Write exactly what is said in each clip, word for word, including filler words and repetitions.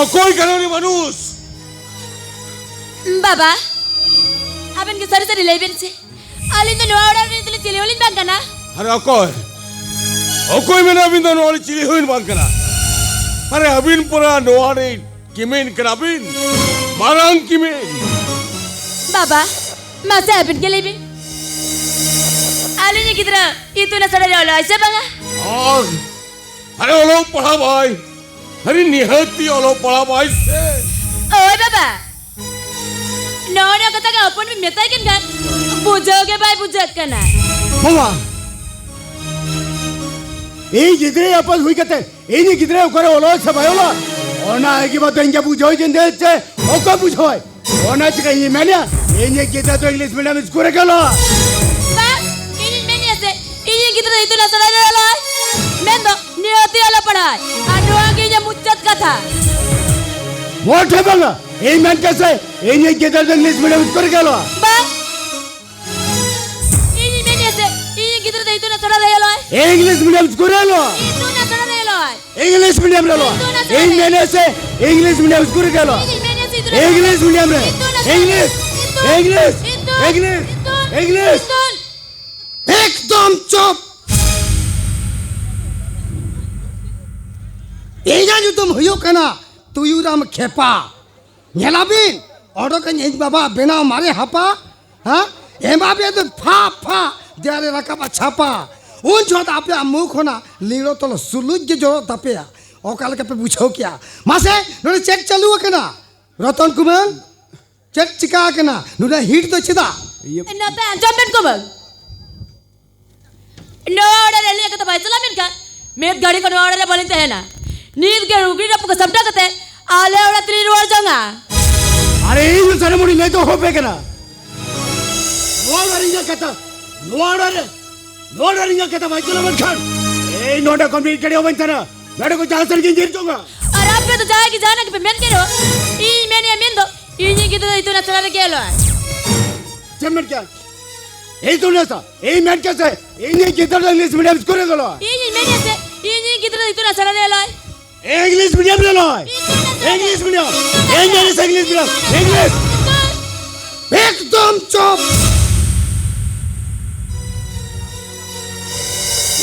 ᱚᱠᱚᱭ ᱠᱟᱱᱟ ᱩᱱᱤ ᱢᱟᱱᱩᱥ? ᱵᱟᱵᱟ, ᱟᱵᱮᱱ ᱜᱮ ᱥᱟᱹᱨᱤ ᱥᱟᱹᱨᱤ ᱞᱟᱹᱭ ᱵᱮᱱ ᱥᱮ, ᱟᱹᱞᱤᱧ ᱫᱚ ᱱᱚᱣᱟ ᱚᱲᱟᱜ ᱨᱮᱱ ᱫᱚ ᱪᱤᱞᱤ ᱦᱚᱸᱞᱤᱧ ᱵᱟᱝ ᱠᱟᱱᱟ᱾ ᱟᱨ ᱚᱠᱚᱭ, ᱚᱠᱚᱭ ᱢᱮᱱᱟ ᱟᱹᱵᱤᱱ ᱫᱚ ᱱᱚᱣᱟ ᱨᱮ ᱪᱤᱞᱤ ᱦᱚᱸ ᱵᱟᱝ ᱠᱟᱱᱟ? ᱟᱨᱮ ᱟᱹᱵᱤᱱ ᱯᱚᱨᱟ ᱱᱚᱣᱟ ᱨᱮ ᱠᱤᱢᱤᱱ ᱠᱟᱱᱟ ᱵᱤᱱ, ᱢᱟᱨᱟᱝ ᱠᱤᱢᱤᱱ᱾ ᱵᱟᱵᱟ, ᱢᱟᱥᱮ ᱟᱹᱵᱤᱱ ᱜᱮ ᱞᱟᱹᱭ ᱵᱤᱱ, ᱟᱹᱞᱤᱧ ᱜᱤᱫᱽᱨᱟᱹ ᱤᱛᱩᱱ ᱟᱥᱲᱟ ᱨᱮ ᱚᱞᱚᱜ ᱟᱭ ᱥᱮ ᱵᱟᱝᱟ? ᱟᱨ, ᱟᱨᱮ ᱚᱞᱚᱜ ᱯᱟᱲᱦᱟᱣ ᱵᱟᱭ, ᱟᱨᱮ ᱱᱤᱦᱟᱹᱛᱤ ᱚᱞᱚᱜ ᱯᱟᱲᱦᱟᱣ ᱵᱟᱭ ᱥᱮ᱾ ᱳᱭ ᱵᱟᱵᱟ, ᱱᱚᱜᱼᱚ ᱱᱚᱣᱟ ᱠᱟᱛᱷᱟ ᱜᱮ ᱦᱚᱯᱚᱱ ᱵᱤᱱ ᱢᱮᱛᱟᱭ ᱠᱟᱱ ᱠᱷᱟᱱ ᱵᱩᱡᱷᱟᱹᱣ ᱜᱮ ᱵᱟᱭ ᱵᱩᱡᱷᱟᱹᱜ ᱠᱟᱱᱟ᱾ ᱵᱟᱵᱟ, ᱤᱧ ᱜᱤᱫᱽᱨᱟᱹ ᱟᱯᱟᱛ ᱦᱩᱭ ᱠᱟᱛᱮ ᱤᱧᱤᱡ ᱜᱤᱫᱽᱨᱟᱹ ᱚᱠᱟᱨᱮ ᱚᱞᱚᱜ ᱥᱮ ᱵᱟᱭ ᱚᱞᱚᱜ, ᱚᱱᱟ ᱟᱹᱜᱤ ᱵᱟᱫᱮ ᱤᱧ ᱜᱮ ᱵᱩᱡᱷᱟᱹᱣ ᱡᱤᱱ ᱫᱮ ᱪᱮ ᱚᱠᱚᱭ ᱵᱩᱡᱷᱟᱹᱣᱟᱭ? ᱚᱱᱟ ᱪᱤᱠᱟᱹ ᱤᱧ ᱢᱮᱱᱟ, ᱤᱧᱤᱡ ᱜᱤᱫᱽᱨᱟᱹ ᱫᱚ ᱤᱝᱞᱤᱥ ᱢᱤᱰᱤᱭᱟᱢ ᱥᱠᱩᱞ ᱨᱮᱜᱮ ᱚᱞᱚᱜ᱾ ᱵᱟ, ᱤᱧᱤᱧ ᱢᱮᱱᱮᱫᱼᱟ ᱥᱮ, ᱤᱧᱤᱡ ᱜᱤᱫᱽᱨᱟᱹ ᱫᱚ ᱤᱛᱩᱱ ᱟᱥᱲᱟ ᱨᱮ ᱚᱞᱚᱜ ᱟᱭ᱾ ᱢᱮᱱᱫᱚ ᱱᱤᱦᱟᱹᱛᱤ ᱚᱞᱚᱜ ᱯᱟᱲᱦᱟᱜ ᱟᱭ᱾ ᱟᱨ ᱱᱚᱣᱟ ᱜᱮ ᱤᱧᱟᱹᱜ ᱢᱩᱪᱟᱹᱫ ᱠᱟᱛᱷᱟ᱾ ᱢᱚᱴᱷᱮ ᱵᱟᱝᱟ, ᱤᱧ ᱢᱮᱱ ᱠᱮᱫ ᱥᱮ, ᱤᱧᱤᱡ ᱜᱤᱫᱽᱨᱟᱹ ᱫᱚ ᱤᱝᱞᱤᱥ ᱢᱤᱰᱤᱭᱟᱢ ᱥᱠᱩᱞ ᱨᱮᱜᱮ ᱚᱞᱚᱜ᱾ ᱵᱟ, ᱤᱧᱤᱧ ᱢᱮᱱᱮᱫᱼᱟ ᱥᱮ, ᱤᱧᱤᱡ ᱜᱤᱫᱽᱨᱟᱹ ᱫᱚ ᱤᱛᱩᱱ ᱟᱥᱲᱟ ᱨᱮ ᱚᱞᱚᱜ ᱟᱭ᱾ ᱤᱝᱞᱤᱥ ᱢᱤᱰᱤᱭᱟᱢ ᱥᱠᱩᱞ ᱨᱮ ᱚᱞᱚᱜ᱾ ᱤᱛᱩᱱ ᱟᱥᱲᱟ ᱨᱮ ᱚᱞᱚᱜ ᱟᱭ᱾ ᱤᱝᱞᱤᱥ ᱢᱤᱰᱤᱭᱟᱢ ᱨᱮ ᱚᱞᱚᱜ᱾ ᱤᱛᱩᱱ ᱟᱥᱲᱟ ᱤᱧ ᱨᱮ᱾ ᱢᱮᱱᱮᱫᱼᱟ ᱥᱮ, ᱤᱝᱞᱤᱥ ᱢᱤᱰᱤᱭᱟᱢ ᱥᱠᱩᱞ ᱨᱮᱜᱮ ᱚᱞᱚᱜ᱾ ᱤᱧᱤᱧ ᱢᱮᱱᱮᱫᱼᱟ ᱥᱮ, ᱤᱛᱩᱱ ᱟᱥᱲᱟ ᱤᱝᱞᱤᱥ ᱨᱮ᱾ ᱢᱤᱰᱤᱭᱟᱢ ᱨᱮ᱾ ᱤᱛᱩᱱ ᱟᱥᱲᱟ ᱨᱮ᱾ ᱤᱝᱞᱤᱥ, ᱤᱛᱩᱱ, ᱤᱝᱞᱤᱥ, ᱤᱛᱩᱱ, ᱤᱝᱞᱤᱥ, ᱤᱛᱩᱱ, ᱤᱝᱞᱤᱥ᱾ ᱤᱛᱩᱱ᱾ ᱮᱠᱫᱚᱢ ᱪᱩᱯ! ᱤᱧᱟᱜ ᱧᱩᱛᱩᱢ ᱦᱩᱭᱩᱜ ᱠᱟᱱᱟ ᱛᱩᱭᱩᱨᱟᱢ ᱠᱷᱮᱯᱟ᱾ ᱧᱮᱞᱟᱵᱤᱱ, ᱚᱰᱚᱠᱟᱹᱧ ᱤᱧ ᱵᱟᱵᱟ ᱵᱮᱱᱟᱣ ᱢᱟᱨᱮ ᱦᱟᱯᱟ, ᱦᱮᱸ? ᱮᱢᱟ ᱵᱮᱱ ᱫᱚ ᱯᱷᱟ, ᱯᱷᱟ, ᱫᱮᱭᱟ ᱨᱮ ᱨᱟᱠᱟᱵᱟ ᱪᱷᱟᱯᱟ᱾ ᱩᱱ ᱡᱚᱦᱚᱜ ᱫᱚ ᱟᱯᱮᱭᱟᱜ ᱢᱩ ᱠᱷᱚᱱᱟᱜ ᱞᱤᱲᱚ ᱛᱚᱞᱚ ᱥᱩᱞᱩᱡ ᱜᱮ ᱡᱚᱨᱚᱜ ᱛᱟᱯᱮᱭᱟ᱾ ᱚᱠᱟ ᱞᱮᱠᱟ ᱯᱮ ᱵᱩᱡᱷᱟᱹᱣ ᱠᱮᱭᱟ? ᱢᱟᱥᱮ, ᱱᱚᱰᱮ ᱪᱮᱫ ᱪᱟᱹᱞᱩ ᱟᱠᱟᱱᱟ? ᱨᱚᱛᱚᱱ ᱠᱩᱢᱟᱨ, ᱪᱮᱫ ᱪᱤᱠᱟ ᱟᱠᱟᱱᱟ? ᱱᱩᱱᱟᱹᱜ ᱦᱤᱴ ᱫᱚ ᱪᱮᱫᱟᱜ? ᱤᱭᱟᱹ ᱱᱚᱛᱮ ᱟᱸᱡᱚᱢ ᱵᱮᱱ ᱠᱩᱢᱟᱨ᱾ ᱱᱚᱣᱟ ᱚᱲᱟᱜ ᱨᱮ ᱟᱹᱞᱤᱧᱟᱜ ᱠᱟᱛᱷᱟ ᱵᱟᱭ ᱪᱟᱞᱟᱜ ᱢᱮᱱᱠᱷᱟᱱ, ᱢᱤᱫ ᱜᱷᱟᱹᱲᱤ ᱠᱚ ᱱᱚᱣᱟ ᱚᱲᱟᱜ ᱨᱮ ᱵᱟᱹᱞᱤᱧ ᱛᱟᱦᱮᱱᱟ᱾ ᱱᱤᱛ ᱜᱮ ᱞᱩᱜᱽᱲᱤ ᱞᱟᱯᱚ ᱠᱚ ᱥᱟᱢᱴᱟᱣ ᱠᱟᱛᱮ ᱟᱞᱮ ᱚᱲᱟᱜ ᱛᱮᱞᱤᱧ ᱨᱩᱣᱟᱹᱲ ᱡᱚᱝᱟ᱾ ᱟᱨᱮ, ᱤᱧ ᱫᱚ ᱥᱟᱱᱟᱢ ᱦᱚᱲᱤᱧ ᱞᱟᱹᱭ ᱫᱚᱦᱚ ᱟᱯᱮ ᱠᱟᱱᱟ᱾ ᱱᱚᱣᱟ ᱚᱲᱟᱜ ᱨᱮ ᱤᱧᱟᱹᱜ ᱠᱟᱛᱷᱟ, ᱱᱚᱣᱟ ᱚᱲᱟᱜ ᱨᱮ, ᱱᱚᱣᱟ ᱚᱲᱟᱜ ᱨᱮ ᱤᱧᱟᱹᱜ ᱠᱟᱛᱷᱟ ᱵᱟᱭ ᱪᱟᱞᱟᱜ ᱢᱮᱱᱠᱷᱟᱱ, ᱤᱧ ᱱᱚᱰᱮ ᱠᱷᱚᱱ ᱢᱤᱫ ᱜᱷᱟᱹᱲᱤ ᱦᱚᱸ ᱵᱟᱹᱧ ᱛᱟᱦᱮᱱᱟ᱾ ᱱᱚᱰᱮ ᱠᱚ ᱡᱟᱦᱟᱸ ᱥᱮᱫ ᱜᱤᱧ ᱧᱤᱨ ᱡᱚᱝᱟ᱾ ᱟᱨ ᱟᱯᱮ ᱫᱚ ᱡᱟᱦᱟᱸᱭ ᱜᱮ ᱡᱟᱦᱟᱱᱟᱜ ᱜᱮᱯᱮ ᱢᱮᱱ ᱠᱮᱫ ᱨᱮᱦᱚᱸ, ᱤᱧ ᱢᱮᱱᱮᱫᱼᱟ ᱢᱮᱱ ᱫᱚ, ᱤᱧᱤᱡ ᱜᱤᱫᱽᱨᱟᱹ ᱫᱚ ᱤᱛᱩᱱ ᱟᱥᱲᱟ ᱨᱮᱜᱮ ᱚᱞᱚᱜ ᱟᱭ᱾ ᱪᱮᱫ ᱮᱢ ᱢᱮᱱ ᱠᱮᱫᱼᱟ? ᱤᱛᱩᱱ ᱟᱥᱲᱟ? ᱤᱧ ᱢᱮᱱ ᱠᱮᱫ ᱥᱮ, ᱤᱧᱤᱡ ᱜᱤᱫᱽᱨᱟᱹ ᱫᱚ ᱤᱝᱞᱤᱥ ᱢᱤᱰᱤᱭᱟᱢ ᱥᱠᱩᱞ ᱨᱮ ᱚᱞᱚᱜ ᱟᱭ᱾ ᱤᱧᱤᱧ ᱢᱮᱱᱮᱫᱼᱟ ᱥᱮ, ᱤᱧᱤᱡ ᱜᱤᱫᱽᱨᱟᱹ ᱫᱚ ᱤᱛᱩᱱ ᱟᱥᱲᱟ ᱨᱮ ᱚᱞᱚᱜ ᱟᱭ᱾ ᱤᱝᱞᱤᱥ ᱢᱤᱰᱤᱭᱟᱢ ᱨᱮ ᱚᱞᱚᱜ ᱟᱭ᱾ ᱤᱛᱩᱱ ᱟᱥᱲᱟ English medium, English, English medium, English. ᱮᱠᱫᱚᱢ ᱪᱩᱯ᱾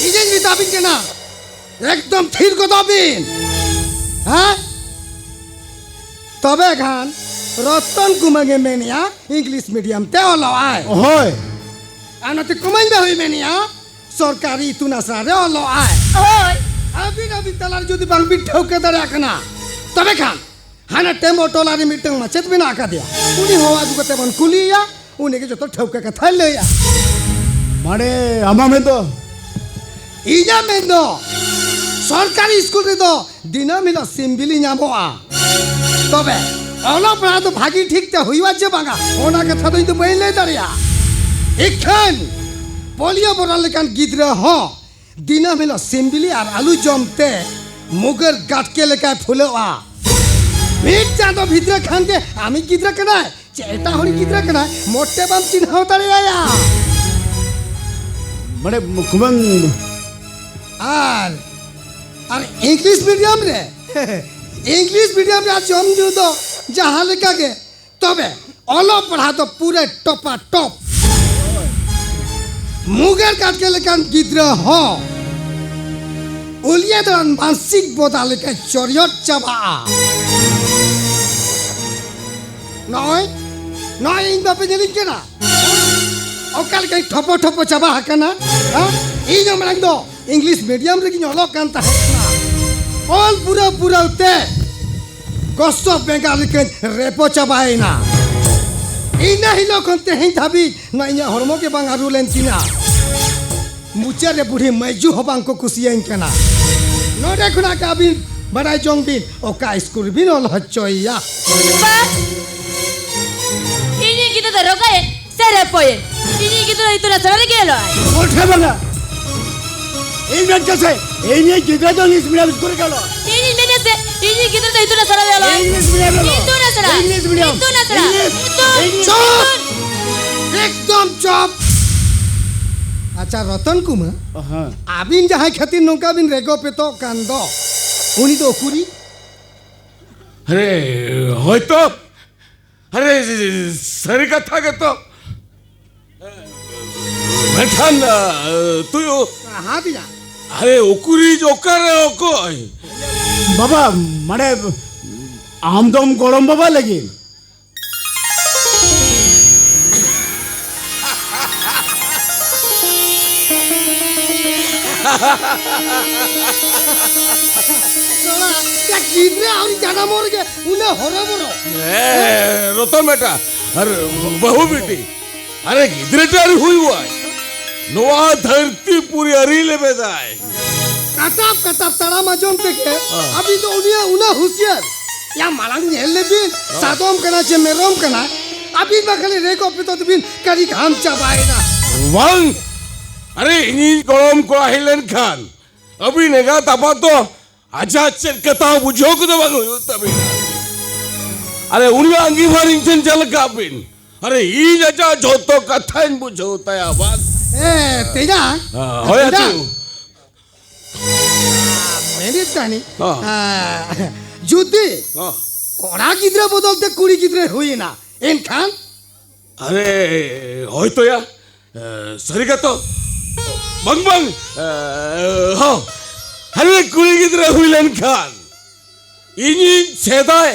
ᱤᱧᱤᱧ ᱢᱮᱛᱟ ᱵᱤᱱ ᱠᱟᱱᱟ, ᱮᱠᱫᱚᱢ ᱛᱷᱤᱨ ᱜᱚᱫᱚᱜ ᱵᱤᱱ᱾ ᱦᱮᱸ? ᱛᱚᱵᱮ ᱠᱷᱟᱱ ᱨᱚᱛᱚᱱ ᱠᱩᱢᱟᱨ ᱜᱮ ᱢᱮᱱᱮᱜᱼᱟ ᱤᱝᱞᱤᱥ ᱢᱤᱰᱤᱭᱟᱢ ᱛᱮ ᱚᱞᱚᱜ ᱟᱭ᱾ ᱦᱳᱭ᱾ ᱟᱨ ᱱᱚᱛᱮ ᱠᱩᱢᱟᱹᱝ ᱵᱟᱹᱦᱩᱭ ᱢᱮᱱᱮᱜᱼᱟ ᱥᱚᱨᱠᱟᱨᱤ ᱤᱛᱩᱱ ᱟᱥᱲᱟ ᱨᱮ ᱚᱞᱚᱜ ᱟᱭ᱾ ᱦᱳᱭ᱾ ᱟᱹᱵᱤᱱ, ᱟᱹᱵᱤᱱ ᱛᱟᱞᱟᱨᱮ ᱡᱩᱫᱤ ᱵᱟᱝ ᱵᱤᱱ ᱴᱷᱟᱹᱣᱠᱟᱹ ᱫᱟᱲᱮᱭᱟᱜ ᱠᱟᱱᱟ, ᱛᱚᱵᱮ ᱠᱷᱟᱱ ᱦᱟᱱᱟ ᱴᱮᱢᱵᱚ ᱴᱚᱞᱟ ᱨᱮ ᱢᱤᱫᱴᱟᱝ ᱢᱟᱪᱮᱫ ᱢᱮᱱᱟᱜ ᱟᱠᱟᱫᱮᱭᱟ, ᱩᱱᱤ ᱦᱚᱦᱚ ᱟᱹᱜᱩ ᱠᱟᱛᱮ ᱵᱚᱱ ᱠᱩᱞᱤᱭᱮᱭᱟ, ᱩᱱᱤ ᱜᱮ ᱡᱚᱛᱚ ᱴᱷᱟᱹᱣᱠᱟᱹ ᱠᱟᱛᱷᱟᱭ ᱞᱟᱹᱭᱟ᱾ ᱢᱟᱱᱮ ᱟᱢᱟᱜ ᱢᱮᱱ ᱫᱚ? ᱤᱧᱟᱹᱜ ᱢᱮᱱ ᱫᱚ, ᱥᱚᱨᱠᱟᱨᱤ ᱥᱠᱩᱞ ᱨᱮᱫᱚ ᱫᱤᱱᱟᱹᱢ ᱦᱤᱞᱳᱜ ᱥᱤᱢ ᱵᱤᱞᱤ ᱧᱟᱢᱚᱜᱼᱟ᱾ ᱛᱚᱵᱮ ᱚᱞᱚᱜ ᱯᱟᱲᱦᱟᱜ ᱫᱚ ᱵᱷᱟᱹᱜᱤ ᱴᱷᱤᱠ ᱛᱮ ᱦᱩᱭᱩᱜᱼᱟ ᱪᱮ ᱵᱟᱝᱟ, ᱚᱱᱟ ᱠᱟᱛᱷᱟ ᱫᱚ ᱤᱧ ᱫᱚ ᱵᱟᱹᱧ ᱞᱟᱹᱭ ᱫᱟᱲᱮᱭᱟᱜᱼᱟ᱾ ᱤᱠᱷᱟᱹᱱ ᱯᱳᱞᱤᱭᱳ ᱵᱚᱨᱟ ᱞᱮᱠᱟᱱ ᱜᱤᱫᱽᱨᱟᱹ ᱦᱚᱸ ᱫᱤᱱᱟᱹᱢ ᱦᱤᱞᱳᱜ ᱥᱤᱢ ᱵᱤᱞᱤ ᱟᱨ ᱟᱹᱞᱩ ᱡᱚᱢ ᱛᱮ ᱢᱩᱜᱟᱹᱨ ᱜᱟᱴᱠᱮ ᱞᱮᱠᱟᱭ ᱯᱷᱩᱞᱟᱹᱜᱼᱟ᱾ ᱢᱤᱫ ᱪᱟᱸᱫᱚ ᱵᱷᱤᱛᱨᱤ ᱠᱷᱟᱱ ᱜᱮ ᱟᱢᱤᱡ ᱜᱤᱫᱽᱨᱟᱹ ᱠᱟᱱᱟᱭ ᱪᱮ ᱮᱴᱟᱜ ᱦᱚᱲᱤᱡ ᱜᱤᱫᱽᱨᱟᱹ ᱠᱟᱱᱟᱭ, ᱢᱚᱴᱮ ᱵᱟᱢ ᱪᱤᱱᱦᱟᱹᱣ ᱫᱟᱲᱮᱭᱟᱭᱟ᱾ ᱢᱟᱱᱮ ᱠᱩᱢᱟᱹᱝ᱾ ᱟᱨ, ᱟᱨ ᱤᱝᱞᱤᱥ ᱢᱤᱰᱤᱭᱟᱢ ᱨᱮ, ᱤᱝᱞᱤᱥ ᱢᱤᱰᱤᱭᱟᱢ ᱨᱮ ᱡᱚᱢ ᱧᱩ ᱫᱚ ᱡᱟᱦᱟᱸ ᱞᱮᱠᱟ ᱜᱮ, ᱛᱚᱵᱮ ᱚᱞᱚᱜ ᱯᱟᱲᱦᱟᱜ ᱫᱚ ᱯᱩᱨᱟᱹ ᱴᱚᱯᱟ ᱴᱚᱯ᱾ ᱢᱩᱜᱟᱹᱨ ᱠᱟᱴᱠᱮ ᱞᱮᱠᱟᱱ ᱜᱤᱫᱽᱨᱟᱹ ᱦᱚᱸ ᱩᱞᱤᱭᱟᱹ ᱫᱟᱬᱟᱱ ᱢᱟᱱᱥᱤᱠ ᱵᱚᱫᱟ ᱞᱮᱠᱟ ᱪᱚᱨᱭᱚᱴ ᱪᱟᱵᱟᱜᱼᱟ᱾ ᱱᱚᱜᱼᱚᱭ, ᱱᱚᱜᱼᱚᱭ ᱤᱧ ᱵᱟᱯᱮ ᱧᱮᱞᱤᱧ ᱠᱟᱱᱟ? ᱚᱠᱟ ᱞᱮᱠᱟᱧ ᱴᱷᱚᱯᱚ ᱴᱷᱚᱯᱚ ᱪᱟᱵᱟ ᱟᱠᱟᱱᱟ? ᱦᱮᱸ? ᱤᱧ ᱦᱚᱸ ᱢᱟᱲᱟᱝ ᱫᱚ ᱤᱝᱞᱤᱥ ᱢᱤᱰᱤᱭᱟᱢ ᱨᱮᱜᱤᱧ ᱚᱞᱚᱜ ᱠᱟᱱ ᱛᱟᱦᱮᱸ ᱠᱟᱱᱟ᱾ ᱚᱞ ᱯᱩᱨᱟᱹᱣ ᱯᱩᱨᱟᱹᱣ ᱛᱮ ᱜᱚᱥᱚ ᱵᱮᱸᱜᱟ ᱞᱮᱠᱟᱧ ᱨᱮᱯᱚ ᱪᱟᱵᱟᱭᱮᱱᱟ᱾ ᱤᱱᱟᱹ ᱦᱤᱞᱳᱜ ᱠᱷᱚᱱ ᱛᱮᱦᱮᱧ ᱫᱷᱟᱹᱵᱤᱡ ᱱᱚᱣᱟ ᱤᱧᱟᱹᱜ ᱦᱚᱲᱢᱚ ᱜᱮ ᱵᱟᱝ ᱟᱹᱨᱩ ᱞᱮᱱ ᱛᱤᱧᱟ᱾ ᱢᱩᱪᱟᱹᱫ ᱨᱮ ᱵᱩᱰᱷᱤ ᱢᱟᱹᱭᱡᱩ ᱦᱚᱸ ᱵᱟᱝ ᱠᱚ ᱠᱩᱥᱤᱭᱟᱹᱧ ᱠᱟᱱᱟ᱾ ᱱᱚᱰᱮ ᱠᱷᱚᱱᱟᱜ ᱜᱮ ᱟᱹᱵᱤᱱ ᱵᱟᱰᱟᱭ ᱡᱚᱝ ᱵᱤᱱ ᱚᱠᱟ ᱥᱠᱩᱞ ᱨᱮᱵᱤᱱ ᱚᱞ ᱦᱚᱪᱚᱭᱮᱭᱟ᱾ ᱵᱟ, ᱤᱧᱤᱡ ᱜᱤᱫᱽᱨᱟᱹ ᱫᱚ ᱨᱚᱜᱟᱭᱮᱱ ᱥᱮ ᱨᱮᱯᱚᱭᱮᱱ? ᱤᱧᱤᱡ ᱜᱤᱫᱽᱨᱟᱹ ᱫᱚ ᱤᱛᱩᱱ ᱟᱥᱲᱟ ᱨᱮᱜᱮ ᱚᱞᱚᱜ ᱟᱭ᱾ ᱚᱞ ᱴᱷᱮᱱ ᱵᱟᱝᱟ᱾ ᱤᱧ ᱢᱮᱱ ᱠᱟᱥᱮ, ᱤᱧᱤᱡ ᱜᱤᱫᱽᱨᱟᱹ ᱫᱚ ᱤᱝᱞᱤᱥ ᱢᱤᱰᱤᱭᱟᱢ ᱥᱠᱩᱞ ᱨᱮᱜᱮ ᱚᱞᱚᱜ ᱟᱭ᱾ ᱤᱧᱤᱧ ᱢᱮᱱᱮᱫ ᱥᱮ, ᱤᱧᱤᱡ ᱜᱤᱫᱽᱨᱟᱹ ᱫᱚ ᱤᱛᱩᱱ ᱟᱥᱲᱟ ᱨᱮ ᱚᱞᱚᱜ ᱟᱭ᱾ ᱤᱝᱞᱤᱥ ᱢᱤᱰᱤᱭᱟᱢ ᱨᱮ ᱚᱞᱚᱜ ᱟᱭ᱾ ᱤᱛᱩᱱ ᱟᱥᱲᱟ᱾ English medium. ᱤᱛᱩᱱ, ᱤᱝᱞᱤᱥ᱾ ᱤᱛᱩᱱ᱾ ᱪᱩᱯ! ᱮᱠᱫᱚᱢ ᱪᱩᱯ! ᱟᱪᱪᱷᱟ, ᱨᱚᱛᱚᱱ ᱠᱩᱢᱟᱨ, ᱦᱮᱸ᱾ ᱟᱹᱵᱤᱱ ᱡᱟᱦᱟᱸᱭ ᱠᱷᱟᱹᱛᱤᱨ ᱱᱚᱝᱠᱟ ᱵᱤᱱ ᱨᱮᱜᱚ ᱯᱮᱛᱚᱜ ᱠᱟᱱ ᱫᱚ, ᱩᱱᱤ ᱫᱚ ᱩᱠᱩᱨᱤᱡ? ᱟᱨᱮ, ᱦᱳᱭᱛᱚ᱾ ᱟᱨᱮ, ᱥᱟᱹᱨᱤ ᱠᱟᱛᱷᱟ ᱜᱮᱛᱚ᱾ ᱢᱮᱱᱠᱷᱟᱱ, ᱟ, ᱛᱩᱭᱩ᱾ ᱦᱟᱸ, ᱛᱤᱧᱟ᱾ ᱟᱨᱮ, ᱩᱠᱩᱨᱤᱡ ᱚᱠᱟᱨᱮ ᱚᱠᱚᱭ? ᱵᱟᱵᱟ, ᱢᱟᱱᱮ, ᱟᱢ ᱫᱚᱢ ᱜᱚᱲᱚᱢ ᱵᱟᱵᱟ ᱞᱟᱹᱜᱤᱫ᱾ ᱥᱟᱞᱟ, ᱭᱟ ᱜᱤᱫᱽᱨᱟᱹ ᱟᱹᱣᱨᱤ ᱡᱟᱱᱟᱢᱚᱜ ᱨᱮᱜᱮ ᱩᱱᱟᱹᱜ ᱦᱚᱨᱚᱵᱚᱨᱚ᱾ ᱦᱮᱸ, ᱨᱚᱛᱚᱱ ᱵᱮᱴᱟ, ᱟᱨ ᱵᱟᱹᱦᱩ ᱵᱤᱴᱤ, ᱟᱨᱮ ᱜᱤᱫᱽᱨᱟᱹ ᱴᱟᱜ ᱟᱹᱣᱨᱤ ᱦᱩᱭᱩᱜᱼᱟᱭ᱾ ᱱᱚᱣᱟ ᱫᱷᱟᱹᱨᱛᱤ ᱯᱩᱨᱤ ᱟᱹᱨᱤ ᱞᱮᱵᱮᱫᱟᱭ᱾ ᱠᱟᱴᱟᱯ ᱠᱟᱴᱟᱯ ᱛᱟᱲᱟᱢ ᱟᱸᱡᱚᱢ ᱛᱮᱜᱮ ᱦᱮᱸ᱾ ᱟᱹᱵᱤᱱ ᱫᱚ ᱩᱱᱤᱭᱟᱜ ᱩᱱᱟᱹᱜ ᱦᱩᱥᱤᱭᱟᱹᱨ᱾ ᱭᱟ ᱢᱟᱲᱟᱝ ᱧᱮᱞ ᱞᱮᱵᱤᱱ, ᱦᱮᱸ᱾ ᱥᱟᱫᱚᱢ ᱠᱟᱱᱟ ᱪᱮ ᱢᱮᱨᱚᱢ ᱠᱟᱱᱟ? ᱟᱹᱵᱤᱱ ᱢᱟ ᱠᱷᱟᱹᱞᱤ ᱨᱮᱜᱚ ᱯᱮᱛᱚ ᱛᱮᱵᱤᱱ ᱠᱟᱹᱨᱤ ᱜᱷᱟᱢ ᱪᱟᱵᱟᱭᱮᱱᱟ᱾ ᱵᱟᱝ! ᱟᱨᱮ ᱤᱧᱤᱡ ᱜᱚᱲᱚᱢ ᱠᱚᱲᱟ ᱦᱮᱡ ᱞᱮᱱᱠᱷᱟᱱ ᱟᱹᱵᱤᱱ ᱮᱸᱜᱟᱛ ᱟᱯᱟᱛ ᱫᱚ ᱟᱡᱟᱜ ᱪᱮᱫ ᱠᱟᱛᱷᱟ ᱵᱩᱡᱷᱟᱹᱣ ᱠᱚᱫᱚ ᱵᱟᱝ ᱦᱩᱭᱩᱜ ᱛᱟᱹᱵᱤᱱᱟ᱾ ᱟᱨᱮ ᱩᱱᱤᱭᱟᱜ ᱟᱸᱜᱤᱵᱷᱟᱨ ᱤᱧ ᱴᱷᱮᱱ ᱪᱟᱞ ᱠᱟᱜ ᱵᱤᱱ᱾ ᱟᱨᱮ ᱤᱧ ᱟᱡᱟᱜ ᱡᱷᱚᱛᱚ ᱠᱟᱛᱷᱟᱧ ᱵᱩᱡᱷᱟᱹᱣ ᱛᱟᱭᱟ ᱵᱟᱝ᱾ ᱮ, ᱛᱮᱭᱟᱝ᱾ ᱦᱳᱭ ᱛᱮᱭᱟᱝ᱾ ᱟᱹᱛᱩ᱾ ᱢᱮᱱᱮᱫ ᱛᱟᱦᱮᱱᱤᱧ, ᱦᱚᱸ᱾ ᱟ, ᱡᱩᱫᱤ ᱦᱚᱸ᱾ ᱠᱚᱲᱟ ᱜᱤᱫᱽᱨᱟᱹ ᱵᱚᱫᱚᱞ ᱛᱮ ᱠᱩᱲᱤ ᱜᱤᱫᱽᱨᱟᱹ ᱦᱩᱭᱮᱱᱟ, ᱮᱱᱠᱷᱟᱱ? ᱟᱨᱮ, ᱦᱳᱭ ᱛᱚᱭᱟ, ᱮ, ᱥᱟᱹᱨᱤ ᱜᱮᱛᱚ᱾ ᱵᱟᱝ, ᱵᱟᱝ, ᱮ, ᱦᱚᱸ᱾ ᱟᱨᱮ, ᱠᱩᱲᱤ ᱜᱤᱫᱽᱨᱟᱹ ᱦᱩᱭ ᱞᱮᱱᱠᱷᱟᱱ ᱤᱧᱤᱡ ᱥᱮᱫᱟᱭ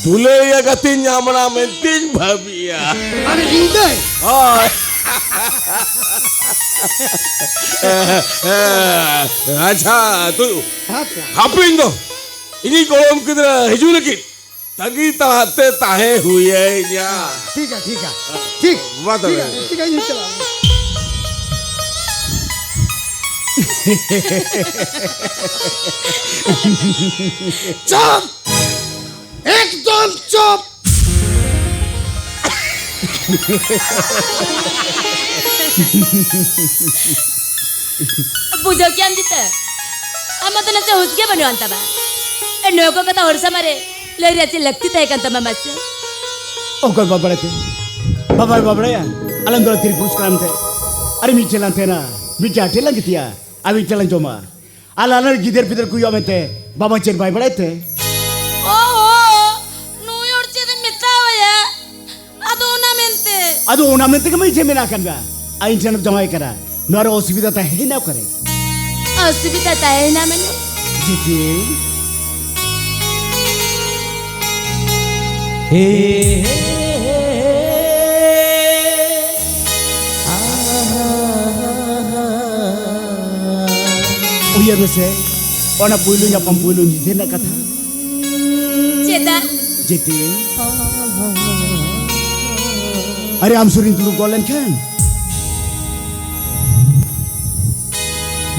ᱫᱩᱞᱟᱹᱭ ᱜᱟᱛᱮᱧ ᱧᱟᱢ ᱮᱱᱟ ᱢᱮᱱᱛᱮᱧ ᱵᱷᱟᱹᱵᱤᱭᱟ᱾ ᱟᱨ ᱤᱧ ᱫᱚ? ᱦᱳᱭ᱾ ᱟᱪᱪᱷᱟ, ᱛᱩᱭᱩ᱾ ᱦᱮᱸ, ᱛᱚ᱾ ᱦᱟᱯᱮ ᱤᱧ ᱫᱚ, ᱤᱧᱤᱡ ᱜᱚᱲᱚᱢ ᱜᱤᱫᱽᱨᱟᱹ ᱦᱤᱡᱩᱜ ᱞᱟᱹᱜᱤᱫ ᱛᱟᱺᱜᱤ ᱛᱟᱲᱟᱜ ᱛᱮ ᱛᱟᱦᱮᱸ ᱦᱩᱭ ᱟᱹᱧᱟ᱾ ᱴᱷᱤᱠᱟ, ᱴᱷᱤᱠᱟ᱾ ᱴᱷᱤᱠ, ᱢᱟ ᱛᱚᱵᱮ᱾ ᱴᱷᱤᱠᱟ, ᱴᱷᱤᱠᱟ, ᱤᱧ ᱪᱟᱞᱟᱜ᱾ ᱪᱩᱯ! ᱮᱠᱫᱚᱢ ᱪᱩᱯ! ᱵᱩᱡᱷᱟᱹᱣ ᱠᱮᱭᱟᱢ ᱡᱤᱛᱟᱹ, ᱟᱢᱟᱜ ᱫᱚ ᱱᱟᱥᱮ ᱦᱩᱥ ᱜᱮ ᱵᱟᱹᱱᱩᱜ ᱟᱱ ᱛᱟᱢᱟ᱾ ᱮ, ᱱᱚᱣᱟ ᱠᱚ ᱠᱟᱛᱷᱟ ᱦᱚᱲ ᱥᱟᱢᱟᱝ ᱨᱮ ᱞᱟᱹᱭ ᱨᱮᱭᱟᱜ ᱪᱮᱫ ᱞᱟᱹᱠᱛᱤ ᱛᱟᱦᱮᱸ ᱠᱟᱱ ᱛᱟᱢᱟ ᱢᱟᱥᱮ? ᱚᱠᱚᱭ ᱵᱟᱵᱟᱲᱟᱭ ᱛᱮ? ᱵᱟᱵᱟᱭ ᱵᱟᱵᱟᱲᱟᱭᱟ? ᱟᱞᱟᱝ ᱫᱚ ᱛᱤᱨᱤᱯᱩᱨᱩᱥ ᱠᱟᱱᱟᱢ ᱛᱮ᱾ ᱟᱨ ᱢᱤᱫ ᱴᱷᱮᱱ ᱞᱟᱝ ᱛᱟᱦᱮᱱᱟ, ᱢᱤᱫ ᱴᱷᱮᱱ ᱞᱟᱝ ᱜᱤᱛᱤᱡᱼᱟ, ᱟᱨ ᱢᱤᱫ ᱴᱷᱮᱱ ᱞᱟᱝ ᱡᱚᱢᱟ᱾ ᱟᱨ ᱟᱞᱟᱝ ᱨᱮᱱ ᱜᱤᱫᱟᱹᱨ ᱯᱤᱫᱟᱹᱨ ᱠᱚ ᱦᱩᱭᱩᱜᱼᱟ ᱢᱮᱱᱛᱮ ᱵᱟᱵᱟ ᱪᱮᱫ ᱵᱟᱭ ᱵᱟᱲᱟᱭ ᱛᱮ? ᱚ ᱦᱚ, ᱟᱫᱚ ᱚᱱᱟ ᱢᱮᱱᱛᱮ ᱜᱮ ᱢᱟᱹᱭ ᱡᱷᱮᱢᱮᱞᱟ ᱟᱠᱟᱱ ᱜᱮᱭᱟ᱾ ᱟᱭᱤᱱ ᱴᱷᱮᱱ ᱮᱢ ᱡᱟᱶᱟᱭ ᱠᱟᱱᱟ, ᱱᱚᱣᱟ ᱨᱮ ᱚᱥᱩᱵᱤᱫᱷᱟ ᱛᱟᱦᱮᱸᱭᱮᱱᱟ ᱚᱠᱟᱨᱮ? ᱚᱥᱩᱵᱤᱫᱷᱟ ᱛᱟᱦᱮᱸᱭᱮᱱᱟ ᱢᱟᱱᱮ? ᱡᱤᱛᱤ᱾ ᱦᱮ, ᱦᱮ, ᱦᱮ, ᱦᱮ᱾ ᱩᱭᱦᱟᱹᱨ ᱢᱮᱥᱮ, ᱚᱱᱟ ᱯᱩᱭᱞᱩ ᱧᱟᱯᱟᱢ, ᱯᱩᱭᱞᱩ ᱧᱤᱫᱟᱹ ᱨᱮᱱᱟᱜ ᱠᱟᱛᱷᱟ᱾ ᱪᱮᱫᱟᱜ? ᱡᱤᱛᱤ᱾ ᱟᱨᱮ, ᱟᱢ ᱥᱩᱨᱤᱧ ᱫᱩᱲᱩᱵ ᱜᱚᱫ ᱞᱮᱱᱠᱷᱟᱱ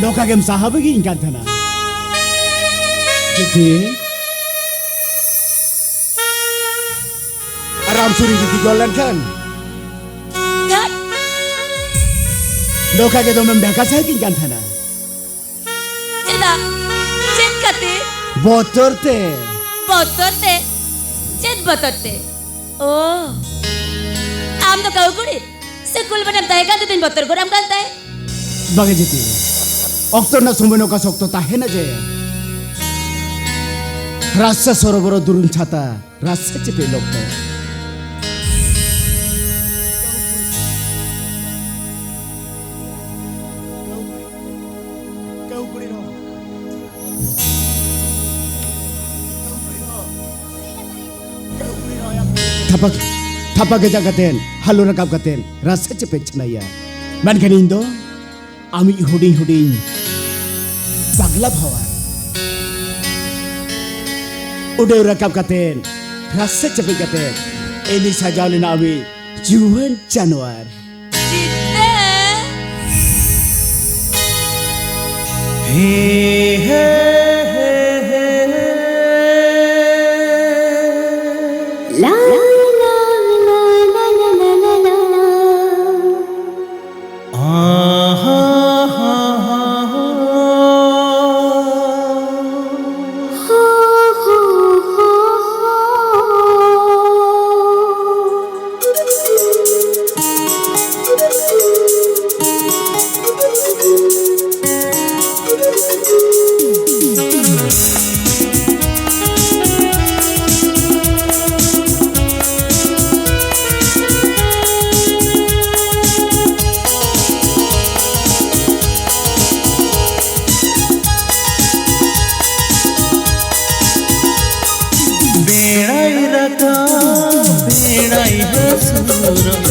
ᱱᱚᱝᱠᱟ ᱜᱮᱢ ᱥᱟᱦᱟ ᱵᱟᱹᱜᱤᱧ ᱠᱟᱱ ᱛᱟᱦᱮᱱᱟ᱾ ᱡᱤᱛᱤ᱾ ᱟᱨ ᱟᱢ ᱥᱩᱨᱤᱧ ᱡᱩᱫᱤ ᱜᱚᱫ ᱞᱮᱱᱠᱷᱟᱱ ᱫᱷᱟᱹᱴ᱾ ᱱᱚᱝᱠᱟ ᱜᱮ ᱫᱚᱢᱮᱢ ᱰᱷᱟᱠᱟ ᱥᱟᱦᱤᱡ ᱤᱧ ᱠᱟᱱ ᱛᱟᱦᱮᱱᱟ᱾ ᱪᱮᱫᱟᱜ? ᱪᱮᱫ ᱠᱷᱟᱹᱛᱤᱨ? ᱵᱚᱛᱚᱨ ᱛᱮ᱾ ᱵᱚᱛᱚᱨ ᱛᱮ? ᱪᱮᱫ ᱵᱚᱛᱚᱨ ᱛᱮ? ᱳ, ᱟᱢ ᱫᱚ ᱠᱟᱹᱣ ᱠᱩᱲᱤ? ᱥᱮ ᱠᱩᱞ ᱵᱟᱱᱟᱢ ᱛᱟᱦᱮᱸ ᱠᱟᱱ ᱛᱮ ᱫᱩᱧ ᱵᱚᱛᱚᱨ ᱜᱚᱫ ᱟᱢ ᱠᱟᱱ ᱛᱟᱦᱮᱸ? ᱵᱟᱝ ᱡᱤᱛᱤ, ᱚᱠᱛᱚ ᱨᱮᱱᱟᱜ ᱥᱚᱢᱚᱭ ᱱᱚᱝᱠᱟ ᱥᱚᱠᱛᱚ ᱛᱟᱦᱮᱱᱟ ᱡᱮ ᱨᱟᱥᱟ ᱥᱚᱨᱚᱵᱚᱨᱚ ᱫᱩᱨᱩᱢ ᱪᱷᱟᱛᱟ ᱨᱟᱥᱟ ᱪᱮᱯᱮᱡ ᱞᱚᱠᱛᱚ᱾ ᱛᱷᱟᱯᱟ, ᱛᱷᱟᱯᱟ ᱜᱮᱡᱟ ᱠᱟᱛᱮᱱ, ᱦᱟᱞᱚ ᱨᱟᱠᱟᱵ ᱠᱟᱛᱮᱱ, ᱨᱟᱥᱟ ᱪᱮᱯᱮᱡ ᱪᱷᱟᱱᱟᱭᱟ᱾ ᱢᱮᱱᱠᱷᱟᱱ ᱤᱧ ᱫᱚ ᱟᱢᱤᱡ ᱦᱩᱰᱤᱧ ᱦᱩᱰᱤᱧ ᱯᱟᱜᱽᱞᱟ ᱵᱷᱟᱣᱟᱨ᱾ ᱩᱰᱟᱹᱣ ᱨᱟᱠᱟᱵ ᱠᱟᱛᱮᱱ, ᱨᱟᱥᱟ ᱪᱮᱯᱮᱡ ᱠᱟᱛᱮᱱ, ᱮᱱᱤ ᱥᱟᱡᱟᱣ ᱞᱮᱱᱟ ᱟᱢᱤᱡ ᱡᱩᱣᱟᱹᱱ ᱡᱟᱱᱣᱟᱨ᱾ ᱪᱤᱛᱟᱹ᱾ ᱦᱮ, ᱦᱮ, ᱦᱮ, ᱦᱮ, ᱦᱮ᱾ ᱞᱟ, ᱞᱟ, ᱞᱟ, ᱞᱟ, ᱞᱟ, ᱞᱟ, ᱞᱟ, ᱞᱟ, ᱞᱟ᱾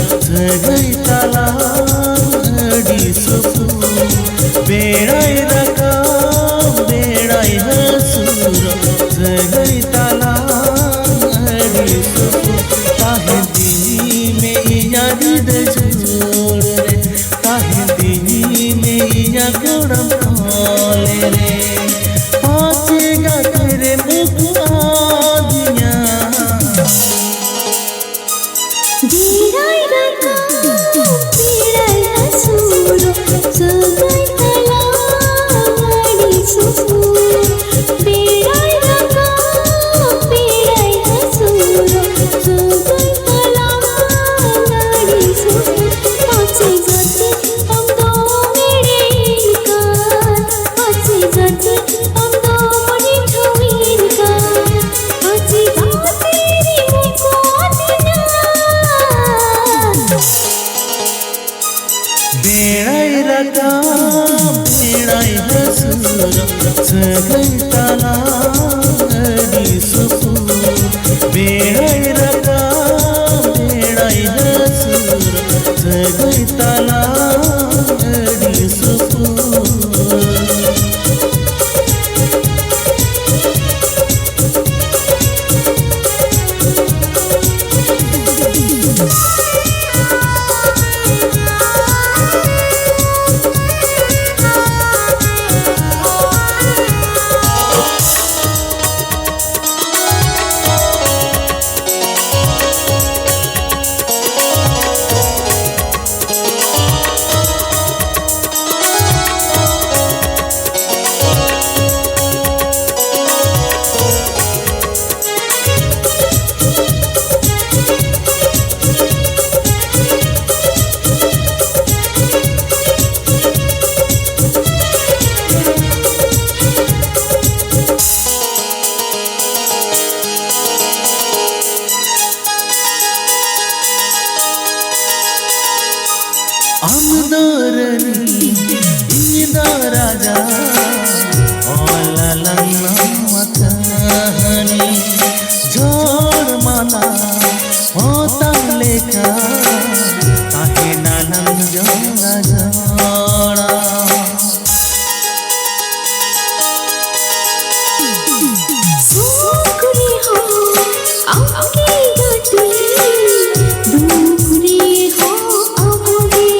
ᱥᱟᱹᱜᱟᱹᱭ ᱛᱟᱞᱟᱝ ᱟᱹᱰᱤ ᱥᱩᱯᱩᱨ, ᱵᱮᱲᱟᱭ ᱨᱟᱠᱟᱵ ᱵᱮᱲᱟᱭ ᱦᱟᱹᱥᱩᱨ, ᱥᱟᱹᱜᱟᱹᱭ ᱛᱟᱞᱟᱝ ᱟᱹᱰᱤ ᱥᱩᱯᱩᱨ᱾ ᱛᱟᱦᱮᱸ ᱛᱤᱧ ᱢᱮ ᱤᱧᱟᱜ ᱨᱤᱫᱟᱹ ᱡᱷᱩᱲ ᱨᱮ, ᱛᱟᱦᱮᱸ ᱛᱤᱧ ᱢᱮ ᱤᱧᱟᱜ ᱜᱚᱲᱚᱢ ᱠᱚᱞᱮ ᱨᱮ᱾ ᱯᱟᱪᱮ ᱜᱟᱛᱮ ᱨᱮᱢ ᱩᱠᱩ ᱟᱹᱫᱤᱧᱟ᱾ ᱵᱮᱲᱟᱭ ᱨᱟᱠᱟᱵ, ᱵᱮᱲᱟᱭ ᱦᱟᱹᱥᱩᱨᱚᱜ, ᱥᱟᱹᱜᱟᱹᱭ ᱛᱟᱞᱟᱝ ᱟᱹᱰᱤ ᱥᱩᱯᱩᱨ᱾ ᱵᱮᱲᱟᱭ ᱨᱟᱠᱟᱵ, ᱵᱮᱲᱟᱭ ᱦᱟᱹᱥᱩᱨᱚᱜ, ᱥᱟᱹᱜᱟᱹᱭ ᱛᱟᱞᱟᱝ ᱟᱹᱰᱤ ᱥᱩᱯᱩᱨ᱾ ᱯᱟᱪᱮ ᱜᱟᱛᱮ ᱟᱢ ᱫᱚᱢ ᱮᱲᱮᱭᱤᱧ ᱠᱟᱱ, ᱯᱟᱪᱮ ᱜᱟᱛᱮ ᱟᱢ ᱫᱚᱢ ᱱᱤᱴᱷᱩᱣᱤᱧ ᱠᱟᱱ, ᱯᱟᱪᱮ ᱜᱟᱛᱮ ᱨᱮᱢ ᱠᱚᱣᱟᱫᱤᱧᱟ᱾ ᱵᱮᱲᱟᱭ ᱨᱟᱠᱟᱵ, ᱵᱮᱲᱟᱭ ᱦᱟᱹᱥᱩᱨᱚᱜ, ᱥᱟᱹᱜᱟᱹᱭ ᱛᱟᱞᱟᱝ ᱟᱹᱰᱤ ᱥᱩᱯᱩᱨ᱾ ᱵᱮᱲᱟᱭ ᱨᱟᱠᱟᱵ, ᱵᱮᱲᱟᱭ ᱦᱟᱹᱥᱩᱨᱚᱜ, ᱥᱟᱹᱜᱟᱹᱭ ᱛᱟᱞᱟᱝ ᱟᱹᱰᱤ ᱥᱩᱯᱩᱨ᱾ ᱟᱢᱜᱮ ᱜᱟᱛᱮ, ᱫᱩᱠ ᱨᱮᱦᱚᱸ ᱟᱢᱜᱮ,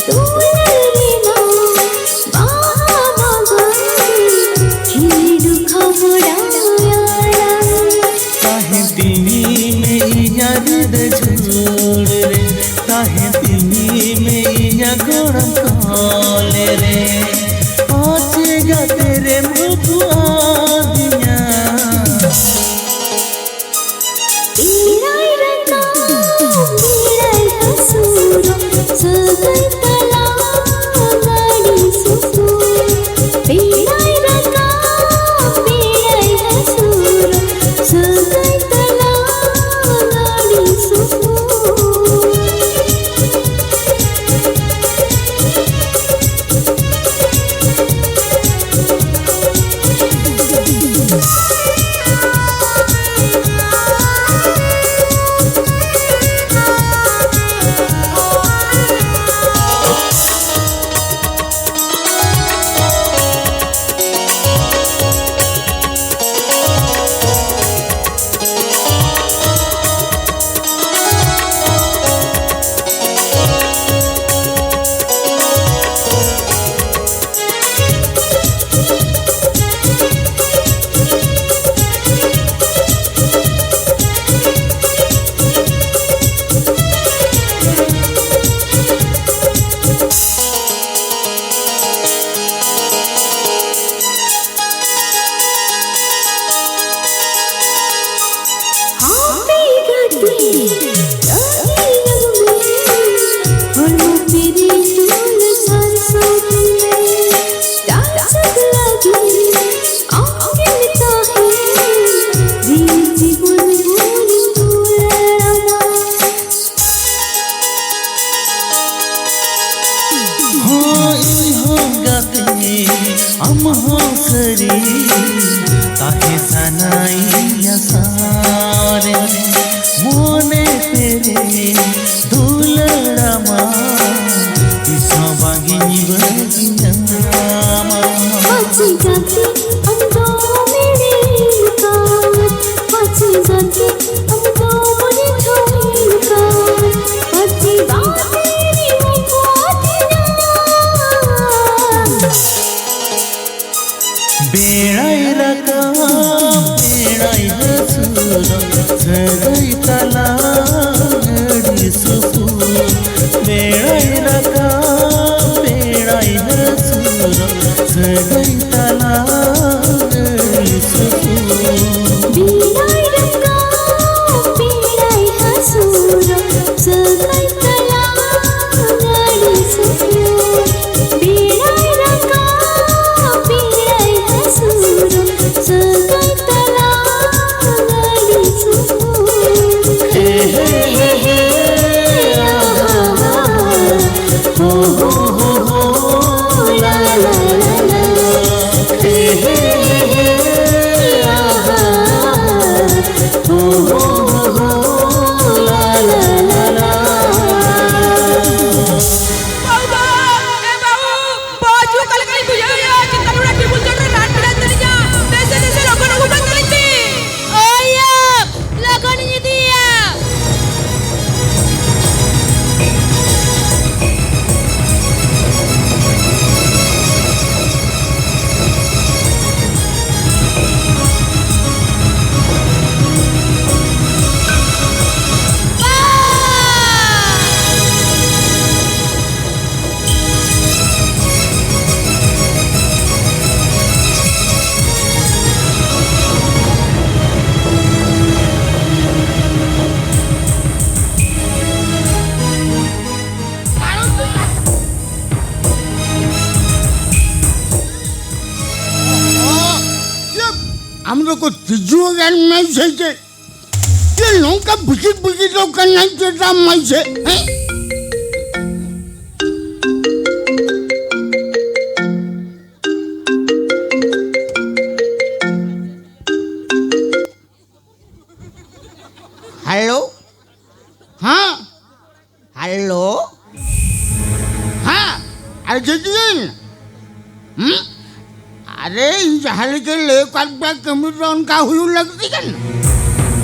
ᱫᱩᱞᱟᱹᱲ ᱨᱮᱱᱟᱜ ᱵᱟᱦᱟ ᱵᱟᱜᱟᱱ, ᱠᱷᱤᱞᱰᱩ ᱠᱷᱟᱢᱲᱟ ᱟᱲᱟᱝ᱾ ᱛᱟᱦᱮᱸ ᱛᱤᱧ ᱢᱮ ᱤᱧᱟᱜ ᱨᱤᱰᱟᱹ ᱡᱷᱩᱲ ᱨᱮ, ᱛᱟᱦᱮᱸ ᱛᱤᱧ ᱢᱮ ᱤᱧᱟᱜ ᱜᱚᱲᱚᱢ ᱠᱚᱞᱮ ᱨᱮ, ᱯᱟᱪᱮ ᱜᱟᱛᱮ ᱨᱮᱢ ᱩᱫᱩᱜ ᱟᱹᱫᱤᱧᱟ᱾ ᱵᱮᱲᱟᱭ ᱨᱟᱠᱟᱵ, ᱵᱮᱲᱟᱭ ᱦᱟᱹᱥᱩᱨᱚᱜ, ᱥᱟᱹᱜᱟᱹᱭ ᱛᱟᱞᱟ ᱟᱹᱰᱤ ᱥᱩᱯᱩᱨ᱾ ᱵᱮᱲᱟᱭ ᱨᱟᱠᱟᱵ, ᱵᱮᱲᱟᱭ ᱦᱟᱹᱥᱩᱨᱚᱜ, ᱥᱟᱹᱜᱟᱹᱭ ᱛᱟᱞᱟ ᱟᱹᱰᱤ ᱥᱩᱯᱩᱨ᱾ ᱦᱟᱯᱮ ᱜᱟᱛᱮ, ᱨᱟᱹᱜᱤ ᱧᱚᱜ ᱢᱮ᱾ ᱦᱚᱲᱢᱚ ᱯᱤᱨᱤ ᱫᱩᱞ ᱥᱟᱨᱥᱚᱛ ᱢᱮ᱾ ᱪᱟᱥ ᱞᱟᱹᱜᱤᱫ ᱟᱢ ᱜᱮᱢ ᱛᱟᱦᱮᱸ, ᱡᱤᱣᱤ ᱡᱤᱵᱚᱱ ᱵᱷᱳᱨ ᱫᱩᱞᱟᱹᱲ ᱟᱢᱟ᱾ ᱦᱚᱸ, ᱤᱧ ᱦᱚᱸ ᱜᱟᱛᱮ, ᱟᱢ ᱦᱚᱸ ᱥᱟᱹᱨᱤ, ᱛᱟᱦᱮᱸ ᱥᱟᱱᱟᱭᱤᱧᱟ ᱥᱟᱨᱮ᱾ ᱢᱚᱱᱮ ᱯᱮᱨᱮᱡ ᱫᱩᱞᱟᱹᱲ ᱟᱢᱟ, ᱛᱤᱥ ᱦᱚᱸ ᱵᱟᱝᱤᱧ ᱵᱟᱹᱜᱤ ᱧᱟᱢᱟ᱾ ᱯᱟᱪᱮ ᱜᱟᱛᱮ, ᱟᱢ ᱫᱚ ᱢᱮᱱᱮᱫ ᱠᱟᱱ, ᱯᱟᱪᱮ ᱥᱟᱹᱠᱤ, ᱟᱢ ᱫᱚ ᱢᱚᱱᱮ ᱪᱷᱚᱵᱤ ᱞᱮᱠᱟ, ᱯᱟᱹᱛᱤ ᱵᱟᱝ ᱛᱮᱨᱤ ᱢᱩᱠᱷ ᱟᱹᱛᱤᱧᱟ᱾ ᱵᱮᱲᱟᱭ ᱨᱟᱠᱟᱵ, ᱵᱮᱲᱟᱭ ᱦᱟᱹᱥᱩᱨᱚᱜ, ᱥᱟᱹᱜᱟᱹᱭ ᱛᱟᱞᱟᱝ ᱟᱹᱰᱤ ᱥᱩᱯᱩᱨ᱾ ᱵᱮᱲᱟᱭ ᱨᱟᱠᱟᱵ, ᱵᱮᱲᱟᱭ ᱦᱟᱹᱥᱩᱨᱚᱜ, ᱥᱟᱹᱜᱟᱹᱭ ᱛᱟᱞᱟᱝ ᱟᱹᱰᱤ ᱥᱩᱯᱩᱨ᱾ ᱵᱮᱲᱟᱭ ᱨᱟᱠᱟᱵ, ᱵᱮᱲᱟᱭ ᱦᱟᱹᱥᱩᱨᱚᱜ, ᱥᱟᱹᱜᱟᱹᱭ ᱛᱟᱞᱟᱝ ᱟᱹᱰᱤ ᱥᱩᱯᱩᱨ᱾ ᱵᱮᱲᱟᱭ ᱨᱟᱠᱟᱵ, ᱵᱮᱲᱟᱭ ᱦᱟᱹᱥᱩᱨᱚᱜ, ᱥᱟᱹᱜᱟᱹᱭ ᱛᱟᱞᱟᱝ ᱟᱹᱰᱤ ᱥᱩᱯᱩᱨ᱾ ᱦᱮ, ᱦᱮ, ᱦᱮ, ᱦᱮ, ᱟᱦᱟ, ᱦᱟ, ᱦᱟ, ᱦᱳ, ᱦᱳ, ᱦᱳ, ᱦᱳ, ᱞᱟ, ᱞᱟ, ᱞᱟ, ᱞᱟ, ᱞᱟ, ᱦᱮ, ᱦᱮ, ᱦᱮ, ᱦᱮ, ᱟᱦᱟ, ᱦᱳ, ᱦᱳ, ᱦᱳ, ᱦᱳ, ᱞᱟ, ᱞᱟ, ᱞᱟ, ᱞᱟ᱾ ᱵᱟᱹᱦᱩ ᱫᱚ, ᱮ ᱵᱟᱹᱦᱩ, ᱵᱚᱦᱚᱜ ᱦᱟᱹᱥᱩ ᱚᱠᱟ ᱞᱮᱠᱟᱧ ᱵᱩᱡᱷᱟᱹᱣᱮᱫᱼᱟ, ᱪᱮᱛᱟᱱ ᱚᱲᱟᱜ ᱴᱮᱵᱩᱞ ᱪᱮᱭᱟᱨ ᱨᱮ ᱨᱟᱱ ᱢᱮᱱᱟᱜ ᱛᱟᱹᱞᱤᱧᱟ᱾ ᱫᱮᱥᱮ, ᱫᱮᱥᱮ, ᱞᱚᱜᱚᱱ ᱟᱹᱜᱩ ᱠᱟᱜ ᱛᱟᱹᱞᱤᱧ ᱯᱮ᱾ ᱳᱭ ᱭᱳ, ᱞᱚᱜᱚᱱᱤᱧ ᱤᱫᱤᱭᱟ᱾ ᱟᱢ ᱫᱚᱠᱚ ᱛᱤᱡᱩ ᱟᱠᱟᱱ ᱢᱮ ᱥᱮ ᱪᱮᱫ? ᱪᱮᱫ ᱱᱚᱝᱠᱟ ᱵᱤᱠᱤᱴ ᱵᱤᱠᱤᱴᱚᱜ ᱠᱟᱱᱟ ᱪᱮᱫᱟᱜ ᱢᱟᱥᱮ? ᱦᱮᱸ? ᱦᱮᱞᱳ? ᱦᱮᱸ? ᱦᱮᱞᱳ? ᱦᱮᱸ? ᱟᱨ ᱪᱮᱫ ᱪᱤᱠᱟᱹᱭᱮᱱᱟ? ᱦᱩᱸ? ᱟᱨᱮ, ᱤᱧ ᱡᱟᱦᱟᱸ ᱞᱮᱠᱟᱧ ᱞᱟᱹᱭ ᱟᱠᱟᱫ ᱯᱮᱭᱟ, ᱠᱟᱹᱢᱤ ᱫᱚ ᱚᱱᱠᱟ ᱦᱩᱭᱩᱜ ᱞᱟᱹᱠᱛᱤ ᱠᱟᱱᱟ᱾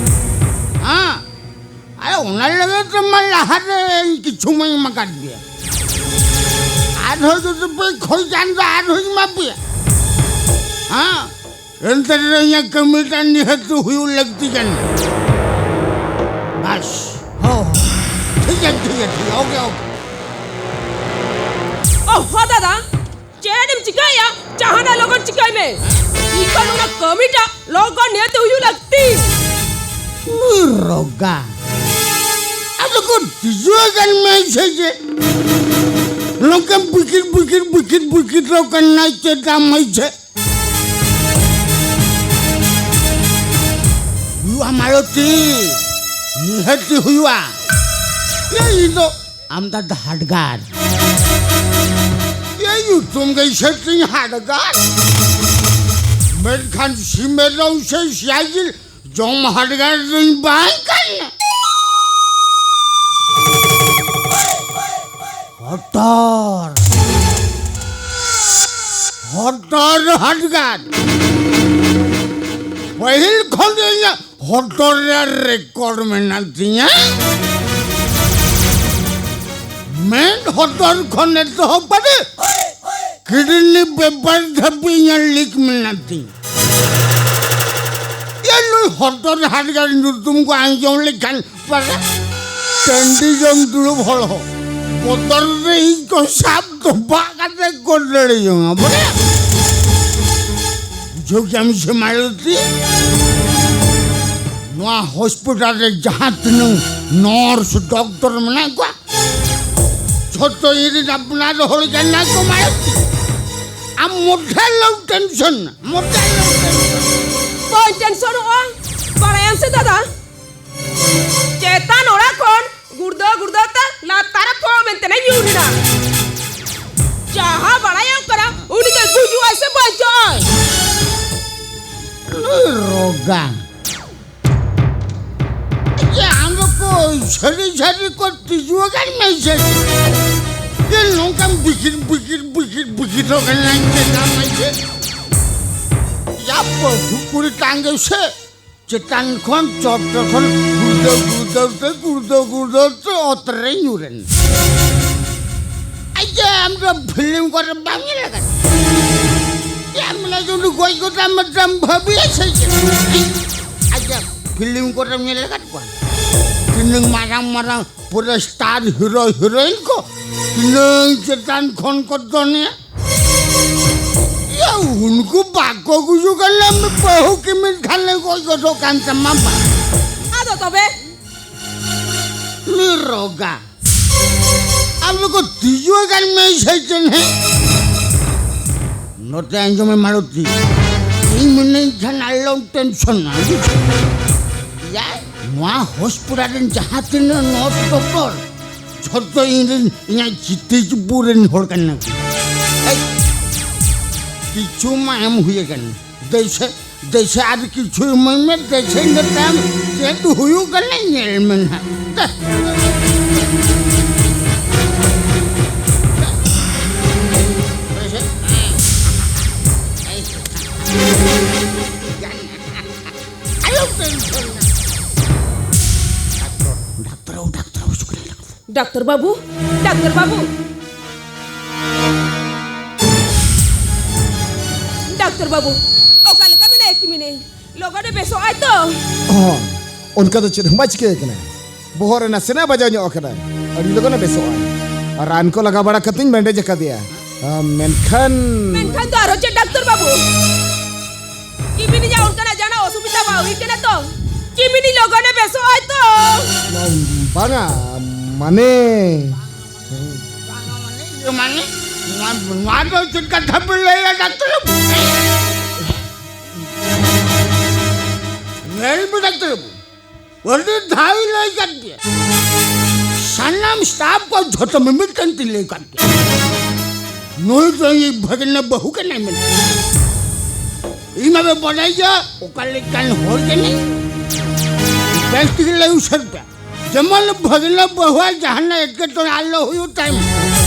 ᱦᱮᱸ? ᱟᱨ ᱚᱱᱟ ᱞᱟᱹᱜᱤᱫ ᱛᱮ ᱢᱟ ᱞᱟᱦᱟᱨᱮ ᱤᱧ ᱠᱤᱪᱷᱩ ᱢᱟᱧ ᱮᱢ ᱟᱠᱟᱫ ᱜᱮᱭᱟ᱾ ᱟᱨᱦᱚᱸ ᱡᱩᱫᱤ ᱯᱮ ᱠᱷᱚᱡ ᱠᱷᱟᱱ ᱫᱚ ᱟᱨᱦᱚᱸᱧ ᱮᱢᱟ ᱯᱮᱭᱟ᱾ ᱦᱮᱸ? ᱮᱱᱛᱮ ᱨᱮᱦᱚᱸ ᱤᱧᱟᱹᱜ ᱠᱟᱹᱢᱤᱴᱟᱜ ᱱᱤᱦᱟᱹᱛ ᱦᱩᱭᱩᱜ ᱞᱟᱹᱠᱛᱤ ᱠᱟᱱᱟ᱾ ᱵᱟᱥ᱾ ᱦᱚᱸ᱾ ᱴᱷᱤᱠ ᱜᱮᱭᱟ, ᱴᱷᱤᱠ ᱜᱮᱭᱟ, ᱴᱷᱤᱠ ᱜᱮᱭᱟ᱾ Okay, okay. ᱚᱦᱚ, ᱫᱟᱫᱟ, ᱪᱮᱫ ᱮᱢ ᱪᱤᱠᱟᱹᱭᱟ? ᱡᱟᱦᱟᱱᱟᱜ ᱞᱚᱜᱚᱱ ᱪᱤᱠᱟᱹᱭ ᱢᱮ᱾ ᱤᱠᱷᱟᱹᱱ ᱚᱱᱟ ᱠᱟᱹᱢᱤᱴᱟᱜ ᱞᱚᱜᱚᱱ ᱱᱤᱦᱟᱹᱛ ᱦᱩᱭᱩᱜ ᱞᱟᱹᱠᱛᱤ᱾ ᱨᱚᱜᱟ᱾ ᱟᱫᱚ ᱠᱚ ᱛᱤᱡᱩ ᱟᱠᱟᱱ ᱢᱮ ᱥᱮ ᱪᱮᱫ? ᱱᱚᱝᱠᱟ ᱵᱤᱠᱤᱨ, ᱵᱤᱠᱤᱨ, ᱵᱤᱠᱤᱨ, ᱵᱤᱠᱤᱨ ᱨᱚᱜ ᱠᱟᱱᱟ ᱪᱮᱫ ᱟᱢ ᱢᱟᱹᱭ ᱪᱮᱫ? ᱦᱩᱭᱩᱜᱼᱟ ᱢᱟᱞᱚᱛᱤ, ᱱᱤᱦᱟᱹᱛᱤ ᱦᱩᱭᱩᱜᱼᱟ᱾ ᱮ, ᱤᱧ ᱫᱚ ᱟᱢᱫᱟ ᱦᱟᱰᱜᱟᱨ᱾ ᱮ, ᱧᱩᱛᱩᱢ ᱜᱮ ᱥᱮᱛᱤᱧ ᱦᱟᱰᱜᱟᱨ᱾ ᱢᱮᱱᱠᱷᱟᱱ ᱥᱤᱢ ᱢᱮᱨᱚᱢ ᱥᱮ ᱥᱤᱭᱟ ᱡᱤᱞ ᱡᱚᱢ ᱦᱟᱰᱜᱟᱨ ᱫᱚᱧ ᱵᱟᱝ ᱠᱟᱱᱟ᱾ ᱦᱚᱴᱚᱨ᱾ ᱦᱚᱴᱚᱨ ᱦᱟᱰᱜᱟᱨ᱾ ᱯᱟᱹᱦᱤᱞ ᱠᱷᱚᱱ ᱜᱮ ᱤᱧᱟᱹᱜ ᱦᱚᱴᱚᱨ ᱨᱮᱭᱟᱜ ᱨᱮᱠᱚᱨᱰ ᱢᱮᱱᱟᱜ ᱛᱤᱧᱟ᱾ ᱢᱮᱫ ᱦᱚᱴᱚᱨ ᱠᱷᱚᱱ ᱮᱛᱚᱦᱚᱵ ᱠᱟᱛᱮ ᱠᱤᱰᱱᱤ ᱯᱮᱯᱟᱨ ᱫᱷᱟᱹᱵᱤᱡ ᱤᱧᱟᱹᱜ ᱞᱤᱠ ᱢᱮᱱᱟᱜ ᱛᱤᱧᱟ᱾ ᱮ ᱱᱩᱭ ᱦᱚᱴᱚᱨ ᱦᱟᱰᱜᱟᱨ ᱧᱩᱛᱩᱢ ᱠᱚ ᱟᱸᱡᱚᱢ ᱞᱮᱠᱷᱟᱱ ᱯᱟᱨᱟ ᱴᱟᱺᱰᱤ ᱡᱚᱝ ᱫᱩᱲᱩᱵ ᱦᱚᱲ ᱦᱚᱸ ᱵᱚᱛᱚᱨ ᱨᱮ ᱤᱧ ᱠᱚ ᱥᱟᱵ ᱛᱚᱯᱟᱜ ᱠᱟᱛᱮ ᱠᱚ ᱫᱟᱹᱲ ᱡᱚᱝᱟ᱾ ᱵᱚᱞᱮ ᱵᱩᱡᱷᱟᱹᱣ ᱠᱮᱜᱼᱟᱢ ᱥᱮ ᱢᱟᱞᱚᱛᱤ? ᱱᱚᱣᱟ ᱦᱚᱥᱯᱤᱴᱟᱞ ᱨᱮ ᱡᱟᱦᱟᱸ ᱛᱤᱱᱟᱹᱜ ᱱᱟᱨᱥ, ᱰᱚᱠᱴᱚᱨ ᱢᱮᱱᱟᱜ ᱠᱚᱣᱟ, ᱡᱷᱚᱛᱚ ᱤᱧ ᱨᱮᱱ ᱟᱯᱱᱟᱨ ᱦᱚᱲ ᱠᱟᱱᱟ ᱠᱚ ᱢᱟᱞᱚᱛᱤ᱾ ᱟᱢ ᱢᱚᱴᱷᱮ ᱟᱞᱚᱢ ᱴᱮᱱᱥᱚᱱ ᱱᱟ, ᱢᱚᱴᱷᱮ ᱟᱞᱚᱢ ᱴᱮᱱᱥᱚᱱ᱾ ᱵᱟᱹᱧ ᱴᱮᱱᱥᱚᱱᱚᱜᱼᱟ, ᱵᱟᱲᱟᱭᱟᱢ ᱥᱮ ᱫᱟᱫᱟ? ᱪᱮᱛᱟᱱ ᱚᱲᱟᱜ ᱠᱷᱚᱱ ᱜᱩᱲᱫᱟᱹ ᱜᱩᱲᱫᱟᱹ ᱛᱮ ᱞᱟᱛᱟᱨ ᱨᱮ ᱯᱷᱚ ᱢᱮᱱᱛᱮ ᱧᱩᱨ ᱮᱱᱟ᱾ ᱡᱟᱦᱟᱸ ᱵᱟᱲᱟᱭᱚᱜ ᱠᱟᱱᱟ, ᱩᱱᱤ ᱫᱚᱭ ᱜᱩᱡᱩᱜᱼᱟᱭ ᱥᱮ ᱵᱟᱧᱪᱟᱜᱼᱟᱭ? ᱱᱩᱭ ᱨᱚᱜᱟ᱾ ᱡᱮ ᱟᱢ ᱫᱚᱠᱚ ᱥᱟᱹᱨᱤ ᱥᱟᱹᱨᱤ ᱠᱚ ᱛᱤᱡᱩ ᱟᱠᱟᱫ ᱢᱮ ᱥᱮ? ᱡᱮ ᱱᱚᱝᱠᱟᱢ ᱵᱤᱠᱤᱨ ᱵᱤᱠᱤᱨ ᱵᱤᱠᱤᱨ ᱵᱤᱠᱤᱨ ᱠᱟᱱᱟ ᱪᱮᱫᱟᱜ ᱢᱮ ᱥᱮ? ᱭᱟ ᱵᱟᱹᱦᱩ ᱠᱩᱲᱤ ᱛᱟᱝᱜᱮ ᱥᱮ? ᱪᱮᱛᱟᱱ ᱠᱷᱚᱱ ᱪᱚᱴ ᱠᱷᱚᱱ ᱜᱩᱲᱫᱟᱹᱣ ᱜᱩᱲᱫᱟᱹᱣ ᱛᱮ ᱜᱩᱲᱫᱟᱹᱣ ᱜᱩᱲᱫᱟᱹᱣ ᱛᱮ ᱚᱛ ᱨᱮ ᱧᱩᱨᱮᱱ᱾ ᱟᱪᱪᱷᱟ, ᱟᱢ ᱫᱚ ᱯᱷᱤᱞᱢ ᱠᱚᱨᱮ ᱵᱟᱢ ᱧᱮᱞ ᱟᱠᱟᱫ? ᱪᱮᱫ ᱮᱢ ᱞᱟᱹᱭ ᱩᱱᱤ ᱜᱚᱡ ᱜᱚᱫᱟ ᱢᱤᱫᱴᱟᱝ ᱵᱷᱟᱹᱵᱤᱭᱟ ᱥᱮ ᱪᱮᱫ? ᱟᱪᱪᱷᱟ, ᱯᱷᱤᱞᱢ ᱠᱚᱨᱮᱢ ᱧᱮᱞ ᱟᱠᱟᱫ ᱠᱚᱣᱟ? ᱛᱤᱱᱟᱹᱝ ᱢᱟᱨᱟᱝ ᱢᱟᱨᱟᱝ ᱯᱩᱨᱟᱹ ᱥᱴᱟᱨ ᱦᱤᱨᱳ ᱦᱤᱨᱳᱭᱤᱱ ᱠᱚ ᱛᱤᱱᱟᱹᱝ ᱪᱮᱛᱟᱱ ᱠᱷᱚᱱ ᱠᱚ ᱫᱚᱱᱮᱜᱼᱟ᱾ ᱭᱟ, ᱩᱱᱠᱩ ᱵᱟᱠᱚ ᱜᱩᱡᱩᱜ ᱠᱟᱱᱟ, ᱵᱟᱹᱦᱩ ᱠᱤᱢᱤᱱ ᱠᱷᱟᱱ ᱞᱮ ᱜᱚᱡ ᱜᱚᱫᱚᱜ ᱠᱟᱱ ᱛᱟᱢᱟ ᱵᱟ᱾ ᱟᱫᱚ ᱛᱚᱵᱮ? ᱢᱤᱨᱚᱜᱟ᱾ ᱟᱞᱚ ᱠᱚ ᱛᱤᱡᱩ ᱟᱠᱟᱱ ᱢᱮ ᱥᱮ ᱪᱮᱫ ᱦᱮᱸ? ᱱᱚᱛᱮ ᱟᱸᱡᱚᱢ ᱢᱮ ᱢᱟᱞᱚᱛᱤ᱾ ᱤᱧ ᱢᱤᱱᱟᱹᱧ ᱠᱷᱟᱱ ᱟᱞᱚᱢ ᱴᱮᱱᱥᱚᱱᱟ᱾ ᱭᱟ, ᱱᱚᱣᱟ ᱦᱚᱥᱯᱤᱴᱟᱞ ᱨᱮᱱ ᱡᱟᱦᱟᱸ ᱛᱤᱱᱟᱹᱜ ᱱᱚᱨᱥ ᱰᱚᱠᱴᱚᱨ, ᱡᱷᱚᱛᱚ ᱤᱧ ᱨᱮᱱ, ᱤᱧᱟᱹᱜ ᱪᱤᱛᱤ ᱪᱩᱯᱩ ᱨᱮᱱ ᱦᱚᱲ ᱠᱟᱱᱟ ᱠᱚ᱾ ᱮᱭ, ᱠᱤᱪᱷᱩ ᱢᱟ ᱮᱢ ᱦᱩᱭ ᱟᱠᱟᱱ᱾ ᱫᱮᱥᱮ, ᱫᱮᱥᱮ ᱟᱨ ᱠᱤᱪᱷᱩ ᱤᱢᱟᱹᱧ ᱢᱮ, ᱫᱮᱥᱮ ᱤᱱᱟᱹ ᱛᱟᱭᱚᱢ ᱪᱮᱫ ᱦᱩᱭᱩᱜ ᱠᱟᱱᱟ ᱧᱮᱞ ᱢᱮ ᱱᱟᱦᱟᱜ᱾ ᱫᱮ᱾ ᱟᱞᱚᱢ ᱴᱮᱱᱥᱚᱱ ᱱᱟ᱾ ᱰᱟᱠᱛᱟᱨ ᱵᱟᱹᱵᱩ, ᱰᱟᱠᱛᱟᱨ ᱵᱟᱹᱵᱩ, ᱥᱩᱠᱨᱤ ᱰᱟᱠᱛᱟᱨ᱾ ᱰᱟᱠᱛᱟᱨ ᱵᱟᱹᱵᱩ, ᱰᱟᱠᱛᱟᱨ ᱵᱟᱹᱵᱩ, ᱰᱟᱠᱛᱟᱨ ᱵᱟᱹᱵᱩ, ᱚᱠᱟ ᱞᱮᱠᱟ ᱢᱮᱱᱟᱭᱟ ᱠᱤᱢᱤᱱᱤ? ᱞᱚᱜᱚᱱᱮ ᱵᱮᱥᱚᱜ ᱟᱭ ᱛᱚ? ᱦᱚᱸ, ᱚᱱᱠᱟ ᱫᱚ ᱪᱮᱫ ᱦᱚᱸ ᱵᱟᱭ ᱪᱤᱠᱟᱹ ᱟᱠᱟᱱᱟ᱾ ᱵᱚᱦᱚᱜ ᱨᱮ ᱱᱟᱥᱮᱱᱟᱜ ᱵᱟᱡᱟᱣ ᱧᱚᱜ ᱟᱠᱟᱱᱟ᱾ ᱟᱹᱰᱤ ᱞᱚᱜᱚᱱᱮ ᱵᱮᱥᱚᱜ ᱟᱭ᱾ ᱨᱟᱱ ᱠᱚ ᱞᱟᱜᱟᱣ ᱵᱟᱲᱟ ᱠᱟᱛᱮᱧ ᱵᱮᱱᱰᱮᱡᱽ ᱟᱠᱟᱫᱮᱭᱟ᱾ ᱟᱢ, ᱢᱮᱱᱠᱷᱟᱱ ᱢᱮᱱᱠᱷᱟᱱ ᱫᱚ ᱟᱨᱦᱚᱸ ᱪᱮᱫ ᱰᱟᱠᱛᱟᱨ ᱵᱟᱹᱵᱩ? ᱠᱤᱢᱤᱱᱤᱧᱟᱜ ᱚᱱᱠᱟᱱᱟᱜ ᱡᱟᱦᱟᱱᱟᱜ ᱚᱥᱩᱵᱤᱫᱷᱟ ᱵᱟᱝ ᱦᱩᱭ ᱠᱟᱱᱟ ᱛᱚ? ᱠᱤᱢᱤᱱᱤ ᱞᱚᱜᱚᱱᱮ ᱵᱮᱥᱚᱜ ᱟᱭ ᱛᱚ? ᱵᱟᱝᱟ, ᱢᱟᱱᱮ ᱵᱟᱝᱟ, ᱢᱟᱱᱮ, ᱤᱭᱟᱹ, ᱢᱟᱱᱮ, ᱱᱚᱣᱟ, ᱱᱚᱣᱟ ᱫᱚ ᱪᱮᱫ ᱠᱟᱛᱷᱟ ᱯᱮ ᱞᱟᱹᱭᱟ ᱰᱟᱠᱛᱟᱨ ᱵᱟᱹᱵᱩ? ᱧᱮᱞ ᱢᱮ ᱰᱟᱠᱛᱟᱨ ᱵᱟᱹᱵᱩ, ᱟᱹᱰᱤ ᱫᱷᱟᱣ ᱤᱧ ᱞᱟᱹᱭ ᱠᱟᱫ ᱜᱮᱭᱟ᱾ ᱥᱟᱱᱟᱢ ᱥᱴᱟᱯ ᱠᱚ ᱡᱷᱚᱛᱚ ᱢᱤᱢᱤᱫ ᱴᱷᱮᱱ ᱛᱤᱧ ᱞᱟᱹᱭ ᱠᱟᱫ ᱜᱮᱭᱟ᱾ ᱱᱩᱭ ᱫᱚ ᱤᱧ ᱵᱷᱟᱹᱜᱽᱱᱟᱹ ᱵᱟᱹᱦᱩ ᱠᱟᱱᱟᱭ ᱢᱮᱱᱛᱮ᱾ ᱤᱧ ᱢᱟᱯᱮ ᱵᱟᱰᱟᱭ ᱜᱮᱭᱟ ᱚᱠᱟ ᱞᱮᱠᱟᱱ ᱦᱚᱲ ᱠᱟᱱᱟᱭ᱾ ᱵᱮᱥ ᱴᱷᱤᱠ ᱞᱟᱹᱭ ᱩᱥᱟᱹᱨ ᱯᱮ᱾ ᱡᱮᱢᱚᱱ ᱵᱷᱟᱹᱜᱽᱱᱟᱹ ᱵᱟᱹᱦᱩᱣᱟᱜ ᱡᱟᱦᱟᱱᱟᱜ ᱮᱴᱠᱮᱴᱚᱬᱮ ᱟᱞᱚ ᱦᱩᱭᱩᱜ ᱛᱟᱭ ᱢᱟ᱾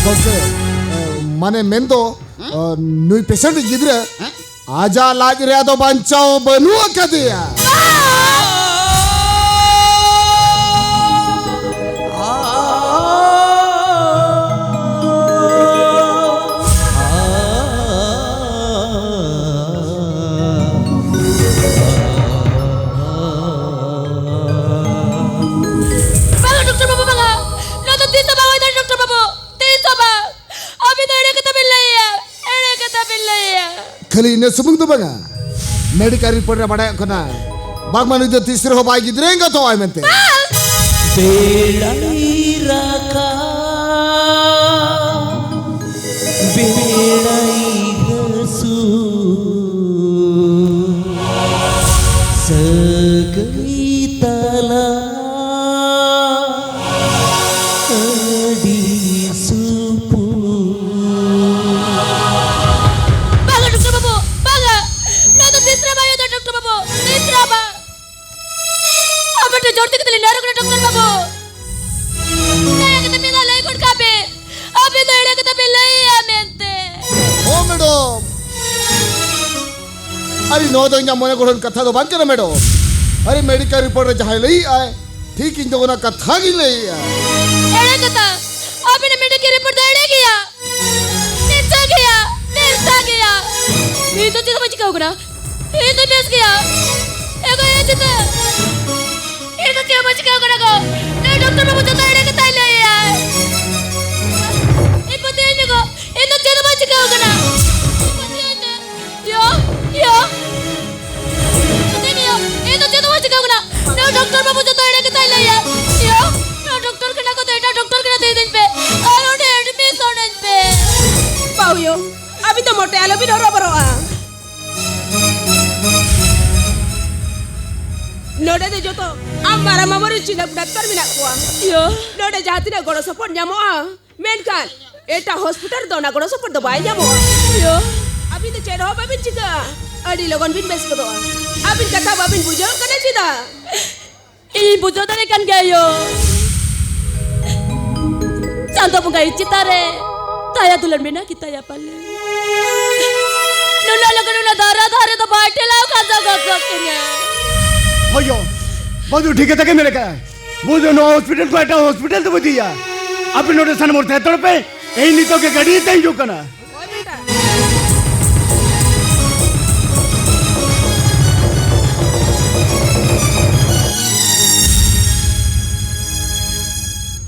ᱜᱚᱢᱠᱮ, ᱮ, ᱢᱟᱱᱮ ᱢᱮᱱᱫᱚ, ᱦᱮᱸ? ᱮ, ᱱᱩᱭ ᱯᱮᱥᱮᱱᱴ ᱜᱤᱫᱽᱨᱟᱹ ᱦᱮᱸ? ᱟᱡᱟᱜ ᱞᱟᱡ ᱨᱮ ᱟᱫᱚ ᱵᱟᱧᱪᱟᱣ ᱵᱟᱹᱱᱩᱜ ᱟᱠᱟᱫᱮᱭᱟ᱾ ᱵᱟᱝᱟ, ᱰᱚᱠᱴᱚᱨ ᱵᱟᱹᱵᱩ, ᱵᱟᱝᱟ᱾ ᱱᱚᱣᱟ ᱫᱚ ᱛᱤᱥ ᱦᱚᱸ ᱵᱟᱝ ᱦᱩᱭ ᱫᱟᱲᱮᱭᱟᱜᱼᱟ, ᱰᱚᱠᱴᱚᱨ ᱵᱟᱹᱵᱩ᱾ ᱛᱤᱥ ᱦᱚᱸ ᱵᱟᱝ᱾ ᱟᱹᱵᱤᱱ ᱫᱚ ᱮᱲᱮ ᱠᱟᱛᱷᱟ ᱵᱤᱱ ᱞᱟᱹᱭᱮᱜᱼᱟ, ᱮᱲᱮ ᱠᱟᱛᱷᱟ ᱵᱤᱱ ᱞᱟᱹᱭᱮᱜᱼᱟ᱾ ᱠᱷᱟᱹᱞᱤ ᱤᱱᱟᱹ ᱥᱩᱢᱩᱝ ᱫᱚ ᱵᱟᱝᱟ, ᱢᱮᱰᱤᱠᱟᱞ ᱨᱤᱯᱳᱨᱴ ᱨᱮ ᱵᱟᱰᱟᱭᱚᱜ ᱠᱟᱱᱟ, ᱵᱟᱝᱢᱟ ᱱᱩᱭ ᱫᱚ ᱛᱤᱥ ᱨᱮᱦᱚᱸ ᱵᱟᱭ ᱜᱤᱫᱽᱨᱟᱹ ᱮᱸᱜᱟᱛᱚᱜᱼᱟᱭ ᱢᱮᱱᱛᱮ᱾ ᱵᱮᱲᱟᱭ ᱨᱟᱠᱟᱵ, ᱵᱮᱲᱟᱭ ᱦᱟᱹᱥᱩᱨ, ᱥᱟᱹᱜᱟᱹᱭ ᱛᱟᱞᱟ ᱟᱹᱰᱤ ᱥᱩᱯᱩᱨ᱾ ᱵᱟᱝᱟ, ᱰᱚᱠᱴᱚᱨ ᱵᱟᱹᱵᱩ, ᱵᱟᱝᱟ᱾ ᱱᱚᱣᱟ ᱫᱚ ᱛᱤᱥ ᱨᱮᱦᱚᱸ ᱵᱟᱭ ᱦᱩᱭᱩᱜᱼᱟ, ᱰᱚᱠᱴᱚᱨ ᱵᱟᱹᱵᱩ, ᱛᱤᱥ ᱨᱮᱦᱚᱸ ᱵᱟᱝ᱾ ᱟᱵᱮᱱ ᱴᱷᱮᱱ ᱡᱳᱨ ᱛᱮᱜᱮ ᱛᱟᱞᱤᱧ ᱱᱮᱦᱚᱨᱚᱜ ᱠᱟᱱᱟ, ᱰᱚᱠᱴᱚᱨ ᱵᱟᱹᱵᱩ᱾ ᱫᱟᱭᱟ ᱠᱟᱛᱮ ᱢᱤᱫ ᱫᱷᱟᱣ ᱞᱟᱹᱭ ᱜᱚᱫ ᱠᱟᱜ ᱵᱮᱱ᱾ ᱟᱵᱮᱱ ᱫᱚ ᱮᱲᱮ ᱠᱟᱛᱷᱟ ᱵᱮᱱ ᱞᱟᱹᱭᱮᱜᱼᱟ ᱢᱮᱱᱛᱮ᱾ ᱚ, ᱢᱮᱰᱚᱢ᱾ ᱟᱨᱮ, ᱱᱚᱣᱟ ᱫᱚ ᱤᱧᱟᱹᱜ ᱢᱚᱱᱮ ᱜᱚᱲᱦᱚᱱ ᱠᱟᱛᱷᱟ ᱫᱚ ᱵᱟᱝ ᱠᱟᱱᱟ, ᱢᱮᱰᱚᱢ᱾ ᱟᱨᱮ, ᱢᱮᱰᱤᱠᱟᱞ ᱨᱤᱯᱳᱨᱴ ᱨᱮ ᱡᱟᱦᱟᱸᱭ ᱞᱟᱹᱭᱮᱜᱼᱟᱭ, ᱴᱷᱤᱠ ᱤᱧ ᱫᱚ ᱚᱱᱟ ᱠᱟᱛᱷᱟ ᱜᱤᱧ ᱞᱟᱹᱭᱮᱜᱼᱟ᱾ ᱮᱲᱮ ᱠᱟᱛᱷᱟ? ᱟᱵᱮᱱᱟᱜ ᱢᱮᱰᱤᱠᱟᱞ ᱨᱤᱯᱳᱨᱴ ᱫᱚ ᱮᱲᱮ ᱜᱮᱭᱟ᱾ ᱢᱮᱥᱟ ᱜᱮᱭᱟ, ᱢᱮᱥᱟ ᱜᱮᱭᱟ᱾ ᱤᱧ ᱫᱚ ᱪᱮᱫ ᱦᱚᱸ ᱵᱟᱹᱧ ᱪᱤᱠᱟᱹᱣ ᱠᱟᱱᱟ᱾ ᱤᱧ ᱫᱚ ᱵᱮᱥ ᱜᱮᱭᱟ᱾ ᱮᱜᱳ, ᱮ ᱪᱤᱛᱟᱹ᱾ ᱤᱧ ᱫᱚ ᱪᱮᱫ ᱦᱚᱸ ᱵᱟᱹᱧ ᱪᱤᱠᱟᱹᱣ ᱠᱟᱱᱟ ᱜᱚ᱾ ᱱᱩᱭ ᱰᱚᱠᱴᱚᱨ ᱵᱟᱹᱵᱩ ᱡᱚᱛᱚ ᱮᱲᱮ ᱠᱟᱛᱷᱟᱭ ᱞᱟᱹᱭᱮᱜᱼᱟᱭ᱾ ᱤᱧ ᱯᱟᱹᱛᱭᱟᱹᱣᱤᱧ ᱢᱮ ᱜᱚ᱾ ᱤᱧ ᱫᱚ ᱪᱮᱫ ᱦᱚᱸ ᱵᱟᱹᱧ ᱪᱤᱠᱟᱹᱣ ᱠᱟᱱᱟ᱾ ᱯᱟᱹᱛᱭᱟᱹᱣᱤᱧ ᱢᱮ᱾ ᱭᱳ, ᱭᱳ᱾ ᱯᱟᱹᱛᱭᱟᱹᱣᱤᱧ ᱢᱮ ᱭᱳ᱾ ᱤᱧ ᱫᱚ ᱪᱮᱫ ᱦᱚᱸ ᱵᱟᱹᱧ ᱪᱤᱠᱟᱹᱣ ᱠᱟᱱᱟ᱾ ᱱᱩᱭ ᱰᱚᱠᱴᱚᱨ ᱵᱟᱹᱵᱩ ᱡᱚᱛᱚ ᱮᱲᱮ ᱠᱟᱛᱷᱟᱭ ᱞᱟᱹᱭᱮᱜᱼᱟᱭ᱾ ᱭᱳ, ᱱᱩᱭ ᱰᱚᱠᱴᱚᱨ ᱠᱟᱱᱟ ᱠᱚ ᱛᱚ ᱮᱴᱟᱜ ᱰᱚᱠᱴᱚᱨ ᱠᱟᱱᱟ ᱛᱤᱧ ᱯᱮ᱾ ᱟᱨ ᱚᱸᱰᱮ ᱮᱰᱢᱤᱥᱚᱱ ᱟᱹᱧ ᱯᱮ᱾ ᱵᱟᱹᱦᱩᱭᱳ, ᱟᱹᱵᱤᱱ ᱫᱚ ᱢᱚᱴᱮ ᱟᱞᱚᱵᱤᱱ ᱦᱚᱨᱚᱵᱚᱨᱚᱜᱼᱟ᱾ ᱱᱚᱰᱮ ᱫᱚ ᱡᱚᱛᱚ ᱟᱢ ᱢᱟᱨᱟᱝ ᱢᱟᱢᱟ ᱨᱮᱱ ᱪᱤᱱᱦᱟᱹᱯ ᱰᱟᱠᱛᱟᱨ ᱢᱮᱱᱟᱜ ᱠᱚᱣᱟ᱾ ᱭᱳ᱾ ᱱᱚᱰᱮ ᱡᱟᱦᱟᱸ ᱛᱤᱱᱟᱹᱜ ᱜᱚᱲᱚ ᱥᱚᱯᱚᱦᱚᱫ ᱧᱟᱢᱚᱜᱼᱟ, ᱢᱮᱱᱠᱷᱟᱱ ᱮᱴᱟᱜ ᱦᱚᱥᱯᱤᱴᱟᱞ ᱨᱮᱫᱚ ᱚᱱᱟ ᱜᱚᱲᱚ ᱥᱚᱯᱚᱦᱚᱫ ᱫᱚ ᱵᱟᱭ ᱧᱟᱢᱚᱜᱼᱟ᱾ ᱭᱳ᱾ ᱟᱹᱵᱤᱱ ᱫᱚ ᱪᱮᱫ ᱦᱚᱸ ᱵᱟᱹᱵᱤᱱ ᱪᱤᱠᱟᱹᱜᱼᱟ, ᱟᱹᱰᱤ ᱞᱚᱜᱚᱱ ᱵᱤᱱ ᱵᱮᱥ ᱜᱚᱫᱚᱜᱼᱟ᱾ ᱟᱹᱵᱤᱱ ᱠᱟᱛᱷᱟ ᱵᱟᱹᱵᱤᱱ ᱵᱩᱡᱷᱟᱹᱣ ᱠᱟᱱᱟ ᱪᱮᱫᱟᱜ? ᱤᱧ ᱵᱩᱡᱷᱟᱹᱣ ᱫᱟᱲᱮᱭᱟᱜ ᱠᱟᱱ ᱜᱮᱭᱟ ᱭᱳ᱾ ᱪᱟᱸᱫᱚ ᱵᱚᱸᱜᱟ ᱤᱧ ᱪᱮᱛᱟᱱ ᱨᱮ ᱫᱟᱭᱟ ᱫᱩᱞᱟᱹᱲ ᱢᱮᱱᱟᱜ ᱜᱮᱛᱟᱭᱟ ᱯᱟᱞᱮ᱾ ᱱᱩᱱᱟᱹᱜ ᱞᱚᱜᱚᱱ ᱚᱱᱟ ᱫᱟᱨᱟ ᱫᱷᱟᱨᱮ ᱫᱚ ᱵᱟᱭ ᱴᱷᱮᱞᱟᱣ ᱠᱷᱟᱱ ᱫᱚ ᱜᱚᱜᱚ ᱠᱤᱧᱟ᱾ ᱦᱳᱭᱳ, ᱵᱟᱹᱫᱩ ᱴᱷᱤᱠ ᱠᱟᱛᱷᱟ ᱜᱮ ᱢᱮᱱ ᱠᱟᱜᱼᱟ᱾ ᱵᱟᱹᱫᱩ ᱱᱚᱣᱟ ᱦᱚᱥᱯᱤᱴᱟᱞ ᱠᱷᱚᱱ ᱮᱴᱟᱜ ᱦᱚᱥᱯᱤᱴᱟᱞ ᱛᱮᱵᱚ ᱤᱫᱤᱭᱟ᱾ ᱟᱯᱮ ᱱᱚᱰᱮ ᱥᱟᱱᱟᱢ ᱦᱚᱲ ᱛᱟᱦᱮᱸ ᱦᱟᱛᱟᱲ ᱯᱮ, ᱤᱧ ᱱᱤᱛᱚᱜ ᱜᱮ ᱜᱟᱹᱰᱤ ᱛᱮ ᱦᱤᱡᱩᱜ ᱠᱟᱱᱟ᱾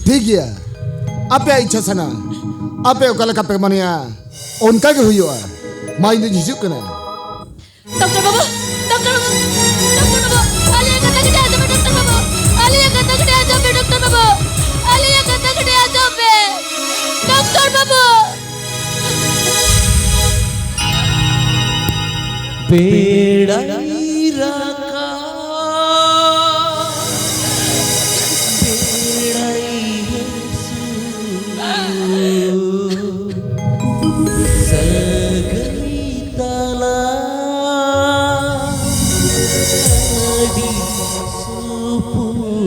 ᱴᱷᱤᱠ ᱜᱮᱭᱟ, ᱟᱯᱮᱭᱟᱜ ᱤᱪᱪᱷᱟ ᱥᱟᱱᱟ, ᱟᱯᱮ ᱚᱠᱟ ᱞᱮᱠᱟ ᱯᱮ ᱢᱚᱱᱮᱭᱟ, ᱚᱱᱠᱟ ᱜᱮ ᱦᱩᱭᱩᱜᱼᱟ᱾ ᱢᱟ, ᱤᱧ ᱫᱚᱧ ᱦᱤᱡᱩᱜ ᱠᱟᱱᱟ᱾ ᱰᱚᱠᱴᱚᱨ ᱵᱟᱹᱵᱩ, ᱰᱚᱠᱴᱚᱨ ᱵᱟᱹᱵᱩ, ᱰᱚᱠᱴᱚᱨ ᱵᱟᱹᱵᱩ, ᱟᱞᱮᱭᱟᱜ ᱠᱟᱛᱷᱟ ᱠᱟᱹᱴᱤᱡ ᱟᱸᱡᱚᱢ ᱢᱮ, ᱰᱚᱠᱴᱚᱨ ᱵᱟᱹᱵᱩ, ᱟᱞᱮᱭᱟᱜ ᱠᱟᱛᱷᱟ ᱠᱟᱹᱴᱤᱡ ᱟᱸᱡᱚᱢ ᱢᱮ, ᱰᱚᱠᱴᱚᱨ ᱵᱟᱹᱵᱩ, ᱟᱞᱮᱭᱟᱜ ᱠᱟᱛᱷᱟ ᱠᱟᱹᱴᱤᱡ ᱟᱸᱡᱚᱢ ᱢᱮ, ᱰᱚᱠᱴᱚᱨ ᱵᱟᱹᱵᱩ᱾ ᱵᱮᱲᱟᱭ ᱨᱟᱠᱟᱵ, ᱵᱮᱲᱟᱭ ᱦᱟᱹᱥᱩᱨ, ᱥᱟᱹᱜᱟᱹᱭ ᱛᱟᱞᱟ ᱟᱹᱰᱤ ᱥᱩᱯᱩᱨ᱾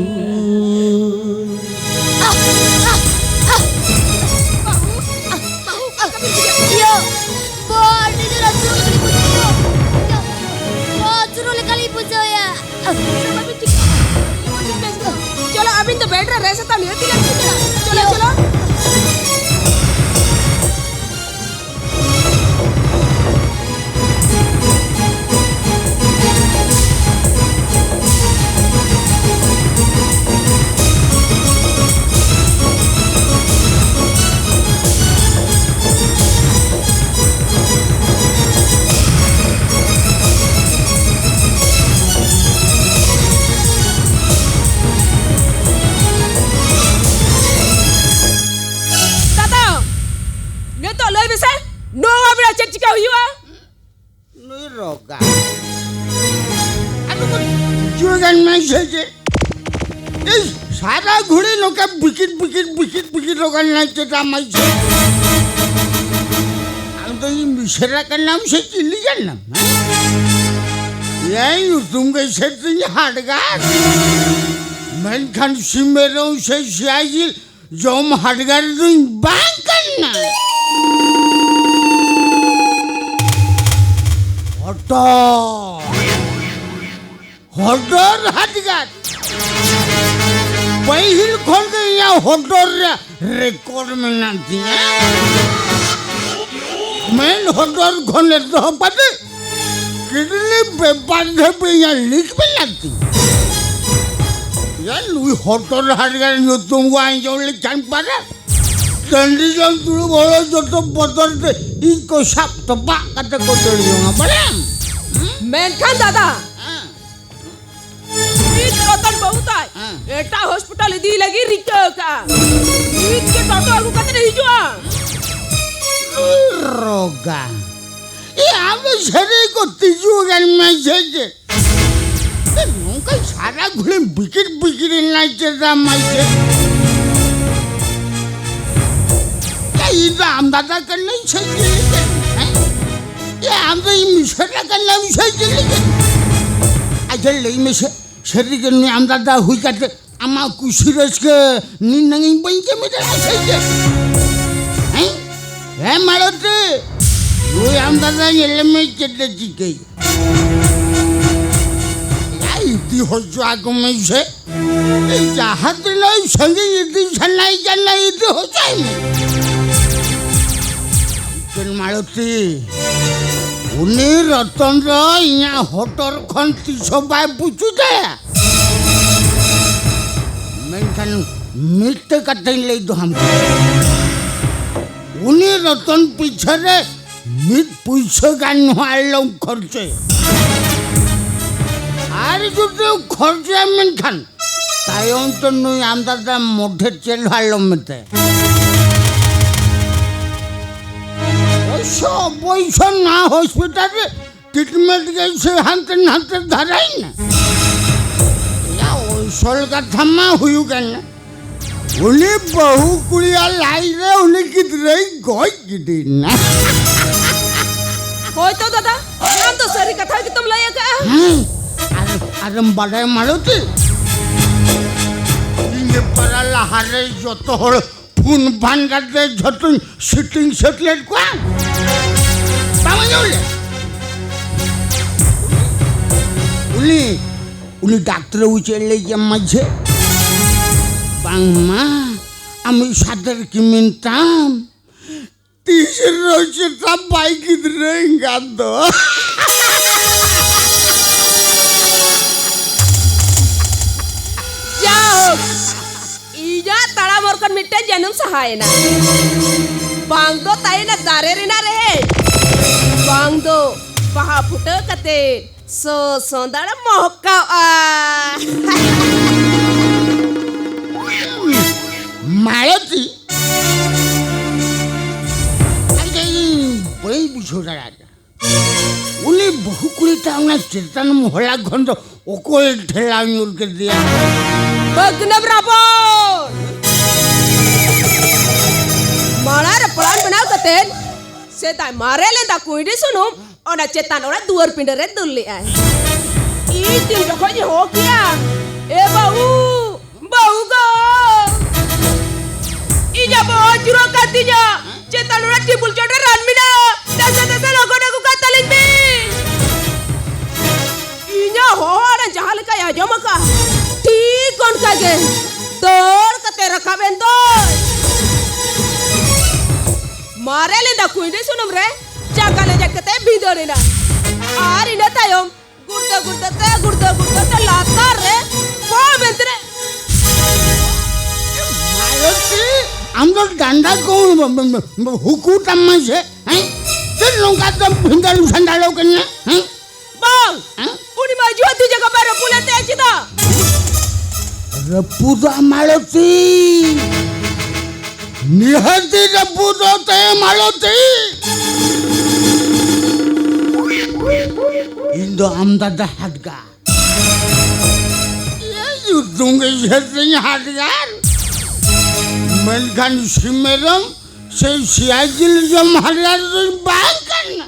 ᱤᱭᱟᱹ, ᱵᱚᱦᱚᱜ ᱟᱹᱰᱤ ᱡᱳᱨ ᱦᱟᱹᱥᱩ ᱠᱟᱱᱟ, ᱵᱩᱡᱷᱟᱹᱣ᱾ ᱵᱚᱦᱚᱜ ᱦᱟᱹᱥᱩ ᱞᱮᱠᱟ ᱞᱤᱧ ᱵᱩᱡᱷᱟᱹᱣᱮᱫᱼᱟ᱾ ᱪᱚᱞᱚ, ᱟᱹᱵᱤᱱ ᱫᱚ ᱵᱮᱰ ᱨᱮ ᱨᱮᱥᱴ ᱦᱟᱛᱟᱣ ᱞᱤᱭᱟᱹ ᱛᱤᱱᱟᱹᱜ ᱴᱷᱤᱠ ᱠᱟᱱᱟ᱾ ᱪᱚᱞᱚ, ᱪᱚᱞᱚ᱾ ᱫᱟᱫᱟ, ᱱᱤᱛᱚᱜ ᱞᱟᱹᱭ ᱢᱮᱥᱮ, ᱱᱚᱣᱟ ᱵᱮᱲᱟ ᱪᱮᱫ ᱪᱤᱠᱟ ᱦᱩᱭᱩᱜᱼᱟ? ᱱᱩᱭ ᱨᱚᱜᱟ᱾ ᱟᱫᱚ ᱠᱚ ᱡᱩᱣᱟᱹ ᱜᱟᱱ ᱢᱮ ᱥᱮ ᱪᱮᱫ? ᱤᱥ, ᱥᱟᱨᱟ ᱜᱷᱩᱲᱤ ᱱᱚᱝᱠᱟ ᱵᱤᱠᱤᱴ, ᱵᱤᱠᱤᱴ, ᱵᱤᱠᱤᱴ, ᱵᱤᱠᱤᱴ ᱨᱚᱜᱟ ᱞᱮᱱᱟ ᱪᱮᱫᱟᱜ ᱢᱟᱭ ᱥᱮ? ᱟᱢ ᱫᱚ ᱤᱧ ᱢᱤᱥᱮᱨᱟ ᱠᱟᱱᱟᱢ ᱥᱮ ᱪᱤᱞᱤ ᱠᱟᱱᱟᱢ, ᱦᱮᱸ? ᱮᱭ ᱧᱩᱛᱩᱢ ᱜᱮ ᱥᱮ ᱛᱤᱧ ᱦᱟᱰᱜᱟᱨ᱾ ᱢᱮᱱᱠᱷᱟᱱ ᱥᱤᱢ ᱢᱮᱨᱚᱢ ᱥᱮ ᱥᱮᱭᱟ ᱡᱤᱞ ᱡᱚᱢ ᱦᱟᱰᱜᱟᱨ ᱫᱩᱧ ᱵᱟᱝ ᱠᱟᱱᱟ᱾ ᱦᱚᱴᱚᱜ᱾ ᱦᱚᱴᱚᱨ ᱦᱟᱰᱜᱟᱨ᱾ ᱯᱟᱹᱦᱤᱞ ᱠᱷᱚᱱ ᱜᱮ ᱤᱧᱟᱹᱜ ᱦᱚᱴᱚᱨ ᱨᱮᱭᱟᱜ ᱨᱮᱠᱚᱨᱰ ᱢᱮᱱᱟᱜ ᱛᱤᱧᱟ᱾ ᱢᱮᱱ ᱦᱚᱴᱚᱨ ᱠᱷᱚᱱ ᱮᱛᱚᱦᱚᱵ ᱠᱟᱛᱮ ᱠᱤᱰᱱᱤ ᱵᱮᱯᱟᱨ ᱫᱷᱟᱹᱵᱤᱡ ᱤᱧᱟᱹᱜ ᱞᱤᱠ ᱢᱮᱱᱟᱜ ᱛᱤᱧᱟ᱾ ᱭᱟ, ᱱᱩᱭ ᱦᱚᱴᱚᱨ ᱦᱟᱰᱜᱟᱨ ᱧᱩᱛᱩᱢ ᱠᱚ ᱟᱸᱡᱚᱢ ᱞᱮᱠᱷᱟᱱ ᱯᱟᱨᱟ ᱴᱟᱺᱰᱤ ᱨᱮᱢ ᱫᱩᱲᱩᱵ ᱦᱚᱲ ᱡᱚᱛᱚ ᱵᱚᱛᱚᱨ ᱛᱮ ᱤᱧ ᱠᱚ ᱥᱟᱵ ᱛᱚᱯᱟᱜ ᱠᱟᱛᱮ ᱠᱚ ᱫᱟᱹᱲ ᱡᱚᱝᱟ, ᱵᱟᱲᱟᱭᱟᱢ? ᱢᱮᱱᱠᱷᱟᱱ ᱫᱟᱫᱟ, ᱦᱮᱸ᱾ ᱱᱤᱛ ᱨᱚᱛᱚᱱ ᱵᱟᱹᱵᱩ ᱛᱟᱭ ᱦᱮᱸ᱾ ᱮᱴᱟᱜ ᱦᱚᱥᱯᱤᱴᱟᱞ ᱤᱫᱤ ᱞᱟᱹᱜᱤᱫ ᱨᱤᱠᱟᱹ ᱟᱠᱟᱫᱼᱟ᱾ ᱱᱤᱛ ᱜᱮ ᱴᱳᱴᱳ ᱟᱹᱜᱩ ᱠᱟᱛᱮ ᱦᱤᱡᱩᱜᱼᱟ᱾ ᱨᱚᱜᱟ᱾ ᱮ, ᱟᱢ ᱫᱚ ᱥᱟᱹᱨᱤ ᱠᱚ ᱛᱤᱡᱩ ᱜᱟᱱ ᱢᱮ ᱥᱮ ᱪᱮᱫ? ᱮ, ᱱᱚᱝᱠᱟ ᱥᱟᱨᱟ ᱜᱷᱩᱲᱤ ᱵᱤᱠᱤᱨ ᱵᱤᱠᱤᱨ ᱮᱱᱟᱭ ᱪᱮᱫᱟᱜ ᱢᱟᱭ ᱪᱮᱫ? ᱮ, ᱤᱧ ᱫᱚ ᱟᱢ ᱫᱟᱫᱟ ᱠᱟᱹᱱᱟᱹᱧ ᱥᱮ ᱪᱤᱞᱤ ᱠᱟᱹᱱᱟᱹᱧ, ᱦᱮᱸ? ᱮ, ᱟᱢ ᱫᱚ ᱤᱧ ᱢᱤᱥᱮᱨᱟ ᱠᱟᱱᱟᱢ ᱥᱮ ᱪᱤᱞᱤ ᱠᱟᱹᱱᱟᱹᱧ? ᱟᱪᱪᱷᱟ, ᱞᱟᱹᱭ ᱢᱮᱥᱮ, ᱥᱟᱹᱨᱤ ᱜᱮ ᱱᱩᱭ ᱟᱢ ᱫᱟᱫᱟ ᱦᱩᱭ ᱠᱟᱛᱮ ᱟᱢᱟᱜ ᱠᱩᱥᱤ ᱨᱟᱹᱥᱠᱟᱹ ᱱᱤᱱᱟᱹᱝ ᱤᱧ ᱵᱟᱹᱧ ᱠᱟᱹᱢᱤ ᱫᱟᱲᱮᱭᱟᱜᱼᱟ ᱥᱮ ᱪᱮᱫ? ᱦᱮᱸ? ᱦᱮᱸ, ᱢᱟᱞᱚᱛᱤ, ᱱᱩᱭ ᱟᱢ ᱫᱟᱫᱟ ᱧᱮᱞ ᱢᱮ ᱪᱮᱫ ᱮ ᱪᱤᱠᱟᱹᱭ᱾ ᱭᱟ, ᱤᱫᱤ ᱦᱚᱪᱚ ᱟᱠᱚ ᱢᱮ ᱥᱮ᱾ ᱡᱟᱦᱟᱸ ᱛᱤᱱᱟᱹᱜ ᱥᱟᱺᱜᱤᱧ ᱤᱫᱤ ᱥᱟᱱᱟᱭ ᱠᱟᱱᱟ, ᱤᱫᱤ ᱦᱚᱪᱚᱭ ᱢᱮ᱾ ᱢᱟᱞᱚᱛᱤ, ᱩᱱᱤ ᱨᱚᱛᱚᱱ ᱫᱚ ᱤᱧᱟᱹᱜ ᱦᱚᱴᱚᱨ ᱠᱷᱚᱱ ᱛᱤᱥ ᱦᱚᱸ ᱵᱟᱭ ᱯᱩᱪᱩᱡ ᱫᱟᱲᱮᱭᱟᱜᱼᱟ᱾ ᱢᱮᱱᱠᱷᱟᱱ ᱢᱤᱫᱴᱮᱡ ᱠᱟᱛᱷᱟᱧ ᱞᱟᱹᱭ ᱫᱚᱦᱟᱢ ᱠᱟᱱᱟ, ᱩᱱᱤ ᱨᱚᱛᱚᱱ ᱯᱤᱪᱷᱮ ᱨᱮ ᱢᱤᱫ ᱯᱩᱭᱥᱟᱹ ᱜᱟᱱ ᱦᱚᱸ ᱟᱞᱚᱢ ᱠᱷᱚᱨᱪᱟᱭᱟ᱾ ᱟᱨ ᱡᱩᱫᱤ ᱠᱷᱚᱨᱪᱟᱭᱟ ᱢᱮᱱᱠᱷᱟᱱ ᱛᱟᱭᱚᱢ ᱛᱮ ᱱᱩᱭ ᱟᱢ ᱫᱟᱫᱟ ᱢᱚᱫᱷᱮ ᱪᱮᱫ ᱦᱚᱸ ᱟᱞᱚᱢ ᱢᱮᱛᱟᱭᱟ᱾ ᱚᱵᱚᱥᱥᱚ ᱚᱵᱚᱥᱥᱚ ᱱᱟ ᱦᱚᱥᱯᱤᱴᱟᱞ ᱨᱮ ᱴᱨᱤᱴᱢᱮᱱᱴ ᱜᱮ ᱥᱮ ᱦᱟᱱᱛᱮ ᱱᱟᱛᱮ ᱫᱷᱟᱨᱟᱭᱮᱱᱟ᱾ ᱭᱟ, ᱚᱥᱚᱞ ᱠᱟᱛᱷᱟ ᱢᱟ ᱦᱩᱭᱩᱜ ᱠᱟᱱᱟ, ᱩᱱᱤ ᱵᱟᱹᱦᱩ ᱠᱩᱲᱤᱭᱟᱜ ᱞᱟᱡ ᱨᱮ ᱩᱱᱤ ᱜᱤᱫᱽᱨᱟᱹᱭ ᱜᱚᱡ ᱜᱤᱰᱤᱭᱮᱱᱟ᱾ ᱦᱳᱭ ᱛᱚ ᱫᱟᱫᱟ, ᱟᱢ ᱫᱚ ᱥᱟᱹᱨᱤ ᱠᱟᱛᱷᱟ ᱜᱮᱛᱚᱢ ᱞᱟᱹᱭ ᱟᱠᱟᱜᱼᱟ᱾ ᱦᱮᱸ, ᱟᱨ, ᱟᱨᱮᱢ ᱵᱟᱰᱟᱭ ᱢᱟᱞᱚᱛᱤ, ᱤᱧ ᱜᱮ ᱯᱟᱨᱟ ᱞᱟᱦᱟᱨᱮ ᱡᱚᱛᱚ ᱦᱚᱲ ᱯᱷᱳᱱ ᱯᱷᱟᱱ ᱠᱟᱛᱮ ᱡᱷᱚᱛᱚᱧ ᱥᱤᱴᱤᱝ ᱥᱮᱴ ᱞᱮᱫ ᱠᱚᱣᱟ᱾ ᱵᱟᱢ ᱟᱸᱡᱚᱢ ᱞᱮᱫ? ᱩᱱᱤ ᱩᱱᱤ ᱰᱟᱠᱛᱟᱨ ᱵᱟᱹᱵᱩ ᱪᱮᱫ ᱞᱟᱹᱭ ᱠᱮᱫ ᱢᱟᱡᱷᱮ? ᱵᱟᱝᱢᱟ ᱟᱢᱤᱡ ᱥᱟᱛᱮᱨ ᱠᱤᱢᱤᱱ ᱛᱟᱢ ᱛᱤᱥ ᱨᱮᱦᱚᱸ ᱪᱮᱛᱟ ᱵᱟᱭ ᱜᱤᱫᱽᱨᱟᱹ ᱮᱸᱜᱟᱛ ᱫᱚ᱾ ᱡᱟᱭᱦᱳᱠ, ᱤᱧᱟᱹᱜ ᱛᱟᱲᱟᱢ ᱦᱚᱨ ᱠᱷᱚᱱ ᱢᱤᱫᱴᱮᱱ ᱡᱟᱹᱱᱩᱢ ᱥᱟᱦᱟᱭᱮᱱᱟ᱾ ᱵᱟᱝ ᱫᱚ ᱛᱟᱦᱮᱱᱟ ᱫᱟᱨᱮ ᱨᱮᱱᱟᱜ ᱨᱮᱦᱮᱫ, ᱵᱟᱝ ᱫᱚ ᱵᱟᱦᱟ ᱯᱷᱩᱴᱟᱹᱣ ᱠᱟᱛᱮ ᱥᱚ ᱥᱚᱸᱫᱟᱲ ᱢᱚᱦᱠᱟᱣᱼᱟ᱾ ᱢᱟᱞᱚᱛᱤ, ᱟᱡ ᱤᱧ ᱵᱟᱹᱧ ᱵᱩᱡᱷᱟᱹᱣ ᱫᱟᱲᱮᱭᱟᱜ ᱠᱟᱱᱟ᱾ ᱩᱱᱤ ᱵᱟᱹᱦᱩ ᱠᱩᱲᱤ ᱴᱟᱜ ᱚᱱᱟ ᱪᱮᱛᱟᱱ ᱢᱚᱦᱞᱟ ᱠᱷᱚᱱ ᱫᱚ ᱚᱠᱚᱭ ᱴᱷᱮᱞᱟᱣ ᱧᱩᱨ ᱠᱮᱫᱮᱭᱟ? ᱵᱟᱹᱜᱽᱱᱟᱢ ᱨᱟᱵᱚᱲ! ᱢᱟᱲᱟᱝ ᱨᱮ ᱯᱞᱟᱱ ᱵᱮᱱᱟᱣ ᱠᱟᱛᱮ ᱥᱮᱫᱟᱭ ᱢᱟᱨᱮ ᱞᱮᱱᱫᱟ ᱠᱩᱸᱭᱰᱤ ᱥᱩᱱᱩᱢ ᱚᱱᱟ ᱪᱮᱛᱟᱱ ᱚᱲᱟᱜ ᱫᱩᱣᱟᱹᱨ ᱯᱤᱸᱰᱟᱹ ᱨᱮ ᱫᱩᱞ ᱞᱮᱜᱼᱟᱭ᱾ ᱤᱧ ᱛᱤᱱ ᱡᱚᱠᱷᱚᱡ ᱤᱧ ᱦᱚᱦᱚ ᱠᱮᱜᱼᱟ, ᱮ ᱵᱟᱹᱦᱩ, ᱵᱟᱹᱦᱩ ᱜᱚ! ᱤᱧᱟᱜ ᱵᱚᱦᱚᱜ ᱟᱹᱪᱩᱨᱚᱜ ᱠᱟᱱ ᱛᱤᱧᱟ᱾ ᱪᱮᱛᱟᱱ ᱚᱲᱟᱜ ᱴᱮᱵᱩᱞ ᱪᱚᱴ ᱨᱮ ᱨᱟᱱ ᱢᱮᱱᱟᱜᱼᱟ᱾ ᱫᱮᱥᱮ ᱫᱮᱥᱮ ᱞᱚᱜᱚᱱ ᱟᱹᱜᱩ ᱠᱟᱜ ᱛᱟᱹᱞᱤᱧ ᱵᱤᱱ᱾ ᱤᱧᱟᱜ ᱦᱚᱦᱚ ᱟᱲᱟᱝ ᱡᱟᱦᱟᱸ ᱞᱮᱠᱟᱭ ᱟᱸᱡᱚᱢ ᱟᱠᱟᱫ, ᱴᱷᱤᱠ ᱚᱱᱠᱟ ᱜᱮ ᱫᱟᱹᱲ ᱠᱟᱛᱮ ᱨᱟᱠᱟᱵ ᱮᱱ ᱫᱚᱭ᱾ ᱢᱟᱨᱮ ᱞᱮᱱᱫᱟ ᱠᱩᱸᱭᱰᱤ ᱥᱩᱱᱩᱢ ᱨᱮ ᱡᱟᱸᱜᱟ ᱞᱮᱸᱡᱮᱫ ᱠᱟᱛᱮ ᱵᱷᱤᱸᱫᱟᱹᱲ ᱮᱱᱟ᱾ ᱟᱨ ᱤᱱᱟᱹ ᱛᱟᱭᱚᱢ ᱜᱩᱲᱫᱟᱹ ᱜᱩᱲᱫᱟᱹ ᱛᱮ, ᱜᱩᱲᱫᱟᱹ ᱜᱩᱲᱫᱟᱹ ᱛᱮ ᱞᱟᱛᱟᱨ ᱨᱮ ᱯᱷᱚᱢ ᱮᱱᱛᱮ᱾ ᱢᱟᱞᱚᱛᱤ, ᱟᱢ ᱫᱚ ᱰᱟᱸᱰᱟ ᱠᱚ ᱦᱩᱠᱩ ᱛᱟᱢ ᱢᱟᱥᱮ, ᱦᱮᱸ? ᱪᱮᱫ ᱱᱚᱝᱠᱟ ᱛᱮᱢ ᱵᱷᱤᱸᱫᱟᱹᱲ ᱥᱟᱸᱰᱟᱲᱚᱜ ᱠᱟᱱᱟ, ᱦᱮᱸ? ᱵᱟᱝ! ᱦᱮᱸ? ᱩᱱᱤ ᱢᱟ ᱟᱡ ᱦᱚᱸ ᱛᱤ ᱡᱟᱸᱜᱟ ᱵᱟᱭ ᱨᱟᱹᱯᱩᱫ ᱞᱮᱫ ᱛᱟᱭᱟ, ᱪᱮᱫᱟᱜ? ᱨᱟᱹᱯᱩᱫᱚᱜ ᱢᱟᱞᱚᱛᱤ, ᱱᱤᱦᱟᱹᱛᱤ ᱨᱟᱹᱯᱩᱫᱚᱜ ᱛᱟᱭᱟ ᱢᱟᱞᱚᱛᱤ᱾ ᱤᱧ ᱫᱚ ᱟᱢ ᱫᱟᱫᱟ ᱦᱟᱰᱜᱟᱨ, ᱤᱧ ᱧᱩᱛᱩᱢ ᱜᱮ ᱡᱷᱮᱛᱮᱧ ᱦᱟᱰᱜᱟᱨ, ᱢᱮᱱᱠᱷᱟᱱ ᱥᱤᱢ ᱢᱮᱨᱚᱢ ᱥᱮ ᱥᱮᱭᱟ ᱡᱤᱞ ᱡᱚᱢ ᱦᱟᱰᱜᱟᱨ ᱫᱚᱧ ᱵᱟᱝ ᱠᱟᱱᱟ᱾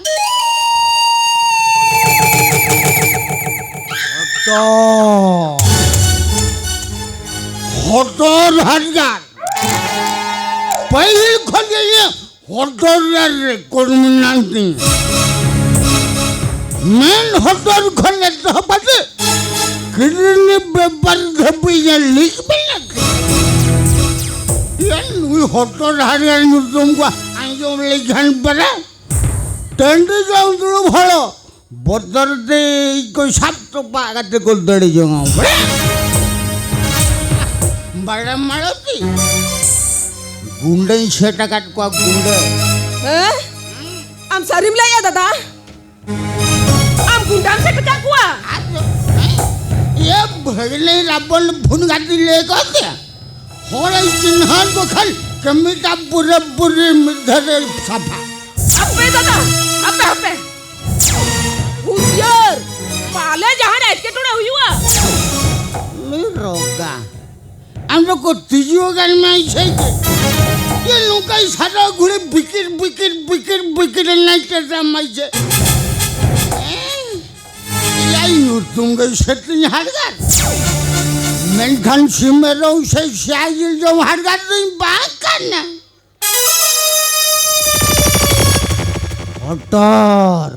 ᱦᱚᱴᱚᱨ, ᱦᱚᱴᱚᱨ ᱦᱟᱰᱜᱟᱨ᱾ ᱯᱟᱹᱦᱤᱞ ᱠᱷᱚᱱ ᱜᱮ ᱤᱧᱟᱹᱜ ᱦᱚᱴᱚᱨ ᱨᱮ ᱨᱮᱠᱚᱨᱰ ᱢᱮᱱᱟᱜ ᱛᱤᱧᱟ᱾ ᱢᱮᱱ ᱦᱚᱴᱚᱨ ᱠᱷᱚᱱ ᱮᱛᱚᱦᱚᱵ ᱠᱟᱛᱮ ᱦᱚᱴᱚᱨ ᱦᱟᱹᱨᱭᱟᱹᱲ ᱧᱩᱛᱩᱢ ᱠᱚ ᱟᱸᱡᱚᱢ ᱞᱮᱠᱷᱟᱱ ᱯᱟᱨᱟ ᱴᱟᱺᱰᱤ ᱡᱚᱝ ᱫᱩᱲᱩᱵ ᱦᱚᱲ ᱵᱚᱛᱚᱨ ᱛᱮ ᱤᱡ ᱠᱚ ᱥᱟᱵ ᱛᱚᱯᱟᱜ ᱠᱟᱛᱮ ᱠᱚ ᱫᱟᱹᱲ ᱡᱚᱝᱟ᱾ ᱵᱟᱲᱮ ᱢᱟᱲᱚᱛᱤ ᱜᱩᱸᱰᱟᱹᱧ ᱥᱮᱴ ᱟᱠᱟᱫ ᱠᱚᱣᱟ, ᱜᱩᱸᱰᱟᱹ᱾ ᱦᱮᱸ? ᱟᱢ ᱥᱟᱹᱨᱤᱢ ᱞᱟᱹᱭᱮᱜᱼᱟ ᱫᱟᱫᱟ? ᱟᱢ ᱜᱩᱸᱰᱟᱢ ᱥᱮᱴ ᱟᱠᱟᱫ ᱠᱚᱣᱟ? ᱟᱫᱚ, ᱮ ᱵᱷᱟᱹᱜᱽᱱᱟᱹ ᱨᱟᱵᱚᱱ ᱵᱷᱩᱱ ᱜᱟᱛᱮ ᱞᱟᱹᱭ ᱠᱚ ᱛᱮ ᱦᱚᱲ ᱪᱤᱱᱦᱟᱹ ᱠᱚ ᱠᱷᱟᱱ ᱠᱟᱹᱢᱤ ᱴᱟ ᱯᱩᱨᱟᱹ ᱯᱩᱨᱤ ᱢᱤᱫ ᱫᱷᱟᱣ ᱨᱮ ᱥᱟᱯᱷᱟ᱾ ᱦᱟᱯᱮ ᱫᱟᱫᱟ, ᱦᱟᱯᱮ, ᱦᱟᱯᱮ᱾ ᱦᱩᱥᱤᱭᱟᱹᱨ, ᱯᱟᱞᱮ ᱡᱟᱦᱟᱱ ᱮᱴᱠᱮᱴᱚᱬᱮ ᱦᱩᱭᱩᱜᱼᱟ᱾ ᱢᱤᱫ ᱨᱚᱜᱟ᱾ ᱟᱢ ᱫᱚ ᱠᱚ ᱛᱤᱡᱩ ᱟᱠᱟᱱ ᱢᱮ ᱥᱮ ᱪᱮᱫ? ᱪᱮᱫ ᱱᱚᱝᱠᱟᱭ ᱥᱟᱨᱟ ᱜᱷᱩᱲᱤ ᱵᱤᱠᱤᱨ, ᱵᱤᱠᱤᱨ, ᱵᱤᱠᱤᱨ, ᱵᱤᱠᱤᱨ ᱮᱱᱟᱭ ᱪᱮᱫ ᱟᱢ ᱪᱮᱫ? ᱮᱭ ᱧᱩᱛᱩᱢ ᱜᱮ ᱥᱮᱛᱤᱧ ᱦᱟᱰᱜᱟᱨ᱾ ᱢᱮᱱᱠᱷᱟᱱ ᱥᱤᱢ ᱢᱮᱨᱚᱢ ᱥᱮ ᱥᱮᱭᱟ ᱡᱤᱞ ᱡᱚᱢ ᱦᱟᱰᱜᱟᱨ ᱫᱚᱧ ᱵᱟᱝ ᱠᱟᱱᱟ᱾ ᱦᱚᱴᱚᱨ᱾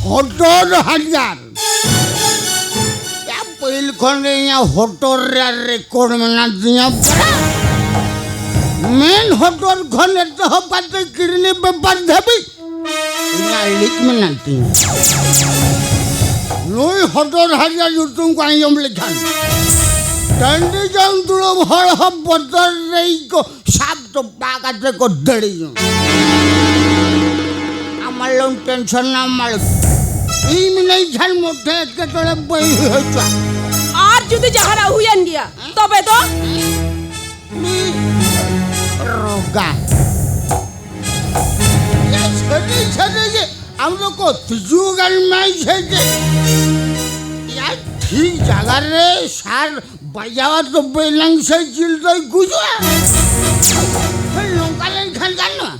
ᱦᱚᱴᱚᱨ ᱦᱟᱰᱜᱟᱨ᱾ ᱭᱟ, ᱯᱟᱹᱦᱤᱞ ᱠᱷᱚᱱ ᱜᱮ ᱤᱧᱟᱹᱜ ᱦᱚᱴᱚᱨ ᱨᱮᱭᱟᱜ ᱨᱮᱠᱚᱨᱰ ᱢᱮᱱᱟᱜ ᱛᱤᱧᱟ ᱯᱟᱨᱟ᱾ ᱢᱮᱱ ᱦᱚᱴᱚᱨ ᱠᱷᱚᱱ ᱮᱛᱚᱦᱚᱵ ᱠᱟᱛᱮ ᱠᱤᱰᱱᱤ ᱵᱮᱯᱟᱨ ᱫᱷᱟᱹᱵᱤᱡ ᱤᱧᱟᱹᱜ ᱞᱤᱠ ᱢᱮᱱᱟᱜ ᱛᱤᱧᱟ᱾ ᱱᱩᱭ ᱦᱚᱴᱚᱨ ᱦᱟᱰᱜᱟᱨ ᱧᱩᱛᱩᱢ ᱠᱚ ᱟᱸᱡᱚᱢ ᱞᱮᱠᱷᱟᱱ ᱴᱟᱺᱰᱤ ᱡᱚᱝ ᱫᱩᱲᱩᱵ ᱦᱚᱲ ᱦᱚᱸ ᱵᱚᱛᱚᱨ ᱨᱮ ᱤᱧ ᱠᱚ ᱥᱟᱵ ᱛᱚᱯᱟ ᱠᱟᱛᱮ ᱠᱚ ᱫᱟᱹᱲᱤᱧᱟ᱾ ᱟᱢ ᱟᱞᱚᱢ ᱴᱮᱱᱥᱚᱱᱟ ᱢᱟᱞᱚ᱾ ᱤᱧ ᱢᱤᱱᱟᱹᱧ ᱠᱷᱟᱱ ᱢᱚᱫᱽᱫᱷᱮ ᱮᱴᱠᱮᱴᱚᱬᱮ ᱵᱟᱹᱧ ᱦᱩᱭ ᱦᱚᱪᱚᱣᱟᱜ᱾ ᱟᱨ ᱡᱩᱫᱤ ᱡᱟᱦᱟᱱᱟᱜ ᱦᱩᱭᱮᱱ ᱜᱮᱭᱟ, ᱛᱚᱵᱮ ᱫᱚ? ᱨᱚᱜᱟ᱾ ᱭᱟ, ᱥᱟᱹᱨᱤ ᱥᱟᱹᱨᱤ ᱜᱮ ᱟᱢ ᱫᱚ ᱠᱚ ᱛᱤᱡᱩ ᱜᱟᱱ ᱢᱮ ᱥᱮ ᱪᱮᱫ? ᱭᱟ, ᱴᱷᱤᱠ ᱡᱟᱭᱜᱟ ᱨᱮ ᱥᱟᱨ ᱵᱟᱡᱟᱣᱟ ᱛᱚᱵᱮ ᱮᱱᱟᱝ ᱥᱮ ᱡᱤᱞ ᱫᱚᱭ ᱜᱩᱡᱩᱜᱼᱟ᱾ ᱱᱚᱝᱠᱟ ᱞᱮᱱᱠᱷᱟᱱ ᱜᱟᱱᱚᱜᱼᱟ?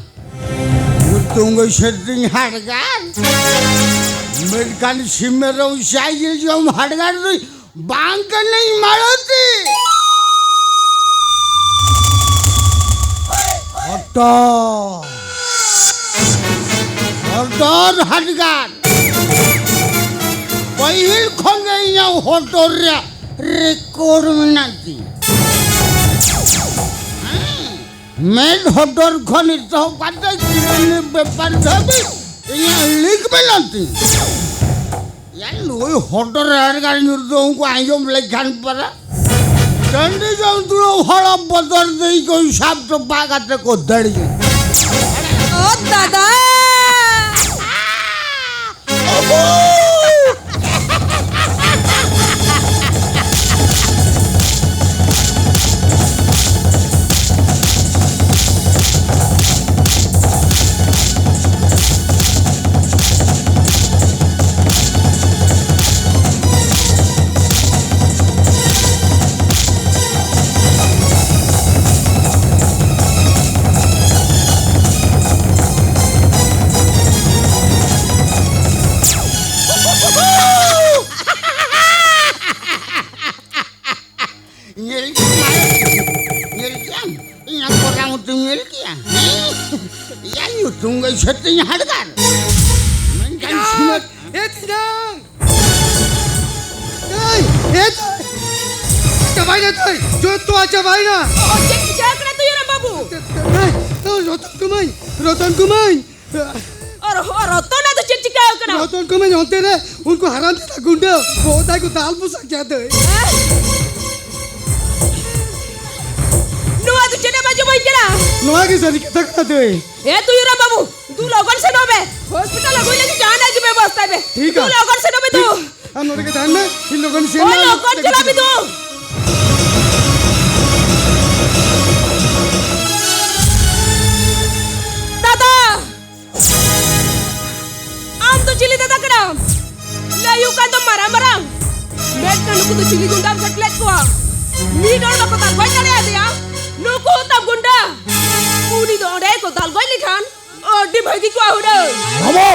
ᱩᱛᱩᱝ ᱥᱮᱫᱤᱧ ᱦᱟᱰᱜᱟᱨ, ᱢᱮᱱᱠᱷᱟᱱ ᱥᱤᱢ ᱢᱮᱨᱚᱢ ᱥᱮᱭᱟ ᱡᱤᱞ ᱡᱚᱢ ᱦᱟᱰᱜᱟᱨ ᱫᱚ ᱵᱟᱝ ᱠᱟᱹᱱᱟᱹᱧ ᱢᱟᱲᱚᱛᱤ᱾ ᱦᱚᱴᱚᱨ, ᱦᱚᱴᱚᱨ ᱦᱟᱰᱜᱟᱨ᱾ ᱯᱟᱹᱦᱤᱞ ᱠᱷᱚᱱ ᱜᱮ ᱤᱧᱟᱹᱜ ᱦᱚᱴᱚᱨ ᱨᱮᱭᱟᱜ ᱨᱮᱠᱚᱨᱰ ᱢᱮᱱᱟᱜ ᱛᱤᱧᱟ᱾ ᱢᱮᱫ ᱦᱚᱴᱚᱨ ᱠᱷᱚᱱ ᱮᱛᱚᱦᱚᱵ ᱠᱟᱛᱮ ᱡᱤᱵᱚᱱᱤ ᱵᱮᱯᱟᱨ ᱫᱷᱟᱹᱵᱤᱡ ᱤᱧᱟᱹᱜ ᱞᱤᱠ ᱢᱮᱱᱟᱜ ᱛᱤᱧᱟ᱾ ᱭᱟ, ᱱᱩᱭ ᱦᱚᱴᱚᱨ ᱨᱟᱲᱜᱟᱨ ᱧᱩᱨ ᱫᱚ ᱩᱱᱠᱩ ᱟᱸᱡᱚᱢ ᱞᱮᱠᱷᱟᱱ ᱯᱟᱨᱟ ᱴᱟᱺᱰᱤ ᱡᱚᱝ ᱫᱩᱲᱩᱵ ᱦᱚᱲ ᱵᱚᱛᱚᱨ ᱛᱮ ᱤᱧ ᱠᱚ ᱥᱟᱵ ᱛᱚᱯᱟ ᱠᱟᱛᱮ ᱠᱚ ᱫᱟᱹᱲ ᱡᱚᱝ᱾ ᱚ ᱫᱟᱫᱟ! ᱧᱮᱞ ᱠᱮᱫᱟᱢ? ᱧᱮᱞ ᱠᱮᱫᱟᱢ? ᱤᱧᱟᱹᱜ ᱠᱚᱨᱟᱣ ᱩᱛᱩᱢ ᱧᱮᱞ ᱠᱮᱫᱟ? ᱦᱮᱸ? ᱭᱟ, ᱧᱩᱛᱩᱢ ᱜᱮ ᱥᱮᱛᱤᱧ ᱦᱟᱰᱜᱟᱨ᱾ ᱢᱮᱱᱠᱷᱟᱱ ᱥᱤᱢᱟᱹ ᱮ ᱛᱤᱧᱟᱝ! ᱮᱭ, ᱮ ᱛᱟᱭ! ᱪᱟᱵᱟᱭᱱᱟ ᱛᱟᱭ! ᱡᱚᱛᱚᱣᱟᱜ ᱪᱟᱵᱟᱭᱱᱟ! ᱚ, ᱪᱮᱫ ᱪᱤᱠᱟᱹ ᱟᱠᱟᱱᱟ ᱛᱩᱭᱩᱨᱟᱢ ᱵᱟᱹᱵᱩ? ᱮᱭ, ᱨᱚᱛᱚᱱ ᱠᱩᱢᱟᱹᱭ! ᱨᱚᱛᱚᱱ ᱠᱩᱢᱟᱹᱭ! ᱟᱨ ᱦᱚ-, ᱨᱚᱛᱚᱱᱟᱜ ᱫᱚ ᱪᱮᱫ ᱪᱤᱠᱟᱹ ᱟᱠᱟᱱᱟ? ᱨᱚᱛᱚᱱ ᱠᱩᱢᱟᱹᱭ ᱚᱱᱛᱮ ᱨᱮ ᱩᱱᱠᱩ ᱦᱟᱨᱟᱢ ᱡᱟᱫᱟ ᱜᱩᱱᱰᱟᱹ ᱵᱚᱦᱚᱜ ᱛᱟᱭ ᱠᱚ ᱫᱟᱞ ᱵᱩᱥᱟᱜ ᱠᱮᱫ ᱫᱟᱹᱭ᱾ ᱦᱮᱸ? ᱱᱚᱣᱟ ᱫᱚ ᱪᱮᱫ ᱮᱢ ᱟᱸᱡᱚᱢᱟᱹᱧ ᱠᱟᱱᱟ? ᱱᱚᱣᱟ ᱜᱮ ᱥᱟᱹᱨᱤ ᱠᱟᱛᱷᱟ ᱠᱟᱱᱟ ᱫᱟᱹᱭ᱾ ᱮ ᱛᱩᱭᱩᱨᱟᱢ ᱵᱟᱹᱵᱩ, ᱫᱩ ᱞᱚᱜᱚᱱ ᱥᱮᱱᱚᱜ ᱢᱮ᱾ ᱦᱚᱥᱯᱤᱴᱟᱞ ᱟᱹᱜᱩᱭ ᱞᱟᱹᱜᱤᱫ ᱡᱟᱦᱟᱱᱟᱜ ᱜᱮ ᱵᱮᱵᱚᱥᱛᱷᱟᱭ ᱢᱮ᱾ ᱴᱷᱤᱠ ᱫᱩ ᱟ᱾ ᱞᱚᱜᱚᱱ ᱥᱮᱱᱚᱜ ᱢᱮ ᱫᱩ᱾ ᱴᱷᱤᱠ᱾ ᱟᱢ ᱱᱚᱰᱮ ᱜᱮ ᱛᱟᱦᱮᱱ ᱢᱮ, ᱤᱧ ᱞᱚᱜᱚᱱ ᱥᱮᱱ ᱦᱳᱭ, ᱞᱟᱝ ᱞᱚᱜᱚᱱ ᱪᱟᱞᱟᱜ ᱢᱮ ᱫᱩ᱾ ᱫᱟᱫᱟ! ᱟᱢ ᱫᱚ ᱪᱤᱞᱤ ᱫᱟᱫᱟ ᱠᱟᱱᱟᱢ? ᱞᱟᱹᱭᱩᱜ ᱠᱟᱱ ᱫᱚ ᱢᱟᱨᱟᱝ ᱢᱟᱨᱟᱝ᱾ ᱢᱮᱱᱠᱷᱟᱱ ᱱᱩᱠᱩ ᱫᱚ ᱪᱤᱞᱤ ᱜᱩᱱᱰᱟᱢ ᱥᱮᱴᱞᱮᱫ ᱠᱚᱣᱟ? ᱢᱤᱫ ᱦᱚᱲ ᱵᱟᱠᱚ ᱫᱟᱞ ᱜᱚᱡ ᱫᱟᱲᱮᱭᱟᱫᱮᱭᱟ᱾ ᱱᱩᱠᱩ ᱦᱚᱸ ᱛᱟᱢ ᱜᱩᱱᱰᱟ᱾ ᱩᱱᱤ ᱫᱚ ᱚᱸᱰᱮ ᱠᱚ ᱫᱟᱞ ᱜᱚᱡ ᱞᱮᱠᱷᱟᱱ ᱟᱹᱰᱤ ᱵᱷᱟᱹᱜᱤ ᱠᱚᱜᱼᱟ ᱦᱩᱱᱟᱹᱝ᱾ ᱵᱟᱵᱟ,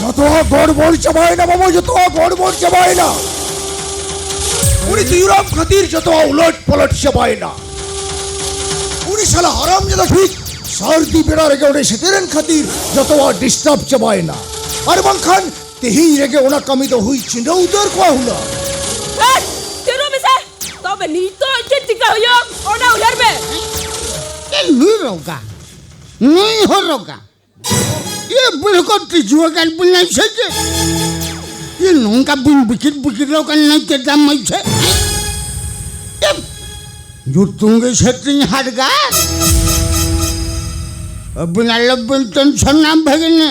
ᱡᱚᱛᱚᱣᱟᱜ ᱜᱚᱲᱵᱚᱲ ᱪᱟᱵᱟᱭᱮᱱᱟ ᱵᱟᱵᱟ, ᱡᱚᱛᱚᱣᱟᱜ ᱜᱚᱲᱵᱚᱲ ᱪᱟᱵᱟᱭᱮᱱᱟ᱾ ᱩᱱᱤ ᱛᱩᱭᱩᱨᱟᱢ ᱠᱷᱟᱹᱛᱤᱨ ᱡᱚᱛᱚᱣᱟᱜ ᱩᱞᱟᱹᱴ ᱯᱟᱞᱚᱴ ᱪᱟᱵᱟᱭᱮᱱᱟ᱾ ᱩᱱᱤ ᱥᱟᱞᱟ ᱦᱟᱨᱟᱢ ᱡᱟᱫᱟ ᱴᱷᱤᱠ ᱥᱟᱹᱨᱫᱤ ᱵᱮᱲᱟ ᱨᱮᱜᱮ ᱚᱸᱰᱮ ᱥᱮᱴᱮᱨᱮᱱ ᱠᱷᱟᱹᱛᱤᱨ ᱡᱚᱛᱚᱣᱟᱜ ᱰᱤᱥᱴᱟᱨᱵ ᱪᱟᱵᱟᱭᱮᱱᱟ᱾ ᱟᱨ ᱵᱟᱝᱠᱷᱟᱱ ᱛᱮᱦᱮᱧ ᱨᱮᱜᱮ ᱚᱱᱟ ᱠᱟᱹᱢᱤ ᱫᱚ ᱦᱩᱭ ᱪᱷᱤᱸᱰᱟᱹᱣ ᱩᱛᱟᱹᱨ ᱠᱚᱜᱼᱟ ᱦᱩᱱᱟᱹᱝ᱾ ᱦᱮᱴ! ᱛᱷᱤᱨᱚᱜ ᱢᱮᱥᱮ! ᱛᱚᱵᱮ ᱱᱤᱛᱚᱜ ᱪᱮᱫ ᱪᱤᱠᱟ ᱦᱩᱭᱩᱜ, ᱚᱱᱟ ᱩᱭᱦᱟᱹᱨ ᱢᱮ᱾ ᱮ, ᱱᱩᱭ ᱨᱚᱜᱟ, ᱱᱩᱭ ᱦᱚᱸ ᱨᱚᱜᱟ᱾ ᱤᱭᱟᱹ ᱵᱩᱲᱦᱤ ᱠᱚ ᱛᱤᱡᱩ ᱟᱠᱟᱱ ᱵᱚᱱᱟᱭ ᱥᱮ ᱪᱮᱫ? ᱤᱭᱟᱹ ᱱᱚᱝᱠᱟ ᱵᱚᱱ ᱵᱤᱠᱤᱨ ᱵᱤᱠᱤᱨᱚᱜ ᱠᱟᱱ ᱱᱟᱭ ᱪᱮᱫᱟᱜ ᱢᱟᱹᱭ ᱥᱮ? ᱤᱭᱟᱹ ᱧᱩᱛᱩᱢ ᱜᱮ ᱥᱮᱛᱤᱧ ᱦᱟᱰᱜᱟᱨ᱾ ᱟᱹᱵᱤᱱ ᱟᱞᱚᱵᱤᱱ ᱴᱮᱱᱥᱚᱱᱟ ᱵᱷᱟᱹᱜᱤᱱᱮ᱾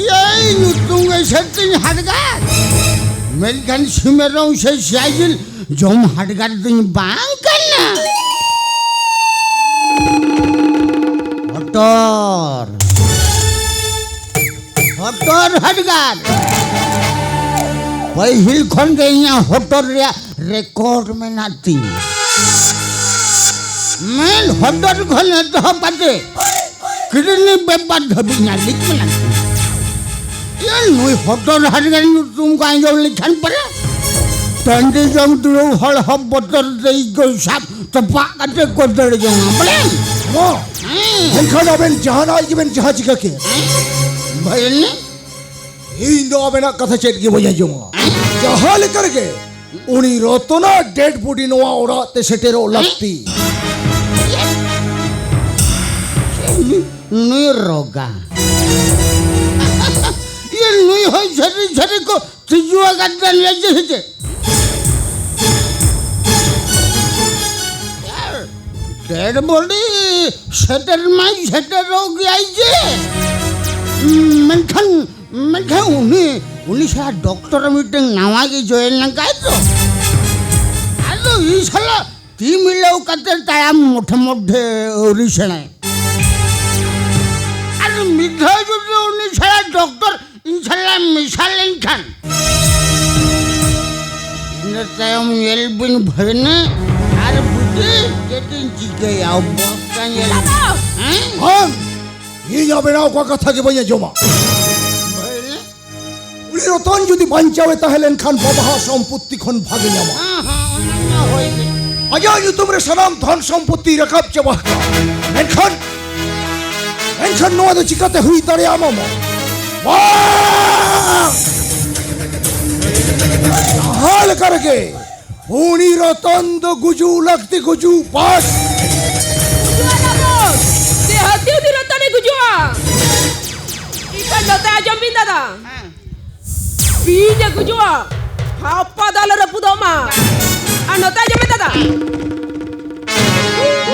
ᱤᱭᱟᱹ ᱧᱩᱛᱩᱢ ᱜᱮ ᱥᱮᱛᱤᱧ ᱦᱟᱰᱜᱟᱨ᱾ ᱢᱮᱱᱠᱷᱟᱱ ᱥᱤᱢᱮᱨᱚᱝ ᱥᱮ ᱥᱤᱭᱟᱡᱤᱞ ᱡᱚᱢ ᱦᱟᱰᱜᱟᱨ ᱫᱚᱧ ᱵᱟᱝ ᱠᱟᱱᱟ᱾ ᱦᱚᱴᱚᱨ᱾ ᱦᱚᱴᱚᱨ ᱦᱟᱰᱜᱟᱨ᱾ ᱯᱟᱹᱦᱤᱞ ᱠᱷᱚᱱ ᱜᱮ ᱤᱧᱟᱹᱜ ᱦᱚᱴᱚᱨ ᱨᱮᱭᱟᱜ ᱨᱮᱠᱚᱨᱰ ᱢᱮᱱᱟᱜ ᱛᱤᱧᱟ᱾ ᱢᱮᱱ ᱦᱚᱴᱚᱨ ᱠᱷᱚᱱ ᱮᱛᱚᱦᱚᱵ ᱠᱟᱛᱮ ᱠᱤᱰᱱᱤ ᱵᱮᱯᱟᱨ ᱫᱷᱟᱹᱵᱤᱡ ᱤᱧᱟᱹᱜ ᱞᱤᱠ ᱢᱮᱱᱟᱜ ᱛᱤᱧᱟ᱾ ᱤᱭᱟᱹ ᱱᱩᱭ ᱦᱚᱴᱚᱨ ᱦᱟᱰᱜᱟᱨ ᱧᱩᱛᱩᱢ ᱠᱚ ᱟᱸᱡᱚᱢ ᱞᱮᱠᱷᱟᱱ ᱯᱟᱨᱟ ᱴᱟᱺᱰᱤ ᱡᱚᱝ ᱫᱩᱲᱩᱵ ᱦᱚᱲ ᱦᱚᱸ ᱵᱚᱛᱚᱨ ᱛᱮ ᱤᱡ ᱠᱚ ᱥᱟᱵ ᱛᱚᱯᱟᱜ ᱠᱟᱛᱮ ᱠᱚ ᱫᱟᱹᱲ ᱡᱚᱝᱟ ᱵᱚᱞᱮ᱾ ᱢᱟ, ᱦᱮᱸ᱾ ᱢᱮᱱᱠᱷᱟᱱ ᱟᱵᱮᱱ ᱡᱟᱦᱟᱱᱟᱜ ᱜᱮᱵᱮᱱ ᱡᱟᱦᱟᱸ ᱪᱤᱠᱟᱹ ᱠᱮᱫ, ᱵᱷᱟᱹᱭ ᱱᱮ? ᱤᱧ ᱫᱚ ᱟᱵᱮᱱᱟᱜ ᱠᱟᱛᱷᱟ ᱪᱮᱫ ᱜᱮ ᱵᱟᱹᱧ ᱟᱸᱡᱚᱢᱟ᱾ ᱡᱟᱦᱟᱸ ᱞᱮᱠᱟ ᱨᱮᱜᱮ ᱩᱱᱤ ᱨᱚᱛᱚᱱᱟᱜ ᱰᱮᱰ ᱵᱚᱰᱤ ᱱᱚᱣᱟ ᱚᱲᱟᱜ ᱛᱮ ᱥᱮᱴᱮᱨᱚᱜ ᱞᱟᱹᱠᱛᱤ᱾ ᱱᱩᱭ ᱨᱚᱜᱟ᱾ ᱤᱭᱟᱹ ᱱᱩᱭ ᱦᱚᱸ ᱡᱷᱟᱹᱨᱤ ᱡᱷᱟᱹᱨᱤ ᱠᱚ ᱛᱤᱡᱩ ᱟᱠᱟᱫ ᱞᱮ ᱡᱮ ᱦᱤᱡᱮ᱾ ᱰᱮᱰ ᱵᱚᱰᱤ ᱥᱮᱴᱮᱨ ᱢᱟᱭ ᱥᱮᱴᱮᱨᱚᱜ ᱜᱮᱭᱟᱭ ᱡᱮ᱾ ᱢᱮᱱᱠᱷᱟᱱ, ᱢᱮᱱᱠᱷᱟᱱ ᱩᱱᱤ, ᱩᱱᱤ ᱥᱟᱞᱟ ᱰᱚᱠᱴᱚᱨ ᱢᱤᱫᱴᱟᱝ ᱱᱟᱣᱟ ᱜᱮ ᱡᱚᱭᱮᱱ ᱞᱮᱱᱠᱟᱭ ᱛᱚ᱾ ᱟᱫᱚ ᱤᱧ ᱥᱟᱞᱟ ᱛᱤ ᱢᱤᱞᱟᱹᱣ ᱠᱟᱛᱮ ᱛᱟᱭᱟᱢ ᱢᱚᱴᱷᱮ ᱢᱚᱴᱷᱮ ᱟᱹᱣᱨᱤ ᱥᱮᱬᱟᱭ᱾ ᱟᱨ ᱢᱤᱫ ᱫᱷᱟᱣ ᱡᱩᱫᱤ ᱩᱱᱤ ᱥᱟᱞᱟ ᱰᱚᱠᱴᱚᱨ ᱤᱧ ᱥᱟᱞᱟ ᱢᱮᱥᱟ ᱞᱮᱱᱠᱷᱟᱱ, ᱤᱱᱟᱹ ᱛᱟᱭᱚᱢ ᱧᱮᱞ ᱵᱤᱱ ᱵᱷᱟᱹᱭᱱᱟᱹ ᱟᱨ ᱵᱩᱰᱷᱤ ᱪᱮᱫ ᱤᱧ ᱪᱤᱠᱟᱹᱭᱟ? ᱚᱵᱚᱥᱛᱟ ᱧᱮᱞ᱾ ᱦᱮᱸ? ᱵᱟᱝ! ᱤᱧ ᱟᱵᱮᱱᱟᱜ ᱚᱠᱟ ᱠᱟᱛᱷᱟ ᱜᱮ ᱵᱟᱹᱧ ᱟᱸᱡᱚᱢᱟ᱾ ᱵᱷᱟᱹᱭᱱᱟᱹ? ᱩᱱᱤ ᱨᱚᱛᱚᱱ ᱡᱩᱫᱤ ᱵᱟᱧᱪᱟᱣ ᱮ ᱛᱟᱦᱮᱸ ᱞᱮᱱᱠᱷᱟᱱ ᱵᱟᱵᱟᱣᱟᱜ ᱥᱚᱢᱯᱚᱛᱛᱤ ᱠᱷᱚᱱ ᱵᱷᱟᱜᱮ ᱧᱟᱢᱟ᱾ ᱦᱮᱸ, ᱦᱮᱸ, ᱚᱱᱟ ᱢᱟ ᱦᱳᱭ ᱜᱮ᱾ ᱟᱡᱟᱜ ᱧᱩᱛᱩᱢ ᱨᱮ ᱥᱟᱱᱟᱢ ᱫᱷᱚᱱ ᱥᱚᱢᱯᱚᱛᱛᱤ ᱨᱟᱠᱟᱵ ᱪᱟᱵᱟ ᱟᱠᱟᱫ᱾ ᱢᱮᱱᱠᱷᱟᱱ, ᱢᱮᱱᱠᱷᱟᱱ ᱱᱚᱣᱟ ᱫᱚ ᱪᱤᱠᱟᱹᱛᱮ ᱦᱩᱭ ᱫᱟᱲᱮᱭᱟᱜᱼᱟ, ᱢᱟᱢᱟ? ᱵᱟᱝ! ᱡᱟᱦᱟᱸ ᱞᱮᱠᱟ ᱨᱮᱜᱮ ᱩᱱᱤ ᱨᱚᱛᱚᱱ ᱫᱚ ᱜᱩᱡᱩᱜ ᱞᱟᱹᱠᱛᱤ, ᱜᱩᱡᱩᱜ ᱵᱟᱥ᱾ ᱱᱚᱛᱮ ᱟᱸᱡᱚᱢ ᱵᱤᱱ ᱫᱟᱫᱟ᱾ ᱵᱤᱧ ᱮ ᱜᱩᱡᱩᱜᱼᱟ, ᱦᱟᱯᱟ ᱫᱚ ᱟᱞᱚ ᱨᱟᱹᱯᱩᱫᱚᱜ ᱢᱟ᱾ ᱟᱨ ᱱᱚᱛᱮ ᱟᱸᱡᱚᱢ ᱢᱮ ᱫᱟᱫᱟ,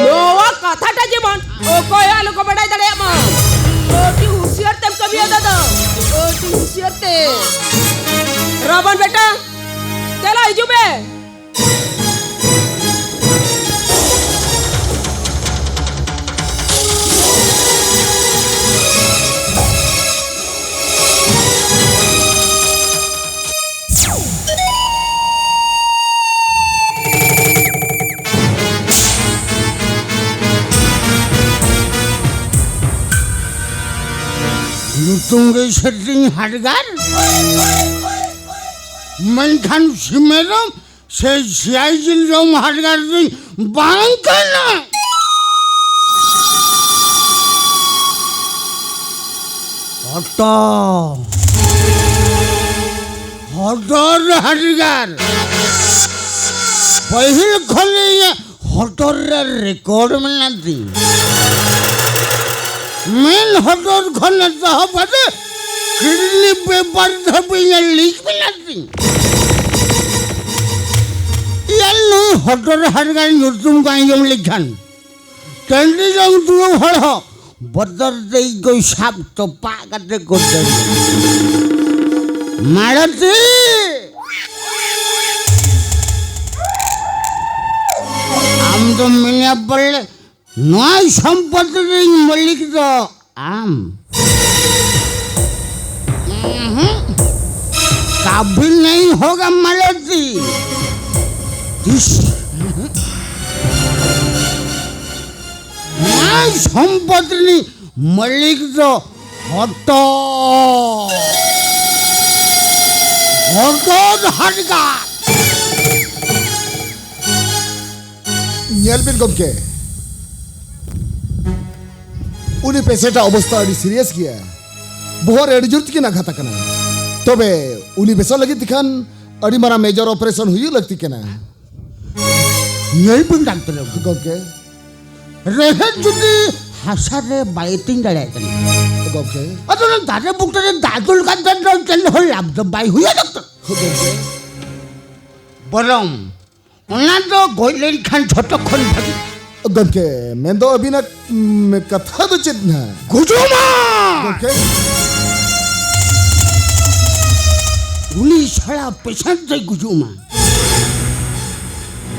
ᱱᱚᱣᱟ ᱠᱟᱛᱷᱟᱴᱟ ᱡᱮᱢᱚᱱ ᱚᱠᱚᱭ ᱦᱚᱸ ᱟᱞᱚ ᱠᱚ ᱵᱟᱰᱟᱭ ᱫᱟᱲᱮᱭᱟᱜ ᱢᱟ᱾ ᱟᱹᱰᱤ ᱦᱩᱥᱤᱭᱟᱨ ᱛᱮᱢ ᱠᱟᱹᱢᱤᱭᱟ ᱫᱟᱫᱟ, ᱟᱹᱰᱤ ᱦᱩᱥᱤᱭᱟᱨ ᱛᱮ᱾ ᱨᱟᱵᱚᱱ ᱵᱮᱴᱟ, ᱫᱮᱞᱟ ᱦᱤᱡᱩᱜ ᱢᱮ᱾ ᱧᱩᱛᱩᱢ ᱜᱮ ᱥᱮᱫᱤᱧ ᱦᱟᱰᱜᱟᱨ, ᱢᱮᱱᱠᱷᱟᱱ ᱥᱤᱢᱮᱨᱚᱢ ᱥᱮ ᱥᱤᱭᱟᱭ ᱡᱤᱞ ᱡᱚᱢ ᱦᱟᱰᱜᱟᱨ ᱫᱚᱧ ᱵᱟᱝ ᱠᱟᱱᱟ᱾ ᱦᱚᱴᱚ, ᱦᱚᱴᱚᱨ ᱦᱟᱰᱜᱟᱨ᱾ ᱯᱟᱹᱦᱤᱞ ᱠᱷᱚᱱ ᱤᱧᱟᱹᱜ ᱦᱚᱴᱚᱨ ᱨᱮ ᱨᱮᱠᱚᱨᱰ ᱢᱮᱱᱟᱜ ᱛᱤᱧ᱾ ᱢᱮᱱ ᱦᱚᱴᱚᱨ ᱠᱷᱚᱱ ᱮᱛᱚᱦᱚᱵ ᱠᱟᱛᱮ ᱠᱤᱰᱱᱤ ᱯᱮᱯᱟᱨ ᱫᱷᱟᱹᱵᱤᱡ ᱞᱤᱠ ᱢᱮᱱᱟᱜ ᱛᱤᱧ᱾ ᱤᱭᱟᱨ ᱱᱩᱭ ᱦᱚᱴᱚᱨ ᱦᱟᱰᱜᱟᱨ ᱧᱩᱛᱩᱢ ᱠᱚ ᱟᱸᱡᱚᱢ ᱞᱮᱠᱷᱟᱱ ᱴᱟᱺᱰᱤ ᱨᱮᱱ ᱫᱩᱲᱩᱵ ᱦᱚᱲ ᱦᱚᱸ ᱵᱚᱛᱚᱨ ᱛᱮ ᱤᱧ ᱠᱚ ᱥᱟᱵ ᱛᱚᱯᱟᱜ ᱠᱟᱛᱮ ᱠᱚ ᱫᱟᱹᱲ᱾ ᱢᱟᱲᱟᱝ ᱛᱮ ᱟᱢ ᱫᱚ ᱢᱮᱱᱟ ᱵᱚᱞᱮ ᱱᱚᱣᱟ ᱥᱚᱢᱯᱚᱛ ᱨᱮᱱ ᱢᱟᱹᱞᱤᱠ ᱫᱚ ᱟᱢ᱾ ᱩᱸᱦᱩᱸ᱾ ᱠᱟᱵᱷᱤ ᱱᱟᱦᱤ ᱦᱳᱜᱟ ᱢᱟᱞᱚᱛᱤ᱾ ᱛᱤᱥ? ᱱᱚᱣᱟ ᱥᱚᱢᱯᱚᱛ ᱨᱤᱱᱤᱡ ᱢᱟᱹᱞᱤᱠ ᱫᱚ ᱦᱚᱴᱚᱜ, ᱦᱚᱴᱚᱜ ᱦᱟᱰᱜᱟᱨ᱾ ᱧᱮᱞ ᱵᱤᱱ ᱜᱚᱢᱠᱮ, ᱩᱱᱤ ᱯᱮᱥᱮᱱᱴ ᱟᱜ ᱚᱵᱚᱥᱛᱷᱟ ᱟᱹᱰᱤ ᱥᱤᱨᱤᱭᱟᱥ ᱜᱮᱭᱟ᱾ ᱵᱚᱦᱚᱜ ᱨᱮ ᱟᱹᱰᱤ ᱡᱳᱨ ᱛᱮᱜᱮ ᱟᱜᱷᱟᱛ ᱟᱠᱟᱱᱟ᱾ ᱛᱚᱵᱮ ᱩᱱᱤ ᱵᱮᱥᱚᱜ ᱞᱟᱹᱜᱤᱫ ᱛᱮᱠᱷᱟᱱ ᱟᱹᱰᱤ ᱢᱟᱨᱟᱝ ᱢᱮᱡᱚᱨ ᱚᱯᱟᱨᱮᱥᱚᱱ ᱦᱩᱭᱩᱜ ᱞᱟᱹᱠᱛᱤ ᱠᱟᱱᱟ᱾ ᱧᱮᱞ ᱵᱤᱱ ᱰᱟᱠᱛᱟᱨ ᱵᱟᱹᱵᱩ᱾ ᱜᱚᱢᱠᱮ, ᱨᱮᱦᱮᱫ ᱡᱩᱫᱤ ᱦᱟᱥᱟ ᱨᱮ ᱵᱟᱭ ᱟᱹᱛᱤᱧ ᱫᱟᱲᱮᱭᱟᱜ ᱠᱟᱱᱟ᱾ ᱜᱚᱢᱠᱮ᱾ ᱟᱫᱚ ᱚᱱᱟ ᱫᱟᱨᱮ ᱵᱩᱴᱟᱹ ᱨᱮ ᱫᱟᱜ ᱫᱩᱞ ᱠᱟᱛᱮ ᱫᱚ ᱪᱮᱫ ᱦᱚᱸ ᱞᱟᱵᱷ ᱫᱚ ᱵᱟᱭ ᱦᱩᱭᱩᱜᱼᱟ, ᱰᱚᱠᱴᱚᱨ᱾ ᱜᱚᱢᱠᱮ᱾ ᱵᱚᱨᱚᱝ ᱚᱱᱟ ᱫᱚ ᱜᱚᱡ ᱞᱮᱱᱠᱷᱟᱱ ᱡᱷᱚᱛᱚ ᱠᱷᱚᱱ ᱵᱷᱟᱹᱜᱤ᱾ ᱜᱚᱢᱠᱮ, ᱢᱮᱱᱫᱚ ᱟᱹᱵᱤᱱᱟᱜ, ᱩᱢ, ᱠᱟᱛᱷᱟ ᱫᱚ ᱪᱮᱫ ᱱᱟ? ᱜᱩᱡᱩᱜ ᱢᱟ! ᱜᱚᱢᱠᱮ᱾ ᱩᱱᱤ ᱥᱟᱲᱟ ᱯᱮᱥᱮᱱᱴ ᱫᱚᱭ ᱜᱩᱡᱩᱜ ᱢᱟ᱾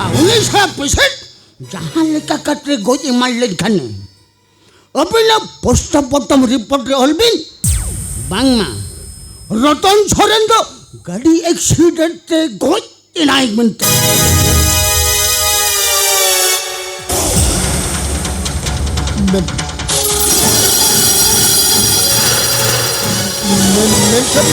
ᱟᱨ ᱩᱱᱤ ᱥᱟᱲᱟ ᱯᱮᱥᱮᱱᱴ ᱡᱟᱦᱟᱸ ᱞᱮᱠᱟ ᱠᱟᱛᱮ ᱜᱚᱡ ᱮᱢᱟᱱ ᱞᱮᱱᱠᱷᱟᱱᱮ, ᱟᱹᱵᱤᱱᱟᱜ ᱯᱳᱥᱴᱢᱚᱨᱴᱚᱢ ᱨᱤᱯᱳᱨᱴ ᱨᱮ ᱚᱞ ᱵᱤᱱ, ᱵᱟᱝᱢᱟ ᱨᱚᱛᱚᱱ ᱥᱚᱨᱮᱱ ᱫᱚ ᱜᱟᱹᱰᱤ ᱮᱠᱥᱤᱰᱮᱱᱴ ᱛᱮ ᱜᱚᱡ ᱮᱱᱟᱭ ᱢᱮᱱᱛᱮ᱾ ᱢᱮᱱ-, ᱢᱮᱱ-, ᱢᱮᱱᱠᱷᱟᱱ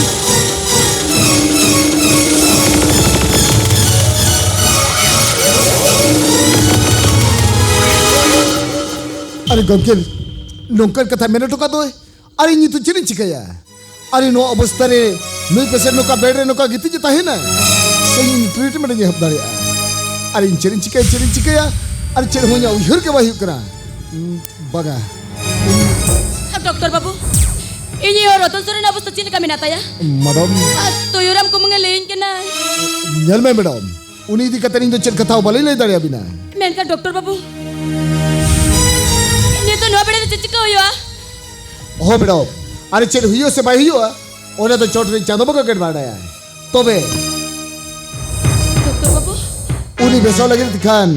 ᱟᱨᱮ ᱜᱚᱢᱠᱮ, ᱱᱚᱝᱠᱟᱱ ᱠᱟᱛᱷᱟ ᱢᱮᱱ ᱦᱚᱴᱚ ᱠᱟᱫ ᱫᱚᱭ, ᱟᱨ ᱤᱧ ᱱᱤᱛᱚᱜ ᱪᱮᱫ ᱤᱧ ᱪᱤᱠᱟᱹᱭᱟ? ᱟᱨ ᱱᱚᱣᱟ ᱚᱵᱚᱥᱛᱟ ᱨᱮ ᱱᱩᱭ ᱯᱮᱥᱮᱱᱴ ᱱᱚᱝᱠᱟ ᱵᱮᱰ ᱨᱮ ᱱᱚᱝᱠᱟ ᱜᱤᱛᱤᱡ ᱮ ᱛᱟᱦᱮᱱᱟ? ᱥᱮ ᱤᱧ ᱴᱨᱤᱴᱢᱮᱱᱴ ᱤᱧ ᱮᱦᱚᱵ ᱫᱟᱲᱮᱭᱟᱜᱼᱟ? ᱟᱨ ᱤᱧ ᱪᱮᱫ ᱤᱧ ᱪᱤᱠᱟᱹᱭᱟ, ᱪᱮᱫ ᱤᱧ ᱪᱤᱠᱟᱹᱭᱟ? ᱟᱨ ᱪᱮᱫ ᱦᱚᱸ ᱤᱧᱟᱹᱜ ᱩᱭᱦᱟᱹᱨ ᱜᱮ ᱵᱟᱭ ᱦᱩᱭᱩᱜ ᱠᱟᱱᱟ᱾ ᱩᱸ, ᱵᱟᱝᱟ᱾ ᱰᱚᱠᱴᱚᱨ ᱵᱟᱹᱵᱩ, ᱤᱧ ᱟᱭᱳ ᱨᱚᱛᱚᱱ ᱥᱚᱨᱮᱱᱟᱜ ᱚᱵᱚᱥᱛᱟ ᱪᱮᱫ ᱞᱮᱠᱟ ᱢᱮᱱᱟᱜ ᱛᱟᱭᱟ? ᱢᱮᱰᱟᱢ᱾ ᱟᱨ ᱛᱩᱭᱩᱨᱟᱢ ᱠᱩᱢᱟᱹᱝ ᱮ ᱞᱟᱹᱭᱟᱹᱧ ᱠᱟᱱᱟ᱾ ᱧᱮᱞ ᱢᱮ ᱢᱮᱰᱟᱢ, ᱩᱱᱤ ᱤᱫᱤ ᱠᱟᱛᱮ ᱤᱧ ᱫᱚ ᱪᱮᱫ ᱠᱟᱛᱷᱟ ᱦᱚᱸ ᱵᱟᱹᱞᱤᱧ ᱞᱟᱹᱭ ᱫᱟᱲᱮᱭᱟᱵᱤᱱᱟ᱾ ᱢᱮᱱᱠᱷᱟᱱ ᱰᱚᱠᱴᱚᱨ ᱵᱟᱹᱵᱩ, ᱱᱤᱛᱚᱜ ᱱᱚᱣᱟ ᱵᱮᱲᱟ ᱨᱮ ᱪᱮᱫ ᱪᱤᱠᱟᱹ ᱦᱩᱭᱩᱜᱼᱟ? ᱦᱳ ᱢᱮᱰᱟᱢ, ᱟᱨ ᱪᱮᱫ ᱦᱩᱭᱩᱜᱼᱟ ᱥᱮ ᱵᱟᱭ ᱦᱩᱭᱩᱜᱼᱟ, ᱚᱱᱟ ᱫᱚ ᱪᱚᱴ ᱨᱮ ᱪᱟᱸᱫᱚ ᱵᱚᱸᱜᱟ ᱜᱮ ᱵᱟᱲᱟᱭᱟ᱾ ᱛᱚᱵᱮ ᱰᱚᱠᱴᱚᱨ ᱵᱟᱹᱵᱩ, ᱩᱱᱤ ᱵᱮᱥᱚᱜ ᱞᱟᱹᱜᱤᱫ ᱠᱷᱟᱱ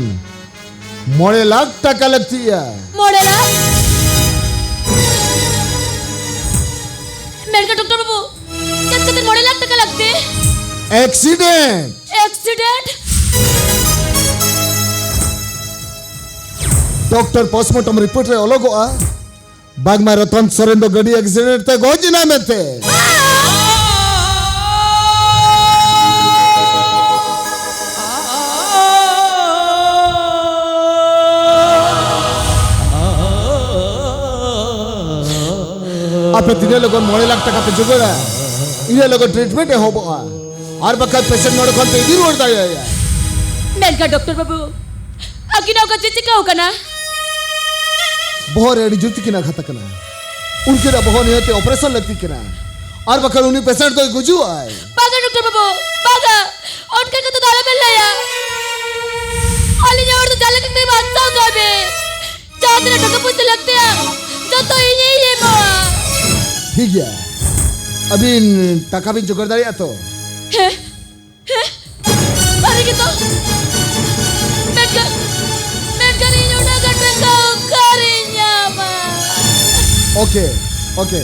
ᱢᱚᱬᱮ ᱞᱟᱠᱷ ᱴᱟᱠᱟ ᱞᱟᱹᱠᱛᱤᱜᱼᱟ᱾ ᱢᱚᱬᱮ ᱞᱟᱠᱷ? ᱢᱮᱱᱠᱷᱟᱱ ᱰᱚᱠᱴᱚᱨ ᱵᱟᱹᱵᱩ, ᱪᱮᱫ ᱠᱷᱟᱹᱛᱤᱨ ᱢᱚᱬᱮ ᱞᱟᱠᱷ ᱴᱟᱠᱟ ᱞᱟᱹᱠᱛᱤ? Accident. Accident? Doctor postmortem report ᱨᱮ ᱚᱞᱚᱜᱚᱜᱼᱟ, ᱵᱟᱝᱢᱟ ᱨᱚᱛᱚᱱ ᱥᱚᱨᱮᱱ ᱫᱚ ᱜᱟᱹᱰᱤ ᱮᱠᱥᱤᱰᱮᱱᱴ ᱛᱮ ᱜᱚᱡ ᱮᱱᱟᱭ ᱢᱮᱱᱛᱮ᱾ ᱟᱯᱮ ᱛᱤᱱᱟᱹᱜ ᱞᱚᱜᱚᱱ ᱢᱚᱬᱮ ᱞᱟᱠᱷ ᱴᱟᱠᱟ ᱯᱮ ᱡᱚᱜᱟᱲᱟ, ᱤᱱᱟᱹᱜ ᱞᱚᱜᱚᱱ ᱴᱨᱤᱴᱢᱮᱱᱴ ᱮᱦᱚᱵᱚᱜᱼᱟ, ᱟᱨ ᱵᱟᱠᱷᱟᱱ ᱯᱮᱥᱮᱱᱴ ᱱᱚᱰᱮ ᱠᱷᱚᱱ ᱯᱮ ᱤᱫᱤ ᱨᱩᱣᱟᱹᱲ ᱫᱟᱲᱮᱭᱟᱭᱟ᱾ ᱢᱮᱱᱠᱷᱟᱱ ᱰᱚᱠᱴᱚᱨ ᱵᱟᱹᱵᱩ, ᱟᱹᱠᱤᱱᱟᱜ ᱚᱠᱟ ᱪᱮᱫ ᱪᱤᱠᱟᱹᱣ ᱠᱟᱱᱟ? ᱵᱚᱦᱚᱜ ᱨᱮ ᱟᱹᱰᱤ ᱡᱳᱨ ᱛᱤᱠᱤᱱ ᱟᱜᱷᱟᱛ ᱟᱠᱟᱱᱟ᱾ ᱩᱱᱠᱤᱱᱟᱜ ᱵᱚᱦᱚᱜ ᱱᱤᱦᱟᱹᱛ ᱚᱯᱟᱨᱮᱥᱚᱱ ᱞᱟᱹᱠᱛᱤ ᱠᱟᱱᱟ, ᱟᱨ ᱵᱟᱠᱷᱟᱱ ᱩᱱᱤ ᱯᱮᱥᱮᱱᱴ ᱫᱚᱭ ᱜᱩᱡᱩᱜ ᱟᱭ᱾ ᱵᱟᱝᱟ ᱰᱚᱠᱴᱚᱨ ᱵᱟᱹᱵᱩ, ᱵᱟᱝᱟ, ᱚᱱᱠᱟ ᱠᱟᱛᱮ ᱫᱚ ᱟᱞᱚᱵᱮᱱ ᱞᱟᱹᱭᱟ᱾ ᱟᱹᱞᱤᱧᱟᱜ ᱦᱚᱲ ᱫᱚ ᱡᱟᱦᱟᱸ ᱞᱮᱠᱟ ᱛᱮ ᱵᱟᱧᱪᱟᱣ ᱠᱟᱭ ᱵᱮᱱ᱾ ᱡᱟᱦᱟᱸ ᱛᱤᱱᱟᱹᱜ ᱴᱟᱠᱟ ᱯᱩᱭᱥᱟᱹ ᱞᱟᱹᱠᱛᱤᱜᱼᱟ, ᱡᱚᱛᱚ ᱤᱧᱤᱧ ᱮᱢᱚᱜᱼᱟ᱾ ᱴᱷᱤᱠ ᱜᱮᱭᱟ, ᱟᱹᱵᱤᱱ ᱴᱟᱠᱟ ᱵᱤᱱ ᱡᱳᱜᱟᱲ ᱫᱟᱲᱮᱭᱟᱜᱼᱟ ᱛᱚ? ᱦᱮᱸ, ᱦᱮᱸ, ᱥᱟᱹᱨᱤ ᱜᱮᱛᱚ᱾ ᱢᱮᱱᱠᱷᱟᱱ, ᱢᱮᱱᱠᱷᱟᱱ ᱤᱧ ᱩᱱᱟᱹᱜ ᱜᱟᱱ ᱴᱟᱠᱟ ᱚᱠᱟᱨᱤᱧ ᱧᱟᱢᱟ? ᱳᱠᱮ, ᱳᱠᱮ,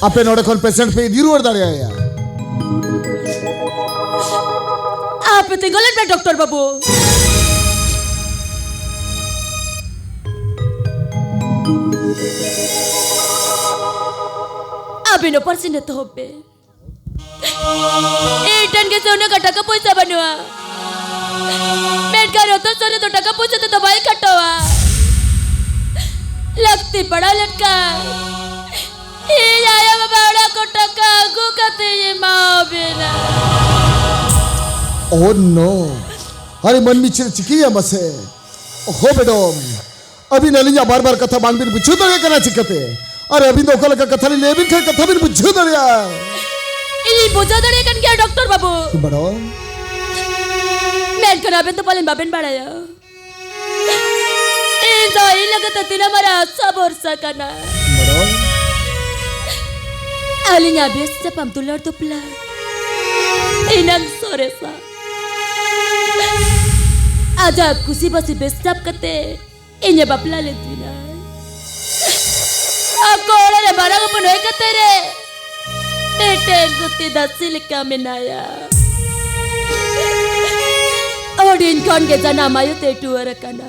ᱟᱯᱮ ᱱᱚᱰᱮ ᱠᱷᱚᱱ ᱯᱮᱥᱮᱱᱴ ᱯᱮ ᱤᱫᱤ ᱨᱩᱣᱟᱹᱲ ᱫᱟᱲᱮᱭᱟᱭᱟ᱾ ᱟᱯᱮ ᱛᱤᱸᱜᱩ ᱞᱮᱱ ᱯᱮ ᱰᱚᱠᱴᱚᱨ ᱵᱟᱹᱵᱩ᱾ ᱟᱵᱤᱱ ᱚᱯᱟᱨᱮᱥᱚᱱ ᱮᱛᱚᱦᱚᱵ ᱯᱮ᱾ ᱤᱧ ᱴᱷᱮᱱ ᱜᱮ ᱥᱮ ᱩᱱᱟᱹᱜ ᱜᱟᱱ ᱴᱟᱠᱟ ᱯᱚᱭᱥᱟ ᱵᱟᱹᱱᱩᱜᱼᱟ᱾ ᱢᱮᱱᱠᱷᱟᱱ ᱨᱚᱛᱚᱱ ᱥᱚᱨᱮᱱ ᱫᱚ ᱴᱟᱠᱟ ᱯᱚᱭᱥᱟ ᱛᱮᱫᱚ ᱵᱟᱭ ᱠᱷᱟᱴᱚᱣᱟ᱾ ᱞᱟᱹᱠᱛᱤ ᱯᱟᱲᱟᱣ ᱞᱮᱱᱠᱷᱟᱱ ᱤᱧ ᱟᱭᱳ ᱵᱟᱵᱟ ᱚᱲᱟᱜ ᱠᱚ ᱴᱟᱠᱟ ᱟᱹᱜᱩ ᱠᱟᱛᱮ ᱤᱧ ᱮᱢᱟᱣᱟᱵᱤᱱᱟ᱾ ᱳ ᱱᱳ! ᱟᱨᱮ ᱢᱟᱹᱱᱢᱤ, ᱪᱮᱫ ᱪᱤᱠᱟᱹᱭᱟ ᱢᱟᱥᱮ? ᱦᱳ ᱢᱮᱰᱟᱢ, ᱟᱹᱵᱤᱱ ᱟᱹᱞᱤᱧᱟᱜ ᱵᱟᱨ ᱵᱟᱨ ᱠᱟᱛᱷᱟ ᱵᱟᱝ ᱵᱤᱱ ᱵᱩᱡᱷᱟᱹᱣ ᱫᱟᱲᱮᱭᱟᱜ ᱠᱟᱱᱟ ᱪᱤᱠᱟᱹᱛᱮ? ᱟᱨ ᱟᱹᱵᱤᱱ ᱫᱚ ᱚᱠᱟ ᱞᱮᱠᱟ ᱠᱟᱛᱷᱟ ᱞᱤᱧ ᱞᱟᱹᱭ ᱟᱹᱵᱤᱱ ᱠᱷᱟᱱ ᱠᱟᱛᱷᱟ ᱵᱤᱱ ᱵᱩᱡᱷᱟᱹᱣ ᱫᱟᱲᱮᱭᱟᱜᱼᱟ? ᱤᱧᱤᱧ ᱵᱩᱡᱷᱟᱹᱣ ᱫᱟᱲᱮᱭᱟᱜ ᱠᱟᱱ ᱜᱮᱭᱟ ᱰᱚᱠᱴᱚᱨ ᱵᱟᱹᱵᱩ᱾ ᱢᱮᱰᱟᱢ᱾ ᱢᱮᱱᱠᱷᱟᱱ ᱟᱵᱮᱱ ᱫᱚ ᱯᱟᱞᱮᱱ ᱵᱟᱵᱮᱱ ᱵᱟᱲᱟᱭᱟ, ᱤᱧ ᱫᱚ ᱤᱧ ᱞᱟᱹᱜᱤᱫ ᱛᱮ ᱛᱤᱱᱟᱹᱜ ᱢᱟᱨᱟᱝ ᱟᱥᱟ ᱵᱷᱚᱨᱥᱟ ᱠᱟᱱᱟ᱾ ᱢᱮᱰᱟᱢ᱾ ᱟᱹᱞᱤᱧᱟᱜ ᱵᱮᱥ ᱧᱟᱯᱟᱢ ᱫᱩᱞᱟᱹᱲ ᱫᱩᱯᱞᱟᱹᱲ ᱤᱱᱟᱹᱝ ᱥᱚᱨᱮᱥᱟ᱾ ᱟᱡᱟᱜ ᱠᱩᱥᱤ ᱵᱟᱥᱤ ᱵᱮᱥ ᱧᱟᱢ ᱠᱟᱛᱮ ᱤᱧᱮ ᱵᱟᱯᱞᱟ ᱞᱮᱫ ᱵᱤᱱᱟ᱾ ᱟᱠᱚ ᱚᱲᱟᱜ ᱨᱮ ᱢᱟᱨᱟᱝ ᱦᱚᱯᱚᱱ ᱦᱩᱭ ᱠᱟᱛᱮ ᱨᱮ ᱢᱤᱫᱴᱮᱱ ᱜᱩᱛᱤ ᱫᱟᱹᱥᱤ ᱞᱮᱠᱟ ᱢᱮᱱᱟᱭᱟ᱾ ᱦᱩᱰᱤᱧ ᱠᱷᱚᱱ ᱜᱮ ᱡᱟᱱᱟᱢ ᱟᱭᱳ ᱛᱮ ᱴᱩᱣᱟᱹᱨ ᱟᱠᱟᱱᱟ᱾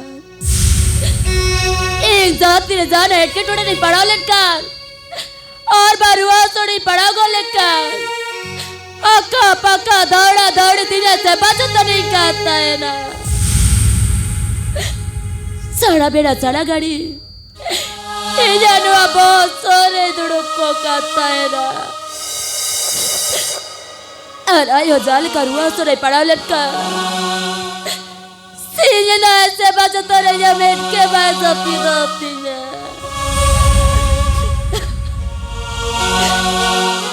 ᱤᱧ ᱡᱟᱦᱟᱸ ᱛᱤᱨᱮ ᱡᱟᱦᱟᱱᱟᱜ ᱮᱴᱠᱮᱴᱚᱬᱮ ᱨᱮᱧ ᱯᱟᱲᱟᱣ ᱞᱮᱱᱠᱷᱟᱱ, ᱟᱨ ᱵᱟᱨ ᱨᱩᱣᱟᱹ ᱦᱟᱹᱥᱩ ᱨᱮᱧ ᱯᱟᱲᱟᱣ ᱜᱚᱫ ᱞᱮᱱᱠᱷᱟᱱ, ᱟᱠᱟ ᱯᱟᱠᱟ ᱫᱟᱹᱣᱲᱟ ᱫᱟᱹᱣᱲᱤ ᱛᱤᱧᱟ ᱥᱮᱵᱟ ᱡᱚᱛᱚᱱᱤᱧ ᱠᱟᱱ ᱛᱟᱦᱮᱱᱟ᱾ ᱥᱟᱲᱟ ᱵᱮᱲᱟ ᱥᱟᱲᱟ ᱜᱷᱟᱹᱲᱤ ᱤᱧᱟᱜ ᱱᱚᱣᱟ ᱵᱚᱦᱚᱜ ᱥᱩᱨ ᱨᱮ ᱫᱩᱲᱩᱵ ᱠᱚᱜ ᱠᱟᱱ ᱛᱟᱦᱮᱱᱟ᱾ ᱟᱨ ᱟᱡ ᱦᱚᱸ ᱡᱟᱦᱟᱸ ᱞᱮᱠᱟ ᱨᱩᱣᱟᱹ ᱦᱟᱹᱥᱩ ᱨᱮᱭ ᱯᱟᱲᱟᱣ ᱞᱮᱱᱠᱷᱟᱱ, ᱛᱮᱦᱮᱧ ᱱᱚᱣᱟ ᱥᱮᱵᱟ ᱡᱚᱛᱚᱱ ᱨᱮᱭᱟᱜ ᱢᱮᱫ ᱜᱮ ᱵᱟᱭ ᱡᱟᱹᱯᱤᱫᱚᱜ ᱛᱤᱧᱟ᱾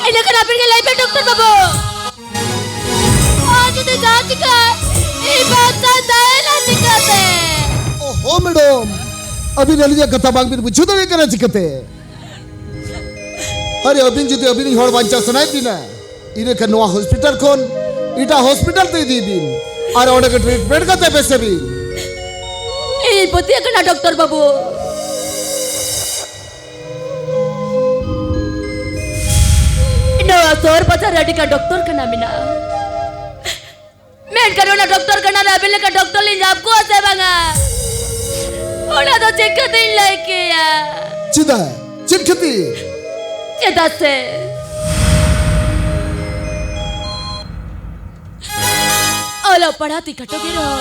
ᱤᱱᱟᱹ ᱠᱷᱟᱱ ᱟᱵᱤᱱ ᱜᱮ ᱞᱟᱹᱭ ᱵᱮᱱ, ᱰᱚᱠᱴᱚᱨ ᱵᱟᱹᱵᱩ᱾ ᱟᱨ ᱡᱩᱫᱤ ᱡᱟᱦᱟᱸ ᱪᱤᱠᱟᱹ, ᱤᱧ ᱵᱟᱧᱪᱟᱣ ᱛᱟᱦᱮᱱᱟ ᱪᱤᱠᱟᱹᱛᱮ? ᱳᱦᱳ, ᱢᱮᱰᱟᱢ, ᱟᱹᱵᱤᱱ ᱟᱹᱞᱤᱧᱟᱜ ᱠᱟᱛᱷᱟ ᱵᱟᱝᱵᱤᱱ ᱵᱩᱡᱷᱟᱹᱣ ᱫᱟᱲᱮᱭᱟᱜ ᱠᱟᱱᱟ ᱪᱤᱠᱟᱹᱛᱮ? ᱟᱨᱮ, ᱟᱹᱵᱤᱱ ᱡᱩᱫᱤ ᱟᱹᱵᱤᱱᱤᱡ ᱦᱚᱲ ᱵᱟᱧᱪᱟᱣ ᱥᱟᱱᱟᱭᱮᱫ ᱵᱤᱱᱟ, ᱤᱱᱟᱹᱠᱷᱟᱱ ᱱᱚᱣᱟ ᱦᱚᱥᱯᱤᱴᱟᱞ ᱠᱷᱚᱱ ᱮᱴᱟᱜ ᱦᱚᱥᱯᱤᱴᱟᱞ ᱛᱮ ᱤᱫᱤᱭ ᱵᱤᱱ ᱟᱨ ᱚᱸᱰᱮ ᱜᱮ ᱴᱨᱤᱴᱢᱮᱱᱴ ᱠᱟᱛᱮ ᱵᱮᱥᱮ ᱵᱤᱱ᱾ ᱤᱧ ᱯᱟᱹᱛᱭᱟᱹᱜ ᱠᱟᱱᱟ, ᱰᱚᱠᱴᱚᱨ ᱵᱟᱹᱵᱩ᱾ ᱱᱚᱣᱟ ᱥᱚᱦᱚᱨ ᱵᱟᱡᱟᱨ ᱨᱮ ᱟᱹᱰᱤ ᱜᱟᱱ ᱰᱚᱠᱴᱚᱨ ᱠᱷᱟᱱᱟ ᱢᱮᱱᱟᱜᱼᱟ, ᱢᱮᱱᱠᱷᱟᱱ ᱚᱱᱟ ᱰᱚᱠᱴᱚᱨ ᱠᱷᱟᱱᱟ ᱨᱮ ᱟᱵᱤᱱ ᱞᱮᱠᱟ ᱰᱚᱠᱴᱚᱨ ᱞᱤᱧ ᱧᱟᱢ ᱠᱚᱣᱟ ᱥᱮ ᱵᱟᱝᱟ, ᱚᱱᱟ ᱫᱚ ᱪᱤᱠᱟᱹᱛᱤᱧ ᱞᱟᱹᱭ ᱠᱮᱭᱟ? ᱪᱮᱫᱟᱜ? ᱪᱮᱫ ᱠᱷᱟᱹᱛᱤᱨ? ᱪᱮᱫᱟᱜ ᱥᱮ ᱚᱞᱚᱜ ᱯᱟᱲᱦᱟᱣ ᱛᱮ ᱠᱷᱟᱴᱚ ᱜᱮ ᱨᱮᱦᱚᱸ,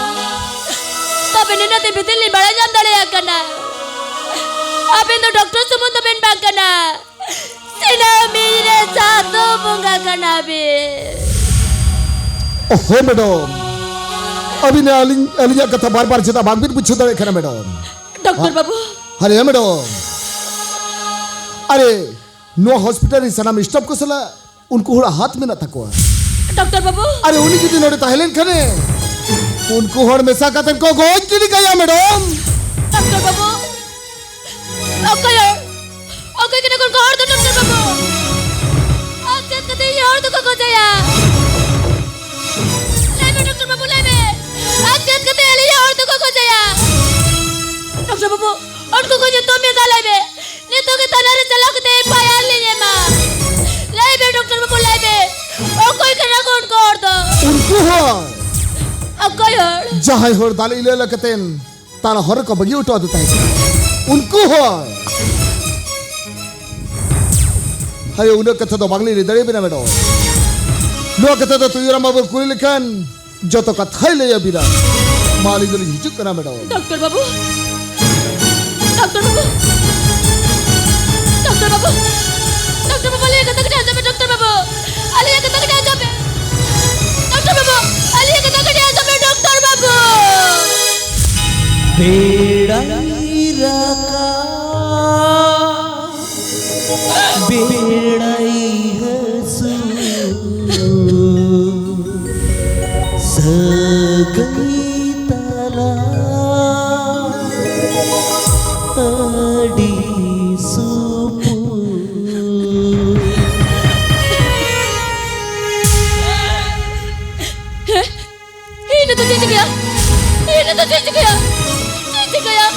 ᱛᱚᱵᱮ ᱱᱤᱱᱟᱹᱜ ᱫᱤᱱ ᱵᱷᱤᱛᱤᱨ ᱞᱤᱧ ᱵᱟᱲᱟᱭ ᱧᱟᱢ ᱫᱟᱲᱮᱭᱟᱜ ᱠᱟᱱᱟ, ᱟᱵᱮᱱ ᱫᱚ ᱰᱚᱠᱴᱚᱨ ᱥᱩᱢᱩᱝ ᱫᱚᱵᱮᱱ ᱵᱟᱝ ᱠᱟᱱᱟ, ᱥᱟᱱᱟᱢ ᱢᱤᱫ ᱨᱮ ᱥᱟᱫᱷᱩ ᱵᱚᱸᱜᱟ ᱠᱟᱱᱟ ᱵᱮᱱ᱾ ᱳᱦᱳ, ᱢᱮᱰᱟᱢ, ᱟᱹᱵᱤᱱ ᱟᱹᱞᱤᱧ, ᱟᱹᱞᱤᱧᱟᱜ ᱠᱟᱛᱷᱟ ᱵᱟᱨ ᱵᱟᱨ ᱪᱮᱫᱟᱜ ᱵᱟᱝᱵᱤᱱ ᱵᱩᱡᱷᱟᱹᱣ ᱫᱟᱲᱮᱭᱟᱜ ᱠᱟᱱᱟ, ᱢᱮᱰᱟᱢ? ᱰᱚᱠᱴᱚᱨ ᱵᱟᱹᱵᱩ᱾ ᱟᱨᱮ, ᱢᱮᱰᱟᱢ, ᱟᱨᱮ, ᱱᱚᱣᱟ ᱦᱚᱥᱯᱤᱴᱟᱞ ᱨᱮ ᱥᱟᱱᱟᱢ ᱥᱴᱟᱯ ᱠᱚ ᱥᱟᱞᱟᱜ ᱩᱱᱠᱩ ᱦᱚᱲᱟᱜ ᱦᱟᱛ ᱢᱮᱱᱟᱜ ᱛᱟᱠᱚᱣᱟ᱾ ᱰᱚᱠᱴᱚᱨ ᱵᱟᱹᱵᱩ᱾ ᱟᱨᱮ, ᱩᱱᱤ ᱡᱩᱫᱤ ᱱᱚᱰᱮ ᱛᱟᱦᱮᱸ ᱞᱮᱱ ᱠᱷᱟᱱᱮ, ᱩᱱᱠᱩ ᱦᱚᱲ ᱢᱮᱥᱟ ᱠᱟᱛᱮ ᱠᱚ ᱜᱚᱡ ᱜᱤᱰᱤ ᱠᱟᱭᱟ, ᱢᱮᱰᱟᱢ᱾ ᱰᱚᱠᱴᱚᱨ ᱵᱟᱹᱵᱩ, ᱚᱠᱚᱭ ᱦᱚᱲ? ᱚᱠᱚᱭ ᱠᱟᱱᱟ ᱠᱚ ᱩᱱᱠᱩ ᱦᱚᱲ ᱫᱚ, ᱰᱚᱠᱴᱚᱨ ᱵᱟᱹᱵᱩ? ᱟᱢ ᱪᱮᱫ ᱠᱟᱛᱮ ᱤᱧ ᱦᱚᱲ ᱫᱚᱠᱚ ᱜᱚᱡᱮᱭᱟ? ᱞᱟᱹᱭ ᱢᱮ, ᱰᱚᱠᱴᱚᱨ ᱵᱟᱹᱵᱩ, ᱞᱟᱹᱭ ᱢᱮ᱾ ᱟᱢ ᱪᱮᱫ ᱠᱟᱛᱮ ᱟᱞᱮ ᱦᱚᱲ ᱫᱚᱠᱚ ᱜᱚᱡᱮᱭᱟ? ᱰᱚᱠᱴᱚᱨ ᱵᱟᱹᱵᱩ, ᱩᱱᱠᱩ ᱠᱚ ᱧᱩᱛᱩᱢ ᱢᱮᱛᱟ ᱞᱟᱹᱭ ᱢᱮ᱾ ᱱᱤᱛᱚᱜ ᱜᱮ ᱛᱷᱟᱱᱟ ᱨᱮ ᱪᱟᱞᱟᱣ ᱠᱟᱛᱮ ᱮᱯᱷ ᱟᱭ ᱟᱨ ᱞᱤᱧ ᱮᱢᱟ᱾ ᱞᱟᱹᱭ ᱢᱮ, ᱰᱚᱠᱴᱚᱨ ᱵᱟᱹᱵᱩ, ᱞᱟᱹᱭ ᱢᱮ᱾ ᱚᱠᱚᱭ ᱠᱟᱱᱟ ᱠᱚ ᱩᱱᱠᱩ ᱦᱚᱲ ᱫᱚ? ᱩᱱᱠᱩ ᱦᱚᱲ? ᱚᱠᱚᱭ ᱦᱚᱲ? ᱡᱟᱦᱟᱸᱭ ᱦᱚᱲ ᱫᱟᱞ ᱤᱞᱟᱹ ᱠᱟᱛᱮᱱ ᱛᱟᱞᱟ ᱦᱚᱨ ᱨᱮᱠᱚ ᱵᱟᱹᱜᱤ ᱦᱚᱴᱚ ᱟᱫᱮ ᱛᱟᱦᱮᱸ ᱠᱟᱱᱟ᱾ ᱩᱱᱠᱩ ᱦᱚᱲ᱾ ᱦᱟᱭ, ᱩᱱᱟᱹᱜ ᱠᱟᱛᱷᱟ ᱫᱚ ᱵᱟᱝᱞᱤᱧ ᱞᱟᱹᱭ ᱫᱟᱲᱮᱭᱟᱵᱮᱱᱟ, ᱢᱮᱰᱚᱢ᱾ ᱱᱚᱣᱟ ᱠᱟᱛᱷᱟ ᱫᱚ ᱛᱩᱭᱩᱨᱟᱢ ᱵᱟᱹᱵᱩ ᱠᱩᱞᱤ ᱞᱮᱠᱷᱟᱱ ᱡᱚᱛᱚ ᱠᱟᱛᱷᱟᱭ ᱞᱟᱹᱭ ᱟᱵᱤᱱᱟ᱾ ᱢᱟ, ᱟᱹᱞᱤᱧ ᱫᱚᱞᱤᱧ ᱦᱤᱡᱩᱜ ᱠᱟᱱᱟ, ᱢᱮᱰᱚᱢ᱾ ᱰᱚᱠᱴᱚᱨ ᱵᱟᱹᱵᱩ, ᱰᱚᱠᱴᱚᱨ ᱵᱟᱹᱵᱩ, ᱰᱚᱠᱴᱚᱨ ᱵᱟᱹᱵᱩ, ᱰᱚᱠᱴᱚᱨ ᱵᱟᱹᱵᱩ, ᱟᱹᱞᱤᱧᱟᱜ ᱠᱟᱛᱷᱟ ᱠᱟᱹᱴᱤᱡ ᱟᱸᱡᱚᱢ ᱵᱮᱱ, ᱰᱚᱠᱴᱚᱨ ᱵᱟᱹᱵᱩ᱾ ᱟᱹᱞᱤᱧᱟᱜ ᱠᱟᱛᱷᱟ ᱠᱟᱹᱴᱤᱡ ᱟᱸᱡᱚᱢ ᱵᱮᱱ, ᱰᱚᱠᱴᱚᱨ ᱵᱟᱹᱵᱩ᱾ ᱟᱹᱞᱤᱧᱟᱜ ᱠᱟᱛᱷᱟ ᱠᱟᱹᱴᱤᱡ ᱟᱸᱡᱚᱢ ᱵᱮᱱ, ᱰᱚᱠᱴᱚᱨ ᱵᱟᱹᱵᱩ᱾ ᱵᱮᱲᱟᱭ ᱨᱟᱠᱟᱵ, ᱵᱮᱲᱟᱭ ᱦᱟᱹᱥᱩᱨ, ᱥᱟᱹᱜᱟᱹᱭ ᱛᱟᱞᱟ ᱟᱹᱰᱤ ᱥᱩᱯᱩᱨ᱾ ᱤᱧ ᱱᱤᱛᱚᱜ ᱪᱮᱫ ᱪᱤᱠᱟᱹᱭᱟ? ᱤᱧ ᱱᱤᱛᱚᱜ ᱪᱮᱫ ᱪᱤᱠᱟᱹᱭᱟ? ᱪᱮᱫ ᱪᱤᱠᱟᱹᱭᱟ?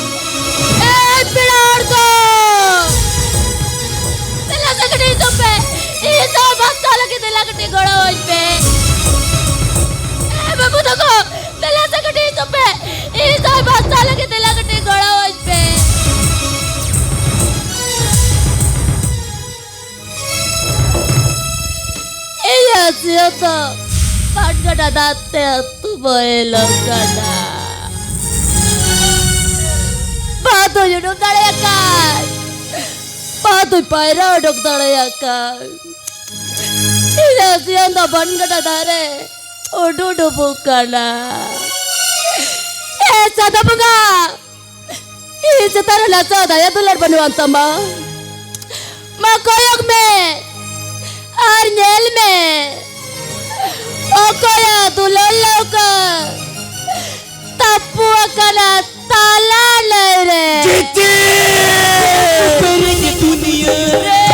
ᱮ ᱯᱮᱲᱟ ᱦᱚᱲ ᱠᱚ! ᱫᱮᱞᱟ ᱥᱮ ᱠᱟᱹᱴᱤᱡ ᱦᱤᱡᱩᱜ ᱯᱮ᱾ ᱤᱧ ᱥᱟᱶ ᱵᱟᱯᱞᱟ ᱞᱟᱹᱜᱤᱫ ᱫᱮᱞᱟ ᱠᱟᱹᱴᱤᱡ ᱜᱚᱲᱚ ᱟᱹᱧ ᱯᱮ᱾ ᱮ ᱵᱟᱹᱵᱩ ᱛᱟᱠᱚ, ᱫᱮᱞᱟ ᱥᱮ ᱠᱟᱹᱴᱤᱡ ᱦᱤᱡᱩᱜ ᱯᱮ᱾ ᱤᱧ ᱥᱟᱶ ᱵᱟᱯᱞᱟ ᱞᱟᱹᱜᱤᱫ ᱫᱮᱞᱟ ᱠᱟᱹᱴᱤᱡ ᱜᱚᱲᱚ ᱟᱹᱧ ᱯᱮ᱾ ᱤᱧᱟᱹᱜ ᱥᱤᱭᱟᱹ ᱫᱚ ᱯᱟᱴ ᱜᱟᱰᱟ ᱫᱟᱜ ᱛᱮ ᱟᱹᱛᱩ ᱵᱚᱦᱮᱞᱚᱜ ᱠᱟᱱᱟ᱾ ᱵᱟᱝ ᱫᱚᱧ ᱩᱰᱩᱠ ᱫᱟᱲᱮᱭᱟᱜ ᱠᱟᱱ, ᱵᱟᱝ ᱫᱚᱧ ᱯᱟᱭᱨᱟ ᱩᱰᱩᱠ ᱫᱟᱲᱮᱭᱟᱜ ᱠᱟᱱ᱾ ᱤᱧᱟᱹᱜ ᱥᱤᱭᱟᱹ ᱫᱚ ᱵᱟᱱ ᱜᱟᱰᱟ ᱫᱟᱜ ᱨᱮ ᱩᱰᱩᱰᱩᱵᱚᱜ ᱠᱟᱱᱟ᱾ ᱮ ᱪᱟᱸᱫᱚ ᱵᱚᱸᱜᱟ, ᱤᱧ ᱪᱮᱛᱟᱱ ᱨᱮ ᱱᱟᱥᱮ ᱦᱚᱸ ᱫᱟᱭᱟ ᱫᱩᱞᱟᱹᱲ ᱵᱟᱹᱱᱩᱜ ᱟᱱ ᱛᱟᱢᱟ᱾ ᱢᱟ ᱠᱚᱭᱚᱜ ᱢᱮ ᱟᱨ ᱧᱮᱞ ᱢᱮ, ᱚᱠᱚᱭᱟᱜ ᱫᱩᱞᱟᱹᱲ ᱞᱟᱹᱣᱠᱟᱹ ᱛᱟᱹᱯᱩ ᱟᱠᱟᱱᱟ ᱛᱟᱞᱟ ᱱᱟᱹᱭ ᱨᱮ᱾ ᱡᱤᱛᱤ! ᱯᱮᱨᱮᱡ ᱫᱩᱱᱤᱭᱟᱹ ᱨᱮ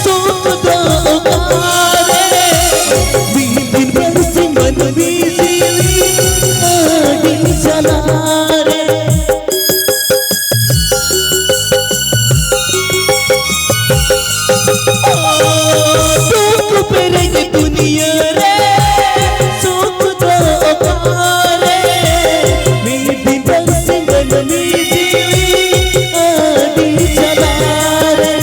ᱥᱩᱠ ᱫᱚ ᱚᱠᱟᱨᱮ? ᱢᱤᱫ ᱫᱤᱱ ᱵᱟᱨᱥᱤᱧ ᱢᱟᱹᱱᱢᱤ ᱡᱤᱣᱤ ᱟᱹᱰᱤ ᱡᱟᱞᱟᱨᱮ᱾ ᱫᱩᱠ ᱯᱮᱨᱮᱡ ᱫᱩᱱᱤᱭᱟᱹ ᱨᱮ ᱥᱩᱠ ᱫᱚ ᱚᱠᱟᱨᱮ? ᱢᱤᱫ ᱫᱤᱱ ᱵᱟᱨᱥᱤᱧ ᱢᱟᱹᱱᱢᱤ ᱡᱤᱣᱤ ᱟᱹᱰᱤ ᱡᱟᱞᱟᱨᱮ᱾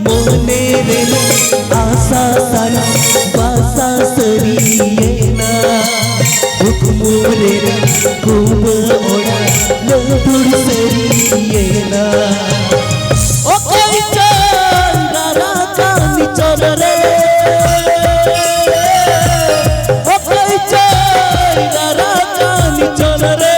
ᱢᱚᱱᱮ ᱨᱮᱱᱟᱜ ᱟᱥᱟ ᱥᱟᱱᱟᱢ ᱵᱟᱥᱟ ᱥᱟᱹᱨᱤᱭᱮᱱᱟ᱾ ᱠᱩᱠᱢᱩ ᱨᱮᱱᱟᱜ ᱠᱩᱵᱟᱹ ᱚᱲᱟᱜ ᱞᱟᱹᱫᱩᱲ ᱥᱟᱹᱨᱤᱭᱮᱱᱟ᱾ ᱚᱠᱚᱭ ᱪᱚᱭ ᱨᱟᱨᱟ ᱠᱟᱹᱢᱤ ᱪᱚᱞ ᱨᱮ? ᱚᱠᱚᱭ ᱪᱚᱭ ᱨᱟᱨᱟ ᱠᱟᱹᱢᱤ ᱪᱚᱞ ᱨᱮ?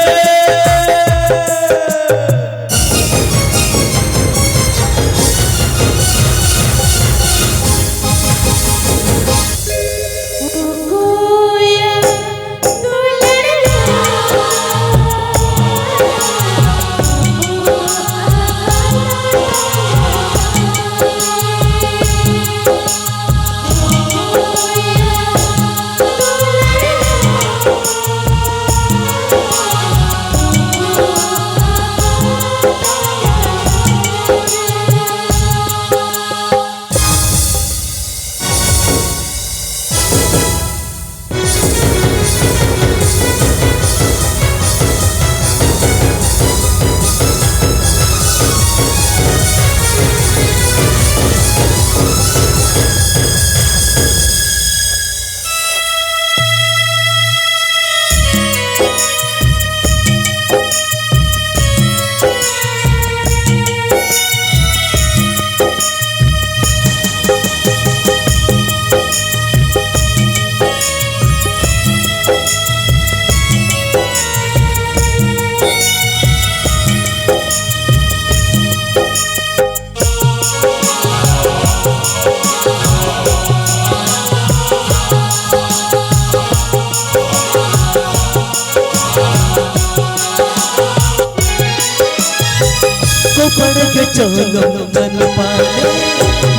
ᱠᱚᱯᱟᱲ ᱜᱮ ᱪᱚᱞᱚ ᱠᱟᱱ ᱯᱟᱞᱮ,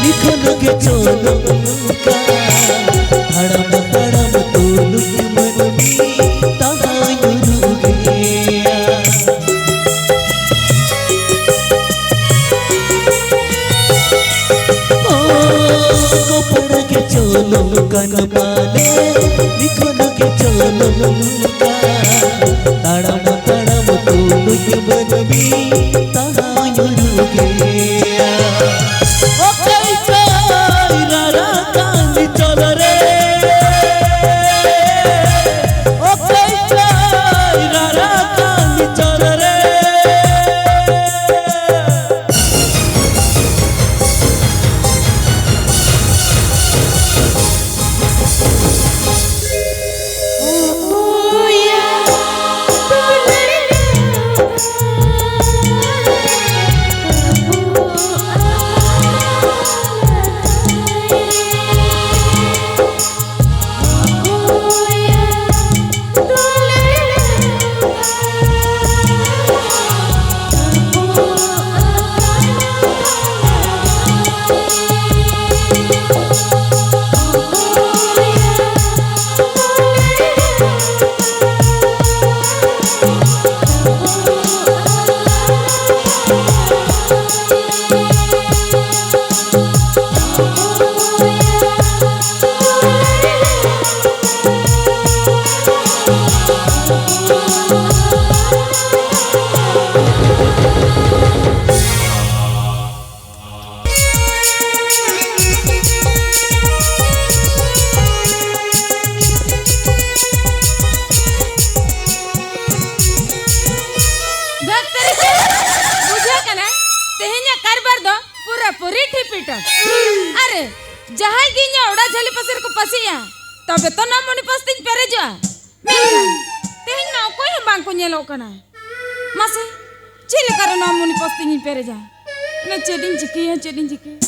ᱞᱤᱠᱷᱚᱱ ᱜᱮ ᱪᱚᱞᱚ ᱱᱚᱝᱠᱟ᱾ ᱛᱟᱲᱟᱢ ᱛᱟᱲᱟᱢ ᱛᱩᱞᱩᱡ ᱢᱟᱹᱱᱢᱤ ᱛᱟᱦᱟᱸ ᱧᱩᱨᱩᱜ ᱜᱮᱭᱟ᱾ ᱚ, ᱠᱚᱯᱟᱲ ᱜᱮ ᱪᱚᱞᱚ ᱠᱟᱱ ᱯᱟᱞᱮ, ᱞᱤᱠᱷᱚᱱ ᱜᱮ ᱪᱚᱞᱚ ᱱᱚᱝᱠᱟ᱾ ᱛᱟᱲᱟᱢ ᱛᱟᱲᱟᱢ ᱛᱩᱞᱩᱡ ᱢᱟᱹᱱᱢᱤ ᱛᱟᱦᱟᱸ ᱧᱩᱨᱩᱜ ᱜᱮᱭᱟ᱾ ᱚᱠᱚᱭ ᱠᱚᱭ ᱨᱟᱨᱟ ᱠᱟᱱ ᱪᱚᱞ ᱨᱮ, ᱚᱠᱚᱭ ᱠᱚᱭ ᱨᱟᱨᱟ ᱠᱟᱱ ᱪᱚᱞ ᱨᱮ᱾ ᱛᱮ ᱨᱮᱠᱚ ᱯᱟᱹᱥᱤᱜᱼᱟ, ᱛᱚᱵᱮ ᱛᱚ ᱱᱚᱣᱟ ᱢᱚᱱᱤ ᱯᱚᱥ ᱛᱤᱧ ᱯᱮᱨᱮᱡᱚᱜᱼᱟ᱾ ᱢᱮᱱᱠᱷᱟᱱ ᱛᱮᱦᱮᱧ ᱢᱟ ᱚᱠᱚᱭ ᱦᱚᱸ ᱵᱟᱝ ᱠᱚ ᱧᱮᱞᱚᱜ ᱠᱟᱱᱟ᱾ ᱢᱟᱥᱮ, ᱪᱮᱫ ᱞᱮᱠᱟ ᱨᱮ ᱱᱚᱣᱟ ᱢᱚᱱᱤ ᱯᱚᱥ ᱛᱤᱧ ᱯᱮᱨᱮᱡᱟ? ᱤᱱᱟᱹ ᱪᱮᱫ ᱤᱧ ᱪᱤᱠᱟᱹᱭᱟ, ᱪᱮᱫ ᱤᱧ ᱪᱤᱠᱟᱹᱭᱟ?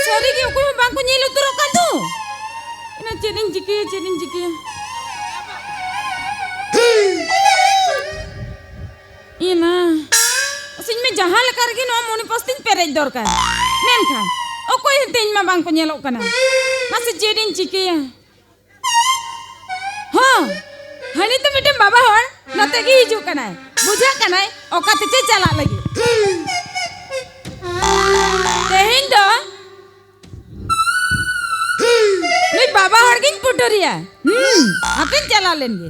ᱥᱟᱹᱨᱤ ᱜᱮ ᱚᱠᱚᱭ ᱦᱚᱸ ᱵᱟᱝ ᱠᱚ ᱧᱮᱞ ᱩᱛᱟᱹᱨᱚᱜ ᱠᱟᱱ ᱫᱚ᱾ ᱤᱱᱟᱹ ᱪᱮᱫ ᱤᱧ ᱪᱤᱠᱟᱹᱭᱟ, ᱪᱮᱫ ᱤᱧ ᱪᱤᱠᱟᱹᱭᱟ? ᱤᱱᱟᱹ ᱥᱤᱧ ᱢᱮ, ᱡᱟᱦᱟᱸ ᱞᱮᱠᱟ ᱨᱮᱜᱮ ᱱᱚᱣᱟ ᱢᱚᱱᱤ ᱯᱚᱥ ᱛᱤᱧ ᱯᱮᱨᱮᱡ ᱫᱚᱨᱠᱟᱨ᱾ ᱢᱮᱱᱠᱷᱟᱱ ᱚᱠᱚᱭ ᱦᱚᱸ ᱛᱮᱦᱮᱧ ᱢᱟ ᱵᱟᱝ ᱠᱚ ᱧᱮᱞᱚᱜ ᱠᱟᱱᱟ᱾ ᱢᱟᱥᱮ ᱪᱮᱫ ᱤᱧ ᱪᱤᱠᱟᱹᱭᱟ? ᱦᱚᱸ, ᱦᱟᱹᱱᱤ ᱛᱚ ᱢᱤᱫᱴᱮᱱ ᱵᱟᱵᱟ ᱦᱚᱲ ᱱᱚᱛᱮ ᱜᱮ ᱦᱤᱡᱩᱜ ᱠᱟᱱᱟᱭ᱾ ᱵᱩᱡᱷᱟᱹᱜ ᱠᱟᱱᱟᱭ ᱚᱠᱟ ᱛᱮᱪᱚᱭ ᱪᱟᱞᱟᱜ ᱞᱟᱹᱜᱤᱫ᱾ ᱛᱮᱦᱮᱧ ᱫᱚ ᱱᱩᱭ ᱵᱟᱵᱟ ᱦᱚᱲ ᱜᱤᱧ ᱯᱩᱴᱩᱨᱮᱭᱟ᱾ ᱦᱩᱸ, ᱦᱟᱯᱮᱧ ᱪᱟᱞᱟᱣ ᱞᱮᱱ ᱜᱮ᱾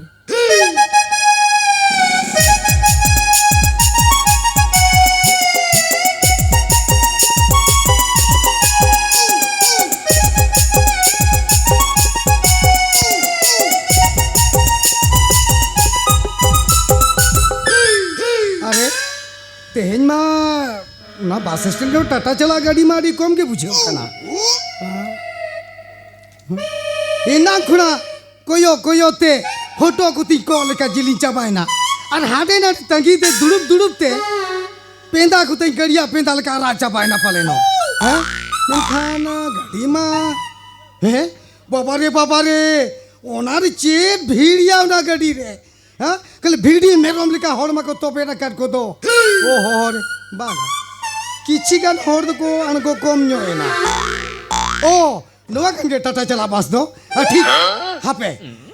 ᱟᱨᱮ, ᱛᱮᱦᱮᱧ ᱢᱟ ᱚᱱᱟ ᱵᱟᱥ ᱥᱴᱮᱱᱰ ᱨᱮ ᱴᱟᱴᱟ ᱪᱟᱞᱟᱜ ᱜᱟᱹᱰᱤ ᱢᱟ ᱟᱹᱰᱤ ᱠᱚᱢ ᱜᱮ ᱵᱩᱡᱷᱟᱹᱜ ᱠᱟᱱᱟ᱾ ᱮᱱᱟᱝ ᱠᱷᱚᱱᱟᱜ ᱠᱚᱭᱚᱜ ᱠᱚᱭᱚᱜ ᱛᱮ ᱦᱚᱴᱚᱜ ᱠᱚᱛᱤᱧ ᱠᱚᱜ ᱞᱮᱠᱟ ᱡᱤᱞᱤᱧ ᱪᱟᱵᱟᱭᱮᱱᱟ᱾ ᱟᱨ ᱦᱟᱸᱰᱮ ᱱᱟᱰᱮ ᱛᱟᱺᱜᱤ ᱛᱮ ᱫᱩᱲᱩᱵ ᱫᱩᱲᱩᱵ ᱛᱮ ᱯᱮᱸᱫᱟ ᱠᱚᱛᱮᱧ ᱜᱟᱹᱲᱤᱭᱟ ᱯᱮᱸᱫᱟ ᱞᱮᱠᱟ ᱟᱨᱟᱜ ᱪᱟᱵᱟᱭᱮᱱᱟ ᱯᱟᱞᱮᱱᱚᱜ᱾ ᱦᱮᱸ? ᱢᱮᱱᱠᱷᱟᱱ ᱜᱟᱹᱰᱤ ᱢᱟ, ᱦᱮᱸ? ᱵᱟᱵᱟ ᱨᱮ, ᱵᱟᱵᱟ ᱨᱮ, ᱚᱱᱟ ᱨᱮ ᱪᱮᱫ ᱵᱷᱤᱲ ᱭᱟ ᱚᱱᱟ ᱜᱟᱹᱰᱤ ᱨᱮ? ᱦᱮᱸ? ᱠᱷᱟᱹᱞᱤ ᱵᱷᱤᱰᱤ ᱢᱮᱨᱚᱢ ᱞᱮᱠᱟ ᱦᱚᱲ ᱢᱟᱠᱚ ᱛᱚᱵᱮ ᱨᱟᱠᱟᱵ ᱠᱚᱫᱚ᱾ ᱳ ᱦᱚᱲ, ᱵᱟᱝ᱾ ᱠᱤᱪᱷᱤ ᱜᱟᱱ ᱦᱚᱲ ᱫᱚᱠᱚ ᱟᱬᱜᱚ ᱠᱚᱢ ᱧᱚᱜ ᱮᱱᱟ᱾ ᱳ, ᱱᱚᱣᱟ ᱠᱟᱱ ᱜᱮ ᱴᱟᱴᱟ ᱪᱟᱞᱟᱜ ᱵᱟᱥ ᱫᱚ᱾ ᱟᱨ ᱴᱷᱤᱠ, ᱦᱟᱯᱮ᱾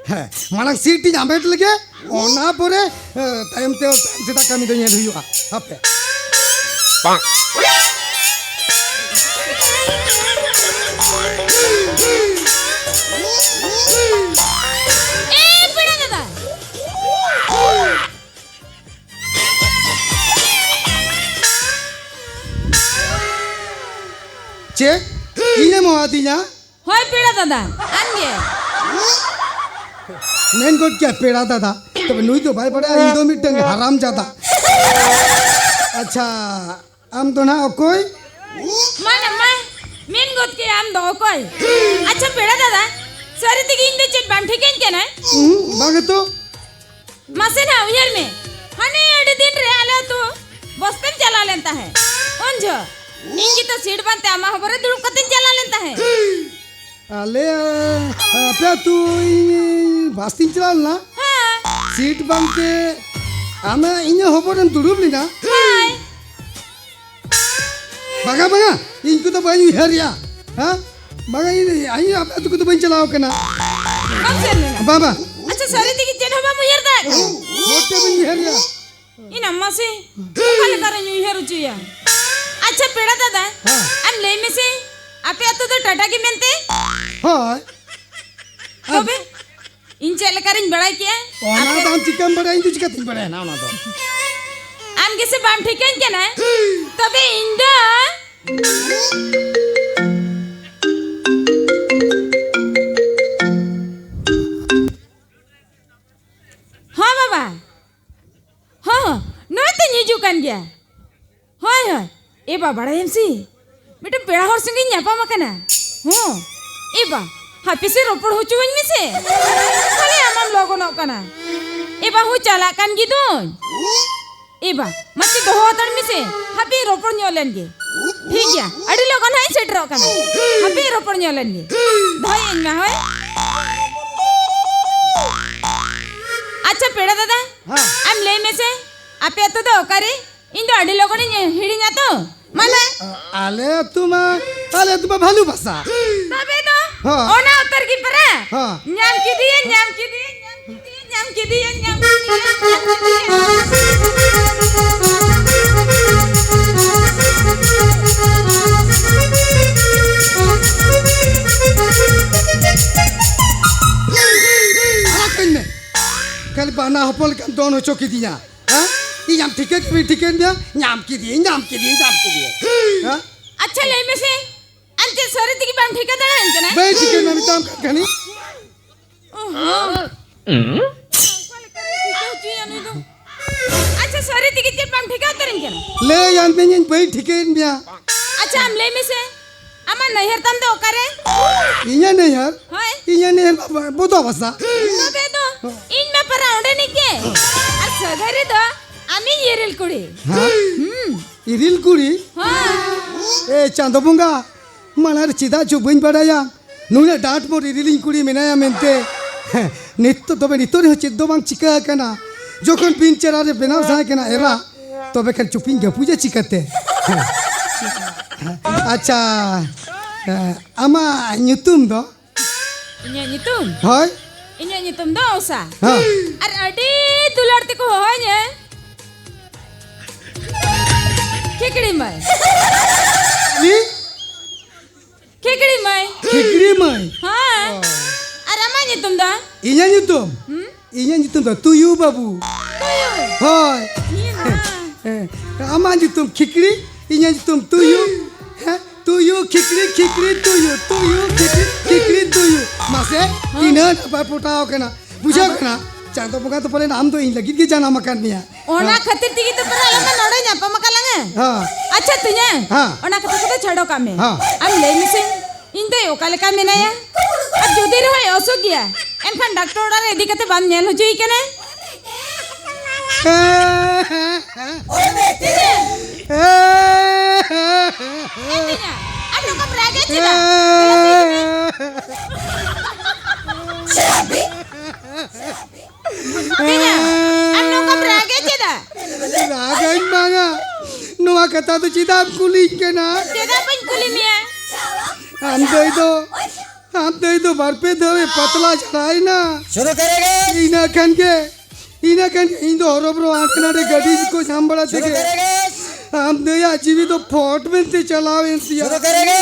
ᱦᱮᱸ, ᱢᱟᱲᱟᱝ ᱥᱤᱴ ᱤᱧ ᱦᱟᱢᱮᱴ ᱞᱮᱜᱮ, ᱚᱱᱟ ᱯᱚᱨᱮ, ᱮ, ᱛᱟᱭᱚᱢ ᱛᱮ, ᱛᱟᱭᱚᱢ ᱥᱮᱫᱟᱜ ᱠᱟᱹᱢᱤ ᱫᱚ ᱧᱮᱞ ᱦᱩᱭᱩᱜᱼᱟ᱾ ᱦᱟᱯᱮ᱾ ᱮ, ᱯᱮᱲᱟ ᱫᱟᱫᱟ᱾ ᱪᱮᱫ? ᱤᱧᱮᱢ ᱦᱚᱦᱚᱣᱟᱫᱤᱧᱟ? ᱦᱳᱭ ᱯᱮᱲᱟ ᱫᱟᱫᱟ, ᱟᱢᱜᱮ᱾ ᱢᱮᱱ ᱜᱚᱫ ᱠᱮᱭᱟ ᱯᱮᱲᱟ ᱫᱟᱫᱟ, ᱛᱚᱵᱮ ᱱᱩᱭ ᱫᱚ ᱵᱟᱭ ᱵᱟᱲᱟᱭᱟ ᱤᱧ ᱫᱚ ᱢᱤᱫᱴᱟᱝ ᱦᱟᱨᱟᱢ ᱡᱟᱫᱟ᱾ ᱟᱪᱪᱷᱟ, ᱟᱢ ᱫᱚ ᱱᱟᱦᱟᱜ ᱚᱠᱚᱭ? ᱢᱟ ᱱᱟ ᱢᱟ᱾ ᱟᱢ ᱫᱚ ᱚᱠᱚᱭ? ᱟᱪᱪᱷᱟ ᱯᱮᱲᱟ ᱫᱟᱫᱟ, ᱥᱟᱹᱨᱤ ᱛᱮᱜᱮ ᱤᱧ ᱫᱚ ᱪᱮᱫ ᱵᱟᱢ ᱴᱷᱤᱠᱟᱹᱧ ᱠᱟᱱᱟ? ᱩᱸ, ᱵᱟᱝ ᱜᱮᱛᱚ᱾ ᱢᱟᱥᱮ ᱱᱟᱦᱟᱜ ᱩᱭᱦᱟᱹᱨ ᱢᱮ, ᱦᱟᱱᱮ ᱟᱹᱰᱤ ᱫᱤᱱ ᱨᱮ ᱟᱞᱮ ᱟᱹᱛᱩ ᱵᱚᱥᱛᱮᱢ ᱪᱟᱞᱟᱣ ᱞᱮᱱ ᱛᱟᱦᱮᱸᱫ᱾ ᱩᱱ ᱡᱚᱦᱚᱜ ᱤᱧ ᱜᱮᱛᱚ ᱥᱤᱴ ᱵᱟᱝᱛᱮ ᱟᱢᱟᱜ ᱦᱚᱵᱚᱨ ᱨᱮ ᱫᱩᱲᱩᱵ ᱠᱟᱛᱮᱧ ᱪᱟᱞᱟᱣ ᱞᱮᱱ ᱛᱟᱦᱮᱸᱫ᱾ ᱟᱞᱮ, ᱟᱯᱮ ᱟᱹᱛᱩ ᱤᱧ ᱵᱟᱥ ᱛᱤᱧ ᱪᱟᱞᱟᱣ ᱞᱮᱱᱟ᱾ ᱦᱮᱸ᱾ ᱥᱤᱴ ᱵᱟᱝᱛᱮ ᱟᱢᱟᱜ ᱤᱧᱟᱹᱜ ᱦᱚᱵᱚᱨ ᱨᱮᱢ ᱫᱩᱲᱩᱵ ᱞᱮᱱᱟ? ᱦᱳᱭ᱾ ᱵᱟᱝᱟ, ᱵᱟᱝᱟ, ᱤᱧ ᱠᱚᱫᱚ ᱵᱟᱹᱧ ᱩᱭᱦᱟᱹᱨᱮᱜᱼᱟ᱾ ᱦᱮᱸ? ᱵᱟᱝᱟ, ᱤᱧ, ᱤᱧ ᱟᱯᱮ ᱟᱹᱛᱩ ᱠᱚᱫᱚ ᱵᱟᱹᱧ ᱪᱟᱞᱟᱣ ᱠᱟᱱᱟ᱾ ᱵᱟᱢ ᱥᱮᱱ ᱞᱮᱱᱟ? ᱵᱟᱝ, ᱵᱟᱝ᱾ ᱟᱪᱪᱷᱟ, ᱥᱟᱹᱨᱤ ᱛᱮᱜᱮ ᱪᱮᱫ ᱦᱚᱸ ᱵᱟᱢ ᱩᱭᱦᱟᱹᱨ ᱫᱟᱲᱮᱭᱟᱜ ᱠᱟᱱᱟ? ᱢᱚᱡᱽ ᱛᱮ ᱵᱟᱹᱧ ᱩᱭᱦᱟᱹᱨᱮᱜᱼᱟ᱾ ᱤᱧ ᱟᱢ ᱢᱟᱥᱮ, ᱚᱠᱟ ᱞᱮᱠᱟ ᱨᱮᱧ ᱩᱭᱦᱟᱹᱨ ᱦᱚᱪᱚᱭᱟ? ᱟᱪᱪᱷᱟ, ᱯᱮᱲᱟ ᱫᱟᱫᱟ, ᱦᱮᱸ᱾ ᱟᱢ ᱞᱟᱹᱭ ᱢᱮᱥᱮ, ᱟᱯᱮ ᱟᱹᱛᱩ ᱫᱚ ᱴᱟᱴᱟ ᱜᱮ ᱢᱮᱱᱛᱮ? ᱦᱳᱭ᱾ ᱛᱚᱵᱮ, ᱤᱧ ᱪᱮᱫ ᱞᱮᱠᱟ ᱨᱤᱧ ᱵᱟᱲᱟᱭ ᱠᱮᱜᱼᱟ? ᱚᱱᱟ ᱟᱯᱮ ᱫᱚ ᱟᱢ ᱪᱤᱠᱟᱹᱢ ᱵᱟᱲᱟᱭᱟ? ᱤᱧ ᱫᱚ ᱪᱤᱠᱟᱹᱛᱤᱧ ᱵᱟᱲᱟᱭᱟ ᱱᱟ ᱚᱱᱟ ᱫᱚ? ᱟᱢ ᱜᱮᱥᱮ ᱵᱟᱢ ᱴᱷᱤᱠᱟᱹᱧ ᱠᱟᱱᱟ? ᱛᱚᱵᱮ ᱤᱧ ᱫᱚ ᱦᱚᱸ ᱵᱟᱵᱟ, ᱦᱚᱸ, ᱦᱚᱸ, ᱱᱚᱜᱼᱚᱭ ᱛᱚᱧ ᱦᱤᱡᱩᱜ ᱠᱟᱱ ᱜᱮᱭᱟ᱾ ᱦᱳᱭ, ᱦᱳᱭ᱾ ᱮ ᱵᱟ, ᱵᱟᱲᱟᱭᱟᱢ ᱥᱮ, ᱢᱤᱫᱴᱟᱝ ᱯᱮᱲᱟ ᱦᱚᱲ ᱥᱚᱸᱜᱮᱧ ᱧᱟᱯᱟᱢ ᱟᱠᱟᱱᱟ᱾ ᱦᱚᱸ᱾ ᱮ ᱵᱟ, ᱦᱟᱯᱮ ᱥᱮ ᱨᱚᱯᱚᱲ ᱦᱚᱪᱚᱣᱟᱹᱧ ᱢᱮᱥᱮ᱾ ᱛᱟᱦᱞᱮ ᱟᱢ ᱢᱟᱢ ᱞᱚᱜᱚᱱᱚᱜ ᱠᱟᱱᱟ᱾ ᱮ ᱵᱟ, ᱦᱚᱸ ᱪᱟᱞᱟᱜ ᱠᱟᱱ ᱜᱮᱫᱚᱧ᱾ ᱮ ᱵᱟ, ᱢᱟᱥᱮ ᱫᱚᱦᱚ ᱦᱟᱛᱟᱲ ᱢᱮᱥᱮ, ᱦᱟᱯᱮᱧ ᱨᱚᱯᱚᱲ ᱧᱚᱜ ᱞᱮᱱ ᱜᱮ᱾ ᱴᱷᱤᱠ ᱜᱮᱭᱟ, ᱟᱹᱰᱤ ᱞᱚᱜᱚᱱ ᱦᱟᱸᱜ ᱤᱧ ᱥᱮᱴᱮᱨᱚᱜ ᱠᱟᱱᱟ᱾ ᱦᱟᱯᱮᱧ ᱨᱚᱯᱚᱲ ᱧᱚᱜ ᱞᱮᱱ ᱜᱮ᱾ ᱫᱚᱦᱚᱭᱮᱫ ᱟᱹᱧ ᱢᱟ, ᱦᱳᱭ᱾ ᱟᱪᱪᱷᱟ, ᱯᱮᱲᱟ ᱫᱟᱫᱟ, ᱦᱮᱸ᱾ ᱟᱢ ᱞᱟᱹᱭ ᱢᱮᱥᱮ, ᱟᱯᱮ ᱟᱹᱛᱩ ᱫᱚ ᱚᱠᱟᱨᱮ? ᱤᱧ ᱫᱚ ᱟᱹᱰᱤ ᱞᱚᱜᱚᱱᱤᱧ ᱦᱤᱲᱤᱧᱟ ᱛᱚ᱾ ᱢᱟ ᱞᱟᱹᱭ᱾ ᱟ-, ᱟᱞᱮ ᱟᱹᱛᱩ ᱢᱟ, ᱟᱞᱮ ᱟᱹᱛᱩ ᱢᱟ ᱵᱷᱟᱞᱩ ᱵᱟᱥᱟ᱾ ᱛᱚᱵᱮ ᱫᱚ, ᱦᱚᱸ᱾ ᱚᱱᱟ ᱩᱛᱟᱹᱨ ᱜᱮ ᱯᱟᱨᱟ᱾ ᱦᱚᱸ᱾ ᱧᱟᱢ ᱠᱮᱫᱮᱭᱟᱹᱧ, ᱧᱟᱢ ᱠᱮᱫᱮᱭᱟᱹᱧ, ᱧᱟᱢ ᱠᱮᱫᱮᱭᱟᱹᱧ, ᱧᱟᱢ ᱠᱮᱫᱮᱭᱟᱹᱧ, ᱧᱟᱢ ᱠᱮᱫᱮᱭᱟᱹᱧ᱾ ᱟᱲᱟᱜ ᱠᱟᱹᱧ ᱢᱮ᱾ ᱠᱷᱟᱹᱞᱤ ᱵᱟᱱᱟ ᱦᱚᱯᱚᱱ ᱞᱮᱠᱟᱢ ᱫᱚᱱ ᱦᱚᱪᱚ ᱠᱤᱫᱤᱧᱟ᱾ ᱦᱮᱸ? ᱤᱧ ᱟᱢ ᱴᱷᱤᱠᱟᱹ ᱠᱮᱫ ᱢᱮᱭᱟ, ᱴᱷᱤᱠᱟᱹ ᱢᱮᱭᱟ, ᱧᱟᱢ ᱠᱮᱫᱮᱭᱟᱹᱧ, ᱧᱟᱢ ᱠᱮᱫᱮᱭᱟᱹᱧ, ᱧᱟᱢ ᱠᱮᱫᱮᱭᱟᱹᱧ᱾ ᱦᱮᱸ? ᱟᱪᱪᱷᱟ, ᱞᱟᱹᱭ ᱢᱮᱥᱮ, ᱟᱢ ᱪᱮᱫ ᱥᱟᱹᱨᱤ ᱛᱮᱜᱮ ᱵᱟᱢ ᱴᱷᱤᱠᱟᱹ ᱫᱟᱲᱮᱭᱟᱹᱧ ᱠᱟᱱᱟ? ᱵᱟᱹᱧ ᱴᱷᱤᱠᱟᱹ ᱢᱮᱭᱟ, ᱢᱮᱛᱟᱢ ᱠᱟᱱ ᱠᱷᱟᱱᱤᱧ᱾ ᱚᱦᱚᱸ᱾ ᱚᱠᱟ ᱞᱮᱠᱟᱨᱮ ᱴᱷᱤᱠᱟᱹ ᱦᱚᱪᱚᱭᱟ ᱱᱩᱭ ᱫᱚ? ᱟᱪᱪᱷᱟ, ᱥᱟᱹᱨᱤ ᱛᱮᱜᱮ ᱪᱮᱫ ᱵᱟᱢ ᱴᱷᱤᱠᱟᱹ ᱩᱛᱟᱹᱨᱤᱧ ᱠᱟᱱᱟ? ᱞᱟᱹᱭ ᱟᱢ ᱢᱮᱭᱟᱹᱧ, ᱵᱟᱹᱧ ᱴᱷᱤᱠᱟᱹᱭᱮᱫ ᱢᱮᱭᱟ᱾ ᱟᱪᱪᱷᱟ, ᱟᱢ ᱞᱟᱹᱭ ᱢᱮᱥᱮ, ᱟᱢ ᱢᱟ ᱱᱟᱹᱭᱦᱟᱹᱨ ᱛᱟᱢ ᱫᱚ ᱚᱠᱟᱨᱮ? ᱤᱧᱟᱹᱜ ᱱᱟᱹᱭᱦᱟᱨ? ᱦᱳᱭ᱾ ᱤᱧᱟᱹᱜ ᱱᱟᱹᱭᱦᱟᱨ ᱵᱟ-, ᱵᱟ-, ᱵᱚᱫᱚ ᱵᱟᱥᱟ᱾ ᱛᱚᱵᱮ ᱫᱚ ᱤᱧ ᱢᱟ ᱯᱟᱨᱟ ᱚᱸᱰᱮ ᱱᱤᱡ ᱜᱮ᱾ ᱟᱨ ᱥᱟᱹᱜᱟᱹᱭ ᱨᱮᱫᱚ ᱟᱢᱤᱡ ᱤᱨᱤᱞ ᱠᱩᱲᱤ᱾ ᱦᱮᱸ? ᱦᱩᱸ᱾ ᱤᱨᱤᱞ ᱠᱩᱲᱤ? ᱦᱳᱭ᱾ ᱮ ᱪᱟᱸᱫᱚ ᱵᱚᱸᱜᱟ, ᱢᱟᱲᱟᱝ ᱨᱮ ᱪᱮᱫᱟᱜ ᱪᱚ ᱵᱟᱹᱧ ᱵᱟᱰᱟᱭᱟ, ᱱᱩᱱᱟᱹᱜ ᱰᱟᱴ ᱢᱳᱴ ᱤᱨᱤᱞᱤᱧ ᱠᱩᱲᱤ ᱢᱮᱱᱟᱭᱟ ᱢᱮᱱᱛᱮ᱾ ᱱᱤᱛ ᱛᱚᱵᱮ ᱱᱤᱛᱚᱜ ᱨᱮᱦᱚᱸ ᱪᱮᱫ ᱫᱚ ᱵᱟᱝ ᱪᱤᱠᱟᱹ ᱟᱠᱟᱱᱟ᱾ ᱡᱚᱠᱷᱚᱱ ᱵᱤᱱ ᱪᱮᱦᱨᱟ ᱨᱮ ᱵᱮᱱᱟᱣ ᱥᱟᱱᱟᱭᱮ ᱠᱟᱱᱟ ᱮᱨᱟ, ᱛᱚᱵᱮ ᱠᱷᱟᱱ ᱪᱩᱯᱤᱧ ᱜᱟᱹᱯᱩᱡᱟ ᱪᱤᱠᱟᱹᱛᱮ? ᱟᱪᱪᱷᱟ, ᱟᱢᱟᱜ ᱧᱩᱛᱩᱢ ᱫᱚ? ᱤᱧᱟᱹᱜ ᱧᱩᱛᱩᱢ? ᱦᱳᱭ᱾ ᱤᱧᱟᱹᱜ ᱧᱩᱛᱩᱢ ᱫᱚ ᱚᱥᱟ᱾ ᱦᱮᱸ᱾ ᱟᱨ ᱟᱹᱰᱤ ᱫᱩᱞᱟᱹᱲ ᱛᱮᱠᱚ ᱦᱚᱦᱚᱧᱟ ᱠᱷᱤᱠᱲᱤ ᱢᱟᱹᱭ᱾ ᱪᱮᱫ? ᱠᱷᱤᱠᱲᱤ ᱢᱟᱹᱭ᱾ ᱠᱷᱤᱠᱲᱤ ᱢᱟᱹᱭ? ᱦᱮᱸ᱾ ᱚ᱾ ᱟᱨ ᱟᱢᱟᱜ ᱧᱩᱛᱩᱢ ᱫᱚ? ᱤᱧᱟᱹᱜ ᱧᱩᱛᱩᱢ? ᱦᱩᱸ? ᱤᱧᱟᱹᱜ ᱧᱩᱛᱩᱢ ᱫᱚ ᱛᱩᱭᱩ ᱵᱟᱹᱵᱩ᱾ ᱛᱩᱭᱩ? ᱦᱳᱭ᱾ ᱤᱭᱟᱹ ᱢᱟ᱾ ᱦᱮᱸ, ᱟᱢᱟᱜ ᱧᱩᱛᱩᱢ ᱠᱷᱤᱠᱲᱤ, ᱤᱧᱟᱹᱜ ᱧᱩᱛᱩᱢ ᱛᱩᱭᱩ᱾ ᱦᱮᱸ, ᱛᱩᱭᱩ, ᱠᱷᱤᱠᱲᱤ, ᱠᱷᱤᱠᱲᱤ, ᱛᱩᱭᱩ, ᱛᱩᱭᱩ, ᱠᱷᱤᱠᱲᱤ, ᱠᱷᱤᱠᱲᱤ, ᱛᱩᱭᱩ᱾ ᱢᱟᱥᱮ, ᱦᱮᱸ᱾ ᱛᱤᱱᱟᱹᱜ ᱱᱟᱯᱟᱭ ᱯᱚᱴᱟᱣ ᱠᱟᱱᱟ᱾ ᱵᱩᱡᱷᱟᱹᱣ ᱟᱫᱚ ᱠᱟᱱᱟ? ᱪᱟᱸᱫᱚ ᱵᱚᱸᱜᱟ ᱫᱚ ᱯᱟᱞᱮᱱ ᱟᱢ ᱫᱚ ᱤᱧ ᱞᱟᱹᱜᱤᱫ ᱜᱮ ᱡᱟᱱᱟᱢ ᱟᱠᱟᱫ ᱢᱮᱭᱟ᱾ ᱚᱱᱟ ᱦᱮᱸ᱾ ᱠᱷᱟᱹᱛᱤᱨ ᱛᱮᱜᱮ ᱛᱚ ᱯᱟᱞᱮ ᱟᱞᱟᱝ ᱢᱟ ᱱᱚᱰᱮ ᱧᱟᱯᱟᱢ ᱟᱠᱟᱫ ᱞᱟᱝᱟ᱾ ᱦᱮᱸ᱾ ᱟᱪᱪᱷᱟ, ᱛᱮᱧᱟᱝ, ᱦᱮᱸ᱾ ᱚᱱᱟ ᱠᱟᱛᱷᱟ ᱠᱚᱫᱚ ᱪᱷᱟᱰᱚ ᱠᱟᱜ ᱢᱮ᱾ ᱦᱮᱸ᱾ ᱟᱢ ᱞᱟᱹᱭ ᱢᱮᱥᱮ, ᱤᱧ ᱫᱚᱭ ᱚᱠᱟ ᱞᱮᱠᱟ ᱢᱮᱱᱟᱭᱟ? ᱟᱨ ᱡᱩᱫᱤ ᱨᱮᱦᱚᱸᱭ ᱚᱥᱩᱠ ᱜᱮᱭᱟ, ᱮᱱᱠᱷᱟᱱ ᱰᱟᱠᱛᱚᱨ ᱚᱲᱟᱜ ᱨᱮ ᱤᱫᱤ ᱠᱟᱛᱮ ᱵᱟᱢ ᱧᱮᱞ ᱦᱚᱪᱚᱭᱮ ᱠᱟᱱᱟ? ᱦᱮᱸ, ᱦᱮᱸ, ᱦᱮᱸ᱾ ᱦᱮᱸ, ᱛᱮᱧᱟᱝ, ᱟᱨ ᱱᱚᱝᱠᱟᱢ ᱨᱟᱜᱮᱫ ᱪᱮᱫᱟᱜ? ᱛᱮᱧᱟᱝ, ᱟᱨ ᱱᱚᱝᱠᱟᱢ ᱨᱟᱜᱮᱫ ᱪᱮᱫᱟᱜ? ᱨᱟᱜᱟᱹᱧ ᱵᱟᱝᱟ᱾ ᱱᱚᱣᱟ ᱠᱟᱛᱷᱟ ᱫᱚ ᱪᱮᱫᱟᱜ ᱮᱢ ᱠᱩᱞᱤᱧ ᱠᱟᱱᱟ? ᱪᱮᱫᱟᱜ ᱵᱟᱹᱧ ᱠᱩᱞᱤ ᱢᱮᱭᱟ? ᱟᱢ ᱫᱟᱹᱭ ᱫᱚ, ᱟᱢ ᱫᱟᱹᱭ ᱫᱚ ᱵᱟᱨ ᱯᱮ ᱫᱷᱟᱣ ᱮ ᱯᱟᱛᱞᱟ ᱡᱷᱟᱲᱟᱭᱮᱱᱟ᱾ ᱥᱩᱨᱩ ᱠᱟᱨᱮᱜᱮ᱾ ᱤᱱᱟᱹ ᱠᱷᱟᱱ ᱜᱮ, ᱤᱱᱟᱹ ᱠᱷᱟᱱ ᱜᱮ ᱤᱧ ᱫᱚ ᱦᱚᱨᱚᱵᱚᱨᱚ ᱦᱟᱸᱰᱮ ᱱᱟᱰᱮ ᱜᱟᱹᱰᱤ ᱠᱚ ᱧᱟᱢ ᱵᱟᱲᱟ ᱥᱩᱨᱩ ᱛᱮᱜᱮ ᱠᱟᱨᱮᱜᱮ᱾ ᱟᱢ ᱫᱟᱹᱭᱟᱜ ᱡᱤᱣᱤ ᱫᱚ ᱯᱷᱚᱴ ᱢᱮᱱᱛᱮ ᱪᱟᱞᱟᱣᱮᱱ ᱛᱤᱧᱟ᱾ ᱥᱩᱨᱩ ᱠᱟᱨᱮᱜᱮ᱾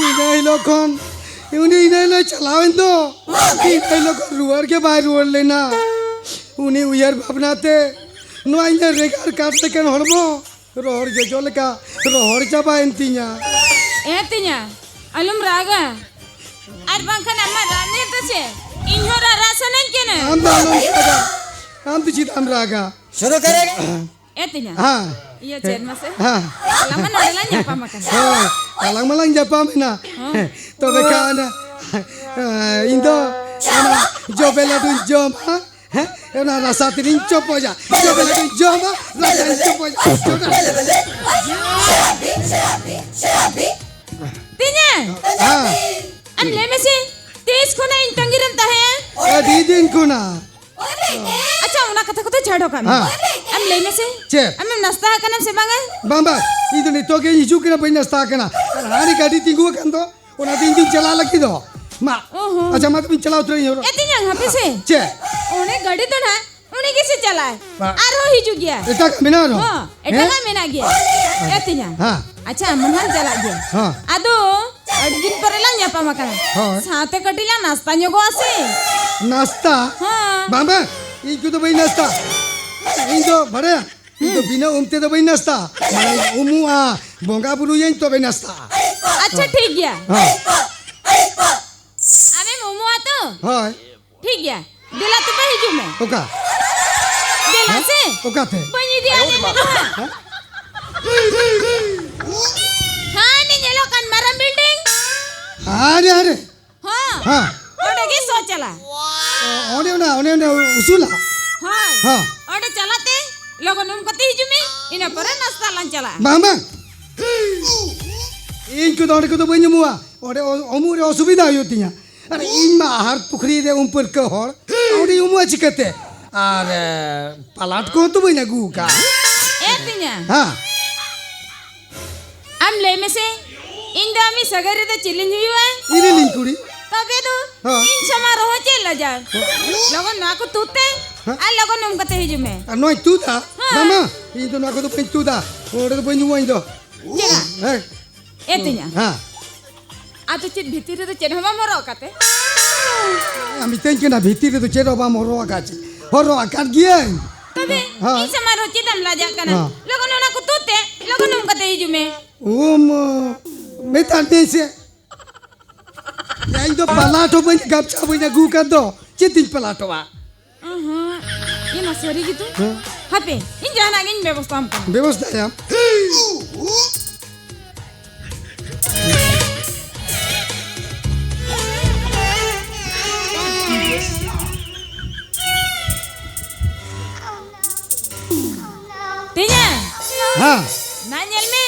ᱤᱱᱟᱹ ᱦᱤᱞᱳᱜ ᱠᱷᱚᱱ, ᱩᱱᱤ ᱤᱱᱟᱹ ᱦᱤᱞᱳᱜ ᱪᱟᱞᱟᱣᱮᱱ ᱫᱚ, ᱤᱱᱟᱹ ᱦᱤᱞᱳᱜ ᱠᱷᱚᱱ ᱨᱩᱣᱟᱹᱲ ᱜᱮ ᱵᱟᱭ ᱨᱩᱣᱟᱹᱲ ᱞᱮᱱᱟ᱾ ᱩᱱᱤ ᱩᱭᱦᱟᱹᱨ ᱵᱷᱟᱵᱽᱱᱟ ᱛᱮ ᱱᱚᱣᱟ ᱤᱧᱟᱹᱜ ᱨᱮᱜᱟᱲ ᱠᱟᱴ ᱞᱮᱠᱟᱱ ᱦᱚᱲᱢᱚ ᱨᱚᱦᱚᱲ ᱡᱚᱡᱚ ᱞᱮᱠᱟ ᱨᱚᱦᱚᱲ ᱪᱟᱵᱟᱭᱮᱱ ᱛᱤᱧᱟ᱾ ᱮ ᱛᱤᱧᱟ, ᱟᱞᱚᱢ ᱨᱟᱜᱟ᱾ ᱟᱨ ᱵᱟᱝᱠᱷᱟᱱ ᱟᱢᱟᱜ ᱨᱟᱜ ᱧᱮᱞ ᱛᱮᱥᱮ ᱤᱧ ᱦᱚᱸ ᱨᱟᱨᱟᱜ ᱥᱟᱱᱟᱧ ᱠᱟᱱᱟ᱾ ᱟᱢ ᱫᱚ ᱟᱞᱚᱢ ᱨᱟᱜᱟ᱾ ᱟᱢ ᱫᱚ ᱪᱮᱫᱟᱜ ᱮᱢ ᱨᱟᱜᱟ? ᱥᱩᱨᱩ ᱠᱟᱨᱮᱜᱮ᱾ ᱮ ᱛᱤᱧᱟ᱾ ᱦᱮᱸ᱾ ᱤᱭᱟᱹ, ᱪᱮᱫ ᱢᱟᱥᱮ? ᱦᱮᱸ᱾ ᱟᱞᱟᱝ ᱢᱟ ᱱᱚᱰᱮ ᱞᱟᱝ ᱧᱟᱯᱟᱢ ᱟᱠᱟᱱᱟ᱾ ᱦᱳᱭ, ᱟᱞᱟᱝ ᱢᱟᱞᱟᱝ ᱧᱟᱯᱟᱢ ᱮᱱᱟ᱾ ᱦᱚᱸ᱾ ᱛᱚᱵᱮ ᱠᱷᱟᱱ, ᱤᱧ ᱫᱚ ᱚᱱᱟ ᱡᱚᱵᱮ ᱞᱟᱹᱰᱩᱧ ᱡᱚᱢᱟ, ᱦᱮᱸ? ᱚᱱᱟ ᱨᱟᱥᱟ ᱛᱮᱞᱤᱧ ᱪᱚᱯᱚᱡᱟ᱾ ᱡᱚᱵᱮ ᱞᱟᱹᱰᱩᱧ ᱡᱚᱢᱟ, ᱨᱟᱥᱟᱧ ᱪᱚᱯᱚᱡᱟ᱾ ᱛᱮᱧᱟᱝ! ᱦᱮᱸ᱾ ᱟᱢ ᱞᱟᱹᱭ ᱢᱮᱥᱮ, ᱛᱤᱥ ᱠᱷᱚᱱᱟᱜ ᱤᱧ ᱛᱟᱺᱜᱤ ᱨᱮᱢ ᱛᱟᱦᱮᱸᱭᱟ? ᱟᱹᱰᱤ ᱫᱤᱱ ᱠᱷᱚᱱᱟᱜ᱾ ᱟᱪᱪᱷᱟ, ᱚᱱᱟ ᱠᱟᱛᱷᱟ ᱠᱚᱫᱚ ᱪᱷᱟᱰᱚ ᱠᱟᱜ ᱢᱮ᱾ ᱦᱮᱸ᱾ ᱟᱢ ᱞᱟᱹᱭ ᱢᱮᱥᱮ, ᱪᱮᱫ? ᱟᱢᱮᱢ ᱱᱟᱥᱛᱟ ᱟᱠᱟᱱᱟ ᱥᱮ ᱵᱟᱝᱟ? ᱵᱟᱝ, ᱵᱟᱝ, ᱤᱧ ᱫᱚ ᱱᱤᱛᱚᱜ ᱜᱮᱧ ᱦᱤᱡᱩᱜ ᱠᱟᱱᱟ, ᱵᱟᱹᱧ ᱱᱟᱥᱛᱟ ᱟᱠᱟᱱᱟ᱾ ᱟᱨ ᱦᱟᱱᱮ ᱜᱟᱹᱰᱤ ᱛᱤᱸᱜᱩ ᱟᱠᱟᱱ ᱫᱚ, ᱚᱱᱟ ᱛᱮ ᱤᱧ ᱫᱩᱧ ᱪᱟᱞᱟᱜ ᱞᱟᱹᱜᱤᱫ ᱫᱚ᱾ ᱢᱟ᱾ ᱚ ᱦᱚᱸ᱾ ᱟᱪᱪᱷᱟ, ᱢᱟ ᱛᱚᱵᱮᱧ ᱪᱟᱞᱟᱣ ᱩᱛᱟᱹᱨ ᱤᱧ ᱦᱚᱨᱚᱜ᱾ ᱮ ᱛᱮᱧᱟᱝ, ᱦᱟᱯᱮ ᱥᱮ᱾ ᱪᱮᱫ? ᱚᱱᱮ ᱜᱟᱹᱰᱤ ᱫᱚ ᱱᱟᱦᱟᱜ ᱩᱱᱤ ᱜᱮᱥᱮ ᱪᱟᱞᱟᱜᱼᱟᱭ᱾ ᱵᱟ-, ᱟᱨᱦᱚᱸ ᱦᱤᱡᱩᱜ ᱜᱮᱭᱟ᱾ ᱮᱴᱟᱜ ᱢᱮᱱᱟᱜᱼᱟ ᱟᱨᱦᱚᱸ? ᱦᱚᱸ, ᱮᱴᱟᱜᱟᱜ ᱦᱮᱸ? ᱢᱮᱱᱟᱜ ᱜᱮᱭᱟ᱾ ᱮ ᱛᱮᱧᱟᱝ᱾ ᱦᱮᱸ᱾ ᱟᱪᱪᱷᱟ, ᱟᱢ ᱦᱚᱸᱢ ᱪᱟᱞᱟᱜ ᱜᱮᱭᱟ᱾ ᱦᱮᱸ᱾ ᱟᱫᱚ ᱟᱹᱰᱤ ᱫᱤᱱ ᱯᱚᱨᱮ ᱞᱟᱝ ᱧᱟᱯᱟᱢ ᱟᱠᱟᱱᱟ᱾ ᱦᱳᱭ᱾ ᱥᱟᱶᱛᱮ ᱠᱟᱹᱴᱤᱡ ᱞᱟᱝ ᱱᱟᱥᱛᱟ ᱧᱚᱜᱚᱜᱼᱟ ᱥᱮ᱾ ᱱᱟᱥᱛᱟ? ᱦᱮᱸ᱾ ᱵᱟᱝ, ᱵᱟᱝ, ᱤᱧ ᱠᱚᱫᱚ ᱵᱟᱹᱧ ᱱᱟᱥᱛᱟ᱾ ᱤᱧ ᱫᱚ ᱵᱟᱲᱟᱭᱟ, ᱤᱧ ᱫᱚ ᱦᱩᱸ᱾ ᱵᱤᱱᱟᱹ ᱩᱢ ᱛᱮᱫᱚ ᱵᱟᱹᱧ ᱱᱟᱥᱛᱟ᱾ ᱢᱟᱱᱮ ᱩᱢᱩᱜᱼᱟ, ᱵᱚᱸᱜᱟ ᱵᱩᱨᱩᱭᱟᱹᱧ, ᱛᱚᱵᱮ ᱱᱟᱥᱛᱟ᱾ ᱟᱪᱪᱷᱟ, ᱴᱷᱤᱠ ᱜᱮᱭᱟ᱾ ᱦᱮᱸ᱾ ᱟᱢᱮᱢ ᱩᱢᱩᱜᱼᱟ ᱛᱚ? ᱦᱳᱭ᱾ ᱴᱷᱤᱠ ᱜᱮᱭᱟ, ᱫᱮᱞᱟ ᱛᱚᱵᱮ ᱦᱤᱡᱩᱜ ᱢᱮ᱾ ᱚᱠᱟ? ᱫᱮᱞᱟ ᱦᱮᱸ? ᱥᱮ᱾ ᱚᱠᱟᱛᱮ? ᱵᱟᱹᱧ ᱤᱫᱤᱭᱟ ᱧᱮᱞ ᱫᱚ ᱦᱟᱸᱜ᱾ ᱦᱮᱸ? ᱦᱟᱱᱮ ᱧᱮᱞᱚᱜ ᱠᱟᱱ ᱢᱟᱨᱟᱝ building᱾ ᱦᱟᱱᱮ, ᱦᱟᱱᱮ᱾ ᱦᱚᱸ᱾ ᱦᱮᱸ᱾ ᱚᱸᱰᱮ ᱜᱮ ᱥᱚ ᱪᱟᱞᱟᱜ᱾ ᱚ, ᱚᱱᱮ ᱚᱱᱟ, ᱚᱱᱮ ᱚᱱᱟ ᱩᱥᱩᱞᱟ? ᱦᱳᱭ᱾ ᱦᱮᱸ᱾ ᱚᱸᱰᱮ ᱪᱟᱞᱟᱜ ᱛᱮ ᱞᱚᱜᱚᱱ ᱩᱢ ᱠᱟᱛᱮ ᱦᱤᱡᱩᱜ ᱢᱮ, ᱤᱱᱟᱹ ᱯᱚᱨᱮ ᱱᱟᱥᱛᱟ ᱞᱟᱝ ᱪᱟᱞᱟᱜᱼᱟ᱾ ᱵᱟᱝ, ᱵᱟᱝ᱾ ᱤᱧ ᱠᱚᱫᱚ ᱚᱸᱰᱮ ᱠᱚᱫᱚ ᱵᱟᱹᱧ ᱩᱢᱩᱜᱼᱟ᱾ ᱚᱸᱰᱮ ᱩᱢᱩᱜ ᱨᱮ ᱚᱥᱩᱵᱤᱫᱷᱟ ᱦᱩᱭᱩᱜ ᱛᱤᱧᱟ᱾ ᱟᱨ ᱤᱧ ᱢᱟ ᱟᱦᱟᱨ ᱯᱩᱠᱷᱨᱤ ᱨᱮ ᱩᱢ ᱯᱟᱹᱨᱠᱟᱹᱣ ᱦᱚᱲ, ᱚᱸᱰᱮ ᱩᱢᱩᱜᱼᱟ ᱪᱤᱠᱟᱹᱛᱮ? ᱟᱨ, ᱮ, ᱯᱟᱞᱟᱴ ᱠᱚᱦᱚᱸ ᱛᱚ ᱵᱟᱹᱧ ᱟᱹᱜᱩ ᱟᱠᱟᱫ᱾ ᱮ ᱛᱤᱧᱟ᱾ ᱦᱮᱸ᱾ ᱟᱢ ᱞᱟᱹᱭ ᱢᱮᱥᱮ, ᱤᱧ ᱫᱚ ᱟᱢᱤᱡ ᱥᱟᱹᱜᱟᱹᱭ ᱨᱮᱫᱚ ᱪᱤᱞᱤᱧ ᱦᱩᱭᱩᱜᱼᱟ? ᱤᱨᱤᱞᱤᱧ ᱠᱩᱲᱤ᱾ ᱛᱚᱵᱮ ᱫᱚ ᱦᱮᱸ᱾ ᱤᱧ ᱥᱟᱢᱟᱝ ᱨᱮᱦᱚᱸ ᱪᱮᱫ ᱞᱟᱡᱟᱣ? ᱦᱮᱸ᱾ ᱞᱚᱜᱚᱱ ᱱᱚᱣᱟ ᱠᱚ ᱛᱩᱫ ᱛᱮ ᱦᱮᱸ᱾ ᱟᱨ ᱞᱚᱜᱚᱱ ᱩᱢ ᱠᱟᱛᱮ ᱦᱤᱡᱩᱜ ᱢᱮ᱾ ᱟᱨ ᱱᱚᱣᱟᱧ ᱛᱩᱫᱟ? ᱦᱮᱸ᱾ ᱵᱟᱝᱟ, ᱤᱧ ᱫᱚ ᱱᱚᱣᱟ ᱠᱚᱫᱚ ᱵᱟᱹᱧ ᱛᱩᱫᱟ᱾ ᱚᱸᱰᱮ ᱫᱚ ᱵᱟᱹᱧ ᱩᱢᱩᱜᱼᱟ ᱤᱧ ᱫᱚ᱾ ᱪᱮᱫᱟᱜ? ᱦᱮᱸ᱾ ᱮ ᱛᱤᱧᱟ᱾ ᱦᱮᱸ᱾ ᱟᱫᱚ ᱪᱮᱫ ᱵᱷᱤᱛᱤᱨ ᱨᱮᱫᱚ ᱪᱮᱫ ᱦᱚᱸ ᱵᱟᱢ ᱦᱚᱨᱚᱜ ᱟᱠᱟᱫ ᱛᱮ? ᱟᱢ ᱢᱤᱛᱟᱹᱧ ᱠᱟᱱᱟ ᱵᱷᱤᱛᱤᱨ ᱨᱮᱫᱚ ᱪᱮᱫ ᱦᱚᱸ ᱵᱟᱢ ᱦᱚᱨᱚᱜ ᱟᱠᱟᱫ ᱪᱮ? ᱦᱚᱨᱚᱜ ᱟᱠᱟᱫ ᱜᱤᱭᱟᱹᱧ᱾ ᱛᱚᱵᱮ ᱦᱮᱸ᱾ ᱤᱧ ᱥᱟᱢᱟᱝ ᱨᱮ ᱪᱮᱫ ᱮᱢ ᱞᱟᱡᱟᱜ ᱠᱟᱱᱟ? ᱦᱮᱸ᱾ ᱞᱚᱜᱚᱱ ᱚᱱᱟ ᱠᱚ ᱛᱩᱫ ᱛᱮ, ᱞᱚᱜᱚᱱ ᱩᱢ ᱠᱟᱛᱮ ᱦᱤᱡᱩᱜ ᱢᱮ᱾ ᱩᱢ, ᱢᱮᱛᱟᱫ ᱢᱮᱭᱟᱹᱧ ᱥᱮ᱾ ᱭᱟ, ᱤᱧ ᱫᱚ ᱯᱟᱞᱟᱴ ᱦᱚᱸ ᱵᱟᱹᱧ ᱜᱟᱢᱪᱷᱟ ᱵᱟᱹᱧ ᱟᱹᱜᱩ ᱟᱠᱟᱫ ᱫᱚ᱾ ᱪᱮᱫ ᱛᱤᱧ ᱯᱟᱞᱟᱴᱚᱜᱼᱟ? ᱚᱦᱚᱸ, ᱮ ᱢᱟ ᱥᱟᱹᱨᱤ ᱜᱮᱛᱚ᱾ ᱦᱮᱸ᱾ ᱦᱟᱯᱮ, ᱤᱧ ᱡᱟᱦᱟᱱᱟᱜ ᱜᱤᱧ ᱵᱮᱵᱚᱥᱛᱷᱟ ᱟᱢ ᱠᱟᱱᱟ᱾ ᱵᱮᱵᱚᱥᱛᱷᱟᱭᱟᱢ? ᱛᱮᱧᱟ᱾ ᱦᱮᱸ᱾ ᱱᱟ ᱧᱮᱞ ᱢᱮ,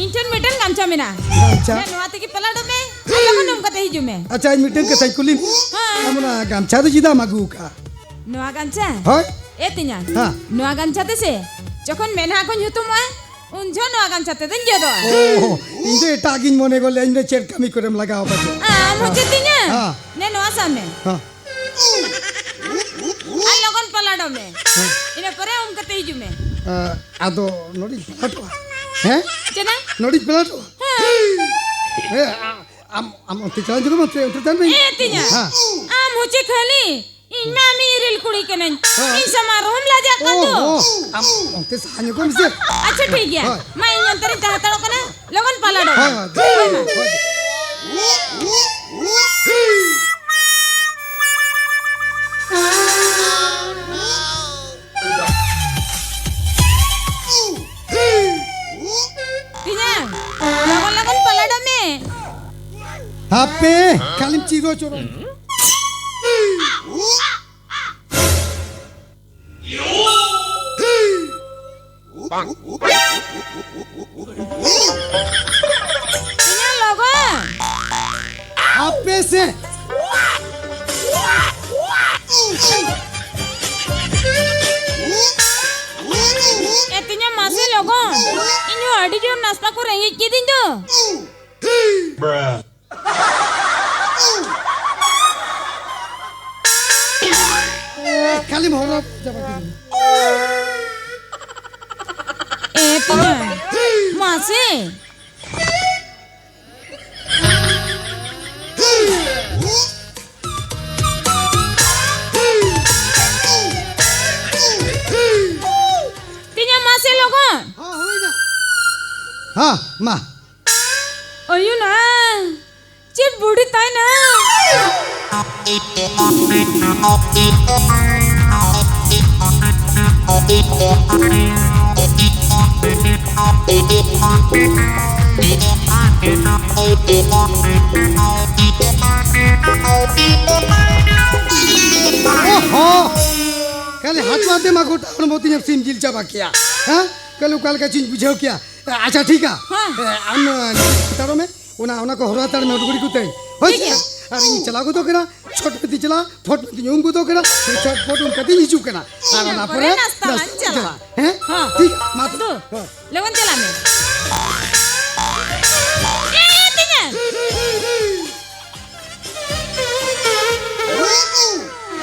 ᱤᱧ ᱴᱷᱮᱱ ᱢᱤᱫᱴᱮᱱ ᱜᱟᱢᱪᱷᱟ ᱢᱮᱱᱟᱜᱼᱟ᱾ ᱜᱟᱢᱪᱷᱟ? ᱦᱮᱸ, ᱱᱚᱣᱟ ᱛᱮᱜᱮ ᱯᱟᱞᱟᱰᱚᱜ ᱢᱮ᱾ ᱟᱨ ᱞᱚᱜᱚᱱ ᱩᱢ ᱠᱟᱛᱮ ᱦᱤᱡᱩᱜ ᱢᱮ᱾ ᱟᱪᱪᱷᱟ, ᱤᱧ ᱢᱤᱫᱴᱮᱱ ᱠᱟᱛᱷᱟᱧ ᱠᱩᱞᱤ ᱢᱮ᱾ ᱦᱮᱸ᱾ ᱟᱢ ᱚᱱᱟ ᱜᱟᱢᱪᱷᱟ ᱫᱚ ᱪᱮᱫᱟᱜ ᱮᱢ ᱟᱹᱜᱩ ᱟᱠᱟᱫᱼᱟ? ᱱᱚᱣᱟ ᱜᱟᱢᱪᱷᱟ? ᱦᱳᱭ᱾ ᱮ ᱛᱮᱧᱟ, ᱦᱮᱸ᱾ ᱱᱚᱣᱟ ᱜᱟᱢᱪᱷᱟ ᱛᱮᱥᱮ ᱡᱚᱠᱷᱚᱱ ᱢᱮᱫᱦᱟ ᱠᱚᱧ ᱦᱩᱛᱩᱢᱚᱜᱼᱟ, ᱩᱱ ᱡᱚᱦᱚᱜ ᱱᱚᱣᱟ ᱜᱟᱢᱪᱷᱟ ᱛᱮᱫᱚᱧ ᱡᱚᱫᱚᱜᱼᱟ᱾ ᱚ, ᱤᱧ ᱫᱚ ᱮᱴᱟᱜ ᱜᱤᱧ ᱢᱚᱱᱮ ᱜᱚᱫ ᱞᱮᱫ, ᱤᱧ ᱫᱚ ᱪᱮᱫ ᱠᱟᱹᱢᱤ ᱠᱚᱨᱮᱢ ᱞᱟᱜᱟᱣ ᱯᱟᱪᱮ᱾ ᱟᱢ ᱦᱚᱪᱚ ᱛᱤᱧᱟ? ᱦᱮᱸ᱾ ᱱᱮ ᱱᱚᱣᱟ ᱥᱟᱵ ᱢᱮ᱾ ᱦᱮᱸ᱾ ᱟᱨ ᱞᱚᱜᱚᱱ ᱯᱟᱞᱟᱰᱚᱜ ᱢᱮ᱾ ᱦᱮᱸ᱾ ᱤᱱᱟᱹ ᱯᱚᱨᱮ ᱩᱢ ᱠᱟᱛᱮ ᱦᱤᱡᱩᱜ ᱢᱮ᱾ ᱟ, ᱟᱫᱚ ᱱᱚᱰᱮᱧ ᱯᱟᱞᱟᱴᱚᱜᱼᱟ᱾ ᱦᱮᱸ? ᱪᱮᱫᱟᱜ? ᱱᱚᱰᱮᱧ ᱯᱟᱞᱟᱴᱚᱜᱼᱟ᱾ ᱦᱮᱸ᱾ ᱦᱮᱸ, ᱟ-, ᱟᱢ, ᱟᱢ ᱚᱱᱛᱮ ᱪᱟᱞᱟᱣ ᱧᱚᱜᱚᱜ ᱢᱮ, ᱚᱱᱛᱮ, ᱚᱱᱛᱮ ᱛᱟᱦᱮᱱ ᱢᱮ᱾ ᱮ ᱛᱤᱧᱟ᱾ ᱦᱮᱸ᱾ ᱟᱢ ᱦᱚᱪᱚ ᱠᱷᱟᱹᱞᱤ ᱤᱧ ᱢᱟ ᱟᱢᱤᱡ ᱨᱤᱞ ᱠᱩᱲᱤ ᱠᱟᱹᱱᱟᱹᱧ᱾ ᱦᱮᱸ᱾ ᱤᱧ ᱥᱟᱢᱟᱝ ᱨᱮᱦᱚᱸᱢ ᱞᱟᱡᱟᱜ ᱠᱟᱱ ᱚ, ᱫᱚ᱾ ᱚ, ᱟᱢ ᱚᱱᱛᱮ ᱥᱟᱦᱟ ᱧᱚᱜᱚᱜ ᱢᱮᱥᱮ᱾ ᱟᱪᱪᱷᱟ, ᱴᱷᱤᱠ ᱜᱮᱭᱟ᱾ ᱦᱳᱭ᱾ ᱢᱟ, ᱤᱧ ᱚᱱᱛᱮ ᱨᱤᱧ ᱛᱟᱦᱮᱸ ᱦᱟᱛᱟᱲᱚᱜ ᱠᱟᱱᱟ᱾ ᱞᱚᱜᱚᱱ ᱯᱟᱞᱟᱰᱚᱜ ᱢᱮ᱾ ᱦᱳᱭ, ᱦᱳᱭ᱾ ᱦᱳᱭ, ᱢᱟ᱾ ᱦᱳᱭ᱾ ᱛᱮᱧᱟᱝ, ᱞᱚᱜᱚᱱ ᱞᱚᱜᱚᱱ ᱯᱟᱞᱟᱰᱚᱜ ᱢᱮ᱾ ᱦᱟᱯᱮ, ᱠᱷᱟᱹᱞᱤᱢ ᱪᱤᱨᱚ ᱪᱚᱨᱚ᱾ ᱛᱮᱧᱟᱝ, ᱞᱚᱜᱚᱱ᱾ ᱦᱟᱯᱮ ᱥᱮ᱾ ᱮ ᱛᱮᱧᱟᱝ, ᱢᱟᱥᱮ ᱞᱚᱜᱚᱱ᱾ ᱤᱧ ᱦᱚᱸ ᱟᱹᱰᱤ ᱡᱳᱨ ᱱᱟᱥᱛᱟ ᱠᱚ ᱨᱮᱸᱜᱮᱡ ᱠᱤᱫᱤᱧ ᱫᱚ᱾ ᱠᱷᱟᱹᱞᱤᱢ ᱦᱚᱨᱚᱜ ᱪᱟᱵᱟ ᱠᱤᱫᱤᱧᱟ᱾ ᱮ ᱛᱮᱧᱟᱝ, ᱢᱟᱥᱮ᱾ ᱛᱮᱧᱟᱝ, ᱢᱟᱥᱮ ᱞᱚᱜᱚᱱ᱾ ᱦᱚᱸ, ᱦᱩᱭᱱᱟ᱾ ᱦᱚᱸ, ᱢᱟ᱾ ᱚᱭᱩ ᱱᱟ, ᱪᱮᱫ ᱵᱩᱰᱷᱤ ᱛᱟᱭᱱᱟ᱾ ᱚᱦᱚ! ᱠᱷᱟᱹᱞᱤ ᱦᱟᱛᱣᱟᱛᱮ ᱢᱟ ᱜᱚᱴᱟ ᱦᱚᱲᱢᱚ ᱛᱤᱧᱮᱢ ᱥᱤᱢ ᱡᱤᱞ ᱪᱟᱵᱟ ᱠᱮᱭᱟ᱾ ᱦᱮᱸ? ᱠᱷᱟᱹᱞᱤ ᱚᱠᱟ ᱞᱮᱠᱟ ᱪᱚᱧ ᱵᱩᱡᱷᱟᱹᱣ ᱠᱮᱭᱟ᱾ ᱟᱪᱪᱷᱟ, ᱴᱷᱤᱠᱟ᱾ ᱦᱮᱸ᱾ ᱮ, ᱟᱢ, ᱮ, ᱦᱟᱛᱟᱲᱚᱜ ᱢᱮ᱾ ᱚᱱᱟ, ᱚᱱᱟ ᱠᱚ ᱦᱚᱨᱚ ᱦᱟᱛᱟᱲ ᱢᱮ, ᱩᱰᱩᱠ ᱩᱰᱩᱠ ᱠᱚᱛᱮ᱾ ᱦᱳᱭ ᱴᱷᱤᱠ ᱥᱮ? ᱜᱮᱭᱟ᱾ ᱟᱨ ᱤᱧ ᱪᱟᱞᱟᱣ ᱜᱚᱫᱚᱜ ᱠᱟᱱᱟ, ᱪᱷᱚᱴ ᱢᱮᱛᱤᱧ ᱪᱟᱞᱟᱜᱼᱟ, ᱯᱷᱚᱴ ᱢᱮᱛᱤᱧ ᱩᱢ ᱜᱚᱫᱚᱜ ᱠᱟᱱᱟ, ᱪᱷᱚᱴ ᱯᱷᱚᱴ ᱩᱢ ᱠᱟᱛᱮᱧ ᱦᱤᱡᱩᱜ ᱠᱟᱱᱟ᱾ ᱟᱨ ᱤᱱᱟᱹ ᱚᱱᱟ ᱯᱚᱨᱮ ᱯᱚᱨᱮ ᱱᱟᱥᱛᱟ ᱱᱟᱥᱛᱟ ᱞᱟᱝ ᱪᱟᱞᱟᱜᱼᱟ᱾ ᱪᱟᱞᱟᱜᱼᱟ᱾ ᱦᱮᱸ? ᱦᱮᱸ᱾ ᱴᱷᱤᱠ, ᱢᱟ ᱛᱚᱵᱮ᱾ ᱫᱩ, ᱦᱮᱸ᱾ ᱞᱚᱜᱚᱱ ᱪᱟᱞᱟᱜ ᱢᱮ᱾ ᱮ, ᱛᱤᱧᱟ᱾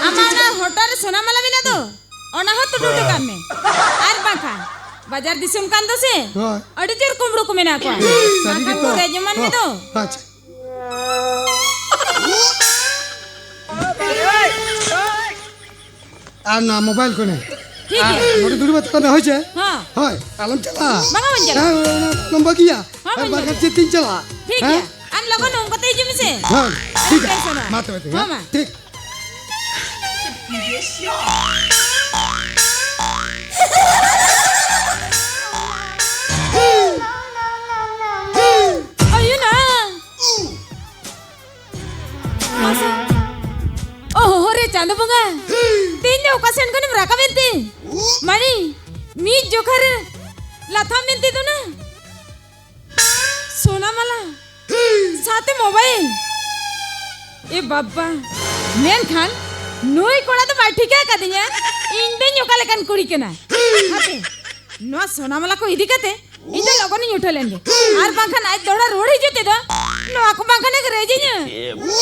ᱟᱢᱟᱜ ᱚᱱᱟ ᱦᱚᱴᱚᱜ ᱨᱮ ᱥᱚᱱᱟ ᱢᱟᱞᱟ ᱢᱮᱱᱟᱜ ᱫᱚ, ᱚᱱᱟ ᱦᱚᱸ ᱛᱩᱫ ᱦᱚᱴᱚ ᱠᱟᱜ ᱢᱮ᱾ ᱟᱨ ᱵᱟᱝᱠᱷᱟᱱ ᱵᱟᱡᱟᱨ ᱫᱤᱥᱚᱢ ᱠᱟᱱ ᱫᱚ ᱥᱮ, ᱦᱳᱭ᱾ ᱟᱹᱰᱤ ᱡᱳᱨ ᱠᱩᱢᱵᱽᱲᱩ ᱠᱚ ᱢᱮᱱᱟᱜ ᱠᱚᱣᱟ᱾ ᱥᱟᱹᱨᱤ ᱵᱟᱝᱠᱷᱟᱱ ᱜᱮᱛᱚ᱾ ᱠᱚ ᱨᱮᱡ ᱮᱢᱟᱱ ᱢᱮ ᱦᱳᱭ᱾ ᱫᱚ᱾ ᱟᱪᱪᱷᱟ᱾ ᱟᱨ ᱱᱚᱣᱟ ᱢᱳᱵᱟᱭᱤᱞ ᱠᱚ ᱱᱮ᱾ ᱴᱷᱤᱠ ᱟᱨ ᱜᱮᱭᱟ᱾ ᱱᱚᱰᱮ ᱫᱩᱲᱩᱵ ᱛᱟᱦᱮᱱᱟ, ᱦᱳᱭ ᱥᱮ? ᱦᱚᱸ᱾ ᱦᱳᱭ, ᱟᱞᱚᱢ ᱪᱟᱞᱟᱜᱼᱟ᱾ ᱵᱟᱝᱟ, ᱵᱟᱹᱧ ᱪᱟᱞᱟᱜᱼᱟ᱾ ᱦᱮᱸ, ᱚᱱᱟ ᱟᱞᱚᱢ ᱵᱟᱹᱜᱤᱭᱟ᱾ ᱦᱚᱸ, ᱟᱨ ᱵᱟᱹᱧ ᱵᱟᱠᱷᱟᱱ ᱵᱟᱹᱜᱤᱭᱟ᱾ ᱪᱮᱫ ᱛᱤᱧ ᱪᱟᱞᱟᱜᱼᱟ? ᱴᱷᱤᱠ ᱦᱮᱸ? ᱜᱮᱭᱟ᱾ ᱟᱢ ᱞᱚᱜᱚᱱ ᱩᱢ ᱠᱟᱛᱮ ᱦᱤᱡᱩᱜ ᱢᱮᱥᱮ᱾ ᱦᱳᱭ, ᱟᱹᱰᱤ ᱴᱷᱤᱠ ᱜᱮᱭᱟ᱾ ᱴᱮᱱᱥᱚᱱᱚᱜᱼᱟ᱾ ᱢᱟ ᱛᱚᱵᱮ, ᱦᱮᱸ? ᱦᱚᱸ, ᱢᱟ᱾ ᱴᱷᱤᱠ᱾ ᱟᱭᱳ ᱱᱟ᱾ ᱢᱟᱥᱮ᱾ ᱳ ᱦᱳ ᱨᱮ ᱪᱟᱸᱫᱚ ᱵᱚᱸᱜᱟ, ᱛᱮᱦᱮᱧ ᱫᱚ ᱚᱠᱟ ᱥᱮᱱ ᱠᱷᱚᱱᱮᱢ ᱨᱟᱠᱟᱵ ᱮᱱ ᱛᱮ? ᱢᱟᱹᱱᱤ, ᱢᱤᱫ ᱡᱚᱠᱷᱟ ᱨᱮ ᱞᱟᱛᱷᱟᱢ ᱢᱮᱱᱛᱮ ᱫᱚ ᱱᱟ᱾ ᱥᱳᱱᱟ ᱢᱟᱞᱟ, ᱥᱟᱶᱛᱮ ᱢᱳᱵᱟᱭᱤᱞ᱾ ᱮ ᱵᱟᱵᱟ, ᱢᱮᱱᱠᱷᱟᱱ ᱱᱩᱭ ᱠᱚᱲᱟ ᱫᱚ ᱵᱟᱭ ᱴᱷᱤᱠᱟᱹ ᱟᱠᱟᱫᱤᱧᱟ, ᱤᱧ ᱫᱚᱧ ᱚᱠᱟ ᱞᱮᱠᱟᱱ ᱠᱩᱲᱤ ᱠᱟᱱᱟ᱾ ᱦᱟᱯᱮ, ᱱᱚᱣᱟ ᱥᱳᱱᱟ ᱢᱟᱞᱟ ᱠᱚ ᱤᱫᱤ ᱠᱟᱛᱮ ᱤᱧ ᱫᱚ ᱞᱚᱜᱚᱱᱤᱧ ᱩᱴᱷᱟᱹ ᱞᱮᱱ ᱜᱮ, ᱟᱨ ᱵᱟᱝᱠᱷᱟᱱ ᱟᱡ ᱫᱚᱦᱲᱟ ᱨᱩᱣᱟᱹᱲ ᱦᱤᱡᱩᱜ ᱛᱮᱫᱚ ᱱᱚᱣᱟ ᱠᱚ ᱵᱟᱝᱠᱷᱟᱱ ᱮ ᱨᱮᱡᱤᱧᱟ᱾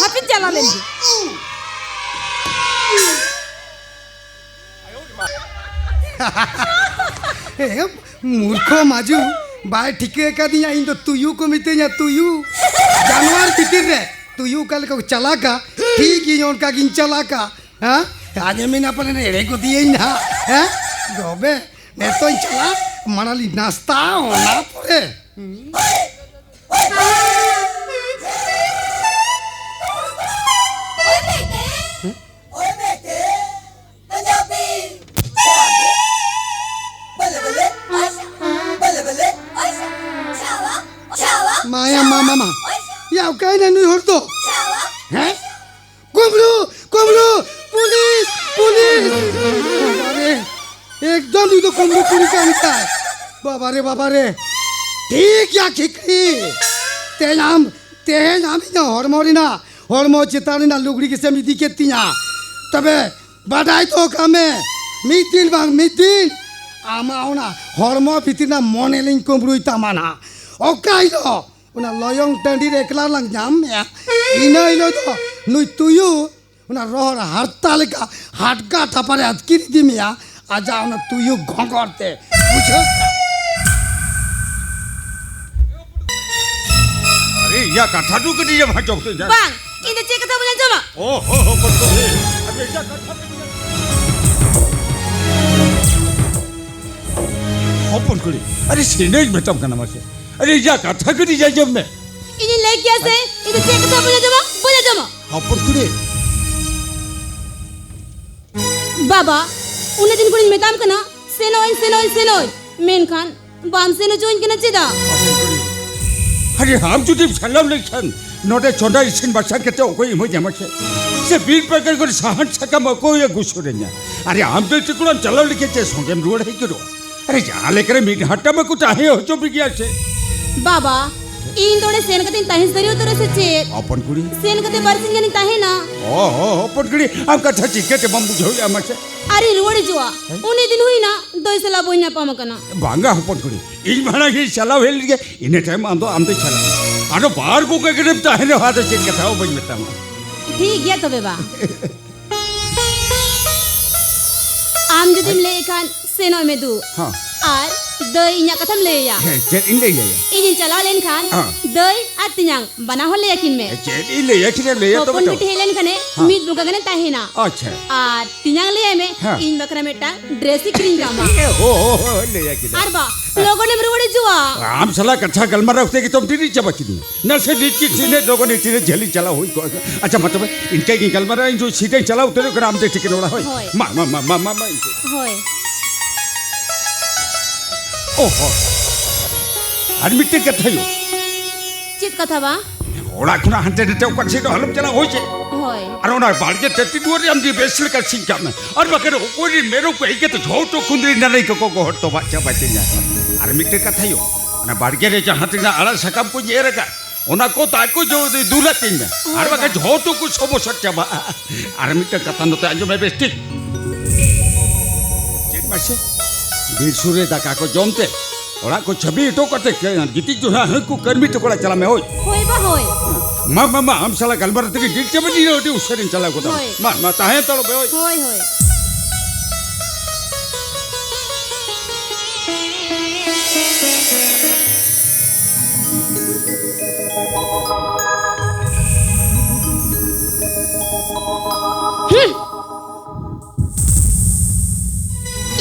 ᱦᱟᱯᱮᱧ ᱪᱟᱞᱟᱣ ᱞᱮᱱ ᱜᱮ᱾ ᱮ, ᱢᱩᱨᱠᱷᱚ ᱢᱟᱡᱩ, ᱵᱟᱭ ᱴᱷᱤᱠᱟᱹ ᱟᱠᱟᱫᱤᱧᱟ, ᱤᱧ ᱫᱚ ᱛᱩᱭᱩ ᱠᱚ ᱢᱤᱛᱟᱹᱧᱟ, ᱛᱩᱭᱩ᱾ ᱡᱟᱱᱣᱟᱨ ᱵᱷᱤᱛᱤᱨ ᱨᱮ ᱛᱩᱭᱩ ᱚᱠᱟ ᱞᱮᱠᱟ ᱠᱚ ᱪᱟᱞᱟᱠᱟ, ᱴᱷᱤᱠ ᱤᱧ ᱚᱱᱠᱟ ᱜᱤᱧ ᱪᱟᱞᱟᱠᱟ᱾ ᱦᱮᱸ? ᱟᱸᱡᱚᱢᱮᱱᱟ ᱯᱟᱞᱮᱱ ᱮᱲᱮ ᱜᱚᱫᱤᱭᱟᱹᱧ ᱱᱟᱦᱟᱜ᱾ ᱦᱮᱸ? ᱛᱚᱵᱮ ᱱᱤᱛᱚᱜ ᱤᱧ ᱪᱟᱞᱟᱜᱼᱟ, ᱢᱟᱲᱟᱝ ᱞᱤᱧ ᱱᱟᱥᱛᱟ, ᱚᱱᱟ ᱯᱚᱨᱮ᱾ ᱚᱠᱟᱭᱮᱱᱟ ᱱᱩᱭ ᱦᱚᱲ ᱫᱚ? ᱦᱮᱸ? ᱠᱩᱢᱵᱽᱲᱩ! ᱠᱩᱢᱵᱽᱲᱩ! ᱯᱩᱞᱤᱥ! ᱯᱩᱞᱤᱥ! ᱵᱟᱵᱟᱨᱮ! ᱮᱠᱫᱚᱢ ᱱᱩᱭ ᱫᱚ ᱠᱩᱢᱵᱽᱲᱩ ᱠᱩᱲᱤ ᱠᱟᱱ ᱛᱟᱭ᱾ ᱵᱟᱵᱟᱨᱮ, ᱵᱟᱵᱟᱨᱮ! ᱴᱷᱤᱠ ᱜᱮᱭᱟ ᱠᱷᱤᱠᱲᱤ᱾ ᱛᱮᱦᱮᱧ ᱟᱢ, ᱛᱮᱦᱮᱧ ᱟᱢ ᱤᱧᱟᱹᱜ ᱦᱚᱲᱢᱚ ᱨᱮᱱᱟᱜ, ᱦᱚᱲᱢᱚ ᱪᱮᱛᱟᱱ ᱨᱮᱱᱟᱜ ᱞᱩᱜᱽᱲᱤ ᱜᱮᱥᱮᱢ ᱤᱫᱤ ᱠᱮᱫ ᱛᱤᱧᱟ᱾ ᱛᱚᱵᱮ ᱵᱟᱰᱟᱭ ᱫᱚᱦᱚ ᱠᱟᱜ ᱢᱮ, ᱢᱤᱫ ᱫᱤᱱ ᱵᱟᱝ ᱢᱤᱫ ᱫᱤᱱ ᱟᱢᱟᱜ ᱚᱱᱟ ᱦᱚᱲᱢᱚ ᱵᱷᱤᱛᱤᱨ ᱨᱮᱱᱟᱜ ᱢᱚᱱᱮ ᱞᱤᱧ ᱠᱩᱢᱵᱽᱲᱩᱭ ᱛᱟᱢᱟ ᱱᱟᱦᱟᱜ᱾ ᱚᱠᱟ ᱦᱤᱞᱳᱜ ᱚᱱᱟ ᱞᱚᱭᱚᱝ ᱴᱟᱺᱰᱤ ᱨᱮ ᱮᱠᱞᱟ ᱞᱟᱝ ᱧᱟᱢ ᱢᱮᱭᱟ, ᱤᱱᱟᱹ ᱦᱤᱞᱳᱜ ᱫᱚ ᱱᱩᱭ ᱛᱩᱭᱩ ᱚᱱᱟ ᱨᱚᱦᱚᱲ ᱦᱟᱨᱛᱟ ᱞᱮᱠᱟ ᱦᱟᱰᱜᱟ ᱴᱷᱟᱯᱟᱨᱮ ᱟᱹᱛᱠᱤᱨ ᱤᱫᱤ ᱢᱮᱭᱟ, ᱟᱡᱟᱜ ᱚᱱᱟ ᱛᱩᱭᱩ ᱜᱷᱚᱸᱜᱚᱨ ᱛᱮ᱾ ᱵᱩᱡᱷᱟᱹᱣ ᱠᱮᱫᱟ? ᱟᱨᱮ, ᱤᱧᱟᱹᱜ ᱠᱟᱛᱷᱟ ᱫᱚ ᱠᱟᱹᱴᱤᱡ ᱮᱢ ᱟᱸᱡᱚᱢ ᱛᱤᱧᱟ? ᱵᱟᱝ, ᱤᱧ ᱫᱚ ᱪᱮᱫ ᱠᱟᱛᱷᱟ ᱵᱟᱹᱧ ᱟᱸᱡᱚᱢᱟ᱾ ᱚ, ᱦᱚ, ᱦᱚ, ᱠᱚᱛᱚ ᱨᱮ᱾ ᱟᱨᱮ, ᱤᱧᱟᱹᱜ ᱠᱟᱛᱷᱟ ᱫᱚ ᱠᱟᱹᱴᱤᱡ ᱮᱢ ᱦᱚᱯᱚᱱ ᱠᱩᱲᱤ, ᱟᱨᱮ, ᱥᱮᱱᱚᱜ ᱤᱧ ᱢᱮᱛᱟᱢ ᱠᱟᱱᱟ ᱢᱟᱥᱮ᱾ ᱟᱨᱮ, ᱤᱧᱟᱹᱜ ᱠᱟᱛᱷᱟ ᱠᱟᱹᱴᱤᱡ ᱟᱸᱡᱚᱢ ᱢᱮ᱾ ᱤᱧᱤᱧ ᱞᱟᱹᱭ ᱠᱮᱭᱟ ᱥᱮ, ᱤᱧ ᱫᱚ ᱪᱮᱫ ᱠᱟᱛᱷᱟ ᱵᱟᱹᱧ ᱟᱸᱡᱚᱢᱟ, ᱵᱟᱹᱧ ᱟᱸᱡᱚᱢᱟ᱾ ᱦᱚᱯᱚᱱ ᱠᱩᱲᱤ᱾ ᱵᱟᱵᱟ, ᱩᱱᱟᱹᱜ ᱫᱤᱱ ᱠᱷᱚᱱᱤᱧ ᱢᱮᱛᱟᱢ ᱠᱟᱱᱟ, ᱥᱮᱱᱚᱜ ᱟᱹᱧ, ᱥᱮᱱᱚᱜ ᱟᱹᱧ, ᱥᱮᱱᱚᱜ ᱟᱹᱧ᱾ ᱢᱮᱱᱠᱷᱟᱱ ᱵᱟᱢ ᱥᱮᱱ ᱦᱚᱪᱚᱣᱟᱹᱧ ᱠᱟᱱᱟ ᱪᱮᱫᱟᱜ? ᱦᱚᱯᱚᱱ ᱠᱩᱲᱤ᱾ ᱟᱨᱮ, ᱟᱢ ᱡᱩᱫᱤᱢ ᱪᱟᱞᱟᱣ ᱞᱮᱱᱠᱷᱟᱱ ᱱᱚᱰᱮ ᱪᱚᱸᱫᱟ ᱤᱥᱤᱱ ᱵᱟᱥᱟᱝ ᱠᱟᱛᱮ ᱚᱠᱚᱭ ᱤᱢᱟᱹᱧᱟ ᱢᱟᱥᱮ? ᱥᱮ ᱵᱤᱨ ᱯᱟᱠᱟᱲ ᱠᱚᱨᱮ ᱥᱟᱦᱟᱱ ᱥᱟᱠᱟᱢ ᱚᱠᱚᱭ ᱟᱹᱜᱩ ᱥᱩᱨᱟᱹᱧᱟ? ᱟᱨᱮ, ᱟᱢ ᱫᱚ ᱪᱮᱫ ᱠᱚᱲᱟᱢ ᱪᱟᱞᱟᱣ ᱞᱮᱠᱷᱟᱱ ᱪᱮᱫ ᱥᱚᱸᱜᱮᱢ ᱨᱩᱣᱟᱹᱲ ᱦᱮᱡ ᱜᱚᱫᱚᱜᱼᱟ? ᱟᱨᱮ, ᱡᱟᱦᱟᱸ ᱞᱮᱠᱟᱨᱮ ᱢᱤᱫ ᱦᱟᱯᱛᱟ ᱢᱟᱠᱚ ᱛᱟᱦᱮᱸ ᱦᱚᱪᱚ ᱢᱮ ᱜᱮᱭᱟ ᱥᱮ᱾ ᱵᱟᱵᱟ, ᱤᱧ ᱫᱚ ᱚᱸᱰᱮ ᱥᱮᱱ ᱠᱟᱛᱮᱧ ᱛᱟᱦᱮᱸ ᱥᱟᱹᱨᱤ ᱩᱛᱟᱹᱨᱚᱜ ᱥᱮ ᱪᱮᱫ? ᱦᱚᱯᱚᱱ ᱠᱩᱲᱤ᱾ ᱥᱮᱱ ᱠᱟᱛᱮ ᱵᱟᱨᱥᱤᱧ ᱜᱟᱱᱤᱧ ᱛᱟᱦᱮᱱᱟ᱾ ᱚ, ᱦᱚ, ᱦᱚᱯᱚᱱ ᱠᱩᱲᱤ, ᱟᱢ ᱠᱟᱛᱷᱟ ᱪᱤᱠᱟᱹ ᱛᱮ ᱵᱟᱢ ᱵᱩᱡᱷᱟᱹᱣᱮᱫᱼᱟ ᱢᱟᱥᱮ? ᱟᱨᱤᱧ ᱨᱩᱣᱟᱹᱲ ᱦᱤᱡᱩᱜᱼᱟ᱾ ᱦᱮᱸ? ᱩᱱᱟᱹᱜ ᱫᱤᱱ ᱦᱩᱭᱱᱟ, ᱫᱟᱹᱭ ᱥᱟᱞᱟᱜ ᱵᱟᱹᱧ ᱧᱟᱯᱟᱢ ᱟᱠᱟᱱᱟ᱾ ᱵᱟᱝᱟ ᱦᱚᱯᱚᱱ ᱠᱩᱲᱤ, ᱤᱧ ᱢᱟᱲᱟᱝ ᱤᱧ ᱪᱟᱞᱟᱣ ᱦᱮᱡ ᱞᱮᱱ ᱜᱮ, ᱤᱱᱟᱹ ᱛᱟᱭᱚᱢ ᱟᱢ ᱫᱚ ᱟᱢ ᱫᱚ ᱪᱟᱞᱟᱜ ᱢᱮ᱾ ᱟᱫᱚ ᱵᱟᱨ ᱠᱚ ᱜᱮ ᱜᱮᱰᱮᱢ ᱛᱟᱦᱮᱱ ᱨᱮᱦᱚᱸ ᱟᱫᱚ ᱪᱮᱫ ᱠᱟᱛᱷᱟ ᱦᱚᱸ ᱵᱟᱹᱧ ᱢᱮᱛᱟᱢᱟ᱾ ᱴᱷᱤᱠ ᱜᱮᱭᱟ ᱛᱚᱵᱮ ᱵᱟ᱾ ᱟᱢ ᱡᱩᱫᱤᱢ ᱞᱟᱹᱭᱮᱫ ᱠᱷᱟᱱ ᱥᱮᱱᱚᱜ ᱢᱮ ᱫᱩ᱾ ᱦᱚᱸ᱾ ᱟᱨ ᱫᱟᱹᱭ ᱤᱧᱟᱹᱜ ᱠᱟᱛᱷᱟᱢ ᱞᱟᱹᱭ ᱟᱭᱟ᱾ ᱦᱮᱸ, ᱪᱮᱫ ᱤᱧ ᱞᱟᱹᱭ ᱟᱭᱟ? ᱤᱧᱤᱧ ᱪᱟᱞᱟᱣ ᱞᱮᱱᱠᱷᱟᱱ ᱦᱚᱸ᱾ ᱫᱟᱹᱭ ᱟᱨ ᱛᱮᱧᱟᱝ ᱵᱟᱱᱟ ᱦᱚᱲ ᱞᱟᱹᱭ ᱟᱹᱠᱤᱱ ᱢᱮ᱾ ᱦᱮᱸ, ᱪᱮᱫ ᱤᱧ ᱞᱟᱹᱭ ᱟᱹᱠᱤᱱᱟ, ᱞᱟᱹᱭ ᱟᱛᱚ ᱦᱚᱯᱚᱱ ᱵᱮᱴᱟ᱾ ᱵᱤᱴᱤ ᱦᱮᱡ ᱞᱮᱱᱠᱷᱟᱱᱮ ᱦᱚᱸ᱾ ᱢᱤᱫ ᱵᱚᱸᱜᱟ ᱜᱟᱱᱮ ᱛᱟᱦᱮᱱᱟ᱾ ᱟᱪᱪᱷᱟ᱾ ᱟᱨ ᱛᱮᱧᱟᱝ ᱞᱟᱹᱭᱟᱭ ᱢᱮ, ᱦᱮᱸ᱾ ᱤᱧ ᱵᱟᱠᱷᱨᱟ ᱢᱤᱫᱴᱟᱝ ᱰᱨᱮᱥ ᱤᱧ ᱠᱤᱨᱤᱧ ᱠᱟᱜ ᱢᱟ᱾ ᱮ, ᱦᱳ, ᱦᱳ, ᱦᱳ, ᱞᱟᱹᱭ ᱟᱹᱠᱤᱱᱟ᱾ ᱟᱨ ᱵᱟ, ᱞᱚᱜᱚᱱᱮᱢ ᱨᱩᱣᱟᱹᱲ ᱦᱤᱡᱩᱜᱼᱟ᱾ ᱟᱢ ᱥᱟᱞᱟᱜ ᱠᱟᱛᱷᱟ ᱜᱟᱞᱢᱟᱨᱟᱣ ᱛᱮᱜᱮ ᱛᱚᱢ ᱰᱮᱨᱤ ᱪᱟᱵᱟ ᱠᱤᱫᱤᱧᱟ᱾ ᱱᱟᱥᱮ ᱱᱤᱛ ᱠᱤ ᱛᱤᱱᱟᱹᱜ ᱞᱚᱜᱚᱱ ᱛᱤᱱᱟᱹᱜ ᱡᱷᱟᱹᱞᱤᱧ ᱪᱟᱞᱟᱣ ᱦᱩᱭ ᱠᱚᱜᱼᱟ᱾ ᱟᱪᱪᱷᱟ, ᱢᱟ ᱛᱚᱵᱮ, ᱤᱱᱠᱟᱹ ᱜᱤᱧ ᱜᱟᱞᱢᱟᱨᱟᱣᱟ, ᱤᱧ ᱫᱚ ᱥᱤᱫᱷᱟᱹᱧ ᱪᱟᱞᱟᱣ ᱩᱛᱟᱹᱨᱚᱜ ᱠᱟᱱᱟ ᱟᱢ ᱴᱷᱮᱱ ᱴᱷᱤᱠᱟᱹᱱ ᱚᱲᱟᱜ, ᱦᱳᱭ᱾ ᱦᱳᱭ᱾ ᱢᱟ, ᱢᱟ, ᱢᱟ, ᱢᱟ, ᱢᱟ, ᱢᱟ, ᱤᱱᱠᱟᱹ᱾ ᱦᱳᱭ᱾ ᱚ ᱦᱚ᱾ ᱟᱨ ᱢᱤᱫᱴᱮᱱ ᱠᱟᱛᱷᱟ ᱭᱳ᱾ ᱪᱮᱫ ᱠᱟᱛᱷᱟ ᱵᱟ? ᱚᱲᱟᱜ ᱠᱷᱚᱱᱟᱜ ᱦᱟᱱᱛᱮ ᱱᱟᱛᱮ ᱚᱠᱟ ᱥᱮᱫ ᱦᱚᱸ ᱟᱞᱚᱢ ᱪᱟᱞᱟᱜ, ᱦᱳᱭ ᱪᱮ? ᱦᱳᱭ᱾ ᱟᱨ ᱚᱱᱟ ᱵᱟᱲᱜᱮ ᱴᱟᱹᱴᱤ ᱫᱩᱣᱟᱹᱨ ᱨᱮ ᱟᱢ ᱡᱩᱫᱤ ᱵᱮᱥ ᱞᱮᱠᱟ ᱥᱤᱧ ᱠᱟᱜ ᱢᱮ, ᱟᱨ ᱵᱟᱠᱷᱟᱱ ᱚᱠᱚᱭ ᱨᱮᱱ ᱢᱮᱨᱚᱢ ᱠᱚ ᱦᱮᱡ ᱠᱟᱛᱮ ᱡᱷᱚᱛᱚ ᱠᱩᱸᱫᱽᱨᱤ ᱱᱟᱹᱲᱤ ᱠᱚᱠᱚ ᱜᱚᱦᱚᱲ ᱛᱚᱵᱟᱜ ᱪᱟᱵᱟ ᱛᱤᱧᱟ᱾ ᱟᱨ ᱢᱤᱫᱴᱮᱱ ᱠᱟᱛᱷᱟ ᱭᱳ, ᱚᱱᱟ ᱵᱟᱲᱜᱮ ᱨᱮ ᱡᱟᱦᱟᱸ ᱛᱤᱱᱟᱹᱜ ᱟᱲᱟᱜ ᱥᱟᱠᱟᱢ ᱠᱚᱧ ᱮᱨ ᱟᱠᱟᱫ, ᱚᱱᱟ ᱠᱚ ᱫᱟᱜ ᱠᱚ ᱡᱚ-, ᱫᱩᱞᱟᱜ ᱛᱤᱧ ᱢᱮ, ᱟᱨ ᱦᱳᱭ ᱵᱟᱠᱷᱟᱱ ᱵᱟ᱾ ᱡᱷᱚᱛᱚ ᱠᱚ ᱥᱚᱵᱚᱥᱚᱜ ᱪᱟᱵᱟᱜᱼᱟ᱾ ᱟᱨ ᱢᱤᱫᱴᱮᱱ ᱠᱟᱛᱷᱟ ᱱᱚᱛᱮ ᱟᱸᱡᱚᱢ ᱢᱮ ᱵᱮᱥ ᱴᱷᱤᱠ᱾ ᱪᱮᱫ ᱢᱟᱥᱮ? ᱵᱤᱨ ᱥᱩᱨ ᱨᱮ ᱫᱟᱠᱟ ᱠᱚ ᱡᱚᱢ ᱛᱮ ᱚᱲᱟᱜ ᱠᱚ ᱪᱷᱟᱹᱵᱤ ᱦᱚᱴᱚ ᱠᱟᱛᱮ ᱜᱤᱛᱤᱡ ᱡᱚᱱᱟ ᱦᱟᱹᱱᱠᱩ ᱠᱟᱹᱨᱢᱤ ᱛᱟᱠᱚ ᱚᱲᱟᱜ ᱪᱟᱞᱟᱜ ᱢᱮ, ᱦᱳᱭ᱾ ᱦᱳᱭ ᱵᱟ, ᱦᱳᱭ᱾ ᱢᱟ, ᱢᱟ, ᱢᱟ, ᱟᱢ ᱥᱟᱞᱟᱜ ᱜᱟᱞᱢᱟᱨᱟᱣ ᱛᱮᱜᱮ ᱰᱤᱞ ᱪᱟᱵᱟ ᱫᱤᱧ, ᱟᱹᱰᱤ ᱩᱥᱟᱹᱨᱟᱧ ᱪᱟᱞᱟᱣ ᱜᱚᱫᱚᱜ᱾ ᱦᱳᱭ᱾ ᱢᱟ, ᱢᱟ, ᱛᱟᱦᱮᱸ ᱦᱟᱛᱟᱲᱚᱜ ᱯᱮ, ᱦᱳᱭ᱾ ᱦᱳᱭ, ᱦᱳᱭ᱾ ᱦᱩᱸ᱾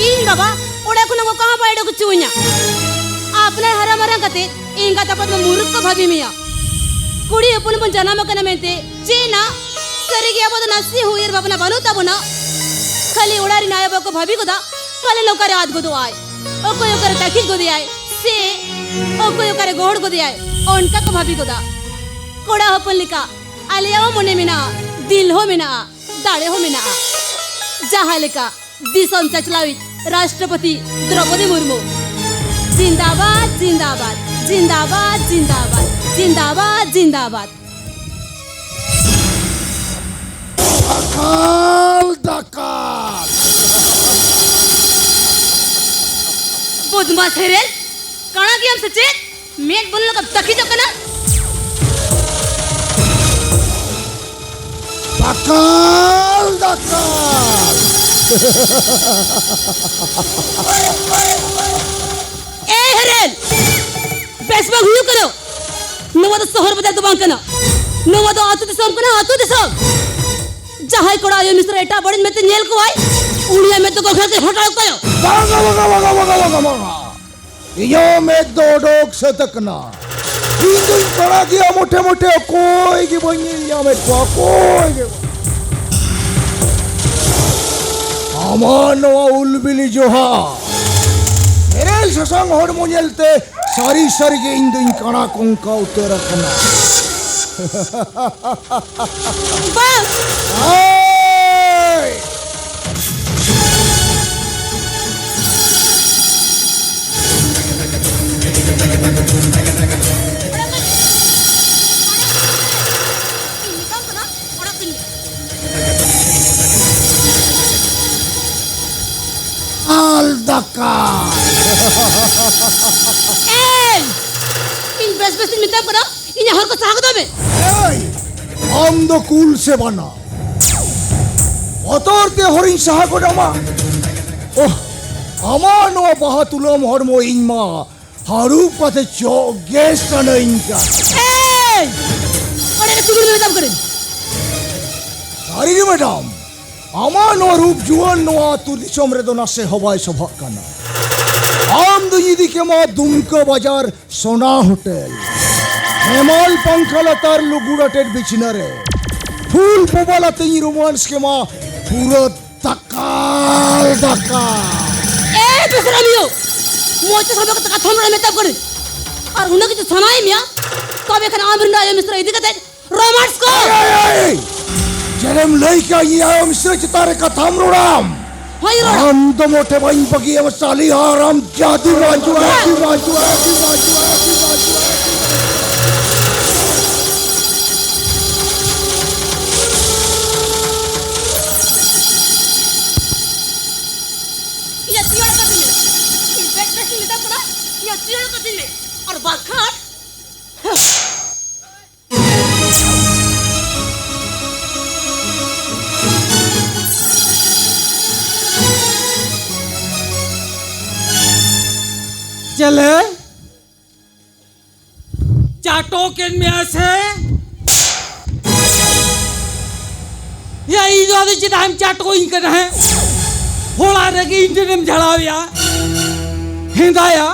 ᱤᱧ ᱵᱟᱵᱟ ᱚᱲᱟᱜ ᱠᱷᱚᱱᱟᱜ ᱚᱠᱟ ᱦᱚᱸ ᱵᱟᱭ ᱚᱰᱚᱠ ᱦᱚᱪᱚᱣᱟᱹᱧᱟ᱾ ᱟᱯᱱᱟᱨ ᱦᱟᱨᱟ ᱢᱟᱨᱟᱝ ᱠᱟᱛᱮ ᱮᱸᱜᱟᱛ ᱟᱯᱟᱛ ᱢᱟ ᱢᱩᱨᱩᱠᱷ ᱠᱚ ᱵᱷᱟᱵᱤ ᱢᱮᱭᱟ᱾ ᱠᱩᱲᱤ ᱦᱚᱯᱚᱱ ᱵᱚᱱ ᱡᱟᱱᱟᱢ ᱟᱠᱟᱱᱟ ᱢᱮᱱᱛᱮ ᱪᱮᱫ ᱱᱟ? ᱥᱟᱹᱨᱤᱜᱮ ᱟᱵᱚ ᱫᱚ ᱱᱟᱥᱮ ᱦᱚᱸ ᱩᱭᱦᱟᱹᱨ ᱵᱷᱟᱵᱽᱱᱟ ᱵᱟᱹᱱᱩᱜ ᱛᱟᱵᱚᱱᱟ᱾ ᱠᱷᱟᱹᱞᱤ ᱚᱲᱟᱜ ᱨᱮᱱ ᱟᱭᱳ ᱵᱟᱵᱟ ᱠᱚ ᱵᱷᱟᱵᱤ ᱜᱚᱫᱟ, ᱯᱟᱞᱮᱱ ᱚᱠᱟᱨᱮ ᱟᱫ ᱜᱚᱫᱚᱜ ᱟᱭ, ᱚᱠᱚᱭ ᱚᱠᱟᱨᱮ ᱛᱟᱹᱠᱤᱡ ᱜᱚᱫᱮᱭᱟᱭ, ᱥᱮ ᱚᱠᱚᱭ ᱚᱠᱟᱨᱮ ᱜᱚᱦᱚᱲ ᱜᱚᱫᱮᱭᱟᱭ, ᱚᱱᱠᱟ ᱠᱚ ᱵᱷᱟᱵᱤ ᱜᱚᱫᱟ᱾ ᱠᱚᱲᱟ ᱦᱚᱯᱚᱱ ᱞᱮᱠᱟ ᱟᱞᱮᱭᱟᱜ ᱦᱚᱸ ᱢᱚᱱᱮ ᱢᱮᱱᱟᱜᱼᱟ, ᱫᱤᱞ ᱦᱚᱸ ᱢᱮᱱᱟᱜᱼᱟ, ᱫᱟᱲᱮ ᱦᱚᱸ ᱢᱮᱱᱟᱜᱼᱟ᱾ ᱡᱟᱦᱟᱸ ᱞᱮᱠᱟ ᱫᱤᱥᱚᱢ ᱪᱟᱪᱞᱟᱣᱤᱡ ᱨᱟᱥᱴᱨᱚᱯᱚᱛᱤ ᱫᱨᱚᱯᱚᱫᱤ ᱢᱩᱨᱢᱩ᱾ ᱡᱤᱱᱫᱟᱵᱟᱫ, ᱡᱤᱱᱫᱟᱵᱟᱫ, ᱡᱤᱱᱫᱟᱵᱟᱫ, ᱡᱤᱱᱫᱟᱵᱟᱫ, ᱡᱤᱱᱫᱟᱵᱟᱫ, ᱡᱤᱱᱫᱟᱵᱟᱫ᱾ ᱟᱠᱟᱞ ᱫᱟᱠᱟᱞ᱾ ᱵᱚᱫᱢᱟᱥ ᱦᱮᱨᱮᱞ, ᱠᱟᱬᱟ ᱜᱮᱭᱟᱢ ᱥᱮ ᱪᱮᱫ? ᱢᱮᱫ ᱵᱚᱱ ᱞᱮᱠᱟ ᱛᱟᱹᱠᱤᱡᱚᱜ ᱠᱟᱱᱟ᱾ ᱫᱟᱠᱟᱞ, ᱫᱟᱠᱟᱞ᱾ ᱮ ᱦᱮᱨᱮᱞ, ᱵᱮᱥ ᱵᱟᱝ ᱦᱩᱭᱩᱜ ᱠᱟᱱᱟ᱾ ᱱᱚᱣᱟ ᱫᱚ ᱥᱚᱦᱚᱨ ᱵᱟᱡᱟᱨ ᱫᱚ ᱵᱟᱝ ᱠᱟᱱᱟ, ᱱᱚᱣᱟ ᱫᱚ ᱟᱹᱛᱩ ᱫᱤᱥᱚᱢ ᱠᱟᱱᱟ, ᱟᱹᱛᱩ ᱫᱤᱥᱚᱢ᱾ ᱡᱟᱦᱟᱸᱭ ᱠᱚᱲᱟ ᱟᱭᱳ ᱢᱤᱥᱨᱟ ᱮᱴᱟᱜ ᱵᱟᱹᱲᱤᱡ ᱢᱮᱫ ᱛᱮ ᱧᱮᱞ ᱠᱚᱣᱟᱭ, ᱩᱱᱤᱭᱟᱜ ᱢᱮᱫ ᱫᱚ ᱜᱚᱜᱷᱮᱲ ᱛᱮ ᱦᱚᱴᱟᱲᱚᱜ ᱛᱟᱭᱟ᱾ ᱵᱟᱝᱟ, ᱵᱟᱝᱟ, ᱵᱟᱝᱟ, ᱵᱟᱝᱟ, ᱵᱟᱝᱟ, ᱵᱟᱝᱟ᱾ ᱤᱧᱟᱹᱜ ᱢᱮᱫ ᱫᱚ ᱚᱰᱚᱠ ᱥᱟᱹᱛ ᱟᱠᱟᱱᱟ᱾ ᱤᱧ ᱫᱚᱧ ᱠᱟᱲᱟ ᱜᱮᱭᱟ ᱢᱚᱴᱷᱮ ᱢᱚᱴᱷᱮ, ᱚᱠᱚᱭ ᱜᱮ ᱵᱟᱹᱧ ᱧᱮᱞ ᱧᱟᱢᱮᱫ ᱠᱚᱣᱟ, ᱚᱠᱚᱭ ᱜᱮ ᱵᱟᱝ᱾ ᱟᱢᱟᱜ ᱱᱚᱣᱟ ᱩᱞ ᱵᱤᱞᱤ ᱡᱚᱦᱟ, ᱮᱨᱮᱞ ᱥᱟᱥᱟᱝ ᱦᱚᱲᱢᱚ ᱧᱮᱞᱛᱮ ᱥᱟᱹᱨᱤ ᱥᱟᱹᱨᱤ ᱜᱮ ᱤᱧ ᱫᱚᱧ ᱠᱟᱲᱟ ᱠᱚᱝᱠᱟ ᱩᱛᱟᱹᱨ ᱟᱠᱟᱱᱟ᱾ ᱵᱟᱝ᱾ ᱮᱭ! ᱤᱧ ᱢᱮᱛᱟᱢ ᱠᱟᱱᱟ, ᱚᱲᱟᱜ ᱠᱷᱚᱱ ᱜᱮ᱾ ᱟᱞ ᱫᱟᱠᱟ᱾ ᱮᱭ! ᱤᱧ ᱵᱮᱥ ᱵᱮᱥ ᱤᱧ ᱢᱮᱛᱟᱢ ᱠᱟᱱᱟ, ᱤᱧᱟᱹᱜ ᱦᱚᱨ ᱠᱚ ᱥᱟᱦᱟ ᱜᱚᱫᱚᱜ ᱢᱮ᱾ ᱮᱭ! ᱟᱢ ᱫᱚ ᱠᱩᱞ ᱥᱮ ᱵᱟᱱᱟ? ᱵᱚᱛᱚᱨ ᱛᱮ ᱦᱚᱨᱤᱧ ᱥᱟᱦᱟ ᱜᱚᱫ ᱟᱢᱟ? ᱳᱦ, ᱟᱢᱟᱜ ᱱᱚᱣᱟ ᱵᱟᱦᱟ ᱛᱩᱞᱟᱹᱢ ᱦᱚᱲᱢᱚ ᱤᱧ ᱢᱟ ᱦᱟᱹᱨᱩᱵ ᱠᱟᱛᱮ ᱪᱚᱜ ᱜᱮ ᱥᱟᱱᱟᱧ ᱠᱟᱱ᱾ ᱮᱭ! ᱚᱸᱰᱮ ᱨᱮ ᱛᱤᱸᱜᱩᱱ ᱢᱮ, ᱢᱮᱛᱟᱢ ᱠᱟᱹᱱᱟᱹᱧ᱾ ᱥᱟᱹᱨᱤ ᱜᱮ ᱢᱮᱰᱟᱢ, ᱟᱢᱟᱜ ᱱᱚᱣᱟ ᱨᱩᱯ ᱡᱩᱣᱟᱹᱱ ᱱᱚᱣᱟ ᱟᱹᱛᱩ ᱫᱤᱥᱚᱢ ᱨᱮᱫᱚ ᱱᱟᱥᱮ ᱦᱚᱸ ᱵᱟᱭ ᱥᱚᱵᱷᱟᱜ ᱠᱟᱱᱟ᱾ ᱟᱢ ᱫᱚᱧ ᱤᱫᱤ ᱠᱮᱢᱟ ᱫᱩᱢᱠᱟᱹ ᱵᱟᱡᱟᱨ ᱥᱳᱱᱟ ᱦᱳᱴᱮᱞ᱾ ᱦᱮᱢᱟᱞ ᱯᱟᱝᱠᱷᱟ ᱞᱟᱛᱟᱨ ᱞᱩᱜᱩᱲ ᱟᱴᱮᱫ ᱵᱤᱪᱷᱱᱟᱹ ᱨᱮ ᱯᱷᱩᱞ ᱯᱳᱵᱟᱞ ᱟᱛᱮᱧ ᱨᱳᱢᱟᱱᱥ ᱠᱮᱢᱟ ᱯᱩᱨᱟᱹ ᱫᱟᱠᱟᱞ ᱫᱟᱠᱟ᱾ ᱮ ᱵᱮᱥᱨᱟᱢᱤᱭᱟᱹ, ᱢᱚᱡᱽ ᱛᱮ ᱥᱟᱵ ᱠᱟᱛᱮ ᱠᱟᱛᱷᱟᱢ ᱨᱚᱲ ᱢᱮᱛᱟ ᱠᱚᱨᱮ᱾ ᱟᱨ ᱩᱱᱟᱹᱜ ᱠᱤᱪᱷᱩ ᱥᱟᱱᱟᱭᱮᱫ ᱢᱮᱭᱟ, ᱛᱚᱵᱮ ᱠᱷᱟᱱ ᱟᱢ ᱨᱮᱱ ᱟᱭᱳ ᱢᱤᱥᱨᱟ ᱤᱫᱤ ᱠᱟᱛᱮ ᱨᱳᱢᱟᱱᱥ ᱠᱚ᱾ ᱮᱭ, ᱮᱭ, ᱮᱭ! ᱪᱮᱫ ᱮᱢ ᱞᱟᱹᱭ ᱠᱮᱜᱼᱟ? ᱤᱧ ᱟᱭᱳ ᱢᱤᱥᱨᱟ ᱪᱮᱛᱟᱱ ᱨᱮ ᱠᱟᱛᱷᱟᱢ ᱨᱚᱲᱟᱢ? ᱦᱳᱭ, ᱨᱚᱲ᱾ ᱟᱢ ᱫᱚ ᱢᱚᱴᱷᱮ ᱵᱟᱹᱧ ᱵᱟᱹᱜᱤᱭᱟᱢᱟ, ᱥᱟᱞᱤ ᱦᱟᱨᱟᱢ ᱡᱟᱫᱩ ᱢᱟᱡᱩ, ᱟᱹᱰᱤ ᱢᱟᱡᱩ, ᱟᱹᱰᱤ ᱢᱟᱡᱩ, ᱟᱹᱰᱤ ᱢᱟᱡᱩ᱾ ᱤᱧᱟᱹᱜ ᱛᱤ ᱟᱲᱟᱜ ᱠᱟᱹᱛᱤᱧ ᱢᱮ᱾ ᱤᱧ ᱵᱮᱥ ᱵᱮᱥ ᱤᱧ ᱢᱮᱛᱟᱢ ᱠᱟᱱᱟ, ᱤᱧᱟᱹᱜ ᱛᱤ ᱟᱲᱟᱜ ᱠᱟᱹᱛᱤᱧ ᱢᱮ᱾ ᱟᱨ ᱵᱟᱝᱠᱷᱟᱱ ᱪᱮᱞᱮ? ᱪᱟᱴᱚ ᱠᱮᱱ ᱢᱮᱭᱟ ᱥᱮ? ᱭᱟ, ᱤᱧ ᱫᱚ ᱟᱫᱚ ᱪᱮᱫᱟᱜ ᱮᱢ ᱪᱟᱴᱚ ᱤᱧ ᱠᱟᱱᱟ, ᱦᱮᱸ? ᱚᱲᱟᱜ ᱨᱮᱜᱮ ᱤᱧ ᱴᱷᱮᱱᱮᱢ ᱡᱷᱟᱲᱟᱣᱮᱭᱟ, ᱦᱮᱸᱫᱟᱭᱟ᱾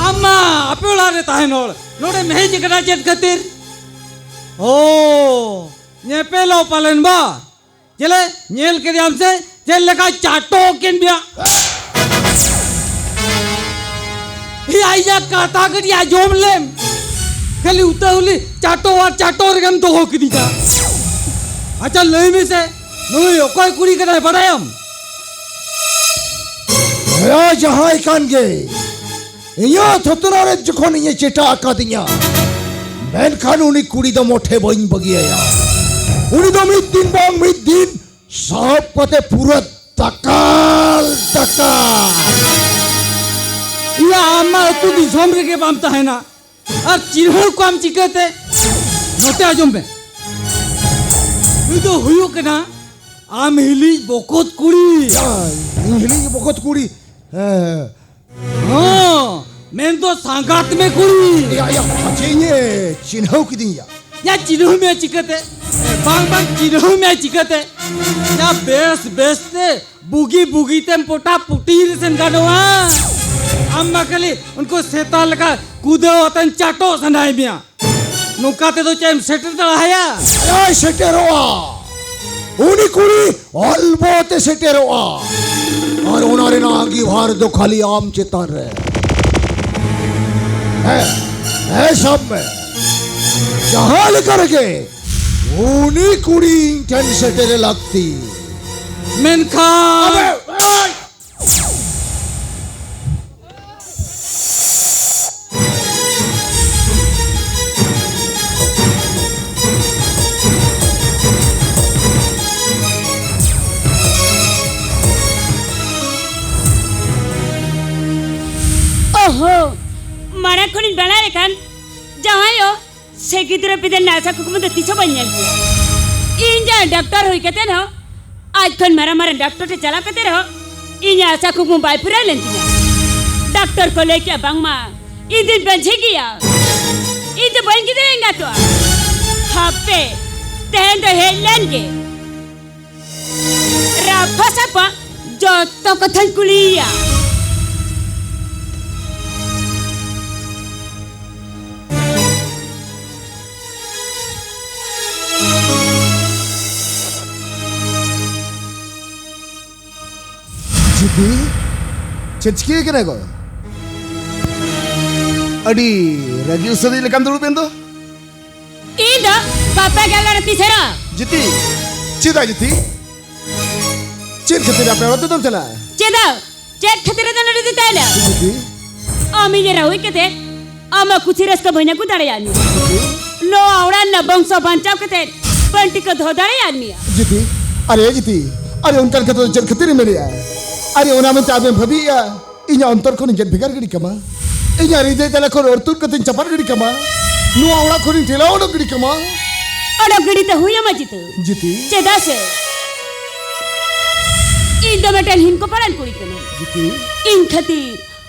ᱟᱢ ᱢᱟ ᱟᱯᱮ ᱚᱲᱟᱜ ᱨᱮ ᱛᱟᱦᱮᱱ ᱦᱚᱲ, ᱱᱚᱰᱮᱢ ᱦᱮᱡ ᱟᱠᱟᱱᱟ ᱪᱮᱫ ᱠᱷᱟᱹᱛᱤᱨ? ᱳ, ᱧᱮᱯᱮᱞᱚᱜ ᱯᱟᱞᱮᱱ ᱵᱟ? ᱪᱮᱞᱮ, ᱧᱮᱞ ᱠᱮᱫᱮᱭᱟᱢ ᱥᱮ ᱪᱮᱫ ᱞᱮᱠᱟ ᱪᱟᱴᱚ ᱠᱮᱱ ᱢᱮᱭᱟ? ᱮᱭᱟ, ᱤᱧᱟᱹᱜ ᱠᱟᱛᱷᱟ ᱠᱟᱹᱴᱤᱡ ᱟᱸᱡᱚᱢ ᱞᱮᱢ᱾ ᱠᱷᱟᱹᱞᱤ ᱩᱛᱟᱹᱦᱩᱞᱤ ᱪᱟᱴᱚ ᱟᱨ ᱪᱟᱴᱚ ᱨᱮᱜᱮᱢ ᱫᱚᱦᱚ ᱠᱤᱫᱤᱧᱟ᱾ ᱟᱪᱪᱷᱟ, ᱞᱟᱹᱭ ᱢᱮᱥᱮ, ᱱᱩᱭ ᱚᱠᱚᱭ ᱠᱩᱲᱤ ᱠᱟᱱᱟᱭ, ᱵᱟᱰᱟᱭᱟᱢ? ᱦᱮᱸ, ᱡᱟᱦᱟᱸᱭ ᱠᱟᱱ ᱜᱮ, ᱤᱧᱟᱹᱜ ᱛᱷᱚᱛᱱᱟ ᱨᱮ ᱡᱚᱠᱷᱚᱱ ᱤᱧᱮ ᱪᱮᱴᱟᱜ ᱟᱠᱟᱫᱤᱧᱟ, ᱢᱮᱱᱠᱷᱟᱱ ᱩᱱᱤ ᱠᱩᱲᱤ ᱫᱚ ᱢᱚᱴᱷᱮ ᱵᱟᱹᱧ ᱵᱟᱹᱜᱤᱭᱟᱭᱟ᱾ ᱩᱱᱤ ᱫᱚ ᱢᱤᱫ ᱫᱤᱱ ᱵᱟᱝ ᱢᱤᱫ ᱫᱤᱱ ᱥᱟᱵ ᱠᱟᱛᱮ ᱯᱩᱨᱟᱹ ᱫᱟᱠᱟᱞ ᱫᱟᱠᱟᱞ᱾ ᱤᱭᱟ, ᱟᱢ ᱢᱟ ᱟᱹᱛᱩ ᱫᱤᱥᱚᱢ ᱨᱮᱜᱮ ᱵᱟᱢ ᱛᱟᱦᱮᱱᱟ, ᱟᱨ ᱪᱤᱱᱦᱟᱹᱣ ᱠᱚᱣᱟᱢ ᱪᱤᱠᱟᱹᱛᱮ? ᱱᱚᱛᱮ ᱟᱸᱡᱚᱢ ᱢᱮ, ᱱᱩᱭ ᱫᱚ ᱦᱩᱭᱩᱜ ᱠᱟᱱᱟ ᱟᱢ ᱦᱤᱞᱤᱡ ᱵᱚᱠᱚᱛ ᱠᱩᱲᱤ᱾ ᱤᱧ ᱦᱤᱞᱤᱡ ᱵᱚᱠᱚᱛ ᱠᱩᱲᱤ? ᱦᱮᱸ᱾ ᱦᱚᱸ, ᱢᱮᱱᱫᱚ ᱥᱟᱸᱜᱟᱛ ᱢᱮ ᱠᱩᱲᱤ᱾ ᱭᱟ, ᱭᱟ, ᱢᱟᱪᱮ, ᱤᱧᱮ ᱪᱤᱱᱦᱟᱹᱣ ᱠᱤᱫᱤᱧᱟ᱾ ᱭᱟ, ᱪᱤᱱᱦᱟᱹᱣ ᱢᱮ ᱪᱤᱠᱟᱹᱛᱮ? ᱵᱟᱝ, ᱵᱟᱝ, ᱪᱤᱱᱦᱟᱹᱣ ᱢᱮ ᱪᱤᱠᱟᱹᱛᱮ? ᱭᱟ, ᱵᱮᱥ, ᱵᱮᱥ ᱛᱮ, ᱵᱩᱜᱤ, ᱵᱩᱜᱤ ᱛᱮᱢ ᱯᱚᱴᱟ ᱯᱩᱴᱤ ᱨᱮᱥᱮᱱ ᱜᱟᱱᱚᱜᱼᱟ᱾ ᱟᱢ ᱢᱟ ᱠᱷᱟᱹᱞᱤ ᱩᱱᱠᱩ ᱥᱮᱛᱟ ᱞᱮᱠᱟ ᱠᱩᱫᱟᱹᱣ ᱟᱛᱮᱢ ᱪᱟᱴᱚᱜ ᱥᱟᱱᱟᱭᱮᱫ ᱢᱮᱭᱟ᱾ ᱱᱚᱝᱠᱟ ᱛᱮᱫᱚ ᱪᱮᱫ ᱮᱢ ᱥᱮᱴᱮᱨ ᱫᱟᱲᱮ ᱟᱭᱟ? ᱮᱭ, ᱥᱮᱴᱮᱨᱚᱜᱼᱟ᱾ ᱩᱱᱤ ᱠᱩᱲᱤ ᱚᱞᱵᱚ ᱛᱮ ᱥᱮᱴᱮᱨᱚᱜᱼᱟ᱾ ᱟᱨ ᱚᱱᱟ ᱨᱮᱱᱟᱜ ᱟᱸᱜᱤᱵᱷᱟᱨ ᱫᱚ ᱠᱷᱟᱹᱞᱤ ᱟᱢ ᱪᱮᱛᱟᱱ ᱨᱮ᱾ ᱦᱮᱸ, ᱦᱮᱸ, ᱥᱟᱵ ᱢᱮ᱾ ᱡᱟᱦᱟᱸ ᱞᱮᱠᱟ ᱨᱮᱜᱮ ᱩᱱᱤ ᱠᱩᱲᱤ ᱤᱧ ᱴᱷᱮᱱ ᱥᱮᱴᱮᱨ ᱞᱟᱹᱠᱛᱤ᱾ ᱢᱮᱱᱠᱷᱟᱱ ᱟᱵᱮ, ᱮᱭ! ᱚᱦᱚ, ᱢᱟᱲᱟᱝ ᱠᱷᱚᱱᱤᱧ ᱵᱟᱲᱟᱭ ᱞᱮᱠᱷᱟᱱ ᱡᱟᱶᱟᱭᱚ ᱥᱮ ᱜᱤᱫᱽᱨᱟᱹ ᱯᱤᱫᱟᱹᱨ ᱨᱮᱱᱟᱜ ᱟᱥᱟ ᱠᱩᱠᱢᱩ ᱫᱚ ᱛᱤᱥ ᱦᱚᱸ ᱵᱟᱹᱧ ᱧᱮᱞ ᱠᱮᱭᱟ᱾ ᱤᱧ ᱡᱟᱦᱟᱸ ᱰᱟᱠᱛᱟᱨ ᱦᱩᱭ ᱠᱟᱛᱮ ᱨᱮᱦᱚᱸ, ᱟᱡ ᱠᱷᱚᱱ ᱢᱟᱨᱟᱝ ᱢᱟᱨᱟᱝ ᱰᱟᱠᱛᱚᱨ ᱴᱷᱮᱱ ᱪᱟᱞᱟᱣ ᱠᱟᱛᱮ ᱨᱮᱦᱚᱸ, ᱤᱧᱟᱹᱜ ᱟᱥᱟ ᱠᱩᱠᱢᱩ ᱵᱟᱭ ᱯᱩᱨᱟᱹᱣ ᱞᱮᱱ ᱛᱤᱧᱟ᱾ ᱰᱟᱠᱛᱚᱨ ᱠᱚ ᱞᱟᱹᱭ ᱠᱮᱜᱼᱟ, ᱵᱟᱝᱢᱟ ᱤᱧ ᱫᱩᱧ ᱵᱟᱹᱡᱷᱤ ᱜᱮᱭᱟ, ᱤᱧ ᱫᱚ ᱵᱟᱹᱧ ᱜᱤᱫᱽᱨᱟᱹ ᱮᱸᱜᱟᱛᱚᱜᱼᱟ᱾ ᱦᱟᱯᱮ, ᱛᱮᱦᱮᱧ ᱫᱚ ᱦᱮᱡ ᱞᱮᱱ ᱜᱮ᱾ ᱨᱟᱯᱷᱟ ᱥᱟᱯᱷᱟ ᱡᱚᱛᱚ ᱠᱟᱛᱷᱟᱧ ᱠᱩᱞᱤᱭᱮᱭᱟ᱾ ᱡᱤᱵᱤ, ᱪᱮᱫ ᱪᱤᱠᱟᱹ ᱠᱟᱱᱟ ᱜᱚ? ᱟᱹᱰᱤ ᱨᱟᱹᱜᱤ ᱩᱥᱟᱹᱫᱤᱡ ᱞᱮᱠᱟᱢ ᱫᱩᱲᱩᱵ ᱮᱱ ᱫᱚ᱾ ᱤᱧ ᱫᱚ ᱵᱟᱯᱮ ᱜᱮᱞ ᱞᱮᱱᱟ ᱛᱤᱥ ᱦᱚᱸ᱾ ᱡᱤᱛᱤ, ᱪᱮᱫᱟᱜ ᱡᱤᱛᱤ? ᱪᱮᱫ ᱠᱷᱟᱹᱛᱤᱨ ᱟᱯᱮ ᱚᱲᱟᱜ ᱛᱮᱫᱚᱢ ᱪᱟᱞᱟᱜᱼᱟ? ᱪᱮᱫᱟᱜ? ᱪᱮᱫ ᱠᱷᱟᱹᱛᱤᱨ ᱫᱚ ᱱᱚᱰᱮ ᱫᱚ ᱛᱟᱦᱮᱱᱟ? ᱡᱤᱛᱤ᱾ ᱟᱢ ᱤᱧ ᱮᱨᱟ ᱦᱩᱭ ᱠᱟᱛᱮ ᱟᱢᱟᱜ ᱠᱩᱥᱤ ᱨᱟᱹᱥᱠᱟᱹ ᱵᱟᱹᱧ ᱟᱹᱜᱩ ᱫᱟᱲᱮᱭᱟᱜ ᱢᱮᱭᱟ᱾ ᱱᱚᱣᱟ ᱚᱲᱟᱜ ᱨᱮᱱᱟᱜ ᱵᱚᱝᱥᱚ ᱵᱟᱧᱪᱟᱣ ᱠᱟᱛᱮ ᱵᱟᱹᱧ ᱴᱤᱠᱟᱹ ᱫᱚᱦᱚ ᱫᱟᱲᱮᱭᱟᱜ ᱢᱮᱭᱟ᱾ ᱡᱤᱛᱤ, ᱟᱨᱮ ᱡᱤᱛᱤ, ᱟᱨᱮ ᱚᱱᱠᱟᱱ ᱠᱟᱛᱷᱟ ᱫᱚ ᱪᱮᱫ ᱠᱷᱟᱹᱛᱤᱨ ᱮᱢ ᱢᱮᱱᱮᱜᱼᱟ? ᱟᱨᱮ ᱚᱱᱟ ᱢᱮᱱᱛᱮ ᱟᱢᱮᱢ ᱵᱷᱟᱹᱵᱤᱭᱮᱜᱼᱟ ᱤᱧᱟᱹᱜ ᱚᱱᱛᱚᱨ ᱠᱷᱚᱱ ᱤᱧ ᱪᱮᱫ ᱵᱷᱮᱜᱟᱨ ᱜᱤᱰᱤ ᱠᱟᱢᱟ? ᱤᱧᱟᱹᱜ ᱦᱨᱤᱫᱟᱹᱭ ᱛᱟᱞᱟ ᱠᱷᱚᱱ ᱚᱨ ᱛᱩᱫ ᱠᱟᱛᱮᱧ ᱪᱟᱯᱟᱫ ᱜᱤᱰᱤ ᱠᱟᱢᱟ? ᱱᱚᱣᱟ ᱚᱲᱟᱜ ᱠᱷᱚᱱᱤᱧ ᱴᱷᱮᱞᱟᱣ ᱚᱰᱚᱠ ᱜᱤᱰᱤ ᱠᱟᱢᱟ? ᱚᱰᱚᱠ ᱜᱤᱰᱤ ᱛᱮ ᱦᱩᱭ ᱟᱢᱟ ᱡᱤᱛᱩ᱾ ᱡᱤᱛᱤ᱾ ᱪᱮᱫᱟᱜ ᱥᱮ ᱤᱧ ᱫᱚ ᱢᱤᱫᱴᱮᱱ ᱦᱤᱱᱠᱚ ᱯᱟᱲᱟᱱ ᱠᱩᱲᱤ ᱠᱟᱹᱱᱟᱹᱧ᱾ ᱡᱤᱛᱤ᱾ ᱤᱧ ᱠᱷᱟᱹᱛᱤᱨ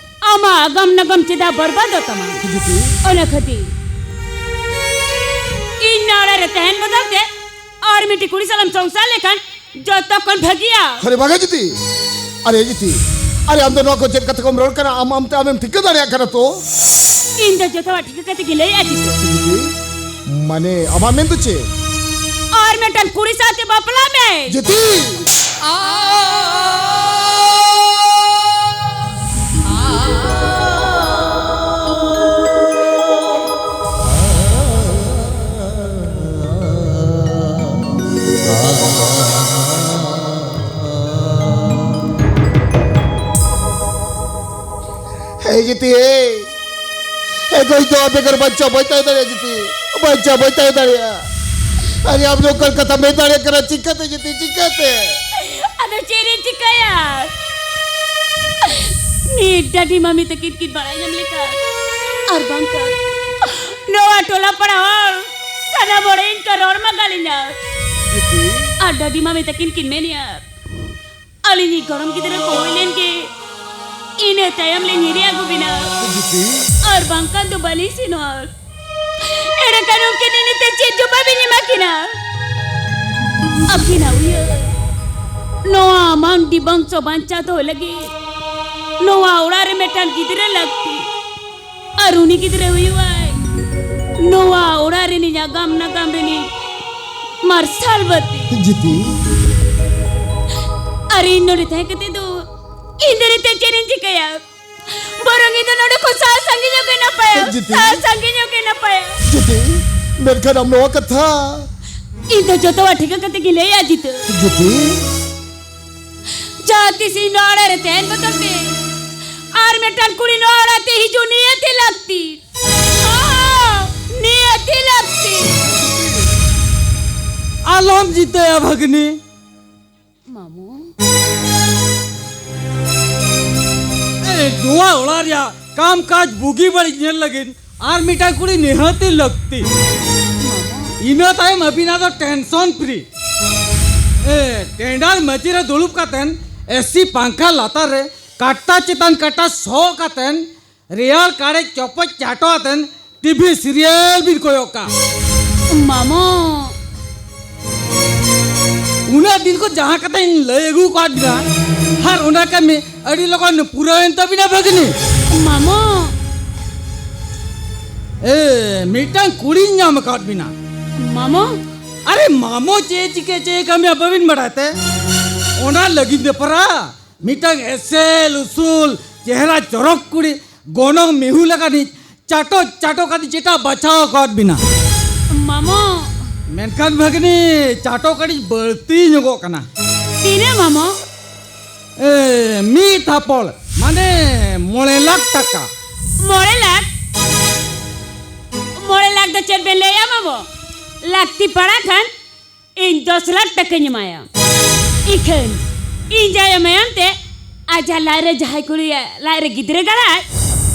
ᱟᱢᱟᱜ ᱟᱜᱟᱢ ᱱᱟᱜᱟᱢ ᱪᱮᱫᱟᱜ ᱵᱚᱨᱵᱟᱫᱚᱜ ᱛᱟᱢᱟ? ᱡᱤᱛᱤ᱾ ᱚᱱᱟ ᱠᱷᱟᱹᱛᱤᱨ ᱤᱧ ᱱᱚᱣᱟ ᱚᱲᱟᱜ ᱨᱮ ᱛᱟᱦᱮᱱ ᱵᱚᱫᱚᱞ ᱛᱮ ᱟᱨ ᱢᱤᱫᱴᱤᱡ ᱠᱩᱲᱤ ᱥᱟᱞᱟᱜ ᱥᱚᱝᱥᱟᱨ ᱞᱮᱠᱷᱟᱱ ᱡᱚᱛᱚ ᱠᱷᱚᱱ ᱵᱷᱟᱹᱜᱤᱭᱟ᱾ ᱟᱨᱮ ᱵᱟᱝᱟ ᱡᱤᱛᱤ, ᱟᱨᱮ ᱡᱤᱛᱤ, ᱟᱨᱮ ᱟᱢ ᱫᱚ ᱱᱚᱣᱟ ᱠᱚ ᱪᱮᱫ ᱠᱟᱛᱷᱟ ᱠᱚᱢ ᱨᱚᱲ ᱠᱟᱱᱟ? ᱟᱢ ᱟᱢᱛᱮ ᱟᱢᱮᱢ ᱴᱷᱤᱠᱟᱹ ᱫᱟᱲᱮᱭᱟᱜ ᱠᱟᱱᱟ ᱛᱚ? ᱤᱧ ᱫᱚ ᱡᱚᱛᱚᱣᱟᱜ ᱴᱷᱤᱠᱟᱹ ᱠᱟᱛᱮ ᱜᱮ ᱞᱟᱹᱭ ᱟᱹᱫᱤᱧ᱾ ᱡᱤᱛᱤ, ᱢᱟᱱᱮ ᱟᱢᱟᱜ ᱢᱮᱱ ᱫᱚ ᱪᱮᱫ? ᱟᱨ ᱢᱤᱫᱴᱟᱝ ᱠᱩᱲᱤ ᱥᱟᱶᱛᱮ ᱵᱟᱯᱞᱟ ᱢᱮ᱾ ᱡᱤᱛᱤ! ᱦᱮᱸ ᱡᱤᱛᱤ, ᱦᱮᱸ᱾ ᱦᱮᱸ, ᱜᱚᱡ ᱫᱚ ᱟᱢ ᱵᱮᱜᱚᱨ ᱵᱟᱧᱪᱟᱣ ᱵᱟᱹᱧ ᱛᱟᱦᱮᱸ ᱫᱟᱲᱮᱭᱟᱜᱼᱟ ᱡᱤᱛᱤ᱾ ᱵᱟᱧᱪᱟᱣ ᱵᱟᱹᱧ ᱛᱟᱦᱮᱸ ᱫᱟᱲᱮᱭᱟᱜᱼᱟ᱾ ᱟᱨᱮ ᱟᱢ ᱱᱚᱝᱠᱟᱱ ᱠᱟᱛᱷᱟ ᱢᱮᱱ ᱫᱟᱲᱮᱭᱟᱜ ᱠᱟᱱᱟ ᱪᱤᱠᱟᱹᱛᱮ ᱡᱤᱛᱤ, ᱪᱤᱠᱟᱹᱛᱮ? ᱟᱫᱚ ᱪᱮᱫ ᱤᱧ ᱪᱤᱠᱟᱹᱭᱟ? ᱱᱤᱛ ᱰᱟᱹᱰᱤ ᱢᱟᱢᱤ ᱛᱟᱹᱠᱤᱱ ᱠᱤᱱ ᱵᱟᱲᱟᱭ ᱧᱟᱢ ᱞᱮᱠᱷᱟᱱ, ᱟᱨ ᱵᱟᱝᱠᱷᱟᱱ ᱱᱚᱣᱟ ᱴᱚᱞᱟ ᱯᱟᱲᱟ ᱦᱚᱲ ᱥᱟᱱᱟᱢ ᱦᱚᱲ ᱤᱧ ᱠᱚ ᱨᱚᱲ ᱢᱟᱜᱟᱞᱤᱧᱟ᱾ ᱡᱤᱛᱤ᱾ ᱟᱨ ᱰᱟᱹᱰᱤ ᱢᱟᱢᱤ ᱛᱟᱹᱠᱤᱱ ᱠᱤᱱ ᱢᱮᱱᱮᱜᱼᱟ, ᱟᱹᱞᱤᱧᱤᱡ ᱜᱚᱲᱚᱢ ᱜᱤᱫᱽᱨᱟᱹ ᱠᱚ ᱦᱩᱭ ᱞᱮᱱ ᱜᱮ, ᱤᱱᱟᱹ ᱛᱟᱭᱚᱢ ᱞᱤᱧ ᱦᱤᱨᱤ ᱟᱹᱜᱩ ᱵᱤᱱᱟ᱾ ᱡᱤᱛᱤ᱾ ᱟᱨ ᱵᱟᱝᱠᱷᱟᱱ ᱫᱚ ᱵᱟᱹᱞᱤᱧ ᱥᱮᱱᱚᱜᱼᱟ᱾ ᱮᱸᱰᱮᱠᱷᱟᱱ ᱩᱱᱠᱤᱱ ᱤᱱᱟᱹᱛᱮ ᱪᱮᱫ ᱡᱚᱵᱟᱵ ᱤᱧ ᱮᱢᱟ ᱠᱤᱱᱟ? ᱟᱹᱠᱤᱱᱟᱜ ᱩᱭᱦᱟᱹᱨ, ᱱᱚᱣᱟ ᱢᱟᱱᱰᱤ ᱵᱚᱝᱥᱚ ᱵᱟᱧᱪᱟᱣ ᱫᱚᱦᱚ ᱞᱟᱹᱜᱤᱫ ᱱᱚᱣᱟ ᱚᱲᱟᱜ ᱨᱮ ᱢᱤᱫᱴᱟᱝ ᱜᱤᱫᱽᱨᱟᱹ ᱞᱟᱹᱠᱛᱤ᱾ ᱟᱨ ᱩᱱᱤ ᱜᱤᱫᱽᱨᱟᱹ ᱦᱩᱭᱩᱜᱼᱟᱭ ᱱᱚᱣᱟ ᱚᱲᱟᱜ ᱨᱤᱱᱤᱡ ᱟᱜᱟᱢ ᱱᱟᱜᱟᱢ ᱨᱤᱱᱤᱡ ᱢᱟᱨᱥᱟᱞ ᱵᱟᱹᱛᱤ᱾ ᱡᱤᱛᱤ᱾ ᱟᱨ ᱤᱧ ᱱᱚᱰᱮ ᱛᱟᱦᱮᱸ ᱠᱟᱛᱮ ᱫᱚ, ᱤᱧ ᱫᱚ ᱱᱤᱛᱚᱜ ᱪᱮᱫ ᱤᱧ ᱪᱤᱠᱟᱹᱭᱟ? ᱵᱚᱨᱚᱝ ᱤᱧ ᱫᱚ ᱱᱚᱰᱮ ᱠᱷᱚᱱ ᱥᱟᱦᱟ ᱥᱟᱺᱜᱤᱧᱚᱜ ᱜᱮ ᱱᱟᱯᱟᱭᱟ᱾ ᱡᱤᱛᱤ᱾ ᱥᱟᱦᱟ ᱥᱟᱺᱜᱤᱧᱚᱜ ᱜᱮ ᱱᱟᱯᱟᱭᱟ᱾ ᱡᱤᱛᱤ, ᱢᱮᱱᱠᱷᱟᱱ ᱟᱢ ᱱᱚᱣᱟ ᱠᱟᱛᱷᱟ᱾ ᱤᱧ ᱫᱚ ᱡᱚᱛᱚᱣᱟᱜ ᱴᱷᱤᱠᱟᱹ ᱠᱟᱛᱮ ᱜᱤᱧ ᱞᱟᱹᱭᱟ, ᱡᱤᱛᱟᱹ᱾ ᱡᱤᱛᱤ᱾ ᱡᱟᱦᱟᱸ ᱛᱤᱥ ᱤᱧ ᱱᱚᱣᱟ ᱚᱲᱟᱜ ᱨᱮ ᱛᱟᱦᱮᱱ ᱵᱚᱫᱚᱞ ᱛᱮ ᱟᱨ ᱢᱤᱫᱴᱟᱝ ᱠᱩᱲᱤ ᱱᱚᱣᱟ ᱚᱲᱟᱜ ᱛᱮ ᱦᱤᱡᱩᱜ ᱱᱤᱦᱟᱹᱛᱤ ᱞᱟᱹᱠᱛᱤ᱾ ᱦᱚᱸ, ᱱᱤᱦᱟᱹᱛᱤ ᱞᱟᱹᱠᱛᱤ᱾ ᱟᱞᱚᱢ ᱡᱤᱛᱟᱹᱭᱟ ᱵᱷᱟᱹᱜᱽᱱᱤ᱾ ᱢᱟᱢᱚ᱾ ᱮ, ᱱᱚᱣᱟ ᱚᱲᱟᱜ ᱨᱮᱭᱟᱜ ᱠᱟᱢ ᱠᱟᱡᱽ ᱵᱩᱜᱤ ᱵᱟᱹᱲᱤᱡ ᱧᱮᱞ ᱞᱟᱹᱜᱤᱫ ᱟᱨ ᱢᱤᱫᱴᱟᱝ ᱠᱩᱲᱤ ᱱᱤᱦᱟᱹᱛᱤ ᱞᱟᱹᱠᱛᱤ᱾ ᱤᱱᱟᱹ ᱛᱟᱭᱚᱢ ᱟᱹᱵᱤᱱᱟᱜ ᱫᱚ tension free᱾ ᱮ, ᱴᱮᱸᱰᱟᱨ ᱢᱟᱹᱪᱤ ᱨᱮ ᱫᱩᱲᱩᱵ ᱠᱟᱛᱮᱱ ᱮᱥᱤ ᱯᱟᱝᱠᱷᱟ ᱞᱟᱛᱟᱨ ᱨᱮ ᱠᱟᱴᱟ ᱪᱮᱛᱟᱱ ᱠᱟᱴᱟ ᱥᱚᱜ ᱠᱟᱛᱮᱱ ᱨᱮᱭᱟᱲ ᱠᱟᱲᱮᱡ ᱪᱚᱯᱚᱡ ᱪᱟᱴᱚ ᱟᱛᱮᱱ ᱴᱤᱵᱷᱤ serial ᱵᱤᱱ ᱠᱚᱭᱚᱜ ᱠᱟᱜ᱾ ᱢᱟᱢᱚ᱾ ᱩᱱᱟᱹᱜ ᱫᱤᱱ ᱠᱚ ᱡᱟᱦᱟᱸ ᱠᱟᱛᱷᱟᱧ ᱞᱟᱹᱭ ᱟᱹᱜᱩ ᱟᱠᱟᱫ ᱵᱤᱱᱟ, ᱟᱨ ᱚᱱᱟ ᱠᱟᱹᱢᱤ ᱟᱹᱰᱤ ᱞᱚᱜᱚᱱ ᱯᱩᱨᱟᱹᱣᱮᱱ ᱛᱟᱹᱵᱤᱱᱟ ᱵᱷᱟᱹᱜᱽᱱᱤ᱾ ᱢᱟᱢᱚ᱾ ᱮ, ᱢᱤᱫᱴᱟᱝ ᱠᱩᱲᱤᱧ ᱧᱟᱢ ᱟᱠᱟᱫ ᱵᱤᱱᱟ᱾ ᱢᱟᱢᱚ᱾ ᱟᱨᱮ ᱢᱟᱢᱚ, ᱪᱮᱫ ᱪᱤᱠᱟᱹ ᱪᱮᱫ ᱠᱟᱹᱢᱤᱭᱟ ᱵᱟᱹᱵᱤᱱ ᱵᱟᱲᱟᱭ ᱛᱮ? ᱚᱱᱟ ᱞᱟᱹᱜᱤᱫ ᱵᱮᱯᱟᱨᱟ ᱢᱤᱫᱴᱟᱝ ᱮᱥᱮᱞ ᱩᱥᱩᱞ ᱪᱮᱦᱨᱟ ᱪᱚᱨᱚᱠ ᱠᱩᱲᱤ ᱜᱚᱱᱚᱝ ᱢᱤᱦᱩ ᱞᱮᱠᱟᱱᱤᱡ ᱪᱟᱴᱚ ᱪᱟᱴᱚ ᱠᱟᱛᱮ ᱪᱮᱴᱟ ᱵᱟᱪᱷᱟᱣ ᱟᱠᱟᱫ ᱵᱤᱱᱟ᱾ ᱢᱟᱢᱚ᱾ ᱢᱮᱱᱠᱷᱟᱱ ᱵᱷᱟᱹᱜᱽᱱᱤ, ᱪᱟᱴᱚ ᱠᱟᱹᱴᱤᱡ ᱵᱟᱹᱲᱛᱤ ᱧᱚᱜᱚᱜ ᱠᱟᱱᱟ᱾ ᱛᱤᱱᱟᱹᱜ ᱢᱟᱢᱚ? ᱮ, ᱢᱤᱫ ᱛᱷᱟᱯᱚᱲ, ᱢᱟᱱᱮ ᱢᱚᱬᱮ ᱞᱟᱠᱷ ᱴᱟᱠᱟ᱾ ᱢᱚᱬᱮ ᱞᱟᱠᱷ? ᱢᱚᱬᱮ ᱞᱟᱠᱷ ᱫᱚ ᱪᱮᱫ ᱵᱮᱱ ᱞᱟᱹᱭᱟ ᱢᱟᱢᱚ? ᱞᱟᱹᱠᱛᱤ ᱯᱟᱲᱟᱜ ᱠᱷᱟᱱ ᱤᱧ ᱫᱚᱥ ᱞᱟᱠᱷ ᱴᱟᱠᱟᱧ ᱮᱢᱟᱭᱟ᱾ ᱤᱠᱷᱟᱹᱱ ᱤᱧ ᱡᱟᱭ ᱢᱟᱭᱟᱢ ᱛᱮ ᱟᱡᱟᱜ ᱞᱟᱡ ᱨᱮ ᱡᱟᱦᱟᱸᱭ ᱠᱩᱲᱤᱭᱟᱜ ᱞᱟᱡ ᱨᱮ ᱜᱤᱫᱽᱨᱟᱹ ᱜᱟᱲᱟᱭ,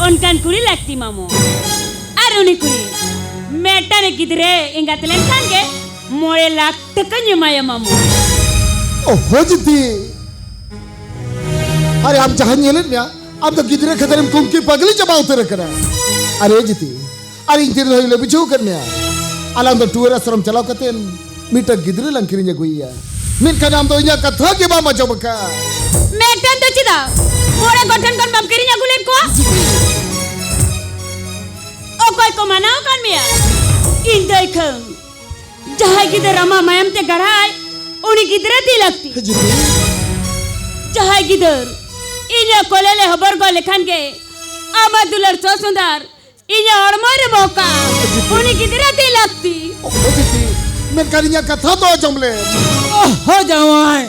ᱚᱱᱠᱟᱱ ᱠᱩᱲᱤ ᱞᱟᱹᱠᱛᱤ ᱢᱟᱢᱚ᱾ ᱟᱨ ᱩᱱᱤ ᱠᱩᱲᱤ ᱢᱤᱫᱴᱟᱝ ᱜᱤᱫᱽᱨᱟᱹ ᱮᱸᱜᱟᱛ ᱞᱮᱱᱠᱷᱟᱱ ᱜᱮ ᱢᱚᱬᱮ ᱞᱟᱠᱷ ᱴᱟᱠᱟᱧ ᱮᱢᱟᱭᱟ ᱢᱟᱢᱚ᱾ ᱳᱦᱳ ᱡᱤᱛᱤ, ᱟᱨᱮ ᱟᱢ ᱡᱟᱦᱟᱸᱧ ᱧᱮᱞᱮᱫ ᱢᱮᱭᱟ, ᱟᱢ ᱫᱚ ᱜᱤᱫᱽᱨᱟᱹ ᱠᱷᱟᱹᱛᱤᱨᱮᱢ ᱠᱩᱝᱠᱤ ᱯᱟᱜᱽᱞᱤ ᱪᱟᱵᱟ ᱩᱛᱟᱹᱨ ᱟᱠᱟᱱᱟ᱾ ᱟᱨᱮ ᱡᱤᱛᱤ, ᱟᱨ ᱤᱧ ᱛᱤᱱ ᱨᱮᱦᱚᱸ ᱞᱮ ᱵᱩᱡᱷᱟᱹᱣ ᱠᱮᱫ ᱢᱮᱭᱟ, ᱟᱞᱟᱝ ᱫᱚ ᱴᱩᱣᱟᱹᱨ ᱟᱥᱨᱚᱢ ᱪᱟᱞᱟᱣ ᱠᱟᱛᱮ ᱢᱤᱫᱴᱟᱝ ᱜᱤᱫᱽᱨᱟᱹ ᱞᱟᱝ ᱠᱤᱨᱤᱧ ᱟᱹᱜᱩᱭᱮᱭᱟ᱾ ᱢᱮᱱᱠᱷᱟᱱ ᱟᱢ ᱫᱚ ᱤᱧᱟᱹᱜ ᱠᱟᱛᱷᱟ ᱜᱮ ᱵᱟᱢ ᱟᱸᱡᱚᱢ ᱟᱠᱟᱫ᱾ ᱢᱤᱫᱴᱟᱝ ᱫᱚ ᱪᱮᱫᱟᱜ? ᱢᱚᱬᱮ ᱜᱚᱴᱷᱮᱱ ᱠᱷᱚᱱ ᱵᱟᱢ ᱠᱤᱨᱤᱧ ᱟᱹᱜᱩ ᱞᱮᱫ ᱠᱚᱣᱟ? ᱚᱠᱚᱭ ᱠᱚ ᱢᱟᱱᱟᱣ ᱟᱠᱟᱫ ᱢᱮᱭᱟ? ᱤᱧ ᱫᱟᱹᱭ ᱠᱷᱟᱹᱢ᱾ ᱡᱟᱦᱟᱸᱭ ᱜᱤᱫᱟᱹᱨ ᱟᱢᱟᱜ ᱢᱟᱭᱟᱢ ᱛᱮ ᱜᱟᱲᱦᱟᱭ, ᱩᱱᱤ ᱜᱤᱫᱽᱨᱟᱹ ᱛᱤ ᱞᱟᱹᱠᱛᱤ᱾ ᱡᱤᱛᱤ᱾ ᱡᱟᱦᱟᱸᱭ ᱜᱤᱫᱟᱹᱨ ᱤᱧᱟᱹᱜ ᱠᱚᱞᱮ ᱞᱮ ᱦᱚᱵᱚᱨ ᱜᱚᱫ ᱞᱮᱠᱷᱟᱱ ᱜᱮ ᱟᱢᱟᱜ ᱫᱩᱞᱟᱹᱲ ᱥᱚ ᱥᱩᱸᱫᱟᱨ ᱤᱧᱟᱹᱜ ᱦᱚᱲᱢᱚ ᱨᱮ ᱵᱚᱦᱠᱟ᱾ ᱡᱤᱛᱤ᱾ ᱩᱱᱤ ᱜᱤᱫᱽᱨᱟᱹ ᱛᱤᱧ ᱞᱟᱹᱠᱛᱤ᱾ ᱚ, ᱡᱤᱛᱤ, ᱢᱮᱱᱠᱷᱟᱱ ᱤᱧᱟᱹᱜ ᱠᱟᱛᱷᱟ ᱫᱚ ᱟᱸᱡᱚᱢ ᱞᱮᱢ᱾ ᱚᱦᱚ, ᱡᱟᱶᱟᱭ᱾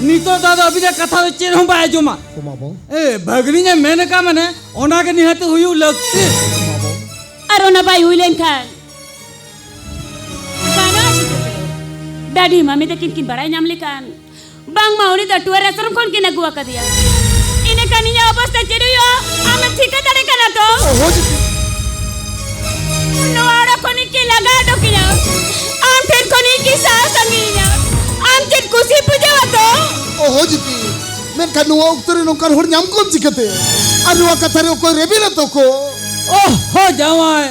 ᱱᱤᱛᱚᱜ ᱫᱚ ᱟᱫᱚ ᱟᱹᱵᱤᱱᱟᱜ ᱠᱟᱛᱷᱟ ᱫᱚ ᱪᱮᱫ ᱦᱚᱸ ᱵᱟᱭ ᱟᱸᱡᱚᱢᱟ᱾ ᱳ ᱢᱟ ᱵᱚ᱾ ᱮ, ᱵᱷᱟᱹᱜᱽᱱᱤᱧ ᱮ ᱢᱮᱱ ᱟᱠᱟᱫ ᱢᱟᱱᱮ, ᱚᱱᱟ ᱜᱮ ᱱᱤᱦᱟᱹᱛ ᱦᱩᱭᱩᱜ ᱞᱟᱹᱠᱛᱤ᱾ ᱳ ᱢᱟ ᱵᱚ᱾ ᱟᱨ ᱚᱱᱟ ᱵᱟᱭ ᱦᱩᱭ ᱞᱮᱱᱠᱷᱟᱱ? ᱜᱟᱱᱚᱜᱼᱟ ᱪᱤᱠᱟᱹᱛᱮ? ᱰᱟᱹᱰᱤ ᱢᱟᱢᱤ ᱛᱟᱹᱠᱤᱱ ᱠᱤᱱ ᱵᱟᱲᱟᱭ ᱧᱟᱢ ᱞᱮᱠᱷᱟᱱ, ᱵᱟᱝᱢᱟ ᱩᱱᱤ ᱫᱚ ᱴᱩᱣᱟᱨ ᱟᱥᱨᱚᱢ ᱠᱷᱚᱱ ᱠᱤᱱ ᱟᱹᱜᱩ ᱟᱠᱟᱫᱮᱭᱟ᱾ ᱤᱱᱟᱹᱠᱷᱟᱱ ᱤᱧᱟᱹᱜ ᱚᱵᱚᱥᱛᱟ ᱪᱮᱫ ᱦᱩᱭᱩᱜᱼᱟ, ᱟᱢᱮᱢ ᱴᱷᱤᱠᱟᱹ ᱫᱟᱲᱮ ᱠᱟᱱᱟ ᱛᱚ? ᱚᱦᱚ ᱡᱤᱛᱤ᱾ ᱱᱚᱣᱟ ᱚᱲᱟᱜ ᱠᱷᱚᱱ ᱤᱧ ᱠᱤᱱ ᱞᱟᱜᱟ ᱦᱚᱴᱚ ᱠᱤᱧᱟ, ᱟᱢ ᱴᱷᱮᱱ ᱠᱷᱚᱱ ᱤᱧ ᱠᱤᱱ ᱥᱟᱦᱟ ᱥᱟᱺᱜᱤᱧᱤᱧᱟ, ᱟᱢ ᱪᱮᱫ ᱠᱩᱥᱤ ᱵᱩᱡᱷᱟᱹᱣᱟ ᱛᱚ? ᱚᱦᱚ ᱡᱤᱛᱤ, ᱢᱮᱱᱠᱷᱟᱱ ᱱᱚᱣᱟ ᱚᱠᱛᱚ ᱨᱮ ᱱᱚᱝᱠᱟᱱ ᱦᱚᱲ ᱧᱟᱢ ᱠᱚᱢ ᱪᱤᱠᱟᱹᱛᱮ? ᱟᱨ ᱱᱚᱣᱟ ᱠᱟᱛᱷᱟ ᱨᱮ ᱚᱠᱚᱭ ᱨᱮᱵᱮᱱᱟ ᱛᱚᱠᱚ? ᱚᱦᱚ ᱡᱟᱶᱟᱭ,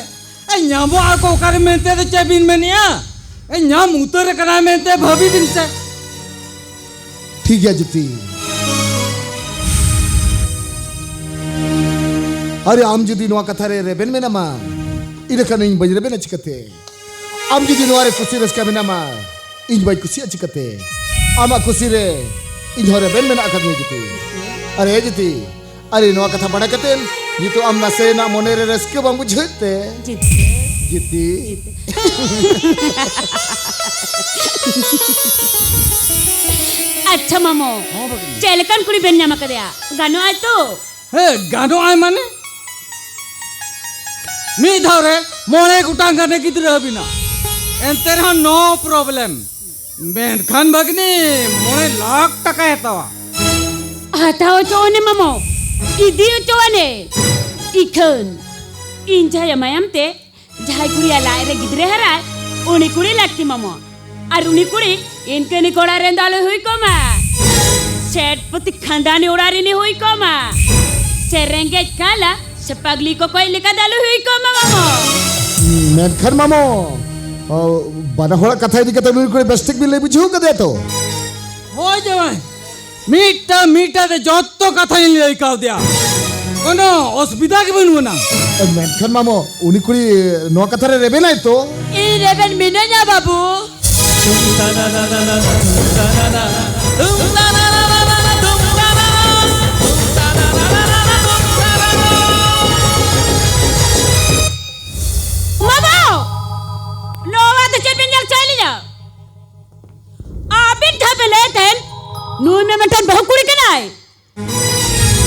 ᱮ, ᱧᱟᱢᱚᱜ ᱟᱠᱚ ᱚᱠᱟᱨᱮ ᱢᱮᱱᱛᱮ ᱫᱚ ᱪᱮᱫ ᱵᱤᱱ ᱢᱮᱱᱮᱜᱼᱟ? ᱮ, ᱧᱟᱢ ᱩᱛᱟᱹᱨ ᱟᱠᱟᱱᱟᱭ ᱢᱮᱱᱛᱮ ᱵᱷᱟᱹᱵᱤ ᱵᱤᱱ ᱥᱮ᱾ ᱴᱷᱤᱠ ᱜᱮᱭᱟ ᱡᱤᱛᱤ᱾ ᱟᱨᱮ, ᱟᱢ ᱡᱩᱫᱤ ᱱᱚᱣᱟ ᱠᱟᱛᱷᱟ ᱨᱮ ᱨᱮᱵᱮᱱ ᱢᱮᱱᱟᱢᱟ, ᱤᱱᱟᱹᱠᱷᱟᱱ ᱤᱧ ᱵᱟᱹᱧ ᱨᱮᱵᱮᱱᱟ ᱪᱤᱠᱟᱹᱛᱮ? ᱟᱢ ᱡᱩᱫᱤ ᱱᱚᱣᱟ ᱨᱮ ᱠᱩᱥᱤ ᱨᱟᱹᱥᱠᱟᱹ ᱢᱮᱱᱟᱢᱟ, ᱤᱧ ᱵᱟᱹᱧ ᱠᱩᱥᱤᱭᱟᱜᱼᱟ ᱪᱤᱠᱟᱹᱛᱮ? ᱟᱢᱟᱜ ᱠᱩᱥᱤ ᱨᱮ ᱤᱧ ᱦᱚᱸ ᱨᱮᱵᱮᱱ ᱢᱮᱱᱟᱜ ᱟᱠᱟᱫᱤᱧᱟ ᱡᱤᱛᱤ᱾ ᱟᱨᱮ ᱡᱤᱛᱤ, ᱟᱨᱮ, ᱱᱚᱣᱟ ᱠᱟᱛᱷᱟ ᱵᱟᱲᱟᱭ ᱠᱟᱛᱮ ᱱᱤᱛᱚᱜ ᱟᱢ ᱱᱟᱥᱮᱱᱟᱜ ᱢᱚᱱᱮ ᱨᱮ ᱨᱟᱹᱥᱠᱟᱹ ᱵᱟᱝ ᱵᱩᱡᱷᱟᱹᱣᱮᱫ ᱛᱮ? ᱡᱤᱛᱤ᱾ ᱡᱤᱛᱤ᱾ ᱡᱤᱛᱤ᱾ ᱟᱪᱪᱷᱟ ᱢᱟᱢᱚ, ᱦᱚᱸ ᱵᱷᱟᱹᱜᱤ᱾ ᱪᱮᱫ ᱞᱮᱠᱟᱱ ᱠᱩᱲᱤ ᱵᱮᱱ ᱧᱟᱢ ᱟᱠᱟᱫᱮᱭᱟ? ᱜᱟᱱᱚᱜᱼᱟᱭ ᱛᱚ? ᱦᱮᱸ, ᱜᱟᱱᱚᱜᱼᱟᱭ ᱢᱟᱱᱮ? ᱢᱤᱫ ᱫᱷᱟᱣ ᱨᱮ ᱢᱚᱬᱮ ᱜᱚᱴᱟᱝ ᱜᱟᱱᱮ ᱜᱤᱫᱽᱨᱟᱹ ᱟᱹᱵᱤᱱᱟ, ᱮᱱᱛᱮ ᱨᱮᱦᱚᱸ no problem᱾ ᱢᱮᱱᱠᱷᱟᱱ ᱵᱷᱟᱹᱜᱽᱱᱤ, ᱢᱚᱬᱮ ᱞᱟᱠᱷ ᱴᱟᱠᱟᱭ ᱦᱟᱛᱟᱣᱟ᱾ ᱦᱟᱛᱟᱣ ᱦᱚᱪᱚ ᱟᱱᱮ ᱢᱟᱢᱚ, ᱤᱫᱤ ᱦᱚᱪᱚ ᱟᱱᱮ᱾ ᱤᱠᱷᱟᱹᱱ ᱤᱧ ᱡᱟᱦᱟᱸᱭᱟ ᱢᱟᱭᱟᱢ ᱛᱮ, ᱡᱟᱦᱟᱸᱭ ᱠᱩᱲᱤᱭᱟᱜ ᱞᱟᱡ ᱨᱮ ᱜᱤᱫᱽᱨᱟᱹ ᱦᱟᱨᱟᱭ, ᱩᱱᱤ ᱠᱩᱲᱤ ᱞᱟᱹᱠᱛᱤ ᱢᱟᱢᱚ᱾ ᱟᱨ ᱩᱱᱤ ᱠᱩᱲᱤ ᱤᱱᱠᱟᱹᱱᱤᱡ ᱠᱚᱲᱟ ᱨᱮᱱ ᱫᱚ ᱟᱞᱚᱭ ᱦᱩᱭ ᱠᱚᱜ ᱢᱟ᱾ ᱥᱮᱴ ᱯᱚᱛᱤ ᱠᱷᱟᱱᱫᱟᱱᱤ ᱚᱲᱟᱜ ᱨᱤᱱᱤᱡ ᱦᱩᱭ ᱠᱚᱜ ᱢᱟ᱾ ᱥᱮ ᱨᱮᱸᱜᱮᱡ ᱠᱟᱞᱟ, ᱥᱮ ᱯᱟᱜᱽᱞᱤ ᱠᱚᱠᱚᱭ ᱞᱮᱠᱟ ᱫᱚ ᱟᱞᱚᱭ ᱦᱩᱭ ᱠᱚᱜ ᱢᱟ ᱢᱟᱢᱚ᱾ ᱢᱮᱱᱠᱷᱟᱱ ᱢᱟᱢᱚ, ᱚ, ᱵᱟᱱᱟ ᱦᱚᱲᱟᱜ ᱠᱟᱛᱷᱟ ᱤᱫᱤ ᱠᱟᱛᱮ ᱱᱩᱭ ᱠᱩᱲᱤ ᱵᱮᱥ ᱴᱷᱤᱠ ᱵᱤᱱ ᱞᱟᱹᱭ ᱵᱩᱡᱷᱟᱹᱣ ᱠᱟᱫᱮᱭᱟ ᱛᱚ? ᱦᱳᱭ ᱡᱟᱶᱟᱭ, ᱢᱤᱫᱴᱟᱝ ᱢᱤᱫᱴᱟᱝ ᱛᱮ ᱡᱚᱛᱚ ᱠᱟᱛᱷᱟᱧ ᱞᱟᱹᱭ ᱠᱟᱣᱫᱮᱭᱟ, ᱠᱳᱱᱳ ᱚᱥᱩᱵᱤᱫᱷᱟ ᱜᱮ ᱵᱟᱹᱱᱩᱜ ᱟᱱᱟ᱾ ᱢᱮᱱᱠᱷᱟᱱ ᱢᱟᱢᱚ, ᱩᱱᱤ ᱠᱩᱲᱤ ᱱᱚᱣᱟ ᱠᱟᱛᱷᱟ ᱨᱮ ᱨᱮᱵᱮᱱᱟᱭ ᱛᱚ? ᱤᱧ ᱨᱮᱵᱮᱱ ᱢᱤᱱᱟᱹᱧᱟ ᱵᱟᱹᱵᱩ᱾ ᱯᱮ ᱞᱟᱹᱭ ᱛᱟᱦᱮᱱ, ᱱᱩᱭ ᱢᱟ ᱢᱤᱫᱴᱮᱱ ᱵᱟᱹᱦᱩ ᱠᱩᱲᱤ ᱠᱟᱱᱟᱭ᱾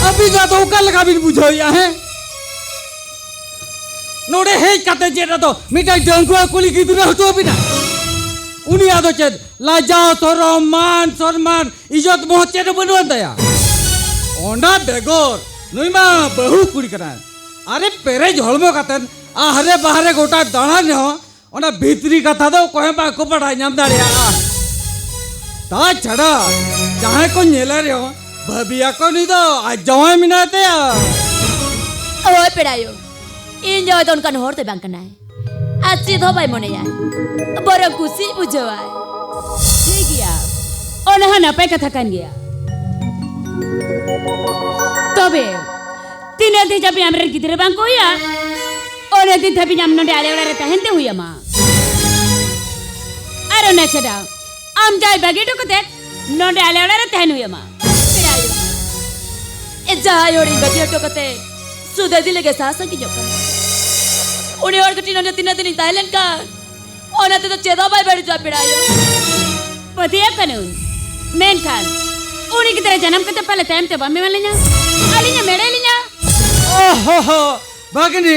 ᱟᱹᱵᱤᱱ ᱫᱚ ᱟᱫᱚ ᱚᱠᱟ ᱞᱮᱠᱟ ᱵᱤᱱ ᱵᱩᱡᱷᱟᱹᱣᱮᱫᱼᱟ, ᱦᱮᱸ? ᱱᱚᱰᱮ ᱦᱮᱡ ᱠᱟᱛᱮ ᱪᱮᱫ ᱟᱫᱚ ᱢᱤᱫᱴᱟᱝ ᱰᱟᱺᱜᱩᱣᱟᱹ ᱠᱩᱲᱤ ᱜᱤᱫᱽᱨᱟᱹ ᱦᱚᱪᱚ ᱟᱹᱵᱤᱱᱟ? ᱩᱱᱤᱭᱟᱜ ᱫᱚ ᱪᱮᱫ ᱞᱟᱡᱟᱣ, ᱥᱚᱨᱚᱢ, ᱢᱟᱱ, ᱥᱚᱱᱢᱟᱱ, ᱤᱡᱽᱡᱚᱛ ᱢᱚᱦᱚᱛ ᱪᱮᱫ ᱦᱚᱸ ᱵᱟᱹᱱᱩᱜ ᱟᱱ ᱛᱟᱭᱟ? ᱚᱱᱟ ᱵᱮᱜᱚᱨ ᱱᱩᱭ ᱢᱟ ᱵᱟᱹᱦᱩ ᱠᱩᱲᱤ ᱠᱟᱱᱟᱭ᱾ ᱟᱨᱮ, ᱯᱮᱨᱮᱡ ᱦᱚᱲᱢᱚ ᱠᱟᱛᱮ ᱟᱦᱨᱮ ᱵᱟᱦᱨᱮ ᱜᱚᱴᱟ ᱫᱟᱬᱟᱱ ᱨᱮᱦᱚᱸ ᱚᱱᱟ ᱵᱷᱤᱛᱨᱤ ᱠᱟᱛᱷᱟ ᱫᱚ ᱚᱠᱚᱭ ᱦᱚᱸ ᱵᱟᱠᱚ ᱵᱟᱰᱟᱭ ᱧᱟᱢ ᱫᱟᱲᱮᱭᱟᱜᱼᱟ᱾ ᱛᱟᱪᱷᱟᱲᱟ ᱡᱟᱦᱟᱸᱭ ᱠᱚ ᱧᱮᱞᱮ ᱨᱮᱦᱚᱸ ᱵᱷᱟᱹᱵᱤᱭᱟᱠᱚ ᱱᱩᱭ ᱫᱚ ᱟᱡ ᱡᱟᱶᱟᱭ ᱢᱮᱱᱟᱭ ᱛᱟᱭᱟ᱾ ᱳᱭ ᱯᱮᱲᱟᱭᱳ, ᱤᱧ ᱡᱟᱶᱟᱭ ᱫᱚ ᱚᱱᱠᱟᱱ ᱦᱚᱲ ᱫᱚ ᱵᱟᱝ ᱠᱟᱱᱟᱭ᱾ ᱟᱨ ᱪᱮᱫ ᱦᱚᱸ ᱵᱟᱭ ᱢᱚᱱᱮᱭᱟ, ᱵᱚᱨᱚᱝ ᱠᱩᱥᱤᱭ ᱵᱩᱡᱷᱟᱹᱣᱟᱭ᱾ ᱴᱷᱤᱠ ᱜᱮᱭᱟ, ᱚᱱᱟ ᱦᱚᱸ ᱱᱟᱯᱟᱭ ᱠᱟᱛᱷᱟ ᱠᱟᱱ ᱜᱮᱭᱟ᱾ ᱛᱚᱵᱮ ᱛᱤᱱᱟᱹᱜ ᱫᱤᱱ ᱦᱟᱹᱵᱤᱡ ᱟᱢᱨᱮᱱ ᱜᱤᱫᱽᱨᱟᱹ ᱵᱟᱝ ᱠᱚ ᱦᱩᱭᱩᱜᱼᱟ, ᱚᱱᱟ ᱫᱤᱱ ᱫᱷᱟᱹᱵᱤᱡ ᱟᱢ ᱱᱚᱰᱮ ᱟᱞᱮ ᱚᱲᱟᱜ ᱨᱮ ᱛᱟᱦᱮᱱ ᱛᱮ ᱦᱩᱭ ᱟᱢᱟ᱾ ᱟᱨ ᱚᱱᱟ ᱪᱷᱟᱰᱟ, ᱟᱢ ᱡᱟᱭ ᱵᱟᱹᱜᱤ ᱦᱚᱴᱚ ᱠᱟᱛᱮ ᱱᱚᱰᱮ ᱟᱞᱮ ᱚᱲᱟᱜ ᱨᱮ ᱛᱟᱦᱮᱱ ᱦᱩᱭ ᱟᱢᱟ᱾ ᱯᱮᱲᱟ ᱟᱭᱳ, ᱮ, ᱡᱟᱦᱟᱸᱭ ᱦᱚᱲᱤᱧ ᱵᱟᱹᱜᱤ ᱦᱚᱴᱚ ᱠᱟᱛᱮ ᱥᱩᱫᱷᱟᱹ ᱤᱫᱤ ᱞᱟᱹᱜᱤᱫ ᱥᱟᱦᱟ ᱥᱟᱺᱜᱤᱧᱚᱜ ᱠᱟᱱᱟ, ᱩᱱᱤ ᱦᱚᱲ ᱠᱟᱹᱴᱤᱡ ᱱᱚᱰᱮ ᱛᱤᱱᱟᱹᱜ ᱫᱤᱱᱤᱧ ᱛᱟᱦᱮᱸ ᱞᱮᱱᱠᱷᱟᱱ ᱚᱱᱟ ᱛᱮᱫᱚ ᱪᱮᱫ ᱦᱚᱸ ᱵᱟᱭ ᱵᱟᱹᱲᱤᱡᱚᱜᱼᱟ ᱯᱮᱲᱟ ᱟᱭᱳ᱾ ᱯᱟᱹᱛᱭᱟᱹᱣ ᱠᱟᱹᱱᱟᱹᱧ, ᱢᱮᱱᱠᱷᱟᱱ ᱩᱱᱤ ᱜᱤᱫᱽᱨᱟᱹ ᱡᱟᱱᱟᱢ ᱠᱟᱛᱮ ᱯᱟᱞᱮ ᱛᱟᱭᱚᱢ ᱛᱮ ᱵᱟᱢ ᱮᱢᱟ ᱞᱤᱧᱟ? ᱟᱹᱞᱤᱧ ᱮᱢ ᱮᱲᱮ ᱞᱤᱧᱟ? ᱳᱦᱳ ᱦᱳ, ᱵᱷᱟᱹᱜᱽᱱᱤ,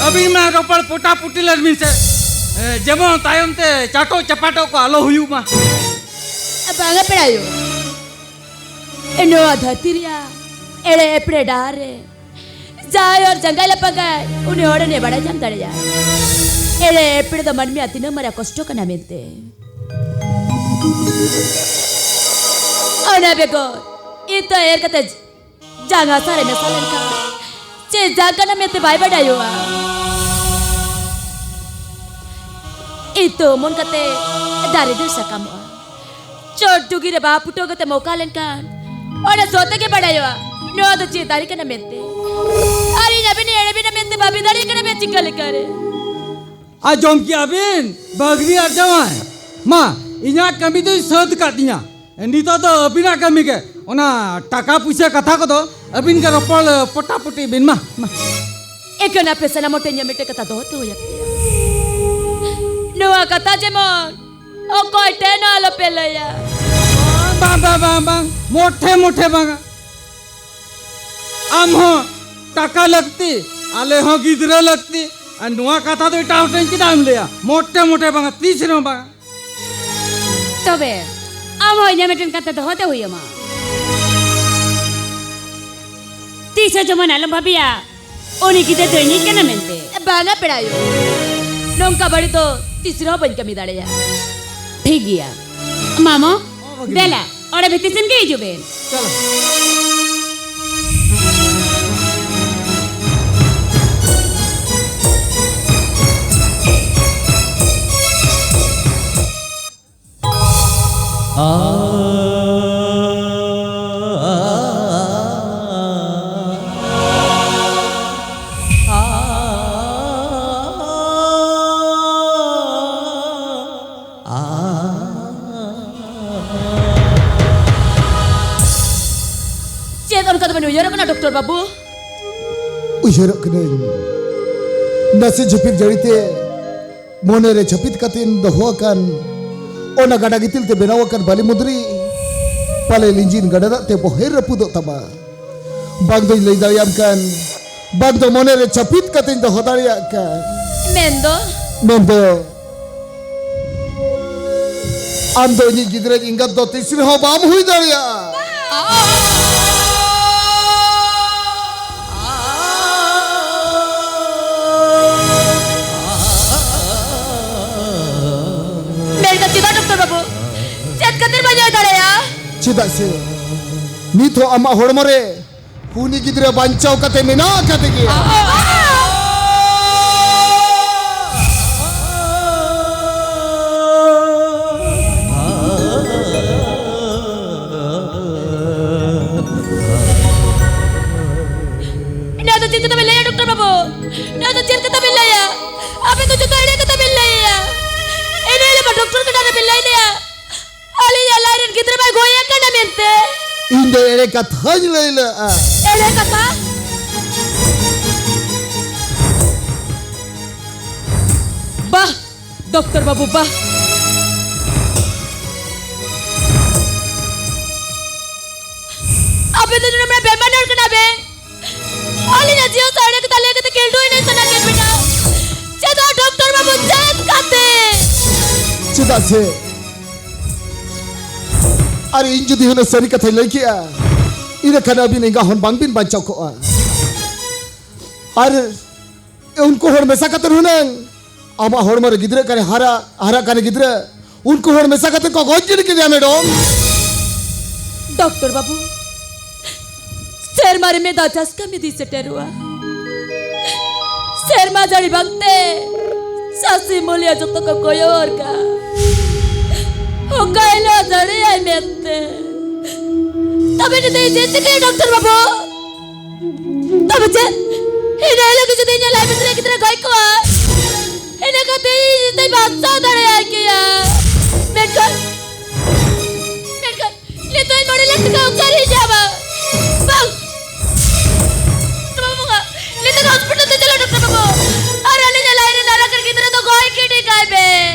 ᱟᱹᱵᱤᱱ ᱢᱟ ᱨᱚᱯᱚᱲ ᱯᱚᱴᱟ ᱯᱩᱴᱤ ᱞᱮᱱ ᱵᱤᱱ ᱥᱮ, ᱮ, ᱡᱮᱢᱚᱱ ᱛᱟᱭᱚᱢ ᱛᱮ ᱪᱟᱴᱚᱜ ᱪᱟᱯᱟᱴᱚᱜ ᱠᱚ ᱟᱞᱚ ᱦᱩᱭᱩᱜ ᱢᱟ᱾ ᱵᱟᱝᱟ ᱯᱮᱲᱟ ᱟᱭᱳ, ᱱᱚᱣᱟ ᱫᱷᱟᱹᱨᱛᱤ ᱨᱮᱭᱟᱜ ᱮᱲᱮ ᱮᱯᱲᱮ ᱰᱟᱦᱟᱨ ᱨᱮ ᱡᱟᱦᱟᱸᱭ ᱦᱚᱲ ᱡᱟᱸᱜᱟᱭ ᱞᱟᱯᱟᱜᱟᱭ, ᱩᱱᱤ ᱦᱚᱲ ᱮ ᱵᱟᱲᱟᱭ ᱧᱟᱢ ᱫᱟᱲᱮᱭᱟᱜᱼᱟ᱾ ᱮᱲᱮ ᱮᱯᱲᱮ ᱫᱚ ᱢᱟᱹᱱᱢᱤᱭᱟᱜ ᱛᱤᱱᱟᱹᱜ ᱢᱟᱨᱟᱝ ᱠᱚᱥᱴᱚ ᱠᱟᱱᱟ ᱢᱮᱱᱛᱮ᱾ ᱚᱱᱟ ᱵᱮᱜᱚᱨ ᱤᱛᱟᱹ ᱮᱨ ᱠᱟᱛᱮ ᱡᱟᱸᱜᱟ ᱥᱟᱨᱮ ᱢᱮᱥᱟ ᱞᱮᱱᱠᱷᱟᱱ ᱪᱮᱫ ᱡᱟᱝ ᱠᱟᱱᱟ ᱢᱮᱱᱛᱮ ᱵᱟᱭ ᱵᱟᱰᱟᱭᱚᱜᱼᱟ᱾ ᱤᱛᱟᱹ ᱚᱢᱚᱱ ᱠᱟᱛᱮ ᱫᱟᱨᱮ ᱰᱷᱮᱨ ᱥᱟᱠᱟᱢᱚᱜᱼᱟ᱾ ᱪᱚᱴ ᱰᱩᱜᱤ ᱨᱮ ᱵᱟᱦᱟ ᱯᱷᱩᱴᱟᱹᱣ ᱠᱟᱛᱮ ᱢᱚᱠᱟ ᱞᱮᱱᱠᱷᱟᱱ ᱚᱸᱰᱮ ᱥᱚᱛᱮ ᱜᱮ ᱵᱟᱰᱟᱭᱚᱜᱼᱟ ᱱᱚᱣᱟ ᱫᱚ ᱪᱮᱫ ᱫᱟᱨᱮ ᱠᱟᱱᱟ ᱢᱮᱱᱛᱮ᱾ ᱟᱨ ᱤᱧ ᱟᱹᱵᱤᱱ ᱮᱲᱮ ᱵᱤᱱᱟ ᱢᱮᱱᱛᱮ ᱵᱟᱵᱤᱱ ᱫᱟᱲᱮᱭᱟᱜ ᱠᱟᱱᱟ ᱢᱮᱱ ᱪᱤᱠᱟᱹ ᱞᱮᱠᱟᱨᱮ? ᱟᱸᱡᱚᱢ ᱠᱮᱜᱼᱟ ᱵᱤᱱ, ᱵᱟᱹᱜᱽᱱᱤ ᱟᱨ ᱡᱟᱶᱟᱭ? ᱢᱟ, ᱤᱧᱟᱹᱜ ᱠᱟᱹᱢᱤ ᱫᱚᱧ ᱥᱟᱹᱛ ᱠᱟᱫ ᱛᱤᱧᱟ᱾ ᱱᱤᱛᱚᱜ ᱫᱚ ᱟᱹᱵᱤᱱᱟᱜ ᱠᱟᱹᱢᱤ ᱜᱮ᱾ ᱚᱱᱟ ᱴᱟᱠᱟ ᱯᱩᱭᱥᱟᱹ ᱠᱟᱛᱷᱟ ᱠᱚᱫᱚ ᱟᱹᱵᱤᱱ ᱜᱮ ᱨᱚᱯᱚᱲ ᱯᱚᱴᱟᱯᱚᱴᱤ ᱵᱤᱱ᱾ ᱢᱟ, ᱢᱟ᱾ ᱮᱠᱷᱟᱱ ᱟᱯᱮ ᱥᱟᱱᱟᱢ ᱦᱚᱲ ᱴᱷᱮᱱ ᱤᱧᱟᱹᱜ ᱢᱤᱫᱴᱮᱱ ᱠᱟᱛᱷᱟ ᱫᱚᱦᱚ ᱛᱮ ᱦᱩᱭ ᱟᱯᱮᱭᱟ᱾ ᱱᱚᱣᱟ ᱠᱟᱛᱷᱟ ᱡᱮᱢᱚᱱ ᱚᱠᱚᱭ ᱴᱷᱮᱱ ᱦᱚᱸ ᱟᱞᱚᱯᱮ ᱞᱟᱹᱭᱟ᱾ ᱵᱟᱝ, ᱵᱟᱝ, ᱵᱟᱝ, ᱵᱟᱝ, ᱢᱚᱴᱷᱮ, ᱢᱚᱴᱷᱮ ᱵᱟᱝᱟ᱾ ᱟᱢ ᱦᱚᱸ ᱴᱟᱠᱟ ᱞᱟᱹᱠᱛᱤ, ᱟᱞᱮ ᱦᱚᱸ ᱜᱤᱫᱽᱨᱟᱹ ᱞᱟᱹᱠᱛᱤ᱾ ᱟᱨ ᱱᱚᱣᱟ ᱠᱟᱛᱷᱟ ᱫᱚ ᱮᱴᱟᱜ ᱦᱚᱲ ᱴᱷᱮᱱ ᱪᱮᱫᱟᱜ ᱮᱢ ᱞᱟᱹᱭᱟ? ᱢᱚᱴᱷᱮ, ᱢᱚᱴᱷᱮ ᱵᱟᱝᱟ, ᱛᱤᱥ ᱨᱮᱦᱚᱸ ᱵᱟᱝᱟ᱾ ᱛᱚᱵᱮ ᱟᱢ ᱦᱚᱸ ᱤᱧᱟᱹᱜ ᱢᱤᱫᱴᱮᱱ ᱠᱟᱛᱷᱟ ᱫᱚᱦᱚ ᱛᱮ ᱦᱩᱭ ᱟᱢᱟ᱾ ᱛᱤᱥ ᱦᱚᱸ ᱡᱮᱢᱚᱱ ᱟᱞᱚᱢ ᱵᱷᱟᱵᱤᱭᱟ ᱩᱱᱤ ᱜᱤᱫᱟᱹᱨ ᱫᱚ ᱤᱧᱤᱡ ᱠᱟᱱᱟ ᱢᱮᱱᱛᱮ᱾ ᱵᱟᱝᱟ ᱯᱮᱲᱟ ᱟᱭᱳ, ᱱᱚᱝᱠᱟ ᱵᱟᱹᱲᱤᱡ ᱫᱚ ᱛᱤᱥ ᱨᱮᱦᱚᱸ ᱵᱟᱹᱧ ᱠᱟᱹᱢᱤ ᱫᱟᱲᱮᱭᱟᱜᱼᱟ᱾ ᱴᱷᱤᱠ ᱜᱮᱭᱟ ᱢᱟᱢᱚ, ᱦᱚᱸ, ᱵᱷᱟᱹᱜᱤᱱ᱾ ᱫᱮᱞᱟ ᱚᱲᱟᱜ ᱵᱷᱤᱛᱤᱨ ᱥᱮᱱ ᱜᱮ ᱦᱤᱡᱩᱜ ᱵᱮᱱ᱾ ᱪᱚᱞᱚ᱾ ᱪᱮᱫ ᱚᱱᱠᱟ ᱫᱚᱵᱮᱱ ᱩᱭᱦᱟᱹᱨᱚᱜ ᱠᱟᱱᱟ, ᱰᱚᱠᱴᱚᱨ ᱵᱟᱹᱵᱩ? ᱩᱭᱦᱟᱹᱨᱚᱜ ᱠᱟᱹᱱᱟᱹᱧ, ᱱᱟᱥᱮ ᱡᱟᱹᱯᱤᱫ ᱡᱟᱹᱲᱤᱛᱮ ᱢᱚᱱᱮᱨᱮ ᱡᱟᱹᱯᱤᱫ ᱠᱟᱛᱮᱧ ᱫᱚᱦᱚ ᱟᱠᱟᱱ ᱚᱱᱟ ᱜᱟᱰᱟ ᱜᱤᱛᱤᱞ ᱛᱮ ᱵᱮᱱᱟᱣ ᱟᱠᱟᱱ ᱵᱟᱹᱞᱤ ᱢᱩᱫᱽᱨᱤ ᱯᱟᱞᱮ ᱞᱤᱸᱡᱤᱱ ᱜᱟᱰᱟ ᱫᱟᱜ ᱛᱮ ᱵᱚᱦᱮᱞ ᱨᱟᱹᱯᱩᱫᱚᱜ ᱛᱟᱢᱟ᱾ ᱵᱟᱝ ᱫᱚᱧ ᱞᱟᱹᱭ ᱫᱟᱲᱮᱭᱟᱢ ᱠᱟᱱ, ᱵᱟᱝ ᱫᱚ ᱢᱚᱱᱮᱨᱮ ᱡᱟᱹᱯᱤᱫ ᱠᱟᱛᱮᱧ ᱫᱚᱦᱚ ᱫᱟᱲᱮᱭᱟᱜ ᱠᱟᱱ᱾ ᱢᱮᱱᱫᱚ? ᱢᱮᱱᱫᱚ ᱟᱢ ᱫᱚ ᱤᱧᱤᱡ ᱜᱤᱫᱽᱨᱟᱹ ᱮᱸᱜᱟᱛ ᱫᱚ ᱛᱤᱥ ᱨᱮᱦᱚᱸ ᱵᱟᱢ ᱦᱩᱭ ᱫᱟᱲᱮᱭᱟᱜᱼᱟ᱾ ᱢᱮᱱᱠᱷᱟᱱ ᱪᱮᱫᱟᱜ ᱰᱚᱠᱴᱚᱨ ᱵᱟᱹᱵᱩ? ᱪᱮᱫ ᱠᱷᱟᱹᱛᱤᱨ ᱵᱟᱹᱧ ᱦᱩᱭ ᱫᱟᱲᱮᱭᱟᱜᱼᱟ? ᱪᱮᱫᱟᱜ ᱥᱮ ᱱᱤᱛ ᱦᱚᱸ ᱟᱢᱟᱜ ᱦᱚᱲᱢᱚ ᱨᱮ ᱩᱱᱤ ᱜᱤᱫᱽᱨᱟᱹ ᱵᱟᱧᱪᱟᱣ ᱠᱟᱛᱮ ᱢᱮᱱᱟᱜ ᱟᱠᱟᱫᱮ ᱜᱮᱭᱟ᱾ ᱱᱚᱣᱟ ᱫᱚ ᱪᱮᱫ ᱠᱟᱛᱷᱟ ᱵᱮᱱ ᱞᱟᱹᱭᱟ, ᱰᱚᱠᱴᱚᱨ ᱵᱟᱹᱵᱩ? ᱱᱚᱣᱟ ᱫᱚ ᱪᱮᱫ ᱠᱟᱛᱷᱟ ᱵᱮᱱ ᱞᱟᱹᱭᱟ? ᱟᱵᱮᱱ ᱫᱚ ᱡᱚᱛᱚ ᱮᱲᱮ ᱠᱟᱛᱷᱟ ᱵᱮᱱ ᱞᱟᱹᱭᱟ᱾ ᱮᱱᱮ ᱦᱤᱞᱳᱜ ᱢᱟ ᱰᱚᱠᱴᱚᱨ ᱠᱟᱱᱟ ᱨᱮᱵᱮᱱ ᱞᱟᱹᱭ ᱞᱮᱭᱟ, ᱟᱹᱞᱤᱧᱟᱜ ᱞᱟᱡ ᱨᱮᱱ ᱜᱤᱫᱽᱨᱟᱹ ᱢᱟᱭ ᱜᱚᱡ ᱟᱠᱟᱱᱟ ᱢᱮᱱᱛᱮ᱾ ᱤᱧ ᱫᱚ ᱮᱲᱮ ᱠᱟᱛᱷᱟᱧ ᱞᱟᱹᱭ ᱞᱮᱜᱼᱟ᱾ ᱮᱲᱮ ᱠᱟᱛᱷᱟ? ᱵᱟᱦ, ᱰᱚᱠᱴᱚᱨ ᱵᱟᱹᱵᱩ, ᱵᱟᱦ᱾ ᱟᱹᱞᱤᱧᱟᱜ ᱡᱤᱭᱚᱱ ᱥᱟᱶ ᱮᱲᱮ ᱠᱟᱛᱷᱟ ᱞᱟᱹᱭ ᱠᱟᱛᱮ ᱠᱷᱮᱞᱰᱩ ᱮᱱᱮᱡ ᱥᱟᱱᱟ ᱠᱮᱫ ᱵᱮᱱᱟ? ᱪᱮᱫᱟᱜ ᱰᱚᱠᱴᱚᱨ ᱵᱟᱹᱵᱩ, ᱪᱮᱫ ᱠᱟᱛᱮ? ᱪᱮᱫᱟᱜ ᱥᱮ ᱟᱨ ᱤᱧ ᱡᱩᱫᱤ ᱦᱩᱱᱟᱹᱝ ᱥᱟᱹᱨᱤ ᱠᱟᱛᱷᱟᱧ ᱞᱟᱹᱭ ᱠᱮᱭᱟ, ᱤᱱᱟᱹ ᱠᱷᱟᱱ ᱟᱹᱵᱤᱱ ᱮᱸᱜᱟ ᱦᱚᱸ ᱵᱟᱝᱵᱤᱱ ᱵᱟᱧᱪᱟᱣ ᱠᱚᱜᱼᱟ᱾ ᱟᱨ ᱩᱱᱠᱩ ᱦᱚᱲ ᱢᱮᱥᱟ ᱠᱟᱛᱮ ᱦᱩᱱᱟᱹᱝ ᱟᱢᱟᱜ ᱦᱚᱲᱢᱚ ᱨᱮ ᱜᱤᱫᱽᱨᱟᱹ ᱠᱟᱱᱮ ᱦᱟᱨᱟ, ᱦᱟᱨᱟ ᱠᱟᱱᱮ ᱜᱤᱫᱽᱨᱟᱹ, ᱩᱱᱠᱩ ᱦᱚᱲ ᱢᱮᱥᱟ ᱠᱟᱛᱮ ᱠᱚ ᱜᱚᱡ ᱜᱤᱰᱤ ᱠᱮᱫᱮᱭᱟ, ᱢᱮᱰᱚᱢ᱾ ᱰᱚᱠᱴᱚᱨ ᱵᱟᱹᱵᱩ, ᱥᱮᱨᱢᱟ ᱨᱮ ᱢᱤᱫ ᱫᱷᱟᱣ ᱪᱟᱥ ᱠᱟᱹᱢᱤ ᱫᱤ ᱥᱮᱴᱮᱨᱚᱜᱼᱟ᱾ ᱥᱮᱨᱢᱟ ᱡᱟᱹᱲᱤ ᱵᱟᱝᱛᱮ ᱪᱟᱹᱥᱤ ᱢᱩᱞᱤᱭᱟᱹ ᱡᱚᱛᱚ ᱠᱚ ᱠᱚᱭᱚᱜ ᱦᱚᱨ ᱠᱟᱜᱼᱟ, ᱚᱠᱟ ᱦᱤᱞᱳᱜ ᱡᱟᱹᱲᱤᱭᱟᱭ ᱢᱮᱱᱛᱮ᱾ ᱛᱚᱵᱮ ᱱᱤᱛᱚᱜ ᱤᱧ ᱪᱮᱫ ᱪᱤᱠᱟᱹᱭᱟ, ᱰᱚᱠᱴᱚᱨ ᱵᱟᱹᱵᱩ? ᱛᱚᱵᱮ ᱪᱮᱫ? ᱤᱱᱟᱹ ᱦᱤᱞᱳᱜ ᱜᱮ ᱡᱩᱫᱤ ᱤᱧᱟᱹᱜ ᱞᱟᱡ ᱵᱷᱤᱛᱨᱤ ᱨᱮ ᱜᱤᱫᱽᱨᱟᱹ ᱜᱚᱡ ᱠᱚᱜᱼᱟ, ᱤᱱᱟᱹ ᱠᱟᱛᱮ ᱤᱧ ᱱᱤᱛᱚᱜ ᱵᱟᱧᱪᱟᱣ ᱫᱟᱲᱮᱭᱟᱭ ᱠᱮᱭᱟ᱾ ᱢᱮᱱᱠᱷᱟᱱ, ᱢᱮᱱᱠᱷᱟᱱ ᱱᱤᱛᱚᱜ ᱤᱧ ᱢᱚᱬᱮ ᱞᱟᱠᱷ ᱴᱟᱠᱟ ᱚᱠᱟᱨᱮᱧ ᱧᱟᱢᱟ? ᱵᱟᱝ, ᱰᱚᱠᱴᱚᱨ ᱵᱟᱹᱵᱩ, ᱱᱤᱛᱚᱜ ᱦᱚᱥᱯᱤᱴᱟᱞ ᱛᱮ ᱪᱟᱞᱟᱣ, ᱰᱚᱠᱴᱚᱨ ᱵᱟᱹᱵᱩ᱾ ᱟᱨ ᱟᱹᱞᱤᱧᱟᱜ ᱞᱟᱡ ᱨᱮ ᱱᱟᱨᱟ ᱠᱟᱱ ᱜᱤᱫᱽᱨᱟᱹ ᱫᱚ ᱜᱚᱡ ᱜᱤᱰᱤ ᱠᱟᱭ ᱵᱮᱱ᱾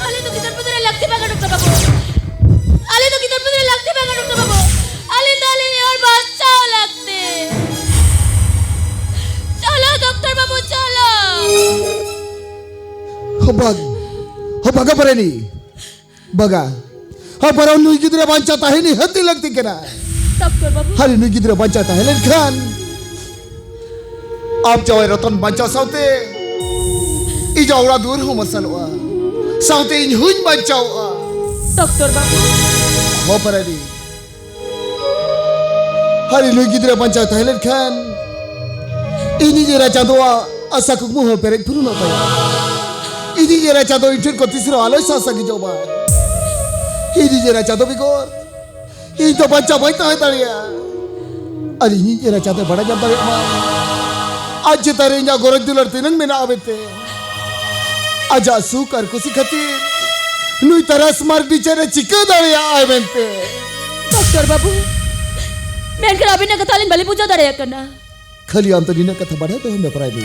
ᱟᱞᱮ ᱫᱚ ᱜᱤᱫᱟᱹᱨ ᱯᱤᱫᱟᱹᱨ ᱨᱮ ᱞᱟᱹᱠᱛᱤ ᱵᱟᱝᱟ, ᱰᱚᱠᱴᱚᱨ ᱵᱟᱹᱵᱩ᱾ ᱟᱞᱮ ᱫᱚ ᱜᱤᱫᱟᱹᱨ ᱯᱤᱫᱟᱹᱨ ᱨᱮ ᱞᱟᱹᱠᱛᱤ ᱵᱟᱝᱟ, ᱰᱚᱠᱴᱚᱨ ᱵᱟᱹᱵᱩ᱾ ᱟᱹᱞᱤᱧ ᱫᱚ ᱟᱹᱞᱤᱧ ᱦᱚᱲ ᱵᱟᱧᱪᱟᱣ ᱞᱟᱹᱠᱛᱤ᱾ ᱪᱚᱞᱚ, ᱰᱚᱠᱴᱚᱨ ᱵᱟᱹᱵᱩ, ᱪᱚᱞᱚ᱾ ᱦᱚ, ᱵᱟᱝ᱾ ᱦᱚ, ᱵᱟᱝᱟ, ᱯᱟᱨᱟᱱᱤ᱾ ᱵᱟᱝᱟ᱾ ᱦᱚ, ᱵᱚᱨᱚᱝ ᱱᱩᱭ ᱜᱤᱫᱽᱨᱟᱹ ᱵᱟᱧᱪᱟᱣ ᱛᱟᱦᱮᱸ ᱱᱤᱦᱟᱹᱛᱤ ᱞᱟᱹᱠᱛᱤ ᱠᱟᱱᱟ᱾ ᱰᱚᱠᱴᱚᱨ ᱵᱟᱹᱵᱩ᱾ ᱟᱨ ᱱᱩᱭ ᱜᱤᱫᱽᱨᱟᱹ ᱵᱟᱧᱪᱟᱣ ᱛᱟᱦᱮᱸ ᱞᱮᱱᱠᱷᱟᱱ ᱟᱢ ᱡᱟᱶᱟᱭ ᱨᱚᱛᱚᱱ ᱵᱟᱧᱪᱟᱣ ᱥᱟᱶᱛᱮ ᱤᱧᱟᱜ ᱚᱲᱟᱜ ᱫᱩᱣᱟᱹᱨ ᱦᱚᱸ ᱢᱟᱨᱥᱟᱞᱚᱜᱼᱟ, ᱥᱟᱶᱛᱮ ᱤᱧ ᱦᱚᱸᱧ ᱵᱟᱧᱪᱟᱣᱚᱜᱼᱟ᱾ ᱰᱚᱠᱴᱚᱨ ᱵᱟᱹᱵᱩ᱾ ᱦᱚᱸ ᱯᱟᱨᱟᱱᱤ, ᱟᱨ ᱱᱩᱭ ᱜᱤᱫᱽᱨᱟᱹ ᱵᱟᱧᱪᱟᱣ ᱛᱟᱦᱮᱸ ᱞᱮᱱᱠᱷᱟᱱ ᱤᱧᱤᱡ ᱮᱨᱟ ᱪᱟᱸᱫᱳᱣᱟᱜ ᱟᱥᱟ ᱠᱩᱠᱢᱩ ᱦᱚᱸ ᱯᱮᱨᱮᱡ ᱯᱩᱨᱩᱱᱚᱜ ᱛᱟᱭᱟ᱾ ᱤᱧᱤᱡ ᱮᱨᱟ ᱪᱟᱸᱫᱳ ᱤᱧ ᱴᱷᱮᱱ ᱠᱚ ᱛᱤᱥ ᱨᱮᱦᱚᱸ ᱟᱞᱚᱭ ᱥᱟᱦᱟ ᱥᱟᱺᱜᱤᱧᱚᱜ ᱢᱟ᱾ ᱤᱧᱤᱡ ᱮᱨᱟ ᱪᱟᱸᱫᱳ ᱵᱮᱜᱚᱨ ᱤᱧ ᱫᱚ ᱵᱟᱧᱪᱟᱣ ᱵᱟᱹᱧ ᱛᱟᱦᱮᱸ ᱫᱟᱲᱮᱭᱟᱜᱼᱟ᱾ ᱟᱨ ᱤᱧᱤᱡ ᱮᱨᱟ ᱪᱟᱸᱫᱳ ᱵᱟᱲᱟᱭ ᱧᱟᱢ ᱫᱟᱲᱮᱭᱟᱜ ᱢᱟ ᱟᱡ ᱪᱮᱛᱟᱱ ᱨᱮ ᱤᱧᱟᱹᱜ ᱜᱚᱨᱚᱡᱽ ᱫᱩᱞᱟᱹᱲ ᱛᱤᱱᱟᱹᱝ ᱢᱮᱱᱟᱜᱼᱟ ᱢᱮᱱᱛᱮ᱾ ᱟᱡᱟᱜ ᱥᱩᱠ ᱟᱨ ᱠᱩᱥᱤ ᱠᱷᱟᱹᱛᱤᱨ ᱱᱩᱭ ᱛᱟᱨᱟᱥ ᱢᱟᱨᱰᱤ ᱪᱮᱫ ᱮ ᱪᱤᱠᱟᱹ ᱫᱟᱲᱮᱭᱟᱜᱼᱟᱭ ᱢᱮᱱᱛᱮ᱾ ᱰᱚᱠᱴᱚᱨ ᱵᱟᱹᱵᱩ, ᱢᱮᱱᱠᱷᱟᱱ ᱟᱹᱵᱤᱱᱟᱜ ᱠᱟᱛᱷᱟ ᱟᱹᱞᱤᱧ ᱵᱟᱹᱞᱤᱧ ᱵᱩᱡᱷᱟᱹᱣ ᱫᱟᱲᱮᱭᱟᱜ ᱠᱟᱱᱟ᱾ ᱠᱷᱟᱹᱞᱤ ᱟᱢ ᱫᱚ ᱱᱤᱱᱟᱹᱜ ᱠᱟᱛᱷᱟ ᱵᱟᱰᱟᱭ ᱫᱚᱦᱚᱭ ᱢᱮ, ᱯᱨᱟᱭᱢᱤ᱾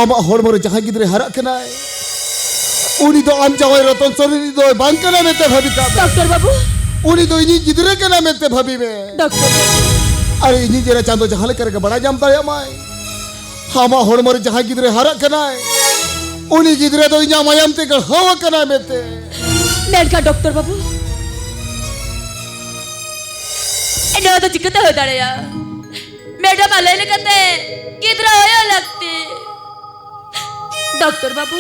ᱟᱢᱟᱜ ᱦᱚᱲᱢᱚ ᱨᱮ ᱡᱟᱦᱟᱸᱭ ᱜᱤᱫᱽᱨᱟᱹᱭ ᱦᱟᱨᱟᱜ ᱠᱟᱱᱟᱭ, ᱩᱱᱤ ᱫᱚ ᱟᱢ ᱡᱟᱶᱟᱭ ᱨᱚᱛᱚᱱ ᱥᱚᱨᱮᱱ ᱫᱚ ᱵᱟᱝ ᱠᱟᱱᱟ ᱢᱮᱱᱛᱮ ᱵᱷᱟᱹᱵᱤ ᱠᱟᱜ ᱢᱮ᱾ ᱰᱚᱠᱴᱚᱨ ᱵᱟᱹᱵᱩ᱾ ᱩᱱᱤ ᱫᱚ ᱤᱧᱤᱡ ᱜᱤᱫᱽᱨᱟᱹ ᱠᱟᱱᱟ ᱢᱮᱱᱛᱮ ᱵᱷᱟᱹᱵᱤ ᱢᱮ᱾ ᱰᱚᱠᱴᱚᱨ ᱵᱟᱹᱵᱩ᱾ ᱟᱨ ᱤᱧᱤᱡ ᱮᱨᱟ ᱪᱟᱸᱫᱚ ᱡᱟᱦᱟᱸ ᱞᱮᱠᱟ ᱨᱮᱜᱮ ᱵᱟᱲᱟᱭ ᱧᱟᱢ ᱫᱟᱲᱮᱭᱟᱜ ᱢᱟᱭ, ᱟᱢᱟᱜ ᱦᱚᱲᱢᱚ ᱨᱮ ᱡᱟᱦᱟᱸᱭ ᱜᱤᱫᱽᱨᱟᱹ ᱦᱟᱨᱟᱜ ᱠᱟᱱᱟᱭ, ᱩᱱᱤ ᱜᱤᱫᱽᱨᱟᱹ ᱫᱚ ᱤᱧᱟᱹᱜ ᱢᱟᱭᱟᱢ ᱛᱮ ᱜᱟᱲᱦᱟᱣ ᱟᱠᱟᱱᱟᱭ ᱢᱮᱱᱛᱮ᱾ ᱢᱮᱱᱠᱷᱟᱱ ᱰᱚᱠᱴᱚᱨ ᱵᱟᱹᱵᱩ, ᱱᱚᱣᱟ ᱫᱚ ᱪᱤᱠᱟᱹᱛᱮ ᱦᱩᱭ ᱫᱟᱲᱮᱭᱟᱜᱼᱟ? ᱢᱮᱰᱟᱢ ᱟᱜ ᱞᱟᱹᱭ ᱞᱮᱠᱟᱛᱮ ᱜᱤᱫᱽᱨᱟᱹ ᱦᱩᱭᱩᱜ ᱞᱟᱹᱠᱛᱤ᱾ ᱰᱚᱠᱴᱚᱨ ᱵᱟᱹᱵᱩ,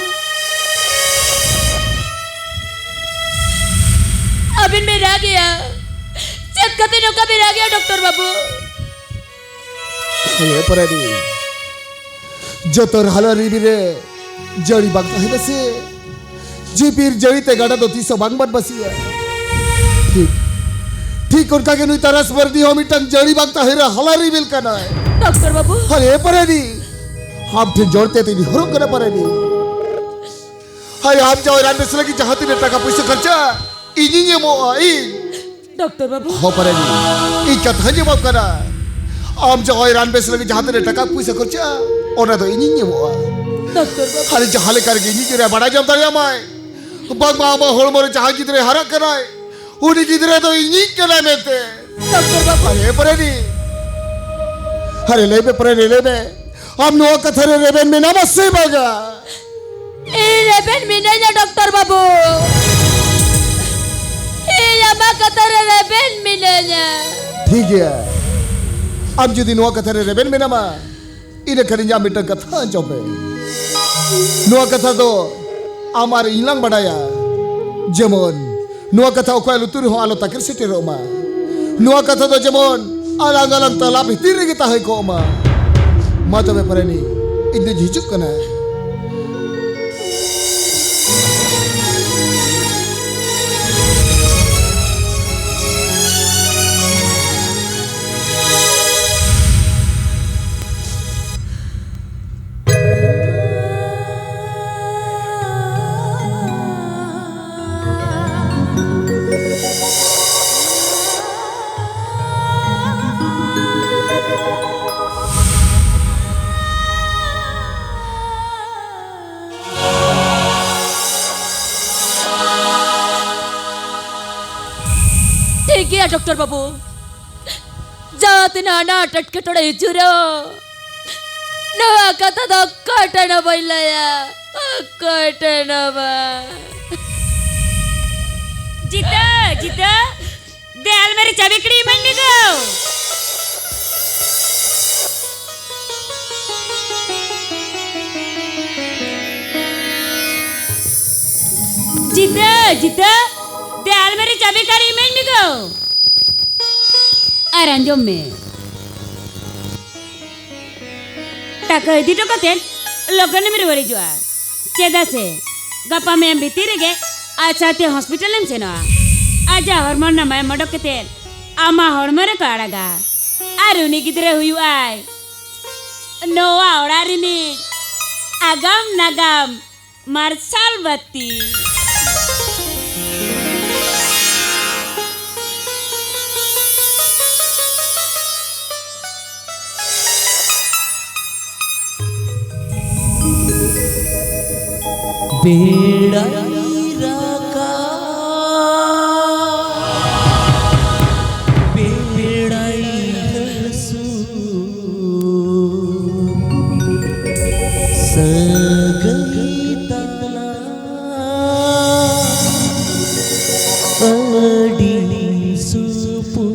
ᱟᱹᱵᱤᱱ ᱵᱤᱱ ᱨᱟᱜᱮᱜᱼᱟ᱾ ᱪᱮᱫ ᱠᱷᱟᱹᱛᱤᱨ ᱱᱚᱝᱠᱟ ᱵᱤᱱ ᱨᱟᱜᱮᱜᱼᱟ, ᱰᱚᱠᱴᱚᱨ ᱵᱟᱹᱵᱩ? ᱦᱮᱸ, ᱯᱚᱨᱟᱱᱤ᱾ ᱡᱚᱛᱚ ᱦᱟᱞᱟ ᱨᱤᱢᱤᱞ ᱨᱮ ᱡᱟᱹᱲᱤ ᱵᱟᱝ ᱛᱟᱦᱮᱱᱟ ᱥᱮ, ᱡᱷᱤᱯᱤᱨ ᱡᱟᱹᱲᱤ ᱛᱮ ᱜᱟᱰᱟ ᱫᱚ ᱛᱤᱥ ᱦᱚᱸ ᱵᱟᱝ ᱵᱟᱱ ᱵᱟᱥᱤᱜᱼᱟ᱾ ᱴᱷᱤᱠ, ᱴᱷᱤᱠ ᱚᱱᱠᱟ ᱜᱮ ᱱᱩᱭ ᱛᱟᱨᱟᱥ ᱢᱟᱹᱨᱰᱤ ᱦᱚᱸ ᱢᱤᱫᱴᱟᱝ ᱡᱟᱹᱲᱤ ᱵᱟᱝ ᱛᱟᱦᱮᱱᱟ ᱦᱟᱞᱟ ᱨᱤᱢᱤᱞ ᱠᱟᱱᱟᱭ᱾ ᱰᱚᱠᱴᱚᱨ ᱵᱟᱹᱵᱩ᱾ ᱟᱨᱮ ᱯᱚᱨᱟᱱᱤ, ᱟᱢ ᱴᱷᱮᱱ ᱡᱳᱨ ᱛᱮ ᱛᱤᱧ ᱦᱚᱨᱚᱜ ᱠᱟᱱᱟ ᱯᱚᱨᱟᱱᱤ᱾ ᱦᱟᱭ, ᱟᱢ ᱡᱟᱶᱟᱭ ᱨᱟᱱ ᱵᱮᱥ ᱞᱟᱹᱜᱤᱫ ᱡᱟᱦᱟᱸ ᱛᱤᱱᱟᱹᱜ ᱴᱟᱠᱟ ᱯᱩᱭᱥᱟᱹ ᱠᱷᱚᱨᱪᱟ, ᱤᱧᱤᱧ ᱮᱢᱚᱜᱼᱟ, ᱤᱧ᱾ ᱰᱚᱠᱴᱚᱨ ᱵᱟᱹᱵᱩ᱾ ᱦᱚᱸ ᱯᱚᱨᱟᱱᱤ, ᱤᱧ ᱠᱟᱛᱷᱟᱧ ᱮᱢᱟᱢ ᱠᱟᱱᱟ᱾ ᱟᱢ ᱡᱟᱶᱟᱭ ᱨᱟᱱ ᱵᱮᱥ ᱞᱟᱹᱜᱤᱫ ᱡᱟᱦᱟᱸ ᱛᱤᱱᱟᱹᱜ ᱴᱟᱠᱟ ᱯᱩᱭᱥᱟᱹ ᱠᱷᱚᱨᱪᱟᱜᱼᱟ, ᱚᱱᱟ ᱫᱚ ᱤᱧᱤᱧ ᱮᱢᱚᱜᱼᱟ᱾ ᱰᱚᱠᱴᱚᱨ ᱵᱟᱹᱵᱩ᱾ ᱟᱨ ᱡᱟᱦᱟᱸ ᱞᱮᱠᱟ ᱨᱮᱜᱮ ᱤᱧᱤᱡ ᱮᱨᱟ ᱵᱟᱲᱟᱭ ᱧᱟᱢ ᱫᱟᱲᱮᱭᱟᱜ ᱢᱟᱭ, ᱵᱟᱝᱢᱟ ᱟᱢᱟᱜ ᱦᱚᱲᱢᱚ ᱨᱮ ᱡᱟᱦᱟᱸᱭ ᱜᱤᱫᱽᱨᱟᱹᱭ ᱦᱟᱨᱟᱜ ᱠᱟᱱᱟᱭ, ᱩᱱᱤ ᱜᱤᱫᱽᱨᱟᱹ ᱫᱚ ᱤᱧᱤᱡ ᱠᱟᱱᱟᱭ ᱢᱮᱱᱛᱮ᱾ ᱰᱚᱠᱴᱚᱨ ᱵᱟᱹᱵᱩ᱾ ᱟᱨᱮ ᱯᱚᱨᱟᱱᱤ, ᱟᱨᱮ ᱞᱟᱹᱭ ᱢᱮ ᱯᱚᱨᱟᱱᱤ, ᱞᱟᱹᱭ ᱢᱮ, ᱟᱢ ᱱᱚᱣᱟ ᱠᱟᱛᱷᱟ ᱨᱮ ᱨᱮᱵᱮᱱ ᱢᱮᱱᱟᱢᱟ ᱥᱮ ᱵᱟᱝᱟ? ᱤᱧ ᱨᱮᱵᱮᱱ ᱢᱤᱱᱟᱹᱧᱟ, ᱰᱚᱠᱴᱚᱨ ᱵᱟᱹᱵᱩ᱾ ᱤᱧ ᱟᱢᱟᱜ ᱠᱟᱛᱷᱟ ᱨᱮ ᱨᱮᱵᱮᱱ ᱢᱤᱱᱟᱹᱧᱟ᱾ ᱴᱷᱤᱠ ᱜᱮᱭᱟ, ᱟᱢ ᱡᱩᱫᱤ ᱱᱚᱣᱟ ᱠᱟᱛᱷᱟ ᱨᱮ ᱨᱮᱵᱮᱱ ᱢᱮᱱᱟᱢᱟ, ᱤᱱᱟᱹ ᱠᱷᱟᱱ ᱤᱧᱟᱜ ᱢᱤᱫᱴᱟᱝ ᱠᱟᱛᱷᱟ ᱟᱸᱡᱚᱢ ᱢᱮ᱾ ᱱᱚᱣᱟ ᱠᱟᱛᱷᱟ ᱫᱚ ᱟᱢ ᱟᱨ ᱤᱧ ᱞᱟᱝ ᱵᱟᱰᱟᱭᱟ᱾ ᱡᱮᱢᱚᱱ ᱱᱚᱣᱟ ᱠᱟᱛᱷᱟ ᱚᱠᱚᱭᱟᱜ ᱞᱩᱛᱩᱨ ᱨᱮᱦᱚᱸ ᱟᱞᱚ ᱛᱟᱠᱮᱨ ᱥᱮᱴᱮᱨᱚᱜ ᱢᱟ᱾ ᱱᱚᱣᱟ ᱠᱟᱛᱷᱟ ᱫᱚ ᱡᱮᱢᱚᱱ ᱟᱞᱟᱝ ᱟᱞᱟᱝ ᱛᱟᱞᱟ ᱵᱷᱤᱛᱤᱨ ᱨᱮᱜᱮ ᱛᱟᱦᱮᱸ ᱠᱚᱜ ᱢᱟ᱾ ᱢᱟ ᱛᱚᱵᱮ ᱯᱚᱨᱟᱱᱤ, ᱤᱧ ᱫᱚᱧ ᱦᱤᱡᱩᱜ ᱠᱟᱱᱟ᱾ ᱴᱷᱤᱠ ᱜᱮᱭᱟ, ᱰᱚᱠᱴᱚᱨ ᱵᱟᱹᱵᱩ᱾ ᱡᱟᱦᱟᱸ ᱛᱤᱱᱟᱹᱜ ᱟᱱᱟᱴ ᱮᱴᱠᱮᱴᱚᱬᱮ ᱦᱤᱡᱩᱜ ᱨᱮᱦᱚᱸ, ᱱᱚᱣᱟ ᱠᱟᱛᱷᱟ ᱫᱚ ᱚᱠᱚᱭ ᱴᱷᱮᱱ ᱦᱚᱸ ᱵᱟᱹᱧ ᱞᱟᱹᱭᱟ, ᱚᱠᱚᱭ ᱴᱷᱮᱱ ᱦᱚᱸ ᱵᱟᱝ᱾ ᱡᱤᱛᱟᱹ, ᱡᱤᱛᱟᱹ, ᱫᱮ ᱟᱞᱢᱟᱨᱤ ᱪᱟᱵᱤ ᱠᱟᱹᱲᱤ ᱤᱢᱟᱹᱧ ᱢᱮ ᱜᱳ᱾ ᱡᱤᱛᱟᱹ, ᱡᱤᱛᱟᱹ, ᱫᱮ ᱟᱞᱢᱟᱨᱤ ᱪᱟᱵᱤ ᱠᱟᱹᱲᱤ ᱤᱢᱟᱹᱧ ᱢᱮ ᱜᱳ᱾ ᱟᱨ ᱟᱸᱡᱚᱢ ᱢᱮ, ᱴᱟᱠᱟ ᱤᱫᱤ ᱦᱚᱴᱚ ᱠᱟᱛᱮ ᱞᱚᱜᱚᱱ ᱮᱢ ᱨᱩᱣᱟᱹᱲ ᱦᱤᱡᱩᱜᱼᱟ, ᱪᱮᱫᱟᱜ ᱥᱮ ᱜᱟᱯᱟ ᱢᱮᱭᱟᱝ ᱵᱷᱤᱛᱤᱨ ᱨᱮᱜᱮ ᱟᱡ ᱥᱟᱶᱛᱮ ᱦᱚᱥᱯᱤᱴᱟᱞ ᱮᱢ ᱥᱮᱱᱚᱜᱼᱟ᱾ ᱟᱡᱟᱜ ᱦᱚᱲᱢᱚ ᱨᱮᱱᱟᱜ ᱢᱟᱭᱟᱢ ᱚᱰᱚᱠ ᱠᱟᱛᱮ ᱟᱢᱟᱜ ᱦᱚᱲᱢᱚ ᱨᱮᱠᱚ ᱟᱲᱟᱜᱟ, ᱟᱨ ᱩᱱᱤ ᱜᱤᱫᱽᱨᱟᱹ ᱦᱩᱭᱩᱜᱼᱟᱭ ᱱᱚᱣᱟ ᱚᱲᱟᱜ ᱨᱤᱱᱤᱡ ᱟᱜᱟᱢ ᱱᱟᱜᱟᱢ ᱢᱟᱨᱥᱟᱞ ᱵᱟᱹᱛᱤ᱾ ᱵᱮᱲᱟᱭ ᱨᱟᱠᱟᱵ, ᱵᱮᱲᱟᱭ ᱦᱟᱹᱥᱩᱨ, ᱥᱟᱹᱜᱟᱹᱭ ᱛᱟᱞᱟ ᱟᱹᱰᱤ ᱥᱩᱯᱩᱨ᱾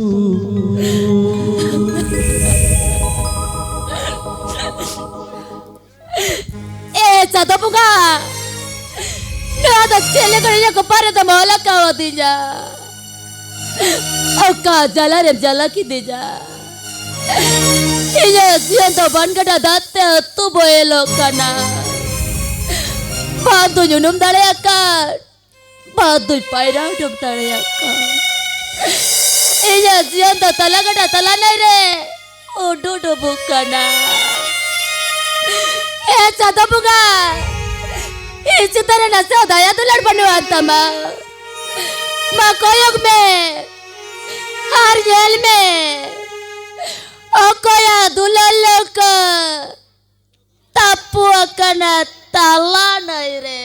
ᱮ ᱪᱟᱸᱫᱚ ᱵᱚᱸᱜᱟ, ᱱᱚᱣᱟ ᱫᱚ ᱪᱮᱫ ᱞᱮᱠᱟᱱ ᱤᱧᱟᱹᱜ ᱠᱚᱯᱟᱨ ᱨᱮᱫᱚᱢ ᱚᱞ ᱟᱠᱟᱣᱟᱫᱤᱧᱟ? ᱚᱠᱟ ᱡᱟᱞᱟ ᱨᱮᱢ ᱡᱟᱞᱟ ᱠᱤᱫᱤᱧᱟ? ᱤᱧᱟᱹᱜ ᱡᱤᱭᱚᱱ ᱫᱚ ᱵᱟᱱ ᱜᱟᱰᱟ ᱫᱟᱜ ᱛᱮ ᱟᱹᱛᱩ ᱵᱚᱭᱮᱞᱚᱜ ᱠᱟᱱᱟ᱾ ᱵᱟᱝ ᱫᱩᱧ ᱩᱱᱩᱢ ᱫᱟᱲᱮᱭᱟᱜ ᱠᱟᱱ, ᱵᱟᱝ ᱫᱩᱧ ᱯᱟᱭᱨᱟ ᱩᱰᱩᱠ ᱫᱟᱲᱮᱭᱟᱜ ᱠᱟᱱ᱾ ᱤᱧᱟᱹᱜ ᱡᱤᱭᱚᱱ ᱫᱚ ᱛᱟᱞᱟ ᱜᱟᱰᱟ ᱛᱟᱞᱟ ᱱᱟᱹᱭ ᱨᱮ ᱩᱰᱩ ᱰᱩᱵᱩᱜ ᱠᱟᱱᱟ᱾ ᱮ ᱪᱟᱸᱫᱚ ᱵᱚᱸᱜᱟ, ᱤᱧ ᱪᱮᱛᱟᱱ ᱨᱮ ᱱᱟᱥᱮ ᱦᱚᱸ ᱫᱟᱭᱟ ᱫᱩᱞᱟᱹᱲ ᱵᱟᱹᱱᱩᱜ ᱟᱱ ᱛᱟᱢᱟ᱾ ᱢᱟ ᱠᱚᱭᱚᱜ ᱢᱮ ᱟᱨ ᱧᱮᱞ ᱢᱮ, ᱚᱠᱚᱭᱟᱜ ᱫᱩᱞᱟᱹᱲ ᱞᱟᱹᱣᱠᱟᱹ ᱛᱟᱯᱩ ᱟᱠᱟᱱᱟ ᱛᱟᱞᱟ ᱱᱟᱹᱭ ᱨᱮ᱾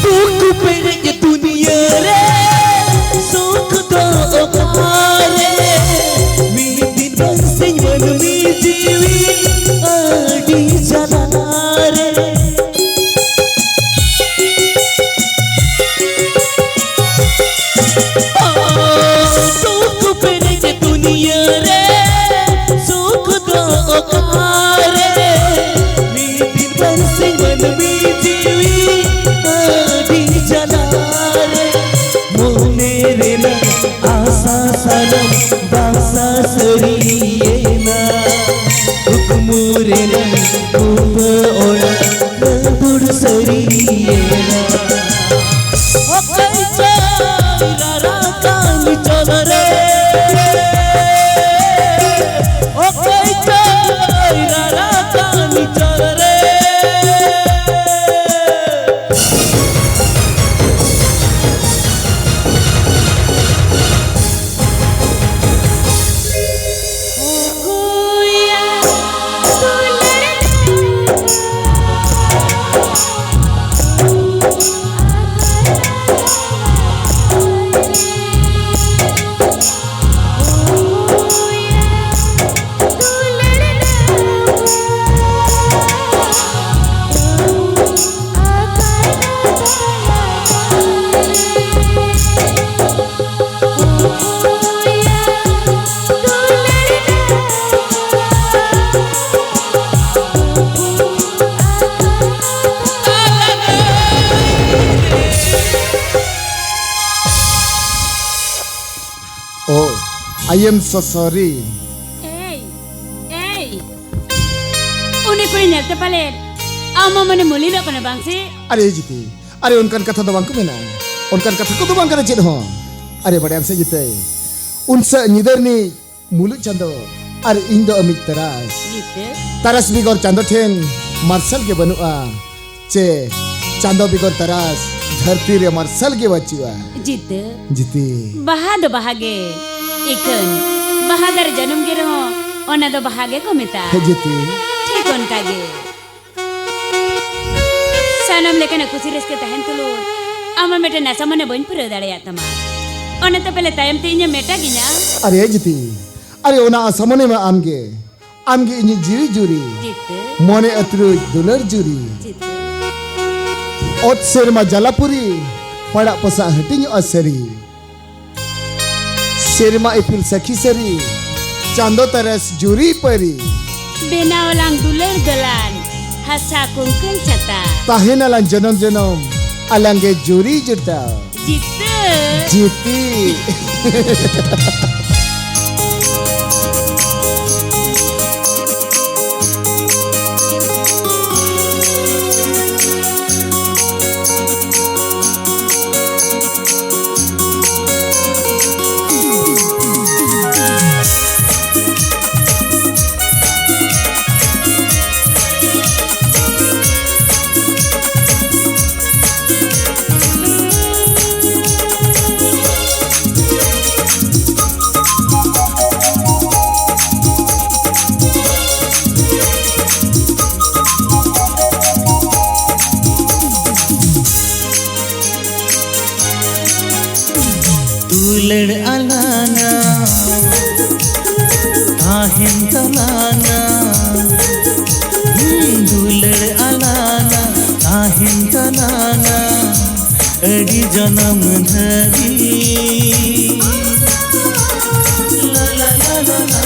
ᱫᱩᱠ ᱯᱮᱨᱮᱡ ᱫᱩᱱᱤᱭᱟᱹ ᱨᱮ ᱥᱩᱠ ᱫᱚ ᱚᱠᱟᱨᱮ? ᱢᱤᱫ ᱛᱟᱞᱟᱨᱮ᱾ ᱚ, ᱫᱩᱠ ᱯᱮᱨᱮᱡ ᱫᱩᱱᱤᱭᱟᱹ ᱨᱮ ᱥᱩᱠ ᱫᱚ ᱚᱠᱟᱨᱮ? ᱢᱤᱫ ᱫᱤᱱ ᱵᱟᱨᱥᱤᱧ ᱢᱟᱹᱱᱢᱤ ᱡᱤᱣᱤ ᱟᱹᱰᱤ ᱡᱟᱞᱟᱨᱮ᱾ ᱢᱚᱱᱮ ᱨᱮᱱᱟᱜ ᱟᱥᱟ ᱥᱟᱱᱟᱢ ᱵᱟᱥᱟ ᱥᱟᱹᱨᱤᱭᱮᱱᱟ᱾ ᱠᱩᱠᱢᱩ ᱨᱮᱱᱟᱜ ᱠᱩᱸᱵᱟᱹ ᱚᱲᱟᱜ ᱞᱟᱹᱫᱩᱲ ᱥᱟᱹᱨᱤᱭᱮᱱᱟ᱾ ᱚᱠᱚᱭ ᱪᱚᱭ ᱨᱟᱨᱟ ᱠᱟᱱ ᱪᱚᱞ ᱨᱮ? ᱚᱠᱚᱭ ᱪᱚᱭ ᱨᱟᱨᱟ ᱠᱟᱱ ᱪᱚᱞ ᱨᱮ? Oh, I am so sorry. ᱮᱭ, ᱮᱭ, ᱩᱱᱤ ᱠᱩᱲᱤ ᱧᱮᱞᱛᱮ ᱯᱟᱞᱮᱫ ᱟᱢ ᱦᱚᱸ ᱢᱚᱱᱮ ᱢᱩᱞᱤᱱᱚᱜ ᱠᱟᱱᱟ, ᱵᱟᱝ ᱥᱮ? ᱟᱨᱮ ᱡᱤᱛᱤ, ᱟᱨᱮ ᱚᱱᱠᱟᱱ ᱠᱟᱛᱷᱟ ᱫᱚ ᱵᱟᱝ ᱠᱚ ᱢᱮᱱᱟ, ᱚᱱᱠᱟᱱ ᱠᱟᱛᱷᱟ ᱠᱚᱫᱚ ᱵᱟᱝ ᱠᱟᱱᱟ ᱪᱮᱫ ᱦᱚᱸ᱾ ᱟᱨᱮ ᱵᱟᱲᱟᱭᱟᱢ ᱥᱮ ᱡᱤᱛᱟᱹᱭ, ᱩᱱ ᱥᱮ ᱧᱤᱫᱟᱹ ᱨᱤᱱᱤᱡ ᱢᱩᱞᱩᱡ ᱪᱟᱸᱫᱚ ᱟᱨ ᱤᱧ ᱫᱚ ᱟᱢᱤᱡ ᱛᱟᱨᱟᱥ᱾ ᱡᱤᱛᱟᱹ᱾ ᱛᱟᱨᱟᱥ ᱵᱮᱜᱚᱨ ᱪᱟᱸᱫᱚ ᱴᱷᱮᱱ ᱢᱟᱨᱥᱟᱞ ᱜᱮ ᱵᱟᱹᱱᱩᱜᱼᱟ, ᱪᱮ ᱪᱟᱸᱫᱚ ᱵᱮᱜᱚᱨ ᱛᱟᱨᱟᱥ ᱫᱷᱟᱹᱨᱛᱤ ᱨᱮ ᱢᱟᱨᱥᱟᱞ ᱜᱮ ᱵᱟᱹᱪᱩᱜᱼᱟ᱾ ᱡᱤᱛᱟᱹ᱾ ᱡᱤᱛᱤ᱾ ᱵᱟᱦᱟ ᱫᱚ ᱵᱟᱦᱟ ᱜᱮ, ᱤᱠᱷᱟᱹᱱ ᱵᱟᱦᱟ ᱫᱟᱨᱮ ᱡᱟᱹᱱᱩᱢ ᱜᱮ ᱨᱮᱦᱚᱸ ᱚᱱᱟ ᱫᱚ ᱵᱟᱦᱟ ᱜᱮᱠᱚ ᱢᱮᱛᱟᱜᱼᱟ᱾ ᱦᱮᱸ ᱡᱤᱛᱤ᱾ ᱴᱷᱤᱠ ᱚᱱᱠᱟ ᱜᱮ ᱥᱟᱱᱟᱢ ᱞᱮᱠᱟᱱᱟᱜ ᱠᱩᱥᱤ ᱨᱟᱹᱥᱠᱟᱹ ᱛᱟᱦᱮᱱ ᱛᱩᱞᱩᱡ ᱟᱢᱟᱜ ᱢᱤᱫᱴᱮᱱ ᱟᱥᱟ ᱢᱚᱱᱮ ᱵᱟᱹᱧ ᱯᱩᱨᱟᱹᱣ ᱫᱟᱲᱮᱭᱟᱜ ᱛᱟᱢᱟ᱾ ᱚᱱᱟᱛᱮ ᱯᱟᱞᱮ ᱛᱟᱭᱚᱢ ᱛᱮ ᱤᱧᱮᱢ ᱢᱮᱛᱟ ᱜᱤᱧᱟ᱾ ᱟᱨᱮ ᱡᱤᱛᱤ, ᱟᱨᱮ ᱚᱱᱟ ᱟᱥᱟ ᱢᱚᱱᱮ ᱢᱟ ᱟᱢᱜᱮ᱾ ᱟᱢᱜᱮ ᱤᱧᱤᱡ ᱡᱤᱣᱤ ᱡᱩᱨᱤ, ᱡᱤᱛᱟᱹ᱾ ᱢᱚᱱᱮ ᱟᱹᱛᱨᱩᱡ ᱫᱩᱞᱟᱹᱲ ᱡᱩᱨᱤ᱾ ᱡᱤᱛᱟᱹ᱾ ᱚᱛ ᱥᱮᱨᱢᱟ ᱡᱟᱞᱟᱯᱩᱨᱤ, ᱯᱟᱲᱟᱜ ᱯᱚᱥᱟᱜ ᱦᱟᱹᱴᱤᱧᱚᱜᱼᱟ ᱥᱟᱹᱨᱤ᱾ ᱥᱮᱨᱢᱟ ᱤᱯᱤᱞ ᱥᱟᱹᱠᱷᱤ ᱥᱟᱹᱨᱤ, ᱪᱟᱸᱫᱚ ᱛᱟᱨᱟᱥ ᱡᱩᱨᱤ ᱯᱟᱹᱨᱤ᱾ ᱵᱮᱱᱟᱣ ᱟᱞᱟᱝ ᱫᱩᱞᱟᱹᱲ ᱫᱚᱞᱟᱱ, ᱦᱟᱥᱟ ᱠᱩᱝᱠᱟᱹᱞ ᱪᱷᱟᱛᱟ᱾ ᱛᱟᱦᱮᱱᱟᱞᱟᱝ ᱡᱚᱱᱚᱢ ᱡᱚᱱᱚᱢ, ᱟᱞᱟᱝ ᱜᱮ ᱡᱩᱨᱤ ᱡᱚᱴᱟᱣ᱾ ᱡᱤᱛᱟᱹ᱾ ᱡᱤᱛᱤ᱾ ᱫᱩᱞᱟᱹᱲ ᱟᱞᱟᱝᱟ ᱛᱟᱦᱮᱱ ᱛᱟᱞᱟᱝᱟ, ᱦᱩᱸ, ᱫᱩᱞᱟᱹᱲ ᱟᱞᱟᱝᱟ ᱛᱟᱦᱮᱱ ᱛᱟᱞᱟᱝᱟ, ᱟᱹᱰᱤ ᱡᱚᱱᱚᱢ ᱫᱷᱟᱹᱵᱤᱡ᱾ ᱞᱟ, ᱞᱟ, ᱞᱟ, ᱞᱟ, ᱞᱟ᱾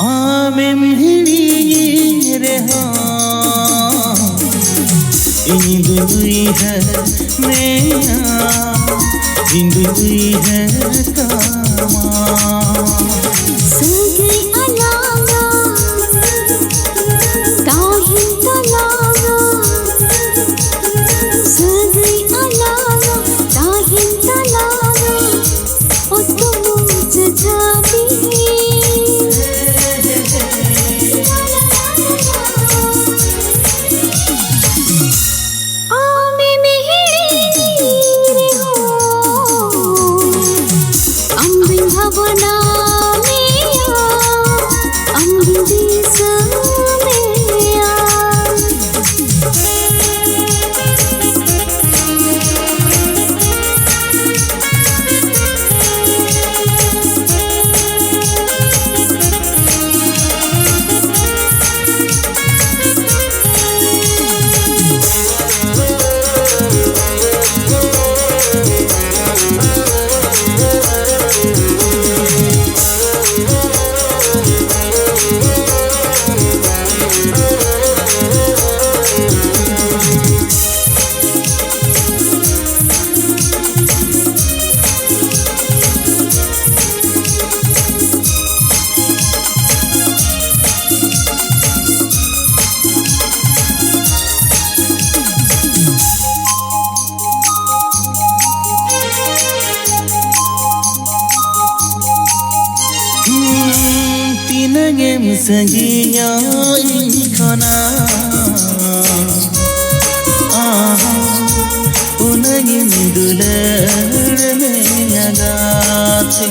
ᱟᱢᱮᱢ ᱦᱤᱲᱤᱧ ᱨᱮᱦᱚᱸ ᱤᱧ ᱫᱩᱧ ᱩᱭᱦᱟᱹᱨ ᱢᱮᱭᱟ, ᱤᱧ ᱫᱩᱧ ᱩᱭᱦᱟᱹᱨ ᱠᱟᱢᱟ᱾ ᱥᱟᱹᱜᱟᱹᱭ ᱟᱞᱟᱝᱟ ᱛᱟᱦᱮᱱ ᱛᱟᱞᱟᱝᱟ, ᱥᱟᱹᱜᱟᱹᱭ ᱟᱞᱟᱝᱟ ᱛᱟᱦᱮᱱ ᱛᱟᱞᱟᱝᱟ᱾ ᱥᱟᱺᱜᱤᱧᱚᱜ ᱤᱧ ᱠᱷᱚᱱᱟᱜ ᱟᱢ ᱩᱱᱟᱹᱜ ᱤᱧ ᱫᱩᱞᱟᱹᱲ ᱢᱮᱭᱟ ᱜᱟᱛᱮ᱾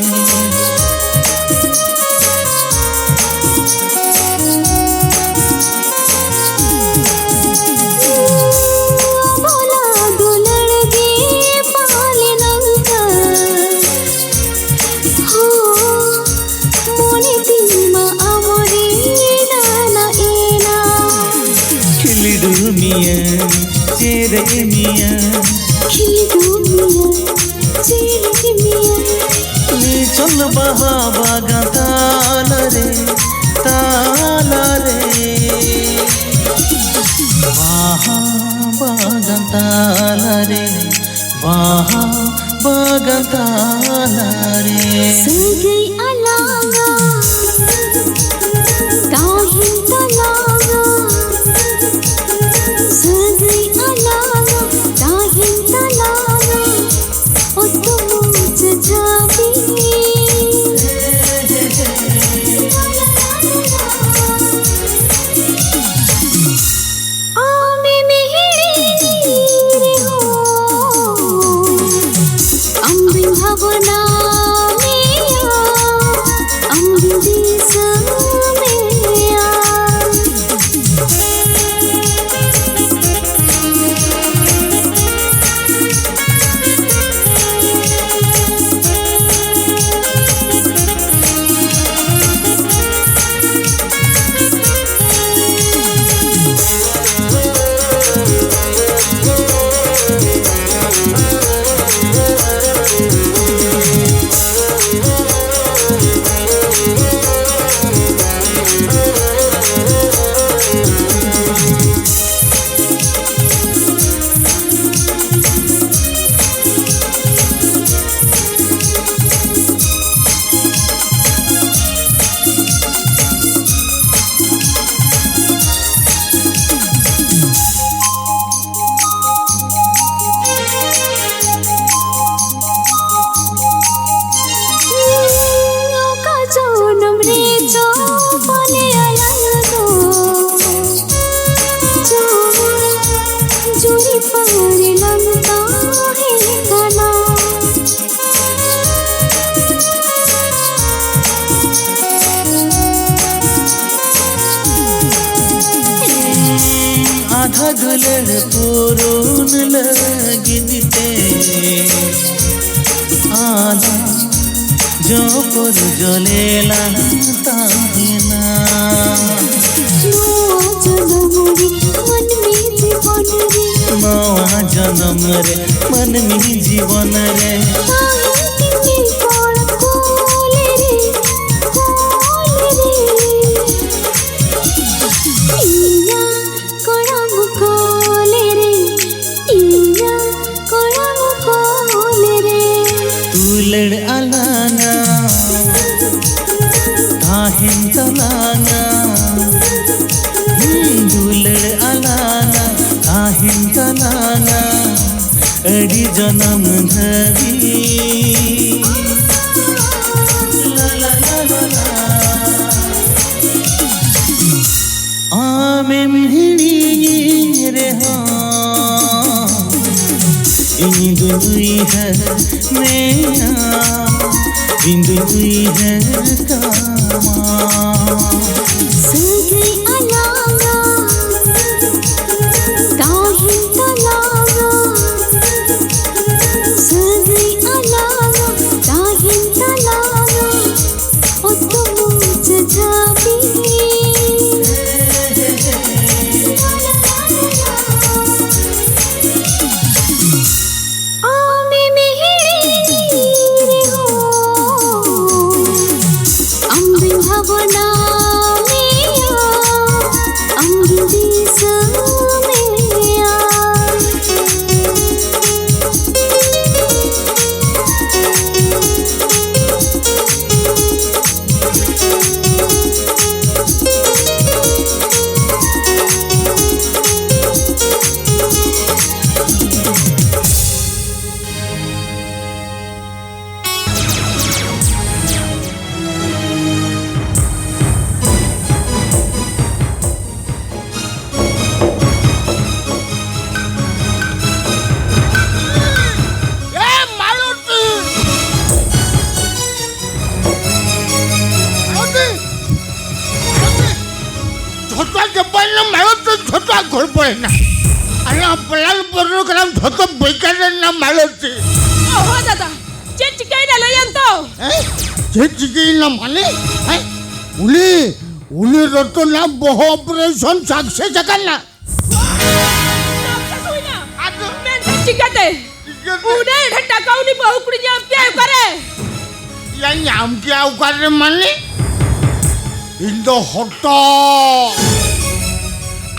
ᱵᱷᱚᱞᱟ ᱫᱩᱞᱟᱹᱲ ᱜᱮ ᱯᱟᱞᱮ ᱱᱚᱝᱠᱟ ᱦᱚᱸ ᱢᱚᱱᱮ ᱛᱤᱧ ᱢᱟ ᱟᱢᱨᱮ ᱱᱟᱱᱟ ᱮᱱᱟ᱾ ᱠᱷᱤᱞᱰᱩ ᱢᱤᱭᱟ, ᱪᱮᱨᱮᱡ ᱢᱤᱭᱟ᱾ ᱠᱷᱤᱞᱰᱩ ᱢᱤᱭᱟ, ᱪᱮᱨᱮᱡ ᱢᱤᱭᱟ᱾ ᱱᱤᱪᱚᱞ ᱵᱟᱦᱟ ᱵᱟᱜᱟᱱ ᱛᱟᱞᱟᱨᱮ, ᱛᱟᱞᱟᱨᱮ᱾ ᱵᱟᱦᱟ ᱵᱟᱜᱟᱱ ᱛᱟᱞᱟᱨᱮ, ᱵᱟᱦᱟ ᱵᱟᱜᱟᱱ ᱛᱟᱞᱟᱨᱮ᱾ ᱥᱟᱹᱜᱟᱹᱭ ᱟᱞᱟᱝᱟ, ᱛᱟᱦᱮᱱ ᱛᱟᱞᱟᱝᱟ᱾ ᱥᱟᱹᱜᱟᱹᱭ ᱟᱞᱟᱝᱟ, ᱛᱟᱦᱮᱱ ᱛᱟᱞᱟᱝᱟ᱾ ᱚᱛᱚᱢ ᱪᱟᱪᱟᱵᱤ᱾ ᱟᱢᱮᱢ ᱦᱤᱲᱤᱧ ᱨᱮᱦᱚᱸ, ᱟᱢ ᱫᱩᱧ ᱵᱷᱟᱵᱽᱱᱟ ᱢᱮ᱾ ᱫᱩᱞᱟᱹᱲ ᱯᱩᱨᱩᱱ ᱞᱟᱹᱜᱤᱫ ᱛᱮ ᱟᱞᱟᱝ ᱡᱚᱯᱚᱨ ᱡᱚᱞᱮ ᱞᱟᱝ ᱛᱟᱦᱮᱱᱟ᱾ ᱱᱚᱣᱟ ᱡᱚᱱᱚᱢ ᱨᱮ ᱢᱟᱹᱱᱢᱤ ᱡᱤᱵᱚᱱ ᱨᱮ ᱱᱚᱣᱟ ᱡᱚᱱᱚᱢ ᱨᱮ ᱢᱟᱹᱱᱢᱤ ᱡᱤᱵᱚᱱ ᱨᱮ ᱛᱟᱦᱮᱸ ᱛᱤᱧ ᱠᱚᱲ ᱠᱚᱞᱮ ᱨᱮ, ᱠᱚᱞᱮ ᱨᱮ᱾ ᱤᱧᱟᱹᱜ ᱠᱚᱲᱟᱢ ᱠᱚᱞᱮ ᱨᱮ, ᱤᱧᱟᱹᱜ ᱠᱚᱲᱟᱢ ᱠᱚᱞᱮ ᱨᱮ᱾ ᱫᱩᱞᱟᱹᱲ ᱟᱞᱟᱝᱟ ᱛᱟᱦᱮᱱ ᱛᱟᱞᱟᱝᱟ, ᱦᱩᱸ, ᱫᱩᱞᱟᱹᱲ ᱟᱞᱟᱝᱟ ᱛᱟᱦᱮᱱ ᱛᱟᱞᱟᱝᱟ ᱟᱹᱰᱤ ᱡᱚᱱᱚᱢ ᱫᱷᱟᱹᱵᱤᱡ᱾ ᱟᱢᱮᱢ ᱦᱤᱲᱤᱧ ᱨᱮᱦᱚᱸ ᱤᱧ ᱫᱩᱧ ᱩᱭᱦᱟᱹᱨ ᱢᱮᱭᱟ, ᱤᱧ ᱫᱩᱧ ᱩᱭᱦᱟᱹᱨ ᱠᱟᱢᱟ᱾ ᱥᱟᱹᱜᱟᱹᱭ ᱟᱞᱟᱝᱟ ᱛᱟᱦᱮᱱ ᱛᱟᱞᱟᱝᱟ, ᱥᱟᱹᱜᱟᱹᱭ ᱟᱞᱟᱝᱟ ᱛᱟᱦᱮᱱ ᱛᱟᱞᱟᱝᱟ᱾ ᱚᱛᱚᱢ ᱪᱮᱡᱷᱟᱵᱤ᱾ ᱟᱢᱮᱢ ᱦᱤᱲᱤᱧ ᱨᱮᱦᱚᱸ, ᱟᱢ ᱫᱩᱧ ᱵᱷᱟᱵᱽᱱᱟ ᱢᱟᱞᱚᱛᱤ ᱡᱷᱚᱛᱚ ᱜᱚᱲᱵᱚᱲᱮᱱᱟ᱾ ᱟᱞᱟᱝ ᱯᱞᱟᱱ ᱯᱨᱳᱜᱨᱟᱢ ᱡᱷᱚᱛᱚ ᱵᱮᱠᱟᱨ ᱮᱱᱟ ᱢᱟᱞᱚᱛᱤ᱾ ᱚᱦᱚ ᱫᱟᱫᱟ, ᱪᱮᱫ ᱪᱤᱠᱟᱹᱭᱮᱱᱟ ᱞᱟᱹᱭᱟᱢ ᱛᱚ? ᱦᱮᱸ? ᱪᱮᱫ ᱪᱤᱠᱟᱹᱭᱮᱱᱟ ᱢᱟᱱᱮ? ᱦᱮᱸ? ᱩᱱᱤ, ᱩᱱᱤ ᱨᱚᱛᱚᱱᱟᱜ ᱵᱚᱦᱚᱜ ᱚᱯᱟᱨᱮᱥᱚᱱ ᱥᱟᱠᱥᱮᱥ ᱟᱠᱟᱱᱟ᱾ ᱥᱟᱠᱥᱮᱥ ᱦᱩᱭᱱᱟ? ᱟᱫᱚ ᱢᱮᱱᱠᱷᱟᱱ ᱪᱤᱠᱟᱹᱛᱮ? ᱪᱤᱠᱟᱹᱛᱮ? ᱩᱱᱟᱹᱜ ᱰᱷᱮᱨ ᱴᱟᱠᱟ ᱩᱱᱤ ᱵᱟᱹᱦᱩ ᱠᱩᱲᱤ ᱧᱟᱢ ᱠᱮᱭᱟ ᱚᱠᱟᱨᱮ? ᱭᱟ, ᱧᱟᱢ ᱠᱮᱭᱟ ᱚᱠᱟᱨᱮ ᱢᱟᱱᱮ? ᱤᱧ ᱫᱚ ᱦᱚᱴᱚᱨ᱾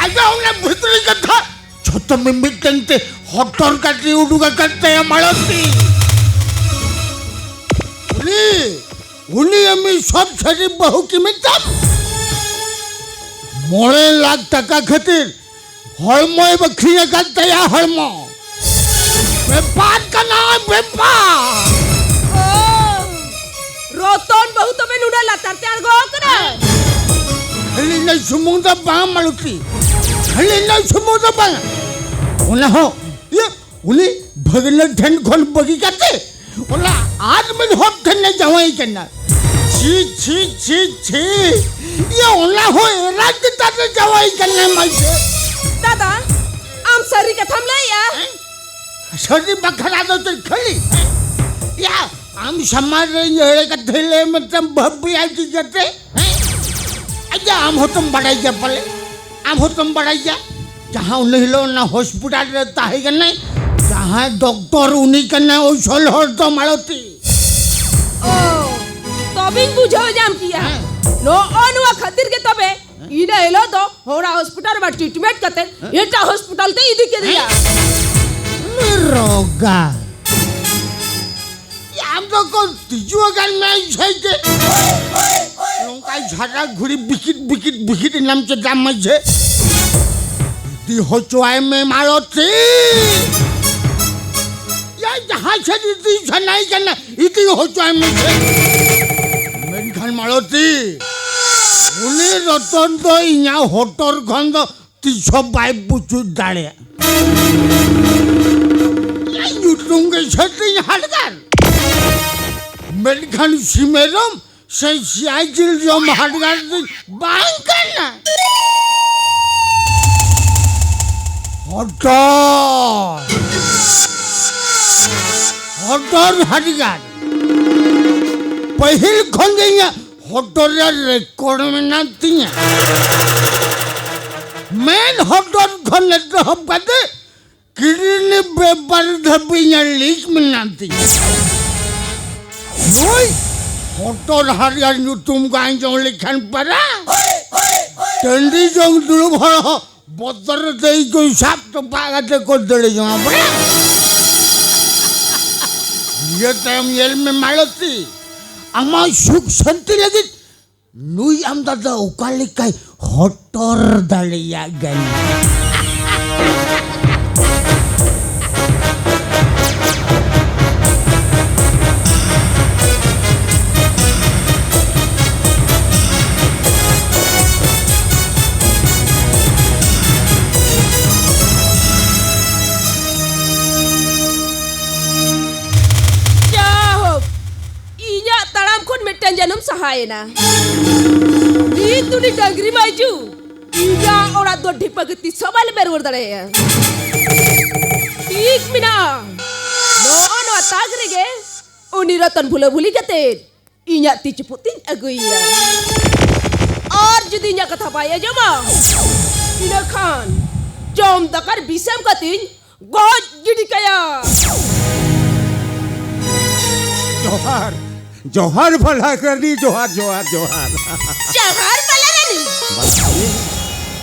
ᱟᱭᱟ, ᱚᱱᱟ ᱵᱷᱤᱛᱨᱤ ᱠᱟᱛᱷᱟ ᱡᱷᱚᱛᱚ ᱢᱤᱢᱤᱫᱴᱟᱝ ᱛᱮ ᱦᱚᱴᱚᱨ ᱠᱟᱛᱮ ᱩᱰᱩᱠ ᱟᱠᱟᱫ ᱛᱟᱭᱟ ᱢᱟᱞᱚᱛᱤ᱾ ᱩᱱᱤ, ᱩᱱᱤ ᱟᱢᱤ ᱥᱚᱵ ᱥᱟᱹᱨᱤ ᱵᱟᱹᱦᱩ ᱠᱤ ᱢᱮᱛᱟᱢ? ᱢᱚᱬᱮ ᱞᱟᱠᱷ ᱴᱟᱠᱟ ᱠᱷᱟᱹᱛᱤᱨ ᱦᱚᱲᱢᱚᱭ ᱵᱟᱹᱠᱷᱨᱤᱧ ᱟᱠᱟᱫ ᱛᱟᱭᱟ, ᱦᱚᱲᱢᱚ᱾ ᱵᱮᱯᱟᱨ ᱠᱟᱱᱟ, ᱵᱮᱯᱟᱨ᱾ ᱚ, ᱨᱚᱛᱚᱱ ᱵᱟᱹᱦᱩ ᱛᱚᱵᱮ ᱱᱩᱱᱟᱹᱜ ᱞᱟᱛᱟᱨ ᱛᱮ ᱟᱬᱜᱚ ᱟᱠᱟᱱᱟ? ᱠᱷᱟᱹᱞᱤ ᱤᱱᱟᱹ ᱥᱩᱢᱩᱝ ᱫᱚ ᱵᱟᱝ, ᱢᱟᱞᱚᱛᱤ᱾ ᱠᱷᱟᱹᱞᱤ ᱤᱱᱟᱹ ᱥᱩᱢᱩᱝ ᱫᱚ ᱵᱟᱝ, ᱚᱱᱟ ᱦᱚᱸ, ᱤᱭᱟᱹ, ᱩᱱᱤ ᱵᱷᱟᱹᱜᱽᱱᱟᱹ ᱴᱷᱮᱱ ᱠᱷᱚᱱ ᱵᱟᱹᱜᱤ ᱠᱟᱛᱮ ᱚᱱᱟ ᱟᱨ ᱢᱤᱫ ᱦᱚᱲ ᱴᱷᱮᱱ ᱮ ᱡᱟᱶᱟᱭ ᱠᱟᱱᱟ᱾ ᱪᱷᱤ, ᱪᱷᱤ, ᱪᱷᱤ, ᱪᱷᱤ᱾ ᱤᱭᱟᱹ, ᱚᱱᱟ ᱦᱚᱸ ᱮᱨᱟ ᱪᱮᱛᱟᱱ ᱨᱮ ᱡᱟᱶᱟᱭ ᱠᱟᱱᱟ ᱢᱟᱥᱮ᱾ ᱫᱟᱫᱟ, ᱟᱢ ᱥᱟᱹᱨᱤ ᱠᱟᱛᱷᱟᱢ ᱞᱟᱹᱭᱮᱜᱼᱟ? ᱦᱮᱸ? ᱥᱟᱹᱨᱤ ᱵᱟᱠᱷᱨᱟ ᱫᱚ ᱪᱮᱫ ᱠᱷᱟᱹᱞᱤ? ᱦᱮᱸ? ᱭᱟ, ᱟᱢ ᱥᱟᱢᱟᱝ ᱨᱮ ᱤᱧ ᱮᱲᱮ ᱠᱟᱛᱷᱟ ᱞᱟᱹᱭ ᱢᱮᱛᱟᱢ ᱵᱷᱟᱹᱵᱤᱭᱟ ᱪᱤᱠᱟᱹᱛᱮ? ᱦᱮᱸ? ᱟᱪᱪᱷᱟ, ᱟᱢ ᱦᱚᱸᱛᱚᱢ ᱵᱟᱰᱟᱭ ᱜᱮᱭᱟ ᱯᱟᱞᱮ? ᱟᱢ ᱦᱚᱸᱛᱚᱢ ᱵᱟᱰᱟᱭ ᱜᱮᱭᱟ? ᱡᱟᱦᱟᱸ ᱩᱱ ᱦᱤᱞᱳᱜ ᱚᱱᱟ ᱦᱚᱥᱯᱤᱴᱟᱞ ᱨᱮ ᱛᱟᱦᱮᱸ ᱠᱟᱱᱟᱭ, ᱡᱟᱦᱟᱸᱭ ᱰᱚᱠᱴᱚᱨ, ᱩᱱᱤ ᱠᱟᱱᱟᱭ ᱚᱥᱚᱞ ᱦᱚᱲ ᱫᱚ, ᱢᱟᱞᱚᱛᱤ᱾ ᱚ, ᱛᱚᱵᱮᱧ ᱵᱩᱡᱷᱟᱹᱣ ᱧᱟᱢ ᱠᱮᱭᱟ᱾ ᱦᱮᱸ᱾ ᱱᱚᱜᱼᱚ ᱱᱚᱣᱟ ᱠᱷᱟᱹᱛᱤᱨ ᱜᱮ ᱛᱚᱵᱮ ᱦᱮᱸ? ᱤᱱᱟᱹ ᱦᱤᱞᱳᱜ ᱫᱚ ᱦᱚᱲᱟᱜ ᱦᱚᱥᱯᱤᱴᱟᱞ ᱨᱮ ᱴᱨᱤᱴᱢᱮᱱᱴ ᱠᱟᱛᱮ ᱦᱮᱸ? ᱮᱴᱟᱜ ᱦᱚᱥᱯᱤᱴᱟᱞ ᱛᱮ ᱤᱫᱤ ᱠᱮᱫᱮᱭᱟ᱾ ᱦᱮᱸ? ᱨᱚᱜᱟ᱾ ᱟᱢ ᱫᱚ ᱠᱚ ᱛᱤᱡᱩ ᱟᱠᱟᱱ ᱢᱮ ᱤᱧ ᱥᱟᱭ ᱛᱮ᱾ ᱱᱚᱝᱠᱟ ᱡᱷᱟᱲᱟ ᱜᱷᱩᱲᱤ ᱵᱤᱠᱤᱴ, ᱵᱤᱠᱤᱴ, ᱵᱤᱠᱤᱴ ᱮᱱᱟᱢ ᱪᱮᱫᱟᱜ ᱢᱟᱡᱷᱮ? ᱤᱫᱤ ᱦᱚᱪᱚᱣᱟᱭ ᱢᱮ ᱢᱟᱞᱚᱛᱤ᱾ ᱭᱟ, ᱡᱟᱦᱟᱸ ᱥᱮᱫ ᱤᱫᱤ ᱥᱟᱱᱟᱭ ᱠᱟᱱᱟ, ᱤᱫᱤ ᱦᱚᱪᱚᱣᱟᱭ ᱢᱮ ᱥᱮ᱾ ᱢᱮᱱᱠᱷᱟᱱ ᱢᱟᱞᱚᱛᱤ, ᱩᱱᱤ ᱨᱚᱛᱚᱱ ᱫᱚ ᱤᱧᱟᱹᱜ ᱦᱚᱴᱚᱨ ᱠᱷᱚᱱ ᱫᱚ ᱛᱤᱥ ᱦᱚᱸ ᱵᱟᱭ ᱵᱩᱪᱩᱡ ᱫᱟᱲᱮᱭᱟᱜᱼᱟ᱾ ᱤᱧᱟᱹᱜ ᱧᱩᱛᱩᱢ ᱜᱮ ᱥᱮᱛᱤᱧ ᱦᱟᱰᱜᱟᱨ, ᱢᱮᱱᱠᱷᱟᱱ ᱥᱤᱢᱮᱨᱚᱢ ᱥᱮ ᱥᱤᱭᱟᱭ ᱡᱤᱞ ᱡᱚᱢ ᱦᱟᱰᱜᱟᱨ ᱫᱚ ᱵᱟᱝ ᱠᱟᱱᱟ᱾ ᱦᱚᱴᱚᱨ᱾ ᱦᱚᱴᱚᱨ ᱦᱟᱹᱰᱤᱜᱟᱨ᱾ ᱯᱟᱹᱦᱤᱞ ᱠᱷᱚᱱ ᱜᱮ ᱤᱧᱟᱹᱜ ᱦᱚᱴᱚᱨ ᱨᱮᱭᱟᱜ ᱨᱮᱠᱚᱨᱰ ᱢᱮᱱᱟᱜ ᱛᱤᱧᱟᱹ᱾ ᱢᱮᱱ ᱦᱚᱴᱚᱨ ᱠᱷᱚᱱ ᱮᱛᱚᱦᱚᱵ ᱠᱟᱛᱮ ᱠᱤᱰᱱᱤ ᱵᱮᱯᱟᱨ ᱫᱷᱟᱹᱵᱤᱡ ᱤᱧᱟᱹᱜ ᱞᱤᱠ ᱢᱮᱱᱟᱜ ᱛᱤᱧᱟᱹ᱾ ᱱᱩᱭ ᱦᱚᱴᱚᱨ ᱦᱟᱹᱰᱤᱜᱟᱨ ᱧᱩᱛᱩᱢ ᱠᱚ ᱟᱸᱡᱚᱢ ᱞᱮᱠᱷᱟᱱ ᱯᱟᱨᱟ ᱴᱟᱺᱰᱤ ᱡᱚᱝ ᱫᱩᱲᱩᱵ ᱦᱚᱲ ᱦᱚᱸ ᱵᱚᱛᱚᱨ ᱛᱮ ᱤᱧ ᱠᱚ ᱥᱟᱵ ᱛᱚᱯᱟᱜ ᱠᱟᱛᱮ ᱠᱚ ᱫᱟᱹᱲ ᱡᱚᱝᱟ ᱵᱚᱞᱮ᱾ ᱱᱤᱭᱟᱹ ᱛᱟᱭᱚᱢ ᱧᱮᱞ ᱢᱮ ᱢᱟᱞᱚᱛᱤ, ᱟᱢᱟᱜ ᱥᱩᱠ ᱥᱟᱱᱛᱤ ᱞᱟᱹᱜᱤᱫ ᱱᱩᱭ ᱟᱢ ᱫᱟᱫᱟ ᱚᱠᱟ ᱞᱮᱠᱟᱭ ᱦᱚᱴᱚᱨ ᱫᱟᱲᱮᱭᱟᱜ ᱠᱟᱱᱟ᱾ ᱡᱟᱭᱦᱳᱠ, ᱤᱧᱟᱜ ᱛᱟᱲᱟᱢ ᱠᱷᱚᱱ ᱢᱤᱫᱴᱟᱝ ᱡᱟᱹᱱᱩᱢ ᱥᱟᱦᱟᱭᱮᱱᱟ᱾ ᱱᱤᱛ ᱩᱱᱤ ᱰᱟᱝᱨᱤ ᱢᱟᱹᱭᱡᱩ ᱤᱧᱟᱜ ᱚᱲᱟᱜ ᱫᱚ ᱰᱷᱤᱯᱟᱹ ᱜᱮ ᱛᱤᱥ ᱦᱚᱸ ᱵᱟᱞᱮ ᱨᱩᱣᱟᱹᱲ ᱫᱟᱲᱮᱭᱟᱜᱼᱟ᱾ ᱴᱷᱤᱠ ᱢᱮᱱᱟᱜᱼᱟ, ᱱᱚᱜᱼᱚ ᱱᱚᱣᱟ ᱛᱟᱠ ᱨᱮᱜᱮ ᱩᱱᱤ ᱨᱚᱛᱚᱱ ᱵᱷᱩᱞᱟᱹ ᱵᱷᱩᱞᱤ ᱠᱟᱛᱮ ᱤᱧᱟᱜ ᱛᱤ ᱪᱩᱯᱩᱫ ᱛᱤᱧ ᱟᱹᱜᱩᱭᱮᱭᱟ᱾ ᱟᱨ ᱡᱩᱫᱤ ᱤᱧᱟᱜ ᱠᱟᱛᱷᱟ ᱵᱟᱭ ᱟᱸᱡᱚᱢᱟ, ᱤᱱᱟᱹ ᱠᱷᱟᱱ ᱡᱚᱢ ᱫᱟᱠᱟ ᱨᱮ ᱵᱤᱥ ᱮᱢ ᱠᱟᱛᱮᱧ ᱜᱚᱡ ᱜᱤᱰᱤ ᱠᱟᱭᱟ᱾ ᱡᱚᱦᱟᱨ, ᱡᱚᱦᱟᱨ ᱵᱟᱞᱟᱠᱟᱹᱨᱤ, ᱡᱚᱦᱟᱨ, ᱡᱚᱦᱟᱨ, ᱡᱚᱦᱟᱨ᱾ ᱡᱚᱦᱟᱨ ᱵᱟᱞᱟᱨᱟᱱᱤ᱾ ᱵᱟᱞᱟᱠᱟᱹᱨᱤ᱾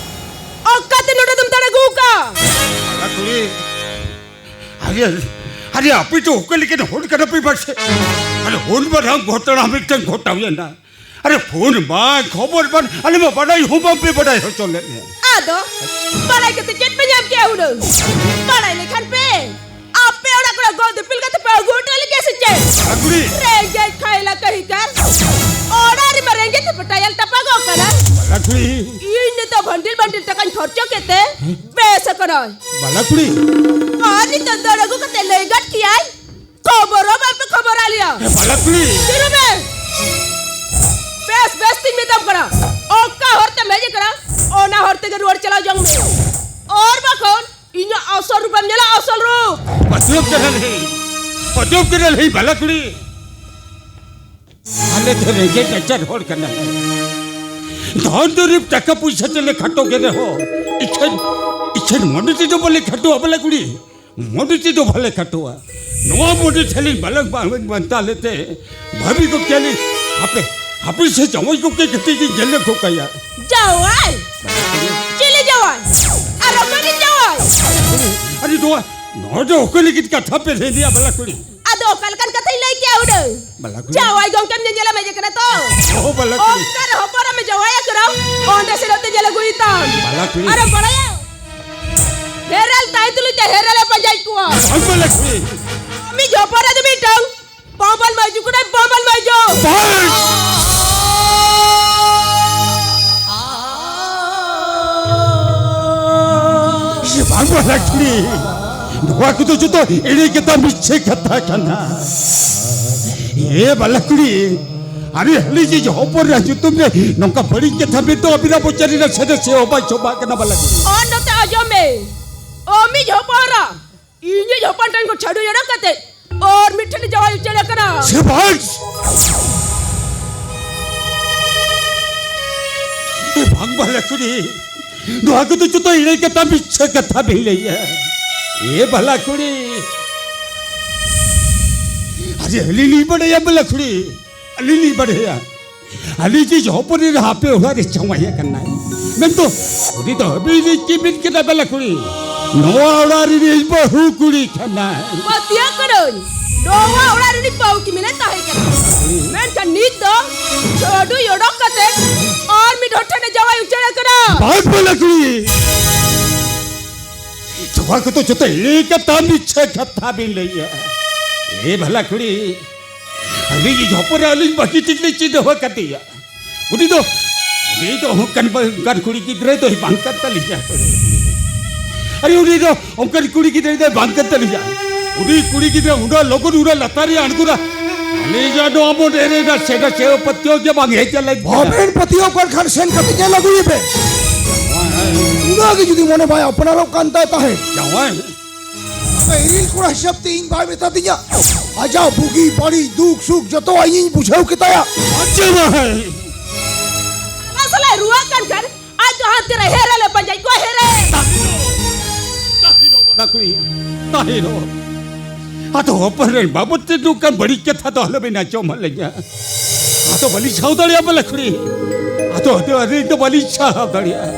ᱚᱠᱟᱛᱮ ᱱᱚᱰᱮ ᱫᱚᱢ ᱫᱟᱬᱟ ᱟᱹᱜᱩ ᱟᱠᱟᱫ? ᱵᱟᱞᱟᱠᱟᱹᱨᱤ᱾ ᱟᱨᱮ, ᱟᱨᱮ, ᱟᱯᱮ ᱫᱚ ᱚᱠᱟ ᱞᱮᱠᱟᱱ ᱦᱚᱲ ᱠᱟᱱᱟ ᱯᱮ ᱵᱟᱥᱮ? ᱟᱨᱮ, ᱦᱩᱱ ᱢᱟᱨᱟᱝ ᱜᱷᱚᱴᱚᱱᱟ ᱢᱤᱫᱴᱟᱝ ᱜᱷᱚᱴᱟᱣ ᱮᱱᱟ᱾ ᱟᱨᱮ, ᱯᱷᱳᱱ ᱵᱟᱝ, ᱠᱷᱚᱵᱚᱨ ᱵᱟᱝ, ᱟᱞᱮ ᱢᱟ ᱵᱟᱰᱟᱭ ᱦᱚᱸ ᱵᱟᱝ ᱯᱮ ᱵᱟᱰᱟᱭ ᱦᱚᱪᱚ ᱞᱮᱫ ᱞᱮᱭᱟ᱾ ᱟᱫᱚ ᱵᱟᱰᱟᱭ ᱠᱟᱛᱮ ᱪᱮᱫ ᱯᱮ ᱧᱟᱢ ᱠᱮᱜᱼᱟ ᱦᱩᱱᱟᱹᱝ? ᱵᱟᱰᱟᱭ ᱞᱮᱠᱷᱟᱱ ᱯᱮ, ᱟᱯᱮ ᱚᱲᱟᱜ ᱠᱚᱨᱮ ᱜᱚ ᱫᱤᱯᱤᱞ ᱠᱟᱛᱮ ᱯᱮ ᱟᱹᱜᱩ ᱦᱚᱴᱚ ᱞᱮᱠᱮ ᱥᱮ ᱪᱮᱫ? ᱵᱟᱞᱟᱠᱩᱲᱤ! ᱨᱮᱸᱜᱮᱡ ᱠᱷᱟᱭᱞᱟ ᱠᱟᱹᱦᱤᱠᱟᱨ, ᱚᱲᱟᱜ ᱨᱮᱢᱟ ᱨᱮᱸᱜᱮᱡ ᱛᱮ ᱯᱮ ᱴᱟᱭᱟᱞ ᱴᱟᱯᱟᱜᱚᱜ ᱠᱟᱱᱟ᱾ ᱵᱟᱞᱟᱠᱩᱲᱤ! ᱤᱧ ᱱᱤᱛᱚᱜ ᱵᱷᱟᱱᱰᱤᱞ ᱵᱷᱟᱱᱰᱤᱞ ᱴᱟᱠᱟᱧ ᱠᱷᱚᱨᱪᱚ ᱠᱮᱫ ᱛᱮ ᱵᱮᱥ ᱟᱠᱟᱱᱟᱭ᱾ ᱵᱟᱞᱟᱠᱩᱲᱤ! ᱟᱨ ᱱᱤᱛᱚᱜ ᱫᱟᱹᱲ ᱟᱹᱜᱩ ᱠᱟᱛᱮ ᱞᱟᱹᱭ ᱜᱟᱱ ᱠᱮᱭᱟᱭ, ᱠᱷᱚᱵᱚᱨ ᱦᱚᱸ ᱵᱟᱯᱮ ᱠᱷᱚᱵᱚᱨ ᱟᱞᱮᱭᱟ᱾ ᱮ, ᱵᱟᱞᱟᱠᱩᱲᱤ! ᱛᱤᱨᱩ ᱢᱮ! ᱵᱮᱥ, ᱵᱮᱥ ᱛᱤᱧ ᱢᱮᱛᱟᱢ ᱠᱟᱱᱟ, ᱚᱠᱟ ᱦᱚᱨ ᱛᱮᱢ ᱦᱮᱡ ᱟᱠᱟᱱᱟ, ᱚᱱᱟ ᱦᱚᱨ ᱛᱮᱜᱮ ᱨᱩᱣᱟᱹᱲ ᱪᱟᱞᱟᱣ ᱡᱚᱝ ᱢᱮ᱾ ᱟᱨ ᱵᱟᱠᱷᱟᱱ ᱵᱟᱢ ᱧᱮᱞᱟ ᱟᱥᱚᱞ ᱨᱩᱯ᱾ ᱯᱟᱹᱛᱭᱟᱹᱣ ᱠᱟᱱᱟ ᱞᱮ, ᱯᱟᱹᱛᱭᱟᱹᱣ ᱠᱟᱱᱟ ᱞᱮ ᱵᱟᱞᱟ ᱠᱩᱲᱤ᱾ ᱟᱞᱮ ᱫᱚ ᱨᱮᱸᱜᱮᱡ ᱱᱟᱪᱟᱨ ᱦᱚᱲ ᱠᱟᱱᱟ ᱞᱮ᱾ ᱫᱷᱚᱱ ᱫᱩᱨᱤᱵ ᱴᱟᱠᱟ ᱯᱩᱭᱥᱟᱹ ᱛᱮᱞᱮ ᱠᱷᱟᱴᱚ ᱜᱮ ᱨᱮᱦᱚᱸ, ᱤᱠᱷᱟᱹᱱ, ᱤᱠᱷᱟᱹᱱ ᱢᱚᱱᱮ ᱛᱮᱫᱚ ᱵᱟᱞᱮ ᱠᱷᱟᱴᱚᱜᱼᱟ ᱵᱟᱞᱟ ᱠᱩᱲᱤ᱾ ᱢᱚᱱᱮ ᱛᱮᱫᱚ ᱵᱟᱞᱮ ᱠᱷᱟᱴᱚᱜᱼᱟ᱾ ᱱᱚᱣᱟ ᱢᱚᱱᱮ ᱴᱷᱮᱱ ᱵᱟᱞᱮ ᱵᱟᱝ ᱵᱟᱱᱛᱟ ᱞᱮᱛᱮ ᱵᱷᱟᱹᱵᱤ ᱜᱚᱫ ᱠᱮᱭᱟᱞᱤᱧ, ᱦᱟᱯᱮ, ᱦᱟᱯᱮ ᱥᱮ ᱡᱟᱶᱟᱭ ᱜᱚᱢᱠᱮ ᱠᱟᱹᱴᱤᱡ ᱞᱤᱧ ᱧᱮᱞ ᱞᱮᱠᱚ ᱠᱟᱭᱟ᱾ ᱡᱟᱶᱟᱭ? ᱪᱤᱞᱤ ᱡᱟᱶᱟᱭ? ᱟᱨ ᱚᱠᱚᱭ ᱨᱤᱱ ᱡᱟᱶᱟᱭ? ᱟᱨᱮ ᱱᱚᱣᱟ, ᱱᱚᱣᱟ ᱫᱚ ᱚᱠᱚᱭ ᱞᱟᱹᱜᱤᱫ ᱠᱟᱛᱷᱟ ᱯᱮ ᱞᱟᱹᱭ ᱫᱮᱭᱟ ᱵᱟᱞᱟ ᱠᱩᱲᱤ? ᱟᱫᱚ ᱚᱠᱟ ᱞᱮᱠᱟᱱ ᱠᱟᱛᱷᱟᱧ ᱞᱟᱹᱭ ᱠᱮᱭᱟ ᱩᱰᱟᱹᱝ? ᱵᱟᱞᱟ ᱠᱩᱲᱤ᱾ ᱡᱟᱶᱟᱭ ᱜᱚᱢᱠᱮᱢ ᱧᱮᱧᱮᱞᱮᱢ ᱦᱮᱡ ᱟᱠᱟᱱᱟ ᱛᱚ? ᱚ, ᱵᱟᱞᱟ ᱠᱩᱲᱤ᱾ ᱚᱠᱟᱨᱮ ᱦᱚᱯᱚᱱ ᱮᱨᱟᱢ ᱡᱟᱶᱟᱭ ᱟᱠᱟᱱᱟ, ᱚᱸᱰᱮ ᱥᱮᱱᱚᱜ ᱛᱮ ᱧᱮᱞ ᱟᱹᱜᱩᱭ ᱛᱟᱢ᱾ ᱵᱟᱞᱟ ᱠᱩᱲᱤ᱾ ᱟᱨᱮᱢ ᱵᱟᱲᱟᱭᱟ? ᱦᱮᱨᱮᱞ ᱛᱟᱦᱮᱸ ᱛᱩᱞᱩᱡ ᱛᱮ ᱦᱮᱨᱮᱞᱮ ᱯᱟᱸᱡᱟᱭᱮᱫ ᱠᱚᱣᱟ᱾ ᱵᱟᱝ ᱵᱟᱞᱟ ᱠᱩᱲᱤ᱾ ᱟᱢᱤᱡ ᱦᱚᱯᱚᱱ ᱮᱨᱟ ᱫᱚ ᱢᱤᱫᱴᱟᱝ ᱵᱟᱢᱵᱟᱞ ᱢᱟᱹᱭᱡᱩ ᱠᱟᱱᱟᱭ, ᱵᱟᱢᱵᱟᱞ ᱢᱟᱹᱭᱡᱩ᱾ ᱵᱟᱝ! ᱤᱭᱟᱹ ᱵᱟᱝ ᱵᱟᱞᱟ ᱠᱩᱲᱤ, ᱱᱚᱣᱟ ᱠᱚᱫᱚ ᱡᱚᱛᱚ ᱮᱲᱮ ᱠᱟᱛᱷᱟ, ᱢᱤᱪᱷᱟᱹ ᱠᱟᱛᱷᱟ ᱠᱟᱱᱟ᱾ ᱮ ᱵᱟᱞᱟ ᱠᱩᱲᱤ, ᱟᱨᱮ ᱦᱟᱹᱞᱤ ᱡᱮ ᱦᱚᱯᱚᱱ ᱨᱮᱱᱟᱜ ᱧᱩᱛᱩᱢ ᱨᱮ ᱱᱚᱝᱠᱟ ᱵᱟᱹᱲᱤᱡ ᱠᱟᱛᱷᱟ ᱢᱮᱱ ᱫᱚ ᱟᱹᱵᱤᱱᱟᱜ ᱢᱚᱪᱟ ᱨᱮᱱᱟᱜ ᱥᱟᱹᱨᱤ ᱥᱮ ᱦᱚᱸ ᱵᱟᱭ ᱪᱚᱵᱟᱜ ᱠᱟᱱᱟ ᱵᱟᱞᱟ ᱠᱩᱲᱤ᱾ ᱟᱨ ᱱᱚᱛᱮ ᱟᱸᱡᱚᱢ ᱢᱮ, ᱟᱢᱤᱡ ᱦᱚᱯᱚᱱ ᱮᱨᱟ ᱤᱧᱤᱡ ᱦᱚᱯᱚᱱ ᱴᱷᱮᱱ ᱠᱷᱚᱱ ᱪᱷᱟᱹᱰᱩᱭ ᱚᱰᱚᱠ ᱠᱟᱛᱮ ᱟᱨ ᱢᱤᱫ ᱴᱷᱮᱱ ᱡᱟᱶᱟᱭ ᱩᱪᱟᱹᱲ ᱟᱠᱟᱱᱟ᱾ ᱥᱮ ᱵᱟᱝ? ᱮ ᱵᱟᱝ ᱵᱟᱞᱟ ᱠᱩᱲᱤ, ᱱᱚᱣᱟ ᱠᱚᱫᱚ ᱡᱚᱛᱚ ᱮᱲᱮ ᱠᱟᱛᱷᱟ, ᱢᱤᱪᱷᱟᱹ ᱠᱟᱛᱷᱟ ᱵᱤᱱ ᱞᱟᱹᱭᱟ᱾ ᱮ ᱵᱟᱞᱟ ᱠᱩᱲᱤ, ᱟᱨᱮ ᱟᱹᱞᱤᱧ ᱞᱤᱧ ᱵᱟᱲᱟᱭᱟ ᱵᱟᱞᱟ ᱠᱩᱲᱤ, ᱟᱹᱞᱤᱧ ᱞᱤᱧ ᱵᱟᱲᱟᱭᱟ᱾ ᱟᱹᱞᱤᱧ ᱡᱮ ᱦᱚᱯᱚᱱ ᱮᱨᱟ ᱟᱯᱮ ᱚᱲᱟᱜ ᱨᱮ ᱡᱟᱶᱟᱭ ᱟᱠᱟᱱᱟᱭ ᱢᱮᱱᱫᱚ, ᱩᱱᱤ ᱫᱚ ᱟᱹᱵᱤᱱ ᱨᱤᱱᱤᱡ ᱠᱤᱢᱤᱱ ᱠᱟᱱᱟᱭ ᱵᱟᱞᱟ ᱠᱩᱲᱤ᱾ ᱱᱚᱣᱟ ᱚᱲᱟᱜ ᱨᱤᱱᱤᱡ ᱵᱟᱹᱦᱩ ᱠᱩᱲᱤ ᱠᱟᱱᱟᱭ᱾ ᱯᱟᱹᱛᱭᱟᱹᱜ ᱠᱟᱹᱱᱟᱹᱧ, ᱱᱚᱣᱟ ᱚᱲᱟᱜ ᱨᱤᱱᱤᱡ ᱵᱟᱹᱦᱩ ᱠᱤᱢᱤᱱᱮ ᱛᱟᱦᱮᱸ ᱠᱟᱱᱟ, ᱢᱮᱱᱠᱷᱟᱱ ᱱᱤᱛ ᱫᱚ ᱪᱷᱟᱹᱰᱩᱭ ᱚᱰᱚᱠ ᱠᱟᱛᱮ ᱟᱨ ᱢᱤᱫ ᱦᱚᱲ ᱴᱷᱮᱱᱮ ᱡᱟᱶᱟᱭ ᱩᱪᱟᱹᱲ ᱟᱠᱟᱱᱟ᱾ ᱵᱟᱝ ᱵᱟᱞᱟ ᱠᱩᱲᱤ, ᱱᱚᱣᱟ ᱠᱚᱫᱚ ᱡᱚᱛᱚ ᱮᱲᱮ ᱠᱟᱛᱷᱟ, ᱢᱤᱪᱷᱟᱹ ᱠᱟᱛᱷᱟ ᱵᱤᱱ ᱞᱟᱹᱭᱮᱜᱼᱟ᱾ ᱮ ᱵᱟᱞᱟ ᱠᱩᱲᱤ, ᱟᱹᱞᱤᱧ ᱦᱚᱯᱚᱱ ᱮᱨᱟ ᱟᱹᱞᱤᱧ ᱵᱷᱟᱹᱜᱤ ᱴᱷᱤᱠ ᱞᱤᱧ ᱪᱤᱱᱦᱟᱹᱣ ᱟᱠᱟᱫᱮᱭᱟ᱾ ᱩᱱᱤ ᱫᱚ, ᱩᱱᱤ ᱫᱚ ᱚᱱᱠᱟᱱ ᱵᱟ-, ᱚᱱᱠᱟᱱ ᱠᱩᱲᱤ ᱜᱤᱫᱽᱨᱟᱹ ᱫᱚᱭ ᱵᱟᱝ ᱠᱟᱱ ᱛᱟᱹᱞᱤᱧᱟ᱾ ᱟᱨᱮ, ᱩᱱᱤ ᱫᱚ ᱚᱱᱠᱟᱱ ᱠᱩᱲᱤ ᱜᱤᱫᱽᱨᱟᱹ ᱫᱚᱭ ᱵᱟᱝ ᱠᱟᱱ ᱛᱟᱹᱞᱤᱧᱟ᱾ ᱩᱱᱤ ᱠᱩᱲᱤ ᱜᱤᱫᱽᱨᱟᱹ ᱩᱱᱟᱹᱜ ᱞᱚᱜᱚᱱ ᱩᱱᱟᱹᱜ ᱞᱟᱛᱟᱨ ᱨᱮ ᱟᱬᱜᱚᱱᱟ᱾ ᱟᱹᱞᱤᱧᱟᱜ ᱱᱚᱣᱟ ᱢᱚᱱᱮ ᱨᱮ ᱱᱟᱥᱮ ᱱᱟᱥᱮ ᱯᱟᱹᱛᱭᱟᱹᱣ ᱜᱮ ᱵᱟᱝ ᱦᱮᱡ ᱟᱞᱮ ᱠᱟᱱᱟ᱾ ᱵᱟᱵᱮᱱ ᱯᱟᱹᱛᱭᱟᱹᱣ ᱠᱟᱱ ᱠᱷᱟᱱ ᱥᱮᱱ ᱠᱟᱛᱮ ᱧᱮᱞ ᱟᱹᱜᱩᱭ ᱯᱮ᱾ ᱩᱱᱟᱹᱜ ᱜᱮ ᱡᱩᱫᱤ ᱢᱚᱱᱮ ᱵᱟᱭ ᱟᱯᱱᱟᱨᱚᱜ ᱠᱟᱱ ᱛᱟᱭ ᱛᱟᱦᱮᱸᱫ᱾ ᱡᱟᱶᱟᱭ᱾ ᱤᱨᱤᱞ ᱠᱚᱲᱟ ᱦᱤᱥᱟᱹᱵ ᱛᱮ ᱤᱧ ᱵᱟᱭ ᱢᱮᱛᱟ ᱫᱤᱧᱟ᱾ ᱟᱡᱟᱜ ᱵᱩᱜᱤ ᱵᱟᱹᱲᱤᱡ ᱫᱩᱠ ᱥᱩᱠ ᱡᱚᱛᱚᱣᱟᱜ ᱤᱧᱤᱧ ᱵᱩᱡᱷᱟᱹᱣ ᱠᱮᱛᱟᱭᱟ᱾ ᱟᱪᱪᱷᱟ ᱵᱷᱟᱭ᱾ ᱥᱟᱞᱟᱭ ᱨᱩᱣᱟᱹᱜ ᱠᱟᱱ ᱠᱷᱟᱱ ᱟᱡ ᱫᱚ ᱦᱟᱱᱛᱮ ᱨᱮ ᱦᱮᱨᱮ ᱞᱮ ᱯᱟᱸᱡᱟᱭ ᱠᱚᱣᱟ, ᱦᱮᱨᱮ᱾ ᱛᱟᱦᱮᱸ ᱫᱚ, ᱛᱟᱦᱮᱸ ᱫᱚ, ᱵᱟᱞᱟ ᱠᱩᱲᱤ, ᱛᱟᱦᱮᱸ ᱫᱚ᱾ ᱟᱫᱚ ᱦᱚᱯᱚᱱ ᱨᱮᱱ ᱵᱟᱵᱚᱫ ᱛᱮ ᱱᱚᱝᱠᱟᱱ ᱵᱟᱹᱲᱤᱡ ᱠᱟᱛᱷᱟ ᱫᱚ ᱟᱞᱚᱵᱤᱱ ᱟᱸᱡᱚᱢ ᱟᱹᱞᱤᱧᱟ᱾ ᱟᱫᱚ ᱵᱟᱹᱞᱤᱧ ᱥᱟᱦᱟᱣ ᱫᱟᱲᱮᱭᱟᱜᱼᱟ ᱵᱟᱞᱟ ᱠᱩᱲᱤ᱾ ᱟᱫᱚ, ᱟᱫᱚ ᱟᱹᱞᱤᱧ ᱫᱚ ᱵᱟᱹᱞᱤᱧ ᱥᱟᱦᱟᱣ ᱫᱟᱲᱮᱭᱟᱜᱼᱟ᱾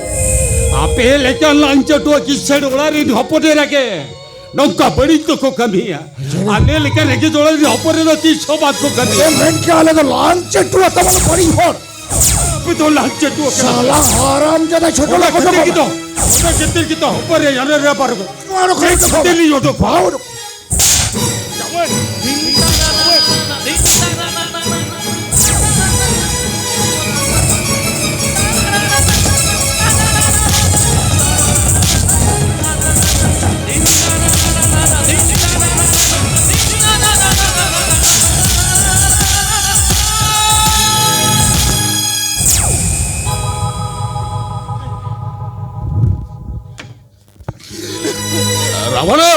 ᱟᱯᱮ ᱞᱮᱠᱟᱱ ᱞᱟᱝᱪᱟᱹᱴᱩᱣᱟᱹ ᱠᱤᱥᱟᱹᱬ ᱚᱲᱟᱜ ᱨᱮᱱ ᱦᱚᱯᱚᱱ ᱮᱨᱟ ᱜᱮ ᱱᱚᱝᱠᱟ ᱵᱟᱹᱲᱤᱡ ᱫᱚᱠᱚ ᱠᱟᱹᱢᱤᱭᱟ᱾ ᱟᱞᱮ ᱞᱮᱠᱟ ᱨᱮᱸᱜᱮᱡ ᱚᱲᱟᱜ ᱨᱮᱱ ᱦᱚᱯᱚᱱ ᱮᱨᱟ ᱛᱤᱥ ᱦᱚᱸ ᱵᱟᱝ ᱠᱚ ᱠᱟᱹᱢᱤᱭᱟ᱾ ᱮ ᱢᱮᱱ ᱠᱮᱭᱟ ᱟᱞᱮ ᱫᱚ ᱞᱟᱝᱪᱟᱹᱴᱩᱣᱟᱹ ᱛᱟᱵᱚᱱ ᱵᱟᱹᱲᱤᱡ ᱦᱚᱲ᱾ ᱟᱯᱮ ᱫᱚ ᱞᱟᱝᱪᱟᱹᱴᱩᱣᱟᱹ ᱠᱟᱱᱟ᱾ ᱥᱟᱞᱟ ᱦᱟᱨᱟᱢ ᱡᱟᱫᱟ ᱪᱷᱳᱴᱳ ᱚᱱᱟ ᱞᱚᱠᱚ ᱠᱷᱟᱹᱛᱤᱨ ᱫᱚ ᱜᱮᱛᱚ, ᱚᱱᱟ ᱠᱷᱟᱹᱛᱤᱨ ᱜᱮᱛᱚ ᱦᱚᱯᱚᱱ ᱮᱨᱟ ᱟᱞᱮ ᱨᱮ ᱵᱟᱨ ᱠᱚ᱾ ᱱᱚᱣᱟ ᱫᱚ ᱠᱷᱟᱹᱞᱤ ᱫᱚ ᱠᱷᱟᱹᱛᱤᱨ ᱞᱤᱧ ᱚᱰᱚᱠ ᱠᱚᱣᱟ᱾ ᱵᱟᱝ ᱚᱰᱚᱠ᱾ ᱨᱟᱵᱟᱱᱟ!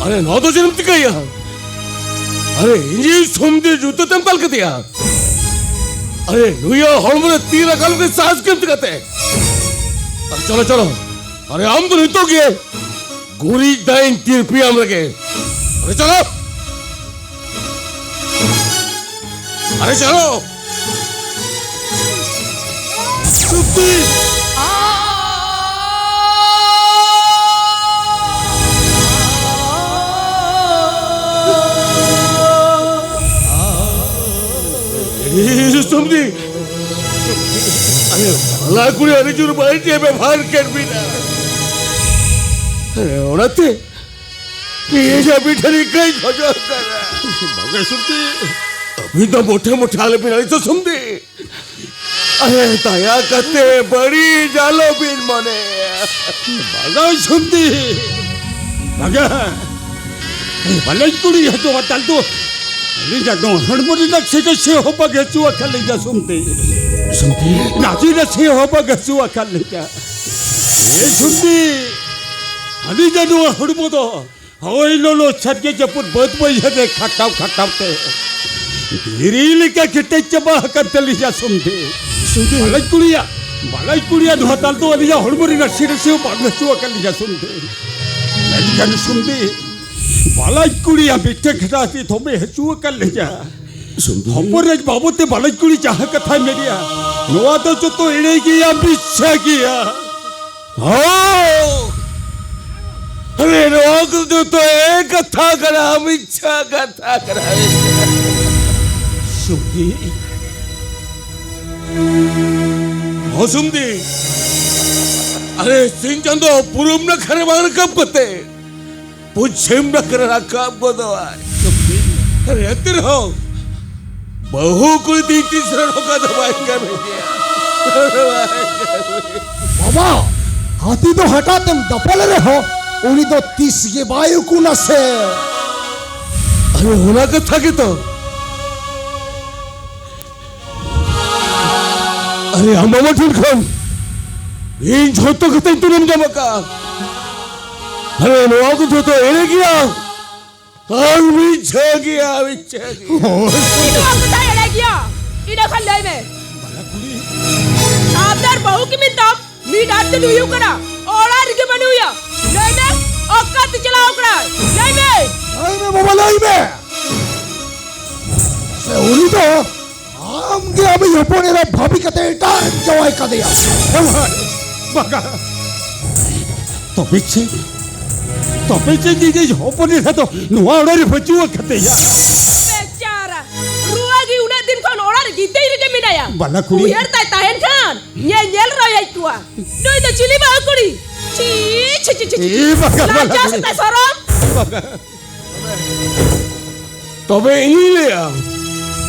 ᱟᱨᱮ, ᱱᱚᱣᱟ ᱫᱚ ᱪᱮᱫ ᱮᱢ ᱪᱤᱠᱟᱹᱭᱟ? ᱟᱨᱮ, ᱤᱧᱤᱡ ᱥᱚᱢᱫᱤ ᱡᱩᱛᱟᱹ ᱛᱮᱢ ᱫᱟᱞ ᱠᱮᱫᱮᱭᱟ? ᱟᱨᱮ, ᱱᱩᱭᱟᱜ ᱦᱚᱲᱢᱚ ᱨᱮ ᱛᱤ ᱨᱟᱠᱟᱵ ᱞᱟᱹᱜᱤᱫ ᱥᱟᱦᱟᱥ ᱠᱮᱢ ᱪᱤᱠᱟᱹᱛᱮ? ᱟᱨᱮ, ᱪᱚᱞᱚ, ᱪᱚᱞᱚ᱾ ᱟᱨᱮ, ᱟᱢ ᱫᱚ ᱱᱤᱛᱚᱜ ᱜᱮ ᱜᱩᱨᱤᱡ ᱫᱟᱜ ᱤᱧ ᱛᱤᱨᱯᱤᱭᱟᱢ ᱨᱮᱜᱮ᱾ ᱟᱨᱮ, ᱪᱚᱞᱚ᱾ ᱟᱨᱮ, ᱪᱚᱞᱚ᱾ ᱥᱚᱢᱫᱤ! ᱮ, ᱥᱚᱢᱫᱤ! ᱟᱨᱮ, ᱵᱟᱞᱟ ᱠᱩᱲᱤ ᱟᱹᱰᱤ ᱡᱳᱨ ᱵᱟᱹᱲᱤᱡ ᱮ ᱵᱮᱵᱚᱦᱟᱨ ᱠᱮᱫ ᱵᱤᱱᱟ᱾ ᱟᱨᱮ, ᱚᱱᱟᱛᱮ ᱤᱧ ᱟᱹᱵᱤᱱ ᱴᱷᱮᱱ ᱤᱠᱟᱹᱧ ᱠᱷᱚᱡᱚᱜ ᱠᱟᱱᱟ᱾ ᱵᱟᱝᱟ ᱥᱚᱢᱫᱤ᱾ ᱟᱹᱵᱤᱱ ᱫᱚ ᱢᱚᱴᱷᱮ ᱢᱚᱴᱷᱮ ᱟᱞᱚᱵᱤᱱ ᱟᱹᱲᱤᱥᱚᱜ ᱥᱚᱢᱫᱤ᱾ ᱟᱨᱮ, ᱫᱟᱭᱟ ᱠᱟᱛᱮ ᱵᱟᱹᱲᱤᱡ ᱟᱞᱚᱵᱤᱱ ᱢᱚᱱᱮᱭᱟ᱾ ᱵᱟᱝᱟ ᱥᱚᱢᱫᱤ᱾ ᱵᱟᱝᱟ᱾ ᱵᱟᱞᱮ ᱠᱩᱲᱤ ᱦᱚᱪᱚ ᱟᱛᱟᱞ ᱫᱚ᱾ ᱟᱹᱞᱤᱧᱟᱜ ᱱᱚᱣᱟ ᱦᱚᱲᱢᱚ ᱨᱮᱱᱟᱜ ᱥᱮ ᱪᱮᱫ ᱦᱚᱸ ᱵᱟᱝ ᱦᱟᱹᱥᱩ ᱟᱠᱟᱫ ᱞᱤᱧᱟ ᱥᱚᱢᱫᱤ᱾ ᱥᱚᱢᱫᱤ᱾ ᱱᱟᱥᱮ ᱱᱟᱥᱮ ᱦᱚᱸ ᱵᱟᱝ ᱦᱟᱹᱥᱩ ᱟᱠᱟᱫ ᱞᱤᱧᱟ᱾ ᱮ ᱥᱚᱢᱫᱤ᱾ ᱟᱹᱞᱤᱧᱟᱜ ᱱᱚᱣᱟ ᱦᱚᱲᱢᱚ ᱫᱚ ᱦᱚᱭ ᱞᱚᱞᱚ ᱥᱟᱹᱨᱜᱮ ᱡᱟᱹᱯᱩᱫ ᱵᱟᱹᱫ ᱵᱟᱹᱭᱦᱟᱹᱲ ᱨᱮ ᱠᱷᱟᱴᱟᱣ ᱠᱷᱟᱴᱟᱣ ᱛᱮ ᱫᱷᱤᱨᱤ ᱞᱮᱠᱟ ᱠᱮᱴᱮᱡ ᱪᱟᱵᱟ ᱟᱠᱟᱱ ᱛᱟᱹᱞᱤᱧᱟ ᱥᱚᱢᱫᱷᱤ᱾ ᱥᱚᱢᱫᱷᱤ᱾ ᱵᱟᱞᱟᱡ ᱠᱩᱲᱤᱭᱟ, ᱵᱟᱞᱟᱡ ᱠᱩᱲᱤᱭᱟ, ᱱᱚᱣᱟ ᱛᱟᱞ ᱫᱚ ᱟᱹᱞᱤᱧᱟᱜ ᱦᱚᱲᱢᱚ ᱨᱮᱱᱟᱜ ᱥᱤᱨᱟᱹ ᱥᱮ ᱵᱟᱝ ᱦᱟᱹᱥᱩ ᱟᱠᱟᱱ ᱞᱤᱧᱟ ᱥᱚᱢᱫᱷᱤ᱾ ᱢᱮᱱᱠᱷᱟᱱ ᱥᱚᱢᱫᱷᱤ, ᱵᱟᱞᱟᱡ ᱠᱩᱲᱤᱭᱟ ᱢᱤᱫᱴᱮᱱ ᱠᱷᱮᱲᱟ ᱛᱤ ᱫᱚᱢᱮ ᱦᱟᱹᱥᱩ ᱟᱠᱟᱱ ᱞᱤᱧᱟ᱾ ᱥᱚᱢᱫᱷᱤ᱾ ᱦᱚᱯᱚᱱ ᱨᱮ ᱵᱟᱵᱚᱛ ᱛᱮ ᱵᱟᱞᱟᱡ ᱠᱩᱲᱤ ᱡᱟᱦᱟᱸ ᱠᱟᱛᱷᱟᱭ ᱢᱮᱱᱮᱜᱼᱟ, ᱱᱚᱣᱟ ᱫᱚ ᱡᱚᱛᱚ ᱮᱲᱮ ᱜᱮᱭᱟ, ᱢᱤᱪᱷᱟ ᱜᱮᱭᱟ᱾ ᱦᱚᱸ! ᱟᱨᱮ, ᱱᱚᱣᱟ ᱠᱚᱫᱚ ᱡᱚᱛᱚ ᱮᱲᱮ ᱠᱟᱛᱷᱟ ᱠᱟᱱᱟ, ᱢᱤᱪᱷᱟ ᱠᱟᱛᱷᱟ ᱠᱟᱱᱟ᱾ ᱥᱩᱢᱫᱷᱤ᱾ ᱦᱚᱸ, ᱥᱩᱢᱫᱷᱤ᱾ ᱟᱨᱮ, ᱥᱤᱧ ᱪᱟᱸᱫᱚ ᱯᱩᱨᱩᱵ ᱱᱟᱠᱷᱟ ᱨᱮ ᱵᱟᱝ ᱨᱟᱠᱟᱵ ᱠᱟᱛᱮ ᱯᱚᱪᱷᱤᱢ ᱱᱟᱠᱷᱟ ᱨᱮ ᱨᱟᱠᱟᱵ ᱜᱚᱫᱚᱜᱼᱟᱭ᱾ ᱟᱨᱮ, ᱮᱱᱛᱮ ᱨᱮᱦᱚᱸ ᱵᱟᱹᱦᱩ ᱠᱩᱲᱤ ᱛᱤ ᱛᱤᱥ ᱨᱮ ᱱᱚᱝᱠᱟ ᱫᱚ ᱵᱟᱭ ᱜᱟᱱᱚᱜ ᱜᱮᱭᱟ᱾ ᱵᱟᱵᱟ, ᱦᱟᱹᱛᱤ ᱫᱚ ᱦᱟᱴᱟᱜ ᱛᱮᱢ ᱫᱟᱯᱟᱞ ᱨᱮᱦᱚᱸ, ᱩᱱᱤ ᱫᱚ ᱛᱤᱥ ᱜᱮ ᱵᱟᱭ ᱩᱠᱩᱱᱟ ᱥᱮ᱾ ᱟᱨᱮ, ᱚᱱᱟ ᱠᱟᱛᱷᱟ ᱜᱮᱛᱚ᱾ ᱟᱨᱮ, ᱟᱢ ᱵᱟᱵᱟ ᱴᱷᱮᱱ ᱠᱷᱚᱱ ᱤᱧ ᱡᱷᱚᱛᱚ ᱠᱟᱛᱷᱟᱧ ᱛᱩᱞᱟᱹᱢ ᱡᱚᱢ ᱟᱠᱟᱫᱼᱟ᱾ ᱟᱨᱮ, ᱱᱚᱣᱟ ᱠᱚ ᱡᱷᱚᱛᱚ ᱮᱲᱮ ᱜᱮᱭᱟ᱾ ᱟᱨ ᱢᱤᱪᱷᱟ ᱜᱮᱭᱟ, ᱢᱤᱪᱷᱟ ᱜᱮᱭᱟ᱾ ᱤᱧ ᱱᱚᱣᱟ ᱠᱟᱛᱷᱟ ᱮᱲᱮ ᱜᱮᱭᱟ᱾ ᱤᱱᱟᱹ ᱠᱷᱟᱱ ᱞᱟᱹᱭ ᱢᱮ᱾ ᱟᱯᱱᱟᱨ ᱵᱟᱹᱦᱩ ᱠᱤᱢᱤᱱ ᱛᱟᱢ ᱢᱤᱫ ᱟᱨ ᱛᱮᱫ ᱦᱩᱭᱩᱜ ᱠᱟᱱᱟ᱾ ᱚᱲᱟᱜ ᱨᱮᱜᱮ ᱵᱟᱹᱱᱩᱭᱟ᱾ ᱞᱟᱹᱭ ᱢᱮ, ᱚᱠᱟᱛᱮ ᱪᱟᱞᱟᱣ ᱠᱟᱱᱟᱭ? ᱞᱟᱹᱭ ᱢᱮ᱾ ᱞᱟᱹᱭ ᱢᱮ ᱵᱟᱵᱟ, ᱞᱟᱹᱭ ᱢᱮ᱾ ᱥᱮ ᱩᱱᱤ ᱫᱚ ᱟᱢ ᱜᱮ ᱟᱢᱤᱡ ᱦᱚᱯᱚᱱ ᱮᱨᱟ ᱵᱷᱟᱵᱤ ᱠᱟᱛᱮ ᱮᱴᱟᱜ ᱮᱢ ᱡᱟᱶᱟᱭ ᱠᱟᱫᱮᱭᱟ? ᱵᱟᱝᱟ, ᱵᱟᱝᱟ᱾ ᱛᱚᱵᱮ ᱪᱮᱫ? ᱛᱚᱵᱮ ᱪᱮᱫ ᱤᱧᱤᱡ ᱦᱚᱯᱚᱱ ᱮᱨᱟ ᱫᱚ ᱱᱚᱣᱟ ᱚᱲᱟᱜ ᱨᱮ ᱵᱟᱹᱪᱩᱜ ᱟᱠᱟᱫᱮᱭᱟ? ᱵᱮᱪᱟᱨᱟ, ᱨᱩᱣᱟᱹ ᱜᱮ ᱩᱱᱟᱹᱜ ᱫᱤᱱ ᱠᱷᱚᱱ ᱚᱲᱟᱜ ᱨᱮ ᱜᱤᱛᱤᱡ ᱨᱮᱜᱮ ᱢᱮᱱᱟᱭᱟ᱾ ᱵᱟᱞᱟ ᱠᱩᱲᱤ᱾ ᱩᱭᱦᱟᱹᱨ ᱛᱟᱭ ᱛᱟᱦᱮᱱ ᱠᱷᱟᱱ ᱧᱮᱧᱮᱞ ᱨᱚᱭ ᱦᱮᱡ ᱠᱚᱣᱟ᱾ ᱱᱩᱭ ᱫᱚ ᱪᱤᱞᱤ ᱵᱟᱹᱦᱩ ᱠᱩᱲᱤ? ᱪᱷᱤ, ᱪᱷᱤ, ᱪᱷᱤ, ᱪᱷᱤ, ᱪᱷᱤ᱾ ᱮ, ᱵᱟᱠᱟ, ᱵᱟᱠᱟ, ᱞᱟᱡᱟ ᱵᱟᱠᱟ᱾ ᱥᱮᱛᱟ ᱥᱚᱨᱚᱢ᱾ ᱵᱟᱠᱟ᱾ ᱛᱚᱵᱮ ᱤᱧᱤᱧ ᱞᱟᱹᱭᱟ᱾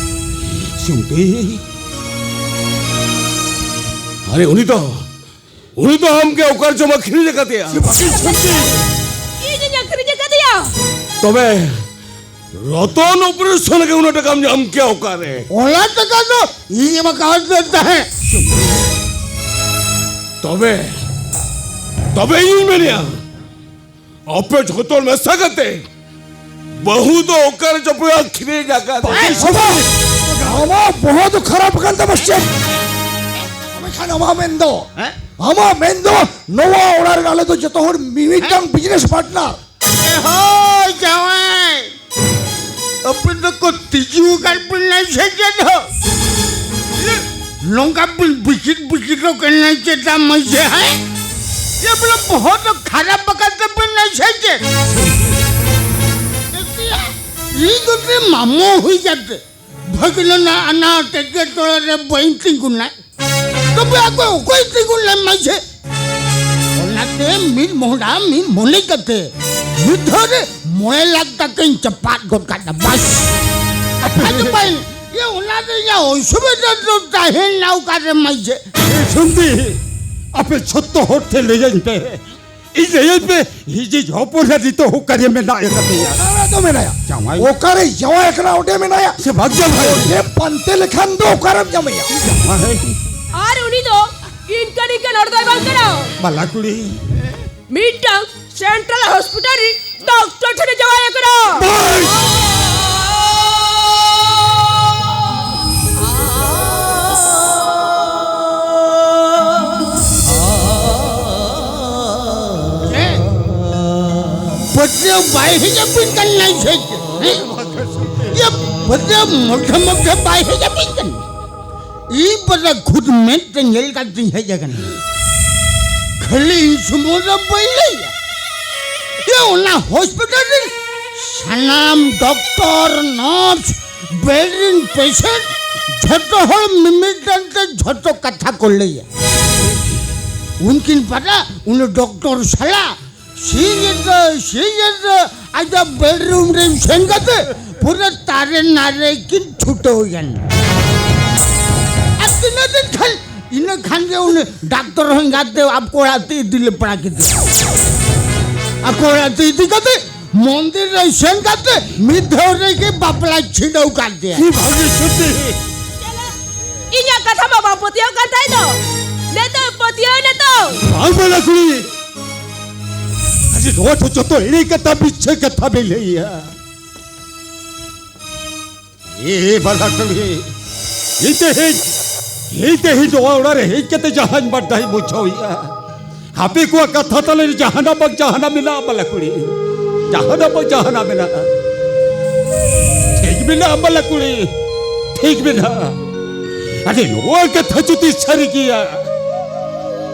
ᱥᱩᱢᱫᱷᱤ᱾ ᱟᱨᱮ, ᱩᱱᱤ ᱫᱚ, ᱩᱱᱤ ᱫᱚ ᱟᱢᱜᱮ ᱚᱠᱟ ᱨᱮᱪᱚᱢ ᱟᱹᱠᱷᱨᱤᱧ ᱟᱠᱟᱫᱮᱭᱟ᱾ ᱤᱧᱤᱧ ᱟᱹᱠᱷᱨᱤᱧ ᱟᱠᱟᱫᱮᱭᱟ? ᱛᱚᱵᱮ ᱨᱚᱛᱚᱱ operation ᱜᱮ ᱩᱱᱟᱹᱜ ᱴᱟᱠᱟᱢ ᱧᱟᱢ ᱠᱮᱭᱟ ᱚᱠᱟᱨᱮ? ᱚᱱᱟ ᱴᱟᱠᱟ ᱫᱚ ᱤᱧ ᱮᱢ ᱟᱠᱟᱫ ᱛᱟᱦᱮᱸᱫ᱾ ᱛᱚᱵᱮ, ᱛᱚᱵᱮ ᱤᱧᱤᱧ ᱢᱮᱱᱮᱫᱼᱟ, ᱟᱯᱮ ᱡᱷᱚᱛᱚ ᱢᱮᱥᱟ ᱠᱟᱛᱮ ᱵᱟᱹᱦᱩ ᱫᱚ ᱚᱠᱟᱨᱮ ᱪᱚᱯᱮ ᱟᱹᱠᱷᱨᱤᱧ ᱟᱠᱟᱫᱮ? ᱮᱭ ᱵᱟᱵᱟ, ᱟᱢᱟᱜ ᱵᱚᱦᱚᱜ ᱫᱚ ᱠᱷᱟᱨᱟᱯ ᱟᱠᱟᱱ ᱛᱟᱢᱟ ᱥᱮ ᱪᱮᱫ? ᱢᱮᱱᱠᱷᱟᱱ ᱟᱢᱟᱜ ᱢᱮᱱ ᱫᱚ, ᱦᱮᱸ? ᱟᱢᱟᱜ ᱢᱮᱱ ᱫᱚ ᱱᱚᱣᱟ ᱚᱲᱟᱜ ᱨᱮ ᱟᱞᱮ ᱫᱚ ᱡᱚᱛᱚ ᱦᱚᱲ ᱢᱤᱢᱤᱫᱴᱟᱝ ᱵᱤᱡᱽᱱᱮᱥ ᱯᱟᱨᱴᱱᱟᱨ᱾ ᱮ ᱦᱳᱭ ᱡᱟᱶᱟᱭ, ᱟᱯᱮ ᱫᱚᱠᱚ ᱛᱤᱡᱩ ᱟᱠᱟᱫ ᱯᱮ ᱱᱟᱭ ᱥᱮ ᱪᱮᱫ ᱦᱚ? ᱱᱚᱝᱠᱟ ᱵᱤᱱ ᱵᱤᱪᱤᱛ ᱵᱤᱪᱤᱛ ᱠᱟᱱᱟ ᱪᱮᱫᱟᱜ ᱢᱟᱹᱭ ᱥᱮ, ᱦᱮᱸ? ᱮ ᱵᱚᱞᱮ ᱵᱚᱦᱚᱜ ᱫᱚ ᱠᱷᱟᱨᱟᱯ ᱟᱠᱟᱫ ᱛᱟᱯᱮ ᱱᱟᱭ ᱥᱮ ᱪᱮᱫ? ᱤᱧ ᱫᱚ ᱯᱮ ᱢᱟᱢᱚ ᱦᱩᱭ ᱠᱟᱛᱮ ᱵᱷᱟᱹᱜᱽᱱᱟᱹ ᱱᱟ ᱟᱱᱟ ᱛᱮᱜᱮ ᱛᱚᱲᱟ ᱨᱮ ᱵᱟᱹᱧ ᱛᱤᱸᱜᱩᱱᱟ᱾ ᱛᱚᱵᱮ ᱟᱠᱚ ᱚᱠᱚᱭ ᱛᱤᱸᱜᱩᱱ ᱞᱮᱱ ᱢᱟᱡᱷᱮ? ᱚᱱᱟᱛᱮ ᱢᱤᱫ ᱢᱚᱦᱰᱟ ᱢᱤᱫ ᱢᱚᱱᱮ ᱠᱟᱛᱮ ᱢᱤᱫ ᱫᱷᱟᱣ ᱨᱮ ᱢᱚᱬᱮ ᱞᱟᱠᱷ ᱴᱟᱠᱟᱧ ᱪᱟᱯᱟᱫ ᱜᱚᱫ ᱠᱟᱫᱟ, ᱵᱟᱥ᱾ ᱟᱫᱚ ᱵᱟᱭ, ᱤᱭᱟᱹ, ᱚᱱᱟ ᱨᱮᱭᱟᱜ ᱚᱥᱩᱵᱤᱫᱷᱟ ᱫᱚ ᱛᱟᱦᱮᱱᱟ ᱚᱠᱟᱨᱮ ᱢᱟᱡᱷᱮ? ᱮ ᱥᱩᱱᱫᱤ, ᱟᱯᱮ ᱡᱷᱚᱛᱚ ᱦᱚᱲ ᱴᱷᱮᱱ ᱞᱟᱹᱭᱟᱹᱧ ᱯᱮ, ᱤᱧ ᱞᱟᱹᱭᱟᱹᱧ ᱯᱮ, ᱤᱧᱤᱡ ᱦᱚᱯᱚᱱ ᱮᱨᱟ ᱱᱤᱛᱚᱜ ᱚᱠᱟᱨᱮ ᱢᱮᱱᱟᱜ ᱟᱠᱟᱫᱮᱭᱟ? ᱚᱠᱟᱨᱮ ᱫᱚ ᱢᱮᱱᱟᱭᱟ? ᱡᱟᱶᱟᱭ᱾ ᱚᱠᱟᱨᱮ ᱡᱟᱶᱟᱭ ᱟᱠᱟᱱᱟ ᱚᱸᱰᱮ ᱢᱮᱱᱟᱭᱟ? ᱥᱮ ᱵᱟᱝ ᱡᱟᱶᱟᱭ? ᱚᱸᱰᱮ ᱯᱟᱱᱛᱮ ᱞᱮᱠᱷᱟᱱ ᱫᱚ ᱚᱠᱟᱨᱮᱢ ᱧᱟᱢᱮᱭᱟ? ᱡᱟᱶᱟᱭ᱾ ᱟᱨ ᱩᱱᱤ ᱫᱚ ᱤᱱᱠᱟᱹ ᱱᱤᱝᱠᱟᱹ ᱦᱚᱲ ᱫᱚᱭ ᱵᱟᱝ ᱠᱟᱱᱟ᱾ ᱵᱟᱞᱟ ᱠᱩᱲᱤ᱾ ᱢᱤᱫᱴᱟᱝ ᱥᱮᱱᱴᱨᱟᱞ ᱦᱚᱥᱯᱤᱴᱟᱞ ᱨᱮ ᱰᱚᱠᱴᱚᱨ ᱴᱷᱮᱱᱮ ᱡᱟᱶᱟᱭ ᱟᱠᱟᱱᱟ᱾ ᱵᱟᱝ᱾ ᱪᱮᱫ? ᱯᱟᱹᱛᱭᱟᱹᱣ ᱵᱟᱭ ᱦᱮᱡ ᱟᱹᱵᱤᱱ ᱠᱟᱱᱟ ᱥᱮ ᱪᱮᱫ? ᱦᱮᱸ? ᱤᱭᱟᱹ, ᱯᱟᱹᱛᱭᱟᱹᱣ ᱢᱚᱫᱽᱫᱷᱮ ᱢᱚᱫᱽᱫᱷᱮ ᱵᱟᱭ ᱦᱮᱡ ᱟᱹᱵᱤᱱ ᱠᱟᱱᱟ? ᱤᱧ ᱯᱟᱛᱟ ᱠᱷᱩᱫ ᱢᱮᱫ ᱛᱮ ᱧᱮᱞ ᱠᱟᱛᱮᱧ ᱦᱮᱡ ᱟᱠᱟᱱᱟ᱾ ᱠᱷᱟᱹᱞᱤ ᱤᱧ ᱥᱩᱢᱩᱝ ᱫᱚ ᱵᱟᱹᱧ ᱞᱟᱹᱭᱟ᱾ ᱤᱭᱟᱹ, ᱚᱱᱟ ᱦᱚᱥᱯᱤᱴᱟᱞ ᱨᱮ ᱥᱟᱱᱟᱢ ᱰᱚᱠᱴᱚᱨ, ᱱᱟᱨᱥ, ᱵᱮᱰ ᱨᱮᱱ ᱯᱮᱥᱮᱱᱴ ᱡᱷᱚᱛᱚ ᱦᱚᱲ ᱢᱤᱢᱤᱫᱴᱟᱝ ᱛᱮ ᱡᱷᱚᱛᱚ ᱠᱟᱛᱷᱟ ᱠᱚ ᱞᱟᱹᱭᱟ᱾ ᱩᱱᱠᱤᱱ ᱯᱟᱛᱟ ᱩᱱᱤ ᱰᱚᱠᱴᱚᱨ ᱥᱟᱞᱟ ᱥᱤᱧ ᱧᱤᱫᱟᱹ, ᱥᱤᱧ ᱧᱤᱫᱟᱹ ᱟᱡᱟᱜ ᱵᱮᱰᱨᱩᱢ ᱨᱮ ᱥᱮᱱ ᱠᱟᱛᱮ ᱯᱩᱨᱟᱹ ᱛᱟᱨᱮ ᱱᱟᱨᱮ ᱠᱤᱱ ᱪᱷᱩᱴᱟᱹᱣ ᱮᱱ᱾ ᱟᱨ ᱛᱤᱱᱟᱹᱜ ᱫᱤᱱ ᱠᱷᱟᱱ, ᱤᱱᱟᱹ ᱠᱷᱟᱱ ᱜᱮ ᱩᱱᱤ ᱰᱟᱠᱛᱚᱨ ᱦᱚᱸ ᱮᱸᱜᱟᱛ ᱛᱮ ᱟᱠᱚ ᱚᱲᱟᱜ ᱛᱮ ᱤᱫᱤ ᱞᱮ ᱯᱟᱲᱟ ᱠᱮᱫᱮᱭᱟ᱾ ᱟᱠᱚ ᱚᱲᱟᱜ ᱛᱮ ᱤᱫᱤ ᱠᱟᱛᱮ ᱢᱚᱱᱫᱤᱨ ᱨᱮ ᱥᱮᱱ ᱠᱟᱛᱮ ᱢᱤᱫ ᱫᱷᱟᱣ ᱨᱮᱜᱮ ᱵᱟᱯᱞᱟ ᱪᱷᱤᱰᱟᱹᱣ ᱠᱟᱫᱮᱭᱟ᱾ ᱠᱤ ᱵᱷᱟᱜᱮ ᱪᱷᱩᱴᱤ! ᱤᱧᱟᱜ ᱠᱟᱛᱷᱟ ᱢᱟ ᱵᱟᱢ ᱯᱟᱹᱛᱭᱟᱹᱣ ᱠᱟᱱ ᱛᱟᱦᱮᱸ ᱫᱚ᱾ ᱱᱤᱛᱚᱜ ᱯᱟᱹᱛᱭᱟᱹᱣ ᱱᱤᱛᱚᱜ᱾ ᱵᱟᱝ ᱵᱟᱞᱟ ᱠᱩᱲᱤ, ᱟᱪᱪᱷᱟ, ᱱᱚᱣᱟ ᱫᱚ ᱡᱚᱛᱚ ᱮᱲᱮ ᱠᱟᱛᱷᱟ, ᱢᱤᱪᱷᱟᱹ ᱠᱟᱛᱷᱟ ᱵᱤᱱ ᱞᱟᱹᱭᱮᱜᱼᱟ᱾ ᱮ ᱵᱟᱞᱟ ᱠᱩᱲᱤ, ᱤᱧ ᱛᱮᱦᱮᱧ, ᱤᱧ ᱛᱮᱦᱮᱧ ᱱᱚᱣᱟ ᱚᱲᱟᱜ ᱨᱮ ᱦᱮᱡ ᱠᱟᱛᱮ ᱡᱟᱦᱟᱸᱧ ᱵᱟᱰᱟᱭ ᱵᱩᱡᱷᱟᱹᱣᱮᱜᱼᱟ, ᱟᱯᱮ ᱠᱚᱣᱟᱜ ᱠᱟᱛᱷᱟ ᱛᱟᱞᱟ ᱨᱮ ᱡᱟᱦᱟᱱᱟᱜ ᱵᱟᱝ ᱡᱟᱦᱟᱱᱟᱜ ᱢᱮᱱᱟᱜᱼᱟ ᱵᱟᱞᱟ ᱠᱩᱲᱤ, ᱡᱟᱦᱟᱱᱟᱜ ᱵᱟᱝ ᱡᱟᱦᱟᱱᱟᱜ ᱢᱮᱱᱟᱜᱼᱟ, ᱴᱷᱤᱠ ᱢᱮᱱᱟᱜᱼᱟ ᱵᱟᱞᱟ ᱠᱩᱲᱤ, ᱴᱷᱤᱠ ᱢᱮᱱᱟᱜᱼᱟ᱾ ᱟᱨᱮ ᱱᱚᱣᱟ ᱠᱟᱛᱷᱟ ᱡᱩᱫᱤ ᱥᱟᱹᱨᱤ ᱜᱮᱭᱟ,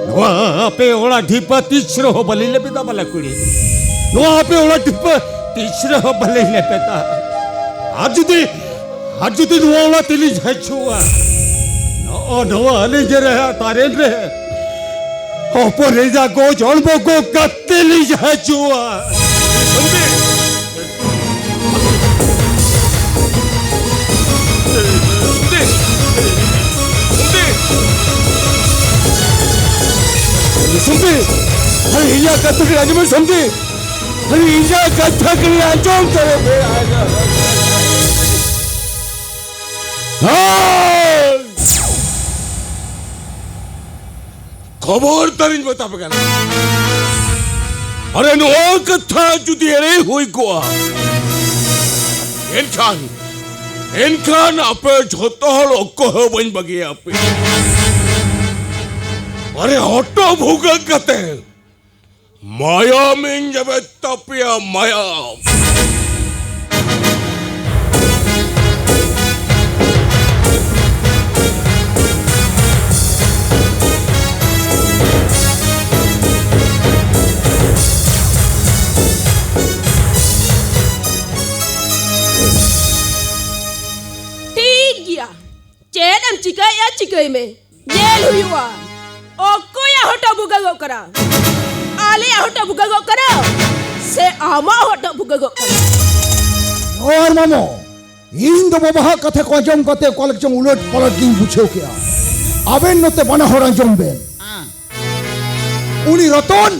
ᱱᱚᱣᱟ ᱟᱯᱮ ᱚᱲᱟᱜ ᱰᱷᱤᱯᱟᱹ ᱛᱤᱥ ᱨᱮᱦᱚᱸ ᱵᱟᱞᱮ ᱞᱮᱵᱮᱫᱟ ᱵᱟᱞᱟ ᱠᱩᱲᱤ, ᱱᱚᱣᱟ ᱟᱯᱮ ᱚᱲᱟᱜ ᱰᱷᱤᱯᱟᱹ ᱛᱤᱥ ᱨᱮᱦᱚᱸ ᱵᱟᱞᱮ ᱞᱮᱵᱮᱫᱟ᱾ ᱟᱨ ᱡᱩᱫᱤ, ᱟᱨ ᱡᱩᱫᱤ ᱱᱚᱣᱟ ᱚᱲᱟᱜ ᱛᱮᱞᱤᱧ ᱦᱤᱡᱩᱜᱼᱟ, ᱱᱚᱜᱼᱚ ᱱᱚᱣᱟ ᱟᱹᱞᱤᱧ ᱨᱮ ᱛᱟᱨᱮᱱ ᱨᱮ ᱦᱚᱯᱚᱱ ᱮᱨᱟ ᱜᱚᱡ ᱦᱚᱲᱢᱚ ᱠᱚ ᱠᱟᱛᱮ ᱞᱤᱧ ᱦᱤᱡᱩᱜᱼᱟ᱾ ᱥᱚᱢᱫᱤ! ᱟᱨᱮ ᱤᱧᱟᱹᱜ ᱠᱟᱛᱷᱟ ᱠᱟᱹᱴᱤᱡ ᱟᱸᱡᱚᱢ ᱢᱮ, ᱥᱚᱢᱫᱤ! ᱟᱨᱮ ᱤᱧᱟᱹᱜ ᱠᱟᱛᱷᱟ ᱠᱟᱹᱴᱤᱡ ᱟᱸᱡᱚᱢ ᱛᱟᱞᱮ ᱯᱮ᱾ ᱦᱮᱸ! ᱠᱷᱚᱵᱚᱨ ᱛᱟᱨᱤᱧ ᱢᱮᱛᱟ ᱯᱮ ᱠᱟᱱᱟ᱾ ᱟᱨᱮ ᱱᱚᱣᱟ ᱠᱟᱛᱷᱟ ᱡᱩᱫᱤ ᱮᱲᱮ ᱦᱩᱭ ᱠᱚᱜᱼᱟ, ᱮᱱᱠᱷᱟᱱ, ᱮᱱᱠᱷᱟᱱ ᱟᱯᱮ ᱡᱷᱚᱛᱚ ᱦᱚᱲ ᱚᱠᱚᱭ ᱦᱚᱸ ᱵᱟᱹᱧ ᱵᱟᱹᱜᱤᱭᱟᱯᱮ᱾ ᱟᱨᱮ ᱦᱚᱴᱚᱜ ᱵᱷᱩᱜᱟᱹᱜ ᱠᱟᱛᱮ ᱢᱟᱭᱟᱢᱤᱧ ᱡᱚᱵᱮ ᱛᱟᱯᱮᱭᱟ, ᱢᱟᱭᱟᱢ᱾ ᱴᱷᱤᱠ ᱜᱮᱭᱟ, ᱪᱮᱫ ᱮᱢ ᱪᱤᱠᱟᱹᱭᱮᱫᱼᱟ ᱪᱤᱠᱟᱹᱭ ᱢᱮ, ᱧᱮᱞ ᱦᱩᱭᱩᱜᱼᱟ ᱚᱠᱚᱭᱟᱜ ᱦᱚᱴᱚᱜ ᱵᱩᱜᱟᱹᱜᱚᱜ ᱠᱟᱱᱟ, ᱟᱞᱮᱭᱟᱜ ᱦᱚᱴᱚᱜ ᱵᱩᱜᱟᱹᱜᱚᱜ ᱠᱟᱱᱟ ᱥᱮ ᱟᱢᱟᱜ ᱦᱚᱴᱚᱜ ᱵᱩᱜᱟᱹᱜᱚᱜ ᱠᱟᱱᱟ᱾ ᱱᱚᱣᱟ ᱢᱟᱢᱚ, ᱤᱧ ᱫᱚ ᱵᱟᱵᱟᱣᱟᱜ ᱠᱟᱛᱷᱟ ᱠᱚ ᱟᱸᱡᱚᱢ ᱠᱟᱛᱮ ᱚᱠᱟ ᱞᱮᱠᱟ ᱪᱚᱝ ᱩᱞᱟᱹᱴ ᱯᱟᱞᱟᱴ ᱜᱤᱧ ᱵᱩᱡᱷᱟᱹᱣ ᱠᱮᱜᱼᱟ᱾ ᱟᱵᱮᱱ ᱱᱚᱛᱮ ᱵᱟᱱᱟ ᱦᱚᱲ ᱟᱸᱡᱚᱢ ᱵᱮᱱ᱾ ᱩᱱᱤ ᱨᱚᱛᱚᱱ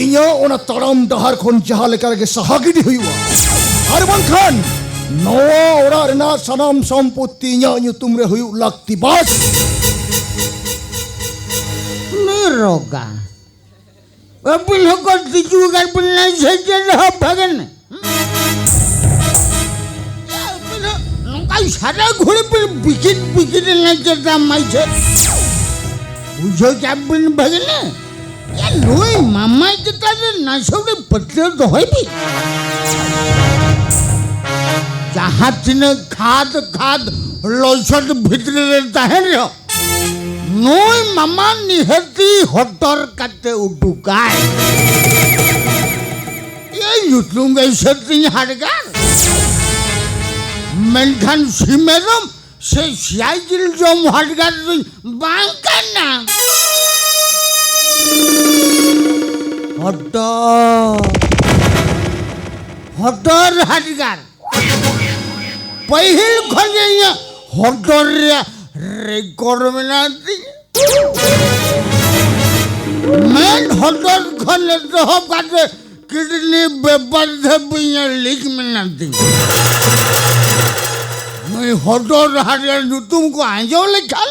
ᱤᱧᱟᱹᱜ ᱚᱱᱟ ᱛᱟᱲᱟᱢ ᱰᱟᱦᱟᱨ ᱠᱷᱚᱱ ᱡᱟᱦᱟᱸ ᱞᱮᱠᱟ ᱨᱮᱜᱮ ᱥᱟᱦᱟ ᱜᱤᱰᱤ ᱦᱩᱭᱩᱜᱼᱟ, ᱟᱨ ᱵᱟᱝᱠᱷᱟᱱ ᱱᱚᱣᱟ ᱚᱲᱟᱜ ᱨᱮᱱᱟᱜ ᱥᱟᱱᱟᱢ ᱥᱚᱢᱯᱚᱛᱛᱤ ᱤᱧᱟᱹᱜ ᱧᱩᱛᱩᱢ ᱨᱮ ᱦᱩᱭᱩᱜ ᱞᱟᱹᱠᱛᱤ᱾ ᱵᱟᱥ! ᱱᱤᱨᱚᱜᱟ᱾ ᱟᱹᱵᱤᱱ ᱦᱚᱸᱠᱚ ᱛᱤᱡᱩ ᱟᱠᱟᱫ ᱵᱤᱱᱟ ᱥᱮ ᱪᱮᱫ ᱦᱚᱸ ᱵᱷᱟᱜᱮ ᱱᱟ? ᱱᱚᱝᱠᱟ ᱥᱟᱨᱟ ᱜᱷᱩᱲᱤ ᱵᱤᱱ ᱵᱤᱠᱤᱴ ᱵᱤᱠᱤᱴ ᱮᱱᱟ ᱪᱮᱫᱟᱜ ᱢᱟᱭ ᱪᱮᱫ? ᱵᱩᱡᱷᱟᱹᱣ ᱠᱮᱫ ᱵᱤᱱ ᱵᱷᱟᱜᱮ ᱱᱟ? ᱮ, ᱱᱩᱭ ᱢᱟᱢᱟ ᱪᱮᱛᱟᱱ ᱨᱮ ᱱᱟᱥᱮ ᱩᱰᱤᱡ ᱯᱟᱹᱛᱭᱟᱹᱣ ᱫᱚᱦᱚᱭ ᱵᱤᱱ᱾ ᱡᱟᱦᱟᱸ ᱛᱤᱱᱟᱹᱜ ᱠᱷᱟᱫ ᱠᱷᱟᱫ ᱞᱚᱥᱚᱫ ᱵᱷᱤᱛᱨᱤ ᱨᱮ ᱛᱟᱦᱮᱱ ᱨᱮᱦᱚᱸ, ᱱᱩᱭ ᱢᱟᱢᱟ ᱱᱤᱦᱟᱹᱛᱤ ᱦᱚᱴᱚᱨ ᱠᱟᱛᱮ ᱩᱰᱩᱠᱟᱭ᱾ ᱮ, ᱧᱩᱛᱩᱢ ᱜᱮ ᱥᱟᱹᱛᱤᱧ ᱦᱟᱰᱜᱟᱨ, ᱢᱮᱱᱠᱷᱟᱱ ᱥᱤᱢ ᱢᱮᱨᱚᱢ ᱥᱮ ᱥᱤᱭᱟ ᱡᱤᱞ ᱡᱚᱢ ᱦᱟᱰᱜᱟᱨ ᱫᱚᱧ ᱵᱟᱝ ᱠᱟᱱᱟ᱾ ᱦᱚᱴᱚᱨ, ᱦᱚᱴᱚᱨ ᱦᱟᱰᱜᱟᱨ᱾ ᱯᱟᱹᱦᱤᱞ ᱠᱷᱚᱱ ᱜᱮ ᱤᱧᱟᱹᱜ ᱦᱚᱴᱚᱨ ᱨᱮᱭᱟᱜ ᱨᱮᱠᱚᱨᱰ ᱢᱮᱱᱟᱜ ᱛᱤᱧᱟᱹ᱾ ᱢᱮᱫ ᱦᱚᱴᱚᱨ ᱠᱷᱚᱱ ᱮᱛᱚᱦᱚᱵ ᱠᱟᱛᱮ ᱠᱤᱰᱱᱤ ᱵᱮᱯᱟᱨ ᱫᱷᱟᱹᱵᱤᱡ ᱤᱧᱟᱹᱜ ᱞᱤᱠ ᱢᱮᱱᱟᱜ ᱛᱤᱧᱟᱹ᱾ ᱱᱩᱭ ᱦᱚᱴᱚᱨ ᱦᱟᱰᱜᱟᱨ ᱧᱩᱛᱩᱢ ᱠᱚ ᱟᱸᱡᱚᱢ ᱞᱮᱠᱷᱟᱱ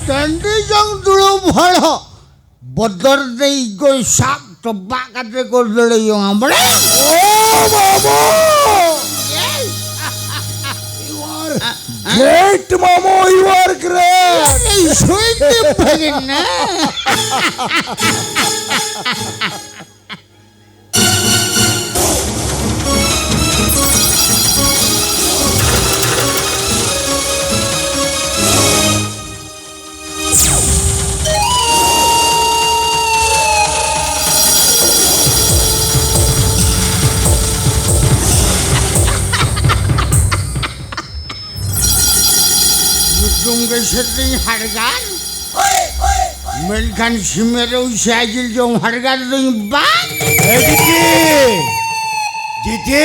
ᱴᱟᱺᱰᱤ ᱡᱚᱝ ᱫᱩᱲᱩᱵ ᱦᱚᱲ ᱦᱚᱸ ᱵᱚᱛᱚᱨ ᱛᱮ ᱤᱡ ᱠᱚ ᱥᱟᱵ ᱛᱚᱯᱟᱜ ᱠᱟᱛᱮ ᱠᱚ ᱫᱟᱹᱲ ᱡᱚᱝᱟ᱾ ᱵᱟᱲᱟᱭᱟᱢ? ᱳ ᱵᱟᱵᱟ! ᱮᱭ! You are great, Mamu, you are great! ᱮᱭ, ᱥᱩᱭ ᱛᱮ ᱵᱷᱟᱜᱮ ᱱᱟ᱾ ᱧᱩᱛᱩᱢ ᱜᱮ ᱥᱮᱛᱮᱧ ᱦᱟᱰᱜᱟᱨ, ᱢᱮᱱᱠᱷᱟᱱ ᱥᱤᱢ ᱢᱮᱨᱚᱢ ᱥᱮᱭᱟ ᱡᱤᱞ ᱡᱚᱢ ᱦᱟᱰᱜᱟᱨ ᱫᱚᱧ ᱵᱟᱝ᱾ ᱮ ᱡᱤᱛᱤ! ᱡᱤᱛᱤ!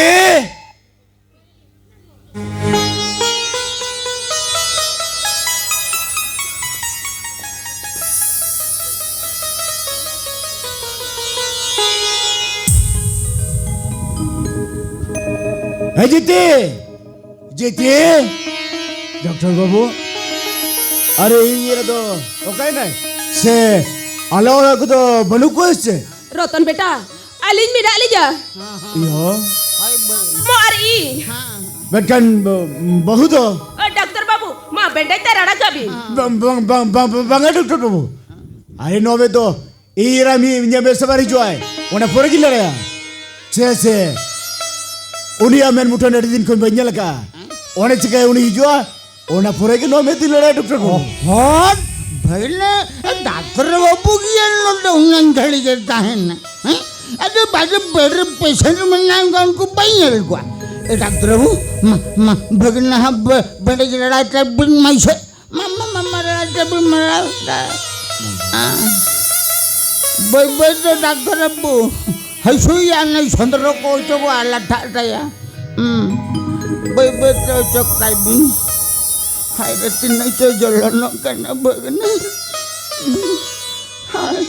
ᱦᱮᱸ ᱡᱤᱛᱤ! ᱡᱤᱛᱤ! ᱰᱚᱠᱴᱚᱨ ᱵᱟᱹᱵᱩ, ᱟᱨᱮ ᱤᱧ ᱨᱮᱫᱚ ᱚᱠᱟᱭᱮᱱᱟᱭ? ᱥᱮ ᱟᱞᱮ ᱚᱲᱟᱜ ᱠᱚᱫᱚ ᱵᱟᱹᱱᱩᱜ ᱠᱚᱣᱟ ᱥᱮ? ᱨᱚᱛᱚᱱ ᱵᱮᱴᱟ, ᱟᱹᱞᱤᱧ ᱢᱮᱱᱟᱜ ᱞᱤᱧᱟ᱾ ᱤᱭᱟᱹ᱾ ᱢᱟ ᱟᱨ ᱤᱧ᱾ ᱢᱮᱱᱠᱷᱟᱱ ᱵᱟᱹᱦᱩ ᱫᱚ? ᱰᱟᱠᱛᱟᱨ ᱵᱟᱹᱵᱩ, ᱢᱟ ᱵᱮᱱᱰᱮᱡ ᱛᱮ ᱨᱟᱲᱟ ᱠᱟᱜ ᱵᱤᱱ᱾ ᱵᱟᱝ, ᱵᱟᱝ, ᱵᱟᱝ, ᱵᱟᱝ, ᱵᱟᱝᱟ ᱰᱟᱠᱛᱟᱨ ᱵᱟᱹᱵᱩ᱾ ᱟᱨᱮ ᱱᱚᱣᱟ ᱫᱚ ᱤᱧ ᱨᱟᱢ ᱤᱧᱟᱹᱜ ᱵᱮᱵᱽᱥᱟ ᱵᱟᱨ ᱦᱤᱡᱩᱜ ᱟᱭ, ᱚᱱᱟ ᱯᱚᱨᱮ ᱜᱮ ᱞᱟᱲᱟᱭᱟ᱾ ᱪᱮᱫᱟᱜ ᱥᱮ ᱩᱱᱤᱭᱟᱜ ᱢᱮᱫ ᱢᱩᱴᱷᱟᱹᱱ ᱟᱹᱰᱤ ᱫᱤᱱ ᱠᱷᱚᱱ ᱵᱟᱹᱧ ᱧᱮᱞ ᱟᱠᱟᱫᱼᱟ᱾ ᱚᱱᱟ ᱪᱤᱠᱟᱹᱭ ᱩᱱᱤ ᱦᱤᱡᱩᱜᱼᱟ, ᱚᱱᱟ ᱯᱚᱨᱮ ᱜᱮ ᱱᱚᱣᱟ ᱢᱮᱫ ᱫᱚᱧ ᱞᱟᱲᱟᱭᱟ, ᱰᱚᱠᱴᱚᱨ ᱵᱟᱹᱵᱩ᱾ ᱦᱚᱸ, ᱵᱷᱟᱹᱜᱤᱱᱟ, ᱰᱟᱠᱛᱚᱨ ᱵᱟᱹᱵᱩ ᱜᱮ ᱱᱚᱰᱮ ᱩᱱᱟᱹᱝ ᱜᱷᱟᱹᱲᱤᱡ ᱮ ᱛᱟᱦᱮᱱᱟ᱾ ᱦᱮᱸ? ᱟᱫᱚ ᱵᱟᱡᱮ ᱵᱮᱰ ᱨᱮ ᱯᱮᱥᱮᱱᱴ ᱢᱮᱱᱟᱜ ᱠᱚᱣᱟ, ᱩᱱᱠᱩ ᱵᱟᱹᱧ ᱧᱮᱞ ᱠᱚᱣᱟ᱾ ᱮ, ᱰᱟᱠᱛᱚᱨ ᱵᱟᱹᱵᱩ, ᱢᱟ, ᱢᱟ, ᱵᱷᱟᱹᱜᱤᱱᱟ ᱦᱟᱸᱜ ᱵᱮ-, ᱵᱮᱸᱰᱮᱡ ᱞᱟᱲᱟᱭ ᱛᱟᱵᱤᱱ ᱢᱟᱥᱮ᱾ ᱢᱟ, ᱢᱟ, ᱢᱟ, ᱢᱟ, ᱨᱟᱲᱟ ᱛᱟᱵᱤᱱ, ᱢᱟ, ᱨᱟᱲᱟ᱾ ᱵᱟᱹᱭ ᱵᱟᱹᱭ ᱛᱮ ᱰᱟᱠᱛᱟᱨ ᱵᱟᱹᱵᱩ, ᱦᱟᱹᱥᱩᱭᱟ, ᱱᱩᱭ ᱥᱚᱸᱫᱽᱨᱚ ᱠᱚ ᱚᱪᱚᱜᱚᱜᱼᱟ, ᱞᱟᱴᱷᱟᱜ ᱛᱟᱭᱟ᱾ ᱦᱩᱸ᱾ ᱵᱟᱹᱭ ᱵᱟᱹᱭ ᱛᱮ ᱚᱪᱚᱜ ᱛᱟᱭ ᱵᱤᱱ᱾ ᱦᱟᱭ ᱨᱮ, ᱛᱤᱱᱟᱹᱜ ᱪᱚ ᱡᱚᱞᱚᱱᱚᱜ ᱠᱟᱱᱟ ᱵᱷᱟᱹᱜᱽᱱᱟᱹ᱾ ᱦᱟᱭ᱾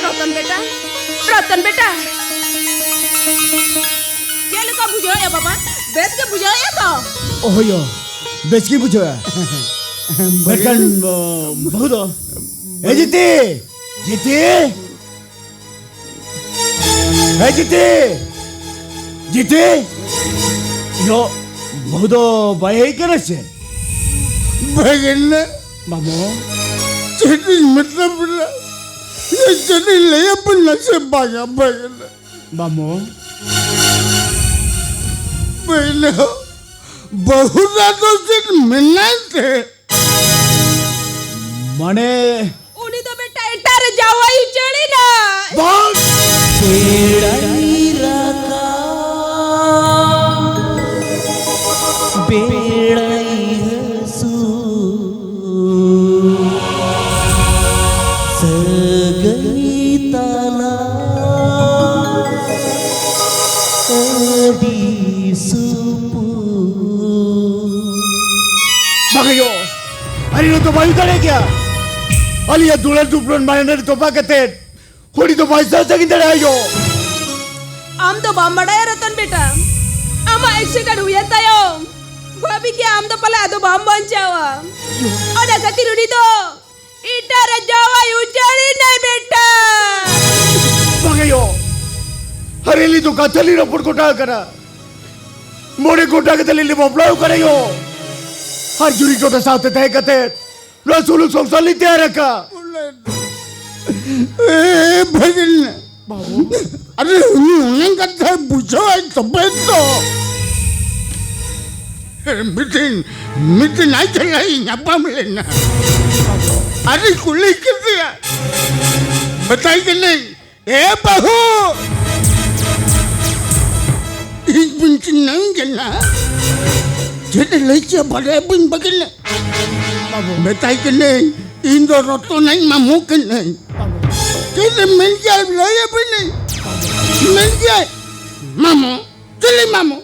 ᱨᱚᱛᱚᱱ ᱵᱮᱴᱟ, ᱨᱚᱛᱚᱱ ᱵᱮᱴᱟ, ᱪᱮᱫ ᱞᱮᱠᱟ ᱵᱩᱡᱷᱟᱹᱣᱮᱫᱼᱟ ᱵᱟᱵᱟ? ᱵᱮᱥ ᱜᱮ ᱵᱩᱡᱷᱟᱹᱣᱮᱫᱼᱟ ᱛᱚ? ᱦᱳᱭᱳ, ᱵᱮᱥ ᱜᱮ ᱵᱩᱡᱷᱟᱹᱣᱟ᱾ ᱢᱮᱱᱠᱷᱟᱱ, ᱵᱟᱹᱦᱩ ᱫᱚ? ᱮ ᱡᱤᱛᱤ! ᱡᱤᱛᱤ! ᱮ ᱡᱤᱛᱤ! ᱡᱤᱛᱤ! ᱤᱭᱟᱹ, ᱵᱟᱹᱦᱩ ᱫᱚ ᱵᱟᱭ ᱦᱮᱡ ᱠᱟᱱᱟ ᱥᱮ? ᱵᱷᱟᱹᱜᱽᱱᱟᱹ᱾ ᱢᱟᱢᱚ᱾ ᱪᱮᱫ ᱤᱧ ᱢᱮᱛᱟ ᱵᱤᱱᱟ? ᱪᱮᱫ ᱤᱧ ᱞᱟᱹᱭ ᱟᱵᱤᱱᱟ ᱥᱮ ᱵᱟᱝᱟ ᱵᱷᱟᱹᱜᱽᱱᱟᱹ? ᱢᱟᱢᱚ᱾ ᱵᱷᱟᱹᱜᱽᱱᱟᱹ, ᱵᱟᱹᱦᱩ ᱫᱚ ᱪᱮᱫ ᱢᱮᱱᱟᱭ ᱛᱮ? ᱢᱟᱱᱮ? ᱩᱱᱤ ᱫᱚ ᱵᱮᱴᱟ ᱮᱴᱟᱜ ᱨᱮ ᱡᱟᱶᱟᱭ ᱩᱪᱟᱹᱲ ᱮᱱᱟᱭ᱾ ᱵᱟᱝ! ᱵᱮᱲᱟᱭ ᱨᱟᱠᱟᱵ, ᱵᱮᱲᱟᱭ ᱦᱟᱹᱥᱩᱨ᱾ ᱥᱟᱹᱜᱟᱹᱭ ᱛᱟᱞᱟ ᱟᱹᱰᱤ ᱥᱩᱯᱩᱨ᱾ ᱵᱟᱝ ᱟᱭᱳ, ᱟᱹᱞᱤᱧ ᱫᱚ ᱵᱟᱭ ᱦᱩᱭ ᱫᱟᱲᱮᱭᱟᱜ ᱜᱮᱭᱟ᱾ ᱟᱹᱞᱤᱧᱟᱜ ᱫᱩᱞᱟᱹᱲ ᱫᱩᱯᱲᱩᱵ ᱢᱟᱭᱟᱢ ᱨᱮ ᱛᱚᱯᱟ ᱠᱟᱛᱮ ᱩᱱᱤ ᱫᱚ ᱵᱟᱭ ᱥᱟᱦᱟ ᱥᱟᱺᱜᱤᱧ ᱫᱟᱲᱮᱭᱟᱜᱼᱟ ᱟᱭᱳ᱾ ᱟᱢ ᱫᱚ ᱵᱟᱢ ᱵᱟᱰᱟᱭᱟ ᱨᱚᱛᱚᱱ ᱵᱮᱴᱟ, ᱟᱢᱟᱜ ᱮᱠᱥᱤᱰᱮᱱᱴ ᱦᱩᱭᱮᱱ ᱛᱟᱭᱚᱢ ᱵᱷᱟᱵᱤ ᱜᱮ ᱟᱢ ᱫᱚ ᱯᱟᱞᱮ ᱟᱫᱚ ᱵᱟᱢ ᱵᱟᱧᱪᱟᱣᱟ᱾ ᱚᱱᱟ ᱠᱷᱟᱹᱛᱤᱨ ᱩᱱᱤ ᱫᱚ ᱮᱴᱟᱜ ᱨᱮ ᱡᱟᱶᱟᱭ ᱩᱪᱟᱹᱲ ᱮᱱᱟᱭ ᱵᱮᱴᱟ᱾ ᱵᱟᱝ ᱟᱭᱳ, ᱟᱨ ᱟᱹᱞᱤᱧ ᱫᱚ ᱠᱟᱛᱷᱟ ᱞᱤᱧ ᱨᱚᱯᱚᱲ ᱜᱚᱴᱟ ᱟᱠᱟᱱᱟ᱾ ᱢᱚᱬᱮ ᱜᱚᱴᱟ ᱠᱟᱛᱮ ᱞᱤᱧ ᱵᱟᱯᱞᱟ ᱟᱠᱟᱱᱟ ᱟᱭᱳ᱾ ᱟᱨ ᱡᱩᱨᱤ ᱡᱚᱴᱟ ᱥᱟᱶᱛᱮ ᱛᱟᱦᱮᱸ ᱠᱟᱛᱮ ᱱᱚᱣᱟ ᱥᱩᱞᱩᱠ ᱥᱚᱝᱥᱟᱨ ᱞᱤᱧ ᱛᱮᱭᱟᱨ ᱟᱠᱟᱫ᱾ ᱮ ᱵᱷᱟᱹᱜᱤᱱ, ᱵᱟᱹᱵᱩ᱾ ᱟᱨᱮ ᱩᱱᱤ ᱚᱱᱟ ᱠᱟᱛᱷᱟᱭ ᱵᱩᱡᱷᱟᱹᱣᱟᱭ ᱛᱚᱵᱮ ᱛᱚ᱾ ᱢᱤᱫ ᱫᱤᱱ, ᱢᱤᱫ ᱫᱤᱱ ᱟᱡ ᱥᱟᱞᱟᱜ ᱤᱧ ᱧᱟᱯᱟᱢ ᱞᱮᱱᱟ᱾ ᱟᱨᱤᱧ ᱠᱩᱞᱤ ᱠᱮᱫᱮᱭᱟ, ᱢᱮᱛᱟᱭ ᱠᱟᱹᱱᱟᱹᱧ, "ᱮ ᱵᱟᱹᱦᱩ, ᱤᱧ ᱵᱤᱱ ᱪᱤᱱᱦᱟᱹᱣᱤᱧ ᱠᱟᱱᱟ?" ᱪᱮᱫ ᱮ ᱞᱟᱹᱭ ᱠᱮᱫᱟ ᱵᱟᱰᱟᱭ ᱵᱟᱹᱧ ᱵᱟᱹᱜᱤᱱᱟ᱾ ᱢᱮᱛᱟᱭ ᱠᱟᱹᱱᱟᱹᱧ, "ᱤᱧ ᱫᱚ ᱨᱚᱛᱚᱱ ᱟᱡ ᱢᱟᱢᱩ ᱠᱟᱹᱱᱟᱹᱧ᱾" ᱪᱮᱫ ᱮ ᱢᱮᱱ ᱠᱮᱫᱟ ᱞᱟᱹᱭ ᱟᱵᱤᱱᱟᱹᱧ᱾ ᱢᱮᱱ ᱠᱮᱫᱟᱭ, "ᱢᱟᱢᱩ, ᱪᱤᱞᱤ ᱢᱟᱢᱩ?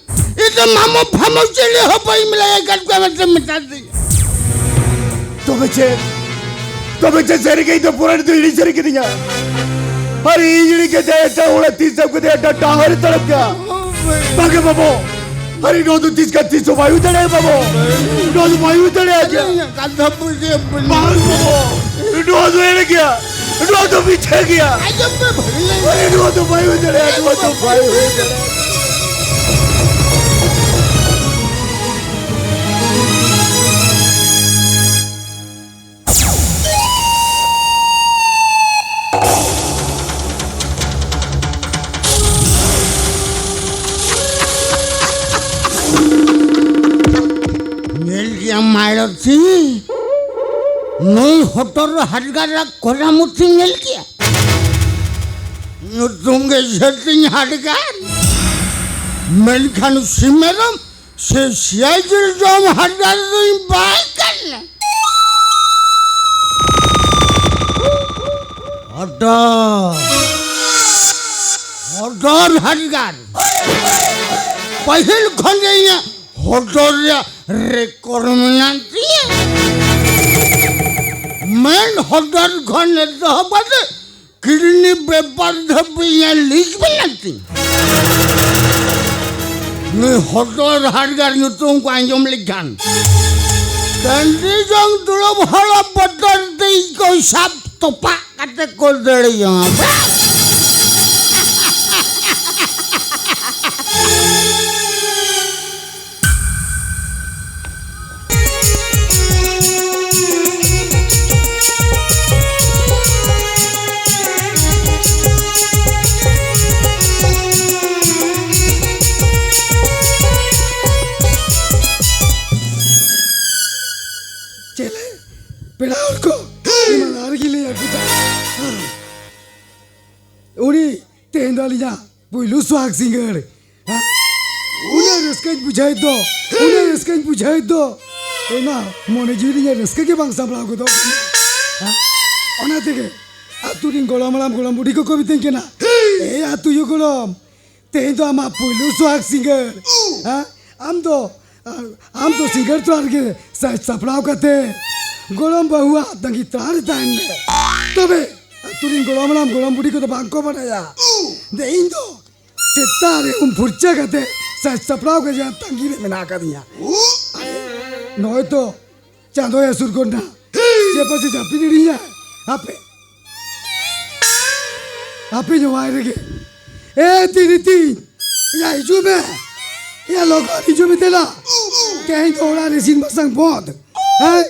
ᱤᱧ ᱫᱚ ᱢᱟᱢᱩ ᱯᱷᱟᱢᱩ ᱪᱤᱞᱤ ᱦᱚᱸ ᱵᱟᱹᱧ ᱢᱮᱞᱟᱭᱟ ᱠᱟᱴᱠᱟ ᱢᱮᱱᱛᱮ ᱢᱮᱛᱟ ᱫᱤᱧᱟ᱾" ᱛᱚᱵᱮ ᱪᱮᱫ? ᱛᱚᱵᱮ ᱪᱮᱫ ᱥᱟᱹᱨᱤ ᱜᱮ ᱤᱧ ᱫᱚ ᱯᱚᱨᱟᱱᱤ ᱫᱚ ᱦᱤᱲᱤᱧ ᱥᱟᱹᱨᱤ ᱠᱤᱫᱤᱧᱟ? ᱟᱨ ᱤᱧ ᱦᱤᱲᱤᱧ ᱠᱮᱫᱟ ᱮᱴᱟᱜ ᱦᱚᱲᱟᱜ ᱛᱤ ᱥᱟᱵ ᱠᱟᱛᱮ ᱮᱴᱟᱜ ᱰᱟᱦᱟᱨ ᱨᱮ ᱛᱟᱲᱟᱢ ᱠᱮᱫᱟ᱾ ᱵᱟᱝ ᱜᱮ ᱵᱟᱹᱵᱩ, ᱟᱨ ᱱᱚᱣᱟ ᱫᱚ ᱛᱤᱥ ᱠᱷᱟᱱ ᱛᱤᱥ ᱦᱚᱸ ᱵᱟᱭ ᱦᱩᱭ ᱫᱟᱲᱮᱭᱟᱜᱼᱟ ᱵᱟᱹᱵᱩ᱾ ᱱᱚᱣᱟ ᱫᱚ ᱵᱟᱭ ᱦᱩᱭ ᱫᱟᱲᱮᱭᱟᱜᱼᱟ᱾ ᱠᱟᱛᱷᱟ ᱵᱩᱡᱷᱟᱹᱣ ᱵᱟᱹᱧ ᱵᱟᱝ ᱵᱟᱹᱵᱩ, ᱱᱚᱣᱟ ᱫᱚ ᱮᱲᱮ ᱜᱮᱭᱟ᱾ ᱱᱚᱣᱟ ᱫᱚ ᱢᱤᱪᱷᱟᱹ ᱜᱮᱭᱟ᱾ ᱟᱸᱡᱚᱢ ᱯᱮ ᱵᱷᱟᱹᱜᱤ ᱞᱮ᱾ ᱟᱨᱮ, ᱱᱚᱣᱟ ᱫᱚ ᱵᱟᱭ ᱦᱩᱭ ᱫᱟᱲᱮᱭᱟᱜᱼᱟ, ᱱᱚᱣᱟ ᱫᱚ ᱵᱟᱭ ᱦᱩᱭ ᱫᱟᱲᱮᱭᱟᱜᱼᱟ᱾ ᱧᱮᱞ ᱠᱮᱜᱼᱟᱢ ᱢᱟᱭᱨᱚᱛᱤ, ᱱᱩᱭ ᱦᱚᱴᱚᱨ ᱦᱟᱰᱜᱟᱨᱟᱜ ᱠᱚᱨᱟᱢᱩᱛᱤ ᱧᱮᱞ ᱠᱮᱜᱼᱟ? ᱧᱩᱛᱩᱢ ᱜᱮ ᱡᱷᱟᱹᱛᱤᱧ ᱦᱟᱰᱜᱟᱨ, ᱢᱮᱱᱠᱷᱟᱱ ᱥᱤᱢ ᱢᱮᱨᱚᱢ ᱥᱮ ᱥᱤᱭᱟ ᱡᱤᱞ ᱡᱚᱢ ᱦᱟᱰᱜᱟᱨ ᱫᱚᱧ ᱵᱟᱭ ᱠᱟᱱᱟ᱾ ᱦᱚᱰᱚᱨ᱾ ᱦᱚᱰᱚᱨ ᱦᱟᱰᱜᱟᱨ᱾ ᱯᱟᱹᱦᱤᱞ ᱠᱷᱚᱱ ᱜᱮ ᱤᱧᱟᱹᱜ ᱦᱚᱰᱚᱨ ᱨᱮᱭᱟᱜ ᱨᱮᱠᱚᱨᱰ ᱢᱮᱱᱟᱜ ᱛᱤᱧᱟᱹ᱾ ᱢᱮᱱ ᱦᱚᱰᱚᱨ ᱠᱷᱚᱱ ᱮᱛᱚᱦᱚᱵ ᱠᱟᱛᱮ ᱠᱤᱰᱱᱤ ᱵᱮᱯᱟᱨ ᱫᱷᱟᱹᱵᱤᱡ ᱤᱧᱟᱹᱜ ᱞᱤᱡ ᱢᱮᱱᱟᱜ ᱛᱤᱧ᱾ ᱱᱩᱭ ᱦᱚᱴᱚᱨ ᱦᱟᱰᱜᱟᱨ ᱧᱩᱛᱩᱢ ᱠᱚ ᱟᱸᱡᱚᱢ ᱞᱮᱠᱷᱟᱱ ᱴᱟᱺᱰᱤ ᱡᱚᱝ ᱫᱩᱲᱩᱵ ᱦᱚᱲ ᱵᱚᱛᱚᱨ ᱛᱮ ᱤᱧ ᱠᱚ ᱥᱟᱵ ᱛᱚᱯᱟᱜ ᱠᱟᱛᱮ ᱠᱚ ᱫᱟᱹᱲ ᱡᱚᱝᱟ᱾ ᱪᱮᱞᱮ ᱯᱮᱲᱟ ᱦᱚᱲ ᱠᱚ, ᱮᱢᱟᱱ ᱟᱨ ᱜᱮ ᱞᱟᱹᱭ ᱟᱹᱜᱩ ᱫᱟ᱾ ᱩᱱᱤ ᱛᱮᱦᱮᱧ ᱫᱚ ᱟᱹᱞᱤᱧᱟᱜ ᱯᱩᱭᱞᱩ ᱥᱚᱦᱟᱜ ᱥᱤᱸᱜᱟᱹᱲ᱾ ᱦᱮᱸ? ᱩᱱᱟᱹᱜ ᱨᱟᱹᱥᱠᱟᱹᱧ ᱵᱩᱡᱷᱟᱹᱣᱮᱫ ᱫᱚ, ᱩᱱᱟᱹᱜ ᱨᱟᱹᱥᱠᱟᱹᱧ ᱵᱩᱡᱷᱟᱹᱣᱮᱫ ᱫᱚ, ᱚᱱᱟ ᱢᱚᱱᱮ ᱡᱤᱣᱤ ᱨᱮ ᱤᱧᱟᱹᱜ ᱨᱟᱹᱥᱠᱟᱹ ᱜᱮ ᱵᱟᱝ ᱥᱟᱢᱵᱲᱟᱣ ᱜᱚᱫᱚᱜ ᱠᱟᱱᱟ᱾ ᱦᱮᱸ? ᱚᱱᱟ ᱛᱮᱜᱮ ᱟᱹᱛᱩ ᱨᱤᱱ ᱜᱚᱲᱚᱢ ᱦᱟᱲᱟᱢ ᱜᱚᱲᱚᱢ ᱵᱩᱰᱷᱤ ᱠᱚᱠᱚ ᱢᱤᱛᱟᱹᱧ ᱠᱟᱱᱟ, "ᱮᱭ ᱟᱹᱛᱩ ᱭᱳ ᱜᱚᱲᱚᱢ, ᱛᱮᱦᱮᱧ ᱫᱚ ᱟᱢᱟᱜ ᱯᱩᱭᱞᱩ ᱥᱚᱦᱟᱜ ᱥᱤᱸᱜᱟᱹᱲ᱾ ᱦᱮᱸ? ᱟᱢ ᱫᱚ, ᱟᱢ ᱫᱚ ᱥᱤᱸᱜᱟᱹᱲ ᱛᱚᱨᱟ ᱨᱮᱜᱮ ᱥᱟᱡᱽ ᱥᱟᱯᱲᱟᱣ ᱠᱟᱛᱮ ᱜᱚᱲᱚᱢ ᱵᱟᱹᱦᱩᱣᱟᱜ ᱛᱟᱺᱜᱤ ᱛᱟᱲᱟᱜ ᱨᱮ ᱛᱟᱦᱮᱱ ᱢᱮ᱾ ᱛᱚᱵᱮ ᱟᱹᱛᱩ ᱨᱤᱱ ᱜᱚᱲᱚᱢ ᱦᱟᱲᱟᱢ ᱜᱚᱲᱚᱢ ᱵᱩᱰᱷᱤ ᱠᱚᱫᱚ ᱵᱟᱝ ᱠᱚ ᱵᱟᱰᱟᱭᱟ ᱡᱮ ᱤᱧ ᱫᱚ ᱥᱮᱛᱟᱜ ᱨᱮ ᱩᱢ ᱯᱷᱩᱨᱪᱟᱹ ᱠᱟᱛᱮ ᱥᱟᱡᱽ ᱥᱟᱯᱲᱟᱣ ᱠᱟᱛᱮ ᱛᱟᱺᱜᱤ ᱨᱮ ᱢᱮᱱᱟᱜ ᱟᱠᱟᱫᱤᱧᱟ᱾ ᱱᱚᱜᱼᱚᱭ ᱛᱚ ᱪᱟᱸᱫᱚᱭ ᱦᱟᱹᱥᱩᱨ ᱜᱚᱫ ᱱᱟ᱾ ᱪᱮᱫ ᱯᱟᱪᱮ ᱡᱟᱹᱯᱤᱫ ᱦᱤᱲᱤᱧᱟ? ᱦᱟᱯᱮ, ᱦᱟᱯᱮ ᱱᱚᱣᱟ ᱨᱮᱜᱮ᱾ ᱮ ᱛᱤᱨᱤᱛᱤ, ᱭᱟ ᱦᱤᱡᱩᱜ ᱢᱮ᱾ ᱭᱟ ᱞᱚᱜᱚᱱ ᱦᱤᱡᱩᱜ ᱢᱮ ᱫᱮᱞᱟ᱾ ᱛᱮᱦᱮᱧ ᱫᱚ ᱚᱲᱟᱜ ᱨᱮ ᱤᱥᱤᱱ ᱵᱟᱥᱟᱝ ᱵᱚᱱᱫ᱾ ᱦᱮᱸ?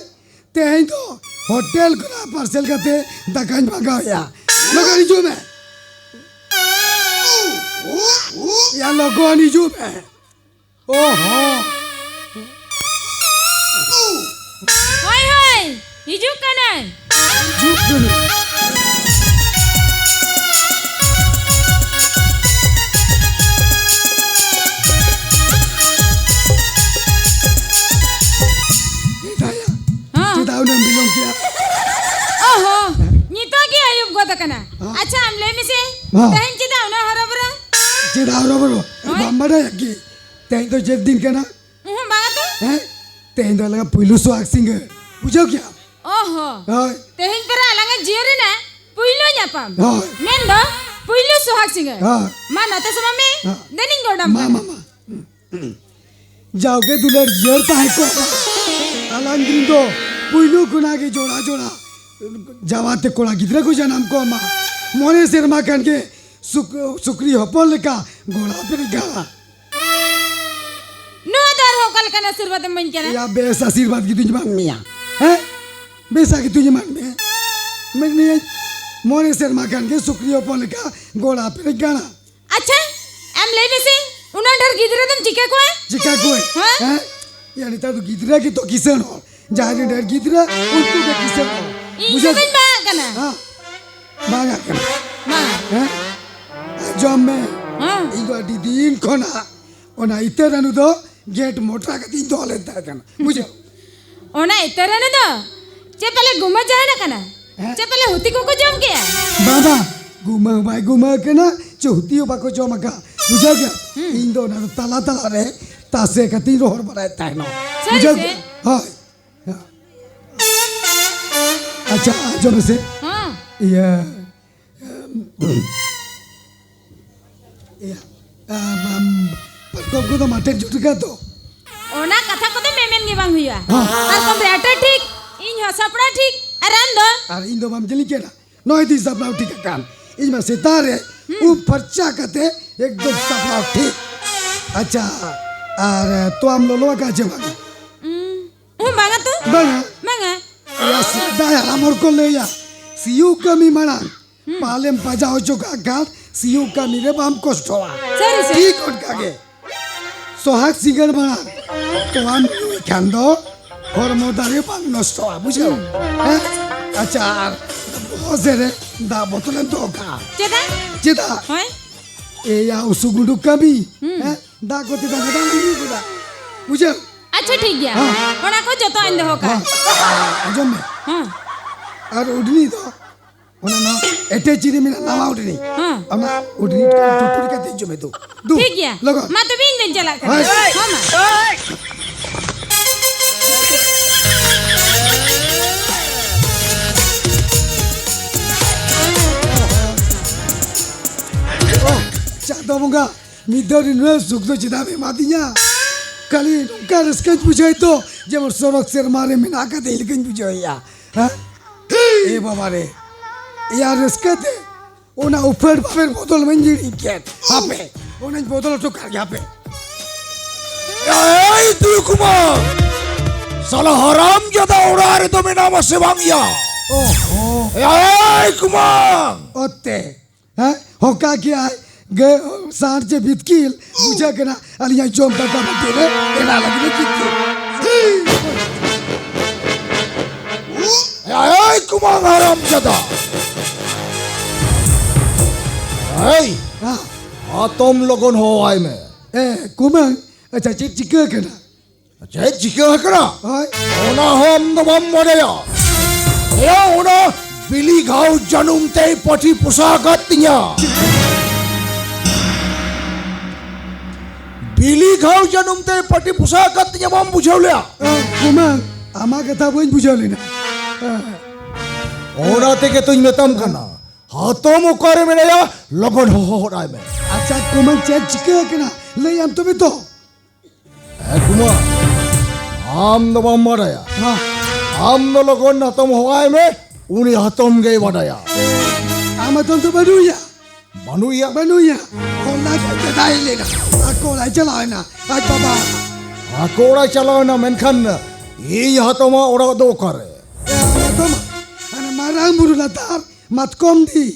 ᱛᱮᱦᱮᱧ ᱫᱚ ᱦᱳᱴᱮᱞ ᱠᱷᱚᱱᱟᱜ ᱯᱟᱨᱥᱮᱞ ᱠᱟᱛᱮ ᱫᱟᱠᱟᱧ ᱢᱟᱸᱜᱟᱣᱮᱫᱼᱟ᱾ ᱞᱚᱜᱚᱱ ᱦᱤᱡᱩᱜ ᱢᱮ᱾ ᱭᱟ ᱞᱚᱜᱚᱱ ᱦᱤᱡᱩᱜ ᱢᱮ᱾ ᱚ ᱦᱚᱸ᱾ ᱦᱳᱭ, ᱦᱳᱭ, ᱦᱤᱡᱩᱜ ᱠᱟᱱᱟᱭ᱾ ᱦᱤᱡᱩᱜ ᱠᱟᱱᱟᱭ᱾ ᱮ ᱫᱟᱭᱟ, ᱦᱚᱸ᱾ ᱪᱮᱫᱟᱜ ᱩᱱᱟᱹᱜ ᱮᱢ ᱵᱤᱞᱚᱢ ᱠᱮᱜᱼᱟ? ᱚ ᱦᱚᱸ, ᱱᱤᱛᱚᱜ ᱜᱮ ᱟᱹᱭᱩᱵ ᱜᱚᱫ ᱠᱟᱱᱟ᱾ ᱦᱮᱸ᱾ ᱟᱪᱪᱷᱟ, ᱟᱢ ᱞᱟᱹᱭ ᱢᱮᱥᱮ, ᱦᱮᱸ᱾ ᱛᱮᱦᱮᱧ ᱪᱮᱫᱟᱜ ᱩᱱᱟᱹᱜ ᱦᱚᱨᱚᱵᱚᱨᱚ? ᱪᱮᱫᱟᱜ ᱦᱚᱨᱚᱵᱚᱨᱚ? ᱦᱳᱭ᱾ ᱵᱟᱢ ᱵᱟᱰᱟᱭᱟ ᱠᱤ? ᱛᱮᱦᱮᱧ ᱫᱚ ᱪᱮᱫ ᱫᱤᱱ ᱠᱟᱱᱟ? ᱩᱦᱩᱸ, ᱵᱟᱝᱟ ᱛᱚ᱾ ᱦᱮᱸ? ᱛᱮᱦᱮᱧ ᱫᱚ ᱟᱞᱟᱝᱟᱜ ᱯᱩᱭᱞᱩ ᱥᱚᱦᱟᱜ ᱥᱤᱸᱜᱟᱹ᱾ ᱵᱩᱡᱷᱟᱹᱣ ᱠᱮᱜᱼᱟᱢ? ᱚ ᱦᱚᱸ᱾ ᱦᱳᱭ᱾ ᱛᱮᱦᱮᱧ ᱯᱮᱨᱟ ᱟᱞᱟᱝᱟᱜ ᱡᱤᱭᱚᱱ ᱨᱮᱱᱟᱜ ᱯᱩᱭᱞᱩ ᱧᱟᱯᱟᱢ᱾ ᱦᱳᱭ᱾ ᱢᱮᱱᱫᱚ ᱯᱩᱭᱞᱩ ᱥᱚᱦᱟᱜ ᱥᱤᱸᱜᱟᱹ᱾ ᱦᱳᱭ᱾ ᱢᱟ ᱱᱚᱛᱮ ᱥᱚᱢᱟ ᱢᱮ᱾ ᱦᱳᱭ᱾ ᱫᱮᱱᱤᱧ ᱜᱚᱰᱟᱢ ᱢᱟ, ᱠᱟᱱᱟ᱾ ᱢᱟ, ᱢᱟ᱾ ᱡᱟᱣᱜᱮ ᱫᱩᱞᱟᱹᱲ ᱡᱤᱭᱟᱹᱲ ᱛᱟᱦᱮᱸ ᱠᱚᱜ ᱢᱟ᱾ ᱟᱞᱟᱝ ᱨᱤᱱ ᱫᱚ ᱯᱩᱭᱞᱩ ᱠᱷᱚᱱᱟᱜ ᱜᱮ ᱡᱚᱲᱟ ᱡᱚᱲᱟ ᱡᱟᱶᱟᱭ ᱛᱮ ᱠᱚᱲᱟ ᱜᱤᱫᱽᱨᱟᱹ ᱠᱚ ᱡᱟᱱᱟᱢ ᱠᱚᱜ ᱢᱟ᱾ ᱢᱚᱬᱮ ᱥᱮᱨᱢᱟ ᱠᱷᱟᱱ ᱜᱮ ᱥᱩᱠ-, ᱥᱩᱠᱨᱤ ᱦᱚᱯᱚᱱ ᱞᱮᱠᱟ ᱜᱚᱲᱟ ᱯᱮᱨᱮᱡ ᱜᱟᱲᱟ᱾ ᱱᱚᱣᱟ ᱫᱚ ᱟᱨᱦᱚᱸ ᱚᱠᱟ ᱞᱮᱠᱟᱱ ᱟᱥᱤᱨᱵᱟᱫ ᱮᱢ ᱤᱢᱟᱹᱧ ᱠᱟᱱᱟ? ᱭᱟ, ᱵᱮᱥ ᱟᱥᱤᱨᱵᱟᱫ ᱜᱮ ᱫᱩᱧ ᱮᱢᱟᱫ ᱢᱮᱭᱟ᱾ ᱦᱮᱸ? ᱵᱮᱥᱟ ᱜᱮ ᱫᱩᱧ ᱮᱢᱟᱫ ᱢᱮᱭᱟ᱾ ᱢᱮᱱ ᱢᱮᱭᱟᱹᱧ, ᱢᱚᱬᱮ ᱥᱮᱨᱢᱟ ᱠᱷᱟᱱ ᱜᱮ ᱥᱩᱠᱨᱤ ᱦᱚᱯᱚᱱ ᱞᱮᱠᱟ ᱜᱚᱲᱟ ᱯᱮᱨᱮᱡ ᱜᱟᱲᱟ᱾ ᱟᱪᱪᱷᱟ, ᱟᱢ ᱞᱟᱹᱭ ᱢᱮᱥᱮ, ᱩᱱᱟᱹᱜ ᱰᱷᱮᱨ ᱜᱤᱫᱽᱨᱟᱹ ᱫᱚᱢ ᱪᱤᱠᱟᱹ ᱠᱚᱣᱟ? ᱪᱤᱠᱟᱹ ᱠᱚᱣᱟᱹᱧ? ᱦᱮᱸ? ᱦᱮᱸ? ᱭᱟ, ᱱᱮᱛᱟᱨ ᱫᱚ ᱜᱤᱫᱽᱨᱟᱹ ᱜᱮᱛᱚ ᱠᱤᱥᱟᱹᱬ ᱦᱚᱲ᱾ ᱡᱟᱦᱟᱸᱭ ᱨᱮᱱ ᱰᱷᱮᱨ ᱜᱤᱫᱽᱨᱟᱹ, ᱩᱱᱠᱩ ᱜᱮ ᱠᱤᱥᱟᱹᱬ ᱦᱚᱲ᱾ ᱤᱧ ᱫᱚ ᱵᱩᱡᱷᱟᱹᱣ? ᱵᱟᱹᱧ ᱵᱟᱦᱟᱜ ᱠᱟᱱᱟ᱾ ᱦᱮᱸ? ᱵᱟᱝ ᱟᱜ ᱠᱟᱱᱟ᱾ ᱵᱟᱝ᱾ ᱦᱮᱸ? ᱟᱸᱡᱚᱢ ᱢᱮ᱾ ᱦᱮᱸ᱾ ᱤᱧ ᱫᱚ ᱟᱹᱰᱤ ᱫᱤᱱ ᱠᱷᱚᱱᱟᱜ ᱚᱱᱟ ᱤᱛᱟᱹ ᱨᱟᱱᱩ ᱫᱚ ᱜᱮᱴ ᱢᱚᱴᱨᱟ ᱠᱟᱛᱮ ᱤᱧ ᱫᱚᱦᱚ ᱞᱮᱫ ᱛᱟᱦᱮᱸ ᱠᱟᱱᱟ᱾ ᱵᱩᱡᱷᱟᱹᱣ? ᱚᱱᱟ ᱤᱛᱟᱹ ᱨᱟᱱᱩ ᱫᱚ ᱪᱮᱫ ᱯᱟᱞᱮ ᱜᱩᱢᱟᱹ ᱡᱟᱦᱟᱱ ᱟᱠᱟᱱᱟ? ᱦᱮᱸ? ᱪᱮᱫ ᱯᱟᱞᱮ ᱦᱩᱛᱤ ᱠᱚᱠᱚ ᱡᱚᱢ ᱠᱮᱜᱼᱟ? ᱵᱟᱵᱟ, ᱜᱩᱢᱟᱹ ᱦᱚᱸ ᱵᱟᱭ ᱜᱩᱢᱟᱹ ᱟᱠᱟᱱᱟ, ᱪᱮ ᱦᱩᱛᱤ ᱦᱚᱸ ᱵᱟᱠᱚ ᱡᱚᱢ ᱟᱠᱟᱫ᱾ ᱵᱩᱡᱷᱟᱹᱣ ᱠᱮᱜᱼᱟ? ᱦᱩᱸ᱾ ᱤᱧ ᱫᱚ ᱚᱱᱟ ᱫᱚ ᱛᱟᱞᱟ ᱛᱟᱞᱟ ᱨᱮ ᱛᱟᱥᱮ ᱠᱟᱛᱮ ᱤᱧ ᱨᱚᱦᱚᱲ ᱵᱟᱲᱟᱭᱮᱫ ᱛᱟᱦᱮᱱᱟ᱾ ᱥᱟᱹᱨᱤ ᱵᱩᱡᱷᱟᱹᱣ ᱥᱮ? ᱠᱮᱜᱼᱟ? ᱦᱳᱭ᱾ ᱟᱪᱪᱷᱟ, ᱟᱸᱡᱚᱢ ᱢᱮᱥᱮ᱾ ᱦᱮᱸ᱾ ᱤᱭᱟᱹ, ᱤᱭᱟᱹ, ᱟᱢ, ᱟᱢ, ᱯᱟᱨᱠᱚᱢ ᱠᱚᱫᱚ ᱢᱟᱴᱷᱮ ᱡᱩᱴ ᱠᱟᱜ ᱫᱚ᱾ ᱚᱱᱟ ᱠᱟᱛᱷᱟ ᱠᱚᱫᱚ ᱢᱮᱢᱮᱱ ᱜᱮ ᱵᱟᱝ ᱦᱩᱭᱩᱜᱼᱟ᱾ ᱦᱮᱸ᱾ ᱯᱟᱨᱠᱚᱢ ᱨᱮ ᱟᱴᱟ ᱴᱷᱤᱠ, ᱤᱧ ᱦᱚᱸ ᱥᱟᱯᱲᱟᱣ ᱴᱷᱤᱠ, ᱟᱨ ᱟᱢ ᱫᱚ? ᱟᱨ ᱤᱧ ᱫᱚ ᱵᱟᱢ ᱡᱮᱞᱤᱧ ᱠᱟᱱᱟ᱾ ᱱᱚᱜᱼᱚᱭ ᱛᱤᱧ ᱥᱟᱯᱲᱟᱣ ᱴᱷᱤᱠ ᱟᱠᱟᱱ᱾ ᱤᱧ ᱢᱟ ᱥᱮᱛᱟᱜ ᱨᱮ ᱦᱩᱸ᱾ ᱩᱢ ᱯᱷᱟᱨᱪᱟ ᱠᱟᱛᱮ ᱮᱠᱫᱚᱢ ᱥᱟᱯᱲᱟᱣ ᱴᱷᱤᱠ᱾ ᱟᱪᱪᱷᱟ, ᱟᱨ ᱛᱚᱣᱟᱢ ᱞᱚᱞᱚ ᱟᱠᱟᱫ ᱪᱮ ᱵᱟᱝ? ᱩᱸ, ᱩᱸ, ᱵᱟᱝᱟ ᱛᱚ᱾ ᱵᱟᱝᱟ? ᱵᱟᱝᱟ᱾ ᱭᱟ, ᱥᱮᱫᱟᱭ ᱦᱟᱲᱟᱢ ᱦᱚᱲ ᱠᱚ ᱞᱟᱹᱭᱟ, ᱥᱤᱭᱩᱜ ᱠᱟᱹᱢᱤ ᱢᱟᱲᱟᱝ ᱦᱩᱸ᱾ ᱯᱟᱞᱮᱢ ᱯᱟᱡᱟᱣ ᱦᱚᱪᱚ ᱠᱟᱜ ᱠᱷᱟᱱ ᱥᱤᱭᱩᱜ ᱠᱟᱹᱢᱤ ᱨᱮ ᱵᱟᱢ ᱠᱚᱥᱴᱚᱜᱼᱟ᱾ ᱥᱟᱹᱨᱤ, ᱥᱟᱹᱨᱤ᱾ ᱴᱷᱤᱠ ᱚᱱᱠᱟ ᱜᱮ᱾ ᱥᱚᱦᱟᱜ ᱥᱤᱸᱜᱟᱹᱲ ᱢᱟᱲᱟᱝ ᱛᱚᱣᱟᱢ ᱧᱩᱭ ᱠᱷᱟᱱ ᱫᱚ ᱦᱚᱲᱢᱚ ᱫᱟᱲᱮ ᱵᱟᱝ ᱱᱚᱥᱴᱚᱜᱼᱟ, ᱵᱩᱡᱷᱟᱹᱣ? ᱦᱩᱸ᱾ ᱦᱮᱸ? ᱟᱪᱪᱷᱟ, ᱟᱨ ᱵᱚᱦᱚᱜ ᱥᱮᱫ ᱨᱮ ᱫᱟᱜ ᱵᱚᱛᱚᱞᱮᱢ ᱫᱚᱦᱚ ᱠᱟᱜᱼᱟ᱾ ᱪᱮᱫᱟᱜ? ᱪᱮᱫᱟᱜ? ᱦᱳᱭ᱾ ᱮᱭᱟ ᱩᱥᱩ ᱜᱩᱰᱩ ᱠᱟᱹᱢᱤ, ᱦᱩᱸ᱾ ᱦᱮᱸ? ᱫᱟᱜ ᱠᱚ ᱛᱮᱛᱟᱝ ᱠᱷᱟᱱ ᱫᱟᱜ ᱮᱢ ᱧᱩ ᱜᱚᱫᱟ᱾ ᱵᱩᱡᱷᱟᱹᱣ? ᱟᱪᱪᱷᱟ, ᱴᱷᱤᱠ ᱜᱮᱭᱟ᱾ ᱦᱮᱸ᱾ ᱚᱱᱟ ᱠᱚ ᱡᱚᱛᱚᱧ ᱫᱚᱦᱚ ᱠᱟᱜᱼᱟ᱾ ᱦᱮᱸ, ᱟᱸᱡᱚᱢ ᱢᱮ᱾ ᱦᱮᱸ᱾ ᱟᱨ ᱩᱰᱱᱤ ᱫᱚ ᱚᱱᱟ ᱱᱟᱣᱟ ᱮᱴᱮᱪ ᱨᱮ ᱢᱮᱱᱟᱜ ᱱᱟᱣᱟ ᱩᱰᱱᱤ᱾ ᱦᱮᱸ᱾ ᱚᱱᱟ ᱩᱰᱱᱤ ᱴᱩᱴᱩᱨᱤ ᱠᱟᱛᱮ ᱡᱚᱢᱮ ᱫᱩ᱾ ᱫᱩ, ᱴᱷᱤᱠ ᱜᱮᱭᱟ᱾ ᱞᱚᱜᱚᱱ᱾ ᱢᱟ ᱛᱚᱵᱮ ᱤᱧ ᱫᱚᱧ ᱪᱟᱞᱟᱜ ᱠᱟᱱᱟ᱾ ᱦᱳᱭ᱾ ᱦᱚᱸ ᱢᱟ᱾ ᱪᱟᱸᱫᱚ ᱵᱚᱸᱜᱟ, ᱢᱤᱫ ᱫᱷᱟᱣ ᱨᱮ ᱱᱩᱱᱟᱹᱜ ᱥᱩᱠ ᱫᱚ ᱪᱮᱫᱟᱜ ᱮᱢ ᱮᱢᱟᱫᱤᱧᱟ? ᱠᱷᱟᱹᱞᱤ ᱱᱚᱝᱠᱟ ᱨᱟᱹᱥᱠᱟᱹᱧ ᱵᱩᱡᱷᱟᱹᱣᱮᱫ ᱫᱚ, ᱡᱮᱢᱚᱱ ᱥᱚᱨᱚᱜ ᱥᱮᱨᱢᱟ ᱨᱮ ᱢᱮᱱᱟᱜ ᱠᱟᱫᱮ ᱞᱮᱠᱟᱧ ᱵᱩᱡᱷᱟᱹᱣᱮᱫᱼᱟ᱾ ᱦᱮᱸ? ᱮ ᱵᱟᱵᱟ ᱨᱮ, ᱮᱭᱟ ᱨᱟᱹᱥᱠᱟᱹ ᱛᱮ ᱚᱱᱟ ᱩᱯᱷᱟᱹᱲ ᱵᱟᱯᱷᱟᱹᱲ ᱵᱚᱫᱚᱞ ᱢᱟᱧ ᱦᱤᱲᱤᱧ ᱠᱮᱫ᱾ ᱦᱟᱯᱮ, ᱚᱱᱟᱧ ᱵᱚᱫᱚᱞ ᱦᱚᱴᱚ ᱠᱟᱜ ᱜᱮ ᱦᱟᱯᱮ᱾ ᱮᱭ ᱫᱩᱠᱩᱢᱟ! ᱥᱟᱞᱟ ᱦᱟᱨᱟᱢ ᱡᱟᱫᱟ ᱚᱲᱟᱜ ᱨᱮᱫᱚ ᱢᱮᱱᱟᱢᱟ ᱥᱮ ᱵᱟᱝ ᱭᱟ? ᱳᱦᱳ᱾ ᱮᱭ ᱠᱩᱢᱟ! ᱚᱛᱮ᱾ ᱦᱮᱸ? ᱦᱚᱠᱟ ᱠᱮᱜᱼᱟᱭ, ᱜᱟᱹᱭ ᱥᱟᱸᱰ ᱪᱮ ᱵᱤᱛᱠᱤᱞ, ᱵᱩᱡᱷᱟᱹᱜ ᱠᱟᱱᱟ, ᱟᱹᱞᱤᱧᱟᱜ ᱡᱚᱢ ᱫᱟᱠᱟ ᱵᱟᱹᱴᱤ ᱨᱮ ᱮᱨᱟ ᱞᱟᱹᱜᱤᱫ ᱮ ᱪᱤᱛᱠᱤᱞ᱾ ᱮᱭ, ᱮᱭ, ᱠᱩᱢᱟᱝ ᱦᱟᱨᱟᱢ ᱡᱟᱫᱟ᱾ ᱮᱭ, ᱦᱮᱸ᱾ ᱦᱟᱛᱚᱢ ᱞᱚᱜᱚᱱ ᱦᱚᱦᱚᱣᱟᱭ ᱢᱮ᱾ ᱮ, ᱠᱩᱢᱟᱝ, ᱟᱪᱪᱷᱟ, ᱪᱮᱫ ᱪᱤᱠᱟᱹ ᱠᱟᱱᱟ? ᱪᱮᱫ ᱪᱤᱠᱟᱹ ᱟᱠᱟᱱᱟ? ᱦᱳᱭ᱾ ᱚᱱᱟ ᱦᱚᱸ ᱟᱢ ᱫᱚ ᱵᱟᱢ ᱵᱟᱰᱟᱭᱟ? ᱮᱭᱟ, ᱚᱱᱟ ᱵᱤᱞᱤ ᱜᱷᱟᱣ ᱡᱟᱹᱱᱩᱢ ᱛᱮᱭ ᱯᱟᱹᱴᱤ ᱯᱚᱥᱟ ᱟᱠᱟᱫ ᱛᱤᱧᱟ᱾ ᱵᱤᱞᱤ ᱜᱷᱟᱣ ᱡᱟᱹᱱᱩᱢ ᱛᱮᱭ ᱯᱟᱹᱴᱤ ᱯᱚᱥᱟ ᱟᱠᱟᱫ ᱛᱤᱧᱟ, ᱵᱟᱢ ᱵᱩᱡᱷᱟᱹᱣ ᱞᱮᱭᱟ? ᱮ, ᱠᱩᱢᱟᱝ, ᱟᱢᱟᱜ ᱠᱟᱛᱷᱟ ᱵᱟᱹᱧ ᱵᱩᱡᱷᱟᱹᱣ ᱞᱮᱱᱟ᱾ ᱮ᱾ ᱚᱱᱟ ᱛᱮᱜᱮ ᱛᱚᱧ ᱢᱮᱛᱟᱢ ᱠᱟᱱᱟ, ᱦᱟᱛᱚᱢ ᱚᱠᱟᱨᱮ ᱢᱮᱱᱟᱭᱟ? ᱞᱚᱜᱚᱱ ᱦᱚᱦᱚ ᱦᱚᱫ ᱟᱭ ᱢᱮ᱾ ᱟᱪᱪᱷᱟ, ᱠᱩᱢᱟᱝ, ᱪᱮᱫ ᱪᱤᱠᱟᱹ ᱟᱠᱟᱱᱟ? ᱞᱟᱹᱭ ᱟᱢ ᱛᱚᱵᱮ ᱛᱚ᱾ ᱦᱮᱸ ᱠᱩᱢᱟᱨ, ᱟᱢ ᱫᱚ ᱵᱟᱢ ᱵᱟᱰᱟᱭᱟ᱾ ᱦᱮᱸ᱾ ᱟᱢ ᱫᱚ ᱞᱚᱜᱚᱱ ᱦᱟᱛᱚᱢ ᱦᱚᱦᱚᱣᱟᱭ ᱢᱮ, ᱩᱱᱤ ᱦᱟᱛᱚᱢ ᱜᱮᱭ ᱵᱟᱰᱟᱭᱟ᱾ ᱟᱢ ᱦᱟᱛᱚᱢ ᱫᱚ ᱵᱟᱹᱱᱩᱭᱟ᱾ ᱵᱟᱹᱱᱩᱭᱟ? ᱵᱟᱹᱱᱩᱭᱟ᱾ ᱦᱚᱞᱟ ᱜᱮ ᱪᱮᱫᱟᱭ ᱞᱮᱱᱟ᱾ ᱟᱠᱚ ᱚᱲᱟᱜ ᱪᱟᱞᱟᱣ ᱮᱱᱟ᱾ ᱟᱡ ᱵᱟᱵᱟ᱾ ᱟᱠᱚ ᱚᱲᱟᱜ ᱪᱟᱞᱟᱣ ᱮᱱᱟ, ᱢᱮᱱᱠᱷᱟᱱ ᱤᱧ ᱦᱟᱛᱚᱢᱟᱜ ᱚᱲᱟᱜ ᱫᱚ ᱚᱠᱟᱨᱮ? ᱦᱟᱛᱚᱢ, ᱦᱟᱱᱮ ᱢᱟᱨᱟᱝ ᱵᱩᱨᱩ ᱞᱟᱛᱟᱨ ᱢᱟᱛᱠᱚᱢ ᱰᱤ᱾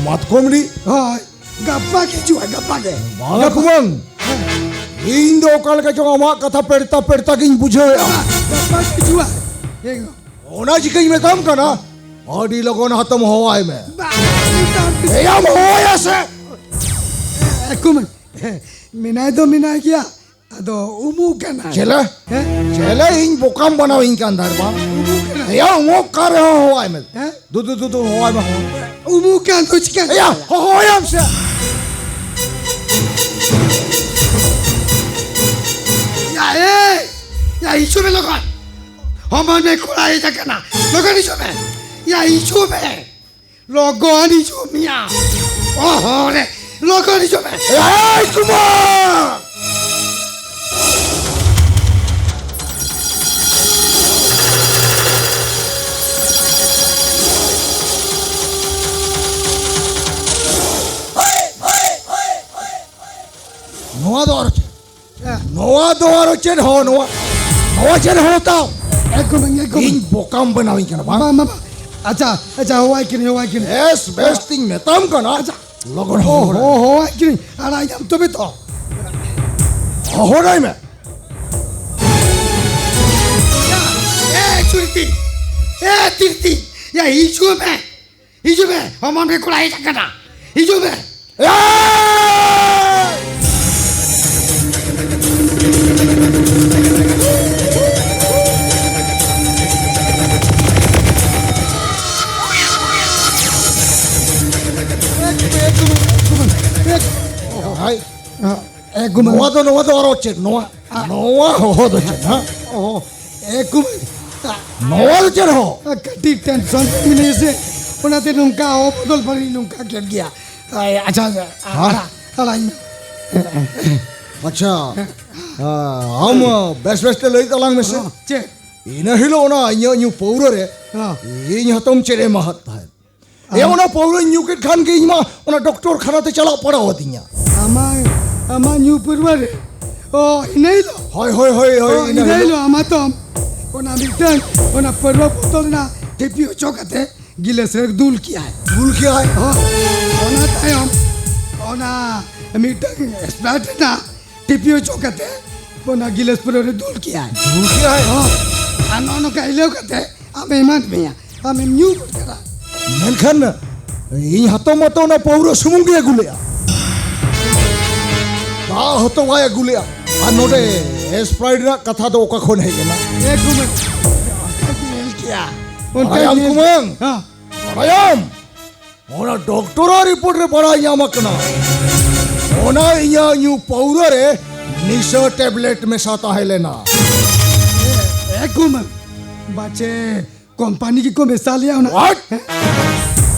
ᱢᱟᱛᱠᱚᱢ ᱨᱤ? ᱦᱳᱭ, ᱜᱟᱯᱟ ᱜᱮ ᱦᱤᱡᱩᱜᱼᱟ, ᱜᱟᱯᱟ ᱜᱮ᱾ ᱵᱟᱝᱟ ᱜᱟᱯᱟ᱾ ᱠᱩᱢᱟᱹᱝ, ᱦᱮᱸ᱾ ᱤᱧ ᱫᱚ ᱚᱠᱟ ᱞᱮᱠᱟ ᱪᱚᱝ ᱟᱢᱟᱜ ᱠᱟᱛᱷᱟ ᱯᱮᱲᱛᱟ ᱯᱮᱲᱛᱟ ᱜᱤᱧ ᱵᱩᱡᱷᱟᱹᱣᱮᱫᱼᱟ᱾ ᱜᱟᱯᱟ ᱜᱮ ᱦᱤᱡᱩᱜᱼᱟ᱾ ᱮᱠᱫᱚᱢ᱾ ᱚᱱᱟ ᱪᱤᱠᱟᱹᱧ ᱢᱮᱛᱟᱢ ᱠᱟᱱᱟ, ᱟᱹᱰᱤ ᱞᱚᱜᱚᱱ ᱦᱟᱛᱚᱢ ᱦᱚᱦᱚᱣᱟᱭ ᱢᱮ᱾ ᱵᱟ-, ᱮᱭᱟᱢ ᱦᱚᱦᱚᱭᱟ ᱥᱮ? ᱮ, ᱠᱩᱢᱟᱹᱝ, ᱢᱮᱱᱟᱭ ᱫᱚ ᱢᱮᱱᱟᱭ ᱜᱮᱭᱟ, ᱟᱫᱚ ᱩᱢᱩᱜ ᱠᱟᱱᱟᱭ᱾ ᱪᱮᱞᱮ? ᱦᱮᱸ? ᱪᱮᱞᱮ ᱤᱧ ᱵᱚᱠᱟᱢ ᱵᱟᱱᱟᱣᱤᱧ ᱠᱟᱱ ᱫᱟᱨ ᱵᱟᱝ? ᱩᱢᱩᱜ ᱠᱟᱱᱟᱭ᱾ ᱮᱭᱟ, ᱩᱢᱩᱜ ᱠᱟᱱ ᱨᱮᱦᱚᱸ ᱦᱚᱦᱚᱣᱟᱭ ᱢᱮ᱾ ᱦᱮᱸ? ᱫᱩ, ᱫᱩ, ᱫᱩ, ᱫᱩ, ᱦᱚᱦᱚᱣᱟᱭ ᱢᱮ, ᱦᱚᱦᱚᱣᱟᱭ ᱢᱮ᱾ ᱩᱢᱩᱜ ᱠᱟᱱ ᱫᱚ ᱪᱤᱠᱟᱹ? ᱮᱭᱟ, ᱦᱚᱦᱚᱣᱟᱭᱟᱢ ᱥᱮ? ᱭᱟ, ᱮᱭ! ᱭᱟ, ᱦᱤᱡᱩᱜ ᱢᱮ ᱞᱚᱜᱚᱱ᱾ ᱦᱚᱢᱚᱱ ᱢᱮ ᱠᱚᱲᱟ ᱦᱮᱡ ᱟᱠᱟᱱᱟ᱾ ᱞᱚᱜᱚᱱ ᱦᱤᱡᱩᱜ ᱢᱮ᱾ ᱭᱟ, ᱦᱤᱡᱩᱜ ᱢᱮ᱾ ᱞᱚᱜᱚᱱ ᱦᱤᱡᱩᱜ ᱢᱮᱭᱟ᱾ ᱚᱦᱚ ᱨᱮ, ᱞᱚᱜᱚᱱ ᱦᱤᱡᱩᱜ ᱢᱮ᱾ ᱮᱭ ᱠᱩᱢᱟᱨ! ᱱᱚᱣᱟ ᱫᱚ ᱟᱨ ᱪᱮᱫ? ᱦᱮᱸ᱾ ᱱᱚᱣᱟ ᱫᱚ ᱟᱨᱚ ᱪᱮᱫ ᱦᱚᱸ, ᱱᱚᱣᱟ, ᱱᱚᱣᱟ ᱪᱮᱫ ᱦᱚᱸ ᱛᱟᱢ? ᱮᱠᱫᱚᱢ, ᱮᱠᱫᱚᱢ᱾ ᱤᱧ ᱵᱚᱠᱟᱢ ᱵᱮᱱᱟᱣᱤᱧ ᱠᱟᱱᱟ, ᱵᱟᱝ? ᱵᱟᱝ, ᱵᱟᱝ, ᱵᱟᱝ᱾ ᱟᱪᱪᱷᱟ, ᱟᱪᱪᱷᱟ, ᱦᱚᱦᱚᱣᱟᱭ ᱠᱟᱹᱱᱟᱹᱧ, ᱦᱚᱦᱚᱣᱟᱭ ᱠᱟᱹᱱᱟᱹᱧ᱾ ᱵᱮᱥ, ᱵᱮᱥ ᱛᱤᱧ ᱢᱮᱛᱟᱢ ᱠᱟᱱᱟ᱾ ᱟᱪᱪᱷᱟ᱾ ᱞᱚᱜᱚᱱ ᱦᱚᱦᱚ, ᱦᱚᱦᱚ ᱦᱚᱦᱚ, ᱦᱚᱦᱚᱣᱟᱭ ᱠᱟᱹᱱᱟᱹᱧ᱾ ᱟᱲᱟᱜ ᱧᱟᱢ ᱛᱚᱵᱮ ᱛᱚ᱾ ᱦᱚᱦᱚ ᱨᱟᱭ ᱢᱮ᱾ ᱭᱟ, ᱮ, ᱪᱩᱨᱤᱛᱤ᱾ ᱮ, ᱛᱤᱨᱛᱤ᱾ ᱭᱟ, ᱦᱤᱡᱩᱜ ᱢᱮ᱾ ᱦᱤᱡᱩᱜ ᱢᱮ, ᱦᱚᱢᱚᱱ ᱨᱮ ᱠᱚᱲᱟ ᱦᱮᱡ ᱟᱠᱟᱱᱟ᱾ ᱦᱤᱡᱩᱜ ᱢᱮ᱾ ᱮᱭ! ᱦᱟᱭ᱾ ᱮ, ᱜᱩᱢᱟᱹ᱾ ᱱᱚᱣᱟ ᱫᱚ, ᱱᱚᱣᱟ ᱫᱚ ᱟᱨᱚ ᱪᱮᱫ? ᱱᱚᱣᱟ, ᱱᱚᱣᱟ ᱦᱚᱦᱚ ᱫᱚ ᱪᱮᱫ, ᱦᱟ? ᱚ, ᱮ, ᱜᱩᱢᱟᱹ᱾ ᱱᱚᱣᱟ ᱫᱚ ᱪᱮᱫ ᱦᱚᱦᱚ? ᱠᱟᱹᱴᱤᱡ ᱴᱮᱱᱥᱚᱱ ᱨᱮ ᱢᱤᱱᱟᱹᱧᱟ ᱥᱮ, ᱚᱱᱟᱛᱮ ᱱᱚᱝᱠᱟ ᱦᱚᱦᱚ ᱵᱚᱫᱚᱞ ᱵᱟᱹᱞᱤᱧ ᱱᱚᱝᱠᱟ ᱠᱮᱫ ᱜᱮᱭᱟ᱾ ᱟᱭ, ᱟᱪᱪᱷᱟ, ᱟᱪᱪᱷᱟ, ᱦᱟ? ᱟᱲᱟᱜ, ᱟᱲᱟᱜ ᱤᱧ ᱢᱮ᱾ ᱟᱪᱪᱷᱟ, ᱟ, ᱟᱢ, ᱟ, ᱵᱮᱥ ᱵᱮᱥ ᱛᱮ ᱞᱟᱹᱭ ᱛᱟᱞᱟᱝ ᱢᱮᱥᱮ᱾ ᱦᱚᱸ, ᱪᱮᱫ? ᱤᱱᱟᱹ ᱦᱤᱞᱳᱜ ᱚᱱᱟ ᱤᱧᱟᱹᱜ ᱧᱩ ᱯᱟᱹᱣᱨᱟᱹ ᱨᱮ ᱦᱚᱸ᱾ ᱤᱧ ᱦᱟᱛᱚᱢ ᱪᱮᱫ ᱮ ᱮᱢᱟᱦᱟᱫ ᱛᱟᱦᱮᱸᱫ? ᱮ, ᱟᱢ ᱚᱱᱟ ᱯᱟᱹᱣᱨᱟᱹᱧ ᱧᱩ ᱠᱮᱫ ᱠᱷᱟᱱ ᱜᱮ ᱤᱧ ᱢᱟ ᱚᱱᱟ ᱰᱚᱠᱴᱚᱨ ᱠᱷᱟᱱᱟ ᱛᱮ ᱪᱟᱞᱟᱜ ᱯᱟᱲᱟᱣ ᱟᱹᱫᱤᱧᱟ᱾ ᱟᱢᱟᱜ, ᱟᱢᱟᱜ ᱧᱩ ᱯᱟᱹᱣᱨᱟᱹ ᱨᱮ? ᱚ, ᱤᱱᱟᱹ ᱦᱤᱞᱳᱜ? ᱦᱳᱭ, ᱦᱳᱭ, ᱦᱳᱭ, ᱦᱳᱭ, ᱚ, ᱤᱱᱟᱹ ᱤᱱᱟᱹ ᱦᱤᱞᱳᱜ᱾ ᱦᱤᱞᱳᱜ ᱟᱢ ᱦᱟᱛᱚᱢ ᱚᱱᱟ ᱢᱤᱫᱴᱟᱝ, ᱚᱱᱟ ᱯᱟᱹᱣᱨᱟᱹ ᱵᱳᱛᱚᱞ ᱨᱮᱱᱟᱜ ᱴᱷᱤᱯᱤ ᱚᱪᱚ ᱠᱟᱛᱮ ᱜᱤᱞᱟᱹᱥ ᱨᱮ ᱫᱩᱞ ᱠᱮᱜᱼᱟᱭ᱾ ᱫᱩᱞ ᱠᱮᱜᱼᱟᱭ? ᱦᱚᱸ᱾ ᱚᱱᱟ ᱛᱟᱭᱚᱢ ᱚᱱᱟ ᱢᱤᱫᱴᱟᱝ Sprite ᱨᱮᱱᱟᱜ ᱴᱤᱯᱤ ᱚᱪᱚ ᱠᱟᱛᱮ ᱚᱱᱟ ᱜᱤᱞᱟᱹᱥ ᱯᱟᱹᱣᱨᱟᱹ ᱨᱮ ᱫᱩᱞ ᱠᱮᱜᱼᱟᱭ᱾ ᱫᱩᱞ ᱠᱮᱜᱼᱟᱭ? ᱦᱚᱸ᱾ ᱟᱨ ᱱᱚᱜᱼᱚ ᱱᱚᱝᱠᱟ ᱦᱤᱞᱟᱹᱣ ᱠᱟᱛᱮ ᱟᱢᱮ ᱮᱢᱟᱫ ᱢᱮᱭᱟ, ᱟᱢᱮᱢ ᱧᱩ ᱜᱚᱫ ᱠᱮᱫᱟ᱾ ᱢᱮᱱᱠᱷᱟᱱ ᱤᱧ ᱦᱟᱛᱚᱢ ᱢᱟᱛᱚ ᱚᱱᱟ ᱯᱟᱹᱣᱨᱟᱹ ᱥᱩᱢᱩᱝ ᱜᱮ ᱟᱹᱜᱩ ᱞᱮᱜᱼᱟ, ᱫᱟᱜ ᱦᱚᱸᱛᱚ ᱵᱟᱭ ᱟᱹᱜᱩ ᱞᱮᱜᱼᱟ᱾ ᱟᱨ ᱱᱚᱰᱮ ᱥᱯᱨᱟᱭᱤᱴ ᱨᱮᱱᱟᱜ ᱠᱟᱛᱷᱟ ᱫᱚ ᱚᱠᱟ ᱠᱷᱚᱱ ᱦᱮᱡ ᱮᱱᱟ? ᱮ ᱠᱩᱢᱟᱹᱝ, ᱚᱱᱠᱟᱧ ᱧᱮᱞ ᱠᱮᱭᱟ᱾ ᱚᱱᱠᱟᱧ ᱵᱟᱲᱟᱭᱟᱢ ᱧᱮᱞ ᱠᱩᱢᱟᱹᱝ? ᱦᱮᱸ᱾ ᱵᱟᱲᱟᱭᱟᱢ? ᱚᱱᱟ ᱰᱚᱠᱴᱚᱨᱟᱜ ᱨᱤᱯᱳᱨᱴ ᱨᱮ ᱵᱟᱲᱟᱭ ᱧᱟᱢ ᱟᱠᱟᱱᱟ, ᱚᱱᱟ ᱤᱧᱟᱹᱜ ᱧᱩ ᱯᱟᱹᱣᱨᱟᱹ ᱨᱮ ᱱᱤᱥᱟᱹ ᱴᱮᱵᱞᱮᱴ ᱢᱮᱥᱟ ᱛᱟᱦᱮᱸ ᱞᱮᱱᱟ᱾ ᱮ ᱠᱩᱢᱟᱹᱝ, ᱵᱟᱪᱮ ᱠᱳᱢᱯᱟᱱᱤ ᱜᱮᱠᱚ ᱢᱮᱥᱟ ᱞᱮᱭᱟ ᱚᱱᱟ᱾ What? ᱦᱮᱸ?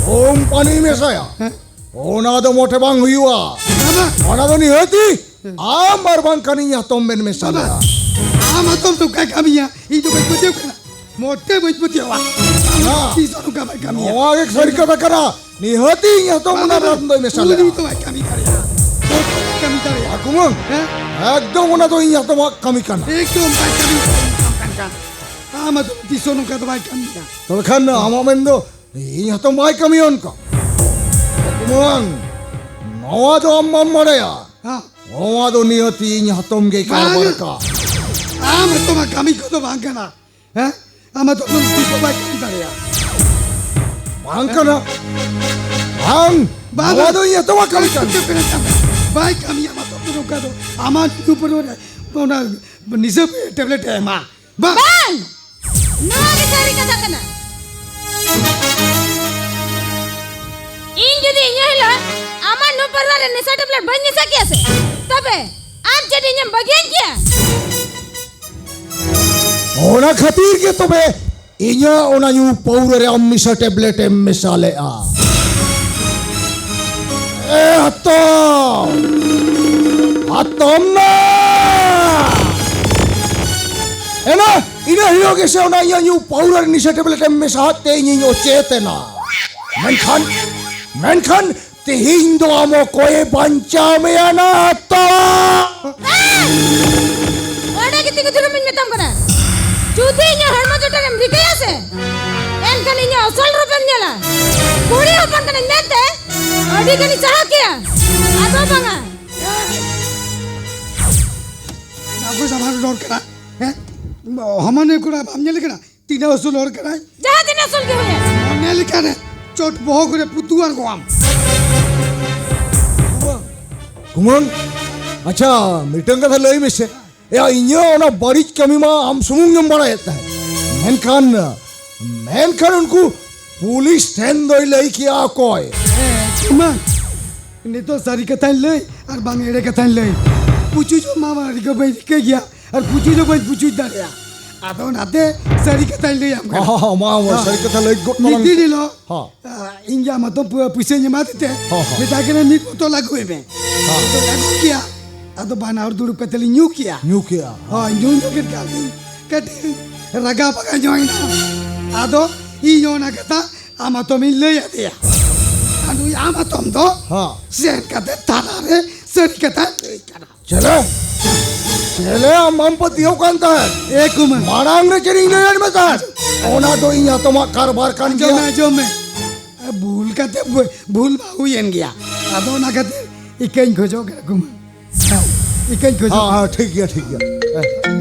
ᱠᱳᱢᱯᱟᱱᱤ ᱢᱮᱥᱟᱭᱟ? ᱦᱮᱸ? ᱚᱱᱟ ᱫᱚ ᱢᱚᱴᱷᱮ ᱵᱟᱝ ᱦᱩᱭᱩᱜᱼᱟ᱾ ᱵᱟᱵᱟ᱾ ᱚᱱᱟ ᱫᱚ ᱱᱤᱦᱟᱹᱛᱤ ᱟᱢ ᱟᱨ ᱵᱟᱝᱠᱷᱟᱱ ᱤᱧ ᱦᱟᱛᱚᱢ ᱵᱮᱱ ᱢᱮᱥᱟ ᱵᱟᱵᱟ, ᱞᱮᱭᱟ᱾ ᱟᱢ ᱦᱟᱛᱚᱢ ᱫᱚ ᱚᱠᱟᱭ ᱠᱟᱹᱢᱤᱭᱟ? ᱤᱧ ᱫᱚ ᱵᱟᱹᱧ ᱯᱟᱹᱛᱭᱟᱹᱣ ᱠᱟᱱᱟ, ᱢᱚᱴᱷᱮ ᱵᱟᱹᱧ ᱯᱟᱹᱛᱭᱟᱹᱣᱟ᱾ ᱵᱟᱝᱟ᱾ ᱛᱤᱥ ᱦᱚᱸ ᱱᱚᱝᱠᱟ ᱵᱟᱭ ᱠᱟᱹᱢᱤᱭᱟ᱾ ᱱᱚᱣᱟ ᱜᱮ ᱥᱟᱹᱨᱤ ᱠᱟᱛᱷᱟ ᱠᱟᱱᱟ᱾ ᱱᱤᱦᱟᱹᱛᱤ ᱤᱧ ᱦᱟᱛᱚᱢ ᱵᱟᱵᱟ, ᱚᱱᱟ ᱨᱟᱱ ᱫᱚᱭ ᱢᱮᱥᱟ ᱩᱱᱤ ᱞᱮᱭᱟ᱾ ᱫᱚ ᱵᱟᱭ ᱠᱟᱹᱢᱤ ᱫᱟᱲᱮᱭᱟᱜᱼᱟ᱾ ᱢᱚᱴᱷᱮ ᱵᱟᱭ ᱠᱟᱹᱢᱤ ᱫᱟᱲᱮᱭᱟᱜᱼᱟ᱾ ᱟᱨ ᱠᱩᱢᱟᱹᱝ, ᱦᱮᱸ? ᱮᱠᱫᱚᱢ ᱚᱱᱟ ᱫᱚ ᱤᱧ ᱦᱟᱛᱚᱢᱟᱜ ᱠᱟᱹᱢᱤ ᱠᱟᱱᱟ᱾ ᱮᱠᱫᱚᱢ ᱵᱟᱭ ᱠᱟᱹᱢᱤ ᱫᱟᱲᱮᱭᱟᱜᱼᱟ᱾ ᱟᱢ ᱦᱟᱛᱚᱢ ᱛᱤᱥ ᱦᱚᱸ ᱱᱚᱝᱠᱟ ᱫᱚ ᱵᱟᱭ ᱠᱟᱹᱢᱤᱭᱟ᱾ ᱛᱚᱵᱮ ᱠᱷᱟᱱ ᱟᱢᱟᱜ ᱢᱮᱱ ᱫᱚ ᱤᱧ ᱦᱟᱛᱚᱢ ᱵᱟᱭ ᱠᱟᱹᱢᱤᱭᱟ ᱚᱱᱠᱟ? ᱠᱩᱢᱟᱹᱝ, ᱱᱚᱣᱟ ᱫᱚ ᱟᱢ ᱵᱟᱢ ᱵᱟᱲᱟᱭᱟ᱾ ᱦᱮᱸ᱾ ᱱᱚᱣᱟ ᱫᱚ ᱱᱤᱦᱟᱹᱛᱤ ᱤᱧ ᱦᱟᱛᱚᱢ ᱜᱮᱭ ᱵᱟᱝ᱾ ᱠᱟᱨᱵᱟᱨ ᱟᱠᱟᱫ᱾ ᱟᱢ ᱦᱟᱛᱚᱢᱟᱜ ᱠᱟᱹᱢᱤ ᱠᱚᱫᱚ ᱵᱟᱝ ᱠᱟᱱᱟ᱾ ᱦᱮᱸ? ᱟᱢ ᱦᱟᱛᱚᱢ ᱫᱚ ᱛᱤᱥ ᱦᱚᱸ ᱵᱟᱭ ᱠᱟᱹᱢᱤ ᱫᱟᱲᱮᱭᱟᱜᱼᱟ᱾ ᱵᱟᱝ ᱠᱟᱱᱟ᱾ ᱵᱟᱝ, ᱵᱟᱝ, ᱱᱚᱣᱟ ᱵᱟᱝ᱾ ᱫᱚ ᱤᱧ ᱦᱟᱛᱚᱢᱟᱜ ᱠᱟᱹᱢᱤ ᱠᱟᱱᱟ᱾ ᱵᱟᱭ ᱠᱟᱹᱢᱤᱭᱟ ᱟᱢ ᱦᱟᱛᱚᱢ ᱫᱚ ᱱᱚᱝᱠᱟ ᱫᱚ᱾ ᱟᱢᱟᱜ ᱧᱩ ᱯᱟᱹᱣᱨᱟᱹ ᱨᱮ ᱚᱱᱟ ᱱᱤᱥᱟᱹ ᱴᱮᱵᱞᱮᱴ ᱮ ᱮᱢᱟ᱾ ᱵᱟᱝ᱾ ᱵᱟᱝ! ᱱᱚᱣᱟ ᱜᱮ ᱥᱟᱹᱨᱤ ᱠᱟᱛᱷᱟ ᱠᱟᱱᱟ᱾ ᱤᱧ ᱡᱩᱫᱤ ᱤᱧᱟᱹᱜ ᱦᱤᱞᱳᱜ ᱟᱢᱟᱜ ᱧᱩ ᱯᱟᱹᱣᱨᱟᱹ ᱨᱮ ᱱᱮᱥᱟ ᱴᱮᱵᱞᱮᱴ ᱵᱟᱹᱧ ᱢᱮᱥᱟ ᱠᱮᱭᱟ ᱥᱮ, ᱛᱚᱵᱮ ᱟᱢ ᱪᱮᱫ ᱤᱧᱮᱢ ᱵᱟᱹᱜᱤᱭᱟᱹᱧ ᱠᱮᱭᱟ? ᱚᱱᱟ ᱠᱷᱟᱹᱛᱤᱨ ᱜᱮ ᱛᱚᱵᱮ ᱤᱧᱟᱹᱜ ᱚᱱᱟ ᱧᱩ ᱯᱟᱹᱣᱨᱟᱹ ᱨᱮ ᱟᱢ ᱱᱤᱥᱟᱹ ᱴᱮᱵᱞᱮᱴ ᱮᱢ ᱢᱮᱥᱟ ᱞᱮᱜᱼᱟ᱾ ᱮ ᱦᱟᱛᱚᱢ! ᱦᱟᱛᱚᱢ ᱱᱟ! ᱮᱱᱟ, ᱤᱱᱟᱹ ᱦᱤᱞᱳᱜ ᱜᱮᱥᱮ ᱚᱱᱟ ᱤᱧᱟᱹᱜ ᱧᱩ ᱯᱟᱹᱣᱨᱟᱹ ᱨᱮ ᱱᱤᱥᱟᱹ ᱴᱮᱵᱞᱮᱴ ᱮᱢ ᱢᱮᱥᱟᱣᱟᱫ ᱛᱮ ᱤᱧᱤᱧ ᱚᱪᱮᱛ ᱮᱱᱟ᱾ ᱢᱮᱱᱠᱷᱟᱱ, ᱢᱮᱱᱠᱷᱟᱱ ᱛᱮᱦᱮᱧ ᱫᱚ ᱟᱢ ᱚᱠᱚᱭᱮ ᱵᱟᱧᱪᱟᱣ ᱢᱮᱭᱟ ᱱᱟ ᱦᱟᱛᱚᱢ? ᱚᱸᱰᱮ ᱜᱮ ᱛᱤᱸᱜᱩ ᱛᱷᱤᱨ ᱢᱮᱧ ᱢᱮᱛᱟᱢ ᱠᱟᱱᱟ᱾ ᱡᱩᱫᱤ ᱤᱧᱟᱹᱜ ᱦᱚᱲᱢᱚ ᱪᱚᱴᱮᱢ ᱨᱤᱠᱟᱹᱭᱟ ᱥᱮ, ᱮᱱᱠᱷᱟᱱ ᱤᱧᱟᱹᱜ ᱟᱥᱚᱞ ᱨᱩᱯᱮᱢ ᱧᱮᱞᱟ᱾ ᱠᱩᱲᱤ ᱦᱚᱯᱚᱱ ᱠᱟᱹᱱᱟᱹᱧ ᱢᱮᱱᱛᱮ ᱟᱹᱰᱤ ᱜᱟᱱᱤᱧ ᱥᱟᱦᱟᱣ ᱠᱮᱭᱟ, ᱟᱫᱚ ᱵᱟᱝᱟ᱾ ᱟᱵᱚ ᱥᱟᱢᱟᱝ ᱨᱮ ᱨᱚᱲ ᱠᱟᱱᱟ, ᱦᱮᱸ? ᱦᱚᱢᱚᱱᱤ ᱠᱚᱲᱟ ᱵᱟᱢ ᱧᱮᱞ ᱠᱟᱱᱟ? ᱛᱤᱱᱟᱹᱜ ᱩᱥᱩᱞ ᱦᱚᱲ ᱠᱟᱱᱟᱭ? ᱡᱟᱦᱟᱸ ᱛᱤᱱᱟᱹᱜ ᱩᱥᱩᱞ ᱜᱮ ᱦᱩᱭᱮᱱ᱾ ᱢᱚᱱᱮ ᱞᱮᱠᱟᱱᱮ ᱪᱚᱴ ᱵᱚᱦᱚᱜ ᱨᱮ ᱯᱩᱛᱩ ᱟᱬᱜᱚᱣᱟᱢ᱾ ᱠᱩᱢᱟᱹᱝ, ᱟᱪᱪᱷᱟ, ᱢᱤᱫᱴᱟᱝ ᱠᱟᱛᱷᱟ ᱞᱟᱹᱭ ᱢᱮᱥᱮ᱾ ᱮᱭᱟ, ᱤᱧᱟᱹᱜ ᱚᱱᱟ ᱵᱟᱹᱲᱤᱡ ᱠᱟᱹᱢᱤ ᱢᱟ ᱟᱢ ᱥᱩᱢᱩᱝ ᱜᱮᱢ ᱵᱟᱲᱟᱭᱮᱫ ᱛᱟᱦᱮᱸᱫ, ᱢᱮᱱᱠᱷᱟᱱ, ᱢᱮᱱᱠᱷᱟᱱ ᱩᱱᱠᱩ ᱯᱩᱞᱤᱥ ᱴᱷᱮᱱ ᱫᱚᱭ ᱞᱟᱹᱭ ᱠᱮᱭᱟ ᱚᱠᱚᱭ? ᱦᱮᱸ, ᱢᱟ᱾ ᱱᱤᱛᱚᱜ ᱥᱟᱹᱨᱤ ᱠᱟᱛᱷᱟᱧ ᱞᱟᱹᱭ ᱟᱨ ᱵᱟᱝ ᱮᱲᱮ ᱠᱟᱛᱷᱟᱧ ᱞᱟᱹᱭ? ᱯᱩᱪᱩᱡᱚᱜ ᱢᱟ ᱵᱟᱝ ᱨᱤᱠᱟᱹ ᱵᱟᱹᱧ ᱨᱤᱠᱟᱹ ᱜᱮᱭᱟ, ᱟᱨ ᱯᱩᱪᱩᱡᱚᱜ ᱵᱟᱹᱧ ᱯᱩᱪᱩᱡ ᱫᱟᱲᱮᱭᱟᱜᱼᱟ᱾ ᱟᱫᱚ ᱚᱱᱟᱛᱮ ᱥᱟᱹᱨᱤ ᱠᱟᱛᱷᱟᱧ ᱞᱟᱹᱭᱟᱢ ᱠᱟᱱᱟ᱾ ᱦᱚᱸ, ᱦᱚᱸ, ᱦᱚᱸ, ᱢᱟ, ᱢᱟ, ᱦᱚᱸ᱾ ᱥᱟᱹᱨᱤ ᱠᱟᱛᱷᱟ ᱞᱟᱹᱭ ᱜᱚᱫ ᱢᱤᱫ ᱛᱟᱞᱟᱝ ᱫᱤᱱ ᱢᱮᱥᱮ᱾ ᱦᱤᱞᱳᱜ, ᱦᱚᱸ᱾ ᱟ, ᱤᱧ ᱜᱮ ᱟᱢ ᱦᱚᱛᱚ ᱯᱩ-, ᱯᱩᱭᱥᱟᱹᱧ ᱮᱢᱟᱫᱮ ᱛᱮ, ᱦᱚᱸ, ᱦᱚᱸ᱾ ᱢᱮᱛᱟᱭ ᱠᱟᱹᱱᱟᱹᱧ, "ᱢᱤᱫ ᱵᱳᱛᱚᱞ ᱟᱹᱜᱩᱭ ᱢᱮ᱾" ᱦᱚᱸ᱾ ᱟᱫᱚ ᱟᱹᱜᱩ ᱠᱮᱭᱟ᱾ ᱟᱫᱚ ᱵᱟᱱᱟ ᱦᱚᱲ ᱫᱩᱲᱩᱵ ᱠᱟᱛᱮ ᱞᱤᱧ ᱧᱩ ᱠᱮᱭᱟ᱾ ᱧᱩ ᱠᱮᱭᱟ᱾ ᱦᱳᱭ, ᱧᱩ ᱧᱩ ᱠᱮᱫ ᱠᱷᱟᱱ ᱞᱤᱧ ᱠᱟᱹᱴᱤᱡ ᱨᱟᱜᱟ ᱵᱟᱜᱟ ᱧᱚᱜ ᱮᱱᱟ᱾ ᱟᱫᱚ ᱤᱧ ᱚᱱᱟ ᱠᱟᱛᱷᱟ ᱟᱢ ᱦᱚᱛᱚᱢ ᱤᱧ ᱞᱟᱹᱭ ᱟᱫᱮᱭᱟ᱾ ᱟᱨ ᱱᱩᱭ ᱟᱢ ᱦᱚᱛᱚᱢ ᱫᱚ ᱦᱚᱸ᱾ ᱥᱮᱱ ᱠᱟᱛᱮ ᱛᱟᱞᱟ ᱨᱮ ᱥᱟᱹᱨᱤ ᱠᱟᱛᱷᱟ ᱞᱟᱹᱭ ᱠᱟᱱᱟ᱾ ᱪᱮᱞᱮ? ᱪᱮᱞᱮ ᱟᱢ ᱵᱟᱢ ᱯᱟᱹᱛᱭᱟᱹᱣ ᱠᱟᱱ ᱛᱟᱦᱮᱸᱫ? ᱮ ᱠᱩᱢᱟᱹᱝ᱾ ᱢᱟᱲᱟᱝ ᱨᱮ ᱪᱮᱫ ᱤᱧ ᱞᱟᱹᱭᱟᱫ ᱢᱮ ᱛᱟᱦᱮᱸᱫ? ᱚᱱᱟ ᱫᱚ ᱤᱧ ᱦᱟᱛᱚᱢᱟᱜ ᱠᱟᱨᱵᱟᱨ ᱠᱟᱱ ᱟᱸᱡᱚᱢ ᱢᱮ, ᱜᱮᱭᱟ᱾ ᱟᱸᱡᱚᱢ ᱢᱮ᱾ ᱵᱷᱩᱞ ᱠᱟᱛᱮ ᱵᱷᱩ-, ᱵᱷᱩᱞ ᱢᱟ ᱦᱩᱭᱮᱱ ᱜᱮᱭᱟ᱾ ᱟᱫᱚ ᱚᱱᱟ ᱠᱷᱟᱹᱛᱤᱨ ᱤᱠᱟᱹᱧ ᱠᱷᱚᱡᱚᱜ ᱠᱟᱱᱟ ᱠᱩᱢᱟᱹᱝ᱾ ᱦᱮᱸ, ᱤᱠᱟᱹᱧ ᱠᱷᱚᱡᱚᱜ ᱦᱮᱸ, ᱠᱟᱱᱟ᱾ ᱦᱮᱸ, ᱴᱷᱤᱠ ᱜᱮᱭᱟ, ᱴᱷᱤᱠ ᱜᱮᱭᱟ᱾ ᱦᱮᱸ᱾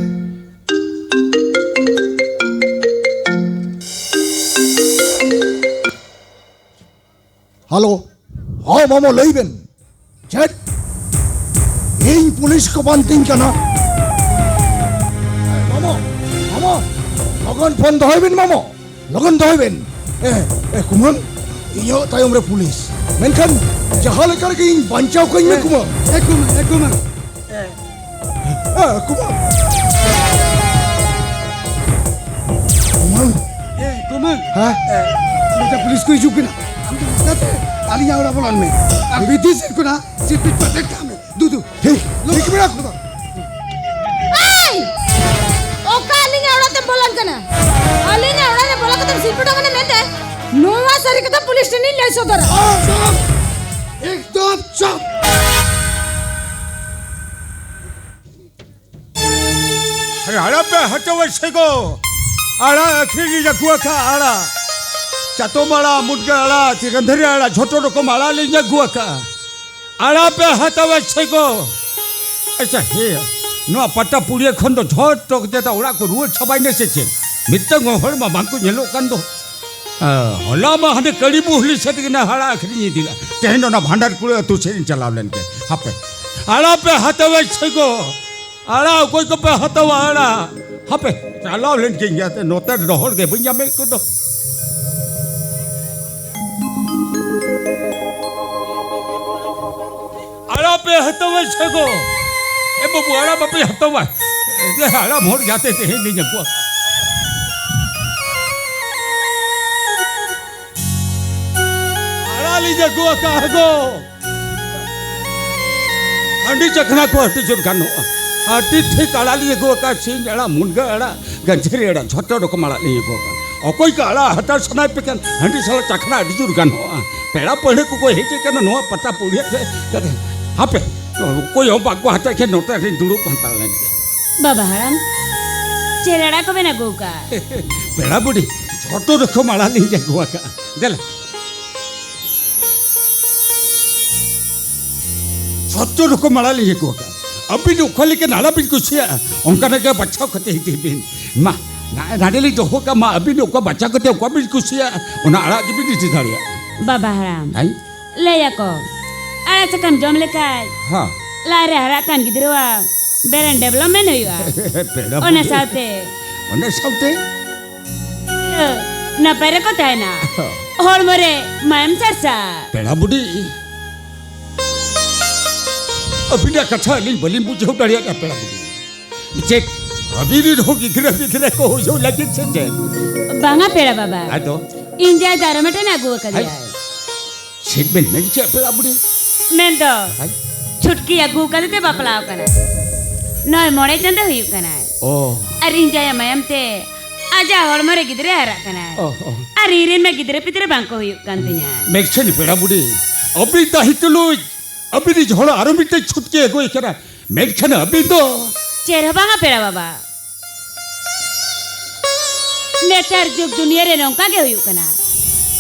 ᱦᱮᱞᱳ᱾ ᱦᱚᱸ, ᱢᱟᱢᱚ, ᱞᱟᱹᱭ ᱵᱮᱱ᱾ ᱪᱮᱫ? ᱤᱧ ᱯᱩᱞᱤᱥ ᱠᱚ ᱯᱟᱱᱛᱤᱧ ᱠᱟᱱᱟ? ᱢᱟᱢᱚ, ᱢᱟᱢᱚ, ᱞᱚᱜᱚᱱ ᱯᱷᱳᱱ ᱫᱚᱦᱚᱭ ᱵᱮᱱ, ᱢᱟᱢᱚ᱾ ᱞᱚᱜᱚᱱ ᱫᱚᱦᱚᱭ ᱵᱮᱱ᱾ ᱮ, ᱮ, ᱠᱩᱢᱟᱹᱝ, ᱤᱧᱟᱹᱜ ᱛᱟᱭᱚᱢ ᱨᱮ ᱯᱩᱞᱤᱥ᱾ ᱢᱮᱱᱠᱷᱟᱱ ᱡᱟᱦᱟᱸ ᱞᱮᱠᱟ ᱨᱮᱜᱮ ᱤᱧ ᱵᱟᱧᱪᱟᱣ ᱠᱟᱹᱧ ᱢᱮ, ᱮ, ᱠᱩᱢᱟᱹᱝ᱾ ᱮ, ᱠᱩᱢᱟᱹᱝ, ᱮ, ᱠᱩᱢᱟᱹᱝ᱾ ᱮ᱾ ᱮ, ᱠᱩᱢᱟᱹᱝ᱾ ᱠᱩᱢᱟᱹᱝ᱾ ᱮ, ᱠᱩᱢᱟᱹᱝ᱾ ᱦᱮᱸ? ᱮ, ᱱᱚᱛᱮ ᱯᱩᱞᱤᱥ ᱠᱚ ᱦᱤᱡᱩᱜ ᱠᱟᱱᱟ᱾ ᱟᱢ ᱫᱚ ᱱᱚᱛᱮ ᱟᱹᱞᱤᱧᱟᱜ ᱚᱲᱟᱜ ᱵᱚᱞᱚᱱ ᱢᱮ᱾ ᱟᱨ ᱵᱷᱤᱛᱤᱨ ᱥᱮᱫ ᱠᱷᱚᱱᱟᱜ ᱥᱤᱨᱯᱤ ᱯᱟᱴᱮᱫ ᱠᱟᱜ ᱢᱮ᱾ ᱫᱩ, ᱫᱩ᱾ ᱴᱷᱤᱠ, ᱴᱷᱤᱠ ᱢᱮᱱᱟᱜ ᱠᱚᱫᱚ᱾ ᱮᱭ! ᱚᱠᱟ ᱟᱹᱞᱤᱧᱟᱜ ᱚᱲᱟᱜ ᱛᱮᱢ ᱵᱚᱞᱚᱱ ᱠᱟᱱᱟ? ᱟᱹᱞᱤᱧᱟᱜ ᱚᱲᱟᱜ ᱨᱮ ᱵᱚᱞᱚ ᱠᱟᱛᱮᱢ ᱥᱤᱨᱯᱤ ᱦᱚᱴᱚ ᱠᱟᱱᱟ ᱢᱮᱱᱛᱮ? ᱱᱚᱣᱟ ᱥᱟᱹᱨᱤ ᱠᱟᱛᱷᱟ ᱯᱩᱞᱤᱥ ᱴᱷᱮᱱᱤᱧ ᱞᱟᱹᱭ ᱥᱚᱫᱚᱨᱟ᱾ ᱪᱩᱯ! ᱮᱠᱫᱚᱢ ᱪᱩᱯ! ᱟᱨᱮ ᱟᱲᱟᱜ ᱯᱮ, ᱦᱟᱛᱟᱣᱟ ᱥᱮ ᱜᱚ? ᱟᱲᱟᱜ ᱟᱹᱠᱷᱨᱤᱧ ᱞᱤᱧ ᱟᱹᱜᱩ ᱟᱠᱟᱫ ᱟᱲᱟᱜ᱾ ᱪᱟᱛᱚᱢ ᱟᱲᱟᱜ, ᱢᱩᱱᱜᱟᱹ ᱟᱲᱟᱜ, ᱜᱟᱹᱫᱷᱟᱹᱨᱤ ᱟᱲᱟᱜ, ᱡᱷᱚᱛᱚ ᱨᱚᱠᱚᱢ ᱟᱲᱟᱜ ᱞᱤᱧ ᱟᱹᱜᱩ ᱟᱠᱟᱫᱼᱟ᱾ ᱟᱲᱟᱜ ᱯᱮ, ᱦᱟᱛᱟᱣᱟ ᱥᱮ ᱜᱚ? ᱟᱪᱪᱷᱟ, ᱦᱮ, ᱱᱚᱣᱟ ᱯᱟᱴᱟ ᱯᱩᱲᱤᱭᱟᱹ ᱠᱷᱚᱱ ᱫᱚ ᱡᱷᱚᱛᱚ ᱠᱚᱛᱮ ᱫᱚ ᱚᱲᱟᱜ ᱠᱚ ᱨᱩᱣᱟᱹᱲ ᱪᱟᱵᱟᱭᱱᱟ ᱥᱮ ᱪᱮᱫ? ᱢᱤᱫᱴᱟᱝ ᱦᱚᱲ ᱢᱟ ᱵᱟᱝᱠᱚ ᱧᱮᱞᱚᱜ ᱠᱟᱱ ᱫᱚ᱾ ᱟ, ᱦᱚᱞᱟ ᱢᱟ ᱦᱟᱸᱰᱮ ᱠᱟᱹᱲᱤ ᱵᱩᱦᱞᱤ ᱥᱮᱫ ᱜᱮ ᱱᱟ ᱦᱟᱲᱟ ᱟᱹᱠᱷᱨᱤᱧ ᱤᱫᱤ ᱞᱮᱫ᱾ ᱛᱮᱦᱮᱧ ᱫᱚ ᱚᱱᱟ ᱵᱷᱟᱸᱰᱟᱨ ᱠᱩᱲᱟᱹ ᱟᱹᱛᱩ ᱥᱮᱫ ᱤᱧ ᱪᱟᱞᱟᱣ ᱞᱮᱱ ᱜᱮ᱾ ᱦᱟᱯᱮ, ᱟᱲᱟᱜ ᱯᱮ ᱦᱟᱛᱟᱣᱟ ᱥᱮ ᱜᱚ? ᱟᱲᱟᱜ ᱚᱠᱚᱭ ᱠᱚᱯᱮ ᱦᱟᱛᱟᱣᱟ ᱟᱲᱟᱜ? ᱦᱟᱯᱮ, ᱪᱟᱞᱟᱣ ᱞᱮᱱ ᱜᱤᱧ ᱡᱟᱛᱮ ᱱᱚᱛᱮ ᱨᱮᱫᱚ ᱦᱚᱲ ᱜᱮ ᱵᱟᱹᱧ ᱧᱟᱢᱮᱫ ᱠᱚᱫᱚ᱾ ᱟᱲᱟᱜ ᱯᱮ ᱦᱟᱛᱟᱣᱟ ᱥᱮ ᱜᱚ? ᱮ ᱵᱟᱹᱵᱩ, ᱟᱲᱟᱜ ᱵᱟᱯᱮ ᱦᱟᱛᱟᱣᱟ? ᱮ, ᱦᱟᱲᱟᱢ ᱦᱚᱲ ᱡᱟᱛᱮ ᱛᱮᱦᱮᱧ ᱞᱤᱧ ᱟᱹᱜᱩᱣᱟ᱾ ᱟᱲᱟᱜ ᱞᱤᱧ ᱟᱹᱜᱩ ᱟᱠᱟᱫ ᱜᱚ᱾ ᱦᱟᱺᱰᱤ ᱪᱟᱠᱷᱱᱟ ᱠᱚ ᱟᱹᱰᱤ ᱡᱳᱨ ᱜᱟᱱᱚᱜᱼᱟ᱾ ᱟᱹᱰᱤ ᱴᱷᱤᱠ ᱟᱲᱟᱜ ᱞᱤᱧ ᱟᱹᱜᱩ ᱟᱠᱟᱫ, ᱥᱤᱧ ᱟᱲᱟᱜ, ᱢᱩᱱᱜᱟᱹ ᱟᱲᱟᱜ, ᱜᱟᱹᱡᱷᱟᱹᱨᱤ ᱟᱲᱟᱜ, ᱡᱷᱚᱛᱚ ᱨᱚᱠᱚᱢ ᱟᱲᱟᱜ ᱞᱤᱧ ᱟᱹᱜᱩ ᱟᱠᱟᱫ᱾ ᱚᱠᱚᱭ ᱠᱚ ᱟᱲᱟᱜ ᱦᱟᱛᱟᱣ ᱥᱟᱱᱟᱭᱮᱫ ᱯᱮ ᱠᱷᱟᱱ ᱦᱟᱺᱰᱤ ᱥᱟᱞᱟᱜ ᱪᱟᱠᱷᱱᱟ ᱟᱹᱰᱤ ᱡᱳᱨ ᱜᱟᱱᱚᱜᱼᱟ᱾ ᱯᱮᱲᱟ ᱯᱟᱹᱲᱦᱟᱹ ᱠᱚᱠᱚ ᱦᱮᱡ ᱟᱠᱟᱱᱟ ᱱᱚᱣᱟ ᱯᱟᱛᱟ ᱯᱩᱲᱤᱭᱟᱹ ᱨᱮ᱾ ᱦᱟᱯᱮ, ᱚᱠᱚᱭ ᱦᱚᱸ ᱵᱟᱠᱚ ᱦᱟᱛᱟᱣ ᱠᱷᱟᱱ ᱱᱚᱛᱮ ᱨᱤᱧ ᱫᱩᱲᱩᱵ ᱦᱟᱛᱟᱲ ᱞᱮᱱ ᱜᱮ᱾ ᱵᱟᱵᱟ ᱦᱟᱲᱟᱢ, ᱪᱮᱫ ᱟᱲᱟᱜ ᱠᱚᱵᱮᱱ ᱟᱹᱜᱩ ᱟᱠᱟᱫᱼᱟ? ᱯᱮᱲᱟ ᱵᱩᱰᱷᱤ, ᱡᱷᱚᱛᱚ ᱨᱚᱠᱚᱢ ᱟᱲᱟᱜ ᱞᱤᱧ ᱟᱹᱜᱩ ᱟᱠᱟᱫᱼᱟ᱾ ᱫᱮᱞᱟ᱾ ᱡᱷᱚᱛᱚ ᱨᱚᱠᱚᱢ ᱟᱲᱟᱜ ᱞᱤᱧ ᱟᱹᱜᱩ ᱟᱠᱟᱫᱼᱟ᱾ ᱟᱹᱵᱤᱱ ᱚᱠᱟ ᱞᱮᱠᱟᱱ ᱟᱲᱟᱜ ᱵᱤᱱ ᱠᱩᱥᱤᱭᱟᱜᱼᱟ, ᱚᱱᱠᱟᱱᱟᱜ ᱜᱮ ᱵᱟᱪᱷᱟᱣ ᱠᱟᱛᱮ ᱤᱫᱤ ᱵᱤᱱ᱾ ᱢᱟ, ᱱᱟ-, ᱱᱟᱰᱮ ᱞᱤᱧ ᱫᱚᱦᱚ ᱠᱟᱜ ᱢᱟ, ᱟᱹᱵᱤᱱ ᱚᱠᱟ ᱵᱟᱪᱷᱟᱣ ᱠᱟᱛᱮ ᱚᱠᱟ ᱵᱤᱱ ᱠᱩᱥᱤᱭᱟᱜᱼᱟ, ᱚᱱᱟ ᱟᱲᱟᱜ ᱜᱮᱵᱤᱱ ᱤᱫᱤ ᱫᱟᱲᱮᱭᱟᱜᱼᱟ᱾ ᱵᱟᱵᱟ ᱦᱟᱲᱟᱢ, ᱦᱮᱸ? ᱞᱟᱹᱭᱟᱠᱚ, ᱟᱲᱟᱜ ᱥᱟᱠᱟᱢ ᱡᱚᱢ ᱞᱮᱠᱷᱟᱡ ᱦᱮᱸ᱾ ᱞᱟᱦᱟᱨᱮ ᱦᱟᱨᱟᱜ ᱠᱟᱱ ᱜᱤᱫᱽᱨᱟᱹᱣᱟᱜ brain development ᱦᱩᱭᱩᱜᱼᱟ᱾ ᱯᱮᱲᱟ ᱚᱱᱟ ᱵᱩᱰᱷᱤ᱾ ᱥᱟᱶᱛᱮ ᱚᱱᱟ ᱥᱟᱶᱛᱮ? ᱱᱟᱯᱟᱭ ᱨᱮᱠᱚ ᱛᱟᱦᱮᱱᱟ᱾ ᱦᱚᱲᱢᱚ ᱨᱮ ᱢᱟᱭᱟᱢ ᱥᱟᱨᱥᱟ᱾ ᱯᱮᱲᱟ ᱵᱩᱰᱷᱤ, ᱟᱹᱵᱤᱱᱟᱜ ᱠᱟᱛᱷᱟ ᱟᱹᱞᱤᱧ ᱵᱟᱹᱞᱤᱧ ᱵᱩᱡᱷᱟᱹᱣ ᱫᱟᱲᱮᱭᱟᱜ ᱠᱟᱱᱟ ᱯᱮᱲᱟ ᱵᱩᱰᱷᱤ᱾ ᱪᱮᱫ ᱟᱹᱵᱤᱱ ᱨᱮᱱ ᱦᱚᱸ ᱜᱤᱫᱽᱨᱟᱹ ᱯᱤᱫᱽᱨᱟᱹ ᱠᱚ ᱦᱩᱭᱩᱜ ᱞᱟᱹᱜᱤᱫ ᱥᱮ ᱪᱮᱫ? ᱵᱟᱝᱟ ᱯᱮᱲᱟ ᱵᱟᱵᱟ᱾ ᱟᱫᱚ? ᱤᱧ ᱡᱟᱭ ᱫᱟᱨᱮ ᱢᱤᱫᱴᱮᱱ ᱟᱹᱜᱩ ᱟᱠᱟᱫᱮᱭᱟ᱾ ᱪᱮᱫ ᱵᱮᱱ ᱢᱮᱱ ᱠᱮᱫ ᱯᱮᱲᱟ ᱵᱩᱰᱷᱤ? ᱢᱮᱱᱫᱚ ᱦᱮᱸ? ᱪᱷᱩᱴᱠᱤ ᱟᱹᱜᱩ ᱠᱟᱛᱮ ᱛᱮ ᱵᱟᱯᱞᱟ ᱟᱠᱟᱱᱟ᱾ ᱱᱚᱜᱼᱚᱭ ᱢᱚᱬᱮ ᱪᱟᱸᱫᱚ ᱦᱩᱭᱩᱜ ᱠᱟᱱᱟᱭ᱾ ᱚ᱾ ᱟᱨ ᱤᱧ ᱡᱟᱭᱟ ᱢᱟᱭᱟᱢ ᱛᱮ ᱟᱡᱟᱜ ᱦᱚᱲᱢᱚ ᱨᱮ ᱜᱤᱫᱽᱨᱟᱹ ᱦᱟᱨᱟᱜ ᱠᱟᱱᱟᱭ᱾ ᱚ, ᱚ᱾ ᱟᱨ ᱤᱧ ᱨᱮᱱ ᱢᱟ ᱜᱤᱫᱽᱨᱟᱹ ᱯᱤᱫᱽᱨᱟᱹ ᱵᱟᱝ ᱠᱚ ᱦᱩᱭᱩᱜ ᱠᱟᱱ ᱛᱤᱧᱟ᱾ ᱢᱮᱠᱥᱮᱱ ᱯᱮᱲᱟ ᱵᱩᱰᱷᱤ, ᱟᱹᱵᱤᱱ ᱫᱟᱦᱤ ᱛᱩᱞᱩᱡ ᱟᱹᱵᱤᱱᱤᱡ ᱦᱚᱲ ᱟᱨᱚ ᱢᱤᱫᱴᱮᱱ ᱪᱷᱩᱴᱠᱤ ᱟᱹᱜᱩᱭ ᱠᱟᱱᱟ, ᱢᱮᱱᱠᱷᱟᱱ ᱟᱹᱵᱤᱱ ᱫᱚ ᱪᱮᱫ ᱦᱚᱸ ᱵᱟᱝᱟ ᱯᱮᱲᱟ ᱵᱟᱵᱟ᱾ ᱱᱮᱛᱟᱨ ᱡᱩᱜᱽ ᱫᱩᱱᱤᱭᱟᱹ ᱨᱮ ᱱᱚᱝᱠᱟ ᱜᱮ ᱦᱩᱭᱩᱜ ᱠᱟᱱᱟ᱾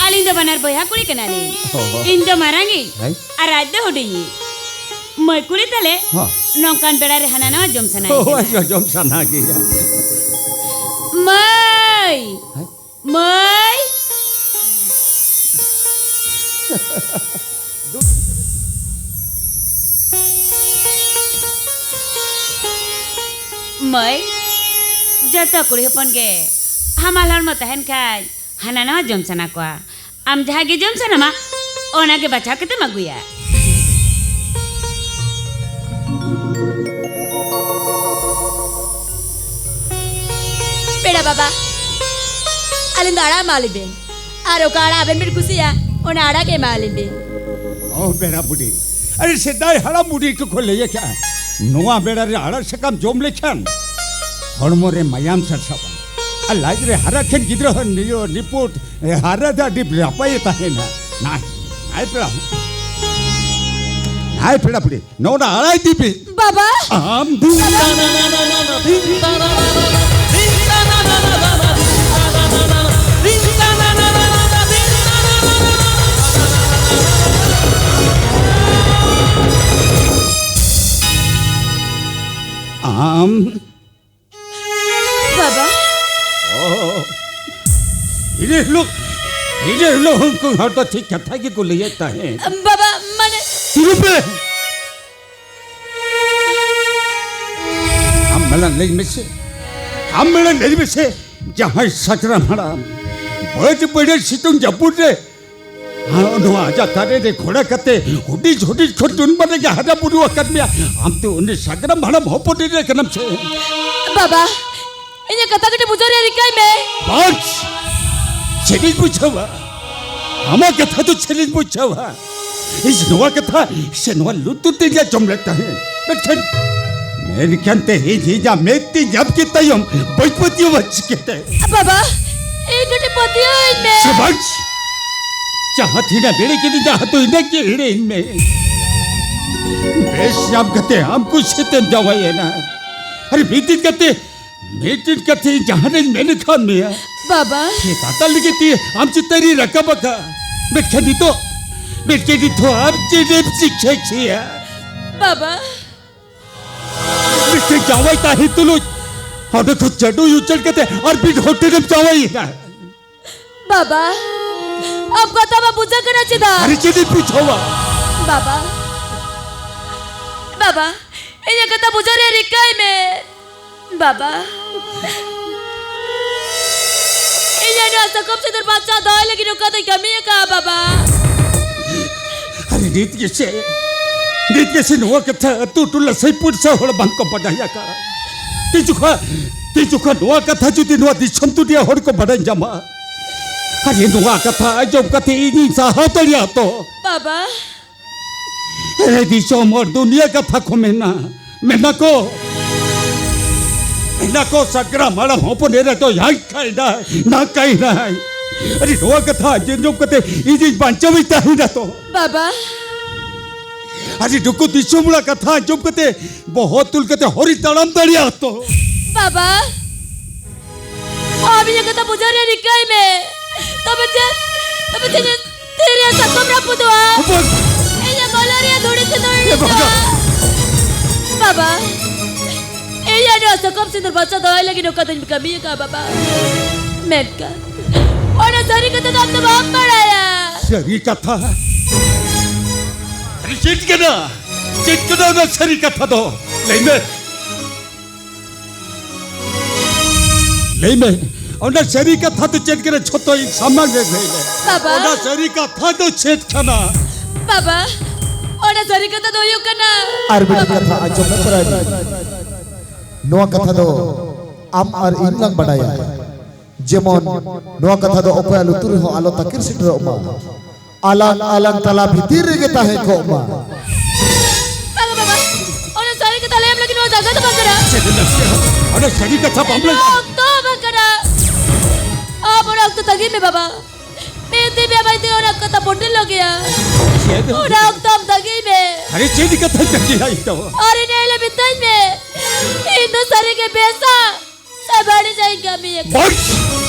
ᱟᱹᱞᱤᱧ ᱫᱚ ᱵᱟᱱᱟᱨ ᱵᱚᱭᱦᱟ ᱠᱩᱲᱤ ᱠᱟᱱᱟᱞᱤᱧ᱾ ᱚ᱾ ᱤᱧ ᱫᱚ ᱢᱟᱨᱟᱝ ᱤᱡ ᱦᱮᱸ? ᱟᱨ ᱟᱡ ᱫᱚ ᱦᱩᱰᱤᱧ ᱤᱡ᱾ ᱢᱟᱹᱭ ᱠᱩᱲᱤ ᱛᱟᱞᱮ ᱦᱚᱸ᱾ ᱱᱚᱝᱠᱟᱱ ᱵᱮᱲᱟ ᱨᱮ ᱦᱟᱱᱟ ᱱᱟᱣᱟ ᱡᱚᱢ ᱥᱟᱱᱟᱭᱮ ᱚ, ᱠᱟᱱᱟ᱾ ᱟᱪᱪᱷᱟ, ᱡᱚᱢ ᱥᱟᱱᱟ ᱜᱮᱭᱟ᱾ ᱢᱟᱹᱭ! ᱦᱮᱸ? ᱢᱟᱹᱭ! ᱢᱟᱹᱭ, ᱡᱚᱛᱚ ᱠᱩᱲᱤ ᱦᱚᱯᱚᱱ ᱜᱮ ᱦᱟᱢᱟᱞ ᱦᱚᱲᱢᱚ ᱛᱟᱦᱮᱱ ᱠᱷᱟᱡ ᱦᱟᱱᱟ ᱱᱟᱣᱟ ᱡᱚᱢ ᱥᱟᱱᱟ ᱠᱚᱣᱟ᱾ ᱟᱢ ᱡᱟᱦᱟᱸ ᱜᱮ ᱡᱚᱢ ᱥᱟᱱᱟᱢᱟ, ᱚᱱᱟ ᱜᱮ ᱵᱟᱪᱷᱟᱣ ᱠᱟᱛᱮᱢ ᱟᱹᱜᱩᱭᱟ᱾ ᱯᱮᱲᱟ ᱵᱟᱵᱟ, ᱟᱹᱞᱤᱧ ᱫᱚ ᱟᱲᱟᱜ ᱮᱢᱟᱣᱟᱞᱤᱧ ᱵᱮᱱ᱾ ᱟᱨ ᱚᱠᱟ ᱟᱲᱟᱜ ᱟᱵᱮᱱ ᱵᱮᱱ ᱠᱩᱥᱤᱭᱟᱜᱼᱟ, ᱚᱱᱟ ᱟᱲᱟᱜ ᱜᱮ ᱮᱢᱟᱣᱟᱞᱤᱧ ᱵᱮᱱ᱾ ᱚ, ᱯᱮᱲᱟ ᱵᱩᱰᱷᱤ, ᱟᱨᱮ, ᱥᱮᱫᱟᱭ ᱦᱟᱲᱟᱢ ᱵᱩᱰᱷᱤ ᱠᱚᱠᱚ ᱞᱟᱹᱭ ᱟᱠᱟᱫᱼᱟ, ᱱᱚᱣᱟ ᱵᱮᱲᱟ ᱨᱮ ᱟᱲᱟᱜ ᱥᱟᱠᱟᱢ ᱡᱚᱢ ᱞᱮᱠᱷᱟᱱ ᱦᱚᱲᱢᱚ ᱨᱮ ᱢᱟᱭᱟᱢ ᱥᱟᱨᱥᱟᱜᱼᱟ᱾ ᱟᱨ ᱞᱟᱡ ᱨᱮ ᱦᱟᱨᱟ ᱠᱷᱮᱱ ᱜᱤᱫᱽᱨᱟᱹ ᱦᱚᱸ ᱱᱤᱭᱟᱹ ᱱᱤᱯᱩᱴ, ᱮ, ᱦᱟᱨᱟ ᱫᱚ ᱟᱹᱰᱤ ᱱᱟᱯᱟᱭᱮ ᱛᱟᱦᱮᱱᱟ᱾ ᱱᱟᱭ, ᱱᱟᱭ ᱯᱮᱲᱟ ᱦᱚᱸ᱾ ᱱᱟᱭ ᱯᱮᱲᱟ ᱵᱩᱰᱷᱤ, ᱱᱚᱰᱮ ᱟᱲᱟᱭ ᱫᱤᱵᱤ᱾ ᱵᱟᱵᱟ! ᱟᱢ ᱫᱩ- ᱟᱢ ᱵᱟᱵᱟ᱾ ᱚ, ᱤᱱᱟᱹ ᱦᱤᱞᱳᱜ, ᱤᱱᱟᱹ ᱦᱤᱞᱳᱜ ᱩᱱᱠᱩ ᱦᱚᱲ ᱫᱚ ᱴᱷᱤᱠ ᱠᱟᱛᱷᱟ ᱜᱮᱠᱚ ᱞᱟᱹᱭᱮᱫ ᱛᱟᱦᱮᱸᱫ᱾ ᱵᱟᱵᱟ, ᱢᱟᱱᱮ ᱛᱤᱨᱩᱯᱮ! ᱟᱢ ᱢᱮᱞᱟ ᱞᱟᱹᱭ ᱢᱮᱥᱮ, ᱟᱢ ᱢᱮᱞᱟ ᱞᱟᱹᱭ ᱢᱮᱥᱮ, ᱡᱟᱦᱟᱸᱭ ᱥᱟᱡᱽᱨᱟᱢ ᱦᱟᱲᱟᱢ ᱵᱟᱹᱫᱽ ᱵᱟᱹᱭᱦᱟᱹᱲ ᱥᱤᱛᱩᱝ ᱡᱟᱹᱯᱩᱫ ᱨᱮ ᱟᱨ ᱱᱚᱣᱟ ᱟᱡᱟᱜ ᱫᱟᱨᱮ ᱨᱮ ᱠᱷᱚᱲᱟ ᱠᱟᱛᱮ ᱦᱩᱰᱤᱧ ᱦᱩᱰᱤᱧ ᱠᱷᱚᱱ ᱛᱩᱱ ᱢᱟᱨᱟᱝ ᱮ ᱦᱟᱨᱟ ᱵᱩᱨᱩ ᱟᱠᱟᱫ ᱢᱮᱭᱟ᱾ ᱟᱢ ᱫᱚ ᱩᱱᱤ ᱥᱟᱜᱽᱨᱟᱢ ᱦᱟᱲᱟᱢ ᱦᱚᱯᱚᱱ ᱮᱨᱟ ᱠᱟᱱᱟᱢ ᱥᱮ? ᱵᱟᱵᱟ, ᱤᱧᱟᱹᱜ ᱠᱟᱛᱷᱟ ᱠᱟᱹᱴᱤᱡ ᱵᱩᱡᱷᱟᱹᱣ ᱨᱮᱭᱟᱜ ᱨᱤᱠᱟᱹᱭ ᱢᱮ᱾ ᱵᱟᱝ! ᱪᱮᱫ ᱤᱧ ᱵᱩᱡᱷᱟᱹᱣᱟ? ᱟᱢᱟᱜ ᱠᱟᱛᱷᱟ ᱫᱚ ᱪᱮᱫ ᱤᱧ ᱵᱩᱡᱷᱟᱹᱣᱟ? ᱤᱧ ᱱᱚᱣᱟ ᱠᱟᱛᱷᱟ ᱥᱮ ᱱᱚᱣᱟ ᱞᱩᱛᱩᱨ ᱛᱮᱧ ᱟᱸᱡᱚᱢ ᱞᱮᱫ ᱛᱟᱦᱮᱸᱫ, ᱢᱮᱱᱠᱷᱟᱱ, ᱢᱮᱱᱠᱷᱟᱱ ᱛᱮᱦᱮᱧ ᱤᱧᱟᱜ ᱢᱮᱫ ᱛᱮ ᱧᱟᱢ ᱠᱮᱫ ᱛᱟᱭᱚᱢ ᱵᱟᱹᱧ ᱯᱟᱹᱛᱭᱟᱹᱣᱟ ᱪᱤᱠᱟᱹᱛᱮ? ᱵᱟᱵᱟ, ᱤᱧ ᱠᱟᱹᱴᱤᱡ ᱯᱟᱹᱛᱭᱟᱹᱣ ᱤᱧ ᱢᱮ᱾ ᱥᱟᱵᱟᱥ! ᱡᱟᱦᱟᱸ ᱛᱤᱱᱟᱹᱜ ᱮᱲᱮ ᱠᱤᱫᱤᱧᱟ, ᱟᱫᱚ ᱤᱱᱟᱹᱜ ᱜᱮ ᱮᱲᱮᱧ ᱢᱮ᱾ ᱵᱮᱥ ᱧᱟᱢ ᱠᱟᱛᱮ ᱟᱢ ᱠᱩᱥᱤ ᱛᱮᱢ ᱡᱟᱶᱟᱭᱮᱱᱟ᱾ ᱟᱨ ᱢᱤᱫ ᱫᱤᱱ ᱠᱟᱛᱮ, ᱢᱤᱫ ᱫᱤᱱ ᱠᱟᱛᱮ ᱡᱟᱦᱟᱸ ᱨᱮᱧ ᱢᱮᱱ ᱠᱷᱟᱱ ᱢᱮᱭᱟ᱾ ᱵᱟᱵᱟ᱾ ᱥᱮᱛᱟ ᱞᱟᱹᱜᱤᱫ ᱛᱮ ᱟᱢ ᱪᱮᱛᱟᱱ ᱨᱤᱧ ᱨᱟᱠᱟᱵ ᱟᱠᱟᱫ᱾ ᱢᱮᱱᱠᱷᱟᱱ ᱱᱤᱛᱚᱜ, ᱢᱮᱱᱠᱷᱟᱱ ᱱᱤᱛᱚᱜ ᱟᱢ ᱪᱮᱫ ᱮᱢ ᱪᱤᱠᱟᱹ ᱠᱮᱭᱟ? ᱵᱟᱵᱟ᱾ ᱢᱤᱫᱴᱮᱱ ᱡᱟᱶᱟᱭ ᱛᱟᱦᱮᱸ ᱛᱩᱞᱩᱡ ᱚᱸᱰᱮ ᱠᱷᱚᱱ ᱪᱟᱹᱰᱩᱭ ᱩᱪᱟᱹᱲ ᱠᱟᱛᱮ ᱟᱨ ᱢᱤᱫ ᱦᱳᱴᱮᱞ ᱮᱢ ᱡᱟᱶᱟᱭᱮᱱᱟ᱾ ᱵᱟᱵᱟ, ᱟᱢ ᱠᱟᱛᱷᱟ ᱵᱟᱢ ᱵᱩᱡᱷᱟᱹᱜ ᱠᱟᱱᱟ ᱪᱮᱫᱟᱜ? ᱟᱨᱮ ᱪᱮᱫ ᱤᱧ ᱵᱩᱡᱷᱟᱹᱣᱟ? ᱵᱟᱵᱟ, ᱵᱟᱵᱟ, ᱤᱧᱟᱹᱜ ᱠᱟᱛᱷᱟ ᱵᱩᱡᱷᱟᱹᱣ ᱨᱮᱭᱟᱜ ᱨᱤᱠᱟᱹᱭ ᱢᱮ᱾ ᱵᱟᱵᱟ, ᱤᱧᱟᱜ ᱱᱚᱣᱟ ᱥᱟᱠᱚᱢ ᱥᱤᱸᱫᱩᱨ ᱵᱟᱧᱪᱟᱣ ᱫᱚᱦᱚᱭ ᱞᱟᱹᱜᱤᱫ ᱱᱚᱝᱠᱟ ᱫᱚᱧ ᱠᱟᱹᱢᱤ ᱟᱠᱟᱫᱼᱟ, ᱵᱟᱵᱟ᱾ ᱟᱨᱮ, ᱱᱤᱛ ᱜᱮᱥᱮ, ᱱᱤᱛ ᱜᱮᱥᱮ ᱱᱚᱣᱟ ᱠᱟᱛᱷᱟ ᱟᱹᱛᱩ ᱴᱚᱞᱟ ᱥᱟᱹᱭ ᱯᱩᱲᱥᱟ ᱦᱚᱲ ᱵᱟᱝ ᱠᱚ ᱵᱟᱰᱟᱭ ᱟᱠᱟᱫᱼᱟ᱾ ᱛᱤ ᱡᱚᱠᱷᱟ, ᱛᱤ ᱡᱚᱠᱷᱟ ᱱᱚᱣᱟ ᱠᱟᱛᱷᱟ ᱡᱩᱫᱤ ᱱᱚᱣᱟ ᱫᱤᱥᱚᱢ ᱫᱩᱱᱤᱭᱟᱹ ᱦᱚᱲ ᱠᱚ ᱵᱟᱰᱟᱭ ᱧᱟᱢᱟ, ᱟᱨᱮ, ᱱᱚᱣᱟ ᱠᱟᱛᱷᱟ ᱟᱸᱡᱚᱢ ᱠᱟᱛᱮ ᱤᱧᱤᱧ ᱥᱟᱦᱟᱣ ᱫᱟᱲᱮᱭᱟᱜᱼᱟ ᱛᱚ? ᱵᱟᱵᱟ᱾ ᱮ ᱫᱤᱥᱚᱢ ᱦᱚᱲ, ᱫᱩᱱᱤᱭᱟᱹ ᱠᱟᱛᱷᱟ ᱠᱚ ᱢᱮᱱᱟ, ᱢᱮᱱᱟ ᱠᱚ, ᱢᱮᱱᱟ ᱠᱚ, ᱥᱟᱜᱽᱨᱟᱢ ᱦᱟᱲᱟᱢ ᱦᱚᱯᱚᱱ ᱮᱨᱟ ᱫᱚ ᱦᱟᱝᱠᱟᱭ ᱱᱟᱭ, ᱱᱟᱝᱠᱟᱭ ᱱᱟᱭ᱾ ᱟᱨᱮ, ᱱᱚᱣᱟ ᱠᱟᱛᱷᱟ ᱟᱸᱡᱚᱢ ᱠᱟᱛᱮ ᱤᱧᱤᱧ ᱵᱟᱧᱪᱟᱣ ᱤᱧ ᱛᱟᱦᱮᱱᱟ ᱛᱚ? ᱵᱟᱵᱟ᱾ ᱟᱨᱮ, ᱱᱩᱠᱩ ᱫᱤᱥᱚᱢ ᱦᱚᱲᱟᱜ ᱠᱟᱛᱷᱟ ᱟᱸᱡᱚᱢ ᱠᱟᱛᱮ ᱵᱚᱦᱚᱜ ᱛᱩᱞ ᱠᱟᱛᱮ ᱦᱚᱨᱤᱧ ᱛᱟᱲᱟᱢ ᱫᱟᱲᱮᱭᱟᱜᱼᱟ ᱛᱚ? ᱵᱟᱵᱟ, ᱟᱢ ᱤᱧᱟᱹᱜ ᱠᱟᱛᱷᱟ ᱵᱩᱡᱷᱟᱹᱣ ᱨᱮᱭᱟᱜ ᱨᱤᱠᱟᱹᱭ ᱢᱮ᱾ ᱛᱚᱵᱮ ᱪᱮᱫ, ᱛᱚᱵᱮ ᱪᱮᱫ ᱛᱤ ᱨᱮᱭᱟᱜ ᱥᱟᱠᱚᱢ ᱨᱟᱹᱯᱩᱫᱚᱜᱼᱟ? ᱵᱟᱵᱟ᱾ ᱤᱧᱟᱹᱜ ᱵᱚᱞᱚ ᱨᱮᱭᱟᱜ ᱫᱷᱩᱲᱤ ᱥᱤᱸᱫᱩᱨ ᱮ ᱵᱟᱵᱟ᱾ ᱦᱤᱡᱩᱜᱼᱟ? ᱵᱟᱵᱟ, ᱤᱧᱟᱹᱜ ᱱᱚᱣᱟ ᱥᱟᱠᱚᱢ ᱥᱤᱸᱫᱩᱨ ᱵᱟᱧᱪᱟᱣ ᱫᱚᱦᱚᱭ ᱞᱟᱹᱜᱤᱫ ᱱᱚᱝᱠᱟ ᱫᱚᱧ ᱠᱟᱹᱢᱤ ᱟᱠᱟᱫᱼᱟ, ᱵᱟᱵᱟ᱾ ᱢᱮᱱᱠᱷᱟᱱ ᱚᱱᱟ ᱥᱟᱹᱨᱤ ᱠᱟᱛᱷᱟ ᱫᱚ ᱟᱢ ᱫᱚ ᱵᱟᱢ ᱵᱟᱲᱟᱭᱟ᱾ ᱥᱟᱹᱨᱤ ᱠᱟᱛᱷᱟ? ᱟᱨᱮ, ᱪᱮᱫ ᱠᱟᱱᱟ? ᱪᱮᱫ ᱠᱟᱱᱟ ᱚᱱᱟ ᱥᱟᱹᱨᱤ ᱠᱟᱛᱷᱟ ᱫᱚ? ᱞᱟᱹᱭ ᱢᱮ᱾ ᱞᱟᱹᱭ ᱢᱮ, ᱚᱱᱟ ᱥᱟᱹᱨᱤ ᱠᱟᱛᱷᱟ ᱫᱚ ᱪᱮᱫ ᱠᱟᱱᱟ? ᱡᱷᱚᱛᱚ ᱤᱧ ᱥᱟᱢᱟᱝ ᱨᱮ ᱞᱟᱹᱭ ᱢᱮ᱾ ᱵᱟᱵᱟ᱾ ᱚᱱᱟ ᱥᱟᱹᱨᱤ ᱠᱟᱛᱷᱟ ᱫᱚ ᱪᱮᱫ ᱠᱟᱱᱟ? ᱵᱟᱵᱟ, ᱚᱱᱟ ᱥᱟᱹᱨᱤ ᱠᱟᱛᱷᱟ ᱫᱚ ᱦᱩᱭᱩᱜ ᱠᱟᱱᱟ᱾ ᱟᱨ ᱢᱤᱫᱴᱤᱡ ᱠᱟᱛᱷᱟ ᱟᱸᱡᱚᱢ ᱢᱮ, ᱯᱨᱟᱭ᱾ ᱱᱚᱣᱟ ᱠᱟᱛᱷᱟ ᱫᱚ ᱟᱢ ᱟᱨ ᱤᱧ ᱞᱟᱝ ᱵᱟᱰᱟᱭᱟ᱾ ᱡᱮᱢᱚᱱ ᱱᱚᱣᱟ ᱠᱟᱛᱷᱟ ᱫᱚ ᱚᱠᱚᱭᱟᱜ ᱞᱩᱛᱩᱨ ᱨᱮᱦᱚᱸ ᱟᱞᱚ ᱛᱟᱠᱮᱨ ᱥᱮᱴᱮᱨᱚᱜ ᱢᱟ, ᱟᱞᱟᱝ ᱟᱞᱟᱝ ᱛᱟᱞᱟ ᱵᱷᱤᱛᱤᱨ ᱨᱮᱜᱮ ᱛᱟᱦᱮᱸ ᱠᱚᱜ ᱢᱟ᱾ ᱵᱟᱝᱟ ᱵᱟᱵᱟ, ᱚᱱᱟ ᱥᱟᱹᱨᱤ ᱠᱟᱛᱷᱟ ᱞᱟᱹᱭᱟᱢ ᱞᱟᱹᱜᱤᱫ ᱱᱚᱣᱟ ᱡᱟᱭᱜᱟ ᱫᱚ ᱵᱟᱝ ᱠᱟᱱᱟ᱾ ᱪᱮᱫ ᱮᱢ ᱞᱟᱹᱭ ᱠᱮᱫᱟ? ᱚᱱᱟ ᱥᱟᱹᱨᱤ ᱠᱟᱛᱷᱟ ᱵᱟᱢ ᱞᱟᱹᱭᱟ? ᱱᱚᱣᱟ ᱚᱠᱛᱚ ᱦᱚᱸ ᱵᱟᱝ ᱠᱟᱱᱟ᱾ ᱟᱢ ᱚᱱᱟ ᱚᱠᱛᱚ ᱛᱟᱺᱜᱤ ᱢᱮ ᱵᱟᱵᱟ᱾ ᱢᱤᱫ ᱫᱤᱱ ᱵᱟᱵᱟ ᱤᱧ ᱚᱱᱟ ᱠᱟᱛᱷᱟ ᱯᱚᱴᱮᱞ ᱞᱚᱜᱮᱭᱟ᱾ ᱪᱮᱫ? ᱚᱱᱟ ᱚᱠᱛᱚ ᱟᱢ ᱛᱟᱺᱜᱤ ᱢᱮ᱾ ᱟᱨᱮ, ᱪᱮᱫ ᱠᱟᱛᱷᱟᱧ ᱛᱟᱺᱜᱤᱭᱟ ᱤᱧ ᱫᱚ? ᱟᱨ ᱤᱱᱟᱹ ᱦᱤᱞᱳᱜ ᱢᱮᱛᱟᱹᱧ ᱢᱮ, ᱤᱧ ᱫᱚ ᱥᱟᱹᱨᱤ ᱜᱮ ᱵᱮᱥᱟ ᱥᱮ ᱵᱟᱹᱲᱤᱡᱟᱜ ᱤᱧ ᱠᱟᱹᱢᱤ ᱟᱠᱟᱫᱟ? ᱵᱟᱥ!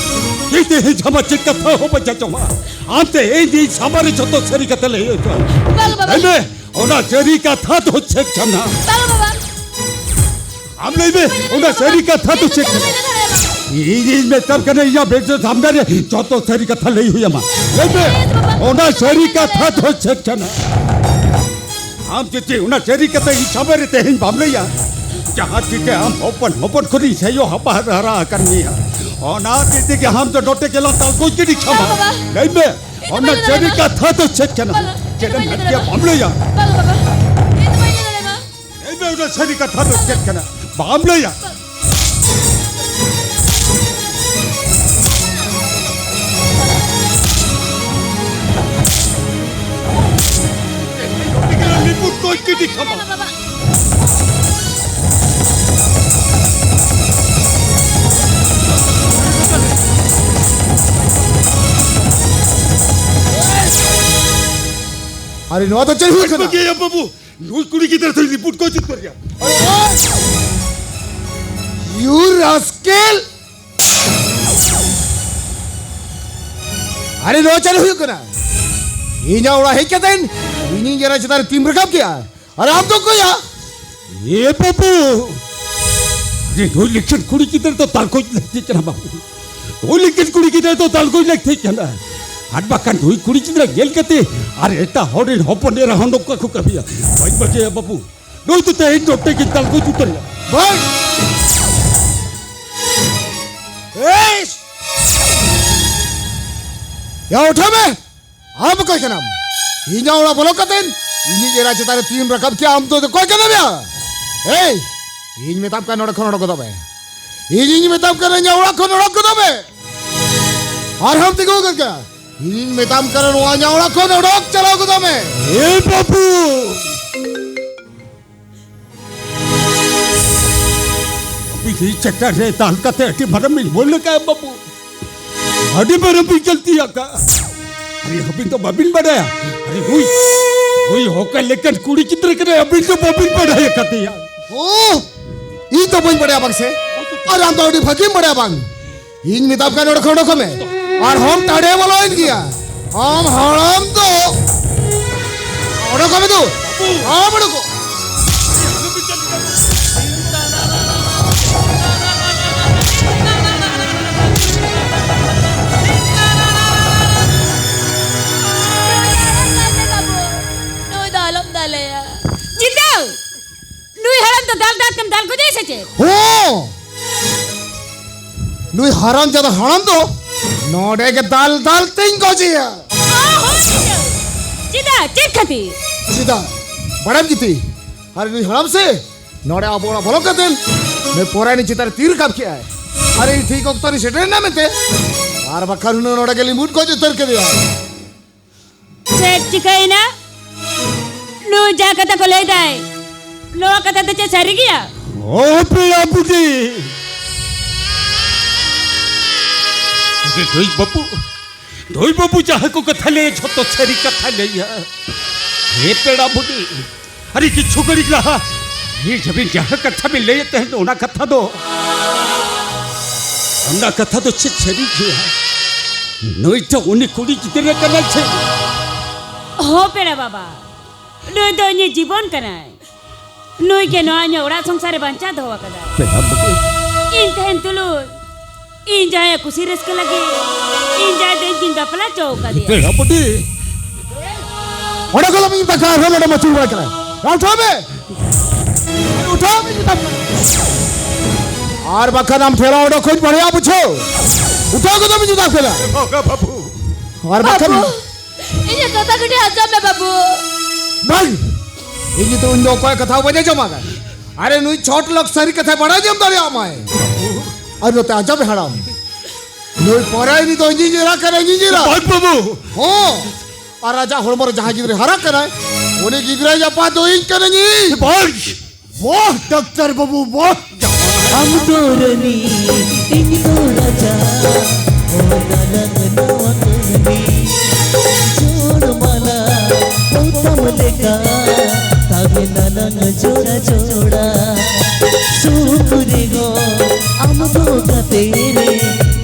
ᱤᱧ ᱛᱮᱦᱮᱧ ᱟᱢᱟᱜ ᱪᱮᱫ ᱠᱟᱛᱷᱟ ᱦᱚᱸ ᱵᱟᱹᱧ ᱟᱸᱡᱚᱢᱟ᱾ ᱟᱢ ᱛᱮᱦᱮᱧ ᱤᱧ ᱥᱟᱢᱟᱝ ᱨᱮ ᱡᱷᱚᱛᱚ ᱥᱟᱹᱨᱤ ᱠᱟᱛᱷᱟ ᱞᱟᱹᱭ ᱦᱩᱭᱩᱜ ᱛᱟᱢᱟ᱾ ᱵᱟᱝ ᱵᱟᱵᱟ᱾ ᱞᱟᱹᱭ ᱢᱮ, ᱚᱱᱟ ᱥᱟᱹᱨᱤ ᱠᱟᱛᱷᱟ ᱫᱚ ᱪᱮᱫ ᱠᱟᱱᱟ? ᱵᱟᱝ ᱵᱟᱵᱟ᱾ ᱟᱢ ᱞᱟᱹᱭ ᱢᱮ, ᱚᱱᱟ ᱥᱟᱹᱨᱤ ᱠᱟᱛᱷᱟ ᱫᱚ ᱪᱮᱫ ᱠᱟᱱᱟ? ᱤᱧᱤᱧ ᱢᱮᱛᱟᱢ ᱠᱟᱱᱟ, ᱤᱧᱟᱹᱜ ᱵᱮᱴ ᱥᱟᱢᱱᱟ ᱨᱮ ᱡᱷᱚᱛᱚ ᱥᱟᱹᱨᱤ ᱠᱟᱛᱷᱟ ᱞᱟᱹᱭ ᱦᱩᱭ ᱟᱢᱟ᱾ ᱞᱟᱹᱭ ᱢᱮ, ᱚᱱᱟ ᱥᱟᱹᱨᱤ ᱠᱟᱛᱷᱟ ᱫᱚ ᱪᱮᱫ ᱠᱟᱱᱟ? ᱟᱢ ᱡᱩᱫᱤ ᱚᱱᱟ ᱥᱟᱹᱨᱤ ᱠᱟᱛᱷᱟ ᱤᱧ ᱥᱟᱢᱟᱝ ᱨᱮ ᱛᱮᱦᱮᱧ ᱵᱟᱢ ᱞᱟᱹᱭᱟ, ᱡᱟᱦᱟᱸ ᱛᱤᱛᱮ ᱟᱢ ᱦᱚᱯᱚᱱ ᱦᱚᱯᱚᱱ ᱠᱷᱚᱱᱤᱧ ᱥᱮᱭᱚ ᱦᱟᱯᱟ ᱦᱟᱨᱟ ᱟᱠᱟᱫ ᱢᱮᱭᱟ, ᱚᱱᱟ ᱛᱤ ᱛᱮᱜᱮ ᱟᱢ ᱫᱚ ᱱᱚᱛᱮ ᱜᱮᱞᱟᱝ ᱛᱟᱞ ᱜᱚᱡ ᱜᱤᱰᱤ ᱠᱟᱢᱟ᱾ ᱵᱟᱝ, ᱵᱟᱵᱟ᱾ ᱞᱟᱹᱭ ᱢᱮ, ᱤᱧ ᱫᱚ ᱚᱱᱟ ᱵᱟᱹᱧ ᱞᱟᱹᱭ ᱥᱟᱹᱨᱤ ᱫᱟᱲᱮᱭᱟᱜᱼᱟ᱾ ᱠᱟᱛᱷᱟ ᱫᱚ ᱪᱮᱫ ᱠᱟᱱᱟ? ᱵᱟᱝ, ᱪᱮᱫ ᱮᱢ ᱤᱧ ᱫᱚ ᱵᱟᱹᱧ ᱞᱟᱹᱭ ᱢᱮᱱ ᱠᱮᱭᱟ? ᱫᱟᱲᱮᱭᱟᱜᱼᱟ᱾ ᱵᱟᱢ ᱞᱟᱹᱭᱟ᱾ ᱵᱟᱝ, ᱵᱟᱵᱟ᱾ ᱤᱧ ᱫᱚ ᱵᱟᱹᱧ ᱞᱟᱹᱭ ᱫᱟᱲᱮᱭᱟᱜᱼᱟ᱾ ᱞᱟᱹᱭ ᱢᱮ, ᱚᱱᱟ ᱥᱟᱹᱨᱤ ᱠᱟᱛᱷᱟ ᱫᱚ ᱪᱮᱫ ᱠᱟᱱᱟ? ᱵᱟᱢ ᱞᱟᱹᱭᱟ᱾ ᱱᱚᱰᱮ ᱜᱮᱞᱟᱝ ᱞᱤᱯᱩᱨ ᱜᱚᱡ ᱜᱤᱰᱤ ᱠᱟᱢᱟ᱾ ᱵᱟᱵᱟ᱾ ᱟᱨᱮ, ᱱᱚᱣᱟ ᱫᱚ ᱪᱮᱫ ᱦᱩᱭᱩᱜ ᱠᱟᱱᱟ? ᱵᱟᱹᱜᱤᱭᱟ ᱵᱟᱹᱵᱩ, ᱱᱩᱭ ᱠᱩᱲᱤ ᱜᱤᱫᱽᱨᱟᱹ ᱫᱚ ᱞᱤᱯᱩᱨ ᱜᱚᱡ ᱩᱛᱟᱹᱨ ᱭᱟ᱾ ᱟᱨᱮ, ᱳᱭ! You rascal! ᱟᱨᱮ, ᱱᱚᱣᱟ ᱪᱮᱫ ᱦᱩᱭᱩᱜ ᱠᱟᱱᱟ? ᱤᱧᱟᱜ ᱚᱲᱟᱜ ᱦᱮᱡ ᱠᱟᱛᱮ ᱤᱧᱤᱧ ᱮᱨᱟ ᱪᱮᱛᱟᱱ ᱨᱮ ᱛᱤᱢ ᱨᱟᱠᱟᱵ ᱠᱮᱜᱼᱟ᱾ ᱟᱨ ᱟᱢ ᱫᱚ ᱚᱠᱚᱭᱟ? ᱮ ᱵᱟᱹᱵᱩ! ᱟᱨᱮ, ᱱᱩᱭ ᱞᱮᱠᱟᱱ ᱠᱩᱲᱤ ᱜᱤᱫᱽᱨᱟᱹ ᱫᱚ ᱫᱟᱞ ᱜᱚᱡ ᱞᱟᱹᱠᱛᱤ ᱠᱟᱱᱟ ᱵᱟᱹᱵᱩ᱾ ᱱᱩᱭ ᱞᱮᱠᱟᱱ ᱠᱩᱲᱤ ᱜᱤᱫᱽᱨᱟᱹ ᱫᱚ ᱫᱟᱞ ᱜᱚᱡ ᱞᱟᱹᱠᱛᱤ ᱠᱟᱱᱟ᱾ ᱟᱨ ᱵᱟᱠᱷᱟᱱ ᱱᱩᱭ ᱠᱩᱲᱤ ᱜᱤᱫᱽᱨᱟᱹ ᱧᱮᱞ ᱠᱟᱛᱮ ᱟᱨ ᱮᱴᱟᱜ ᱦᱚᱲ ᱨᱮᱱ ᱦᱚᱯᱚᱱ ᱮᱨᱟ ᱦᱚᱸ ᱱᱚᱝᱠᱟ ᱠᱚ ᱠᱟᱹᱢᱤᱭᱟ᱾ ᱵᱟᱹᱧ ᱵᱟᱹᱜᱤᱭᱟ ᱵᱟᱹᱵᱩ᱾ ᱱᱩᱭ ᱫᱚ ᱛᱮᱦᱮᱧ ᱱᱚᱰᱮ ᱜᱮᱧ ᱫᱟᱞ ᱜᱚᱡ ᱩᱛᱟᱹᱨᱮᱭᱟ᱾ ᱵᱟᱝ! ᱮᱭ! ᱭᱟ, ᱩᱴᱷᱟᱹᱣ ᱢᱮ! ᱟᱢ ᱚᱠᱚᱭ ᱠᱟᱱᱟᱢ? ᱤᱧᱟᱜ ᱚᱲᱟᱜ ᱵᱚᱞᱚ ᱠᱟᱛᱮ ᱤᱧᱤᱡ ᱮᱨᱟ ᱪᱮᱛᱟᱱ ᱨᱮ ᱛᱤᱢ ᱨᱟᱠᱟᱵ ᱠᱮᱭᱟ, ᱟᱢ ᱫᱚ ᱚᱠᱚᱭ ᱠᱟᱱᱟᱢ ᱭᱟ? ᱮᱭ, ᱤᱧ ᱢᱮᱛᱟᱢ ᱠᱟᱱᱟ ᱱᱚᱰᱮ ᱠᱷᱚᱱ ᱚᱰᱚᱠ ᱜᱚᱫᱚᱜ ᱢᱮ᱾ ᱤᱧᱤᱧ ᱢᱮᱛᱟᱢ ᱠᱟᱱᱟ ᱤᱧᱟᱜ ᱚᱲᱟᱜ ᱠᱷᱚᱱ ᱚᱰᱚᱠ ᱜᱚᱫᱚᱜ ᱢᱮ᱾ ᱟᱨᱦᱚᱸᱢ ᱛᱤᱸᱜᱩ ᱟᱠᱟᱱ ᱠᱟᱱᱟ? ᱤᱧᱤᱧ ᱢᱮᱛᱟᱢ ᱠᱟᱱᱟ ᱱᱚᱣᱟ ᱤᱧᱟᱜ ᱚᱲᱟᱜ ᱠᱷᱚᱱ ᱚᱰᱚᱠ ᱪᱟᱞᱟᱣ ᱜᱚᱫᱚᱜ ᱢᱮ᱾ ᱮ ᱵᱟᱹᱵᱩ! ᱟᱹᱵᱤᱱ ᱤᱧ ᱪᱮᱛᱟᱱ ᱨᱮ ᱫᱟᱞ ᱠᱟᱛᱮ ᱟᱹᱰᱤ ᱢᱟᱨᱟᱝ ᱵᱤᱱ ᱵᱷᱩᱞ ᱟᱠᱟᱫᱼᱟ ᱵᱟᱹᱵᱩ᱾ ᱟᱹᱰᱤ ᱢᱟᱨᱟᱝ ᱵᱤᱱ ᱜᱟᱹᱞᱛᱤ ᱟᱠᱟᱫᱼᱟ᱾ ᱟᱨᱮ ᱟᱹᱵᱤᱱ ᱫᱚ ᱵᱟᱹᱵᱤᱱ ᱵᱟᱰᱟᱭᱟ᱾ ᱟᱨᱮ ᱱᱩᱭ, ᱱᱩᱭ ᱚᱠᱟ ᱞᱮᱠᱟᱱ ᱠᱩᱲᱤ ᱜᱤᱫᱽᱨᱟᱹ ᱠᱟᱱᱟᱭ ᱟᱹᱵᱤᱱ ᱫᱚ ᱵᱟᱹᱵᱤᱱ ᱵᱟᱰᱟᱭ ᱟᱠᱟᱫᱮᱭᱟ᱾ ᱳ, ᱤᱧ ᱫᱚ ᱵᱟᱹᱧ ᱵᱟᱰᱟᱭᱟ ᱵᱟᱝ ᱥᱮ? ᱟᱨ ᱟᱢ ᱫᱚ ᱟᱹᱰᱤ ᱵᱷᱟᱹᱜᱤᱢ ᱵᱟᱰᱟᱭᱟ ᱵᱟᱝ? ᱤᱧ ᱢᱮᱛᱟᱢ ᱠᱟᱱᱟ ᱱᱚᱰᱮ ᱠᱷᱚᱱ ᱚᱰᱚᱠᱚᱜ ᱢᱮ᱾ ᱟᱨ ᱦᱚᱸᱢ ᱴᱟᱰᱮ ᱵᱚᱞᱚᱭᱮᱱ ᱜᱮᱭᱟ᱾ ᱟᱢ ᱦᱟᱲᱟᱢ ᱫᱚ ᱚᱰᱚᱠᱚᱜ ᱢᱮ ᱫᱩ᱾ ᱟᱢ ᱚᱰᱚᱠᱚᱜ᱾ ᱱᱩᱭ ᱫᱚ ᱟᱞᱚᱢ ᱫᱟᱞᱮᱭᱟ᱾ ᱡᱤᱛᱟᱹᱣ! ᱱᱩᱭ ᱦᱟᱲᱟᱢ ᱫᱚ ᱫᱟᱞ ᱫᱟᱞ ᱛᱮᱢ ᱫᱟᱞ ᱜᱚᱡᱮ ᱥᱮ ᱪᱮᱫ? ᱦᱚᱸ! ᱱᱩᱭ ᱦᱟᱨᱟᱢ ᱡᱟᱫᱟ ᱦᱟᱲᱟᱢ ᱫᱚ ᱱᱚᱰᱮ ᱜᱮ ᱫᱟᱞ ᱫᱟᱞ ᱛᱮᱧ ᱜᱚᱡᱮᱭᱟ᱾ ᱚ, ᱦᱳᱭ ᱪᱮᱫ? ᱪᱮᱫᱟᱜ? ᱪᱮᱫ ᱠᱷᱟᱹᱛᱤᱨ? ᱪᱮᱫᱟᱜ? ᱵᱟᱲᱟᱭᱟᱢ ᱜᱤᱛᱤ, ᱟᱨ ᱱᱩᱭ ᱦᱟᱲᱟᱢ ᱥᱮ ᱱᱚᱰᱮ ᱟᱵᱚ ᱚᱲᱟᱜ ᱵᱚᱞᱚ ᱠᱟᱛᱮᱱ ᱱᱩᱭ ᱯᱚᱨᱟᱭᱱᱤ ᱪᱮᱛᱟᱱ ᱨᱮ ᱛᱤ ᱨᱟᱠᱟᱵ ᱠᱮᱜᱼᱟᱭ᱾ ᱟᱨ ᱤᱧ ᱴᱷᱤᱠ ᱚᱠᱛᱚ ᱨᱤᱧ ᱥᱮᱴᱮᱨ ᱮᱱᱟ ᱢᱮᱱᱛᱮ ᱟᱨ ᱵᱟᱠᱷᱟᱱ ᱦᱩᱱᱟᱹᱝ ᱱᱚᱰᱮ ᱜᱮᱞᱤᱧ ᱢᱩᱴ ᱜᱚᱡ ᱩᱛᱟᱹᱨ ᱠᱮᱫᱮᱭᱟ᱾ ᱪᱮᱫ ᱪᱤᱠᱟᱹᱭᱮᱱᱟ? ᱱᱩᱭ ᱡᱟᱦᱟᱸ ᱠᱟᱛᱷᱟ ᱠᱚ ᱞᱟᱹᱭ ᱫᱟᱭ, ᱱᱚᱣᱟ ᱠᱟᱛᱷᱟ ᱫᱚ ᱪᱮᱫ ᱥᱟᱹᱨᱤ ᱜᱮᱭᱟ? ᱚ ᱯᱮᱲᱟ ᱵᱩᱰᱷᱤ! ᱟᱨᱮ ᱫᱟᱹᱭ ᱵᱟᱹᱵᱩ, ᱫᱟᱹᱭ ᱵᱟᱹᱵᱩ ᱡᱟᱦᱟᱸ ᱠᱚ ᱠᱟᱛᱷᱟ ᱞᱟᱹᱭᱟ ᱡᱷᱚᱛᱚ ᱥᱟᱹᱨᱤ ᱠᱟᱛᱷᱟ ᱞᱟᱹᱭᱟ᱾ ᱦᱮ ᱯᱮᱲᱟ ᱵᱩᱰᱷᱤ, ᱟᱨᱮ ᱠᱤᱪᱷᱩ ᱜᱷᱟᱹᱲᱤᱡ ᱞᱟᱦᱟ ᱤᱧ ᱡᱟᱦᱟᱸ ᱠᱟᱛᱷᱟ ᱵᱤᱱ ᱞᱟᱹᱭᱮᱫ ᱛᱟᱦᱮᱸᱫ, ᱚᱱᱟ ᱠᱟᱛᱷᱟ ᱫᱚ, ᱚᱱᱟ ᱠᱟᱛᱷᱟ ᱫᱚ ᱪᱮᱫ ᱥᱟᱹᱨᱤ ᱜᱮᱭᱟ? ᱱᱩᱭ ᱫᱚ ᱩᱱᱤ ᱠᱩᱲᱤ ᱜᱤᱫᱽᱨᱟᱹ ᱠᱟᱱᱟᱭ ᱥᱮ? ᱦᱚᱸ ᱯᱮᱲᱟ ᱵᱟᱵᱟ, ᱱᱩᱭ ᱫᱚ ᱤᱧᱤᱡ ᱡᱤᱵᱚᱱ ᱠᱟᱱᱟᱭ᱾ ᱱᱩᱭ ᱜᱮ ᱱᱚᱣᱟ ᱤᱧᱟᱹᱜ ᱚᱲᱟᱜ ᱥᱚᱝᱥᱟᱨ ᱨᱮ ᱵᱟᱧᱪᱟᱣ ᱫᱚᱦᱚ ᱟᱠᱟᱫᱟᱭ᱾ ᱯᱮᱲᱟ ᱵᱩᱰᱷᱤ᱾ ᱤᱧ ᱛᱟᱦᱮᱱ ᱛᱩᱞᱩᱡ ᱤᱧ ᱡᱟᱦᱟᱸᱭᱟᱜ ᱠᱩᱥᱤ ᱨᱟᱹᱥᱠᱟᱹ ᱞᱟᱹᱜᱤᱫ ᱤᱧ ᱡᱟᱦᱟᱸᱭ ᱫᱚ ᱤᱧ ᱠᱤᱱ ᱵᱟᱯᱞᱟ ᱦᱚᱪᱚ ᱟᱠᱟᱫᱮᱭᱟ᱾ ᱯᱮᱲᱟ ᱵᱩᱰᱷᱤ᱾ ᱚᱸᱰᱮ ᱠᱷᱚᱱ ᱤᱧ ᱵᱟᱠᱷᱨᱟ ᱟᱨᱦᱚᱸ ᱱᱚᱰᱮ ᱢᱟᱹᱪᱩᱨ ᱵᱟᱲᱟ ᱠᱟᱱᱟ᱾ ᱩᱴᱷᱟᱹᱣ ᱢᱮ᱾ ᱩᱴᱷᱟᱹᱣ ᱢᱮ ᱪᱮᱛᱟᱱ ᱠᱷᱚᱱ᱾ ᱟᱨ ᱵᱟᱠᱷᱟᱱ ᱟᱢ ᱴᱷᱮᱱ ᱚᱸᱰᱮ ᱠᱷᱚᱱ ᱵᱟᱲᱟᱭᱟ ᱵᱩᱡᱷᱟᱹᱣ᱾ ᱩᱴᱷᱟᱹᱣ ᱠᱟᱛᱮ ᱢᱮ ᱪᱮᱛᱟᱱ ᱠᱷᱚᱱ᱾ ᱵᱟᱝᱟ ᱵᱟᱹᱵᱩ᱾ ᱟᱨ ᱵᱟᱠᱷᱟᱱ ᱵᱟᱹᱵᱩ, ᱤᱧᱟᱹᱜ ᱠᱟᱛᱷᱟ ᱠᱟᱹᱴᱤᱡ ᱟᱸᱡᱚᱢ ᱢᱮ ᱵᱟᱹᱵᱩ᱾ ᱵᱟᱝ, ᱤᱧ ᱫᱚ ᱩᱱᱤ ᱫᱚ ᱚᱠᱚᱭ ᱠᱟᱛᱷᱟ ᱦᱚᱸ ᱵᱟᱹᱧ ᱟᱸᱡᱚᱢᱟ᱾ ᱟᱨᱮ ᱱᱩᱭ ᱪᱷᱚᱴ ᱞᱚᱠ ᱥᱟᱹᱨᱤ ᱠᱟᱛᱷᱟᱭ ᱵᱟᱲᱟᱭ ᱧᱟᱢ ᱫᱟᱲᱮᱭᱟᱜ ᱢᱟᱭ᱾ ᱟᱨ ᱱᱚᱛᱮ ᱟᱸᱡᱚᱢ ᱢᱮ ᱦᱟᱲᱟᱢ, ᱱᱩᱭ ᱯᱚᱨᱟᱭᱱᱤ ᱫᱚ ᱤᱧᱤᱧ ᱮᱨᱟ ᱠᱟᱱᱟ, ᱤᱧᱤᱧ ᱮᱨᱟ᱾ ᱵᱟᱝ ᱵᱟᱹᱵᱩ᱾ ᱦᱚᱸ, ᱟᱨ ᱟᱡᱟᱜ ᱦᱚᱲᱢᱚ ᱨᱮ ᱡᱟᱦᱟᱸᱭ ᱜᱤᱫᱽᱨᱟᱹ ᱦᱟᱨᱟ ᱠᱟᱱᱟᱭ, ᱩᱱᱤ ᱜᱤᱫᱽᱨᱟᱹ ᱟᱯᱟᱛ ᱫᱚ ᱤᱧ ᱠᱟᱹᱱᱟᱹᱧ᱾ ᱵᱟᱝ᱾ ᱵᱟᱦ, ᱰᱟᱠᱛᱟᱨ ᱵᱟᱹᱵᱩ, ᱵᱟᱦ! ᱟᱢ ᱫᱚ ᱨᱟᱹᱱᱤ, ᱤᱧ ᱫᱚ ᱨᱟᱡᱟ, ᱚᱱᱟ ᱞᱟᱝ ᱱᱚᱣᱟ ᱠᱟᱹᱦᱱᱤ᱾ ᱡᱳᱲ ᱢᱟᱞᱟ ᱯᱚᱛᱟᱢ ᱞᱮᱠᱟ, ᱛᱟᱵᱮ ᱱᱟᱞᱟᱝ ᱡᱳᱲᱟ ᱡᱳᱲᱟ᱾ ᱥᱩᱠ ᱨᱮᱦᱚᱸ ᱟᱢ ᱫᱚ ᱜᱟᱛᱮ ᱨᱮ,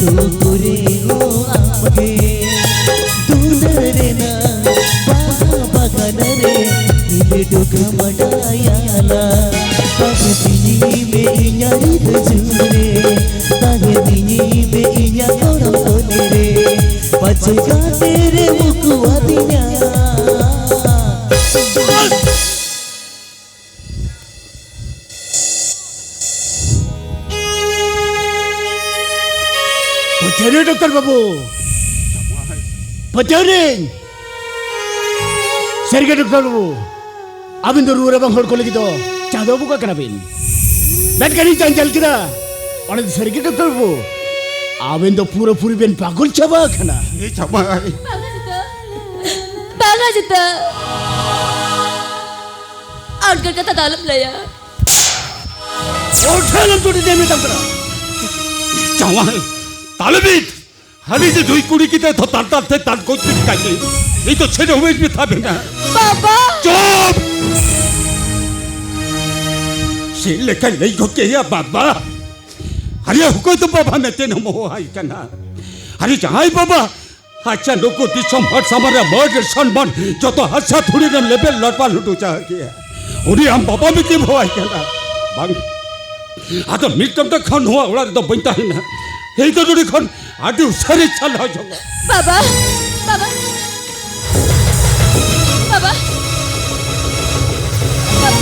ᱫᱩᱠ ᱨᱮᱦᱚᱸ ᱟᱢ ᱜᱮ᱾ ᱫᱩᱞᱟᱹᱲ ᱨᱮᱱᱟᱜ ᱵᱟᱦᱟ ᱵᱟᱜᱟᱱ ᱨᱮ ᱦᱤᱞᱰᱩ ᱜᱷᱟᱢᱰᱟᱭᱟᱞᱟ᱾ ᱛᱟᱦᱮᱸ ᱛᱤᱧ ᱢᱮ ᱤᱧᱟᱜ ᱨᱤᱛ ᱡᱩᱨᱮ, ᱛᱟᱦᱮᱸ ᱛᱤᱧ ᱢᱮ ᱤᱧᱟᱜ ᱜᱚᱲᱚᱢ ᱠᱚᱞᱮ ᱨᱮ, ᱯᱟᱪᱷᱮ ᱜᱟᱛᱮ ᱨᱮ ᱢᱩᱠᱩ ᱟᱹᱫᱤᱧᱟ᱾ ᱦᱮᱞᱳ ᱰᱚᱠᱴᱚᱨ ᱵᱟᱹᱵᱩ, ᱯᱟᱹᱛᱭᱟᱹᱣ ᱞᱤᱧ᱾ ᱥᱟᱹᱨᱤᱜᱮ ᱰᱚᱠᱴᱚᱨ ᱵᱟᱹᱵᱩ, ᱟᱹᱵᱤᱱ ᱫᱚ ᱨᱩᱣᱟᱹ ᱨᱟᱵᱟᱝ ᱦᱚᱲ ᱠᱚ ᱞᱟᱹᱜᱤᱫ ᱫᱚ ᱪᱟᱸᱫᱚ ᱵᱚᱸᱜᱟ ᱠᱟᱱᱟ ᱵᱤᱱ᱾ ᱢᱮᱫ ᱠᱟᱹᱴᱤᱡ ᱪᱟᱧᱪᱟᱞ ᱠᱮᱫᱟ, ᱚᱱᱟ ᱫᱚ ᱥᱟᱹᱨᱤᱜᱮ ᱰᱚᱠᱴᱚᱨ ᱵᱟᱹᱵᱩ, ᱟᱵᱤᱱ ᱫᱚ ᱯᱩᱨᱟᱹᱯᱩᱨᱤ ᱵᱤᱱ ᱯᱟᱜᱚᱞ ᱪᱟᱵᱟ ᱟᱠᱟᱱᱟ᱾ ᱮ ᱡᱟᱢᱟᱭ᱾ ᱵᱟᱝᱟ ᱡᱤᱛᱟᱹ, ᱵᱟᱝᱟ ᱡᱤᱛᱟᱹ, ᱚᱱᱠᱟᱱ ᱠᱟᱛᱷᱟ ᱫᱚ ᱟᱞᱚᱢ ᱞᱟᱹᱭᱟ᱾ ᱦᱚᱲ ᱴᱷᱮᱱ ᱟᱞᱚᱢ ᱪᱚᱴᱤ ᱫᱮ ᱢᱮᱛᱟᱢ ᱠᱟᱱᱟ᱾ ᱡᱟᱢᱟᱭ, ᱛᱟᱞᱮ ᱵᱤᱫ᱾ ᱦᱟᱹᱱᱤ ᱡᱮ ᱫᱩᱭ ᱠᱩᱲᱤ ᱜᱤᱫᱽᱨᱟᱹ ᱫᱚ ᱛᱟᱞ ᱛᱟᱞ ᱛᱮ ᱛᱟᱞ ᱠᱚ ᱪᱮᱫ ᱠᱟᱭ ᱤᱧ ᱫᱚ ᱪᱮᱫ ᱦᱚᱸ ᱵᱟᱹᱧ ᱢᱮᱛᱟ ᱵᱮᱱᱟ᱾ ᱵᱟᱵᱟ! ᱪᱩᱯ! ᱪᱮᱫ ᱞᱮᱠᱟᱧ ᱞᱟᱹᱭ ᱜᱚᱫ ᱠᱮᱭᱟ ᱵᱟᱵᱟ? ᱟᱨᱮ ᱚᱠᱚᱭ ᱫᱚ ᱵᱟᱵᱟ ᱢᱮᱱᱛᱮ ᱦᱚᱦᱚ ᱟᱭ ᱠᱟᱱᱟ? ᱟᱨᱮ ᱡᱟᱦᱟᱸᱭ ᱵᱟᱵᱟ, ᱟᱪᱪᱷᱟ, ᱱᱩᱠᱩ ᱫᱤᱥᱚᱢ ᱦᱚᱲ ᱥᱟᱢᱟᱝ ᱨᱮ ᱢᱟᱹᱱ ᱥᱚᱱᱢᱟᱱ ᱡᱚᱛᱚ ᱦᱟᱥᱟ ᱫᱷᱩᱲᱤ ᱨᱮᱢ ᱞᱮᱵᱮᱫ ᱞᱚᱴᱯᱟ ᱞᱩᱴᱩ ᱪᱟᱵᱟ ᱠᱮᱭᱟ, ᱩᱱᱤ ᱟᱢ ᱵᱟᱵᱟ ᱢᱮᱱᱛᱮᱢ ᱦᱚᱦᱚ ᱟᱭ ᱠᱟᱱᱟ? ᱵᱟᱝ, ᱟᱫᱚ ᱢᱤᱫ ᱰᱚᱸᱰᱮ ᱠᱷᱚᱱ ᱱᱚᱣᱟ ᱚᱲᱟᱜ ᱨᱮᱫᱚ ᱵᱟᱹᱧ ᱛᱟᱦᱮᱱᱟ᱾ ᱤᱧ ᱫᱚ ᱱᱚᱰᱮ ᱠᱷᱚᱱ ᱟᱹᱰᱤ ᱩᱥᱟᱹᱨᱟᱧ ᱪᱟᱞᱟᱣ ᱡᱚᱝᱟ᱾ ᱵᱟᱵᱟ, ᱵᱟᱵᱟ, ᱵᱟᱵᱟ, ᱵᱟᱵᱟ,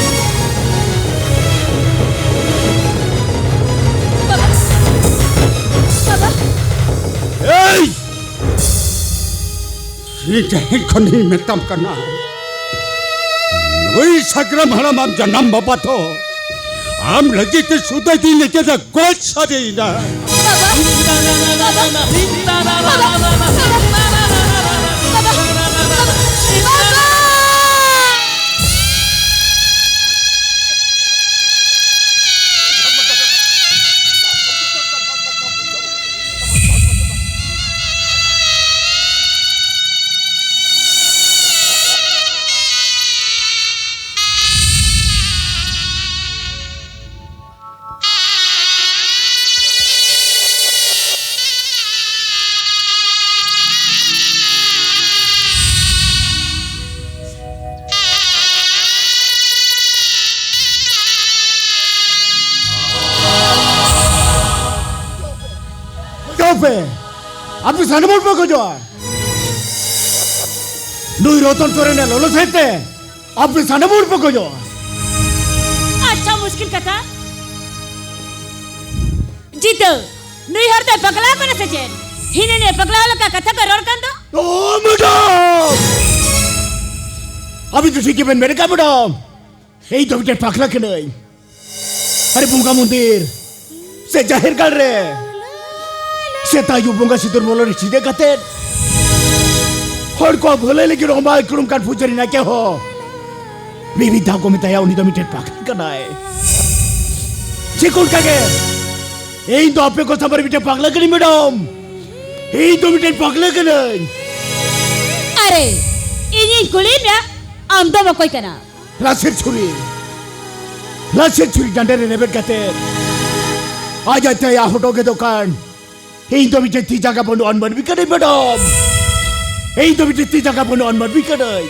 ᱵᱟᱵᱟ, ᱵᱟᱵᱟ᱾ ᱮᱭ! ᱤᱧ ᱛᱮᱦᱮᱧ ᱠᱷᱚᱱᱤᱧ ᱢᱮᱛᱟᱢ ᱠᱟᱱᱟ, ᱱᱩᱭ ᱥᱟᱜᱽᱨᱟᱢ ᱦᱟᱲᱟᱢ ᱟᱢ ᱡᱟᱱᱟᱢ ᱵᱟᱵᱟ ᱫᱚ ᱟᱢ ᱞᱟᱹᱜᱤᱫ ᱛᱮ ᱥᱩᱫᱟᱹᱭ ᱫᱤᱱ ᱞᱮᱠᱟ ᱫᱚ ᱜᱚᱡ ᱥᱟᱹᱨᱤᱭᱮᱱᱟ᱾ ᱵᱟᱵᱟ! ᱵᱟᱵᱟ! ᱵᱟᱵᱟ! ᱵᱟᱵᱟ! ᱪᱚᱯᱮ, ᱟᱯᱮ ᱥᱟᱱᱟᱢ ᱦᱚᱲ ᱯᱮ ᱜᱚᱡᱚᱜᱼᱟ᱾ ᱱᱩᱭ ᱨᱚᱛᱚᱱ ᱥᱚᱨᱮᱱᱟᱜ ᱞᱚᱞᱚ ᱥᱟᱹᱦᱤᱛ ᱛᱮ ᱟᱯᱮ ᱥᱟᱱᱟᱢ ᱦᱚᱲ ᱯᱮ ᱜᱚᱡᱚᱜᱼᱟ᱾ ᱟᱪᱪᱷᱟ, ᱢᱩᱥᱠᱤᱞ ᱠᱟᱛᱷᱟ᱾ ᱡᱤᱛᱟᱹ, ᱱᱩᱭ ᱦᱚᱲ ᱫᱚᱭ ᱯᱟᱜᱽᱞᱟ ᱟᱠᱟᱱᱟ ᱥᱮ ᱪᱮᱫ? ᱦᱤᱱᱟᱹ ᱱᱤᱭᱟᱹ ᱯᱟᱜᱽᱞᱟ ᱞᱮᱠᱟ ᱠᱟᱛᱷᱟ ᱠᱚ ᱨᱚᱲ ᱠᱟᱱ ᱫᱚ᱾ ᱳ ᱢᱮᱰᱟᱢ, ᱟᱹᱵᱤᱱ ᱫᱚ ᱴᱷᱤᱠ ᱜᱮᱵᱮᱱ ᱢᱮᱱ ᱠᱟᱜᱼᱟ ᱢᱮᱰᱟᱢ᱾ ᱤᱧ ᱫᱚ ᱢᱤᱫᱴᱮᱱ ᱯᱟᱜᱽᱞᱟ ᱠᱟᱹᱱᱟᱹᱧ᱾ ᱟᱨᱮ ᱵᱚᱸᱜᱟ ᱢᱚᱱᱫᱤᱨ ᱥᱮ ᱡᱟᱦᱮᱨ ᱜᱟᱲ ᱨᱮ ᱥᱮᱛᱟ ᱟᱭᱩ ᱵᱚᱸᱜᱟ ᱥᱤᱸᱫᱩᱨ ᱢᱚᱞᱚ ᱨᱮ ᱪᱤᱫᱟᱹ ᱠᱟᱛᱮ ᱦᱚᱲ ᱠᱚ ᱵᱷᱟᱹᱞᱟᱹᱭ ᱞᱟᱹᱜᱤᱫ ᱚᱢᱵᱟ ᱠᱩᱲᱩᱢ ᱠᱟᱱ ᱯᱩᱡᱟᱹᱨᱤ ᱱᱟᱭᱠᱮ ᱦᱚᱸ ᱢᱤᱢᱤᱫ ᱫᱷᱟᱣ ᱠᱚ ᱢᱮᱛᱟᱭᱟ, ᱩᱱᱤ ᱫᱚ ᱢᱤᱫᱴᱮᱱ ᱯᱟᱜᱽᱞᱟ ᱠᱟᱱᱟᱭ᱾ ᱴᱷᱤᱠ ᱚᱱᱠᱟ ᱜᱮ ᱤᱧ ᱫᱚ ᱟᱯᱮ ᱠᱚ ᱥᱟᱢᱟᱝ ᱨᱮ ᱢᱤᱫᱴᱮᱱ ᱯᱟᱜᱽᱞᱟ ᱠᱟᱹᱱᱟᱹᱧ ᱢᱮᱰᱟᱢ᱾ ᱤᱧ ᱫᱚ ᱢᱤᱫᱴᱮᱱ ᱯᱟᱜᱽᱞᱟ ᱠᱟᱹᱱᱟᱹᱧ᱾ ᱟᱨᱮ, ᱤᱧᱤᱧ ᱠᱩᱞᱤᱭᱮᱫ ᱢᱮᱭᱟ, ᱟᱢ ᱫᱚᱢ ᱚᱠᱚᱭ ᱠᱟᱱᱟ? ᱞᱟᱥᱮᱨ ᱪᱷᱩᱨᱤ, ᱞᱟᱥᱮᱨ ᱪᱷᱩᱨᱤ ᱰᱟᱸᱰᱮ ᱨᱮ ᱨᱮᱵᱮᱫ ᱠᱟᱛᱮ ᱟᱡ ᱟᱡ ᱛᱮ ᱟᱭᱟᱜ ᱦᱚᱴᱚᱜ ᱜᱮᱫᱚᱜ ᱠᱟᱱ᱾ ᱤᱧ ᱫᱚ ᱢᱤᱫᱴᱮᱱ ᱛᱤ ᱡᱟᱸᱜᱟ ᱵᱟᱹᱱᱩᱜ ᱟᱱ ᱢᱟᱹᱱᱢᱤ ᱠᱟᱹᱱᱟᱹᱧ ᱢᱮᱰᱟᱢ᱾ ᱤᱧ ᱫᱚ ᱢᱤᱫᱴᱮᱱ ᱛᱤ ᱡᱟᱸᱜᱟ ᱵᱟᱹᱱᱩᱜ ᱟᱱ ᱢᱟᱹᱱᱢᱤ ᱠᱟᱹᱱᱟᱹᱧ᱾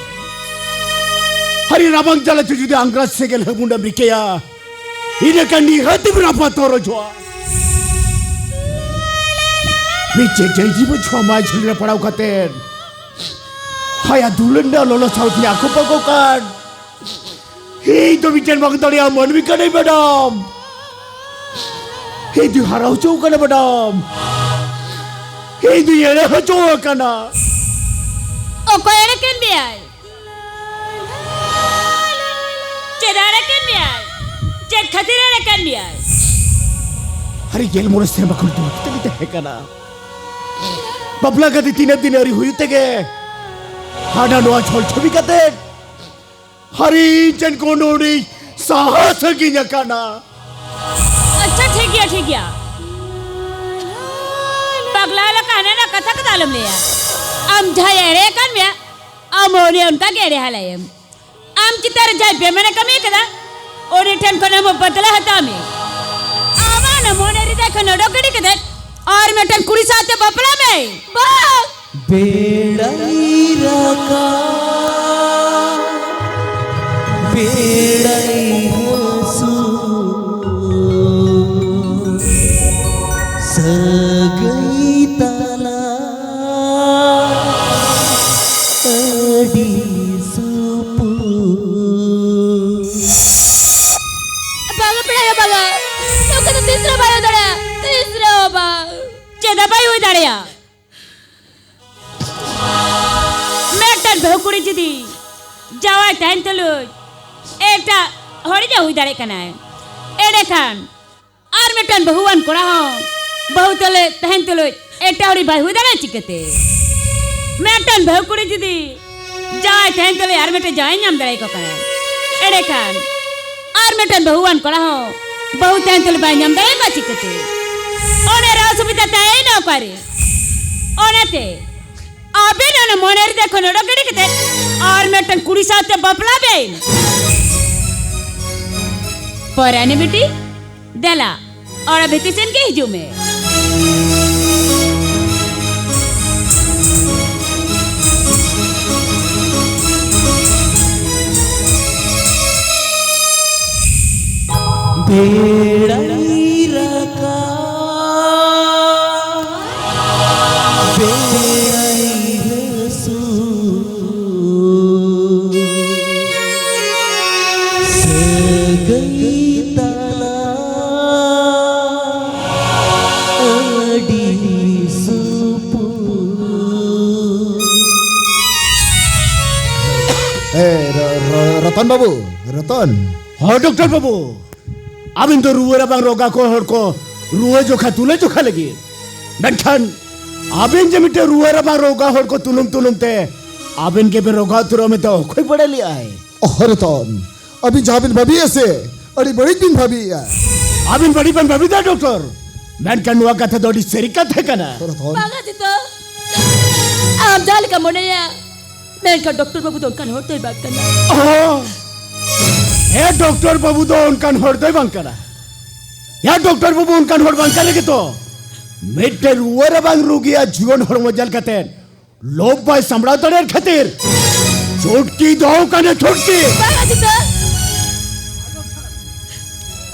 ᱦᱟᱹᱨᱤ ᱨᱟᱵᱟᱝ ᱡᱟᱞᱟ ᱛᱮ ᱡᱩᱫᱤ ᱟᱝᱜᱽᱨᱟᱡᱽ ᱥᱮᱸᱜᱮᱞ ᱦᱟᱹᱢᱩᱱᱰᱟᱢ ᱨᱤᱠᱟᱹᱭᱟ, ᱤᱱᱟᱹ ᱠᱷᱟᱱ ᱱᱤᱦᱟᱹᱛ ᱮᱢ ᱨᱟᱯᱟᱜ ᱛᱚᱨᱚᱡᱚᱜᱼᱟ᱾ ᱢᱤᱫ ᱪᱮᱫ ᱡᱟᱭ ᱡᱤᱵᱚᱱ ᱪᱷᱩᱣᱟ ᱢᱟᱭ ᱡᱷᱟᱹᱞᱤ ᱨᱮ ᱯᱟᱲᱟᱣ ᱠᱟᱛᱮ ᱦᱟᱭᱟ ᱫᱩᱞᱟᱹᱲ ᱨᱮᱱᱟᱜ ᱞᱚᱞᱚ ᱥᱟᱶᱛᱮ ᱟᱠᱚ ᱯᱟᱠᱚ ᱠᱟᱱ᱾ ᱤᱧ ᱫᱚ ᱢᱤᱫᱴᱮᱱ ᱵᱟᱝ ᱫᱟᱲᱮᱭᱟᱜ ᱢᱟᱹᱱᱢᱤ ᱠᱟᱹᱱᱟᱹᱧ ᱢᱮᱰᱟᱢ᱾ ᱤᱧ ᱫᱚᱧ ᱦᱟᱨᱟ ᱦᱚᱪᱚ ᱟᱠᱟᱱᱟ ᱢᱮᱰᱟᱢ᱾ ᱤᱧ ᱫᱚᱧ ᱮᱲᱮ ᱦᱚᱪᱚ ᱟᱠᱟᱱᱟ᱾ ᱚᱠᱚᱭ ᱮᱲᱮ ᱠᱮᱫ ᱢᱮᱭᱟᱭ? ᱪᱮᱫ ᱮᱲᱮ ᱠᱮᱫ ᱢᱮᱭᱟᱭ? ᱪᱮᱫ ᱠᱷᱟᱹᱛᱤᱨ ᱮᱲᱮ ᱠᱮᱫ ᱢᱮᱭᱟᱭ? ᱟᱨᱮ ᱜᱮᱞ ᱢᱚᱬᱮ ᱥᱮᱨᱢᱟ ᱠᱷᱚᱱ ᱫᱩᱲᱩᱵ ᱠᱟᱛᱮ ᱞᱤᱧ ᱛᱟᱦᱮᱸ ᱠᱟᱱᱟ᱾ ᱵᱟᱯᱞᱟ ᱠᱟᱛᱮ ᱛᱤᱱᱟᱹᱜ ᱫᱤᱱ ᱟᱹᱣᱨᱤ ᱦᱩᱭᱩᱜ ᱛᱮᱜᱮ ᱦᱟᱱᱟ ᱱᱚᱣᱟ ᱪᱷᱚᱞ ᱪᱷᱚᱵᱤ ᱠᱟᱛᱮ ᱦᱟᱹᱨᱤ ᱤᱧ ᱴᱷᱮᱱ ᱠᱷᱚᱱ ᱩᱱᱤ ᱥᱟᱦᱟ ᱥᱟᱺᱜᱤᱧ ᱟᱠᱟᱱᱟ᱾ ᱟᱪᱪᱷᱟ, ᱴᱷᱤᱠ ᱜᱮᱭᱟ, ᱴᱷᱤᱠ ᱜᱮᱭᱟ᱾ ᱯᱟᱜᱽᱞᱟ ᱞᱮᱠᱟ ᱦᱟᱱᱟ ᱱᱟ ᱠᱟᱛᱷᱟ ᱠᱚᱫᱚ ᱟᱞᱚᱢ ᱞᱟᱹᱭᱟ᱾ ᱟᱢ ᱡᱟᱦᱟᱸᱭ ᱮᱲᱮ ᱟᱠᱟᱱ ᱢᱮᱭᱟ, ᱟᱢ ᱩᱱᱤ ᱚᱱᱠᱟ ᱜᱮ ᱮᱲᱮ ᱦᱟᱞᱟᱭᱮᱢ᱾ ᱟᱢ ᱪᱮᱛᱟᱱ ᱨᱮ ᱡᱟᱦᱟᱸᱭ ᱵᱮᱢᱮᱱᱮ ᱠᱟᱹᱢᱤ ᱠᱟᱫᱟ, ᱩᱱᱤ ᱴᱷᱮᱱ ᱠᱷᱚᱱ ᱟᱢ ᱵᱚᱫᱞᱟ ᱦᱟᱛᱟᱣ ᱢᱮ᱾ ᱟᱢ ᱚᱱᱟ ᱢᱚᱱᱮ ᱦᱨᱤᱫᱟᱭ ᱠᱷᱚᱱ ᱚᱰᱚᱠ ᱜᱤᱰᱤ ᱠᱟᱛᱮ ᱟᱨ ᱢᱤᱫᱴᱮᱱ ᱠᱩᱲᱤ ᱥᱟᱶᱛᱮ ᱵᱟᱯᱞᱟ ᱢᱮ᱾ ᱵᱟᱝ! ᱵᱮᱲᱟᱭ ᱨᱟᱠᱟᱵ, ᱵᱮᱲᱟᱭ ᱦᱟᱹᱥᱩᱨ, ᱥᱟᱹᱜᱟᱹᱭ ᱛᱟᱞᱟ ᱟᱹᱰᱤ ᱥᱩᱯᱩᱨ᱾ ᱵᱟᱝᱟ ᱯᱮᱲᱟ ᱭᱟ, ᱵᱟᱝᱟ᱾ ᱱᱚᱝᱠᱟ ᱫᱚ ᱛᱤᱥ ᱨᱮᱦᱚᱸ ᱵᱟᱭ ᱦᱩᱭ ᱫᱟᱲᱮᱭᱟᱜᱼᱟ, ᱛᱤᱥ ᱨᱮᱦᱚᱸ ᱵᱟᱝ᱾ ᱠᱩᱲᱤ ᱡᱩᱫᱤ ᱡᱟᱶᱟᱭ ᱛᱟᱦᱮᱱ ᱛᱩᱞᱩᱡ ᱮᱴᱟᱜ ᱦᱚᱲ ᱡᱟᱶᱟᱭ ᱦᱩᱭ ᱫᱟᱲᱮᱭᱟᱜ ᱠᱟᱱᱟᱭ, ᱮᱸᱰᱮᱠᱷᱟᱱ ᱟᱨ ᱢᱤᱫᱴᱟᱝ ᱵᱟᱹᱦᱩᱣᱟᱱ ᱠᱚᱲᱟ ᱦᱚᱸ ᱵᱟᱹᱦᱩ ᱛᱟᱞᱮ ᱛᱟᱦᱮᱱ ᱛᱩᱞᱩᱡ ᱮᱴᱟᱜ ᱦᱚᱲᱤᱡ ᱵᱟᱭ ᱦᱩᱭ ᱫᱟᱲᱮᱭᱟᱜᱼᱟ ᱪᱤᱠᱟᱹᱛᱮ? ᱢᱤᱫᱴᱟᱝ ᱵᱟᱹᱦᱩ ᱠᱩᱲᱤ ᱡᱩᱫᱤ ᱡᱟᱶᱟᱭ ᱛᱟᱦᱮᱱ ᱛᱩᱞᱩᱡ ᱟᱨ ᱢᱤᱫᱴᱟᱝ ᱡᱟᱶᱟᱭ ᱧᱟᱢ ᱫᱟᱲᱮᱭᱟᱠᱚ ᱠᱟᱱᱟ, ᱮᱸᱰᱮᱠᱷᱟᱱ ᱟᱨ ᱢᱤᱫᱴᱟᱝ ᱵᱟᱹᱦᱩᱣᱟᱱ ᱠᱚᱲᱟ ᱦᱚᱸ ᱵᱟᱹᱦᱩ ᱛᱟᱦᱮᱱ ᱛᱩᱞᱩᱡ ᱵᱟᱭ ᱧᱟᱢ ᱫᱟᱲᱮᱭᱟᱠᱚᱣᱟ ᱪᱤᱠᱟᱹᱛᱮ? ᱚᱱᱮ ᱨᱮ ᱚᱥᱩᱵᱤᱫᱷᱟ ᱛᱟᱦᱮᱸᱭᱮᱱᱟ ᱚᱠᱟᱨᱮ? ᱚᱱᱟᱛᱮ ᱟᱵᱮᱱ ᱚᱱᱟ ᱢᱚᱱᱮ ᱨᱮ ᱠᱷᱚᱱ ᱚᱰᱚᱠ ᱜᱤᱰᱤ ᱠᱟᱛᱮ ᱟᱨ ᱢᱤᱫᱴᱟᱝ ᱠᱩᱲᱤ ᱥᱟᱶᱛᱮ ᱵᱟᱯᱞᱟ ᱵᱮᱱ᱾ ᱯᱚᱨᱟᱱᱤ ᱵᱤᱴᱤ, ᱫᱮᱞᱟ, ᱚᱲᱟᱜ ᱵᱷᱤᱛᱤᱨ ᱥᱮᱱ ᱜᱮ ᱦᱤᱡᱩᱜ ᱢᱮ᱾ ᱵᱮᱲᱟᱭ ᱨᱟᱠᱟᱵ, ᱵᱮᱲᱟᱭ ᱦᱟᱹᱥᱩᱨ, ᱥᱟᱹᱜᱟᱹᱭ ᱛᱟᱞᱟ ᱟᱹᱰᱤ ᱥᱩᱯᱩᱨ᱾ ᱮ, ᱨᱚ-, ᱨᱚ-, ᱨᱚᱛᱚᱱ ᱵᱟᱹᱵᱩ, ᱨᱚᱛᱚᱱ᱾ ᱦᱚᱸ, ᱰᱚᱠᱴᱚᱨ ᱵᱟᱹᱵᱩ᱾ ᱟᱵᱤᱱ ᱫᱚ ᱨᱩᱣᱟᱹ ᱨᱟᱵᱟᱝ ᱨᱳᱜᱟ ᱠᱚ ᱦᱚᱲ ᱠᱚ ᱨᱩᱣᱟᱹ ᱡᱚᱠᱷᱟ ᱛᱩᱞᱟᱹ ᱡᱚᱠᱷᱟ ᱞᱟᱹᱜᱤᱫ, ᱢᱮᱱᱠᱷᱟᱱ ᱟᱵᱤᱱ ᱡᱮ ᱢᱤᱫᱴᱮᱱ ᱨᱩᱣᱟᱹ ᱨᱟᱵᱟᱝ ᱨᱳᱜᱟ ᱦᱚᱲ ᱠᱚ ᱛᱩᱱᱩᱢ ᱛᱩᱱᱩᱢ ᱛᱮ ᱟᱵᱤᱱ ᱜᱮᱵᱤᱱ ᱨᱳᱜᱟ ᱩᱛᱟᱹᱨᱚᱜᱼᱟ ᱢᱮᱱᱛᱮ ᱚᱠᱚᱭ ᱵᱟᱲᱟᱭ ᱞᱮᱫᱼᱟᱭ? ᱚᱦ, ᱨᱚᱛᱚᱱ, ᱟᱹᱵᱤᱱ ᱡᱟᱦᱟᱸ ᱵᱤᱱ ᱵᱷᱟᱹᱵᱤᱭᱮᱫᱼᱟ ᱥᱮ, ᱟᱹᱰᱤ ᱵᱟᱹᱲᱤᱡ ᱵᱤᱱ ᱵᱷᱟᱹᱵᱤᱭᱮᱫᱼᱟ᱾ ᱟᱹᱵᱤᱱ ᱵᱟᱹᱲᱤᱡ ᱵᱤᱱ ᱵᱷᱟᱹᱵᱤᱭᱮᱫᱟ, ᱰᱚᱠᱴᱚᱨ, ᱢᱮᱱᱠᱷᱟᱱ ᱱᱚᱣᱟ ᱠᱟᱛᱷᱟ ᱫᱚ ᱟᱹᱰᱤ ᱥᱟᱹᱨᱤ ᱠᱟᱛᱷᱟ ᱠᱟᱱᱟ᱾ ᱨᱚᱛᱚᱱ᱾ ᱵᱟᱝᱟ ᱡᱤᱛᱟᱹ, ᱟᱢ ᱡᱟᱦᱟᱸ ᱞᱮᱠᱟ ᱢᱚᱱᱮᱭᱟ, ᱢᱮᱱᱠᱷᱟᱱ ᱰᱚᱠᱴᱚᱨ ᱵᱟᱹᱵᱩ ᱫᱚ ᱚᱱᱠᱟᱱ ᱦᱚᱲ ᱫᱚᱭ ᱵᱟᱝ ᱠᱟᱱᱟ᱾ ᱚᱦ! ᱦᱮᱸ, ᱰᱚᱠᱴᱚᱨ ᱵᱟᱹᱵᱩ ᱫᱚ ᱚᱱᱠᱟᱱ ᱦᱚᱲ ᱫᱚᱭ ᱵᱟᱝ ᱠᱟᱱᱟ᱾ ᱦᱮᱸ, ᱰᱚᱠᱴᱚᱨ ᱵᱟᱹᱵᱩ ᱚᱱᱠᱟᱱ ᱦᱚᱲ ᱵᱟᱝ ᱠᱟᱱ ᱞᱟᱹᱜᱤᱫ ᱛᱚ, ᱢᱤᱫᱴᱮᱱ ᱨᱩᱣᱟᱹ ᱨᱟᱵᱟᱝ ᱨᱩᱜᱤᱭᱟᱜ ᱡᱤᱭᱚᱱ ᱦᱚᱲᱢᱚ ᱧᱮᱞ ᱠᱟᱛᱮ ᱞᱳᱵᱷ ᱵᱟᱭ ᱥᱟᱢᱵᱲᱟᱣ ᱫᱟᱲᱮᱭᱟᱜ ᱠᱷᱟᱹᱛᱤᱨ ᱪᱷᱩᱴᱠᱤ ᱫᱚᱦᱚ ᱠᱟᱱᱟ, ᱪᱷᱩᱴᱠᱤ᱾ ᱵᱟᱝᱟ ᱡᱤᱛᱟᱹ᱾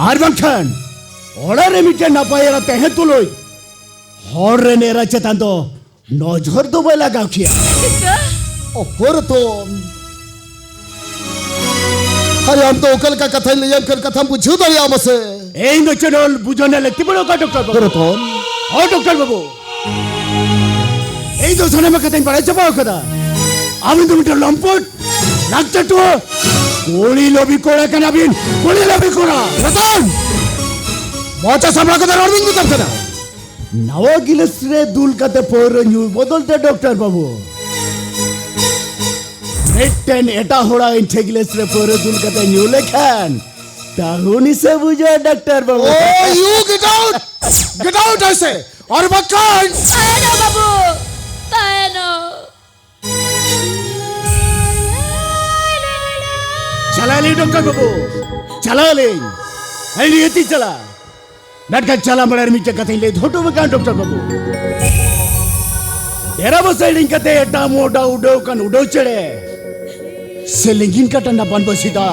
ᱟᱨ ᱵᱟᱝᱠᱷᱟᱱ ᱚᱲᱟᱜ ᱨᱮ ᱢᱤᱫᱴᱮᱱ ᱱᱟᱯᱟᱭ ᱮᱨᱟ ᱛᱟᱦᱮᱸ ᱛᱩᱞᱩᱡ ᱦᱚᱲ ᱨᱮᱱ ᱮᱨᱟ ᱪᱮᱛᱟᱱ ᱫᱚ ᱱᱚᱡᱚᱨ ᱫᱚ ᱵᱟᱭ ᱞᱟᱜᱟᱣ ᱠᱮᱭᱟ᱾ ᱪᱤᱠᱟᱹ? ᱚᱦᱚ ᱨᱚᱛᱚᱱ᱾ ᱟᱨᱮ, ᱟᱢ ᱫᱚ ᱚᱠᱟ ᱞᱮᱠᱟ ᱠᱟᱛᱷᱟᱧ ᱞᱟᱹᱭᱟᱢ ᱠᱷᱟᱱ ᱠᱟᱛᱷᱟᱢ ᱵᱩᱡᱷᱟᱹᱣ ᱫᱟᱲᱮᱭᱟᱜᱼᱟ ᱢᱟᱥᱮ? ᱤᱧ ᱫᱚ ᱪᱮᱫ ᱦᱚᱸ ᱵᱩᱡᱷᱟᱹᱣ ᱨᱮᱱᱟᱜ ᱞᱟᱹᱠᱛᱤ ᱵᱟᱹᱱᱩᱜ ᱟᱠᱟᱫ, ᱰᱚᱠᱴᱚᱨ ᱵᱟᱹᱵᱩ᱾ ᱨᱚᱛᱚᱱ᱾ ᱦᱳᱭ, ᱰᱚᱠᱴᱚᱨ ᱵᱟᱹᱵᱩ᱾ ᱤᱧ ᱫᱚ ᱥᱟᱱᱟᱢᱟᱜ ᱠᱟᱛᱷᱟᱧ ᱵᱟᱲᱟᱭ ᱪᱟᱵᱟ ᱟᱠᱟᱫᱟ᱾ ᱟᱹᱵᱤᱱ ᱫᱚ ᱢᱤᱫᱴᱟᱝ ᱞᱚᱢᱯᱚᱴ, ᱞᱟᱠᱪᱟᱴᱩᱣᱟᱹ, ᱠᱩᱲᱤ ᱞᱚᱵᱤ ᱠᱚᱲᱟ ᱠᱟᱱᱟ ᱵᱤᱱ, ᱠᱩᱲᱤ ᱞᱚᱵᱤ ᱠᱚᱲᱟ᱾ ᱨᱚᱛᱚᱱ! ᱢᱚᱪᱟ ᱥᱟᱢᱲᱟᱣ ᱠᱟᱛᱮ ᱨᱚᱲ ᱵᱤᱱ ᱢᱮᱛᱟᱢ ᱠᱟᱱᱟ᱾ ᱱᱟᱣᱟ ᱜᱤᱞᱟᱹᱥ ᱨᱮ ᱫᱩᱞ ᱠᱟᱛᱮ ᱯᱟᱹᱣᱨᱟᱹ ᱧᱩ ᱵᱚᱫᱚᱞ ᱛᱮ ᱰᱚᱠᱴᱚᱨ ᱵᱟᱹᱵᱩ, ᱢᱤᱫᱴᱮᱱ ᱮᱴᱟᱜ ᱦᱚᱲᱟᱜ ᱤᱧ ᱴᱷᱮᱱ ᱜᱤᱞᱟᱹᱥ ᱨᱮ ᱯᱟᱹᱣᱨᱟᱹ ᱫᱩᱞ ᱠᱟᱛᱮ ᱧᱩ ᱞᱮᱠᱷᱟᱱ ᱛᱟᱦᱩᱱᱤ ᱥᱮ ᱵᱩᱡᱷᱟᱹᱣ ᱰᱚᱠᱴᱚᱨ ᱵᱟᱹᱵᱩ᱾ Oh, you get out! Get out, I say! ᱟᱨ ᱵᱟᱠᱷᱟᱱ ᱛᱟᱦᱮᱱᱚᱜ ᱵᱟᱹᱵᱩ, ᱛᱟᱦᱮᱱᱚᱜ᱾ ᱪᱟᱞᱟᱜ ᱟᱹᱞᱤᱧ ᱰᱚᱠᱴᱚᱨ ᱵᱟᱹᱵᱩ, ᱪᱟᱞᱟᱜ ᱟᱹᱞᱤᱧ᱾ ᱟᱹᱞᱤᱧ ᱱᱤᱦᱟᱹᱛᱤᱧ ᱪᱟᱞᱟᱜᱼᱟ᱾ ᱢᱮᱱᱠᱷᱟᱱ ᱪᱟᱞᱟᱣ ᱢᱟᱲᱟᱝ ᱨᱮ ᱢᱤᱫᱴᱮᱱ ᱠᱟᱛᱷᱟᱧ ᱞᱟᱹᱭ ᱫᱚᱦᱚ ᱦᱚᱴᱚ ᱠᱟᱜ ᱰᱚᱠᱴᱚᱨ ᱵᱟᱹᱵᱩ᱾ ᱰᱮᱨᱟ ᱵᱚᱥᱟ ᱦᱤᱲᱤᱧ ᱠᱟᱛᱮ ᱮᱴᱟᱜ ᱢᱚᱦᱰᱟ ᱩᱰᱟᱹᱣ ᱠᱟᱱ ᱩᱰᱟᱹᱣ ᱪᱮᱬᱮ ᱥᱮ ᱞᱤᱸᱜᱤᱱ ᱠᱟᱴᱟ ᱱᱟᱯᱟᱱ ᱵᱟᱹᱥᱤᱫᱟ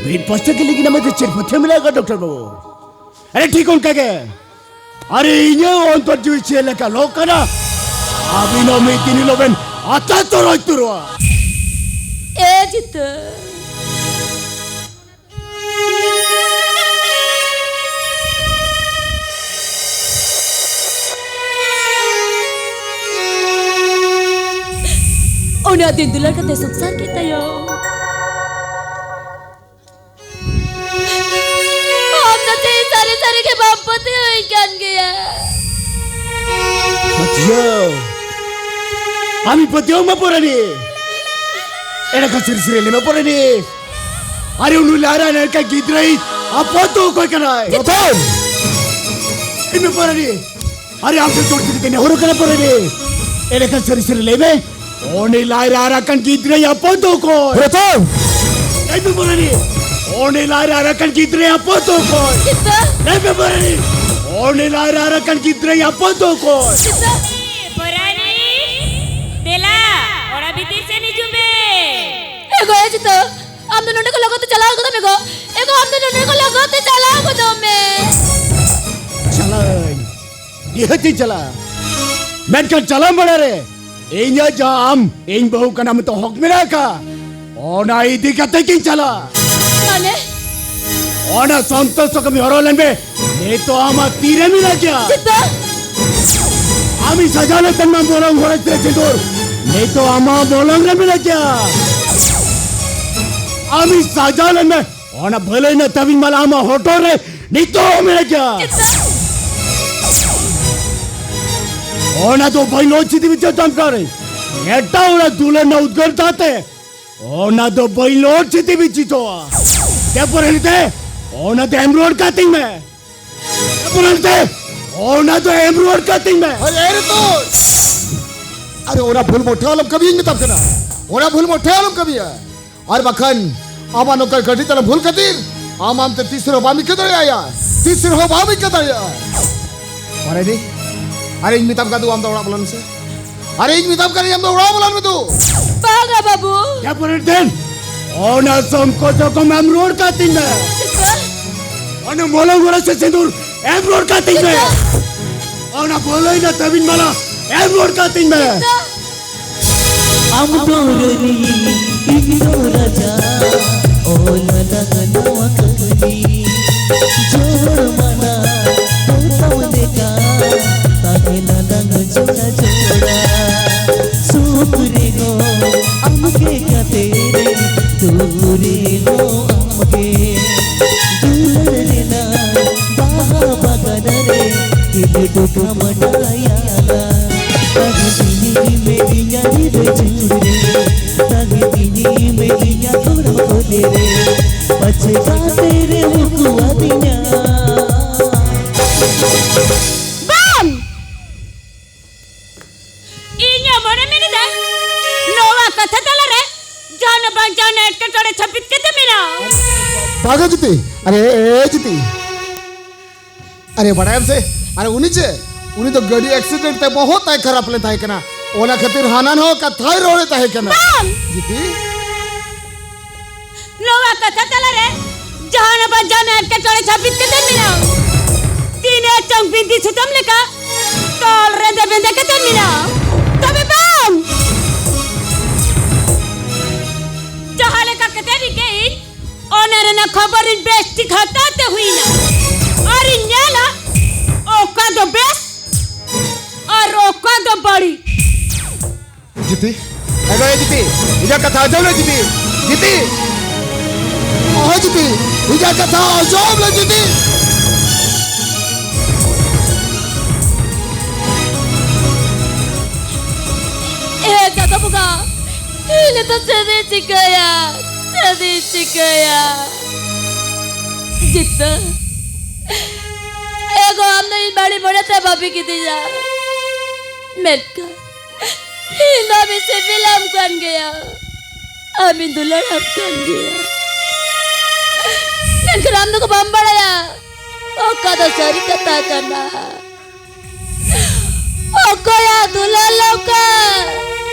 ᱢᱤᱫ ᱯᱟᱥᱴᱟ ᱜᱮ ᱞᱤᱸᱜᱤᱱᱟ ᱢᱮᱱᱛᱮ ᱪᱮᱫ ᱯᱟᱹᱛᱭᱟᱹᱣ ᱢᱮᱱᱟᱜ ᱟᱠᱟᱫ ᱰᱚᱠᱴᱚᱨ ᱵᱟᱹᱵᱩ? ᱟᱨᱮ ᱴᱷᱤᱠ ᱚᱱᱠᱟ ᱜᱮ, ᱟᱨᱮ ᱤᱧᱟᱹᱜ ᱚᱱᱛᱚᱨ ᱡᱤᱣᱤ ᱪᱮᱫ ᱞᱮᱠᱟ ᱞᱚᱜ ᱠᱟᱱᱟ, ᱟᱹᱵᱤᱱ ᱦᱚᱸ ᱢᱤᱫ ᱫᱤᱱ ᱦᱤᱞᱳᱜ ᱵᱮᱱ ᱟᱛᱟ ᱛᱚᱨᱚᱡ ᱩᱛᱟᱹᱨᱚᱜᱼᱟ᱾ ᱮ ᱡᱤᱛᱟᱹ, ᱩᱱᱟᱹᱜ ᱫᱤᱱ ᱫᱩᱞᱟᱹᱲ ᱠᱟᱛᱮ ᱥᱚᱝᱥᱟᱨ ᱠᱮᱫ ᱛᱟᱭᱚᱢ, ᱟᱢ ᱫᱚ ᱪᱮᱫ ᱥᱟᱹᱨᱤ ᱥᱟᱹᱨᱤ ᱜᱮ ᱵᱟᱢ ᱯᱟᱹᱛᱭᱟᱹᱣᱟᱹᱧ ᱠᱟᱱ ᱜᱮᱭᱟ? ᱯᱟᱹᱛᱭᱟᱹᱣ? ᱟᱢᱤ ᱯᱟᱹᱛᱭᱟᱹᱣ ᱢᱟ ᱯᱚᱨᱟᱱᱤ᱾ ᱮᱸᱰᱮᱠᱷᱟᱱ ᱥᱟᱹᱨᱤ ᱥᱟᱹᱨᱤ ᱞᱟᱹᱭ ᱢᱮ ᱯᱚᱨᱟᱱᱤ᱾ ᱟᱨᱮ ᱩᱱᱩ ᱞᱟᱦᱟᱨᱮ ᱮᱱᱮᱡ ᱠᱟᱱ ᱜᱤᱫᱽᱨᱟᱹᱭᱤᱡ ᱟᱯᱟᱛ ᱫᱚ ᱚᱠᱚᱭ ᱠᱟᱱᱟᱭ? ᱨᱚᱛᱚᱱ! ᱞᱟᱹᱭ ᱢᱮ ᱯᱚᱨᱟᱱᱤ᱾ ᱟᱨᱮ ᱟᱢ ᱴᱷᱮᱱ ᱡᱳᱨ ᱛᱮ ᱱᱮᱦᱚᱨ ᱠᱟᱱᱟ ᱯᱚᱨᱟᱱᱤ᱾ ᱮᱸᱰᱮᱠᱷᱟᱱ ᱥᱟᱹᱨᱤ ᱥᱟᱹᱨᱤ ᱞᱟᱹᱭ ᱢᱮ᱾ ᱩᱱᱤ ᱞᱟᱡ ᱨᱮ ᱦᱟᱨᱟ ᱠᱟᱱ ᱜᱤᱫᱽᱨᱟᱹᱭᱤᱡ ᱟᱯᱟᱛ ᱫᱚ ᱚᱠᱚᱭ? ᱨᱚᱛᱚᱱ! ᱞᱟᱹᱭ ᱢᱮ ᱯᱚᱨᱟᱱᱤ᱾ ᱩᱱᱤ ᱞᱟᱡ ᱨᱮ ᱦᱟᱨᱟ ᱠᱟᱱ ᱜᱤᱫᱽᱨᱟᱹᱭᱤᱡ ᱟᱯᱟᱛ ᱫᱚ ᱚᱠᱚᱭ? ᱪᱤᱛᱟᱹ! ᱞᱟᱹᱭ ᱢᱮ ᱯᱚᱨᱟᱱᱤ᱾ ᱩᱱᱤ ᱞᱟᱡ ᱨᱮ ᱦᱟᱨᱟ ᱠᱟᱱ ᱜᱤᱫᱽᱨᱟᱹᱭᱤᱡ ᱟᱯᱟᱛ ᱫᱚ ᱚᱠᱚᱭ? ᱪᱤᱛᱟᱹ! ᱯᱚᱨᱟᱱᱤ, ᱫᱮᱞᱟ, ᱚᱲᱟᱜ ᱵᱷᱤᱛᱤᱨ ᱥᱮᱱ ᱦᱤᱡᱩᱜ ᱢᱮ᱾ ᱮ ᱜᱚ, ᱮ ᱪᱤᱛᱟᱹ, ᱟᱢ ᱫᱚ ᱱᱚᱸᱰᱮ ᱠᱷᱚᱱ ᱞᱚᱜᱚᱱ ᱛᱮ ᱪᱟᱞᱟᱣ ᱜᱚᱫᱚᱜ ᱢᱮ ᱜᱚ᱾ ᱮ ᱜᱚ, ᱟᱢ ᱫᱚ ᱱᱚᱸᱰᱮ ᱠᱷᱚᱱ ᱞᱚᱜᱚᱱ ᱛᱮ ᱪᱟᱞᱟᱣ ᱜᱚᱫᱚᱜ ᱢᱮ᱾ ᱪᱟᱞᱟᱜ ᱟᱹᱧ, ᱱᱤᱦᱟᱹᱛᱤᱧ ᱪᱟᱞᱟᱜᱼᱟ᱾ ᱢᱮᱱᱠᱷᱟᱱ ᱪᱟᱞᱟᱣ ᱢᱟᱲᱟᱝ ᱨᱮ ᱤᱧᱟᱜ ᱡᱟᱦᱟᱸ ᱟᱢ ᱤᱧ ᱵᱟᱹᱦᱩ ᱠᱟᱱᱟ ᱢᱮᱱᱛᱮ ᱦᱚᱠ ᱢᱮᱱᱟᱜ ᱟᱠᱟᱫ, ᱚᱱᱟ ᱤᱫᱤ ᱠᱟᱛᱮ ᱜᱤᱧ ᱪᱟᱞᱟᱜᱼᱟ᱾ ᱢᱟᱱᱮ? ᱚᱱᱟ ᱥᱚᱱᱛᱳᱥ ᱥᱟᱠᱟᱢ ᱦᱚᱨᱚᱜ ᱞᱮᱱ ᱢᱮ᱾ ᱱᱤᱛᱚᱜ ᱟᱢᱟᱜ ᱛᱤᱨᱮ ᱢᱮᱱᱟᱜ ᱜᱮᱭᱟ᱾ ᱪᱤᱛᱟᱹ? ᱟᱢᱤ ᱥᱟᱡᱟᱣ ᱞᱮᱱ ᱛᱟᱢᱟ ᱵᱚᱨᱚᱝ ᱦᱚᱨᱚᱡ ᱨᱮ ᱥᱤᱸᱫᱩᱨ᱾ ᱱᱤᱛᱚᱜ ᱟᱢᱟᱜ ᱢᱚᱞᱚᱝ ᱨᱮ ᱢᱮᱱᱟᱜ ᱜᱮᱭᱟ᱾ ᱟᱢᱤᱧ ᱥᱟᱡᱟᱣ ᱞᱮᱱ ᱢᱮ, ᱚᱱᱟ ᱵᱷᱟᱹᱞᱟᱹᱭ ᱨᱮᱱᱟᱜ ᱛᱟᱹᱵᱤᱡ ᱢᱟᱞᱟ ᱟᱢᱟᱜ ᱦᱚᱴᱚᱜ ᱨᱮ ᱱᱤᱛᱚᱜ ᱦᱚᱸ ᱢᱮᱱᱟᱜ ᱜᱮᱭᱟ᱾ ᱚᱱᱟ ᱫᱚ ᱵᱟᱹᱧ ᱞᱚᱡ ᱪᱤᱛᱤ ᱵᱤᱪᱟᱹᱨ ᱪᱟᱢᱠᱟᱨᱮ᱾ ᱮᱴᱟᱜ ᱚᱲᱟᱜ ᱫᱩᱞᱟᱹᱲ ᱨᱮᱱᱟᱜ ᱩᱫᱽᱜᱟᱹᱨ ᱫᱟᱛᱮ ᱚᱱᱟ ᱫᱚ ᱵᱟᱹᱧ ᱞᱚᱡ ᱪᱤᱛᱤ ᱵᱤᱪᱤ ᱪᱚᱣᱟ᱾ ᱫᱮᱯᱚᱨᱮᱱ ᱛᱮ ᱚᱱᱟ ᱫᱚ ᱮᱢ ᱨᱩᱣᱟᱹᱲ ᱠᱟᱹᱛᱤᱧ ᱢᱮ᱾ ᱫᱮᱯᱚᱨᱮᱱ ᱛᱮ ᱚᱱᱟ ᱫᱚ ᱮᱢ ᱨᱩᱣᱟᱹᱲ ᱠᱟᱹᱛᱤᱧ ᱢᱮ᱾ ᱦᱳᱭ, ᱮ ᱨᱮ ᱛᱚ᱾ ᱟᱨᱮ, ᱚᱱᱟ ᱵᱷᱩᱞ ᱢᱚᱴᱷᱮ ᱟᱞᱚᱢ ᱠᱟᱹᱢᱤᱭᱟᱹᱧ ᱢᱮᱛᱟᱢ ᱠᱟᱱᱟ᱾ ᱚᱱᱟ ᱵᱷᱩᱞ ᱢᱚᱴᱷᱮ ᱟᱞᱚᱢ ᱠᱟᱹᱢᱤᱭᱟ᱾ ᱟᱨ ᱵᱟᱠᱷᱟᱱ ᱟᱢᱟᱜ ᱱᱚᱝᱠᱟ ᱜᱟᱹᱰᱤ ᱛᱟᱞᱟᱝ ᱵᱷᱩᱞ ᱠᱷᱟᱹᱛᱤᱨ ᱟᱢ ᱟᱢᱛᱮ ᱛᱤᱥ ᱨᱮᱦᱚᱸ ᱵᱟᱢ ᱤᱠᱟᱹ ᱫᱟᱲᱮᱭᱟᱭᱟ, ᱛᱤᱥ ᱨᱮᱦᱚᱸ ᱵᱟᱢ ᱤᱠᱟᱹ ᱫᱟᱲᱮᱭᱟᱜᱼᱟ᱾ ᱟᱨᱮ ᱨᱮ, ᱟᱨᱮᱧ ᱢᱮᱛᱟᱢ ᱠᱟᱱ ᱫᱚ ᱟᱢ ᱫᱚ ᱚᱲᱟᱜ ᱵᱚᱞᱚᱱ ᱢᱮᱥᱮ᱾ ᱟᱨᱮᱧ ᱢᱮᱛᱟᱢ ᱠᱟᱱᱟ ᱟᱢ ᱫᱚ ᱚᱲᱟᱜ ᱵᱚᱞᱚᱱ ᱢᱮ ᱫᱩ᱾ ᱵᱟᱝᱟ ᱵᱟᱹᱵᱩ᱾ ᱡᱟᱯᱚᱨᱮᱨ ᱫᱤᱱ ᱚᱱᱟ ᱥᱚᱝᱠᱚ ᱡᱚᱠᱷᱚᱱ ᱮᱢ ᱨᱩᱣᱟᱹᱲ ᱠᱟᱹᱛᱤᱧ ᱢᱮ᱾ ᱪᱮᱫ? ᱚᱱᱟ ᱢᱚᱞᱚᱝ ᱜᱚᱲᱟ ᱥᱮ ᱥᱤᱸᱫᱩᱨ ᱮᱢ ᱨᱩᱣᱟᱹᱲ ᱠᱟᱹᱛᱤᱧ ᱢᱮ᱾ ᱪᱮᱫ? ᱚᱱᱟ ᱵᱚᱞᱚᱭ ᱱᱟ ᱛᱟᱹᱵᱤᱱ ᱢᱟᱞᱟ ᱮᱢ ᱨᱩᱣᱟᱹᱲ ᱠᱟᱹᱛᱤᱧ ᱢᱮ᱾ ᱪᱮᱫ? ᱟᱢ ᱫᱚ ᱨᱟᱹᱱᱤ, ᱤᱧ ᱫᱚ ᱨᱟᱡᱟ, ᱚᱞ ᱟᱞᱟᱝ ᱱᱚᱣᱟ ᱠᱟᱹᱦᱱᱤ᱾ ᱡᱳᱲ ᱢᱟᱱᱟ ᱫᱚ ᱛᱟᱢ ᱞᱮᱠᱟ, ᱛᱟᱦᱮᱸ ᱞᱟᱝ ᱡᱳᱲᱟ ᱡᱳᱲᱟ᱾ ᱥᱩᱠ ᱨᱮᱦᱚᱸ ᱟᱢᱜᱮ ᱜᱟᱛᱮ ᱨᱮ, ᱫᱩᱠ ᱨᱮᱦᱚᱸ ᱟᱢᱜᱮ᱾ ᱫᱩᱞᱟᱹᱲ ᱨᱮᱱᱟᱜ ᱵᱟᱦᱟ ᱵᱟᱜᱟᱱ ᱨᱮ, ᱠᱷᱮᱞᱳᱰ ᱠᱷᱟᱢᱰᱟᱭᱟᱞᱟ᱾ ᱛᱟᱦᱮᱸ ᱛᱤᱧ ᱢᱮ ᱤᱧᱟᱜ ᱦᱤᱨᱞᱟᱹ ᱡᱩᱨᱤ ᱨᱮ, ᱛᱟᱦᱮᱸ ᱛᱤᱧ ᱢᱮ ᱤᱧᱟᱜ ᱜᱚᱲᱚ ᱠᱚᱞᱮ ᱨᱮ, ᱯᱟᱪᱷᱮ ᱜᱟᱛᱮ ᱨᱮ ᱩᱠᱩ ᱟᱹᱫᱤᱧᱟ᱾ ᱵᱟᱝ! ᱤᱧᱟᱜ ᱢᱚᱱᱮ ᱢᱮᱱᱮᱫᱟᱭ, ᱱᱚᱣᱟ ᱠᱟᱛᱷᱟ ᱛᱟᱞᱟᱨᱮ ᱡᱟᱦᱟᱱᱟᱜ ᱵᱟᱝ ᱡᱟᱦᱟᱱᱟᱜ ᱮᱴᱠᱮᱴᱚᱬᱮ ᱪᱷᱟᱯᱤᱛ ᱠᱟᱛᱮ ᱢᱮᱱᱟᱜᱼᱟ᱾ ᱵᱷᱟᱜᱮ ᱡᱩᱛᱤ, ᱟᱨᱮ ᱮ ᱡᱩᱛᱤ, ᱟᱨᱮ ᱵᱟᱲᱟᱭᱟᱢ ᱥᱮ, ᱟᱨᱮ ᱩᱱᱤ ᱪᱮ, ᱩᱱᱤ ᱫᱚ ᱜᱟᱹᱰᱤ ᱮᱠᱥᱤᱰᱮᱱᱴ ᱛᱮ ᱵᱚᱦᱚᱛ ᱛᱟᱭ ᱠᱷᱟᱨᱟᱯ ᱞᱮᱱ ᱛᱟᱦᱮᱸ ᱠᱟᱱᱟ, ᱚᱱᱟ ᱠᱷᱟᱹᱛᱤᱨ ᱦᱟᱱᱟ ᱱᱚᱣᱟ ᱠᱟᱛᱷᱟᱭ ᱨᱚᱲᱮᱫ ᱛᱟᱦᱮᱸ ᱠᱟᱱᱟ᱾ ᱵᱟᱝ! ᱡᱩᱛᱤ, ᱱᱚᱣᱟ ᱠᱟᱛᱷᱟ ᱛᱟᱞᱟᱨᱮ ᱡᱟᱦᱟᱱᱟᱜ ᱵᱟᱝ ᱡᱟᱦᱟᱱᱟᱜ ᱮᱴᱠᱮᱴᱚᱬᱮ ᱪᱷᱟᱯᱤᱛ ᱠᱟᱛᱮ ᱢᱮᱱᱟᱜᱼᱟ᱾ ᱛᱤᱱᱟᱹᱜ ᱪᱚᱝ ᱵᱤᱱᱫᱤ ᱥᱩᱛᱟᱹᱢ ᱞᱮᱠᱟ ᱛᱚᱞ ᱨᱮᱸᱫᱮ ᱵᱮᱸᱫᱮ ᱠᱟᱛᱮ ᱢᱮᱱᱟᱜᱼᱟ᱾ ᱛᱚᱵᱮ ᱵᱟᱝ! ᱡᱟᱦᱟᱸ ᱞᱮᱠᱟ ᱠᱟᱛᱮ ᱨᱮᱜᱮ ᱤᱧ ᱚᱱᱟ ᱨᱮᱱᱟᱜ ᱠᱷᱚᱵᱚᱨ ᱤᱧ ᱵᱮᱥ ᱴᱷᱤᱠ ᱦᱟᱛᱟᱣ ᱛᱮ ᱦᱩᱭᱱᱟ᱾ ᱟᱨᱤᱧ ᱧᱮᱞᱟ ᱚᱠᱟ ᱫᱚ ᱵᱮᱥ ᱟᱨ ᱚᱠᱟ ᱫᱚ ᱵᱟᱹᱲᱤᱡ᱾ ᱡᱤᱛᱤ, ᱮ ᱜᱚ, ᱮ ᱡᱤᱛᱤ, ᱤᱧᱟᱹᱜ ᱠᱟᱛᱷᱟ ᱟᱸᱡᱚᱢ ᱞᱮ ᱡᱤᱛᱤ, ᱡᱤᱛᱤ᱾ ᱦᱳᱭ ᱡᱤᱛᱤ, ᱤᱧᱟᱹᱜ ᱠᱟᱛᱷᱟ ᱟᱸᱡᱚᱢ ᱞᱮ ᱡᱤᱛᱤ᱾ ᱮ ᱪᱟᱸᱫᱚ ᱵᱚᱸᱜᱟ, ᱤᱧ ᱱᱤᱛᱚᱜ ᱪᱮᱫ ᱤᱧ ᱪᱤᱠᱟᱹᱭᱟ? ᱪᱮᱫ ᱤᱧ ᱪᱤᱠᱟᱹᱭᱟ? ᱡᱤᱛᱟᱹ, ᱮ ᱜᱚ, ᱟᱢ ᱫᱚ ᱤᱧ ᱵᱟᱹᱲᱤᱡ ᱢᱚᱱᱮᱛᱮ ᱵᱟᱹᱜᱤ ᱠᱤᱫᱤᱧᱟ, ᱢᱮᱱᱠᱷᱟᱱ ᱤᱧ ᱫᱚ ᱟᱢᱤᱧ ᱥᱤᱵᱤᱞᱟᱢ ᱠᱟᱱ ᱜᱮᱭᱟ, ᱟᱢᱤᱧ ᱫᱩᱞᱟᱹᱲᱟᱢ ᱠᱟᱱ ᱜᱮᱭᱟ, ᱢᱮᱱᱠᱷᱟᱱ ᱟᱢ ᱫᱚᱠᱚ ᱵᱟᱢ ᱵᱟᱲᱟᱭᱟ ᱚᱠᱟ ᱫᱚ ᱥᱟᱹᱨᱤ ᱠᱟᱛᱷᱟ ᱠᱟᱱᱟ᱾ ᱚᱠᱚᱭᱟᱜ ᱫᱩᱞᱟᱹᱲ ᱞᱚᱠᱟ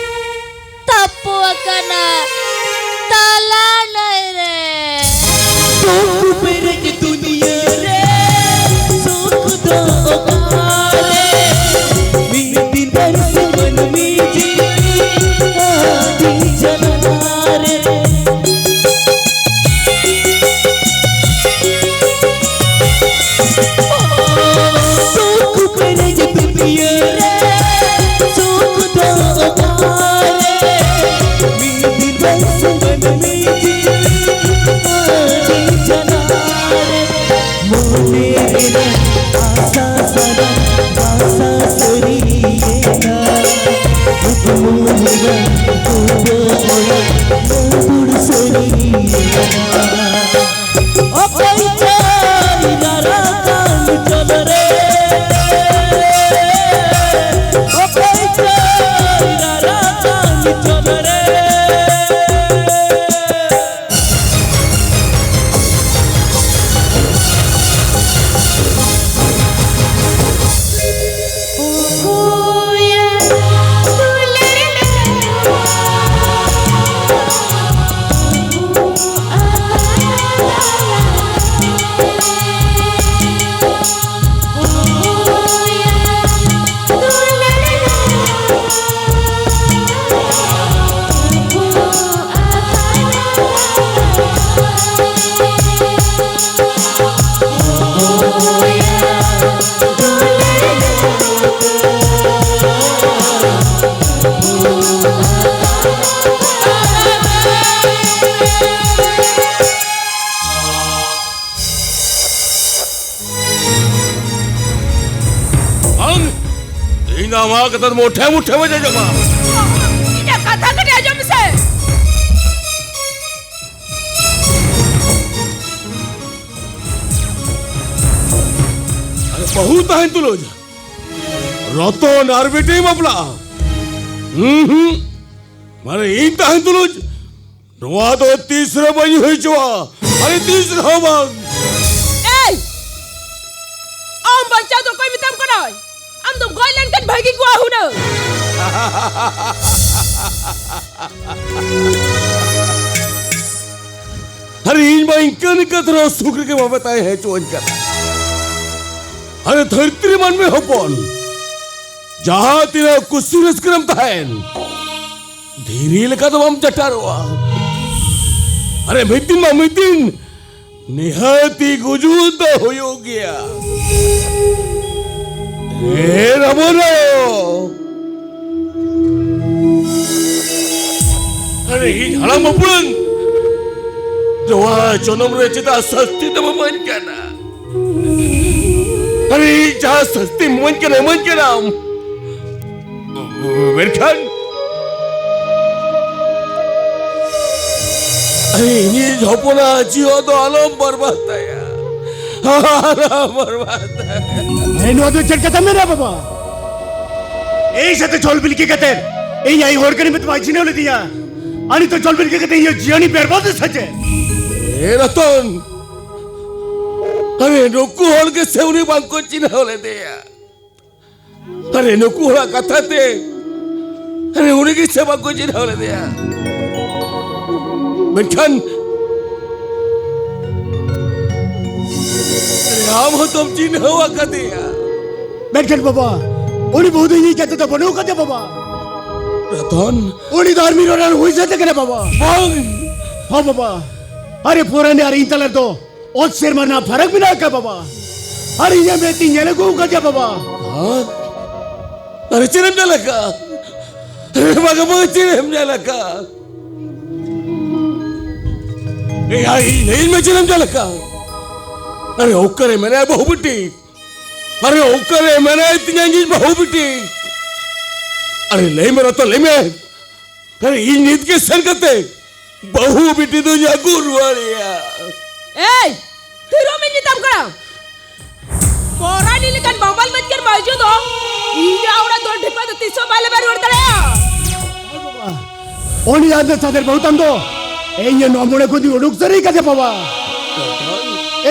ᱛᱟᱯᱚ ᱟᱠᱟᱱᱟ ᱛᱟᱞᱟ ᱱᱟᱹᱭ ᱨᱮ? ᱫᱩᱠ ᱯᱮᱨᱮᱡ ᱫᱩᱱᱤᱭᱟᱹ ᱨᱮ ᱥᱩᱠ ᱫᱚ ᱚᱠᱟᱨᱮ? ᱢᱤᱫ ᱫᱤᱱ ᱵᱟᱨ ᱥᱮᱨᱢᱟ ᱢᱟᱹᱱᱢᱤ ᱡᱤᱣᱤ ᱟᱹᱰᱤ ᱡᱟᱞᱟ ᱨᱮ᱾ ᱥᱩᱠ ᱯᱮᱨᱮᱡ ᱫᱩᱱᱤᱭᱟᱹ ᱨᱮ ᱥᱩᱠ ᱫᱚ ᱚᱠᱟᱨᱮ? ᱢᱤᱫ ᱫᱤᱱ ᱵᱟᱨ ᱥᱮᱨᱢᱟ ᱢᱟᱹᱱᱢᱤ ᱡᱤᱣᱤ ᱟᱹᱰᱤ ᱡᱟᱞᱟ ᱨᱮ᱾ ᱢᱚᱱᱮ ᱨᱮᱱᱟᱜ ᱟᱥᱟ ᱥᱟᱱᱟᱢ ᱵᱷᱟᱥᱟ ᱥᱟᱹᱨᱤᱭᱮᱱᱟ᱾ ᱠᱩᱠᱢᱩ ᱞᱮᱠᱟ ᱰᱩᱵᱟᱹ ᱚᱲᱟᱜ ᱞᱟᱹᱣᱩᱲ ᱥᱟᱹᱨᱤᱭᱮᱱᱟ᱾ ᱚᱠᱚᱭ ᱪᱚᱭ ᱨᱟᱨᱟ ᱠᱟᱱ ᱪᱚᱞ ᱨᱮ, ᱚᱠᱚᱭ ᱪᱚᱭ ᱨᱟᱨᱟ ᱠᱟᱱ ᱪᱚᱞ ᱨᱮ᱾ ᱱᱚᱣᱟ ᱠᱟᱛᱷᱟ ᱫᱚ ᱢᱩᱴᱷᱮ ᱢᱩᱴᱷᱮ ᱵᱟᱹᱧ ᱟᱸᱡᱚᱢᱟ᱾ ᱤᱧᱟᱹᱜ ᱠᱟᱛᱷᱟ ᱠᱟᱹᱴᱤᱡ ᱟᱸᱡᱚᱢ ᱢᱮᱥᱮ᱾ ᱟᱨ ᱵᱟᱹᱦᱩ ᱛᱟᱦᱮᱱ ᱛᱩᱞᱩᱡ ᱨᱚᱛᱚᱱ ᱟᱨ ᱵᱤᱴᱤ ᱵᱟᱯᱞᱟ? ᱦᱩᱸ ᱦᱩᱸ᱾ ᱢᱟᱱᱮ ᱤᱧ ᱛᱟᱦᱮᱱ ᱛᱩᱞᱩᱡ ᱱᱚᱣᱟ ᱫᱚ ᱛᱤᱥ ᱨᱮ ᱵᱟᱹᱧ ᱦᱩᱭ ᱦᱚᱪᱚᱣᱟ᱾ ᱟᱨᱮ ᱛᱤᱥ ᱨᱮᱦᱚᱸ ᱵᱟᱝ᱾ ᱮᱭ! ᱟᱢ ᱵᱟᱧᱪᱟᱣ ᱫᱚ ᱚᱠᱚᱭ ᱢᱮᱛᱟᱢ ᱠᱟᱱᱟᱭ? ᱟᱢ ᱫᱚᱢ ᱜᱚᱡ ᱞᱮᱱᱠᱷᱟᱱ ᱵᱷᱟᱹᱜᱤ ᱠᱚᱜᱼᱟ ᱦᱩᱱᱟᱹᱝ᱾ ᱟᱨᱮ ᱤᱧ ᱢᱟ ᱤᱱᱠᱟᱹ ᱤᱱᱠᱟᱹ ᱛᱮᱦᱚᱸ ᱥᱩᱠ ᱨᱮᱜᱮ ᱵᱟᱯᱮ ᱛᱟᱦᱮᱸ ᱦᱚᱪᱚᱣᱟᱹᱧ ᱠᱟᱱᱟ᱾ ᱟᱨᱮ ᱫᱷᱟᱹᱨᱛᱤ ᱨᱮ ᱢᱟᱹᱱᱢᱤ ᱦᱚᱯᱚᱱ, ᱡᱟᱦᱟᱸ ᱛᱤᱱᱟᱹᱜ ᱠᱩᱥᱤ ᱨᱟᱹᱥᱠᱟᱹ ᱨᱮᱢ ᱛᱟᱦᱮᱱ, ᱫᱷᱤᱨᱤ ᱞᱮᱠᱟ ᱫᱚ ᱵᱟᱢ ᱪᱟᱴᱟᱨᱚᱜᱼᱟ᱾ ᱟᱨᱮ ᱢᱤᱫ ᱫᱤᱱ ᱢᱟ ᱢᱤᱫ ᱫᱤᱱ ᱱᱤᱦᱟᱹᱛᱤ ᱜᱩᱡᱩᱜ ᱫᱚ ᱦᱩᱭᱩᱜ ᱜᱮᱭᱟ᱾ ᱮ ᱨᱟᱵᱚᱱ ᱟᱭᱳ! ᱟᱨᱮ ᱤᱧ ᱦᱟᱲᱟᱢ ᱦᱚᱯᱚᱱ, ᱱᱚᱣᱟ ᱡᱚᱱᱚᱢ ᱨᱮ ᱪᱮᱫᱟᱜ ᱥᱟᱹᱥᱛᱤ ᱫᱚᱢ ᱤᱢᱟᱹᱧ ᱠᱟᱱᱟ? ᱟᱨᱮ ᱡᱟᱦᱟᱸ ᱥᱟᱹᱥᱛᱤᱢ ᱤᱢᱟᱹᱧ ᱠᱟᱱᱟ, ᱤᱢᱟᱹᱧ ᱠᱟᱱᱟᱢ, ᱢᱮᱱᱠᱷᱟᱱ ᱟᱨᱮ ᱤᱧᱤᱡ ᱦᱚᱯᱚᱱᱟᱜ ᱡᱤᱭᱚᱱ ᱫᱚ ᱟᱞᱚᱢ ᱵᱚᱨᱵᱟᱫ ᱛᱟᱭᱟ, ᱟᱞᱚᱢ ᱵᱚᱨᱵᱟᱫ ᱛᱟᱭᱟ᱾ ᱟᱨᱮ ᱱᱚᱣᱟ ᱫᱚ ᱪᱮᱫ ᱠᱟᱛᱷᱟ ᱢᱮᱱᱟ ᱵᱟᱵᱟ? ᱮᱭ ᱥᱟᱛᱮ ᱪᱷᱚᱞ ᱵᱤᱞᱠᱤ ᱠᱟᱛᱮ ᱤᱧ ᱟᱭᱳ ᱦᱚᱲ ᱠᱟᱹᱱᱟᱹᱧ ᱢᱮᱱᱛᱮ ᱵᱟᱭ ᱪᱤᱱᱦᱟᱹᱣ ᱞᱮᱫᱤᱧᱟ, ᱟᱨ ᱱᱤᱛᱚᱜ ᱪᱷᱚᱞ ᱵᱤᱞᱠᱤ ᱠᱟᱛᱮ ᱤᱧᱟᱹᱜ ᱡᱤᱭᱚᱱᱤᱧ ᱵᱮᱨᱵᱟᱫ ᱥᱮ ᱪᱮᱫ? ᱮ ᱨᱚᱛᱚᱱ, ᱟᱨᱮ ᱱᱩᱠᱩ ᱦᱚᱲ ᱜᱮ ᱥᱮ ᱩᱱᱤ ᱵᱟᱝᱠᱚ ᱪᱤᱱᱦᱟᱹᱣ ᱞᱮᱫᱮᱭᱟ᱾ ᱟᱨᱮ ᱱᱩᱠᱩ ᱦᱚᱲᱟᱜ ᱠᱟᱛᱷᱟ ᱛᱮ, ᱟᱨᱮ ᱩᱱᱤ ᱜᱮ ᱥᱮ ᱵᱟᱝᱠᱚ ᱪᱤᱱᱦᱟᱹᱣ ᱞᱮᱫᱮᱭᱟ᱾ ᱢᱮᱱᱠᱷᱟᱱ ᱟᱨᱮ ᱟᱢ ᱦᱚᱸᱛᱚᱢ ᱪᱤᱱᱦᱟᱹᱣ ᱟᱠᱟᱫᱮᱭᱟ᱾ ᱢᱮᱱᱠᱷᱟᱱ ᱵᱟᱵᱟ, ᱩᱱᱤ ᱵᱟᱹᱦᱩ ᱫᱚ ᱤᱧᱤᱡ ᱠᱟᱛᱮ ᱫᱚ ᱵᱟᱹᱱᱩᱜ ᱟᱠᱟᱫᱮᱭᱟ ᱵᱟᱵᱟ᱾ ᱨᱚᱛᱚᱱ᱾ ᱩᱱᱤ ᱫᱚ ᱟᱨ ᱢᱤᱫ ᱦᱚᱲ ᱨᱮᱱ ᱦᱩᱭ ᱥᱟᱹᱛ ᱟᱠᱟᱱᱟ ᱵᱟᱵᱟ᱾ ᱵᱟᱝ᱾ ᱦᱚᱸ ᱵᱟᱵᱟ, ᱟᱨᱮ ᱯᱚᱨᱟᱱᱤ ᱟᱨ ᱤᱧ ᱛᱟᱞᱟ ᱨᱮᱫᱚ ᱚᱛ ᱥᱮᱨᱢᱟ ᱨᱮᱱᱟᱜ ᱯᱷᱟᱨᱟᱠ ᱢᱮᱱᱟᱜ ᱟᱠᱟᱫ ᱵᱟᱵᱟ᱾ ᱟᱨ ᱤᱧᱟᱹᱜ ᱢᱮᱫ ᱛᱤᱧ ᱧᱮᱞ ᱟᱹᱜᱩ ᱟᱠᱟᱫᱮᱭᱟ ᱵᱟᱵᱟ᱾ ᱦᱮᱸ? ᱟᱨᱮ ᱪᱮᱫ ᱮᱢ ᱧᱮᱞ ᱟᱠᱟᱫ? ᱟᱨᱮ ᱵᱟᱝ, ᱵᱟᱝ, ᱪᱮᱫ ᱮᱢ ᱧᱮᱞ ᱟᱠᱟᱫ? ᱮᱭ, ᱟᱭ, ᱞᱟᱹᱭ ᱢᱮ ᱪᱮᱫ ᱮᱢ ᱧᱮᱞ ᱟᱠᱟᱫ? ᱟᱨᱮ ᱚᱠᱟᱨᱮ ᱢᱮᱱᱟᱭᱟ ᱵᱟᱹᱦᱩ ᱵᱤᱴᱤ? ᱟᱨᱮ ᱚᱠᱟᱨᱮ ᱢᱮᱱᱟᱭ ᱛᱤᱧᱟ ᱤᱧᱤᱡ ᱵᱟᱹᱦᱩ ᱵᱤᱴᱤ? ᱟᱨᱮ ᱞᱟᱹᱭ ᱢᱮ ᱨᱚᱛᱚᱱ, ᱞᱟᱹᱭ ᱢᱮ᱾ ᱟᱨᱮ ᱤᱧ ᱱᱤᱛ ᱜᱮ ᱥᱮᱱ ᱠᱟᱛᱮ ᱵᱟᱹᱦᱩ ᱵᱤᱴᱤ ᱫᱚᱧ ᱟᱹᱜᱩ ᱨᱩᱣᱟᱹᱲᱮᱭᱟ᱾ ᱮᱭ, ᱛᱤᱨᱚᱢ ᱤᱧ ᱢᱮᱛᱟᱢ ᱠᱟᱱᱟ᱾ ᱯᱚᱨᱟᱱᱤ ᱞᱮᱠᱟᱱ ᱵᱟᱢᱵᱟᱞ ᱢᱟᱹᱪᱠᱟᱹᱨ ᱵᱟᱹᱡᱩ ᱫᱚ ᱤᱧᱟᱹᱜ ᱚᱲᱟᱜ ᱫᱩᱣᱟᱹᱨ ᱰᱷᱤᱯᱟᱹ ᱫᱚ ᱛᱤᱥ ᱦᱚᱸ ᱵᱟᱞᱮ ᱵᱟᱨ ᱨᱩᱣᱟᱹᱲ ᱫᱟᱲᱮᱭᱟᱜᱼᱟ᱾ ᱩᱱᱤ ᱟᱨ ᱫᱚ ᱥᱟᱫᱮᱨ ᱵᱟᱹᱦᱩ ᱛᱟᱢ ᱫᱚ ᱤᱧ ᱱᱚᱣᱟ ᱢᱚᱬᱮ ᱠᱷᱚᱱ ᱫᱚ ᱩᱰᱩᱠ ᱥᱟᱹᱨᱤ ᱠᱟᱫᱮ ᱵᱟᱵᱟ᱾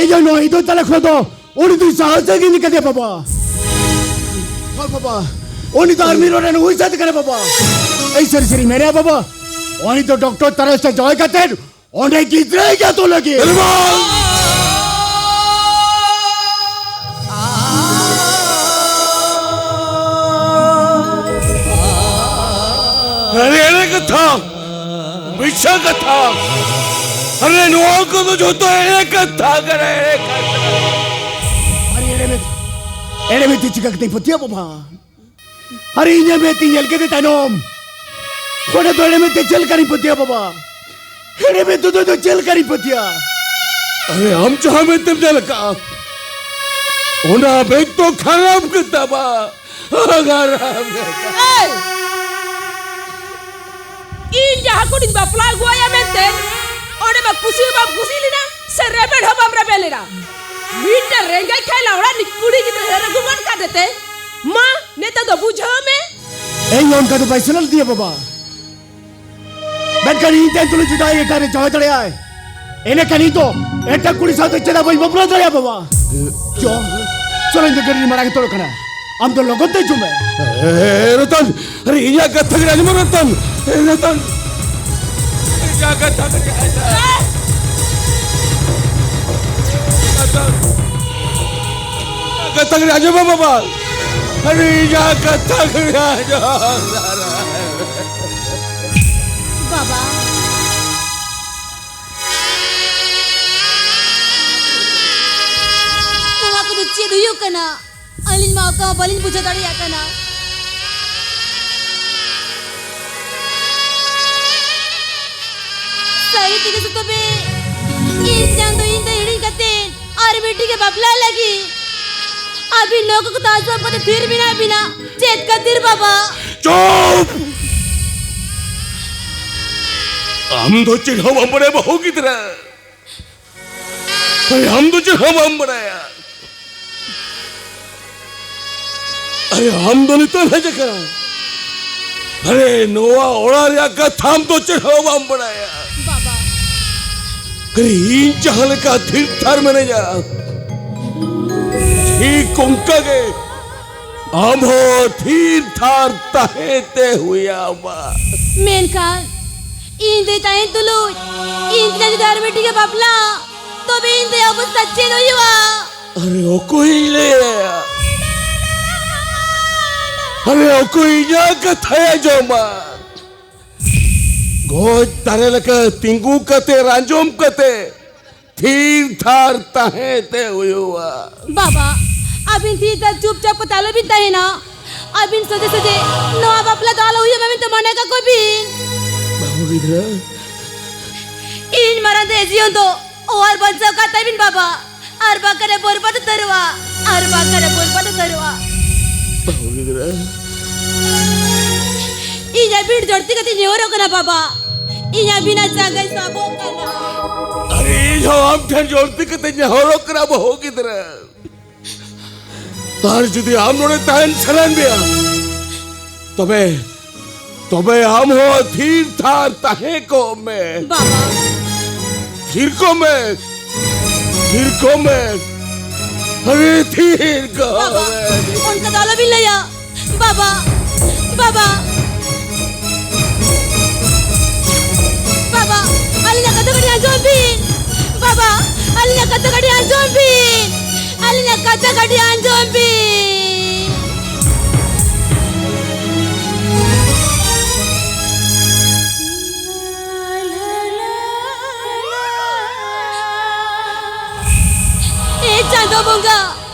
ᱤᱧ ᱱᱚᱣᱟ ᱤᱫᱩ ᱛᱟᱞᱟ ᱠᱷᱚᱱ ᱫᱚ ᱩᱱᱤ ᱫᱚ ᱥᱟᱦᱟ ᱥᱟᱺᱜᱤᱧ ᱠᱟᱫᱮ ᱵᱟᱵᱟ᱾ ᱦᱳᱭ ᱵᱟᱵᱟ, ᱩᱱᱤ ᱫᱚ ᱟᱨ ᱢᱤᱫ ᱦᱚᱲ ᱨᱮᱱ ᱦᱩᱭ ᱥᱟᱹᱛ ᱠᱟᱱᱟ ᱵᱟᱵᱟ᱾ ᱮᱭ ᱥᱟᱹᱨᱤ ᱥᱟᱹᱨᱤ ᱢᱮᱱᱮᱜᱼᱟ ᱵᱟᱵᱟ, ᱩᱱᱤ ᱫᱚ ᱰᱚᱠᱴᱚᱨ ᱛᱟᱨᱟᱥ ᱴᱷᱮᱱ ᱡᱚᱭ ᱠᱟᱛᱮ ᱚᱸᱰᱮ ᱜᱤᱫᱽᱨᱟᱹᱭ ᱡᱟᱛᱚ ᱞᱟᱹᱜᱤᱫ᱾ ᱮ ᱵᱟᱵᱟ! ᱮᱲᱮ, ᱮᱲᱮ ᱠᱟᱛᱷᱟ, ᱢᱤᱪᱷᱟᱹ ᱠᱟᱛᱷᱟ᱾ ᱟᱨᱮ, ᱱᱚᱣᱟ ᱠᱚᱫᱚ ᱡᱷᱚᱛᱚ ᱮᱲᱮ ᱠᱟᱛᱷᱟ ᱠᱟᱱᱟ, ᱮᱲᱮ ᱠᱟᱛᱷᱟ᱾ ᱟᱨᱮ, ᱮᱲᱮ ᱢᱮ, ᱮᱲᱮ ᱢᱮ, ᱛᱤ ᱪᱤᱠᱟ ᱠᱟᱛᱮᱧ ᱯᱟᱹᱛᱭᱟᱹᱜᱼᱟ ᱵᱟᱵᱟ? ᱟᱨᱮ, ᱤᱧᱟᱹᱜ ᱢᱮᱫ ᱛᱮ ᱧᱮᱞ ᱠᱮᱫᱮ ᱛᱟᱭᱱᱚᱢ, ᱚᱸᱰᱮ ᱫᱚ ᱮᱲᱮ ᱢᱮᱫ ᱛᱮ ᱪᱮᱫ ᱞᱮᱠᱟᱨᱤᱧ ᱯᱟᱹᱛᱭᱟᱹᱜᱼᱟ ᱵᱟᱵᱟ? ᱮᱲᱮ ᱢᱮᱫ ᱛᱮᱫᱚ ᱫᱚ ᱪᱮᱫ ᱞᱮᱠᱟᱨᱤᱧ ᱯᱟᱹᱛᱭᱟᱹᱜᱼᱟ? ᱟᱨᱮ, ᱟᱢ ᱡᱟᱦᱟᱸ ᱢᱮᱫ ᱛᱮᱢ ᱧᱮᱞ ᱟᱠᱟᱫᱼᱟ, ᱚᱱᱟ ᱢᱮᱫ ᱫᱚ ᱠᱷᱟᱨᱟᱯ ᱜᱮᱛᱟᱢᱟ᱾ ᱠᱷᱟᱨᱟᱯ ᱜᱮᱛᱟᱢᱟ᱾ ᱮᱭ! ᱤᱧ ᱡᱟᱦᱟᱸ ᱠᱩᱲᱤᱧ ᱵᱟᱯᱞᱟ ᱟᱹᱜᱩᱣᱟᱭᱟ ᱢᱮᱱᱛᱮ, ᱚᱸᱰᱮ ᱢᱟ ᱠᱩᱥᱤ ᱦᱚᱸ ᱵᱟᱢ ᱠᱩᱥᱤ ᱞᱮᱱᱟ, ᱥᱮ ᱨᱮᱵᱮᱱ ᱦᱚᱸ ᱵᱟᱢ ᱨᱮᱵᱮᱱ ᱞᱮᱱᱟ᱾ ᱢᱤᱫᱴᱮᱱ ᱨᱮᱸᱜᱮᱡ ᱠᱷᱟᱭᱞᱟ ᱚᱲᱟᱜ ᱨᱤᱱᱤᱡ ᱠᱩᱲᱤ ᱜᱤᱫᱽᱨᱟᱹ ᱦᱮᱨ ᱟᱹᱜᱩ ᱜᱚᱫ ᱠᱟᱫᱮ ᱛᱮ, ᱢᱟ, ᱱᱮᱛᱟᱨ ᱫᱚ ᱵᱩᱡᱷᱟᱹᱣ ᱢᱮ᱾ ᱤᱧ ᱚᱱᱠᱟ ᱫᱚ ᱵᱟᱭ ᱥᱟᱱᱟ ᱞᱤᱫᱤᱧᱟ ᱵᱟᱵᱟ, ᱢᱮᱱᱠᱷᱟᱱ ᱤᱧ ᱛᱮ ᱛᱩᱞᱩᱡ ᱡᱩᱫᱤ ᱟᱡ ᱮᱴᱟᱜ ᱨᱮ ᱡᱟᱶᱟᱭ ᱫᱟᱲᱮᱭᱟᱜᱼᱟᱭ, ᱮᱱᱮᱠᱷᱟᱱ ᱤᱧ ᱫᱚ ᱮᱴᱟᱜ ᱠᱩᱲᱤ ᱥᱟᱶᱛᱮ ᱪᱮᱫᱟᱜ ᱵᱟᱹᱧ ᱵᱟᱯᱞᱟ ᱫᱟᱲᱮᱭᱟᱜᱼᱟ ᱵᱟᱵᱟ? ᱪᱚ, ᱪᱚᱞᱚ, ᱤᱧ ᱫᱚ ᱜᱟᱹᱰᱤ ᱨᱮ ᱢᱟᱲᱟᱝ ᱦᱟᱛᱟᱲᱚᱜ ᱠᱟᱱᱟ, ᱟᱢ ᱫᱚ ᱞᱚᱜᱚᱱ ᱛᱮ ᱦᱤᱡᱩᱜ ᱢᱮ᱾ ᱮ, ᱨᱚᱛᱚᱱ, ᱟᱨᱮ ᱤᱧᱟᱹᱜ ᱠᱟᱛᱷᱟ ᱜᱮ ᱟᱸᱡᱚᱢ ᱢᱮ ᱨᱚᱛᱚᱱ᱾ ᱮ, ᱨᱚᱛᱚᱱ, ᱤᱧᱟᱹᱜ ᱠᱟᱛᱷᱟ ᱜᱮ ᱟᱸᱡᱚᱢ ᱢᱮ᱾ ᱨᱚᱛᱚᱱ, ᱤᱧᱟᱹᱜ ᱠᱟᱛᱷᱟ ᱜᱮ ᱟᱸᱡᱚᱢ ᱢᱮ ᱵᱟᱵᱟ᱾ ᱟᱨᱮ ᱤᱧᱟᱹᱜ ᱠᱟᱛᱷᱟ ᱜᱮ ᱟᱸᱡᱚᱢ ᱢᱮ᱾ ᱵᱟᱵᱟ, ᱱᱚᱣᱟ ᱠᱚᱫᱚ ᱪᱮᱫ ᱦᱩᱭᱩᱜ ᱠᱟᱱᱟ? ᱟᱹᱞᱤᱧ ᱢᱟ ᱚᱠᱟ ᱦᱚᱸ ᱵᱟᱹᱞᱤᱧ ᱵᱩᱡᱷᱟᱹᱣ ᱫᱟᱲᱮᱭᱟᱜ ᱠᱟᱱᱟ᱾ ᱥᱟᱹᱨᱤ ᱛᱮᱜᱮ ᱥᱮ ᱛᱚᱵᱮ ᱤᱧ ᱪᱟᱸᱫᱚ ᱤᱧ ᱫᱚ ᱦᱤᱲᱤᱧ ᱠᱟᱛᱮ ᱟᱨ ᱢᱤᱫᱴᱤᱡ ᱜᱮ ᱵᱟᱯᱞᱟ ᱞᱟᱹᱜᱤᱫ? ᱟᱹᱵᱤᱱ ᱱᱚᱣᱟ ᱠᱚ ᱠᱟᱛᱷᱟ ᱟᱸᱡᱚᱢ ᱠᱟᱛᱮ ᱛᱷᱤᱨ ᱢᱮᱱᱟᱜ ᱵᱤᱱᱟ᱾ ᱪᱮᱫ ᱠᱷᱟᱹᱛᱤᱨ ᱵᱟᱵᱟ? ᱪᱩᱯ! ᱟᱢ ᱫᱚ ᱪᱮᱫ ᱦᱚᱸ ᱵᱟᱢ ᱵᱟᱲᱟᱭᱟ ᱵᱟᱹᱦᱩ ᱜᱤᱫᱽᱨᱟᱹ᱾ ᱟᱨᱮ ᱟᱢ ᱫᱚ ᱪᱮᱫ ᱦᱚᱸ ᱵᱟᱢ ᱵᱟᱲᱟᱭᱟ᱾ ᱟᱨᱮ ᱟᱢ ᱫᱚ ᱱᱤᱛᱚᱜ ᱦᱮᱡ ᱟᱠᱟᱱᱟ᱾ ᱟᱨᱮ ᱱᱚᱣᱟ ᱚᱲᱟᱜ ᱨᱮᱭᱟᱜ ᱠᱟᱛᱷᱟ ᱟᱢ ᱫᱚ ᱪᱮᱫ ᱦᱚᱸ ᱵᱟᱢ ᱵᱟᱲᱟᱭᱟ᱾ ᱵᱟᱵᱟ᱾ ᱟᱨᱮ ᱤᱧ ᱡᱟᱦᱟᱸ ᱞᱮᱠᱟ ᱛᱷᱤᱨ ᱛᱷᱟᱨ ᱢᱮᱱᱟᱹᱧᱟ, ᱴᱷᱤᱠ ᱚᱱᱠᱟ ᱜᱮ ᱟᱢ ᱦᱚᱸ ᱛᱷᱤᱨ ᱛᱷᱟᱨ ᱛᱟᱦᱮᱸ ᱛᱮ ᱦᱩᱭ ᱟᱢᱟ᱾ ᱢᱮᱱᱠᱷᱟᱱ ᱤᱧ ᱫᱚ ᱛᱟᱦᱮᱱ ᱛᱩᱞᱩᱡ ᱤᱧ ᱛᱤᱱᱟᱹᱜ ᱡᱩᱫᱤ ᱟᱨ ᱢᱤᱫᱴᱤᱡ ᱮ ᱵᱟᱯᱞᱟ, ᱛᱚᱵᱮ ᱤᱧ ᱫᱚ ᱚᱵᱚᱥᱛᱟ ᱪᱮᱫ ᱦᱩᱭᱩᱜᱼᱟ? ᱟᱨᱮ ᱚᱠᱚᱭ ᱞᱟᱹᱭᱟ? ᱟᱨᱮ ᱚᱠᱚᱭ ᱤᱧᱟᱹᱜ ᱠᱟᱛᱷᱟᱭ ᱟᱸᱡᱚᱢᱟ? ᱜᱚᱡ ᱫᱟᱨᱮ ᱞᱮᱠᱟ ᱛᱤᱸᱜᱩ ᱠᱟᱛᱮ ᱨᱟᱸᱡᱚᱢ ᱠᱟᱛᱮ ᱛᱷᱤᱨ ᱛᱷᱟᱨ ᱛᱟᱦᱮᱸ ᱛᱮ ᱦᱩᱭᱩᱜᱼᱟ᱾ ᱵᱟᱵᱟ, ᱟᱹᱵᱤᱱ ᱛᱷᱤᱨ ᱛᱷᱟᱨ ᱪᱩᱯᱪᱟᱯ ᱠᱟᱛᱮ ᱟᱞᱚᱵᱤᱱ ᱛᱟᱦᱮᱱᱟ᱾ ᱟᱹᱵᱤᱱ ᱥᱚᱡᱷᱮ ᱥᱚᱡᱷᱮ ᱱᱚᱣᱟ ᱵᱟᱯᱞᱟ ᱫᱚ ᱟᱞᱚ ᱦᱩᱭᱩᱜ ᱢᱟ ᱢᱮᱱᱛᱮ ᱢᱟᱱᱟ ᱠᱟᱠᱚ ᱵᱤᱱ᱾ ᱵᱟᱹᱦᱩ ᱜᱤᱫᱽᱨᱟᱹ, ᱤᱧ ᱢᱟᱨᱟᱝ ᱫᱟᱫᱟ ᱡᱤᱭᱚᱱ ᱫᱚ ᱚᱣᱟᱨ ᱵᱟᱧᱪᱟᱣ ᱠᱟᱛᱟᱭ ᱵᱤᱱ ᱵᱟᱵᱟ, ᱟᱨ ᱵᱟᱝᱠᱷᱟᱱ ᱮ ᱵᱚᱨᱵᱟᱫ ᱩᱛᱟᱹᱨᱚᱜᱼᱟ, ᱟᱨ ᱵᱟᱝᱠᱷᱟᱱ ᱮ ᱵᱚᱨᱵᱟᱫ ᱩᱛᱟᱹᱨᱚᱜᱼᱟ᱾ ᱵᱟᱹᱦᱩ ᱜᱤᱫᱽᱨᱟᱹ, ᱤᱧ ᱟᱹᱵᱤᱱ ᱡᱟᱹᱥᱛᱤ ᱠᱟᱛᱮ ᱱᱮᱦᱚᱨᱚᱜ ᱠᱟᱱᱟ ᱵᱟᱵᱟ, ᱤᱧ ᱟᱹᱵᱤᱱᱟᱜ ᱡᱟᱸᱜᱟᱧ ᱥᱟᱵᱚᱜ ᱠᱟᱱᱟ᱾ ᱟᱨᱮ ᱤᱧ ᱦᱚᱸ ᱟᱢ ᱴᱷᱮᱱ ᱡᱟᱹᱥᱛᱤ ᱠᱟᱛᱮ ᱱᱮᱦᱚᱨᱚᱜ ᱠᱟᱱᱟ ᱵᱟᱹᱦᱩ ᱜᱤᱫᱽᱨᱟᱹ᱾ ᱟᱨ ᱡᱩᱫᱤ ᱟᱢ ᱱᱚᱰᱮ ᱛᱟᱦᱮᱱ ᱥᱟᱱᱟᱭᱮᱫ ᱢᱮᱭᱟ, ᱛᱚᱵᱮ, ᱛᱚᱵᱮ ᱟᱢ ᱦᱚᱸ ᱛᱷᱤᱨ ᱛᱷᱟᱨ ᱛᱟᱦᱮᱸ ᱠᱚᱜ ᱢᱮ᱾ ᱵᱟᱵᱟ᱾ ᱛᱷᱤᱨ ᱠᱚᱜ ᱢᱮ, ᱛᱷᱤᱨ ᱠᱚᱜ ᱢᱮ, ᱟᱨᱮ ᱛᱷᱤᱨ ᱠᱚᱜ ᱵᱟᱵᱟ, ᱢᱮ᱾ ᱚᱱᱠᱟ ᱫᱚ ᱟᱞᱚᱵᱤᱱ ᱞᱟᱹᱭᱟ᱾ ᱵᱟᱵᱟ, ᱵᱟᱵᱟ, ᱵᱟᱵᱟ, ᱟᱹᱞᱤᱧᱟᱜ ᱠᱟᱛᱷᱟ ᱠᱟᱹᱴᱤᱡ ᱟᱸᱡᱚᱢ ᱵᱤᱱ᱾ ᱵᱟᱵᱟ, ᱟᱹᱞᱤᱧᱟᱜ ᱠᱟᱛᱷᱟ ᱠᱟᱹᱴᱤᱡ ᱟᱸᱡᱚᱢ ᱵᱤᱱ᱾ ᱟᱹᱞᱤᱧᱟᱜ ᱠᱟᱛᱷᱟ ᱠᱟᱹᱴᱤᱡ ᱟᱸᱡᱚᱢ ᱵᱤᱱ᱾ ᱮ ᱪᱟᱸᱫᱚ ᱵᱚᱸᱜᱟ,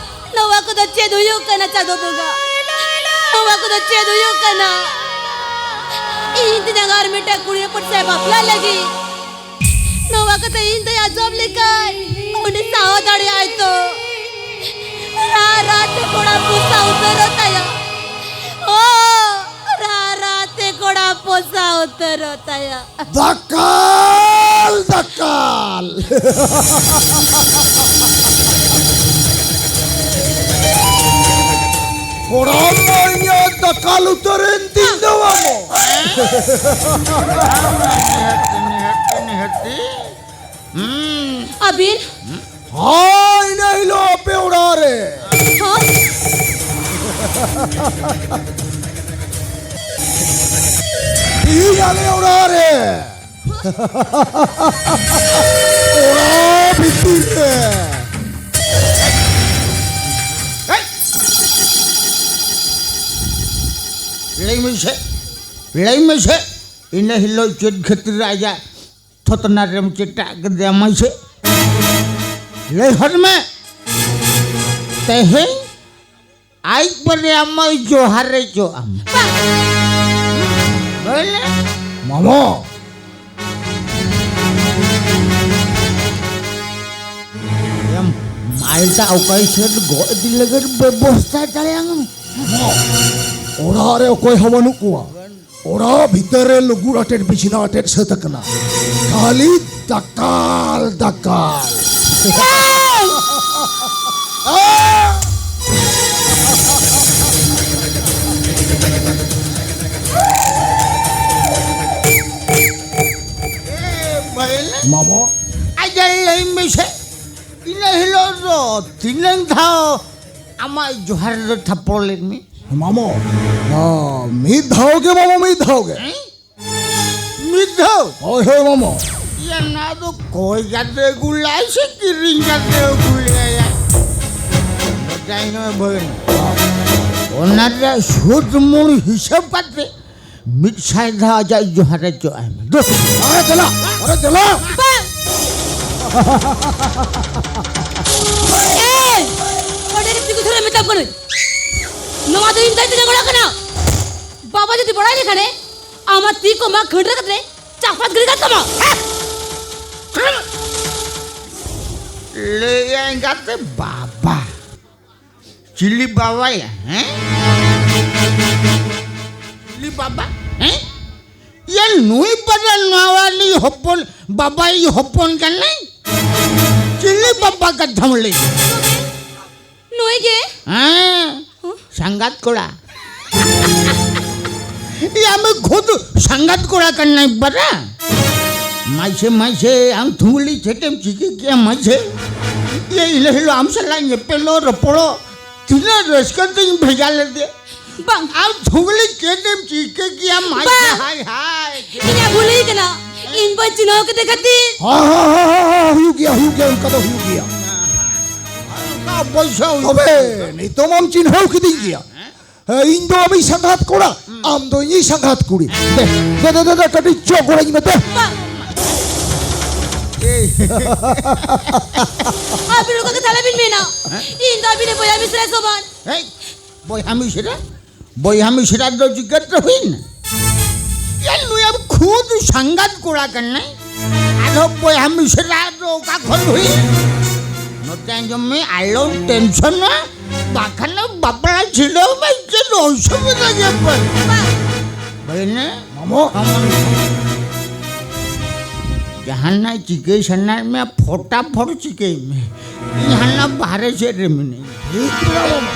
ᱱᱚᱣᱟ ᱠᱚᱫᱚ ᱪᱮᱫ ᱦᱩᱭᱩᱜ ᱠᱟᱱᱟ ᱪᱟᱸᱫᱚ ᱵᱚᱸᱜᱟ? ᱱᱚᱣᱟ ᱠᱚᱫᱚ ᱪᱮᱫ ᱦᱩᱭᱩᱜ ᱠᱟᱱᱟ? ᱤᱧ ᱛᱮᱧᱟᱝ ᱟᱨ ᱢᱤᱫᱴᱟᱝ ᱠᱩᱲᱤ ᱦᱚᱯᱚᱱ ᱥᱟᱶ ᱵᱟᱯᱞᱟ ᱞᱟᱹᱜᱤᱫ᱾ ᱱᱚᱣᱟ ᱠᱟᱛᱷᱟ ᱤᱧ ᱫᱚᱭ ᱟᱸᱡᱚᱢ ᱞᱮᱠᱷᱟᱱ ᱩᱱᱤ ᱥᱟᱦᱟᱣ ᱫᱟᱲᱮᱭᱟᱜᱼᱟᱭ ᱛᱚ? ᱨᱟᱨᱟ ᱛᱮ ᱠᱚᱲᱟ ᱯᱚᱥᱟᱣ ᱩᱛᱟᱹᱨᱚᱜ ᱛᱟᱭᱟ᱾ ᱳ, ᱨᱟᱨᱟ ᱛᱮ ᱠᱚᱲᱟ ᱯᱚᱥᱟᱣ ᱩᱛᱟᱹᱨᱚᱜ ᱛᱟᱭᱟ᱾ ᱫᱟᱠᱟᱞ, ᱫᱟᱠᱟᱞ᱾ ᱠᱚᱲᱟ ᱢᱟ ᱤᱧᱟᱜ ᱫᱟᱠᱟᱞ ᱩᱛᱟᱹᱨᱮᱱ ᱛᱤᱧ ᱫᱚ ᱢᱟᱢᱚ᱾ ᱱᱤᱦᱟᱹᱛᱤ, ᱱᱤᱦᱟᱹᱛᱤ, ᱱᱤᱦᱟᱹᱛᱤ᱾ ᱦᱩᱸ᱾ ᱟᱹᱵᱤᱱ? ᱦᱳᱭ, ᱤᱱᱟᱹ ᱦᱤᱞᱳᱜ ᱟᱯᱮ ᱚᱲᱟᱜ ᱨᱮ᱾ ᱦᱚᱸ? ᱛᱤᱦᱤᱧ ᱟᱞᱮ ᱚᱲᱟᱜ ᱨᱮ᱾ ᱚᱲᱟᱜ ᱵᱷᱤᱛᱤᱨ ᱨᱮ᱾ ᱦᱮᱭ! ᱞᱟᱹᱭ ᱢᱮᱥᱮ, ᱞᱟᱹᱭ ᱢᱮᱥᱮ, ᱤᱱᱟᱹ ᱦᱤᱞᱳᱜ ᱪᱮᱫ ᱠᱷᱟᱹᱛᱤᱨ ᱟᱡᱟᱜ ᱛᱷᱚᱛᱱᱟ ᱨᱮᱢ ᱪᱮᱴᱟᱜ ᱠᱮᱫᱮᱭᱟ ᱢᱟᱥᱮ? ᱞᱟᱹᱭ ᱦᱚᱫ ᱢᱮ᱾ ᱛᱮᱦᱮᱧ ᱟᱡ ᱵᱟᱨᱭᱟ ᱢᱟᱹᱭ ᱡᱚᱦᱟᱨ ᱨᱮ ᱪᱚ ᱟᱢ᱾ ᱵᱚᱞᱮ? ᱢᱟᱢᱚ᱾ ᱮᱢ ᱢᱟᱞᱴᱟ ᱚᱠᱚᱭ ᱥᱮᱫ ᱜᱚ ᱤᱫᱤ ᱞᱟᱹᱜᱤᱫ ᱵᱮᱵᱚᱥᱛᱟ ᱫᱟᱲᱮᱭᱟᱜ ᱢᱮ᱾ ᱚᱲᱟᱜ ᱨᱮ ᱚᱠᱚᱭ ᱦᱚᱸ ᱵᱟᱹᱱᱩᱜ ᱠᱚᱣᱟ᱾ ᱚᱲᱟᱜ ᱵᱷᱤᱛᱟᱹᱨ ᱨᱮ ᱞᱩᱜᱩᱲ ᱟᱴᱮᱫ ᱵᱤᱪᱷᱱᱟᱹ ᱟᱴᱮᱫ ᱥᱟᱹᱛ ᱟᱠᱟᱱᱟ᱾ ᱠᱷᱟᱹᱞᱤ ᱫᱟᱠᱟᱞ, ᱫᱟᱠᱟᱞ᱾ ᱢᱟᱢᱚ᱾ ᱟᱡᱟᱨ ᱞᱟᱹᱭ ᱢᱮᱥᱮ, ᱤᱱᱟᱹ ᱦᱤᱞᱳᱜ ᱫᱚ ᱛᱤᱱᱟᱹᱝ ᱫᱷᱟᱣ ᱟᱢᱟᱜ ᱡᱚᱦᱟᱨ ᱨᱮ ᱛᱷᱟᱯᱚᱲ ᱞᱮᱫ ᱢᱮ? ᱢᱟᱢᱚ, ᱦᱚᱸ, ᱢᱤᱫ ᱫᱷᱟᱣ ᱜᱮ ᱢᱟᱢᱚ, ᱢᱤᱫ ᱫᱷᱟᱣ ᱜᱮ᱾ ᱦᱮᱸ? ᱢᱤᱫ ᱫᱷᱟᱣ? ᱦᱳᱭ, ᱦᱳᱭ, ᱢᱟᱢᱚ᱾ ᱭᱟ, ᱱᱟ ᱫᱚ ᱠᱚᱭ ᱠᱟᱛᱮ ᱟᱹᱜᱩ ᱞᱮᱭᱟᱭ ᱥᱮ ᱠᱤᱨᱤᱧ ᱠᱟᱛᱮ ᱟᱹᱜᱩ ᱞᱮᱭᱟᱭ? ᱵᱟᱰᱟᱭ ᱱᱚ ᱵᱟᱹᱧ᱾ ᱚᱱᱟ ᱨᱮᱭᱟᱜ ᱥᱩᱫ ᱢᱩᱞ ᱦᱤᱥᱟᱹᱵ ᱠᱟᱛᱮ ᱢᱤᱫ ᱥᱟᱭ ᱫᱷᱟᱣ ᱟᱡᱟᱜ ᱡᱚᱦᱟᱨ ᱨᱮ ᱪᱚᱜ ᱟᱭ ᱢᱮ᱾ ᱫᱩ᱾ ᱟᱨᱮ ᱫᱮᱞᱟ, ᱟᱨᱮ ᱫᱮᱞᱟ᱾ ᱵᱟᱝ᱾ ᱮᱭ! ᱚᱸᱰᱮ ᱨᱮ ᱛᱤᱸᱜᱩ ᱛᱷᱤᱨ ᱢᱮᱛᱟᱢ ᱠᱟᱹᱱᱟᱹᱧ᱾ ᱱᱚᱣᱟ ᱫᱚ ᱤᱧ ᱫᱟᱭᱤᱛᱛᱚ ᱨᱮ ᱜᱚᱲᱚ ᱠᱟᱱᱟ᱾ ᱵᱟᱵᱟ ᱡᱩᱫᱤ ᱵᱟᱲᱟᱭ ᱞᱮᱠᱷᱟᱱᱮ, ᱟᱢᱟᱜ ᱛᱤ ᱠᱚ ᱢᱟ ᱠᱷᱟᱹᱱᱰᱨᱟᱹ ᱠᱟᱛᱮ ᱪᱟᱯᱟᱫ ᱜᱤᱰᱤ ᱠᱟᱜ ᱛᱟᱢᱟ᱾ ᱦᱮᱸ? ᱞᱟᱹᱭ ᱮᱸᱜᱟᱛᱮ ᱵᱟᱵᱟ᱾ ᱪᱤᱞᱤ ᱵᱟᱵᱟᱭᱟ, ᱦᱮᱸ? ᱪᱤᱞᱤ ᱵᱟᱵᱟ, ᱦᱮᱸ? ᱭᱟ ᱱᱩᱭ ᱵᱟᱵᱟ ᱱᱟᱣᱟᱞᱤ ᱦᱚᱯᱚᱱ, ᱵᱟᱵᱟᱭ ᱦᱚᱯᱚᱱ ᱠᱟᱱᱟᱭ? ᱪᱤᱞᱤ ᱵᱟᱵᱟ ᱠᱟᱛᱷᱟᱢ ᱞᱟᱹᱭ? ᱱᱩᱭ ᱜᱮ? ᱦᱮᱸ, ᱥᱟᱸᱜᱟᱛ ᱠᱚᱲᱟ᱾ ᱭᱟ ᱟᱢ ᱠᱷᱩᱫ ᱥᱟᱸᱜᱟᱛ ᱠᱚᱲᱟ ᱠᱟᱱᱟᱭ ᱵᱟᱨᱟ᱾ ᱢᱟᱡᱷᱮ ᱢᱟᱡᱷᱮ ᱟᱢ ᱛᱷᱩᱢᱞᱤ ᱪᱮᱫ ᱮᱢ ᱪᱤᱠᱟᱹ ᱠᱮᱭᱟ ᱢᱟᱡᱷᱮ? ᱭᱟ ᱤᱱᱟᱹ ᱦᱤᱞᱳᱜ ᱟᱢ ᱥᱟᱞᱟᱜ ᱧᱮᱯᱮᱞᱚᱜ ᱨᱚᱯᱚᱲᱚᱜ ᱛᱤᱱᱟᱹᱜ ᱨᱟᱹᱥᱠᱟᱹ ᱛᱤᱧ ᱵᱷᱮᱡᱟ ᱞᱮᱫᱮ᱾ ᱵᱟᱝ᱾ ᱟᱢ ᱛᱷᱩᱢᱞᱤ ᱪᱮᱫ ᱮᱢ ᱪᱤᱠᱟᱹ ᱠᱮᱭᱟ ᱢᱟᱡᱷᱮ? ᱵᱟᱝ᱾ ᱦᱟᱭ ᱦᱟᱭ᱾ ᱤᱧᱟᱹᱜ ᱵᱷᱩᱞ ᱦᱩᱭ ᱠᱟᱱᱟ᱾ ᱤᱧ ᱵᱟᱹᱧ ᱪᱤᱱᱦᱟᱹᱣ ᱠᱮᱫᱮ ᱠᱷᱟᱹᱛᱤᱨ᱾ ᱦᱟ, ᱦᱟ, ᱦᱟ, ᱦᱟ, ᱦᱟ, ᱦᱩᱭᱩᱜ ᱜᱮᱭᱟ, ᱦᱩᱭᱩᱜ ᱜᱮᱭᱟ, ᱚᱱᱠᱟ ᱫᱚ ᱦᱩᱭᱩᱜ ᱜᱮᱭᱟ᱾ ᱚᱱᱠᱟ ᱚᱵᱚᱥᱥᱳᱭ ᱦᱩᱭᱩᱜ ᱛᱚᱵᱮ ᱜᱮᱭᱟ᱾ ᱱᱤᱛᱚᱜ ᱢᱟᱢ ᱪᱤᱱᱦᱟᱹᱣ ᱠᱤᱫᱤᱧ ᱜᱮᱭᱟ᱾ ᱦᱮᱸ, ᱤᱧ ᱫᱚ ᱟᱢᱤᱡ ᱥᱟᱸᱜᱟᱛ ᱠᱚᱲᱟ, ᱟᱢ ᱫᱚ ᱤᱧᱤᱡ ᱥᱟᱸᱜᱟᱛ ᱠᱩᱲᱤ᱾ ᱫᱮ, ᱫᱮ, ᱫᱮ, ᱫᱮ, ᱫᱮ, ᱠᱟᱹᱴᱤᱡ ᱪᱚ ᱜᱚᱲᱚᱧ ᱢᱮ ᱫᱮ᱾ ᱵᱟᱝ᱾ ᱮᱭ᱾ ᱟᱹᱵᱤᱱ ᱚᱱᱠᱟ ᱠᱟᱛᱷᱟ ᱟᱞᱚᱵᱤᱱ ᱢᱮᱱᱟ᱾ ᱤᱧ ᱫᱚ ᱟᱹᱵᱤᱱ ᱵᱚᱭᱦᱟ ᱢᱤᱥᱨᱟ ᱥᱚᱢᱟᱱ᱾ ᱦᱮᱸ, ᱵᱚᱭᱦᱟ ᱢᱤᱥᱨᱟ? ᱵᱚᱭᱦᱟ ᱢᱤᱥᱨᱟ ᱫᱚ ᱪᱤᱠᱟᱹᱛᱮ ᱦᱩᱭᱱᱟ? ᱭᱟ, ᱱᱩᱭ ᱟᱵᱚ ᱠᱷᱩᱫ ᱥᱟᱸᱜᱟᱛ ᱠᱚᱲᱟ ᱠᱟᱱᱟᱭ᱾ ᱟᱫᱚ ᱵᱚᱭᱦᱟ ᱢᱤᱥᱨᱟ ᱫᱚ ᱚᱠᱟ ᱠᱷᱚᱱ ᱦᱩᱭᱱᱟ? ᱱᱚᱛᱮ ᱟᱸᱡᱚᱢ ᱢᱮ, ᱟᱞᱚᱢ ᱴᱮᱱᱥᱚᱱᱟ, ᱵᱟᱠᱷᱟᱱ ᱵᱟᱯᱞᱟ ᱪᱷᱤᱰᱟᱹᱣ ᱢᱮ, ᱪᱮᱫ ᱚᱥᱩᱵᱤᱫᱷᱟ ᱜᱮ ᱵᱟᱹᱱᱩᱜ᱾ ᱵᱟᱹᱭᱱᱟ? ᱢᱟᱢᱚ᱾ ᱡᱟᱦᱟᱱᱟᱜ ᱪᱤᱠᱟᱹᱭ ᱥᱟᱱᱟᱭᱮᱫ ᱢᱮᱭᱟ, ᱯᱷᱚᱴᱟᱯᱷᱚᱴ ᱪᱤᱠᱟᱹᱭ ᱢᱮ᱾ ᱤᱧ ᱦᱟᱱᱟ ᱵᱟᱦᱨᱮ ᱥᱮᱫ ᱨᱮ ᱢᱤᱱᱟᱹᱧᱟ᱾ ᱴᱷᱤᱠ ᱜᱮᱭᱟ ᱢᱟᱢᱚ᱾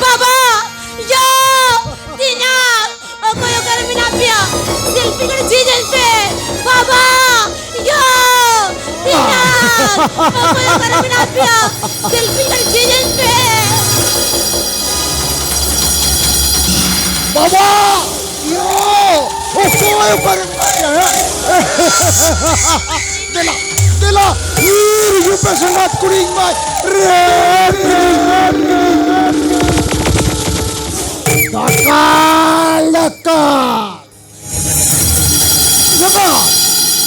ᱵᱟᱵᱟ! ᱭᱳ! ᱛᱮᱧᱟᱝ! ᱚᱠᱚᱭ ᱚᱠᱟᱨᱮ ᱢᱮᱱᱟᱜ ᱯᱮᱭᱟ? ᱥᱤᱞᱯᱤ ᱠᱟᱹᱴᱤᱡ ᱡᱷᱤᱡ ᱟᱹᱧ ᱯᱮ! ᱵᱟᱵᱟ! ᱭᱳ! ᱛᱮᱧᱟᱝ! ᱚᱠᱚᱭ ᱚᱠᱟᱨᱮ ᱢᱮᱱᱟᱜ ᱯᱮᱭᱟ? ᱥᱤᱞᱯᱤ ᱠᱟᱹᱴᱤᱡ ᱡᱷᱤᱡ ᱟᱹᱧ ᱯᱮ! ᱵᱟᱵᱟ! ᱭᱳ! ᱚᱠᱚᱭ ᱚᱠᱟᱨᱮ ᱢᱮᱱᱟᱜ ᱯᱮᱭᱟ, ᱦᱮᱸ? ᱫᱮᱞᱟ, ᱫᱮᱞᱟ, ᱦᱤᱨ ᱦᱤᱡᱩᱜ ᱯᱮ ᱥᱟᱸᱜᱟᱛ ᱠᱩᱲᱤ, ᱤᱧ ᱢᱟ ᱨᱮ, ᱨᱮ, ᱨᱮ, ᱨᱮ᱾ ᱫᱟᱠᱟ, ᱫᱟᱠᱟ᱾ ᱫᱟᱫᱟ,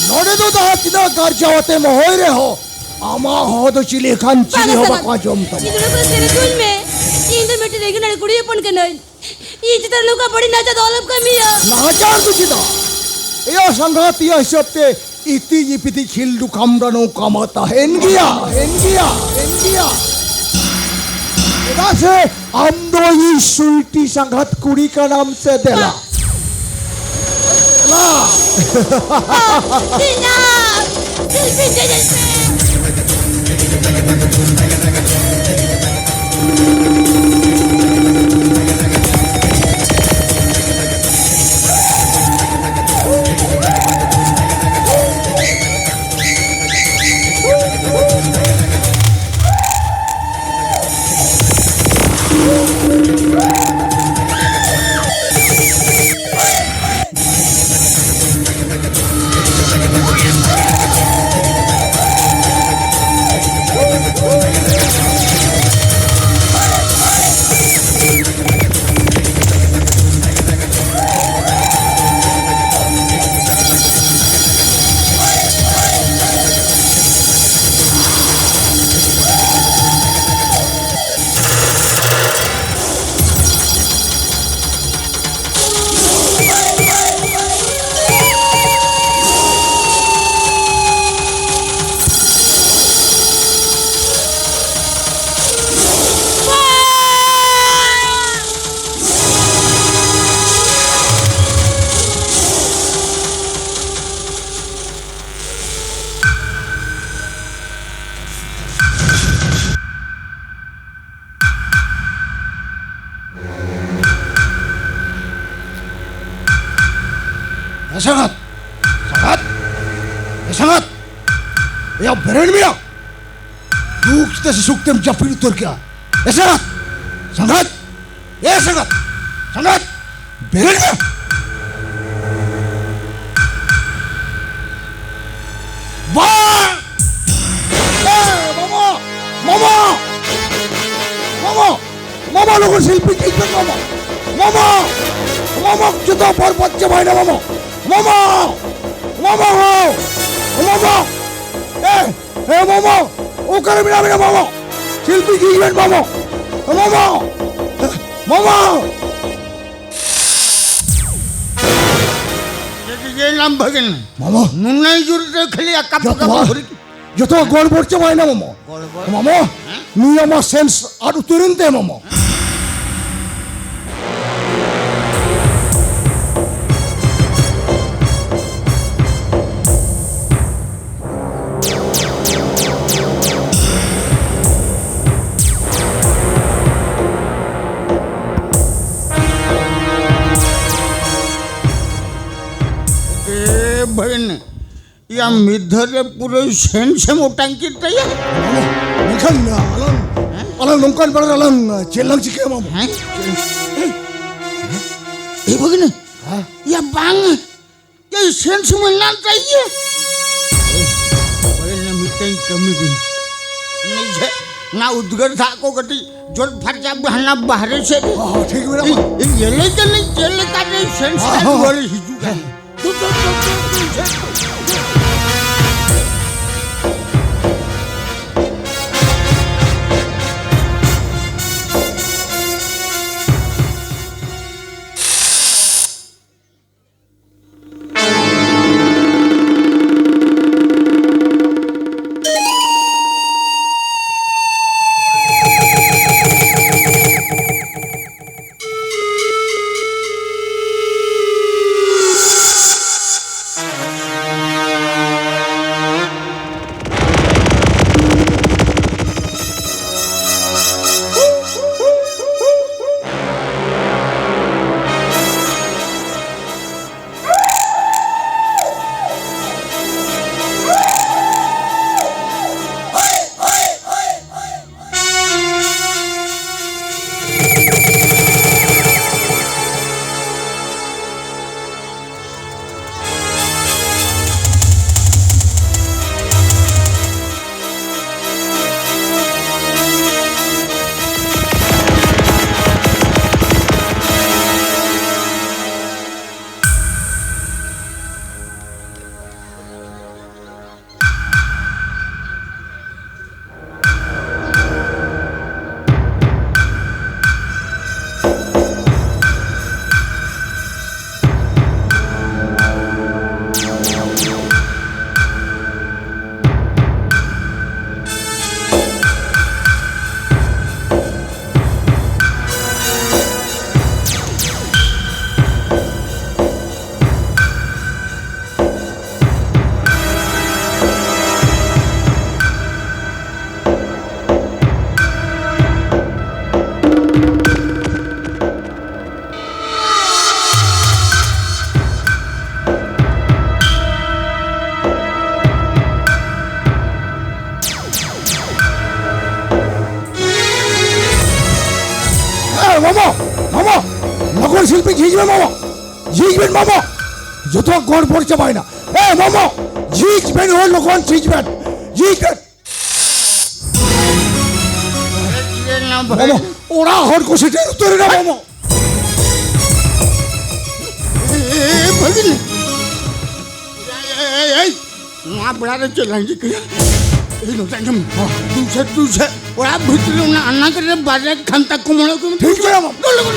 ᱱᱚᱰᱮ ᱫᱚ ᱡᱟᱦᱟᱸ ᱛᱤᱱᱟᱹᱜ ᱜᱟᱨᱡᱟᱣ ᱟᱛᱮᱢ ᱦᱚᱦᱚᱭ ᱨᱮᱦᱚᱸ, ᱟᱢᱟᱜ ᱦᱚᱦᱚ ᱫᱚ ᱪᱤᱞᱤ ᱠᱷᱟᱱ ᱪᱤᱞᱤ ᱵᱟᱝᱟ ᱦᱚᱸ ᱥᱟᱸᱜᱟᱛ, ᱵᱟᱠᱚ ᱟᱸᱡᱚᱢ ᱛᱟᱢᱟ᱾ ᱪᱤᱞᱤ ᱦᱚᱸ ᱵᱟᱠᱚ ᱥᱮᱱ ᱦᱚᱪᱚᱧ ᱢᱮ᱾ ᱤᱧ ᱫᱚ ᱢᱤᱫᱴᱮᱱ ᱨᱮᱸᱜᱮᱡ ᱱᱟᱲᱭᱟᱹᱨ ᱠᱩᱲᱤ ᱦᱚᱯᱚᱱ ᱠᱟᱹᱱᱟᱹᱧ᱾ ᱤᱧ ᱪᱮᱛᱟᱱ ᱱᱚᱝᱠᱟ ᱵᱟᱹᱲᱤᱡ ᱱᱟᱦᱟᱪᱟᱨ ᱫᱚ ᱟᱞᱚᱢ ᱠᱟᱹᱢᱤᱭᱟ᱾ ᱱᱟᱦᱟᱪᱟᱨ ᱫᱚ ᱪᱮᱫᱟᱜ? ᱮᱭᱟ ᱥᱟᱸᱜᱟᱛᱤᱭᱟᱹ ᱦᱤᱥᱟᱹᱵ ᱛᱮ ᱤᱛᱤᱡ ᱤᱯᱤᱛᱤᱡ ᱠᱷᱤᱞᱰᱩ ᱠᱷᱟᱢᱰᱟ ᱱᱚᱝᱠᱟ ᱢᱟ ᱛᱟᱦᱮᱱ ᱜᱮᱭᱟ, ᱮᱱ ᱜᱮᱭᱟ, ᱮᱱ ᱜᱮᱭᱟ᱾ ᱪᱮᱫᱟᱜ ᱥᱮ ᱟᱢ ᱫᱚ ᱤᱧ ᱥᱩᱭᱴᱤ ᱥᱟᱸᱜᱟᱛ ᱠᱩᱲᱤ ᱠᱟᱱᱟᱢ ᱥᱮ᱾ ᱫᱮᱞᱟ᱾ ᱫᱮᱞᱟ᱾ ᱤᱧᱟᱜ ᱥᱤᱞᱯᱤᱧ ᱡᱚᱡᱚ ᱥᱮ᱾ ᱮ ᱥᱟᱸᱜᱟᱛ! ᱥᱟᱸᱜᱟᱛ! ᱮ ᱥᱟᱸᱜᱟᱛ! ᱮᱭᱟ, ᱵᱮᱨᱮᱫ ᱢᱮᱭᱟ! ᱫᱩᱠ ᱛᱮ ᱥᱮ ᱥᱩᱠ ᱛᱮᱢ ᱡᱟᱹᱯᱤᱫ ᱩᱛᱟᱹᱨ ᱠᱮᱜᱼᱟ? ᱮ ᱥᱟᱸᱜᱟᱛ! ᱥᱟᱸᱜᱟᱛ! ᱮ ᱥᱟᱸᱜᱟᱛ! ᱥᱟᱸᱜᱟᱛ! ᱵᱮᱨᱮᱫ ᱢᱮ! ᱵᱟ! ᱮ, ᱢᱟᱢᱟ! ᱢᱟᱢᱟ! ᱢᱟᱢᱟ! ᱢᱟᱢᱟ, ᱞᱚᱜᱚᱱ ᱥᱤᱞᱯᱤᱧ ᱴᱷᱤᱠ ᱢᱮ, ᱢᱟᱢᱟ! ᱢᱟᱢᱟ! ᱢᱟᱢᱟ, ᱡᱚᱛᱚ ᱵᱚᱨᱵᱟᱫ ᱪᱟᱵᱟᱭᱮᱱᱟ, ᱢᱟᱢᱟ! ᱢᱟᱢᱟ! ᱢᱟᱢᱟ ᱦᱳ! ᱢᱟᱢᱟ! ᱮ, ᱮ, ᱢᱟᱢᱟ! ᱚᱠᱟᱨᱮ ᱢᱮᱱᱟᱜ ᱵᱮᱱᱟ, ᱢᱟᱢᱟ? ᱥᱤᱞᱯᱤᱧ ᱴᱷᱤᱠ ᱵᱮᱱ, ᱢᱟᱢᱟ! ᱢᱟᱢᱟ! ᱢᱟᱢᱟ! ᱪᱮᱫ ᱪᱤᱠᱟᱹᱭᱮᱱᱟᱢ ᱵᱷᱟᱹᱜᱤᱱ? ᱢᱟᱢᱚ᱾ ᱱᱩᱱᱟᱹᱭ ᱡᱩᱨ ᱛᱮ ᱠᱷᱟᱹᱞᱤ ᱟᱠᱟᱯ ᱡᱚᱛᱚ ᱟᱠᱟᱯ ᱦᱚᱲ᱾ ᱦᱩᱨᱤ᱾ ᱡᱚᱛᱚ ᱜᱚᱲᱵᱚᱲ ᱪᱟᱵᱟᱭᱮᱱᱟ ᱢᱟᱢᱚ᱾ ᱜᱚᱲᱵᱚᱲ? ᱢᱟᱢᱚ, ᱦᱮᱸ? ᱱᱩᱭᱟᱜ ᱢᱟ ᱥᱮᱱᱥ ᱟᱫ ᱩᱛᱟᱹᱨᱮᱱ ᱛᱟᱭᱟ ᱢᱟᱢᱚ᱾ ᱮ ᱵᱷᱟᱹᱭᱱ, ᱭᱟ ᱢᱤᱫ ᱫᱷᱟᱣ ᱨᱮ ᱯᱩᱨᱟᱹ ᱥᱮᱱ ᱥᱮᱢ ᱚᱴᱟᱝ ᱠᱮᱫ ᱛᱟᱭᱟ᱾ ᱢᱟᱢᱚ, ᱢᱮᱱᱠᱷᱟᱱ ᱟᱞᱟᱝ, ᱦᱮᱸ? ᱟᱞᱟᱝ ᱱᱚᱝᱠᱟᱱ ᱵᱮᱲᱟ ᱨᱮ ᱟᱞᱟᱝ ᱪᱮᱫ ᱞᱟᱝ ᱪᱤᱠᱟᱹᱭᱟ ᱢᱟᱢᱚ? ᱦᱮᱸ? ᱮ ᱵᱷᱟᱹᱜᱽᱱᱟᱹ, ᱦᱮᱸ? ᱭᱟ ᱵᱟᱝ, ᱭᱟ ᱥᱮᱱ ᱥᱮᱢ ᱮᱱᱟᱝ ᱛᱟᱭᱟ᱾ ᱵᱷᱟᱹᱭᱱ, ᱢᱤᱫᱴᱮᱱ ᱠᱟᱹᱢᱤ ᱵᱤᱱ᱾ ᱱᱤᱡᱮ ᱚᱱᱟ ᱩᱫᱽᱜᱟᱹᱨ ᱫᱟᱜ ᱠᱚ ᱠᱟᱹᱴᱤᱡ ᱡᱚᱫ ᱯᱷᱟᱨᱪᱟ ᱵᱤᱱ ᱦᱟᱱᱟ ᱵᱟᱦᱨᱮ ᱥᱮᱫ᱾ ᱦᱚᱸ, ᱦᱚᱸ, ᱴᱷᱤᱠ ᱢᱮᱱᱟᱜᱼᱟ᱾ ᱤᱧ, ᱤᱧ ᱧᱮᱞᱮ ᱠᱟᱹᱱᱟᱹᱧ ᱪᱮᱫ ᱞᱮᱠᱟᱛᱮ ᱥᱮᱱ ᱦᱚᱸ, ᱥᱮᱱ ᱦᱚᱸ, ᱨᱩᱣᱟᱹᱲ ᱦᱤᱡᱩᱜ ᱦᱮᱸ᱾ ᱠᱟᱱᱟ᱾ ᱡᱷᱤᱡ ᱢᱮ ᱢᱟᱢᱟ, ᱡᱷᱤᱡ ᱵᱮᱱ ᱢᱟᱢᱟ᱾ ᱡᱚᱛᱚᱣᱟᱜ ᱜᱚᱲᱵᱚᱲ ᱪᱟᱵᱟᱭᱮᱱᱟ᱾ ᱮ ᱢᱟᱢᱟ, ᱡᱷᱤᱡ ᱵᱮᱱ ᱦᱚᱲ ᱞᱚᱜᱚᱱ ᱡᱷᱤᱡ ᱵᱮᱱ, ᱡᱷᱤᱡ ᱵᱮᱱ᱾ ᱢᱟᱢᱟ, ᱚᱲᱟᱜ ᱦᱚᱲ ᱠᱚ ᱥᱮᱴᱮᱨ ᱩᱛᱟᱹᱨ ᱮᱱᱟ ᱢᱟᱢᱟ᱾ ᱮ, ᱮ, ᱮ, ᱵᱷᱟᱹᱜᱤᱱ᱾ ᱮ, ᱮ, ᱮ, ᱮ, ᱱᱚᱣᱟ ᱵᱮᱲᱟ ᱨᱮ ᱪᱮᱫ ᱞᱟᱝ ᱪᱤᱠᱟᱹᱭᱟ? ᱮᱭ, ᱱᱚᱛᱮ ᱟᱸᱡᱚᱢ ᱢᱮ᱾ ᱦᱚᱸ᱾ ᱛᱩᱭᱥᱮ, ᱛᱩᱭᱥᱮ᱾ ᱚᱲᱟᱜ ᱵᱷᱤᱛᱨᱤ ᱨᱮ ᱚᱱᱟ ᱟᱱᱟᱡ ᱨᱮ ᱵᱟᱨᱭᱟ ᱠᱷᱟᱱᱛᱟ ᱠᱚᱢᱚᱞ ᱠᱚ ᱢᱮᱱᱟᱜᱼᱟ᱾ ᱴᱷᱤᱠ ᱜᱮᱭᱟ, ᱢᱟ᱾ ᱞᱚᱜᱚᱱ, ᱞᱚᱜᱚᱱ᱾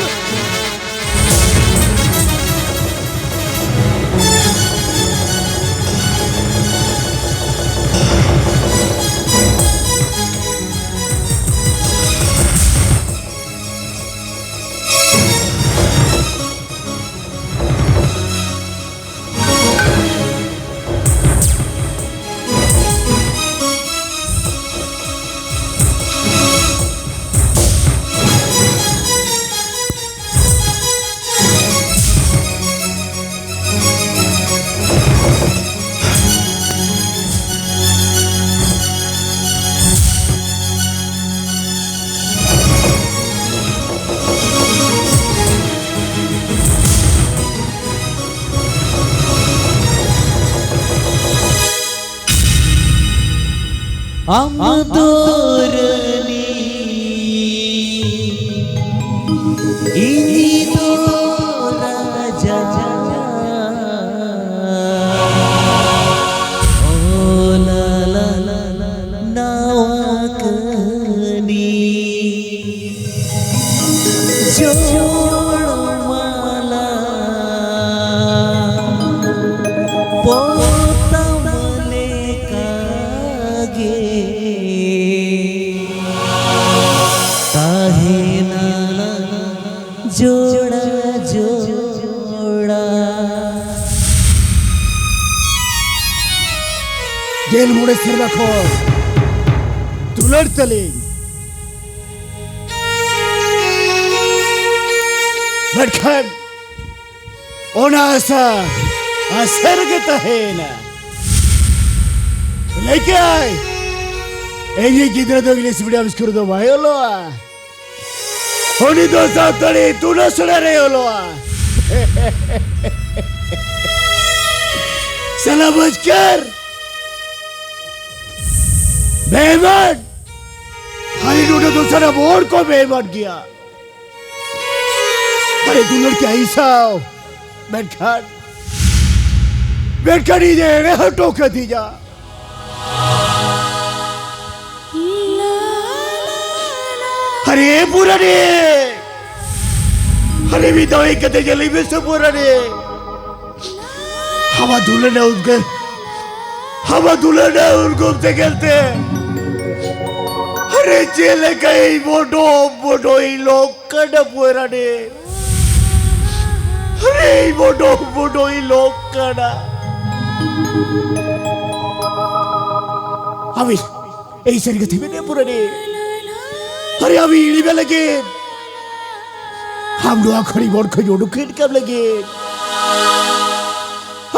ᱟᱢ ᱫᱚ ᱨᱟᱹᱱᱤ, ᱤᱧ ᱫᱚ ᱨᱟᱡᱟ᱾ ᱳ ᱞᱟ ᱞᱟ ᱞᱟ ᱞᱟ, ᱱᱟᱣᱟ ᱠᱟᱹᱦᱱᱤ᱾ ᱡᱚᱲ ᱢᱟᱞᱟ ᱯᱚᱛᱟᱢ ᱞᱮᱠᱟᱜᱮ ᱛᱟᱦᱮᱱᱟ ᱡᱚᱲᱟ ᱡᱚᱲᱟ᱾ ᱜᱮᱞ ᱢᱚᱬᱮ ᱥᱮᱨᱢᱟ ᱠᱷᱚᱱ ᱫᱩᱞᱟᱹᱲ ᱛᱟᱹᱞᱤᱧ, ᱢᱮᱱᱠᱷᱟᱱ ᱚᱱᱟ ᱟᱥᱟ ᱟᱥᱟ ᱨᱮᱜᱮ ᱛᱟᱦᱮᱸᱭᱮᱱᱟ᱾ ᱞᱟᱹᱭ ᱠᱮᱜᱼᱟᱭ, ᱤᱧᱤᱡ ᱜᱤᱫᱽᱨᱟᱹ ᱫᱚ ᱤᱝᱞᱤᱥ ᱢᱤᱰᱤᱭᱟᱢ ᱥᱠᱩᱞ ᱨᱮᱫᱚ ᱵᱟᱭ ᱚᱞᱚᱜᱼᱟ᱾ ᱩᱱᱤ ᱫᱚ ᱥᱟᱱᱛᱟᱲᱤ ᱤᱛᱩᱱ ᱟᱥᱲᱟ ᱨᱮᱭ ᱚᱞᱚᱜᱼᱟ᱾ ᱥᱟᱞᱟ ᱢᱟᱥᱴᱟᱨ, ᱵᱮᱭᱢᱟᱱ! ᱦᱟᱹᱱᱤ ᱱᱚᱰᱮ ᱫᱚ ᱥᱟᱱᱟᱢ ᱦᱚᱲ ᱠᱚ ᱵᱮᱭᱢᱟᱱ ᱜᱮᱭᱟ᱾ ᱟᱨᱮ ᱫᱩᱞᱟᱹᱲ ᱠᱮᱜᱼᱟ ᱤᱧ ᱥᱟᱶ, ᱢᱮᱱᱠᱷᱟᱱ, ᱢᱮᱱᱠᱷᱟᱱ ᱤᱧ ᱮᱲᱮ ᱦᱚᱴᱚ ᱠᱟᱹᱫᱤᱧᱟ᱾ ᱟᱨᱮ ᱯᱩᱨᱟᱹᱱᱤ! ᱟᱨᱮ ᱢᱤᱫ ᱫᱷᱟᱣ ᱦᱮᱡ ᱠᱟᱛᱮ ᱧᱮᱞᱤᱧ ᱢᱮᱥᱮ ᱯᱩᱨᱟᱹᱱᱤ᱾ ᱦᱟᱢᱟ ᱫᱩᱞᱟᱹᱲ ᱨᱮ ᱩᱫᱽᱜᱟᱹᱨ, ᱦᱟᱢᱟ ᱫᱩᱞᱟᱹᱲ ᱨᱮ ᱩᱨᱜᱩᱢ ᱥᱮᱸᱜᱮᱞ ᱛᱮ᱾ ᱟᱨᱮ ᱪᱮᱫ ᱞᱮᱠᱟ ᱤᱧ ᱵᱚᱰᱚ ᱵᱚᱰᱚ ᱤᱧ ᱞᱚᱜ ᱠᱟᱱᱟ ᱯᱩᱨᱟᱹᱱᱤ᱾ ᱟᱨᱮ ᱤᱧ ᱵᱚᱰᱚ ᱵᱚᱰᱚ ᱤᱧ ᱞᱚᱜ ᱠᱟᱱᱟ᱾ ᱟᱢᱤ, ᱮᱭ ᱥᱟᱹᱨᱤ ᱠᱟᱛᱷᱟ ᱢᱮᱱᱮ ᱯᱩᱨᱟᱹᱱᱤ᱾ ᱟᱨᱮ ᱟᱢᱤ ᱤᱲᱤ ᱢᱮ ᱞᱟᱹᱜᱤᱫ᱾ ᱟᱢ ᱱᱚᱣᱟ ᱠᱷᱚᱱᱤ ᱵᱚᱱ ᱠᱷᱚᱱ ᱩᱰᱩᱠ ᱠᱮᱫ ᱠᱟᱢ ᱞᱟᱹᱜᱤᱫ᱾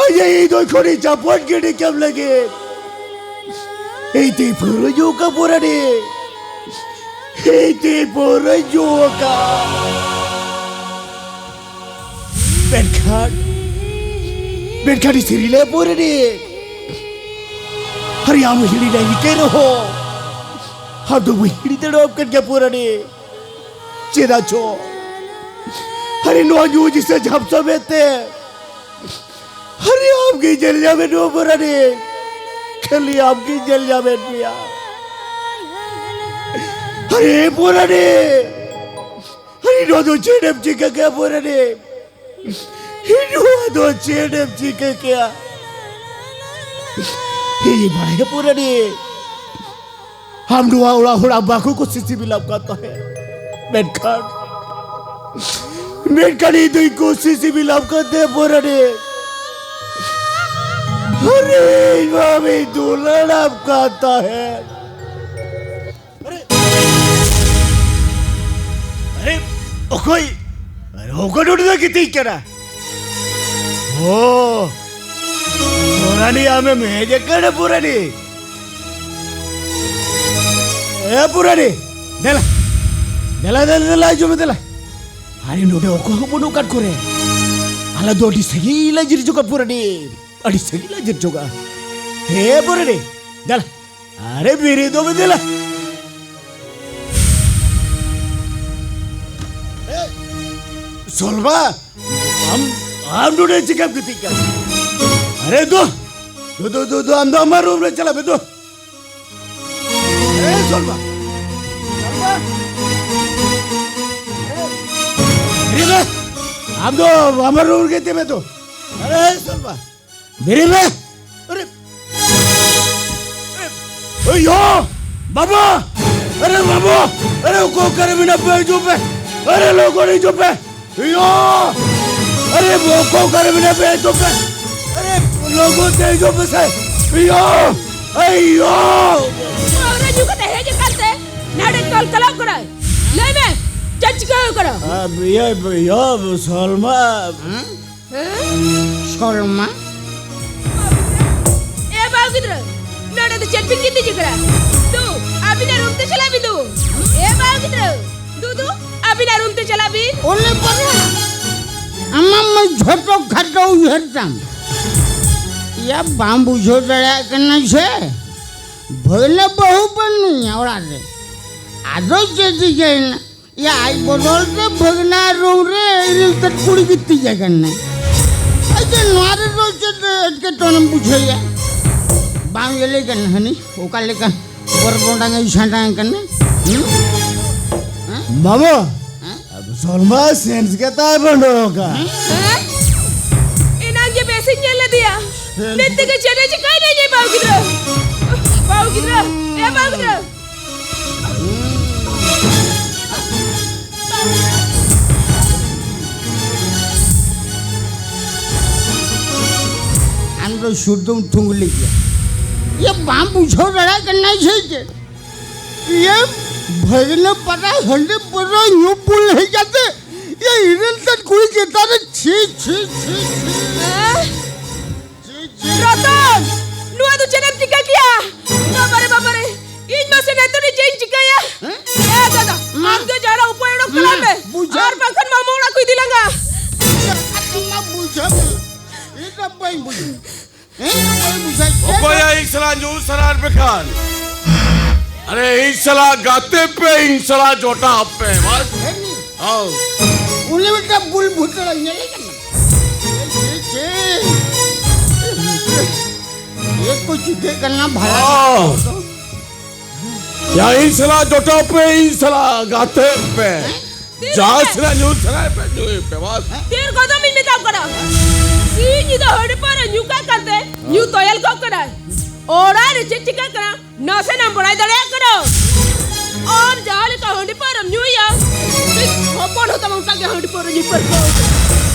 ᱟᱭ ᱤᱧ ᱫᱚ ᱠᱷᱚᱱᱤ ᱪᱟᱯᱚᱴ ᱜᱤᱰᱤ ᱠᱟᱢ ᱞᱟᱹᱜᱤᱫ᱾ ᱤᱧ ᱛᱮ ᱯᱟᱹᱣᱨᱟᱹ ᱧᱩ ᱠᱟ ᱯᱩᱨᱟᱹᱱᱤ᱾ ᱤᱧ ᱛᱮ ᱯᱟᱹᱣᱨᱟᱹ ᱧᱩ ᱠᱟ᱾ ᱢᱮᱱᱠᱷᱟᱱ, ᱢᱮᱱᱠᱷᱟᱱ ᱤᱧ ᱥᱤᱨᱤᱞᱮ ᱯᱩᱨᱟᱹᱱᱤ᱾ ᱟᱨᱮ ᱟᱢ ᱦᱤᱲᱤᱧ ᱞᱟᱹᱜᱤᱫ ᱨᱮᱦᱚᱸ, ᱟᱢ ᱫᱚ ᱵᱟᱹᱧ ᱦᱤᱲᱤᱧ ᱫᱟᱲᱮᱭᱟᱢ ᱠᱟᱱ ᱜᱮᱭᱟ ᱯᱩᱨᱟᱹᱱᱤ᱾ ᱪᱮᱫᱟᱜ ᱪᱚ, ᱟᱨᱮ ᱱᱚᱣᱟ ᱧᱩ ᱡᱤᱥᱮ ᱡᱷᱟᱯᱥᱟ ᱢᱮᱱᱛᱮ, ᱟᱨᱮ ᱟᱢ ᱜᱮ ᱧᱮᱞ ᱧᱟᱢᱮᱫ ᱱᱚᱣᱟ ᱯᱩᱨᱟᱹᱱᱤ᱾ ᱠᱷᱟᱹᱞᱤ ᱟᱢ ᱜᱮ ᱧᱮᱞ ᱧᱟᱢᱮᱫ ᱢᱮᱭᱟ᱾ ᱟᱨᱮ ᱯᱩᱨᱟᱹᱱᱤ! ᱟᱨᱮ ᱱᱚᱣᱟ ᱫᱚ ᱪᱮᱫ ᱮᱢ ᱪᱤᱠᱟᱹ ᱠᱮᱜᱼᱟ ᱯᱩᱨᱟᱹᱱᱤ? ᱱᱚᱣᱟ ᱫᱚ ᱪᱮᱫ ᱮᱢ ᱪᱤᱠᱟᱹ ᱠᱮᱜᱼᱟ? ᱤᱧ ᱵᱟᱲᱟᱭᱟ ᱯᱩᱨᱟᱹᱱᱤ, ᱟᱢ ᱱᱚᱣᱟ ᱚᱲᱟᱜ ᱦᱚᱲᱟᱜ ᱵᱟᱠᱚ ᱠᱩᱥᱤ ᱥᱤᱵᱤᱞᱟᱢ ᱠᱟᱱ ᱛᱟᱦᱮᱸᱫ᱾ ᱢᱮᱱᱠᱷᱟᱱ, ᱢᱮᱱᱠᱷᱟᱱ ᱤᱧ ᱫᱚᱧ ᱠᱩᱥᱤ ᱥᱤᱵᱤᱞᱟᱢ ᱠᱟᱱ ᱛᱟᱦᱮᱸᱫ ᱯᱩᱨᱟᱹᱱᱤ᱾ ᱟᱨᱮ ᱤᱧ ᱢᱟ ᱟᱢᱤᱧ ᱫᱩᱞᱟᱹᱲᱟᱢ ᱠᱟᱱ ᱛᱟᱦᱮᱸᱫ᱾ ᱟᱨᱮ, ᱟᱨᱮ, ᱚᱠᱚᱭ, ᱟᱨᱮ, ᱚᱠᱚᱭ ᱱᱚᱰᱮ ᱫᱚ ᱜᱤᱛᱤᱡ ᱠᱟᱱᱟ? ᱳ, ᱯᱩᱨᱟᱹᱱᱤ, ᱟᱢᱮᱢ ᱦᱮᱡ ᱟᱠᱟᱱᱟ ᱯᱩᱨᱟᱹᱱᱤ? ᱮ ᱯᱩᱨᱟᱹᱱᱤ, ᱫᱮᱞᱟ, ᱫᱮᱞᱟ, ᱫᱮᱞᱟ, ᱫᱮᱞᱟ, ᱦᱤᱡᱩᱜ ᱢᱮ, ᱫᱮᱞᱟ᱾ ᱟᱨᱮ, ᱱᱚᱰᱮ ᱚᱠᱚᱭ ᱦᱚᱸ ᱵᱟᱹᱱᱩᱜ ᱠᱟᱫ ᱠᱚᱨᱮ᱾ ᱟᱞᱮ ᱫᱚ ᱟᱹᱰᱤ ᱥᱟᱺᱜᱤᱧ ᱞᱮ ᱡᱤᱨ ᱡᱚᱜᱟ ᱯᱩᱨᱟᱹ ᱟᱹᱰᱤ, ᱟᱹᱰᱤ ᱥᱟᱺᱜᱤᱧ ᱞᱮ ᱡᱤᱨ ᱡᱚᱜᱟ᱾ ᱦᱮ ᱯᱩᱨᱟᱹ ᱫᱮᱞᱟ᱾ ᱟᱨᱮ, ᱵᱮᱨᱮᱫᱚᱜ ᱢᱮ, ᱫᱮᱞᱟ᱾ ᱮ, ᱥᱚᱞᱢᱟ, ᱟᱢ, ᱟᱢ ᱱᱚᱰᱮ ᱪᱤᱠᱟᱢ ᱜᱤᱛᱤᱡ ᱠᱟᱱᱟ? ᱟᱨᱮ, ᱫᱩ, ᱫᱩ, ᱫᱩ, ᱫᱩ, ᱫᱩ, ᱟᱢ ᱫᱚ ᱟᱢᱟᱜ ᱨᱩᱢ ᱨᱮ ᱪᱟᱞᱟᱜ ᱢᱮ, ᱫᱩ᱾ ᱮ, ᱥᱚᱞᱢᱟ᱾ ᱥᱚᱞᱢᱟ᱾ ᱮ, ᱵᱮᱨᱮᱫ ᱢᱮ᱾ ᱟᱢ ᱫᱚ ᱟᱢᱟᱜ ᱨᱩᱢ ᱨᱮᱜᱮ ᱛᱟᱦᱮᱸ ᱢᱮ ᱛᱚ᱾ ᱟᱨᱮ, ᱥᱚᱞᱢᱟ᱾ ᱵᱮᱨᱮᱫ ᱢᱮ᱾ ᱟᱨᱮ᱾ ᱮ, ᱭᱳ! ᱵᱟᱵᱟ! ᱟᱨᱮ, ᱵᱟᱵᱟ! ᱟᱨᱮ, ᱚᱠᱚᱭ ᱚᱠᱟᱨᱮ ᱢᱮᱱᱟᱜ ᱯᱮ? ᱦᱤᱡᱩᱜ ᱯᱮ᱾ ᱟᱨᱮ, ᱞᱚᱜᱚᱱ ᱦᱤᱡᱩᱜ ᱯᱮ᱾ ᱭᱳ! ᱟᱨᱮ, ᱚᱠᱚᱭ ᱚᱠᱟᱨᱮ ᱢᱮᱱᱟᱜ ᱯᱮ? ᱦᱤᱡᱩᱜ ᱯᱮ᱾ ᱟᱨᱮ, ᱞᱚᱜᱚᱱ ᱛᱮ ᱦᱤᱡᱩᱜ ᱯᱮ ᱥᱮ᱾ ᱭᱳ! ᱮᱭ, ᱭᱳ! ᱯᱟᱹᱣᱨᱟᱹ ᱧᱩ ᱠᱟᱛᱮ ᱦᱮᱡ ᱟᱠᱟᱱ ᱛᱮ ᱱᱟᱰᱮ ᱛᱚᱞ ᱠᱟᱞᱟᱣ ᱠᱟᱱᱟᱭ᱾ ᱞᱟᱹᱭ ᱢᱮ, ᱪᱮᱫ ᱪᱤᱠᱟᱹ ᱟᱠᱟᱱᱟ? ᱟ, ᱤᱭᱟᱹ, ᱤᱭᱟᱹ, ᱥᱚᱞᱢᱟ᱾ ᱦᱮᱸ? ᱦᱮᱸ? ᱥᱚᱞᱢᱟ? ᱮ ᱵᱟᱹᱦᱩ ᱜᱤᱫᱽᱨᱟᱹ, ᱱᱚᱰᱮ ᱫᱚ ᱪᱮᱫ ᱵᱤᱱ ᱜᱤᱛᱤᱡ ᱟᱠᱟᱱᱟ? ᱫᱩ, ᱟᱹᱵᱤᱱᱟᱜ ᱨᱩᱢ ᱛᱮ ᱪᱟᱞᱟᱜ ᱵᱤᱱ ᱫᱩ᱾ ᱮ ᱵᱟᱹᱦᱩ ᱜᱤᱫᱽᱨᱟᱹ, ᱫᱩ, ᱫᱩ, ᱟᱹᱵᱤᱱᱟᱜ ᱨᱩᱢ ᱛᱮ ᱪᱟᱞᱟᱜ ᱵᱤᱱ᱾ ᱚᱱᱮ ᱵᱟᱵᱟ, ᱟᱢᱟᱜ ᱢᱟ ᱡᱷᱚᱛᱚ ᱠᱷᱟᱴᱚ ᱩᱭᱦᱟᱹᱨ ᱛᱟᱢ᱾ ᱭᱟ, ᱵᱟᱢ ᱵᱩᱡᱷᱟᱹᱣ ᱫᱟᱲᱮᱭᱟᱜ ᱠᱟᱱᱟ ᱥᱮ? ᱵᱷᱟᱹᱜᱽᱱᱟᱹ ᱵᱟᱹᱦᱩ ᱵᱟᱹᱱᱩᱧᱟ ᱚᱲᱟᱜ ᱨᱮ᱾ ᱟᱫᱚ ᱪᱮᱫ ᱪᱤᱠᱟᱹᱭᱮᱱᱟ? ᱭᱟ, ᱟᱡ ᱵᱚᱫᱚᱞ ᱛᱮ ᱵᱷᱟᱹᱜᱽᱱᱟ ᱨᱩᱢ ᱨᱮ ᱤᱨᱤᱞ ᱛᱮᱫ ᱠᱩᱲᱤ ᱜᱤᱛᱤᱡ ᱟᱠᱟᱱᱟᱭ᱾ ᱟᱪᱪᱷᱟ, ᱱᱚᱣᱟ ᱨᱮᱫᱚ ᱪᱮᱫ ᱮᱴᱠᱮᱴᱚᱬᱮᱢ ᱵᱩᱡᱷᱟᱹᱣᱮᱫᱼᱟ? ᱵᱟᱝ ᱮᱞᱮ ᱠᱟᱱᱟ ᱦᱟᱹᱱᱤ, ᱚᱠᱟ ᱞᱮᱠᱟ ᱵᱚᱨᱵᱚᱰᱟᱝ ᱮ ᱥᱟᱰᱟᱝ ᱠᱟᱱᱟ? ᱦᱩᱸ? ᱦᱮᱸ? ᱵᱟᱹᱵᱩ, ᱦᱮᱸ? ᱥᱚᱞᱢᱟ ᱥᱮᱱᱥ ᱜᱮ ᱛᱟᱭ ᱵᱟᱹᱱᱩᱜ ᱟᱠᱟᱫ᱾ ᱦᱮᱸ? ᱮᱱᱟᱝ ᱡᱮ ᱵᱮᱥᱤᱧ ᱧᱮᱞ ᱞᱮᱫᱮᱭᱟ, ᱥᱮᱱᱥ ᱱᱤᱛ ᱛᱮᱜᱮ ᱪᱮᱫ ᱮ ᱪᱤᱠᱟᱹᱭᱮᱱᱟ ᱤᱧ ᱵᱟᱹᱦᱩ ᱜᱤᱫᱽᱨᱟᱹ? ᱵᱟᱹᱦᱩ ᱜᱤᱫᱽᱨᱟᱹ, ᱮ ᱵᱟᱹᱦᱩ ᱜᱤᱫᱽᱨᱟᱹ᱾ ᱟᱢ ᱫᱚ ᱥᱩᱫᱷᱩᱢ ᱴᱷᱩᱝᱞᱤ ᱜᱮᱭᱟ᱾ ᱤᱭᱟᱹ, ᱵᱟᱢ ᱵᱩᱡᱷᱟᱹᱣ ᱫᱟᱲᱮᱭᱟᱜ ᱠᱟᱱᱟ ᱥᱮ ᱪᱮᱫ? ᱤᱭᱟᱹ, ᱵᱷᱟᱹᱜᱽᱱᱟᱹ ᱯᱟᱨᱟ ᱦᱟᱺᱰᱤ ᱯᱟᱹᱣᱨᱟᱹ ᱧᱩ ᱵᱩᱞ ᱦᱮᱡ ᱠᱟᱛᱮ, ᱤᱭᱟᱹ, ᱤᱨᱤᱞ ᱛᱮᱫ ᱠᱩᱲᱤ ᱪᱮᱛᱟᱱ ᱨᱮ ᱪᱷᱤ, ᱪᱷᱤ, ᱪᱷᱤ, ᱪᱷᱤ᱾ ᱨᱚᱛᱚᱱ! ᱱᱚᱣᱟ ᱫᱚ ᱪᱮᱫ ᱮᱢ ᱪᱤᱠᱟᱹ ᱠᱮᱭᱟ? ᱵᱟᱵᱟᱨᱮ, ᱵᱟᱵᱟᱨᱮ! ᱤᱧ ᱢᱟᱥᱮ ᱱᱤᱛᱚᱜ ᱪᱮᱫ ᱤᱧ ᱪᱤᱠᱟᱹᱭᱟ? ᱦᱮᱸ? ᱮ ᱫᱟᱫᱟ, ᱢᱟ᱾ ᱟᱢ ᱜᱮ ᱡᱟᱦᱟᱱᱟᱜ ᱵᱩᱡᱷᱟᱹᱣ᱾ ᱦᱮᱸ, ᱵᱟᱹᱧ ᱵᱩᱡᱷᱟᱹᱣ᱾ ᱚᱠᱚᱭᱟ ᱤᱧ ᱥᱟᱞᱟᱜ ᱧᱩ ᱥᱟᱱᱟᱭᱮᱫ ᱯᱮ ᱠᱷᱟᱱ? ᱟᱨᱮ, ᱤᱧ ᱥᱟᱞᱟᱜ ᱜᱟᱛᱮ ᱯᱮ, ᱤᱧ ᱥᱟᱞᱟᱜ ᱡᱚᱴᱟᱣ ᱯᱮ, ᱵᱟᱥ᱾ ᱦᱮᱸ, ᱱᱤ᱾ ᱦᱚᱸ᱾ ᱩᱱᱤ ᱢᱤᱫᱴᱟᱝ ᱵᱩᱞ ᱵᱷᱩᱛᱲᱟ ᱧᱮᱞᱮ ᱠᱟᱱᱟ᱾ ᱪᱮᱫ, ᱪᱮᱫ, ᱪᱮᱫ? ᱪᱮᱫ ᱠᱚ ᱪᱤᱠᱟᱹᱜ ᱠᱟᱱᱟ ᱵᱷᱟᱲᱟ? ᱦᱚᱸ᱾ ᱭᱟ, ᱤᱧ ᱥᱟᱞᱟᱜ ᱡᱚᱴᱟᱣ ᱯᱮ, ᱤᱧ ᱥᱟᱞᱟᱜ ᱜᱟᱛᱮ ᱯᱮ᱾ ᱦᱮᱸ? ᱡᱟᱦᱟᱸ ᱥᱟᱞᱟᱜ ᱧᱩ ᱥᱟᱱᱟᱭᱮᱫ ᱯᱮ, ᱧᱩᱭ ᱯᱮ, ᱵᱟᱥ᱾ ᱛᱤᱨ ᱠᱚᱫᱚ ᱢᱤᱧ ᱢᱮᱛᱟᱢ ᱠᱟᱱᱟ᱾ ᱥᱤᱧ ᱧᱤᱫᱟᱹ ᱦᱟᱺᱰᱤ ᱯᱟᱹᱣᱨᱟᱹ ᱧᱩ ᱠᱟᱜ ᱠᱟᱱᱛᱮ ᱧᱩ ᱛᱚᱭᱮᱞ ᱠᱚᱜ ᱠᱟᱱᱟᱭ᱾ ᱚᱲᱟᱜ ᱨᱮ ᱪᱮᱫ ᱪᱤᱠᱟᱹᱜ ᱠᱟᱱᱟ, ᱱᱟᱥᱮᱱᱟᱜ ᱮᱢ ᱵᱟᱲᱟᱭ ᱫᱟᱲᱮᱭᱟᱜ ᱠᱟᱱᱟ? ᱟᱢ ᱡᱟᱦᱟᱸ ᱞᱮᱠᱟ ᱦᱟᱺᱰᱤ ᱯᱟᱹᱣᱨᱟᱹᱢ ᱧᱩᱭᱟ, ᱢᱤᱫ ᱦᱚᱯᱚᱱ ᱦᱚᱸ ᱛᱟᱢ ᱚᱱᱠᱟ ᱜᱮ ᱦᱟᱺᱰᱤ ᱯᱟᱹᱣᱨᱟᱹ ᱧᱩᱭ ᱯᱟᱹᱨᱠᱟᱹᱣ᱾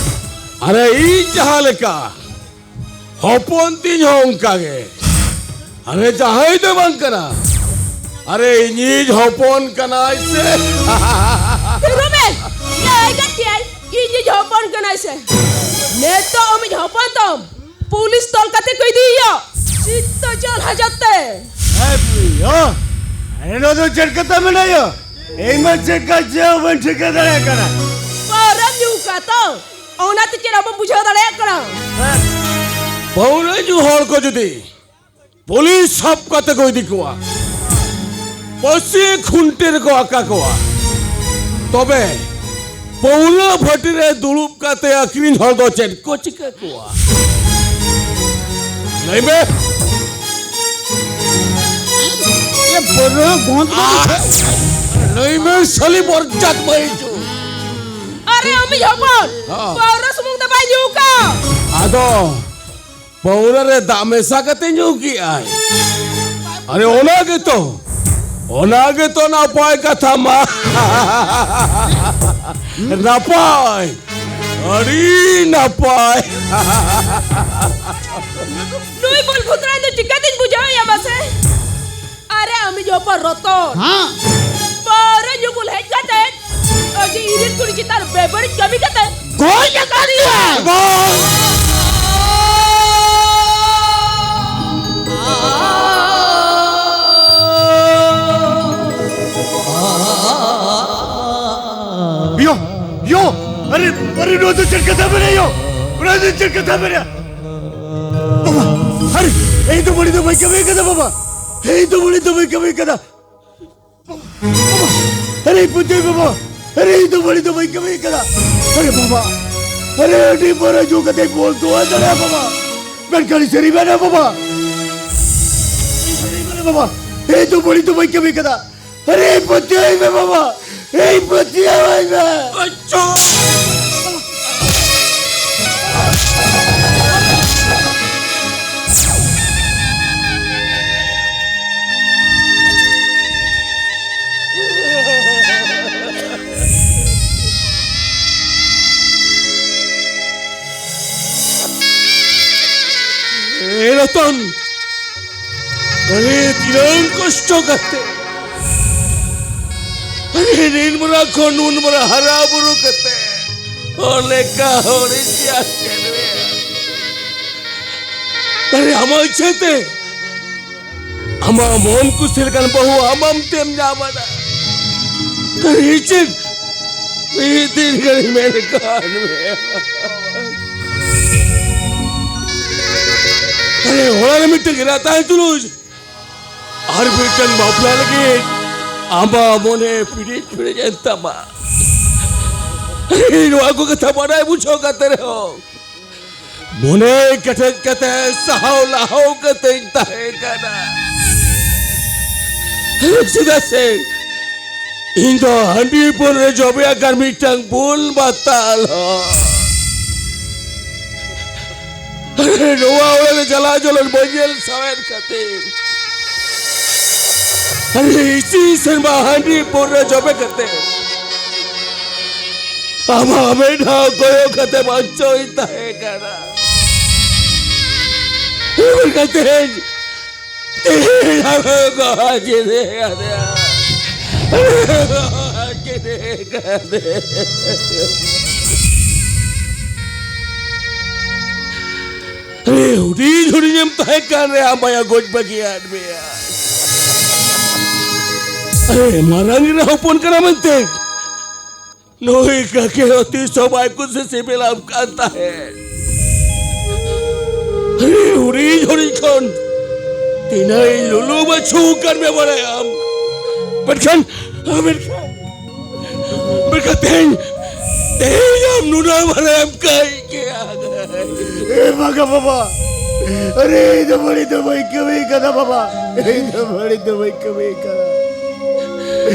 ᱟᱨᱮ, ᱤᱧ ᱡᱟᱦᱟᱸ ᱞᱮᱠᱟ, ᱦᱚᱯᱚᱱ ᱛᱤᱧ ᱦᱚᱸ ᱚᱱᱠᱟ ᱜᱮ᱾ ᱟᱨᱮ, ᱡᱟᱦᱟᱸᱭ ᱫᱚ ᱵᱟᱝ ᱠᱟᱱᱟ᱾ ᱟᱨᱮ, ᱤᱧᱤᱡ ᱦᱚᱯᱚᱱ ᱠᱟᱱᱟᱭ ᱥᱮ᱾ ᱨᱚᱢᱮ, ᱞᱟᱹᱭ ᱠᱟᱫ ᱯᱮᱭᱟᱭ, ᱤᱧᱤᱡ ᱦᱚᱯᱚᱱ ᱠᱟᱱᱟᱭ ᱥᱮ᱾ ᱱᱤᱛᱚᱜ ᱟᱢᱤᱡ ᱦᱚᱯᱚᱱ ᱛᱟᱢ ᱯᱩᱞᱤᱥ ᱛᱚᱞ ᱠᱟᱛᱮ ᱠᱚ ᱤᱫᱤᱭᱮᱭᱟ ᱥᱤᱛᱟᱹ ᱡᱟᱞ ᱦᱟᱡᱟᱨ ᱛᱮ᱾ ᱦᱮᱸ, ᱯᱩᱭ, ᱦᱚᱸ᱾ ᱟᱨᱮ, ᱱᱚᱣᱟ ᱫᱚ ᱪᱮᱫ ᱠᱟᱛᱷᱟ ᱢᱮᱱᱟᱭᱟ? ᱤᱧ ᱢᱟ ᱪᱮᱫ ᱠᱟ ᱪᱮᱫ ᱦᱚᱸ ᱵᱟᱹᱧ ᱴᱷᱤᱠᱟᱹ ᱫᱟᱲᱮᱭᱟᱜ ᱠᱟᱱᱟ᱾ ᱯᱟᱹᱣᱨᱟᱹᱢ ᱧᱩ ᱠᱟᱜ ᱛᱚ, ᱚᱱᱟᱛᱮ ᱪᱮᱫ ᱦᱚᱸ ᱵᱟᱢ ᱵᱩᱡᱷᱟᱹᱣ ᱫᱟᱲᱮᱭᱟᱜ ᱠᱟᱱᱟ᱾ ᱯᱟᱹᱣᱨᱟᱹ ᱧᱩ ᱦᱚᱲ ᱠᱚ ᱡᱩᱫᱤ ᱯᱩᱞᱤᱥ ᱥᱟᱵ ᱠᱟᱛᱮ ᱠᱚ ᱤᱫᱤ ᱠᱚᱣᱟ, ᱯᱟᱹᱥᱤ ᱠᱷᱩᱱᱴᱤ ᱨᱮᱠᱚ ᱟᱠᱟ ᱠᱚᱣᱟ, ᱛᱚᱵᱮ ᱯᱟᱹᱣᱨᱟᱹ ᱵᱷᱟᱹᱴᱤ ᱨᱮ ᱫᱩᱲᱩᱵ ᱠᱟᱛᱮ ᱟᱹᱠᱷᱨᱤᱧ ᱦᱚᱲ ᱫᱚ ᱪᱮᱫ ᱠᱚ ᱪᱤᱠᱟᱹ ᱠᱚᱣᱟ? ᱞᱟᱹᱭ ᱢᱮ᱾ ᱮ ᱯᱟᱹᱣᱨᱟᱹ ᱵᱚᱱᱫ ᱠᱚ ᱟᱦ! ᱞᱟᱹᱭ ᱢᱮ, ᱥᱟᱞᱤ ᱵᱚᱨᱡᱟᱛ ᱵᱟᱹᱭᱡᱩ᱾ ᱟᱨᱮ ᱟᱢᱤᱡ ᱦᱚᱯᱚᱱ, ᱦᱚᱸ᱾ ᱯᱟᱹᱣᱨᱟᱹ ᱥᱩᱢᱩᱝ ᱫᱚ ᱵᱟᱭ ᱧᱩ ᱠᱟᱜ᱾ ᱟᱫᱚ ᱯᱟᱹᱣᱨᱟᱹ ᱨᱮ ᱫᱟᱜ ᱢᱮᱥᱟ ᱠᱟᱛᱮ ᱧᱩ ᱠᱮᱜᱼᱟᱭ᱾ ᱟᱨᱮ ᱚᱱᱟ ᱜᱮᱛᱚ, ᱚᱱᱟ ᱜᱮᱛᱚ ᱱᱟᱯᱟᱭ ᱠᱟᱛᱷᱟ ᱢᱟ᱾ ᱱᱟᱯᱟᱭ, ᱟᱹᱰᱤ ᱱᱟᱯᱟᱭ᱾ ᱱᱩᱭ ᱵᱩᱞ ᱵᱷᱩᱛᱲᱟ ᱫᱚ ᱪᱤᱠᱟᱹᱛᱤᱧ ᱵᱩᱡᱷᱟᱹᱣᱮᱭᱟ ᱢᱟᱥᱮ? ᱟᱨᱮ ᱟᱢᱤᱡ ᱦᱚᱯᱚᱱ ᱨᱚᱛᱚᱱ᱾ ᱦᱮᱸ᱾ ᱯᱟᱹᱣᱨᱟᱹ ᱧᱩ ᱵᱩᱞ ᱦᱮᱡ ᱠᱟᱛᱮ ᱟᱹᱰᱤ ᱤᱨᱤᱞ ᱠᱩᱲᱤ ᱪᱮᱛᱟᱱ ᱵᱮᱵᱟᱹᱲᱤᱡ ᱠᱟᱹᱢᱤ ᱠᱟᱛᱮ ᱜᱚᱡ ᱟᱠᱟᱫᱮᱭᱟ᱾ ᱭᱳ, ᱭᱳ, ᱟᱨᱮ, ᱟᱨᱮ, ᱱᱚᱣᱟ ᱫᱚ ᱪᱮᱫ ᱠᱟᱛᱷᱟ ᱢᱮᱱᱟᱜᱼᱟ ᱭᱳ? ᱱᱚᱣᱟ ᱫᱚ ᱪᱮᱫ ᱠᱟᱛᱷᱟ ᱢᱮᱱᱟᱜᱼᱟ? ᱟᱨᱮ, ᱤᱧ ᱫᱚ ᱵᱟᱹᱲᱤᱡ ᱫᱚ ᱵᱟᱹᱧ ᱠᱟᱹᱢᱤ ᱠᱟᱫᱟ ᱵᱟᱵᱟ᱾ ᱤᱧ ᱫᱚ ᱵᱟᱹᱲᱤᱡ ᱫᱚ ᱵᱟᱹᱧ ᱠᱟᱹᱢᱤ ᱠᱟᱫᱟ ᱵᱟᱵᱟ᱾ ᱟᱨᱮ, ᱯᱟᱹᱛᱭᱟᱹᱣ ᱵᱟᱵᱟ᱾ ᱟᱨᱮ, ᱤᱧ ᱫᱚ ᱵᱟᱹᱲᱤᱡ ᱫᱚ ᱵᱟᱹᱧ ᱠᱟᱹᱢᱤ ᱠᱟᱫᱟ᱾ ᱟᱨᱮ ᱵᱟᱵᱟ, ᱟᱨᱮ, ᱟᱹᱰᱤ ᱢᱟᱨᱟᱝ ᱡᱩ ᱠᱟᱛᱮ ᱵᱚᱞ ᱛᱚ ᱫᱟᱲᱮᱭᱟᱜᱼᱟ ᱵᱟᱵᱟ᱾ ᱢᱮᱱᱠᱷᱟᱱ ᱥᱟᱹᱨᱤ ᱢᱮᱱᱟ ᱵᱟᱵᱟ᱾ ᱥᱟᱹᱨᱤ ᱢᱮᱱᱟ ᱵᱟᱵᱟ᱾ ᱤᱧ ᱫᱚ ᱵᱟᱹᱲᱤᱡ ᱫᱚ ᱵᱟᱹᱧ ᱠᱟᱹᱢᱤ ᱠᱟᱫᱟ᱾ ᱟᱨᱮ, ᱯᱟᱹᱛᱭᱟᱹᱣ ᱢᱮ ᱵᱟᱵᱟ᱾ ᱤᱧ ᱯᱟᱹᱛᱭᱟᱹᱣ ᱟᱹᱧ ᱢᱮ᱾ ᱟᱪᱪᱷᱟ᱾ ᱮ ᱨᱚᱛᱚᱱ, ᱟᱨᱮ ᱛᱤᱱᱟᱹᱝ ᱠᱚᱥᱴᱚ ᱠᱟᱛᱮ, ᱟᱨᱮ ᱱᱤᱱ ᱢᱟᱨᱟᱝ ᱠᱷᱚᱱ ᱱᱩᱱ ᱢᱟᱨᱟᱝ ᱦᱟᱨᱟ ᱵᱩᱨᱩ ᱠᱟᱛᱮ, ᱦᱚᱲ ᱞᱮᱠᱟ ᱦᱚᱲᱤᱧ ᱛᱮᱭᱟᱨ ᱠᱮᱫ ᱢᱮᱭᱟ᱾ ᱟᱨᱮ ᱟᱢᱟᱜ ᱤᱪᱪᱷᱟᱹ ᱛᱮ ᱟᱢᱟᱜ ᱢᱚᱱ ᱠᱩᱥᱤ ᱞᱮᱠᱟᱱ ᱵᱟᱹᱦᱩ ᱟᱢ ᱟᱢ ᱛᱮᱢ ᱧᱟᱢ ᱟᱱᱟ᱾ ᱠᱟᱨᱤ ᱪᱮᱫ? ᱢᱤᱫ ᱫᱤᱱ ᱜᱟᱹᱲᱤ ᱢᱮᱱ ᱠᱟᱱ ᱢᱮ᱾ ᱟᱨᱮ ᱚᱲᱟᱜ ᱨᱮ ᱢᱤᱫᱴᱟᱝ ᱮᱨᱟ ᱛᱟᱦᱮᱸ ᱛᱩᱞᱩᱡ ᱟᱨ ᱢᱤᱫᱴᱟᱝ ᱵᱟᱯᱞᱟ ᱞᱟᱹᱜᱤᱫ ᱟᱢᱟᱜ ᱢᱚᱱᱮ ᱯᱤᱲᱤᱡ ᱯᱤᱲᱤᱡ ᱮᱱ ᱛᱟᱢᱟ᱾ ᱟᱨᱮ ᱱᱚᱣᱟ ᱠᱚ ᱠᱟᱛᱷᱟ ᱵᱟᱰᱟᱭ ᱵᱩᱡᱷᱟᱹᱣ ᱠᱟᱛᱮ ᱨᱮᱦᱚᱸ ᱢᱚᱱᱮ ᱠᱮᱴᱮᱡ ᱠᱟᱛᱮ ᱥᱟᱦᱟᱣ ᱞᱟᱦᱟᱣ ᱠᱟᱛᱮᱧ ᱛᱟᱦᱮᱸ ᱠᱟᱱᱟ᱾ ᱪᱮᱫᱟᱜ ᱥᱮ ᱤᱧ ᱫᱚ ᱦᱟᱺᱰᱤ ᱯᱟᱹᱣᱨᱟᱹ ᱡᱚᱵᱮ ᱟᱠᱟᱱ ᱢᱤᱫᱴᱟᱝ ᱵᱩᱞ ᱢᱟᱛᱟᱞ ᱦᱚᱲ᱾ ᱱᱚᱣᱟ ᱚᱲᱟᱜ ᱨᱮ ᱪᱟᱞᱟᱣ ᱪᱚᱞᱚᱱ ᱵᱟᱹᱧ ᱧᱮᱞ ᱥᱟᱶᱮᱫ ᱠᱷᱟᱹᱛᱤᱨ, ᱟᱨᱮ ᱤᱥᱤ ᱥᱮᱨᱢᱟ ᱦᱟᱺᱰᱤ ᱯᱟᱹᱣᱨᱟᱹ ᱡᱚᱵᱮ ᱠᱟᱛᱮ ᱟᱢᱟᱜ ᱢᱮᱫᱦᱟ ᱠᱚᱭᱚᱜ ᱠᱟᱛᱮ ᱵᱟᱧᱪᱟᱣ ᱤᱧ ᱛᱟᱦᱮᱸ ᱠᱟᱱᱟ᱾ ᱢᱮᱱᱠᱷᱟᱱ ᱛᱮᱦᱮᱧ, ᱛᱮᱦᱮᱧ ᱟᱢᱮᱢ ᱜᱚᱦᱚᱲ ᱠᱮᱫᱮ ᱠᱟᱫᱮᱭᱟ᱾ ᱜᱚᱦᱚᱲ ᱠᱮᱫᱮ ᱠᱟᱫᱮ᱾ ᱟᱨᱮ ᱦᱩᱰᱤᱧ ᱦᱩᱰᱤᱧ ᱮᱢ ᱛᱟᱦᱮᱸ ᱠᱟᱱ ᱨᱮ ᱟᱢ ᱟᱭᱳ ᱜᱚᱡ ᱵᱟᱹᱜᱤᱭᱟᱫ ᱢᱮᱭᱟ᱾ ᱟᱨᱮ ᱢᱟᱨᱟᱝ ᱮᱨᱟ ᱦᱚᱯᱚᱱ ᱠᱟᱱᱟ ᱢᱮᱱᱛᱮ ᱱᱩᱭ ᱠᱟᱠᱮ ᱦᱚᱸ ᱛᱤᱥ ᱦᱚᱸ ᱵᱟᱭ ᱠᱩᱥᱤ ᱥᱤᱵᱤᱞᱟᱢ ᱠᱟᱱ ᱛᱟᱦᱮᱸᱫ᱾ ᱟᱹᱰᱤ ᱦᱩᱰᱤᱧ ᱦᱩᱰᱤᱧ ᱠᱷᱚᱱ ᱛᱤᱱᱟᱹᱜ ᱤᱧ ᱞᱩᱞᱩ ᱢᱟᱹᱪᱷᱩ ᱟᱠᱟᱱ ᱢᱮ ᱵᱟᱲᱟᱭᱟᱢ᱾ ᱢᱮᱱᱠᱷᱟᱱ, ᱢᱮᱱᱠᱷᱟᱱ, ᱢᱮᱱᱠᱷᱟᱱ ᱛᱮᱦᱮᱧ, ᱛᱮᱦᱮᱧ ᱟᱢ ᱱᱩᱱᱟᱹᱜ ᱢᱟᱨᱟᱝ ᱮᱢ ᱠᱟᱹᱭ ᱠᱮᱭᱟ᱾ ᱮ ᱵᱟᱝᱟ ᱵᱟᱵᱟ, ᱟᱨᱮ ᱤᱧ ᱫᱚ ᱵᱟᱹᱲᱤᱡ ᱫᱚ ᱵᱟᱹᱧ ᱠᱟᱹᱢᱤ ᱠᱟᱫᱟ ᱵᱟᱵᱟ, ᱤᱧ ᱫᱚ ᱵᱟᱹᱲᱤᱡ ᱫᱚ ᱵᱟᱹᱧ ᱠᱟᱹᱢᱤ ᱠᱟᱫᱟ,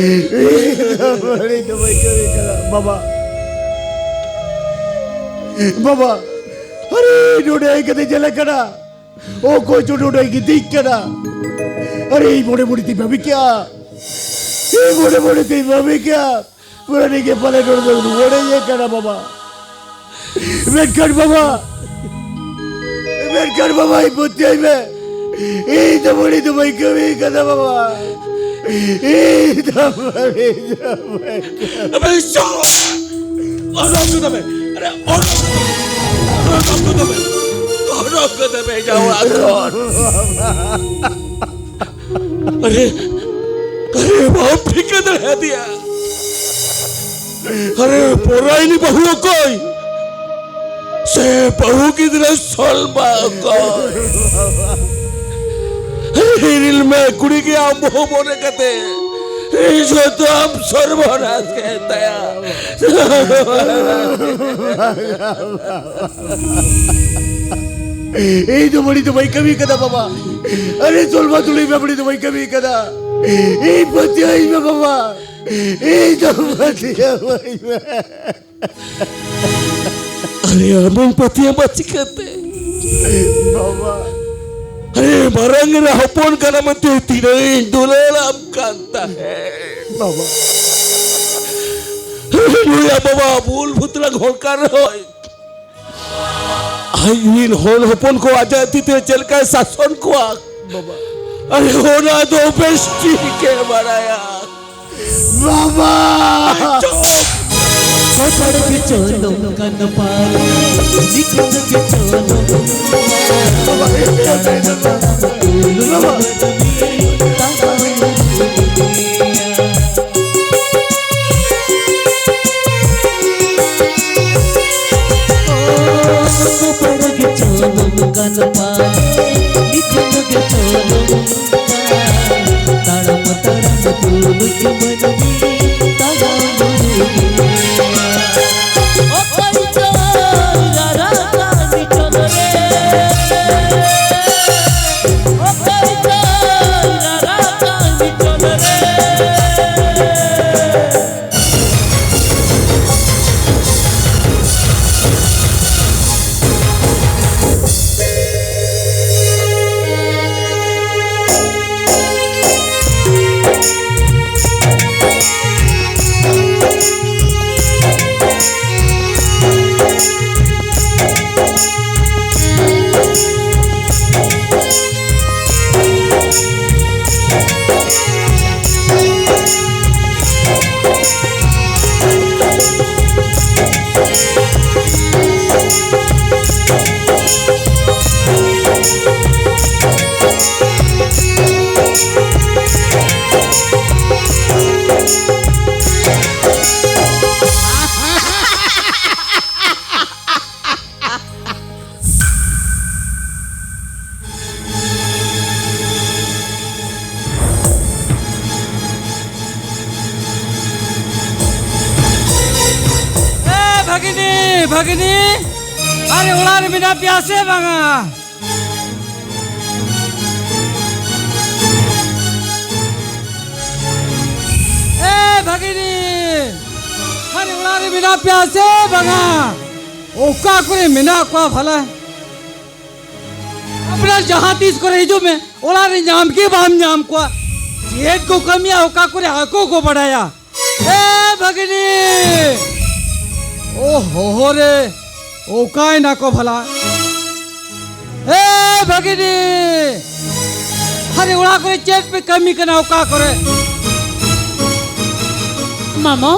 ᱤᱧ ᱫᱚ ᱵᱟᱹᱲᱤᱡ ᱫᱚ ᱵᱟᱹᱧ ᱠᱟᱹᱢᱤ ᱠᱟᱫᱟ ᱵᱟᱵᱟ, ᱵᱟᱵᱟ᱾ ᱟᱨᱮ ᱱᱚᱰᱮ ᱦᱮᱡ ᱠᱟᱛᱮ ᱧᱮᱞ ᱠᱟᱱᱟ, ᱚᱠᱚᱭ ᱪᱚ ᱱᱚᱰᱮ ᱜᱤᱛᱤᱡ ᱠᱟᱱᱟ᱾ ᱟᱨᱮ ᱤᱧ ᱢᱚᱱᱮ ᱢᱚᱱᱮ ᱛᱮᱧ ᱵᱷᱟᱹᱵᱤ ᱠᱮᱜᱼᱟ, ᱤᱧ ᱢᱚᱱᱮ ᱢᱚᱱᱮ ᱛᱮᱧ ᱵᱷᱟᱹᱵᱤ ᱠᱮᱜᱼᱟ, ᱯᱩᱨᱟᱹ ᱱᱤᱡᱮ ᱯᱟᱞᱮ ᱱᱚᱰᱮ ᱫᱚ ᱨᱩᱣᱟᱹᱲ ᱦᱮᱡ ᱠᱟᱱᱟ ᱵᱟᱵᱟ᱾ ᱢᱮᱱᱠᱷᱟᱱ ᱵᱟᱵᱟ, ᱢᱮᱱᱠᱷᱟᱱ ᱵᱟᱵᱟ, ᱤᱧ ᱯᱟᱹᱛᱭᱟᱹᱣ ᱢᱮ, ᱤᱧ ᱫᱚ ᱵᱟᱹᱲᱤᱡ ᱫᱚ ᱵᱟᱹᱧ ᱠᱟᱹᱢᱤ ᱠᱟᱫᱟ ᱵᱟᱵᱟ, ᱤᱧ ᱫᱚ ᱵᱟᱹᱲᱤᱡ ᱫᱚ ᱵᱟᱹᱧ ᱟᱵᱮ ᱪᱚ! ᱚᱰᱚᱠ ᱠᱚᱫᱚ ᱢᱮ! ᱟᱨᱮ, ᱚᱰᱚᱠ ᱠᱚᱫᱚ ᱢᱮ! ᱚᱰᱚᱠ ᱠᱚᱫᱚ ᱢᱮ! ᱚᱰᱚᱠ ᱠᱚᱫᱚ ᱢᱮ ᱮᱴᱟᱜ ᱚᱲᱟᱜ ᱠᱷᱚᱱ! ᱟᱨᱮ, ᱟᱨᱮ, ᱵᱟᱢ ᱴᱷᱤᱠᱟᱹ ᱫᱟᱲᱮᱭᱟᱫᱮᱭᱟ? ᱟᱨᱮ, ᱯᱚᱨᱟᱭᱱᱤ ᱵᱟᱹᱦᱩ ᱚᱠᱚᱭ? ᱥᱮ ᱵᱟᱹᱦᱩ ᱜᱤᱫᱽᱨᱟᱹ ᱥᱚᱞᱢᱟ ᱚᱠᱚᱭ? ᱦᱤᱨᱤᱞ ᱢᱮ ᱠᱩᱲᱤ ᱜᱮ ᱟᱢ ᱵᱟᱹᱦᱩ ᱢᱚᱱᱮ ᱠᱟᱛᱮ ᱡᱚᱛᱚ ᱟᱢ ᱥᱚᱨᱵᱚᱱᱟᱥ ᱠᱮᱫ ᱛᱟᱭᱟ᱾ ᱤᱧ ᱫᱚ ᱵᱟᱹᱲᱤᱡ ᱫᱚ ᱵᱟᱹᱧ ᱠᱟᱹᱢᱤ ᱠᱟᱫᱟ ᱵᱟᱵᱟ᱾ ᱟᱨᱮ ᱥᱚᱞᱢᱟ ᱛᱩᱲᱤ ᱢᱮ, ᱵᱟᱹᱲᱤᱡ ᱫᱚ ᱵᱟᱹᱧ ᱠᱟᱹᱢᱤ ᱠᱟᱫᱟ᱾ ᱤᱧ ᱯᱟᱹᱛᱭᱟᱹᱣ ᱤᱧ ᱢᱮ ᱵᱟᱵᱟ, ᱤᱧ ᱫᱚ ᱯᱟᱹᱛᱭᱟᱹᱣ ᱤᱧ ᱢᱮ᱾ ᱟᱨᱮ ᱟᱢᱮᱢ ᱯᱟᱹᱛᱭᱟᱹᱣ ᱢᱟ ᱪᱤᱠᱟᱹᱛᱮ? ᱵᱟᱵᱟ᱾ ᱟᱨᱮ ᱢᱟᱨᱟᱝ ᱮᱨᱟ ᱦᱚᱯᱚᱱ ᱠᱟᱱᱟ ᱢᱮᱱᱛᱮ ᱛᱤᱱᱟᱹᱜ ᱤᱧ ᱫᱩᱞᱟᱹᱲᱟᱢ ᱠᱟᱱ ᱛᱟᱦᱮᱸ᱾ ᱵᱟᱵᱟ᱾ ᱟᱨᱮ ᱱᱩᱭᱟ ᱵᱟᱵᱟ ᱵᱷᱩᱞ ᱵᱷᱩᱛᱞᱟᱝ ᱦᱚᱲ ᱠᱟᱱ ᱨᱮᱦᱚᱸᱭ, ᱟᱡ ᱨᱤᱱ ᱦᱚᱲ ᱦᱚᱯᱚᱱ ᱠᱚ ᱟᱡᱟᱜ ᱛᱤ ᱛᱮ ᱪᱮᱫ ᱞᱮᱠᱟᱭ ᱥᱟᱥᱚᱱ ᱠᱚᱣᱟ, ᱵᱟᱵᱟ᱾ ᱟᱨᱮ ᱚᱱᱟ ᱫᱚ ᱵᱮᱥ ᱴᱷᱤᱠ ᱮ ᱵᱟᱲᱟᱭᱟ᱾ ᱵᱟᱵᱟ! ᱦᱚᱯᱚᱱ ᱜᱮᱪᱚ ᱱᱚᱝᱠᱟᱱ ᱯᱟᱹᱨᱤ, ᱱᱤᱠᱩ ᱜᱮᱪᱚ ᱱᱚᱝᱠᱟᱱ ᱯᱟᱹᱨᱤ᱾ ᱦᱚᱯᱚᱱ ᱜᱮᱪᱚ ᱱᱚᱝᱠᱟᱱ ᱛᱟᱲᱟᱢ ᱛᱟᱲᱟᱢ ᱛᱩᱞᱩᱡ ᱢᱟᱹᱱᱢᱤ ᱛᱟᱲᱟᱢ ᱧᱩᱨᱩᱜ ᱜᱮᱭᱟ᱾ ᱚᱠᱚᱭ ᱪᱚᱭ ᱨᱟᱨᱟ ᱠᱟᱱ ᱪᱚᱞ ᱨᱮ, ᱚᱠᱚᱭ ᱪᱚᱭ ᱨᱟᱨᱟ ᱠᱟᱱ ᱪᱚᱞ ᱨᱮ᱾ ᱮ ᱵᱷᱟᱜᱤᱱᱤ, ᱵᱷᱟᱜᱤᱱᱤ, ᱟᱨᱮ ᱚᱲᱟᱜ ᱨᱮ ᱢᱮᱱᱟᱜ ᱯᱮᱭᱟ ᱥᱮ ᱵᱟᱝᱟ? ᱮ ᱵᱷᱟᱜᱤᱱᱤ, ᱟᱨᱮ ᱚᱲᱟᱜ ᱨᱮ ᱢᱮᱱᱟᱜ ᱯᱮᱭᱟ ᱥᱮ ᱵᱟᱝᱟ? ᱚᱠᱟ ᱠᱚᱨᱮ ᱢᱮᱱᱟᱜ ᱠᱚᱣᱟ ᱵᱷᱟᱞᱟ? ᱟᱯᱱᱟᱨ ᱡᱟᱦᱟᱸ ᱛᱤᱥ ᱠᱚᱨᱮ ᱦᱤᱡᱩᱜ ᱢᱮ, ᱚᱲᱟᱜ ᱨᱮ ᱧᱟᱢ ᱜᱮ ᱵᱟᱢ ᱧᱟᱢ ᱠᱚᱣᱟ᱾ ᱪᱮᱫ ᱠᱚ ᱠᱟᱹᱢᱤᱭᱟ, ᱚᱠᱟ ᱠᱚᱨᱮ ᱟᱠᱚ ᱠᱚ ᱵᱟᱰᱟᱭᱟ᱾ ᱮ ᱵᱷᱟᱜᱤᱱᱤ! ᱳ ᱦᱚᱦᱚ ᱨᱮ, ᱚᱠᱟᱭ ᱱᱟᱠᱚ ᱵᱷᱟᱞᱟ? ᱮ ᱵᱷᱟᱜᱤᱱᱤ! ᱟᱨᱮ ᱚᱲᱟᱜ ᱠᱚᱨᱮ ᱪᱮᱫ ᱯᱮ ᱠᱟᱹᱢᱤ ᱠᱟᱱᱟ ᱚᱠᱟ ᱠᱚᱨᱮ? ᱢᱟᱢᱚ,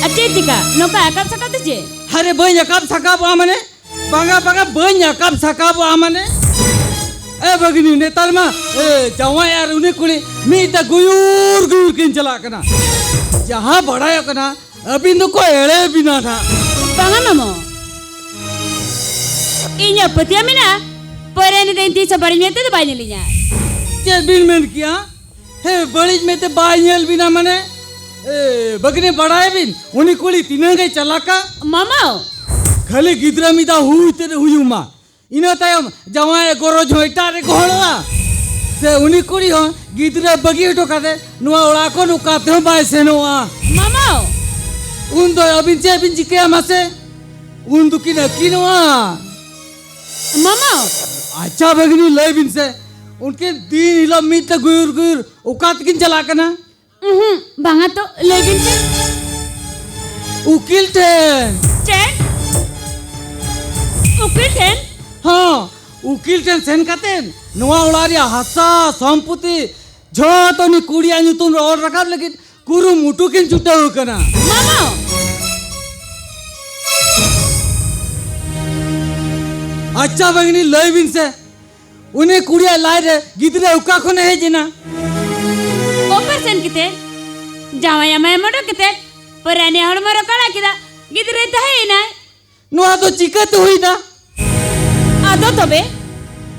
ᱟᱨ ᱪᱮᱫ ᱪᱤᱠᱟ? ᱱᱚᱝᱠᱟ ᱟᱠᱟᱵ ᱥᱟᱠᱟᱵ ᱫᱚ ᱪᱮᱫ? ᱟᱨᱮ ᱵᱟᱹᱧ ᱟᱠᱟᱵ ᱥᱟᱠᱟᱵᱚᱜᱼᱟ ᱢᱟᱱᱮ? ᱵᱟᱝᱟ, ᱵᱟᱝᱟ, ᱵᱟᱹᱧ ᱟᱠᱟᱵ ᱥᱟᱠᱟᱵᱚᱜᱼᱟ ᱢᱟᱱᱮ? ᱮ ᱵᱷᱟᱹᱜᱤᱱᱤ, ᱱᱮᱛᱟᱨ ᱢᱟ, ᱮ, ᱡᱟᱶᱟᱭ ᱟᱨ ᱩᱱᱤ ᱠᱩᱲᱤ ᱢᱤᱫ ᱫᱟ ᱜᱩᱭᱩᱨ ᱜᱩᱭᱩᱨ ᱠᱤᱱ ᱪᱟᱞᱟᱜ ᱠᱟᱱᱟ᱾ ᱡᱟᱦᱟᱸ ᱵᱟᱲᱟᱭᱚᱜ ᱠᱟᱱᱟ, ᱟᱹᱵᱤᱱ ᱫᱚᱠᱚ ᱮᱲᱮ ᱵᱤᱱᱟ ᱱᱟᱦᱟᱜ᱾ ᱵᱟᱝᱟ ᱢᱟᱢᱚ, ᱤᱧᱟᱹᱜ ᱯᱟᱹᱛᱭᱟᱹᱣ ᱢᱮᱱᱟᱜᱼᱟ᱾ ᱯᱚᱨᱮ ᱱᱤᱫᱟᱹᱧ ᱛᱤᱥ ᱦᱚᱸ ᱵᱟᱹᱲᱤᱡ ᱢᱮᱫ ᱛᱮᱫᱚ ᱵᱟᱭ ᱧᱮᱞᱤᱧᱟ᱾ ᱪᱮᱫ ᱵᱤᱱ ᱢᱮᱱ ᱠᱮᱜᱼᱟ? ᱦᱮ, ᱵᱟᱹᱲᱤᱡ ᱢᱮᱫ ᱛᱮ ᱵᱟᱭ ᱧᱮᱞ ᱵᱤᱱᱟ ᱢᱟᱱᱮ? ᱮ, ᱵᱷᱟᱹᱜᱽᱱᱤ, ᱵᱟᱲᱟᱭᱟᱵᱤᱱ ᱩᱱᱤ ᱠᱩᱲᱤ ᱛᱤᱱᱟᱹᱜ ᱜᱮ ᱪᱟᱞᱟᱠᱟ? ᱢᱟᱢᱟ᱾ ᱠᱷᱟᱹᱞᱤ ᱜᱤᱫᱽᱨᱟᱹ ᱢᱤᱫ ᱫᱷᱟᱣ ᱦᱩᱭ ᱛᱮ ᱦᱩᱭᱩᱜ ᱢᱟ, ᱤᱱᱟᱹ ᱛᱟᱭᱚᱢ ᱡᱟᱶᱟᱭ ᱜᱚᱨᱚᱡᱽ ᱦᱚᱸ ᱮᱴᱟᱜ ᱨᱮ ᱜᱚᱦᱚᱲᱚᱜᱼᱟ᱾ ᱥᱮ ᱩᱱᱤ ᱠᱩᱲᱤ ᱦᱚᱸ ᱜᱤᱫᱽᱨᱟᱹ ᱵᱟᱹᱜᱤ ᱦᱚᱴᱚ ᱠᱟᱛᱮ ᱱᱚᱣᱟ ᱚᱲᱟᱜ ᱠᱷᱚᱱ ᱚᱠᱟ ᱛᱮᱦᱚᱸ ᱵᱟᱭ ᱥᱮᱱᱚᱜᱼᱟ᱾ ᱢᱟᱢᱟ᱾ ᱩᱱ ᱫᱚ ᱟᱹᱵᱤᱱ ᱪᱮᱫ ᱵᱤᱱ ᱪᱤᱠᱟᱹᱭᱟ ᱢᱟᱥᱮ? ᱩᱱ ᱫᱚᱠᱤᱱ ᱟᱹᱠᱤᱱᱚᱜᱼᱟ᱾ ᱢᱟᱢᱟ᱾ ᱟᱪᱪᱷᱟ ᱵᱷᱟᱹᱜᱽᱱᱤ, ᱞᱟᱹᱭ ᱵᱤᱱ ᱥᱮ, ᱩᱱᱠᱤᱱ ᱫᱤᱱ ᱦᱤᱞᱳᱜ ᱢᱤᱫ ᱛᱮ ᱜᱩᱭᱩᱨ ᱜᱩᱭᱩᱨ ᱚᱠᱟ ᱛᱮᱠᱤᱱ ᱪᱟᱞᱟᱜ ᱠᱟᱱᱟ? ᱩᱦᱩᱸ, ᱵᱟᱝᱟ ᱛᱚ, ᱞᱟᱹᱭ ᱵᱤᱱ ᱥᱮ᱾ ᱩᱠᱤᱞ ᱴᱷᱮᱱ᱾ ᱪᱮᱫ? ᱩᱠᱤᱞ ᱴᱷᱮᱱ? ᱦᱚᱸ, ᱩᱠᱤᱞ ᱴᱷᱮᱱ ᱥᱮᱱ ᱠᱟᱛᱮ ᱱᱚᱣᱟ ᱚᱲᱟᱜ ᱨᱮᱭᱟᱜ ᱦᱟᱥᱟ ᱥᱚᱢᱯᱚᱛᱤ ᱡᱷᱚᱛᱚ ᱩᱱᱤ ᱠᱩᱲᱤᱭᱟᱜ ᱧᱩᱛᱩᱢ ᱨᱮ ᱚᱞ ᱨᱟᱠᱟᱵ ᱞᱟᱹᱜᱤᱫ ᱠᱩᱨᱩᱢᱩᱴᱩ ᱠᱤᱱ ᱪᱷᱩᱴᱟᱹᱣ ᱟᱠᱟᱱᱟ᱾ ᱢᱟᱢᱟ! ᱟᱪᱪᱷᱟ ᱵᱷᱟᱹᱜᱽᱱᱤ, ᱞᱟᱹᱭ ᱵᱤᱱ ᱥᱮ, ᱩᱱᱤ ᱠᱩᱲᱤᱭᱟᱜ ᱞᱟᱡ ᱨᱮ ᱜᱤᱫᱽᱨᱟᱹ ᱚᱠᱟ ᱠᱷᱚᱱᱮ ᱦᱮᱡ ᱮᱱᱟ? ᱚᱯᱟᱨᱮᱥᱚᱱ ᱠᱟᱛᱮ, ᱡᱟᱶᱟᱭ ᱟᱢᱟᱭ ᱢᱚᱰᱚ ᱠᱟᱛᱮ, ᱯᱚᱨᱟᱱᱤ ᱦᱚᱲᱢᱚ ᱨᱚᱠᱟᱲᱟ ᱠᱮᱫᱟ, ᱜᱤᱫᱽᱨᱟᱹᱭ ᱛᱟᱦᱮᱸᱭᱮᱱᱟᱭ᱾ ᱱᱚᱣᱟ ᱫᱚ ᱪᱤᱠᱟᱹᱛᱮ ᱦᱩᱭᱱᱟ? ᱟᱫᱚ ᱛᱚᱵᱮ?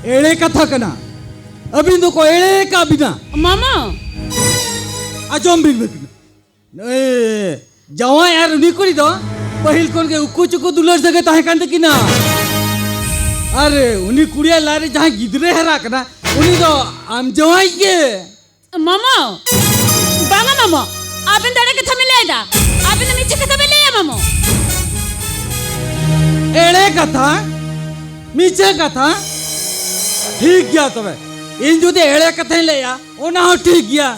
ᱮᱲᱮ ᱠᱟᱛᱷᱟ ᱠᱟᱱᱟ, ᱟᱹᱵᱤᱱ ᱫᱚᱠᱚ ᱮᱲᱮ ᱟᱠᱟᱫ ᱵᱤᱱᱟ᱾ ᱢᱟᱢᱟ! ᱟᱸᱡᱚᱢ ᱵᱤᱱ ᱵᱷᱟᱹᱜᱽᱱᱤ, ᱮ, ᱡᱟᱶᱟᱭ ᱟᱨ ᱩᱱᱤ ᱠᱩᱲᱤ ᱫᱚ ᱯᱟᱹᱦᱤᱞ ᱠᱷᱚᱱ ᱜᱮ ᱩᱠᱩ ᱪᱩᱠᱩ ᱫᱩᱞᱟᱹᱲ ᱥᱟᱹᱜᱟᱹᱭ ᱛᱟᱦᱮᱸ ᱠᱟᱱ ᱛᱟᱹᱠᱤᱱᱟ᱾ ᱟᱨ ᱩᱱᱤ ᱠᱩᱲᱤᱭᱟᱜ ᱞᱟᱡ ᱨᱮ ᱡᱟᱦᱟᱸᱭ ᱜᱤᱫᱽᱨᱟᱹᱭ ᱦᱟᱨᱟ ᱠᱟᱱᱟ, ᱩᱱᱤ ᱫᱚ ᱟᱢ ᱡᱟᱶᱟᱭ ᱜᱮ᱾ ᱢᱟᱢᱟ! ᱵᱟᱝᱟ ᱢᱟᱢᱟ, ᱟᱵᱮᱱ ᱫᱚ ᱮᱲᱮ ᱠᱟᱛᱷᱟ ᱵᱮᱱ ᱞᱟᱹᱭ ᱮᱫᱟ᱾ ᱟᱵᱮᱱ ᱫᱚ ᱢᱤᱪᱷᱟᱹ ᱠᱟᱛᱷᱟ ᱵᱮᱱ ᱞᱟᱹᱭᱟ ᱢᱟᱢᱟ᱾ ᱮᱲᱮ ᱠᱟᱛᱷᱟ? ᱢᱤᱪᱷᱟᱹ ᱠᱟᱛᱷᱟ? ᱴᱷᱤᱠ ᱜᱮᱭᱟ ᱛᱚᱵᱮ, ᱤᱧ ᱡᱩᱫᱤ ᱮᱲᱮ ᱠᱟᱛᱷᱟᱧ ᱞᱟᱹᱭᱟ, ᱚᱱᱟ ᱦᱚᱸ ᱴᱷᱤᱠ ᱜᱮᱭᱟ᱾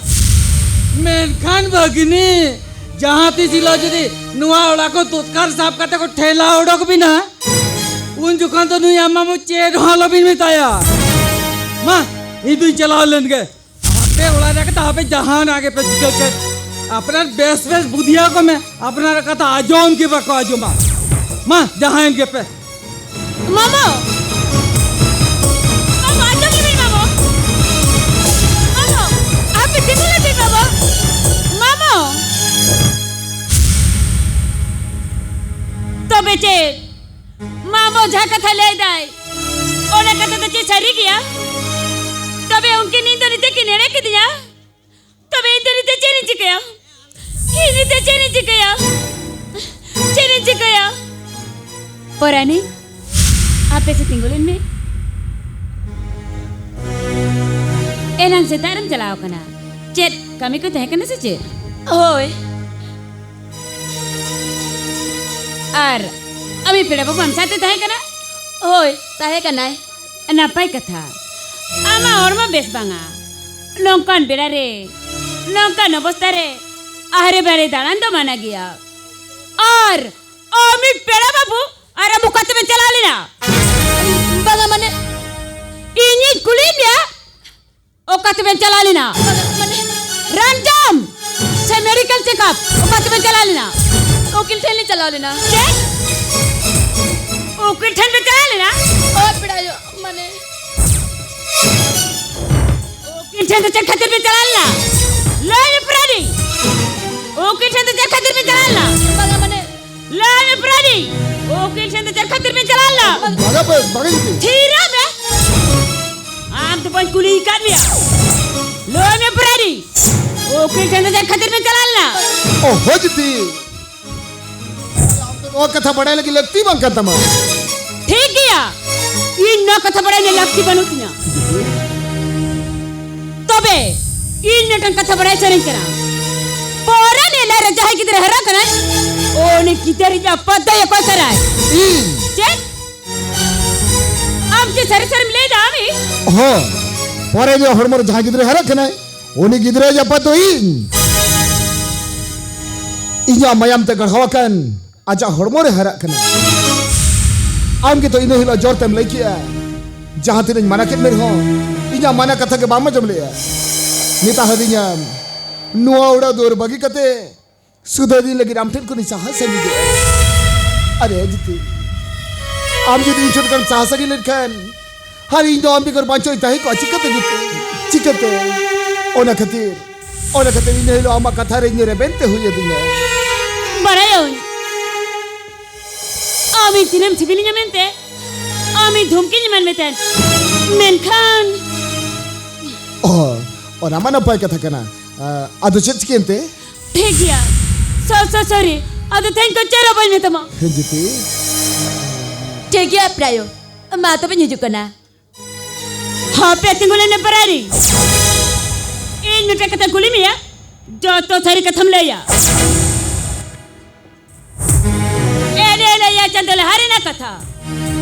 ᱢᱮᱱᱠᱷᱟᱱ ᱵᱷᱟᱹᱜᱽᱱᱤ, ᱡᱟᱦᱟᱸ ᱛᱤᱥ ᱦᱤᱞᱳᱜ ᱡᱩᱫᱤ ᱱᱚᱣᱟ ᱚᱲᱟᱜ ᱠᱷᱚᱱ ᱛᱚᱛᱠᱟᱞ ᱥᱟᱵ ᱠᱟᱛᱮ ᱠᱚ ᱴᱷᱮᱞᱟᱣ ᱚᱰᱚᱠ ᱵᱤᱱᱟ, ᱩᱱ ᱡᱚᱠᱷᱚᱱ ᱫᱚ ᱱᱩᱭ ᱟᱢ ᱢᱟᱢᱚ ᱪᱮᱫ ᱦᱚᱸ ᱟᱞᱚᱵᱤᱱ ᱢᱮᱛᱟᱭᱟ᱾ ᱢᱟ, ᱤᱧ ᱫᱩᱧ ᱪᱟᱞᱟᱣ ᱞᱮᱱ ᱜᱮ᱾ ᱟᱯᱮ ᱚᱲᱟᱜ ᱨᱮ ᱠᱟᱛᱷᱟ ᱟᱯᱮ ᱡᱟᱦᱟᱱᱟᱜ ᱜᱮᱯᱮ ᱪᱤᱠᱟᱹ ᱠᱮᱫ, ᱟᱯᱱᱟᱨ ᱵᱮᱥ ᱵᱮᱥ ᱵᱩᱫᱷᱤᱭᱟ ᱠᱚ ᱢᱮ, ᱟᱯᱱᱟᱨᱟᱜ ᱠᱟᱛᱷᱟ ᱟᱸᱡᱚᱢ ᱜᱮ ᱵᱟᱠᱚ ᱟᱸᱡᱚᱢᱟ᱾ ᱢᱟ, ᱡᱟᱦᱟᱸᱭᱮᱱ ᱜᱮᱯᱮ᱾ ᱢᱟᱢᱚ! ᱢᱟᱢᱚ, ᱟᱸᱡᱚᱢ ᱞᱮᱵᱤᱱ, ᱢᱟᱢᱚ! ᱢᱟᱢᱚ! ᱟᱯᱮ ᱛᱤᱸᱜᱩ ᱞᱮᱵᱤᱱ, ᱢᱟᱢᱚ! ᱢᱟᱢᱚ! ᱛᱚᱵᱮ ᱪᱮᱫ? ᱢᱟᱢᱚ ᱡᱟᱦᱟᱸ ᱠᱟᱛᱷᱟ ᱞᱟᱹᱭ ᱫᱟᱭ, ᱚᱱᱟ ᱠᱟᱛᱷᱟ ᱫᱚ ᱪᱮ ᱥᱟᱹᱨᱤ ᱜᱮᱭᱟ? ᱛᱚᱵᱮ ᱩᱱᱠᱤᱱ ᱤᱧ ᱫᱚ ᱱᱤᱛᱚᱜ ᱠᱤᱱ ᱮᱲᱮ ᱠᱤᱫᱤᱧᱟ᱾ ᱛᱚᱵᱮ ᱤᱧ ᱫᱚ ᱱᱤᱛᱚᱜ ᱪᱮᱫ ᱤᱧ ᱪᱤᱠᱟᱹᱭᱟ? ᱤᱧ ᱱᱤᱛᱚᱜ ᱪᱮᱫ ᱤᱧ ᱪᱤᱠᱟᱹᱭᱟ? ᱪᱮᱫ ᱤᱧ ᱪᱤᱠᱟᱹᱭᱟ? ᱯᱚᱨᱟᱱᱤ, ᱟᱯᱮ ᱥᱮ ᱛᱤᱸᱜᱩ ᱞᱮᱱ ᱢᱮ᱾ ᱮᱱᱟᱝ ᱥᱮᱛᱟᱜ ᱨᱮᱢ ᱪᱟᱞᱟᱣ ᱠᱟᱱᱟ, ᱪᱮᱫ ᱠᱟᱹᱢᱤ ᱠᱚ ᱛᱟᱦᱮᱸ ᱠᱟᱱᱟ ᱥᱮ ᱪᱮᱫ? ᱦᱳᱭ᱾ ᱟᱨ ᱟᱢᱤᱡ ᱯᱮᱲᱟ ᱵᱟᱹᱵᱩ ᱟᱢ ᱥᱟᱶᱛᱮ ᱛᱟᱦᱮᱸ ᱠᱟᱱᱟ? ᱦᱳᱭ, ᱛᱟᱦᱮᱸ ᱠᱟᱱᱟᱭ᱾ ᱱᱟᱯᱟᱭ ᱠᱟᱛᱷᱟ, ᱟᱢᱟᱜ ᱦᱚᱲᱢᱚ ᱵᱮᱥ ᱵᱟᱝᱟ᱾ ᱱᱚᱝᱠᱟᱱ ᱵᱮᱲᱟ ᱨᱮ, ᱱᱚᱝᱠᱟᱱ ᱚᱵᱚᱥᱛᱟ ᱨᱮ ᱟᱦᱨᱮ ᱵᱟᱦᱨᱮ ᱫᱟᱬᱟᱱ ᱫᱚ ᱢᱟᱱᱟ ᱜᱮᱭᱟ᱾ ᱟᱨ ᱟᱢᱤᱡ ᱯᱮᱲᱟ ᱵᱟᱹᱵᱩ ᱟᱨ ᱟᱢ ᱚᱠᱟ ᱛᱮᱵᱮᱱ ᱪᱟᱞᱟᱣ ᱞᱮᱱᱟ? ᱵᱟᱝᱟ, ᱢᱟᱱᱮ ᱤᱧᱤᱧ ᱠᱩᱞᱤᱭᱮᱫ ᱢᱮᱭᱟ, ᱚᱠᱟ ᱛᱮᱵᱮᱱ ᱪᱟᱞᱟᱣ ᱞᱮᱱᱟ? ᱢᱟᱱᱮ, ᱨᱟᱱ ᱡᱚᱢ ᱥᱮ ᱢᱮᱰᱤᱠᱮᱞ ᱪᱮᱠᱟᱯ, ᱚᱠᱟ ᱛᱮᱵᱮᱱ ᱪᱟᱞᱟᱣ ᱞᱮᱱᱟ? ᱩᱠᱤᱞ ᱴᱷᱮᱱ ᱞᱤᱧ ᱪᱟᱞᱟᱣ ᱞᱮᱱᱟ᱾ ᱪᱮᱫ? ᱩᱠᱤᱞ ᱴᱷᱮᱱ ᱵᱮᱱ ᱪᱟᱞᱟᱣ ᱞᱮᱱᱟ? ᱦᱳᱭ, ᱯᱮᱲᱟ ᱟᱭᱳ, ᱢᱟᱱᱮ᱾ ᱩᱠᱤᱞ ᱴᱷᱮᱱ ᱫᱚ ᱪᱮᱫ ᱠᱷᱟᱹᱛᱤᱨ ᱵᱮᱱ ᱪᱟᱞᱟᱣ ᱞᱮᱱᱟ? ᱞᱟᱹᱭ ᱢᱮ ᱯᱨᱟᱱᱤ᱾ ᱩᱠᱤᱞ ᱴᱷᱮᱱ ᱫᱚ ᱪᱮᱫ ᱠᱷᱟᱹᱛᱤᱨ ᱵᱮᱱ ᱪᱟᱞᱟᱣ ᱞᱮᱱᱟ? ᱵᱟᱝᱟ, ᱢᱟᱱᱮ᱾ ᱞᱟᱹᱭ ᱢᱮ ᱯᱨᱟᱱᱤ, ᱩᱠᱤᱞ ᱴᱷᱮᱱ ᱫᱚ ᱪᱮᱫ ᱠᱷᱟᱹᱛᱤᱨ ᱵᱮᱱ ᱪᱟᱞᱟᱣ ᱞᱮᱱᱟ? ᱵᱟᱝᱟ ᱯᱮ, ᱵᱟᱝᱟ ᱡᱩᱛᱤ᱾ ᱛᱷᱤᱨᱚᱜ ᱢᱮ᱾ ᱟᱢ ᱫᱚ ᱵᱟᱹᱧ ᱠᱩᱞᱤ ᱟᱠᱟᱫ ᱢᱮᱭᱟ᱾ ᱞᱟᱹᱭ ᱢᱮ ᱯᱨᱟᱱᱤ, ᱩᱠᱤᱞ ᱴᱷᱮᱱ ᱫᱚ ᱪᱮᱫ ᱠᱷᱟᱹᱛᱤᱨ ᱵᱮᱱ ᱪᱟᱞᱟᱣ ᱞᱮᱱᱟ? ᱚ, ᱦᱳᱭ ᱡᱩᱛᱤ᱾ ᱟᱢ ᱫᱚ ᱱᱚᱣᱟ ᱠᱟᱛᱷᱟ ᱵᱟᱲᱟᱭ ᱞᱟᱹᱜᱤᱫ ᱞᱟᱹᱠᱛᱤ ᱵᱟᱝ ᱠᱟᱱ ᱛᱟᱢᱟ᱾ ᱴᱷᱤᱠ ᱜᱮᱭᱟ, ᱤᱧ ᱱᱚᱣᱟ ᱠᱟᱛᱷᱟ ᱵᱟᱲᱟᱭ ᱨᱮᱱᱟᱜ ᱞᱟᱹᱠᱛᱤ ᱵᱟᱹᱱᱩᱜ ᱛᱤᱧᱟ᱾ ᱛᱚᱵᱮ ᱤᱧ ᱢᱤᱫᱴᱟᱝ ᱠᱟᱛᱷᱟ ᱵᱟᱲᱟᱭ ᱥᱟᱱᱟᱧ ᱠᱟᱱᱟ, ᱯᱚᱨᱟᱱᱤ ᱞᱟᱡ ᱨᱮ ᱡᱟᱦᱟᱸᱭ ᱜᱤᱫᱽᱨᱟᱹ ᱦᱟᱨᱟ ᱠᱟᱱᱟᱭ, ᱩᱱᱤ ᱜᱤᱫᱟᱹᱨᱤᱡ ᱟᱯᱟᱛ ᱫᱚᱭ ᱚᱠᱚᱭ ᱠᱟᱱᱟᱭ? ᱤᱧ᱾ ᱪᱮᱫ? ᱟᱢ ᱪᱮᱫ ᱥᱟᱹᱨᱤ ᱥᱟᱹᱨᱤᱢ ᱞᱟᱹᱭ ᱫᱟ ᱟᱢᱤ? ᱦᱚᱸ, ᱯᱚᱨᱟᱱᱤ ᱦᱚᱲᱢᱚ ᱨᱮ ᱡᱟᱦᱟᱸᱭ ᱜᱤᱫᱽᱨᱟᱹ ᱦᱟᱨᱟᱜ ᱠᱟᱱᱟᱭ, ᱩᱱᱤ ᱜᱤᱫᱽᱨᱟᱹ ᱟᱯᱟᱛ ᱫᱚ ᱤᱧ᱾ ᱤᱧᱟᱜ ᱢᱟᱭᱟᱢ ᱛᱮ ᱜᱟᱲᱦᱟᱣ ᱟᱠᱟᱱ ᱟᱡᱟᱜ ᱦᱚᱲᱢᱚ ᱨᱮ ᱦᱟᱨᱟᱜ ᱠᱟᱱᱟ᱾ ᱟᱢ ᱜᱮᱛᱚ ᱤᱱᱟᱹ ᱦᱤᱞᱳᱜ ᱡᱳᱨ ᱛᱮᱢ ᱞᱟᱹᱭ ᱠᱮᱜᱼᱟ, ᱡᱟᱦᱟᱸ ᱛᱤᱱᱟᱹᱧ ᱢᱟᱱᱟ ᱠᱮᱫ ᱢᱮ ᱨᱮᱦᱚᱸ, ᱤᱧᱟᱜ ᱢᱟᱱᱟ ᱠᱟᱛᱷᱟ ᱜᱮ ᱵᱟᱢ ᱟᱸᱡᱚᱢ ᱞᱮᱜᱼᱟ᱾ ᱢᱮᱛᱟ ᱦᱟᱹᱫᱤᱧᱟᱢ, ᱱᱚᱣᱟ ᱚᱲᱟᱜ ᱫᱩᱣᱟᱹᱨ ᱵᱟᱹᱜᱤ ᱠᱟᱛᱮ ᱥᱩᱫᱷᱟᱹ ᱫᱤᱱ ᱞᱟᱹᱜᱤᱫ ᱟᱢ ᱴᱷᱮᱱ ᱠᱷᱚᱱᱤᱧ ᱥᱟᱦᱟ ᱥᱟᱺᱜᱤᱧᱚᱜᱼᱟ᱾ ᱟᱨᱮ ᱡᱤᱛᱤ, ᱟᱢ ᱡᱩᱫᱤ ᱤᱧ ᱴᱷᱮᱱ ᱠᱷᱚᱱ ᱥᱟᱦᱟ ᱥᱟᱺᱜᱤᱧ ᱞᱮᱱᱠᱷᱟᱱ, ᱟᱨ ᱤᱧ ᱫᱚ ᱟᱢ ᱵᱮᱜᱚᱨ ᱵᱟᱧᱪᱟᱣ ᱤᱧ ᱛᱟᱦᱮᱸ ᱠᱚᱜᱼᱟ ᱪᱤᱠᱟᱹᱛᱮ ᱡᱤᱛᱤ? ᱪᱤᱠᱟᱹᱛᱮ? ᱚᱱᱟ ᱠᱷᱟᱹᱛᱤᱨ, ᱚᱱᱟ ᱠᱷᱟᱹᱛᱤᱨ ᱤᱧ ᱦᱤᱞᱳᱜ ᱟᱢᱟᱜ ᱠᱟᱛᱷᱟ ᱨᱮ ᱤᱧ ᱨᱮᱵᱮᱱ ᱛᱮ ᱦᱩᱭ ᱟᱹᱫᱤᱧᱟ᱾ ᱵᱟᱲᱟᱭᱟᱹᱧ, ᱟᱢ ᱤᱧ ᱛᱤᱱᱟᱹᱜ ᱮᱢ ᱥᱤᱵᱤᱞᱤᱧᱟ ᱢᱮᱱᱛᱮ᱾ ᱟᱢ ᱤᱧ ᱫᱷᱩᱢᱠᱤᱧ ᱮᱢᱟᱱ ᱢᱮ ᱛᱟᱦᱮᱸᱫ᱾ ᱢᱮᱱᱠᱷᱟᱱ ᱚ, ᱚᱱᱟ ᱢᱟ ᱱᱟᱯᱟᱭ ᱠᱟᱛᱷᱟ ᱠᱟᱱᱟ᱾ ᱟ, ᱟᱫᱚ ᱪᱮᱫ ᱪᱤᱠᱟᱹᱭᱮᱱᱛᱮ? ᱴᱷᱤᱠ ᱜᱮᱭᱟ᱾ So, so sorry. ᱟᱫᱚ ᱛᱮᱦᱮᱧ ᱠᱷᱚᱱ ᱪᱮᱫ ᱦᱚᱸ ᱵᱟᱹᱧ ᱢᱮᱛᱟᱢᱟ᱾ ᱦᱮᱸ, ᱡᱤᱛᱤ᱾ ᱴᱷᱤᱠ ᱜᱮᱭᱟ, ᱯᱨᱟᱭᱚ᱾ ᱢᱟ ᱛᱚᱵᱮᱧ ᱦᱤᱡᱩᱜ ᱠᱟᱱᱟ᱾ ᱦᱟᱯᱮ, ᱛᱤᱸᱜᱩ ᱞᱮᱱ ᱢᱮ, ᱯᱨᱟᱭᱨᱤ᱾ ᱤᱧ ᱢᱤᱫᱴᱮᱱ ᱠᱟᱛᱷᱟ ᱠᱩᱞᱤ ᱢᱮᱭᱟ, ᱡᱚᱛᱚ ᱥᱟᱹᱨᱤ ᱠᱟᱛᱷᱟᱢ ᱞᱟᱹᱭᱟ᱾ ᱮᱱᱮ ᱦᱤᱞᱳᱜ ᱮᱭᱟᱭ ᱪᱟᱸᱫᱳ ᱞᱟᱦᱟ ᱨᱮᱱᱟᱜ ᱠᱟᱛᱷᱟ᱾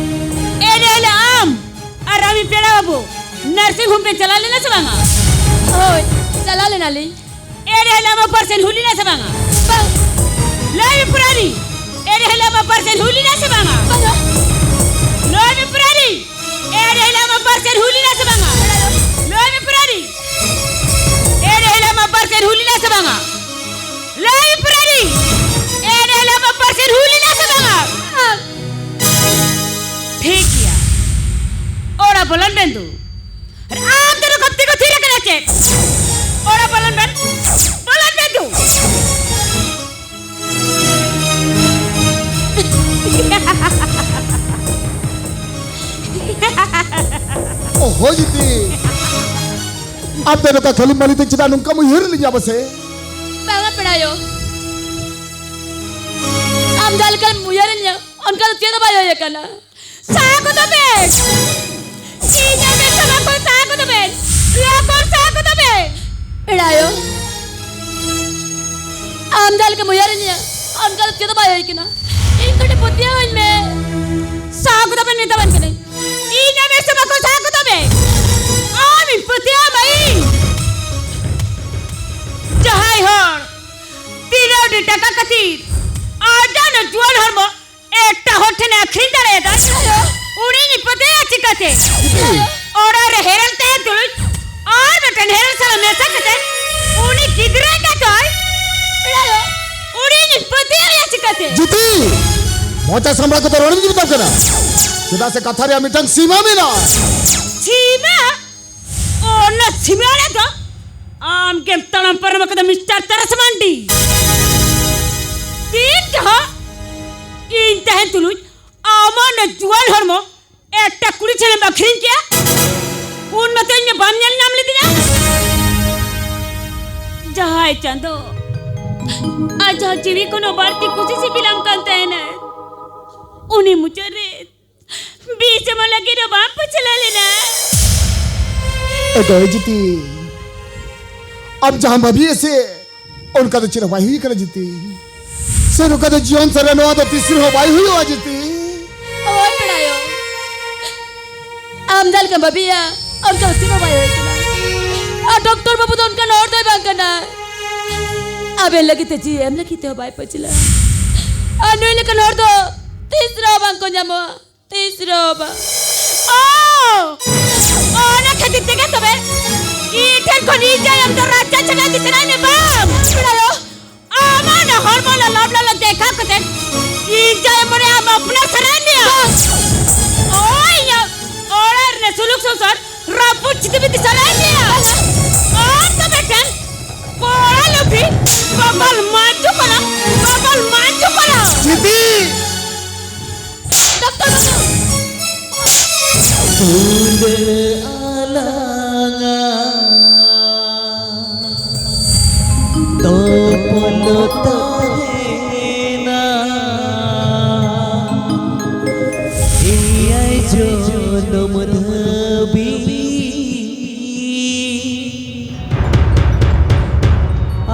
ᱮᱱᱮ ᱦᱤᱞᱳᱜ ᱟᱢ ᱟᱨ ᱟᱢᱤᱡ ᱯᱮᱲᱟ ᱵᱟᱹᱵᱩ ᱱᱟᱨᱥᱤᱝ ᱦᱳᱢ ᱯᱮ ᱪᱟᱞᱟᱣ ᱞᱮᱱᱟ ᱥᱮ ᱵᱟᱝᱟ? ᱦᱳᱭ, ᱪᱟᱞᱟᱣ ᱞᱮᱱᱟᱞᱤᱧ᱾ ᱮᱱᱮ ᱦᱤᱞᱳᱜ ᱟᱢᱟᱜ ᱯᱟᱨᱥᱮᱞ ᱦᱩᱭ ᱞᱮᱱᱟ ᱥᱮ ᱵᱟᱝᱟ? ᱵᱟᱝ᱾ ᱞᱟᱹᱭ ᱢᱮ ᱯᱩᱨᱟᱱᱤ, ᱮᱱᱮ ᱦᱤᱞᱳᱜ ᱟᱢᱟᱜ ᱯᱟᱨᱥᱮᱞ ᱦᱩᱭ ᱞᱮᱱᱟ ᱥᱮ ᱵᱟᱝᱟ? ᱵᱟᱝᱟ᱾ ᱞᱟᱹᱭ ᱢᱮ ᱯᱩᱨᱟᱱᱤ, ᱮᱱᱮ ᱦᱤᱞᱳᱜ ᱟᱢᱟᱜ ᱯᱟᱨᱥᱮᱞ ᱦᱩᱭ ᱞᱮᱱᱟ ᱥᱮ ᱵᱟᱝᱟ? ᱞᱟᱹᱭ ᱢᱮ ᱯᱩᱨᱟᱱᱤ, ᱮᱱᱮ ᱦᱤᱞᱳᱜ ᱟᱢᱟᱜ ᱯᱟᱨᱥᱮᱞ ᱦᱩᱭ ᱞᱮᱱᱟ ᱥᱮ ᱵᱟᱝᱟ? ᱞᱟᱹᱭ ᱯᱩᱨᱟᱱᱤ, ᱮᱱᱮ ᱦᱤᱞᱳᱜ ᱟᱢᱟᱜ ᱯᱟᱨᱥᱮᱞ ᱦᱩᱭ ᱞᱮᱱᱟ ᱥᱮ ᱵᱟᱝᱟ? ᱴᱷᱤᱠ ᱜᱮᱭᱟ, ᱚᱲᱟᱜ ᱵᱚᱞᱚᱱ ᱵᱮᱱ ᱫᱩ᱾ ᱟᱨ ᱟᱢ ᱫᱚ ᱱᱚᱝᱠᱟ ᱛᱤᱸᱜᱩ ᱛᱷᱤᱨ ᱟᱠᱟᱱᱟ ᱪᱮᱫ? ᱚᱲᱟᱜ ᱵᱚᱞᱚᱱ ᱵᱮᱱ, ᱵᱚᱞᱚᱱ ᱵᱮᱱ ᱫᱩ᱾ ᱚᱦᱚ, ᱡᱤᱛᱤ᱾ ᱟᱢ ᱫᱚ ᱱᱚᱝᱠᱟ ᱠᱷᱟᱹᱞᱤ ᱢᱟᱹᱞᱤ ᱛᱮ ᱪᱮᱫᱟᱜ ᱱᱚᱝᱠᱟᱢ ᱩᱭᱦᱟᱹᱨ ᱞᱤᱧᱟ ᱵᱟᱥᱮ? ᱵᱟᱝᱟ ᱯᱮᱲᱟᱭᱳ, ᱟᱢ ᱡᱟᱦᱟᱸ ᱞᱮᱠᱟᱢ ᱩᱭᱦᱟᱹᱨ ᱞᱤᱧᱟ, ᱚᱱᱠᱟ ᱫᱚ ᱪᱮᱫ ᱦᱚᱸ ᱵᱟᱭ ᱦᱩᱭ ᱟᱠᱟᱱᱟ᱾ ᱥᱟᱦᱟ ᱠᱚᱫᱚ ᱵᱮᱱ! ᱤᱧᱟᱹᱜ ᱢᱮᱫ ᱥᱟᱢᱟᱝ ᱠᱷᱚᱱ ᱥᱟᱦᱟ ᱠᱚᱫᱚ ᱵᱮᱱ! ᱞᱚᱜᱚᱱ ᱥᱟᱦᱟ ᱠᱚᱫᱚ ᱵᱮᱱ! ᱯᱮᱲᱟᱭᱳ, ᱟᱢ ᱡᱟᱦᱟᱸ ᱞᱮᱠᱟᱢ ᱩᱭᱦᱟᱹᱨᱤᱧᱟ, ᱚᱱᱠᱟ ᱫᱚ ᱪᱮᱫ ᱦᱚᱸ ᱵᱟᱭ ᱦᱩᱭ ᱠᱟᱱᱟ᱾ ᱤᱧ ᱠᱟᱹᱴᱤᱡ ᱯᱟᱹᱛᱭᱟᱹᱣᱟᱹᱧ ᱢᱮ᱾ ᱥᱟᱦᱟ ᱠᱚᱫᱚ ᱵᱮᱱ ᱢᱮᱛᱟᱵᱮᱱ ᱠᱟᱹᱱᱟᱹᱧ᱾ ᱤᱧᱟᱹᱜ ᱢᱮᱫ ᱥᱟᱢᱟᱝ ᱠᱷᱚᱱ ᱥᱟᱦᱟ ᱠᱚᱫᱚ ᱵᱮᱱ! ᱟᱢᱤᱧ ᱯᱟᱹᱛᱭᱟᱹᱣᱟᱢᱟ ᱤᱧ! ᱡᱟᱦᱟᱸᱭ ᱦᱚᱲ ᱛᱤᱱᱟᱹᱜ ᱰᱷᱮᱨ ᱴᱟᱠᱟ ᱠᱷᱟᱹᱛᱤᱨ ᱟᱡᱟᱜ ᱚᱱᱟ ᱡᱩᱣᱟᱹᱱ ᱦᱚᱲᱢᱚ ᱮᱴᱟᱜ ᱦᱚᱲ ᱴᱷᱮᱱᱮ ᱟᱹᱠᱷᱨᱤᱧ ᱫᱟᱲᱮᱭᱟᱫᱟ, ᱩᱱᱤᱧ ᱯᱟᱹᱛᱭᱟᱹᱣ ᱪᱤᱠᱟᱹᱛᱮ? ᱡᱤᱛᱤ! ᱚᱲᱟᱜ ᱨᱮ ᱦᱮᱨᱮᱞ ᱛᱟᱦᱮᱸ ᱛᱩᱞᱩᱡ ᱟᱨ ᱢᱤᱫᱴᱮᱱ ᱦᱮᱨᱮᱞ ᱥᱟᱞᱟᱜ ᱢᱮᱥᱟ ᱠᱟᱛᱮ ᱩᱱᱤ ᱜᱤᱫᱽᱨᱟᱹ ᱮᱸᱜᱟᱛ ᱫᱚᱭ, ᱩᱱᱤᱧ ᱯᱟᱹᱛᱭᱟᱹᱣ ᱪᱤᱠᱟᱹᱛᱮ? ᱡᱤᱛᱤ! ᱢᱚᱪᱟ ᱥᱟᱢᱵᱲᱟᱣ ᱠᱟᱛᱮ ᱨᱚᱲ ᱤᱧ ᱢᱮᱛᱟᱢ ᱠᱟᱱᱟ, ᱪᱮᱫᱟᱜ ᱥᱮ ᱠᱟᱛᱷᱟ ᱨᱮᱭᱟᱜ ᱢᱤᱫᱴᱟᱝ ᱥᱤᱢᱟᱹ ᱢᱮᱱᱟᱜᱼᱟ᱾ ᱥᱤᱢᱟᱹ? ᱚᱱᱟ ᱥᱤᱢᱟᱹ ᱨᱮ ᱫᱚ ᱟᱢ ᱜᱮᱢ ᱛᱟᱲᱟᱢ ᱯᱟᱨᱚᱢ ᱟᱠᱟᱫᱟ, ᱢᱤᱥᱴᱟᱨ ᱛᱟᱨᱟᱥ ᱢᱟᱱᱰᱤ᱾ ᱛᱤᱱ ᱡᱚᱦᱚᱜ ᱤᱧ ᱛᱟᱦᱮᱱ ᱛᱩᱞᱩᱡ ᱟᱢᱟᱜ ᱚᱱᱟ ᱡᱩᱣᱟᱹᱱ ᱦᱚᱲᱢᱚ ᱮᱴᱟᱜ ᱠᱩᱲᱤ ᱴᱷᱮᱱᱮᱢ ᱟᱹᱠᱷᱨᱤᱧ ᱠᱮᱜᱼᱟ? ᱩᱱ ᱢᱟᱛᱚ ᱤᱧ ᱢᱟ ᱵᱟᱢ ᱧᱮᱞ ᱧᱟᱢ ᱞᱤᱫᱤᱧᱟ᱾ ᱡᱟᱦᱟᱸᱭ ᱪᱟᱸᱫᱚ, ᱟᱡ ᱡᱟᱦᱟᱸ ᱡᱤᱣᱤ ᱠᱷᱚᱱ ᱦᱚᱸ ᱵᱟᱹᱲᱛᱤ ᱠᱩᱥᱤ ᱥᱤᱵᱤᱞᱟᱢ ᱠᱟᱱ ᱛᱟᱦᱮᱱᱟ, ᱩᱱᱤ ᱢᱩᱪᱟᱹᱫ ᱨᱮ ᱵᱤᱥ ᱮᱢᱚᱜ ᱞᱟᱹᱜᱤᱫ ᱦᱚᱸ ᱵᱟᱢ ᱯᱟᱹᱪᱷᱞᱟᱹ ᱞᱮᱱᱟ᱾ ᱮ ᱜᱟᱹᱭ ᱡᱤᱛᱤ, ᱟᱢ ᱡᱟᱦᱟᱸ ᱵᱷᱟᱹᱵᱤᱭᱮ ᱥᱮ, ᱚᱱᱠᱟ ᱫᱚ ᱪᱮᱫ ᱦᱚᱸ ᱵᱟᱭ ᱦᱩᱭ ᱠᱟᱱᱟ ᱡᱤᱛᱤ᱾ ᱥᱮ ᱱᱚᱝᱠᱟ ᱫᱚ ᱡᱤᱭᱚᱱ ᱥᱟᱨᱟ ᱱᱚᱣᱟ ᱫᱚ ᱛᱤᱥ ᱨᱮᱦᱚᱸ ᱵᱟᱭ ᱦᱩᱭᱩᱜᱼᱟ ᱡᱤᱛᱤ᱾ ᱦᱳᱭ ᱯᱮᱲᱟᱭᱚ, ᱟᱢ ᱡᱟᱦᱟᱸ ᱞᱮᱠᱟᱢ ᱵᱷᱟᱹᱵᱤᱭᱟ, ᱚᱱᱠᱟ ᱫᱚ ᱪᱮᱫ ᱦᱚᱸ ᱵᱟᱭ ᱦᱩᱭ ᱠᱟᱱᱟ᱾ ᱟᱨ ᱰᱚᱠᱴᱚᱨ ᱵᱟᱹᱵᱩ ᱫᱚ ᱚᱱᱠᱟᱱ ᱦᱚᱲ ᱫᱚᱭ ᱵᱟᱝ ᱠᱟᱱᱟ᱾ ᱟᱵᱮᱱ ᱞᱟᱹᱜᱤᱫ ᱛᱮ ᱡᱤᱣᱤ ᱮᱢ ᱞᱟᱹᱜᱤᱫ ᱛᱮᱦᱚᱸ ᱵᱟᱭ ᱯᱟᱹᱪᱷᱞᱟᱹᱜᱼᱟ᱾ ᱟᱨ ᱱᱩᱭ ᱞᱮᱠᱟᱱ ᱦᱚᱲ ᱫᱚ ᱛᱤᱥ ᱨᱮᱦᱚᱸ ᱵᱟᱝ ᱠᱚ ᱧᱟᱢᱚᱜᱼᱟ᱾ ᱛᱤᱥ ᱨᱮᱦᱚᱸ ᱵᱟᱝ᱾ ᱳ! ᱚᱱᱟ ᱠᱷᱟᱹᱛᱤᱨ ᱛᱮᱜᱮ ᱛᱚᱵᱮ ᱤᱧ ᱴᱷᱮᱱ ᱠᱷᱚᱱ ᱤᱧ ᱡᱟᱭᱟᱢ ᱫᱚ ᱨᱟᱪᱟ ᱪᱷᱟᱰᱟ ᱤᱫᱤ ᱥᱟᱱᱟᱭᱮᱫ ᱢᱮ ᱵᱟᱝ? ᱯᱮᱲᱟᱭᱚ! ᱟᱢᱟᱜ ᱚᱱᱟ ᱦᱚᱲᱢᱚ ᱞᱚᱞᱚ ᱞᱚᱞᱚ ᱫᱮᱠᱷᱟᱣ ᱠᱟᱛᱮ ᱤᱧ ᱡᱟᱭᱟᱢ ᱢᱚᱱᱮ ᱟᱢ ᱟᱯᱱᱟᱨ ᱥᱟᱱᱟᱭᱮᱫ ᱢᱮᱭᱟ? ᱵᱟᱝ! ᱳᱭ ᱤᱧᱟᱹᱜ ᱚᱲᱟᱜ ᱨᱮᱱᱟᱜ ᱥᱩᱞᱩᱠ ᱥᱚᱝᱥᱟᱨ ᱨᱟᱹᱯᱩᱫ ᱪᱤᱛᱟᱹ ᱵᱤᱛᱟᱹ ᱥᱟᱱᱟᱭᱮᱫ ᱢᱮᱭᱟ? ᱟᱨ ᱛᱚᱵᱮ ᱠᱷᱟᱱ ᱠᱚᱲᱟ ᱞᱩᱵᱷᱤ ᱵᱟᱵᱟᱞ ᱢᱟᱡᱩ ᱠᱟᱱᱟ, ᱵᱟᱵᱟᱞ ᱢᱟᱡᱩ ᱠᱟᱱᱟ᱾ ᱡᱤᱛᱤ! ᱰᱚᱠᱴᱚᱨ ᱵᱟᱹᱵᱩ! ᱵᱷᱩᱞ ᱟᱞᱟᱝᱟ ᱛᱚᱯᱚᱞ ᱛᱟᱦᱮᱱᱟ ᱮᱭᱟᱭ ᱡᱚᱱᱚᱢ ᱫᱷᱟᱹᱵᱤᱡ᱾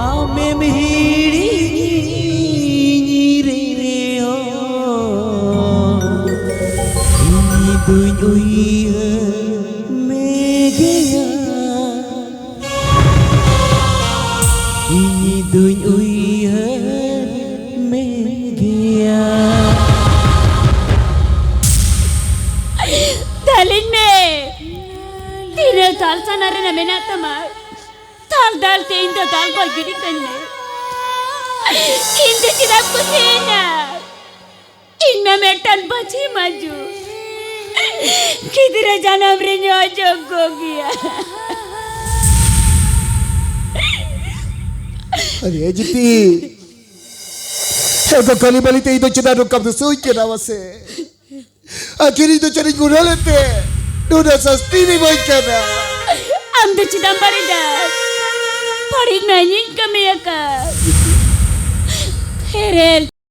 ᱟᱢᱮᱢ ᱦᱤᱲᱤᱧ ᱨᱮᱦᱚᱸ, ᱤᱧ ᱫᱩᱧ ᱩᱭᱦᱟᱹᱨ ᱢᱮᱜᱮᱭᱟ᱾ ᱤᱧ ᱫᱩᱧ ᱩᱭᱦᱟᱹᱨ ᱢᱮᱜᱮᱭᱟ᱾ ᱫᱟᱞᱤᱧ ᱢᱮ, ᱛᱤᱱᱟᱹᱜ ᱫᱟᱞ ᱥᱟᱱᱟ ᱨᱮᱱᱟᱜ ᱢᱮᱱᱟᱜ ᱛᱟᱢᱟ? ᱫᱟᱞ ᱫᱟᱞ ᱛᱮ ᱤᱧ ᱫᱚ ᱫᱟᱞ ᱜᱚᱡ ᱜᱤᱰᱤ ᱠᱟᱹᱧ ᱢᱮ᱾ ᱤᱧ ᱫᱚ ᱪᱮᱫᱟᱜ ᱠᱩᱥᱤᱭᱮᱱᱟ? ᱤᱧ ᱢᱟ ᱢᱤᱫᱴᱟᱝ ᱵᱟᱹᱪᱷᱤ ᱢᱟᱡᱩ᱾ ᱜᱤᱫᱽᱨᱟᱹ ᱡᱟᱱᱟᱢ ᱨᱮᱧ ᱚᱡᱚᱜ ᱜᱮᱭᱟ᱾ ᱟᱨᱮ ᱡᱤᱛᱤ, ᱮ ᱫᱚ ᱠᱟᱹᱞᱤ ᱵᱟᱹᱞᱤ ᱛᱮ ᱤᱧ ᱫᱚ ᱪᱮᱫᱟᱜ ᱱᱚᱝᱠᱟᱢ ᱫᱩᱥᱟᱹᱣ ᱠᱮᱫᱟ ᱢᱟᱥᱮ? ᱟᱹᱠᱷᱤᱨ ᱤᱧ ᱫᱚ ᱪᱮᱫ ᱤᱧ ᱜᱩᱱᱟᱹᱣ ᱞᱮᱫ ᱛᱮ? ᱱᱩᱱᱟᱹᱜ ᱥᱟᱹᱥᱛᱤ ᱮᱢᱟᱹᱧ ᱠᱟᱱᱟ᱾ ᱟᱢ ᱫᱚ ᱪᱮᱫᱟᱜ ᱮᱢ ᱵᱟᱹᱲᱤᱡᱟ? ᱵᱟᱹᱲᱤᱡ ᱢᱟ ᱤᱧᱤᱧ ᱠᱟᱹᱢᱤ ᱟᱠᱟᱫ᱾ ᱯᱷᱮᱨᱮᱞ